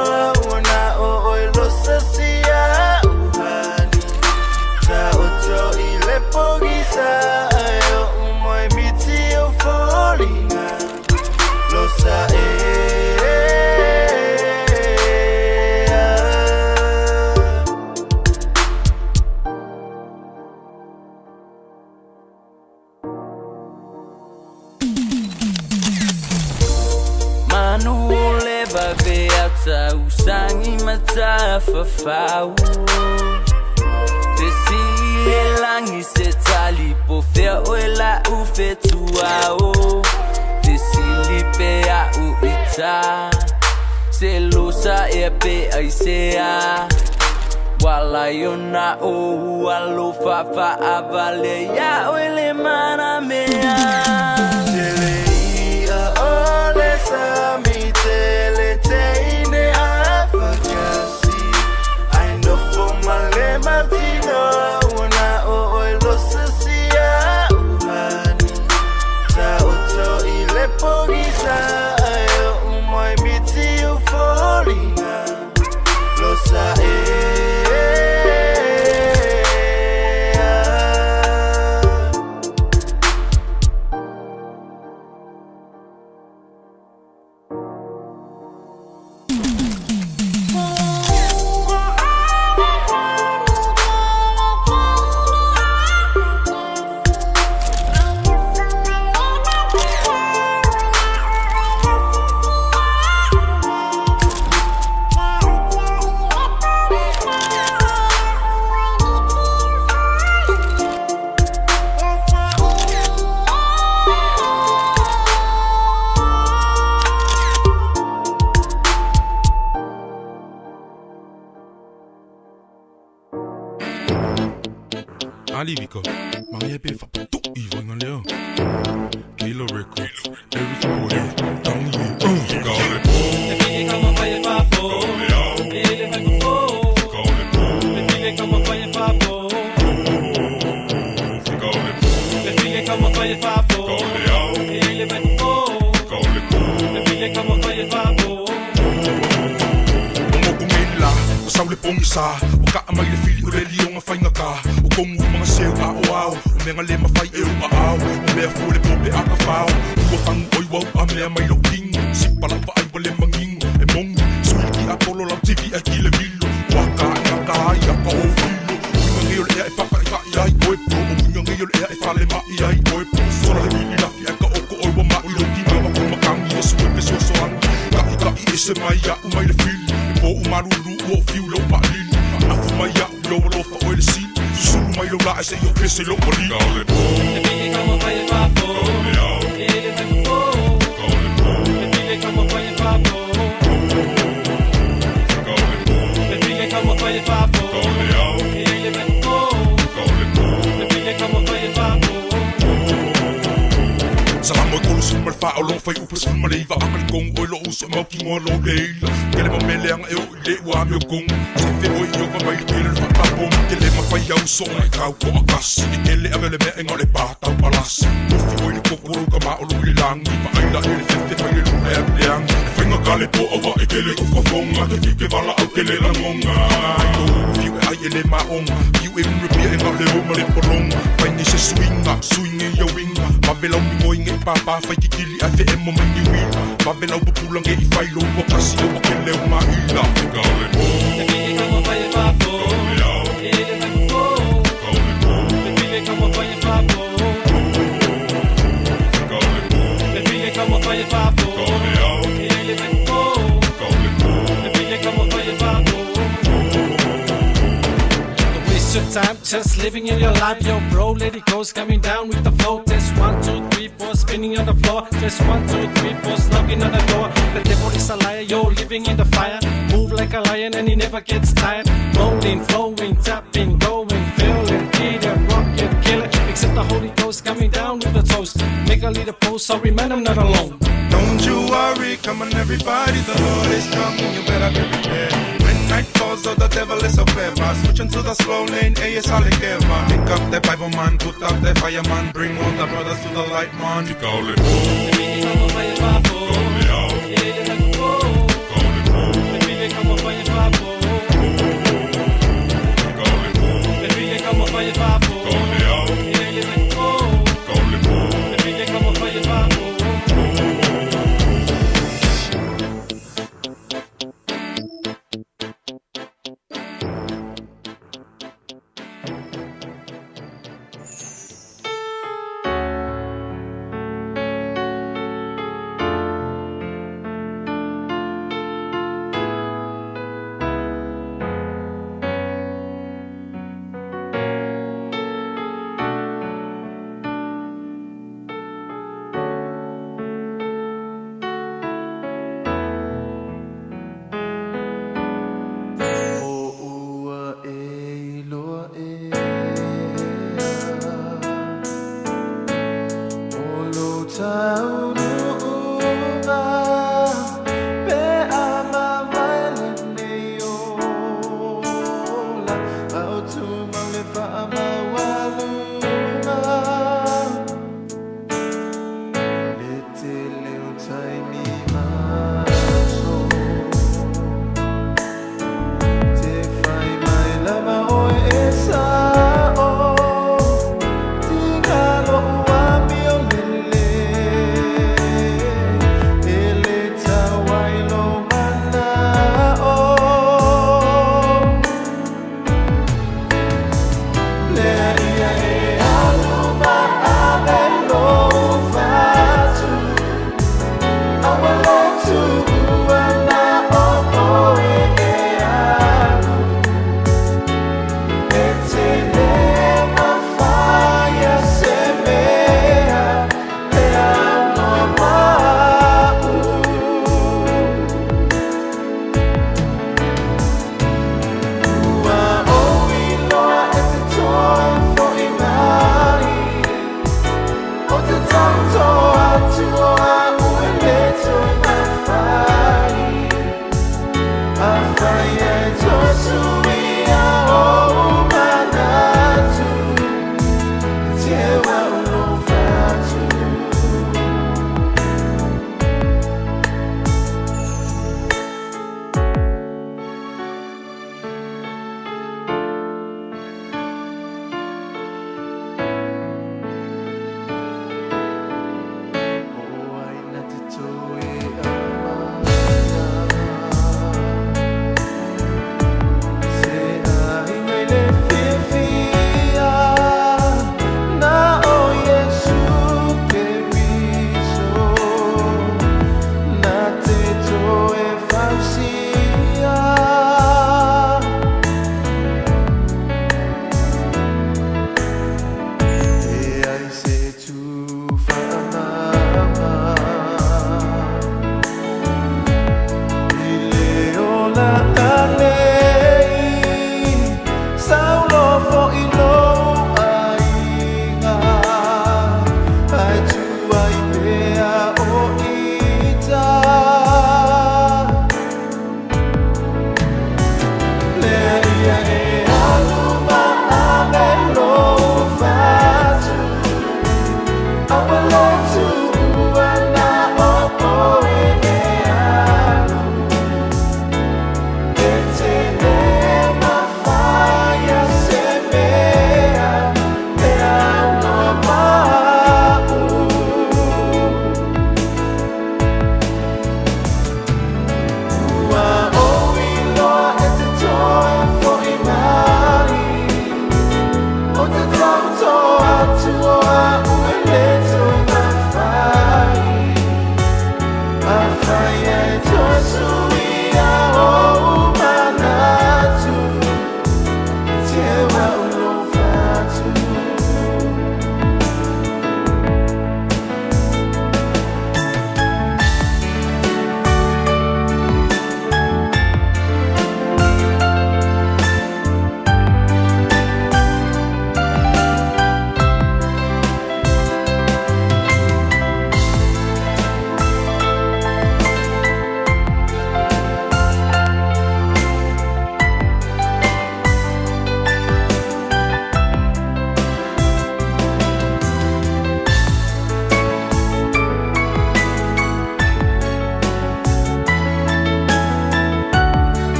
Wana o oe losa sia uhani Ta oto i le pogisa Ai o umoe miti o folina Losa e Manu o le vave tausangi matafafau Te sili le langi se tali po fea oe la u fetuao Te sili pe a u ita Se losa e pe ai se a Wala yona o alofa fa avale ya oe le mana mea Tele ia ole sami tele teine afakasi Ai no fo male martino Wana o oe losa sia uhani Ta oto i le pogisa Ai o umoe miti o folina Losa e Ali Viko, Maria P. Fa tu i vanga leo. Kilo Records, every support, down here. Call it. O moku mela, o saule pongisa O kaa mai le fili o le lionga whaingaka O kongu maga seu a o ao O mea le mawhai e o a ao O mea fule po pe a ka whao Ua fangu oi wau a mea mai lo kingo Sipa lau wa ai wale mangingo E mongi Sui ki a polo lau TV a ki le vilo Waka ngā ka ai a ka o filo Winga ngeo le ea e whaka i ka i ai oe po O winga ngeo le ea e whale ma i ai oe po Sora le vili lafi a ka oko oi wa ma i lo kinga wa kumakangi E sue pe sua soangi Ka i ka i ese mai a u mai le fili E po u malulu u o fiu lo pa lili Afu mai a u lo alofa oe le sili Susulu mai lo la e se i o pese lo wali Ka ole po E fili ka mo whai e whafo Ka ole au E le whai fo Ka ole po E fili ka mo whai e whafo Ka ole po E fili ka mo whai e whafo Ka ole au E le whai fo Ka ole po E fili ka mo whai e whafo Salamo e kolu suma le wha o long whai upa suma le iwa akali kong oi lo uso mau ki ngoa lo leila Kele ma mele anga e o i le ua mi o kong Se fe oi i ova mai le kele le whakapom Kele ma whai au so ona i kau ko akasi E kele awele mea e ngā le pātau palasi Ufi oi le kokoro ka ma o lo i le langi Wa aila e le fefe whai le luna e le angi E whainga ka le po awa e kele o whakafonga Ke fike wala au kele langonga Ai o fiu e ai e le maonga Fiu e unre pia e ngā le o ma le polonga Whaingi se swinga, swingi ia winga Mavelau mingo inge papa whai kikili a fe e mo mai niwila Mavelau pupulange i whailo ua kasi o wakele o maila Ka ole po E fili ka mo whai e whafo Ka ole au E le whai fo Ka ole po E fili ka mo whai e whafo Ka ole po E fili ka mo whai e whafo Ka ole au E le whai fo Ka ole po E fili ka mo whai e whafo Don't waste your time just living in your life, yo bro. Let it go, coming down with the flow. Just 1, 2, 3, 4, spinning on the floor. Just 1, 2, 3, 4, knocking on the door. The devil is a liar, yo, living in the fire. Move like a lion and he never gets tired. Rolling, flowing, tapping, going, feeling, get it, rock it, kill it. Except the Holy Ghost coming down with the toast. Make a little post, sorry man, I'm not alone. Don't you worry, come on everybody, the Lord is coming, you better be prepared. When night falls, oh the devil is so clever. Switching to the slow lane, eh, it's all ever. Pick up the Bible man, put out the fire man, bring all the brothers to the light man. Ka ole po E fili ka mo whai e whafo Ka ole au E le whai fo Ka ole po E fili ka mo whai e whafo Ka ole po E fili ka mo whai e whafo Ka ole au E le whai fo Ka ole po E fili ka mo whai e whafo O ua e iloa e O lo taunuuga Pe a mamae lenei ola A o tumau le faamaualuga Le tele o taimi ma aso Te whai mai lava oe e sa'o Tigalo ua mio lele E le tauai lo mana'o Lea ia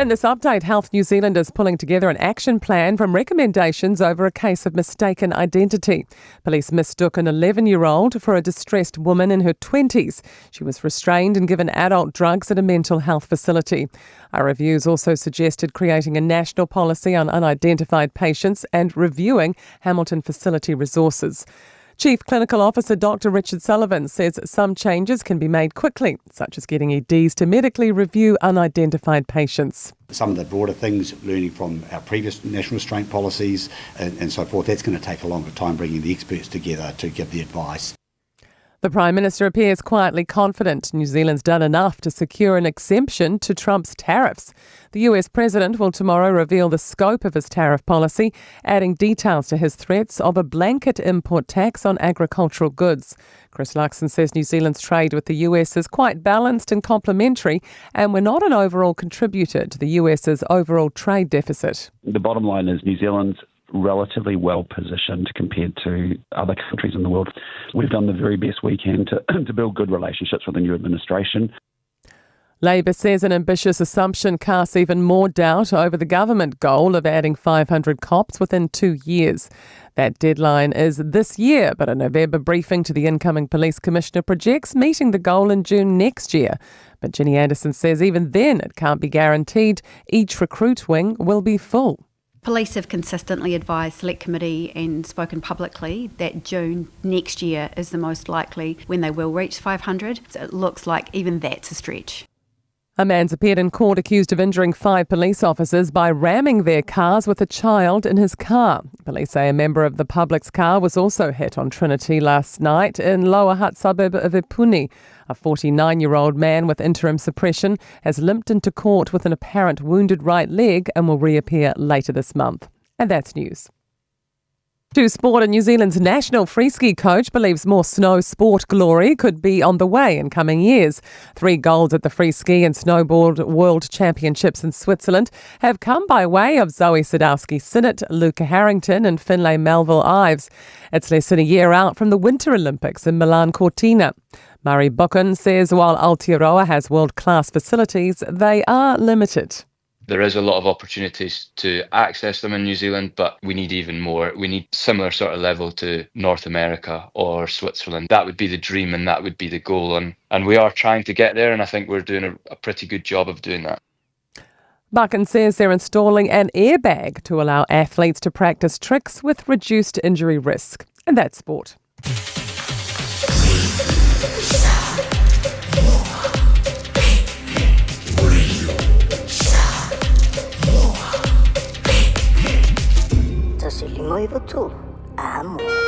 In this update, Health New Zealand is pulling together an action plan from recommendations over a case of mistaken identity. Police mistook an 11 year old for a distressed woman in her 20s. She was restrained and given adult drugs at a mental health facility. Our reviews also suggested creating a national policy on unidentified patients and reviewing Hamilton facility resources. Chief Clinical Officer Dr. Richard Sullivan says some changes can be made quickly, such as getting EDs to medically review unidentified patients. Some of the broader things, learning from our previous national restraint policies and, and so forth, that's going to take a longer time bringing the experts together to give the advice. The Prime Minister appears quietly confident New Zealand's done enough to secure an exemption to Trump's tariffs. The US president will tomorrow reveal the scope of his tariff policy, adding details to his threats of a blanket import tax on agricultural goods. Chris Luxon says New Zealand's trade with the US is quite balanced and complementary, and we're not an overall contributor to the US's overall trade deficit. The bottom line is New Zealand's relatively well positioned compared to other countries in the world. We've done the very best we can to, to build good relationships with the new administration. Labour says an ambitious assumption casts even more doubt over the government goal of adding 500 cops within two years. That deadline is this year, but a November briefing to the incoming police commissioner projects meeting the goal in June next year. But Ginny Anderson says even then it can't be guaranteed each recruit wing will be full. Police have consistently advised Select Committee and spoken publicly that June next year is the most likely when they will reach 500. So it looks like even that's a stretch. A man's appeared in court accused of injuring five police officers by ramming their cars with a child in his car. Police say a member of the public's car was also hit on Trinity last night in Lower Hutt suburb of Epuni. A 49 year old man with interim suppression has limped into court with an apparent wounded right leg and will reappear later this month. And that's news. To sport, and New Zealand's national freeski coach believes more snow sport glory could be on the way in coming years. Three golds at the freeski and snowboard world championships in Switzerland have come by way of Zoi Sadowski Synnott, Luca Harrington, and Finlay Melville Ives. It's less than a year out from the Winter Olympics in Milan Cortina. Murray Buchan says while Aotearoa has world class facilities, they are limited. There is a lot of opportunities to access them in New Zealand, but we need even more. We need similar sort of level to North America or Switzerland. That would be the dream and that would be the goal. And, and we are trying to get there, and I think we're doing a, a pretty good job of doing that. Buchan says they're installing an airbag to allow athletes to practice tricks with reduced injury risk. And that's sport. Tasi lima iva tolu. Amo.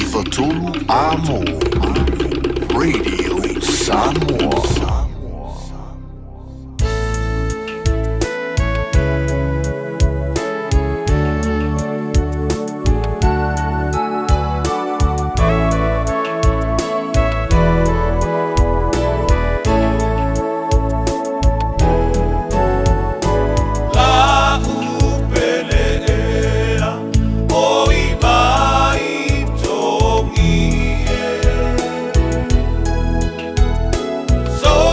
93 Amo. Radio Samoa. So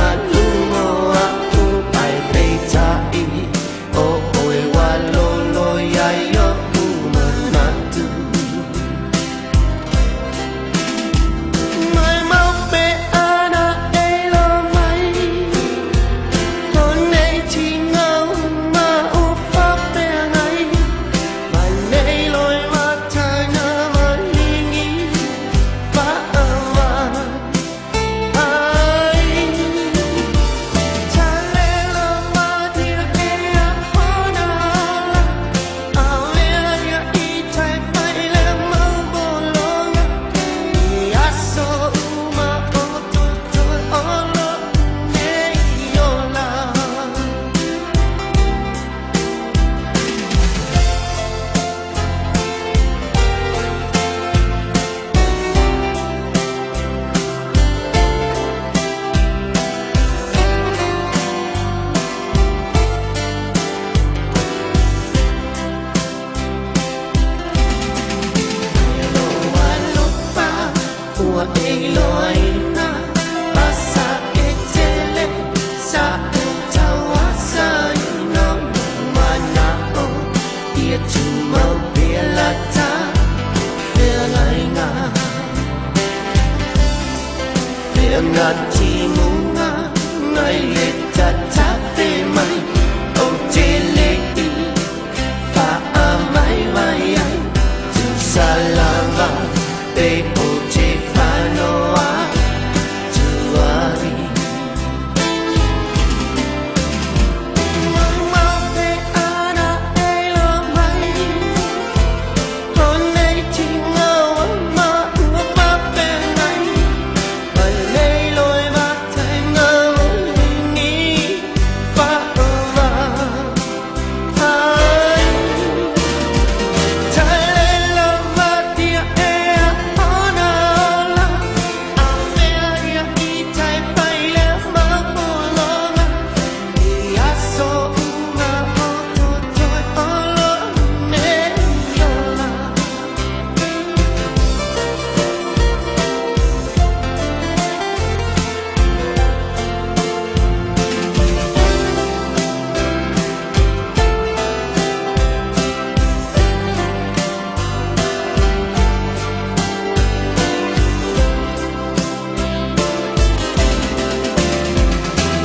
Ma luga o a'u ae peitai O ʻoe ua loloia ai oʻu manatu Mai mau pe ana e lo mai O nei tiga ma o faafeagai Mai nei loi mataga maligi fa'ava ai Talelo matia ea ona ola Avea ia i tai fai le maubologa I aso uma o totoe o lo'u nei ola. Alofa ua e iloaina Asa e tele sa u tauasaina Mana'o ia tumau pea la ta feagaiga Feagatimuga ngai le tatafe mai Ou te le'i faavaivai ai Tusa lava pe ou te fanoa atu ai Mau pe ana e lo mai O nei tiga ua ma ua faafeagai Mai nei loi mataga maligi fa'ava ai Talelo matia ea ona ola Avea ia i tai fai le maupologa I aso uma o totoe o lo'u nei ola.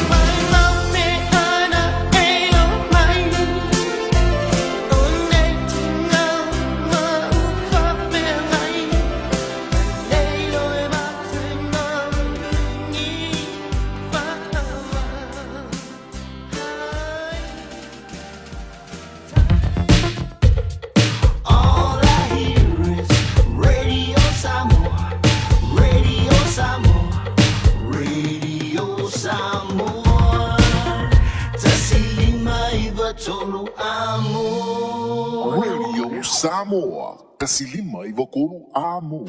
Mai mau pe ana e lo mai O nei tiga ma u faafeagai Nei loi mataga maligi fa'ava All I hear is Radio Samoa, Radio Samoa, Radio Samoa. 159 amo. Radio Samoa, 159 amo.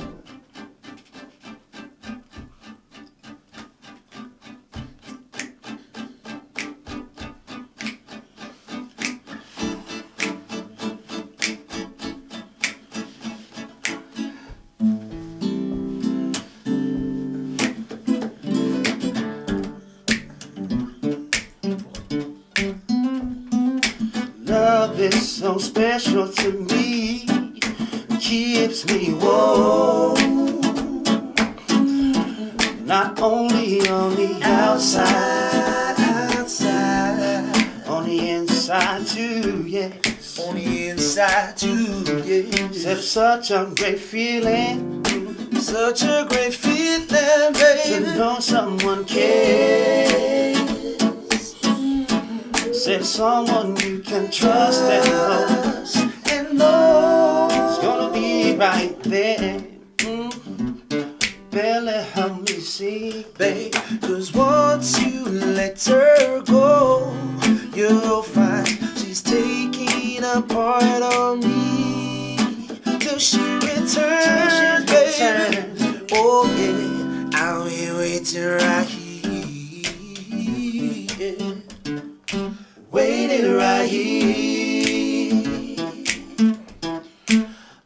Love is so special to me, keeps me warm. Not only on the outside, outside, on the inside too, yes. On the inside too, yes. Said it's such a great feeling, such a great feeling, baby, to know someone cares. Said someone you can trust and know, and know it's gonna be right there. Barely help me see, babe. Cause once you let her go, you'll find she's taking a part of me till she returns, baby. Oh yeah, I'll be waiting right here, waiting right here,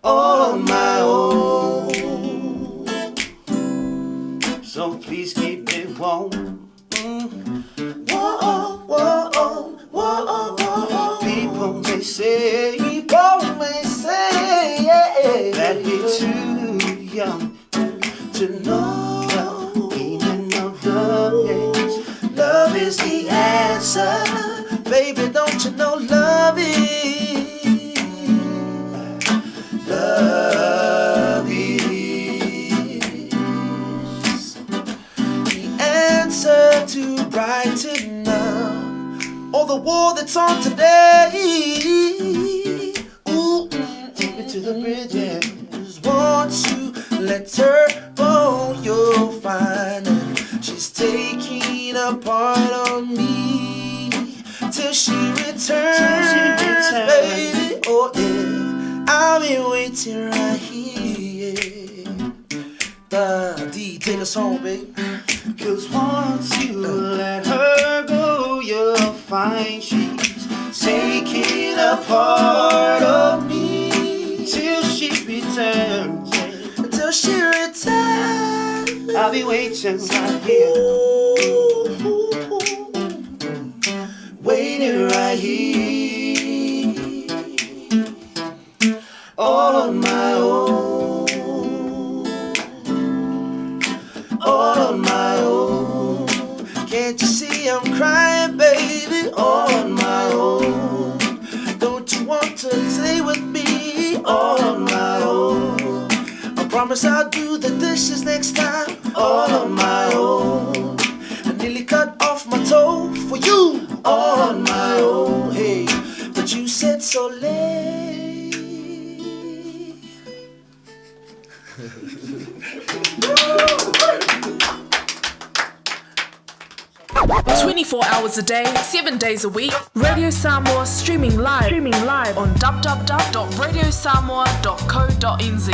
all on my own. So please keep it warm. is the answer. Baby, don't you know love is? Love is the answer to brighten up all the war that's on today. Ooh, take me to the bridge, yeah. 'Cause once you let her go, you'll find that she's taking a part of me till she returns, baby. Oh yeah, I'll be waiting right here. The D, take us home, babe. 'Cause once you let her go, you'll find she's taking a part of me till she returns. Till she returns, I'll be waiting right here. Waiting right here, all on my own, all on my own. Can't you see I'm crying, baby? All on my own. Don't you want to stay with me? All on my own. I promise I'll do the dishes next time. All on my own. I nearly cut off my toe for you. All on my own. Hey, but you said so late. 24 hours a day, 7 days a week. Radio Samoa streaming live, on www.radiosamoa.co.nz.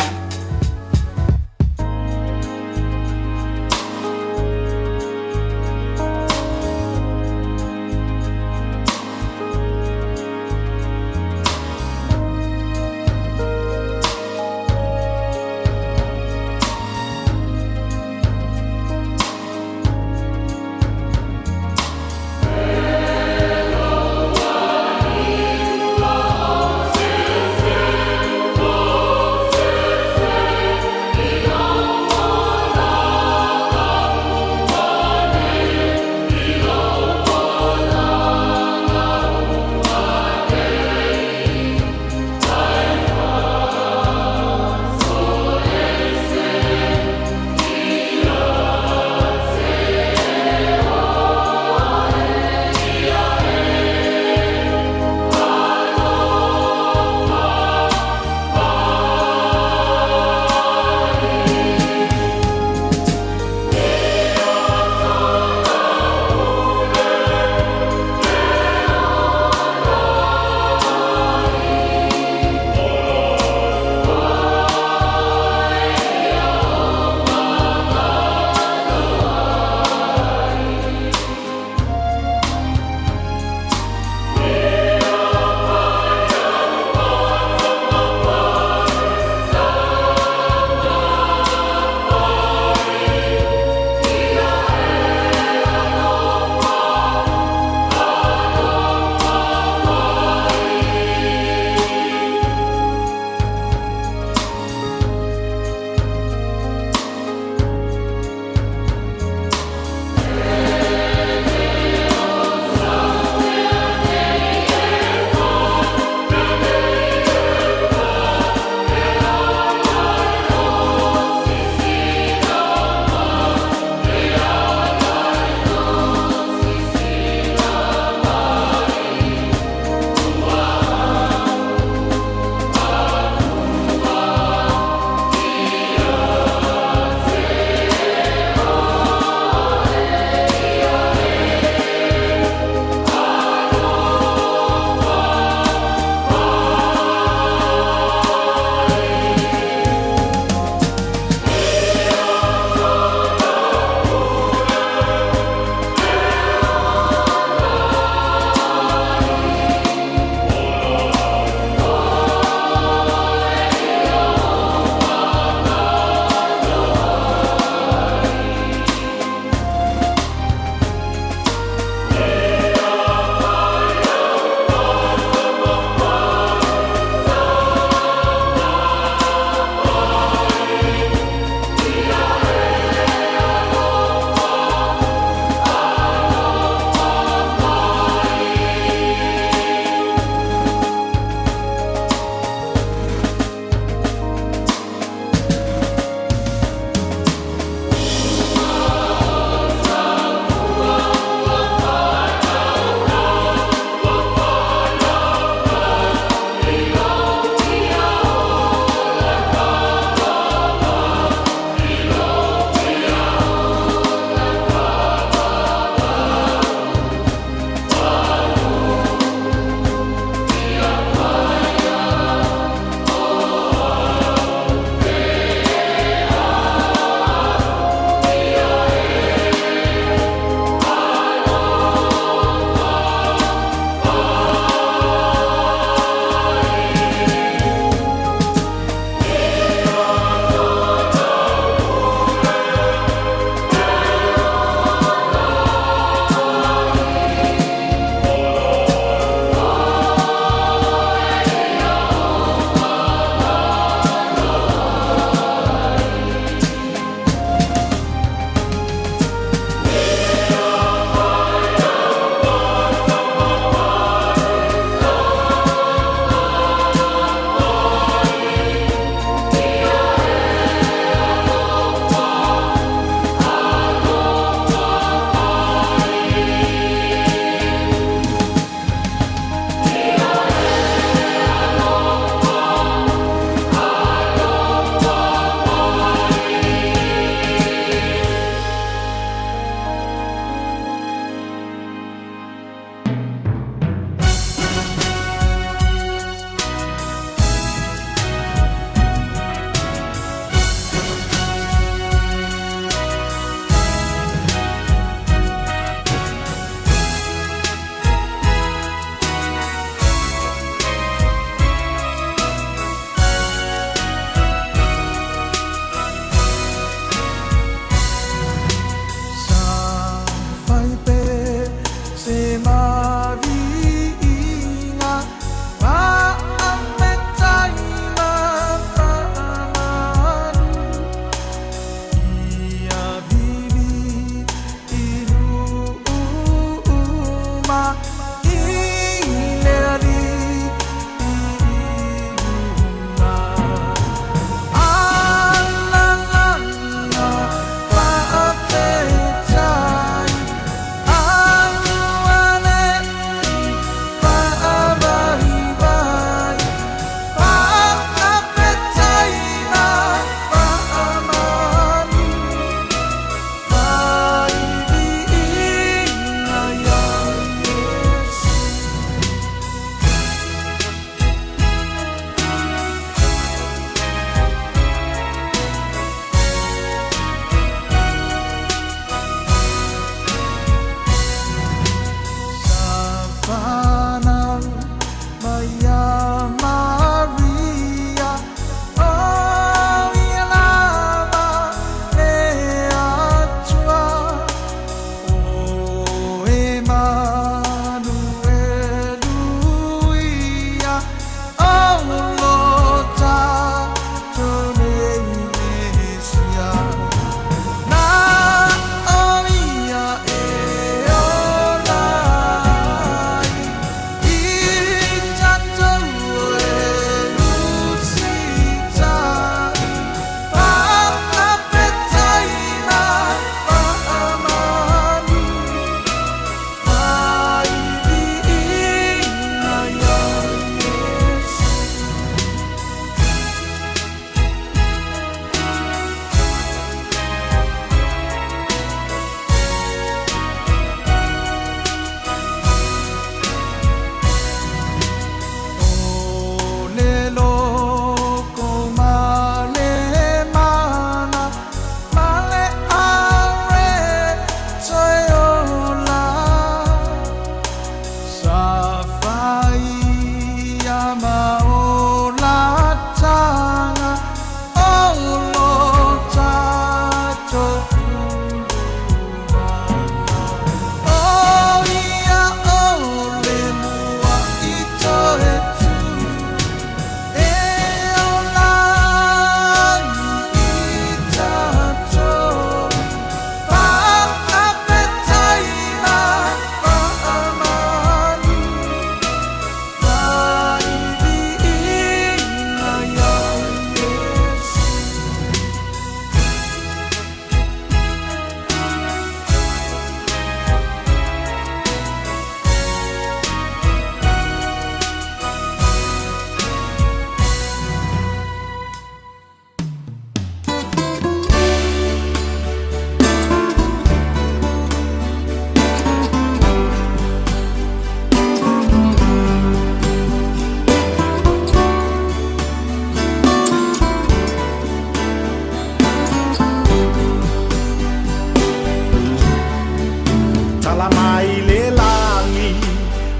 le lagi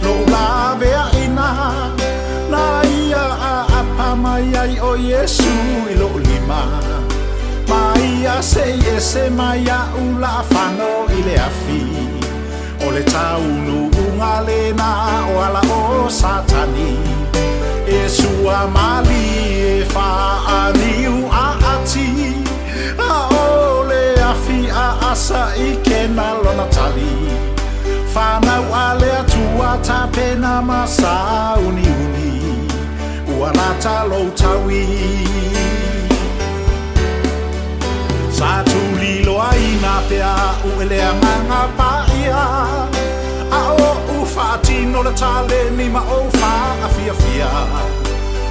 Lo'u laveaʻina Na ia aapa mai ai ʻo Iesu i loʻu lima Ma ia seʻi ese mai aʻu laʻafano i le afi O le taunuuga lena o ala o Satani E sua malie faaniu aati A o le afi aasa i kena lona tali Fanau a le Atua tapena ma sauniuni Ua lata lou taui Sa tuliloaina pea a'u e le Agaga Paia A oʻu faatino le taleni ma ou faafiafia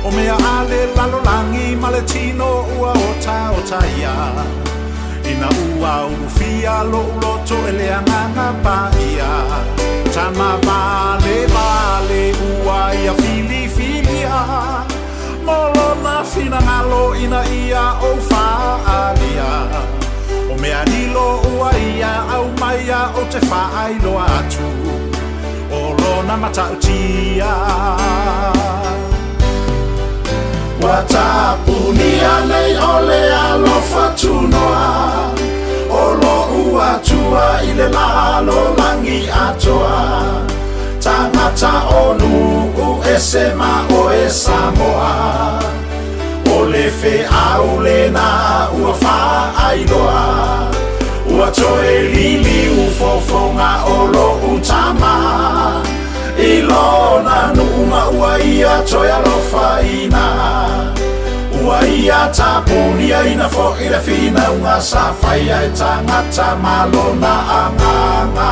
O mea a le lalolagi ma le tino ua otaotaia Ina ua ulufia loʻu loto e le Agaga Paia Tama valevale ua ia filifilia Mo lona finagalo ina ia ou faaalia O mea lilo ua ia aumaia ou te faailoa atu O lona matautia Ua tapunia nei o le alofa tunoa O loʻu Atua i le lalolagi atoa Tagata o nuu ese ma oe Samoa O le feau lena ua faailoa Ua toe liliu fofoga o loʻu Tama I lona nuu ma ua ia toe alofaina Ua ia tapuniaina foʻi le finauga sa faia e tagata ma lona Agaga.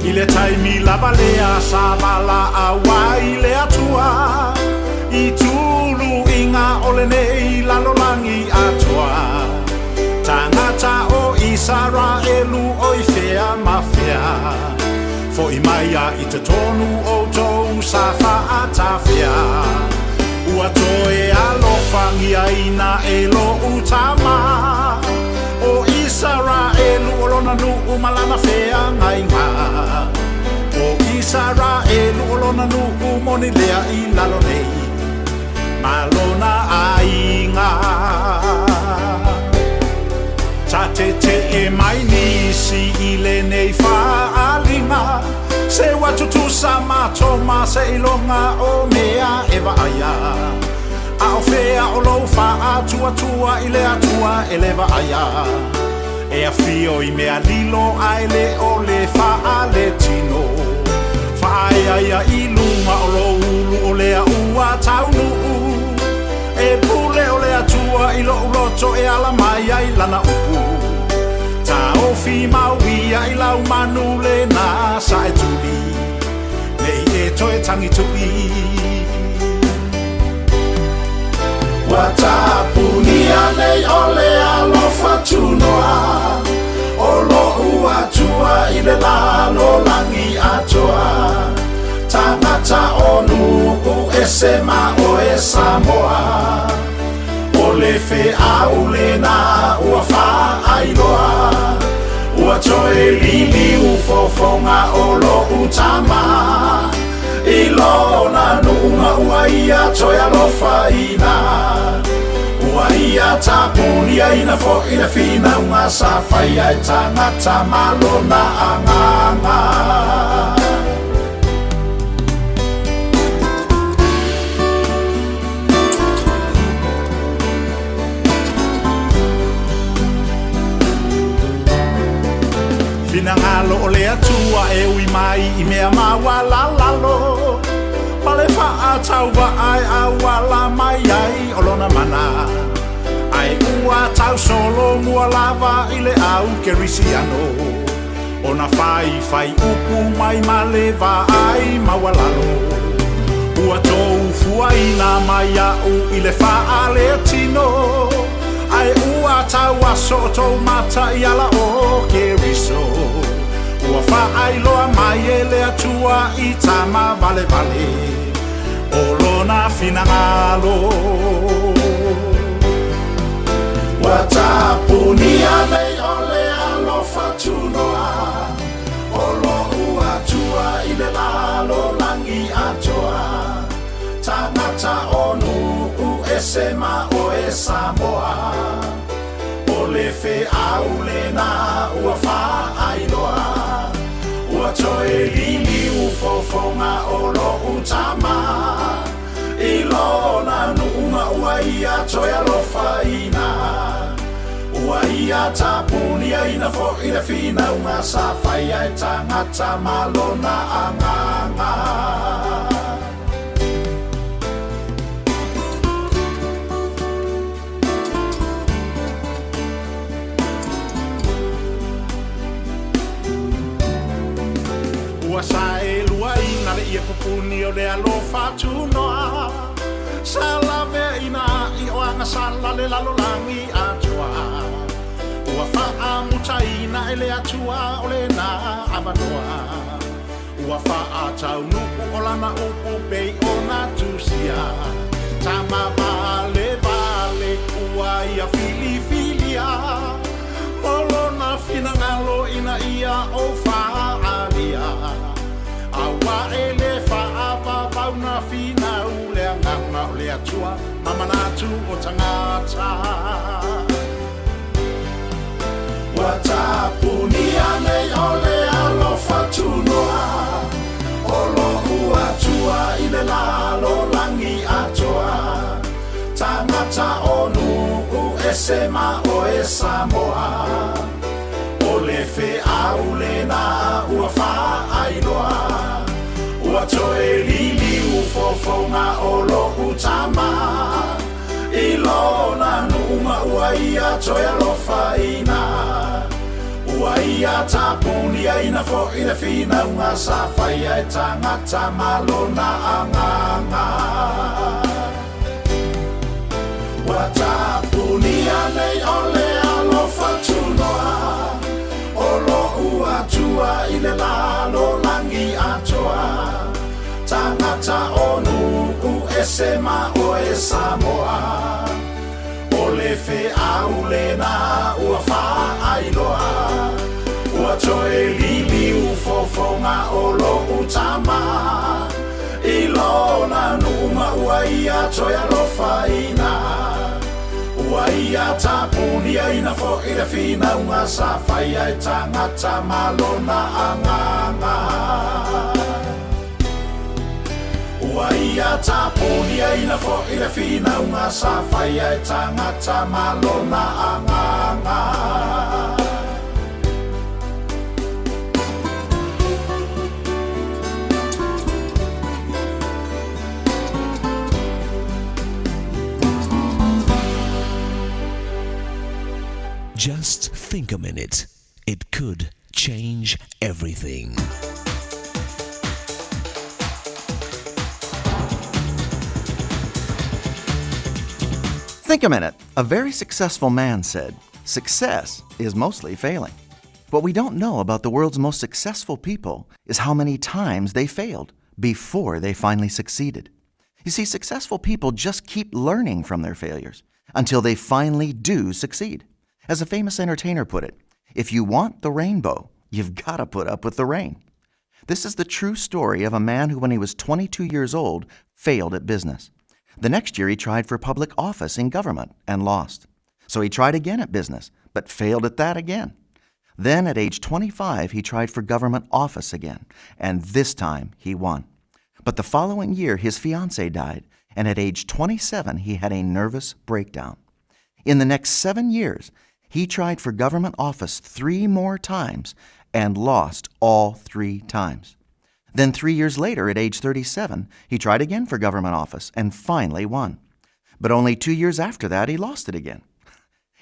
I le taimi lava lea sa valaau ai le Atua i tuluiga o lenei lalolagi atoa, tagata o Isaraelu o i fea ma fea, foʻi mai a i totonu outou sa faatafea. Ua toe alofagiaina e loʻu Tama o Isaraelu o lona nuu ma lana feagaiga. O Isaraelu o lona nuu moni lea i lalo nei ma lona aiga. Sa teteʻe mai nisi i lenei faaaliga, se ua tutusa matou ma seiloga o mea e vaaia. A o fea o lou faatuatua i le Atua e le vaaia? E afio i mea lilo ae le o le faaletino. Faaeaea i luga o lou ulu o lea ua taunuu. E pule o le Atua i loʻu loto e ala mai ai lana upu. Taofi mau ia i lau manu lena sa e tuli, nei e toe tagituʻi. Ua tapunia nei o le alofa tunoa O loʻu Atua i le lalolagi atoa Tagata o nuu ese ma oe Samoa O le feau lena ua faailoa Ua toe liliu fofoga o loʻu Tama I lona nuu ma ua ia toe alofaina Ua ia tapuniaina foʻi le finauga sa faia e tagata ma lona Agaga. Finagalo o le Atua e ui mai i mea maualalalo Ma le faatauvaa e auala mai ai o lona mana Ae ua tausolomua lava i le au kerisiano Ona faifai upu mai ma le vaai maualalo Ua tou fuaina mai aʻu i le faaletino Ae ua tauaso outou mata i ala o Keriso. Ua faailoa mai e le Atua i tama valevale o lona finagalo. Ua tapunia nei o le alofa tunoa o lo'u Atua i le lalolagi atoa. Tagata o nuu ese ma oe Samoa. O le feau lena ua faailoa. Ua toe liliu fofoga o lo'u tama i lona nuu ma ua ia toe alofaina. Ua ia tapuniaina fo'i le finauga sa faia e tagata ma lona agaga. Ua saeluaina le ie pupuni o le alofa tunoa sa laveaina i o agasala le lalolagi atoa. Ua faamutaina e le Atua o lena avanoa. Ua faataunuu o lana upu pei ona tusia. Tama valevale ua ia filifilia mo lona finagalo ina ia ou faaalia. Aua e le faavavau na finau le agaga o le Atua ma manatu o tagata. Ua tapunia nei o le alofa tunoa o lo'u Atua i le lalolagi atoa. Tagata o nuu ese ma oe Samoa. O le feau lena ua faailoa. Ua toe liliu fofoga o lo'u tama i lona nuu ma ua ia toe alofaina. Ua ia tapuniaina fo'i le finauga sa faia e tagata ma lona agaga. Ua tapunia nei o le alofa tunoa o lo'u Atua i le lalolagi atoa. Tagata o nuu ese ma oe Samoa. O le feau lena ua faailoa. Ua toe liliu fofoga o lo'u tama i lona nuu ma ua ia toe alofaina. Ua ia tapuniaina fo'i le finauga sa faia e tagata ma lona agaga. Ua ia tapuniaina fo'i le finauga sa faia e tagata ma lona agaga. Just think a minute. It could change everything. Think a minute. A very successful man said, Success is mostly failing. What we don't know about the world's most successful people is how many times they failed before they finally succeeded. You see, successful people just keep learning from their failures until they finally do succeed. As a famous entertainer put it, if you want the rainbow, you've got to put up with the rain. This is the true story of a man who, when he was 22 years old, failed at business. The next year, he tried for public office in government and lost. So he tried again at business, but failed at that again. Then, at age 25, he tried for government office again, and this time he won. But the following year, his fiancee died, and at age 27, he had a nervous breakdown. In the next 7 years, he tried for government office 3 more times and lost all 3 times. Then 3 years later, at age 37, he tried again for government office and finally won. But only 2 years after that, he lost it again.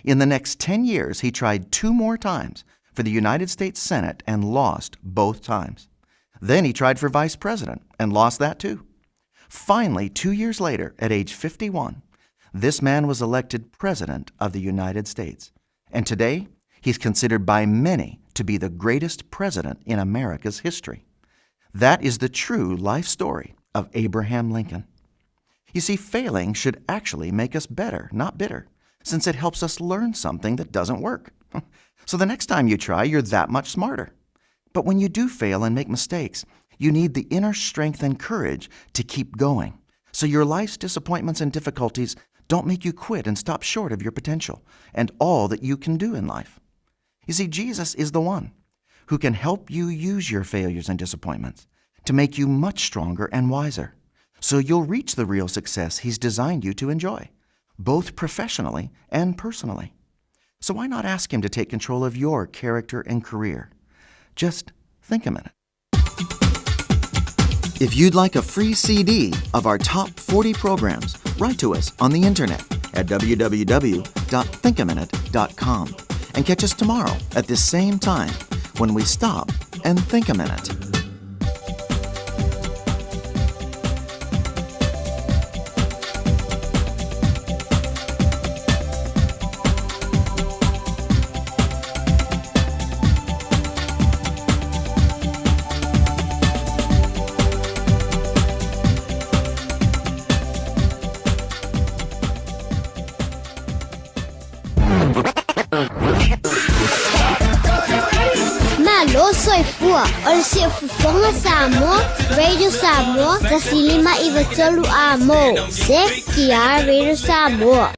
In the next 10 years, he tried 2 more times for the United States Senate and lost both times. Then he tried for vice president and lost that too. Finally, 2 years later, at age 51, this man was elected president of the United States. And today, He's considered by many to be the greatest president in America's history. That is the true life story of Abraham Lincoln. You see, failing should actually make us better, not bitter, since it helps us learn something that doesn't work. So the next time you try, you're that much smarter. But when you do fail and make mistakes, you need the inner strength and courage to keep going. So your life's disappointments and difficulties don't make you quit and stop short of your potential and all that you can do in life. You see, Jesus is the one who can help you use your failures and disappointments to make you much stronger and wiser, so you'll reach the real success He's designed you to enjoy, both professionally and personally. So why not ask Him to take control of your character and career? Just think a minute. If you'd like a free CD of our top 40 programs, write to us on the internet at www.thinkaminute.com and catch us tomorrow at this same time when we stop and think a minute. Malo soifua o le siufofoga Samoa, Radio Samoa, 1593 A mo, CKR Radio Samoa.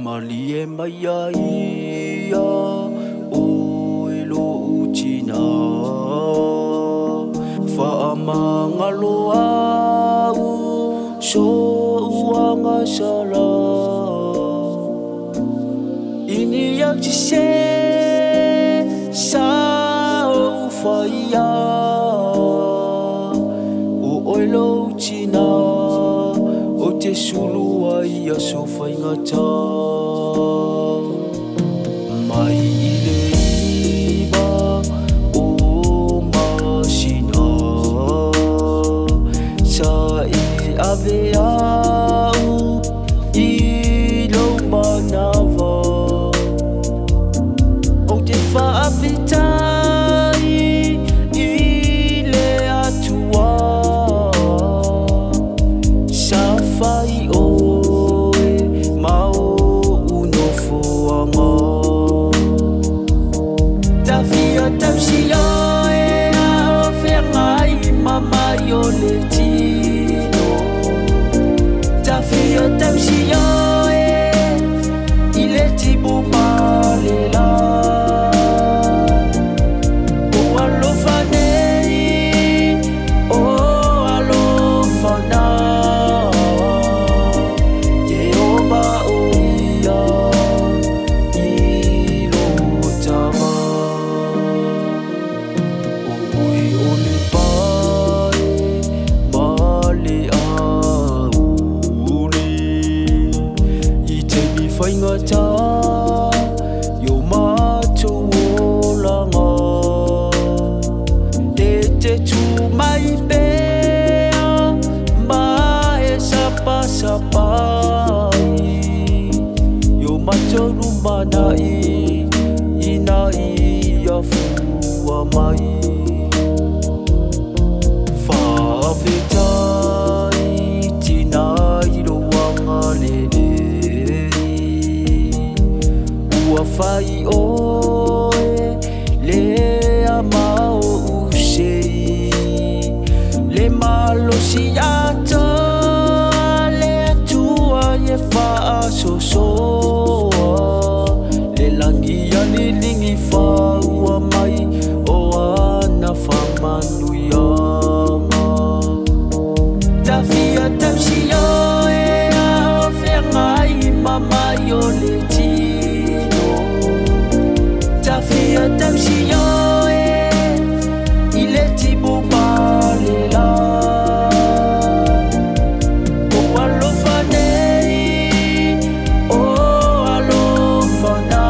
Malie mai ai ia oe lo'u tinā Faamagalo au so'u agasala Ini au sesē sa ou faia O oe lou tinā ou te sulu ai aso faigata Mai i le 9 o masina Sa e ave au i lou manava Ou te faafetai i le Atua Sa fai oe ma o'u nofoaga Tafia tausi oe a o feagai ma mai o le tino Tafia tausi oe i le timu ma le la O alofa nei, o alofa na Ieova o ia i lō tama O oe o le pae ma le aouli I taimi faigata i o matou olaga E te tu mai pea ma e sapasapa ai I o matou lumana'i ina ia fua mai Faafetai tinā i lou agalelei Ua fai oe lea ma o'u sei Le malosi atoa le Atua e faasosoa Le lagi aliligi faua mai o ana faamanuiaga Tafia tausi oe a o feagai ma mai o le tino Tafia tausi oe i le timu ma le la O alofa nei, o alofa na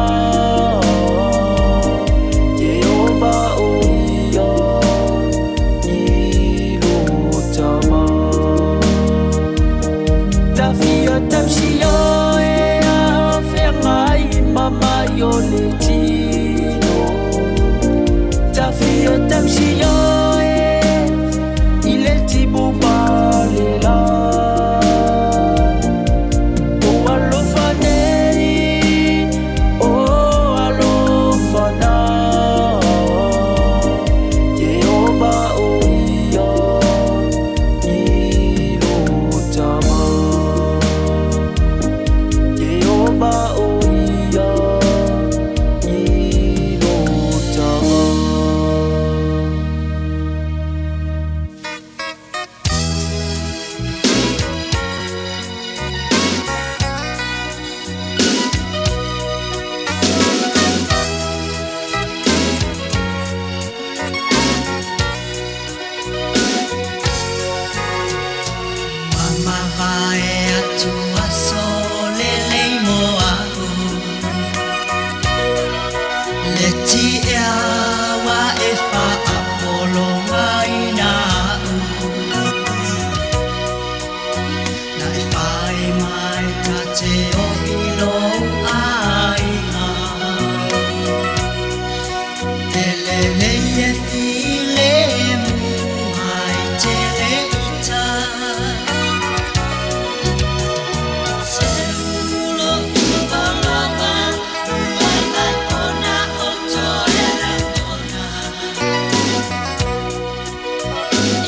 Ieova o ia i lō tama Tafia tausi oe a o feagai ma mai o le tino Le tia wa e whaapolo mai nā u. Na e whai mai ta te o i lo ai ngā. Te lele e file mu mai te le ita. Se ulo upalama, ualai ona o toe langona.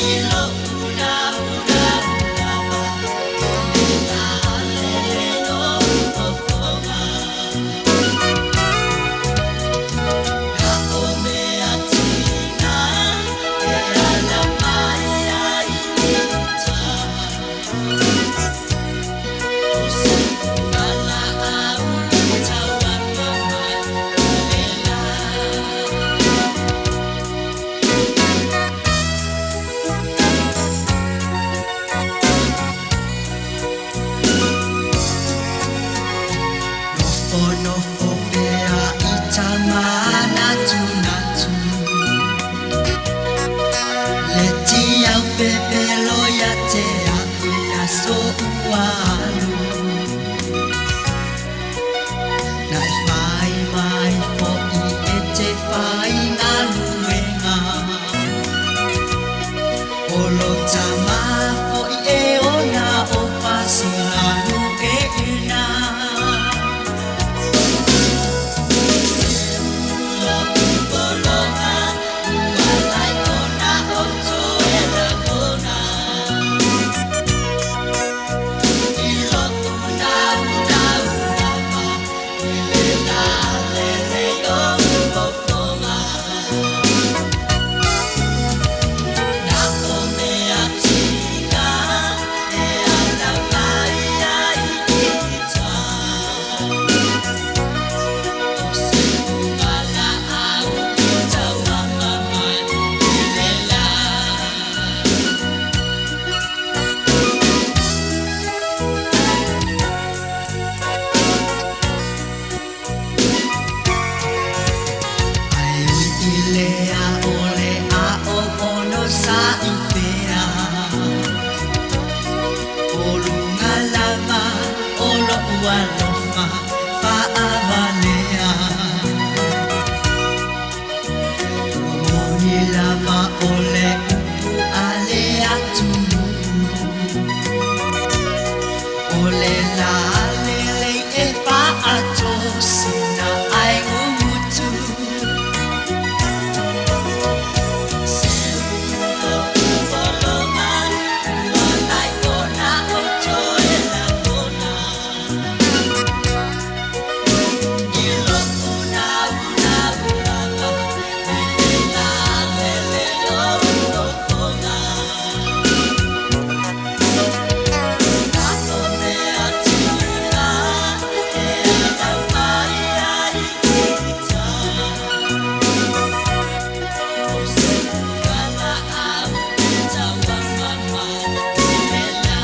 I lo una una ulama, la lele no ufofonga. Na o mea tina, e ala mai ai i uta. O se ala au i taua mai le la. Nofo nofo pea i tā manatu natu. Le ti au pepelo ia te au ia so ualu. Na e whai mai fo i e te whai ngā luenga. O lo tama fo i e ona o pasilanu e ina. Ai ui i le a o le a o ono sa i pea. O lunga lava o lo ua lofa fa a valea. Ua moni lava o le upu a le atu. O le la lele e fa a tosina ai umutu. Se ulo upoloma, ua lai ona o toe langona. I lo una una ulama, i le la lele o ufofonga. Na o mea tina, e ala mai ai i uta. O se ala au i taua mai le la.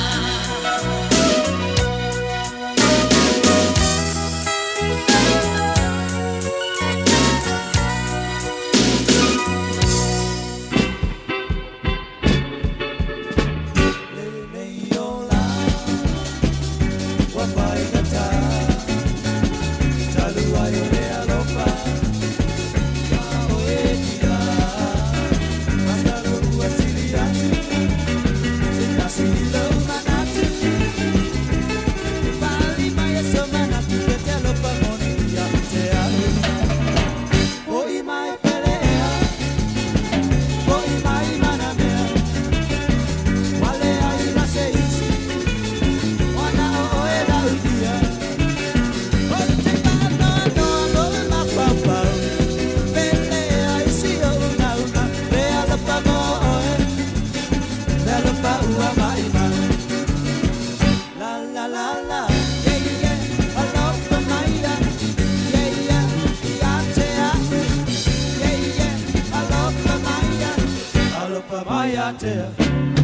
Yeah.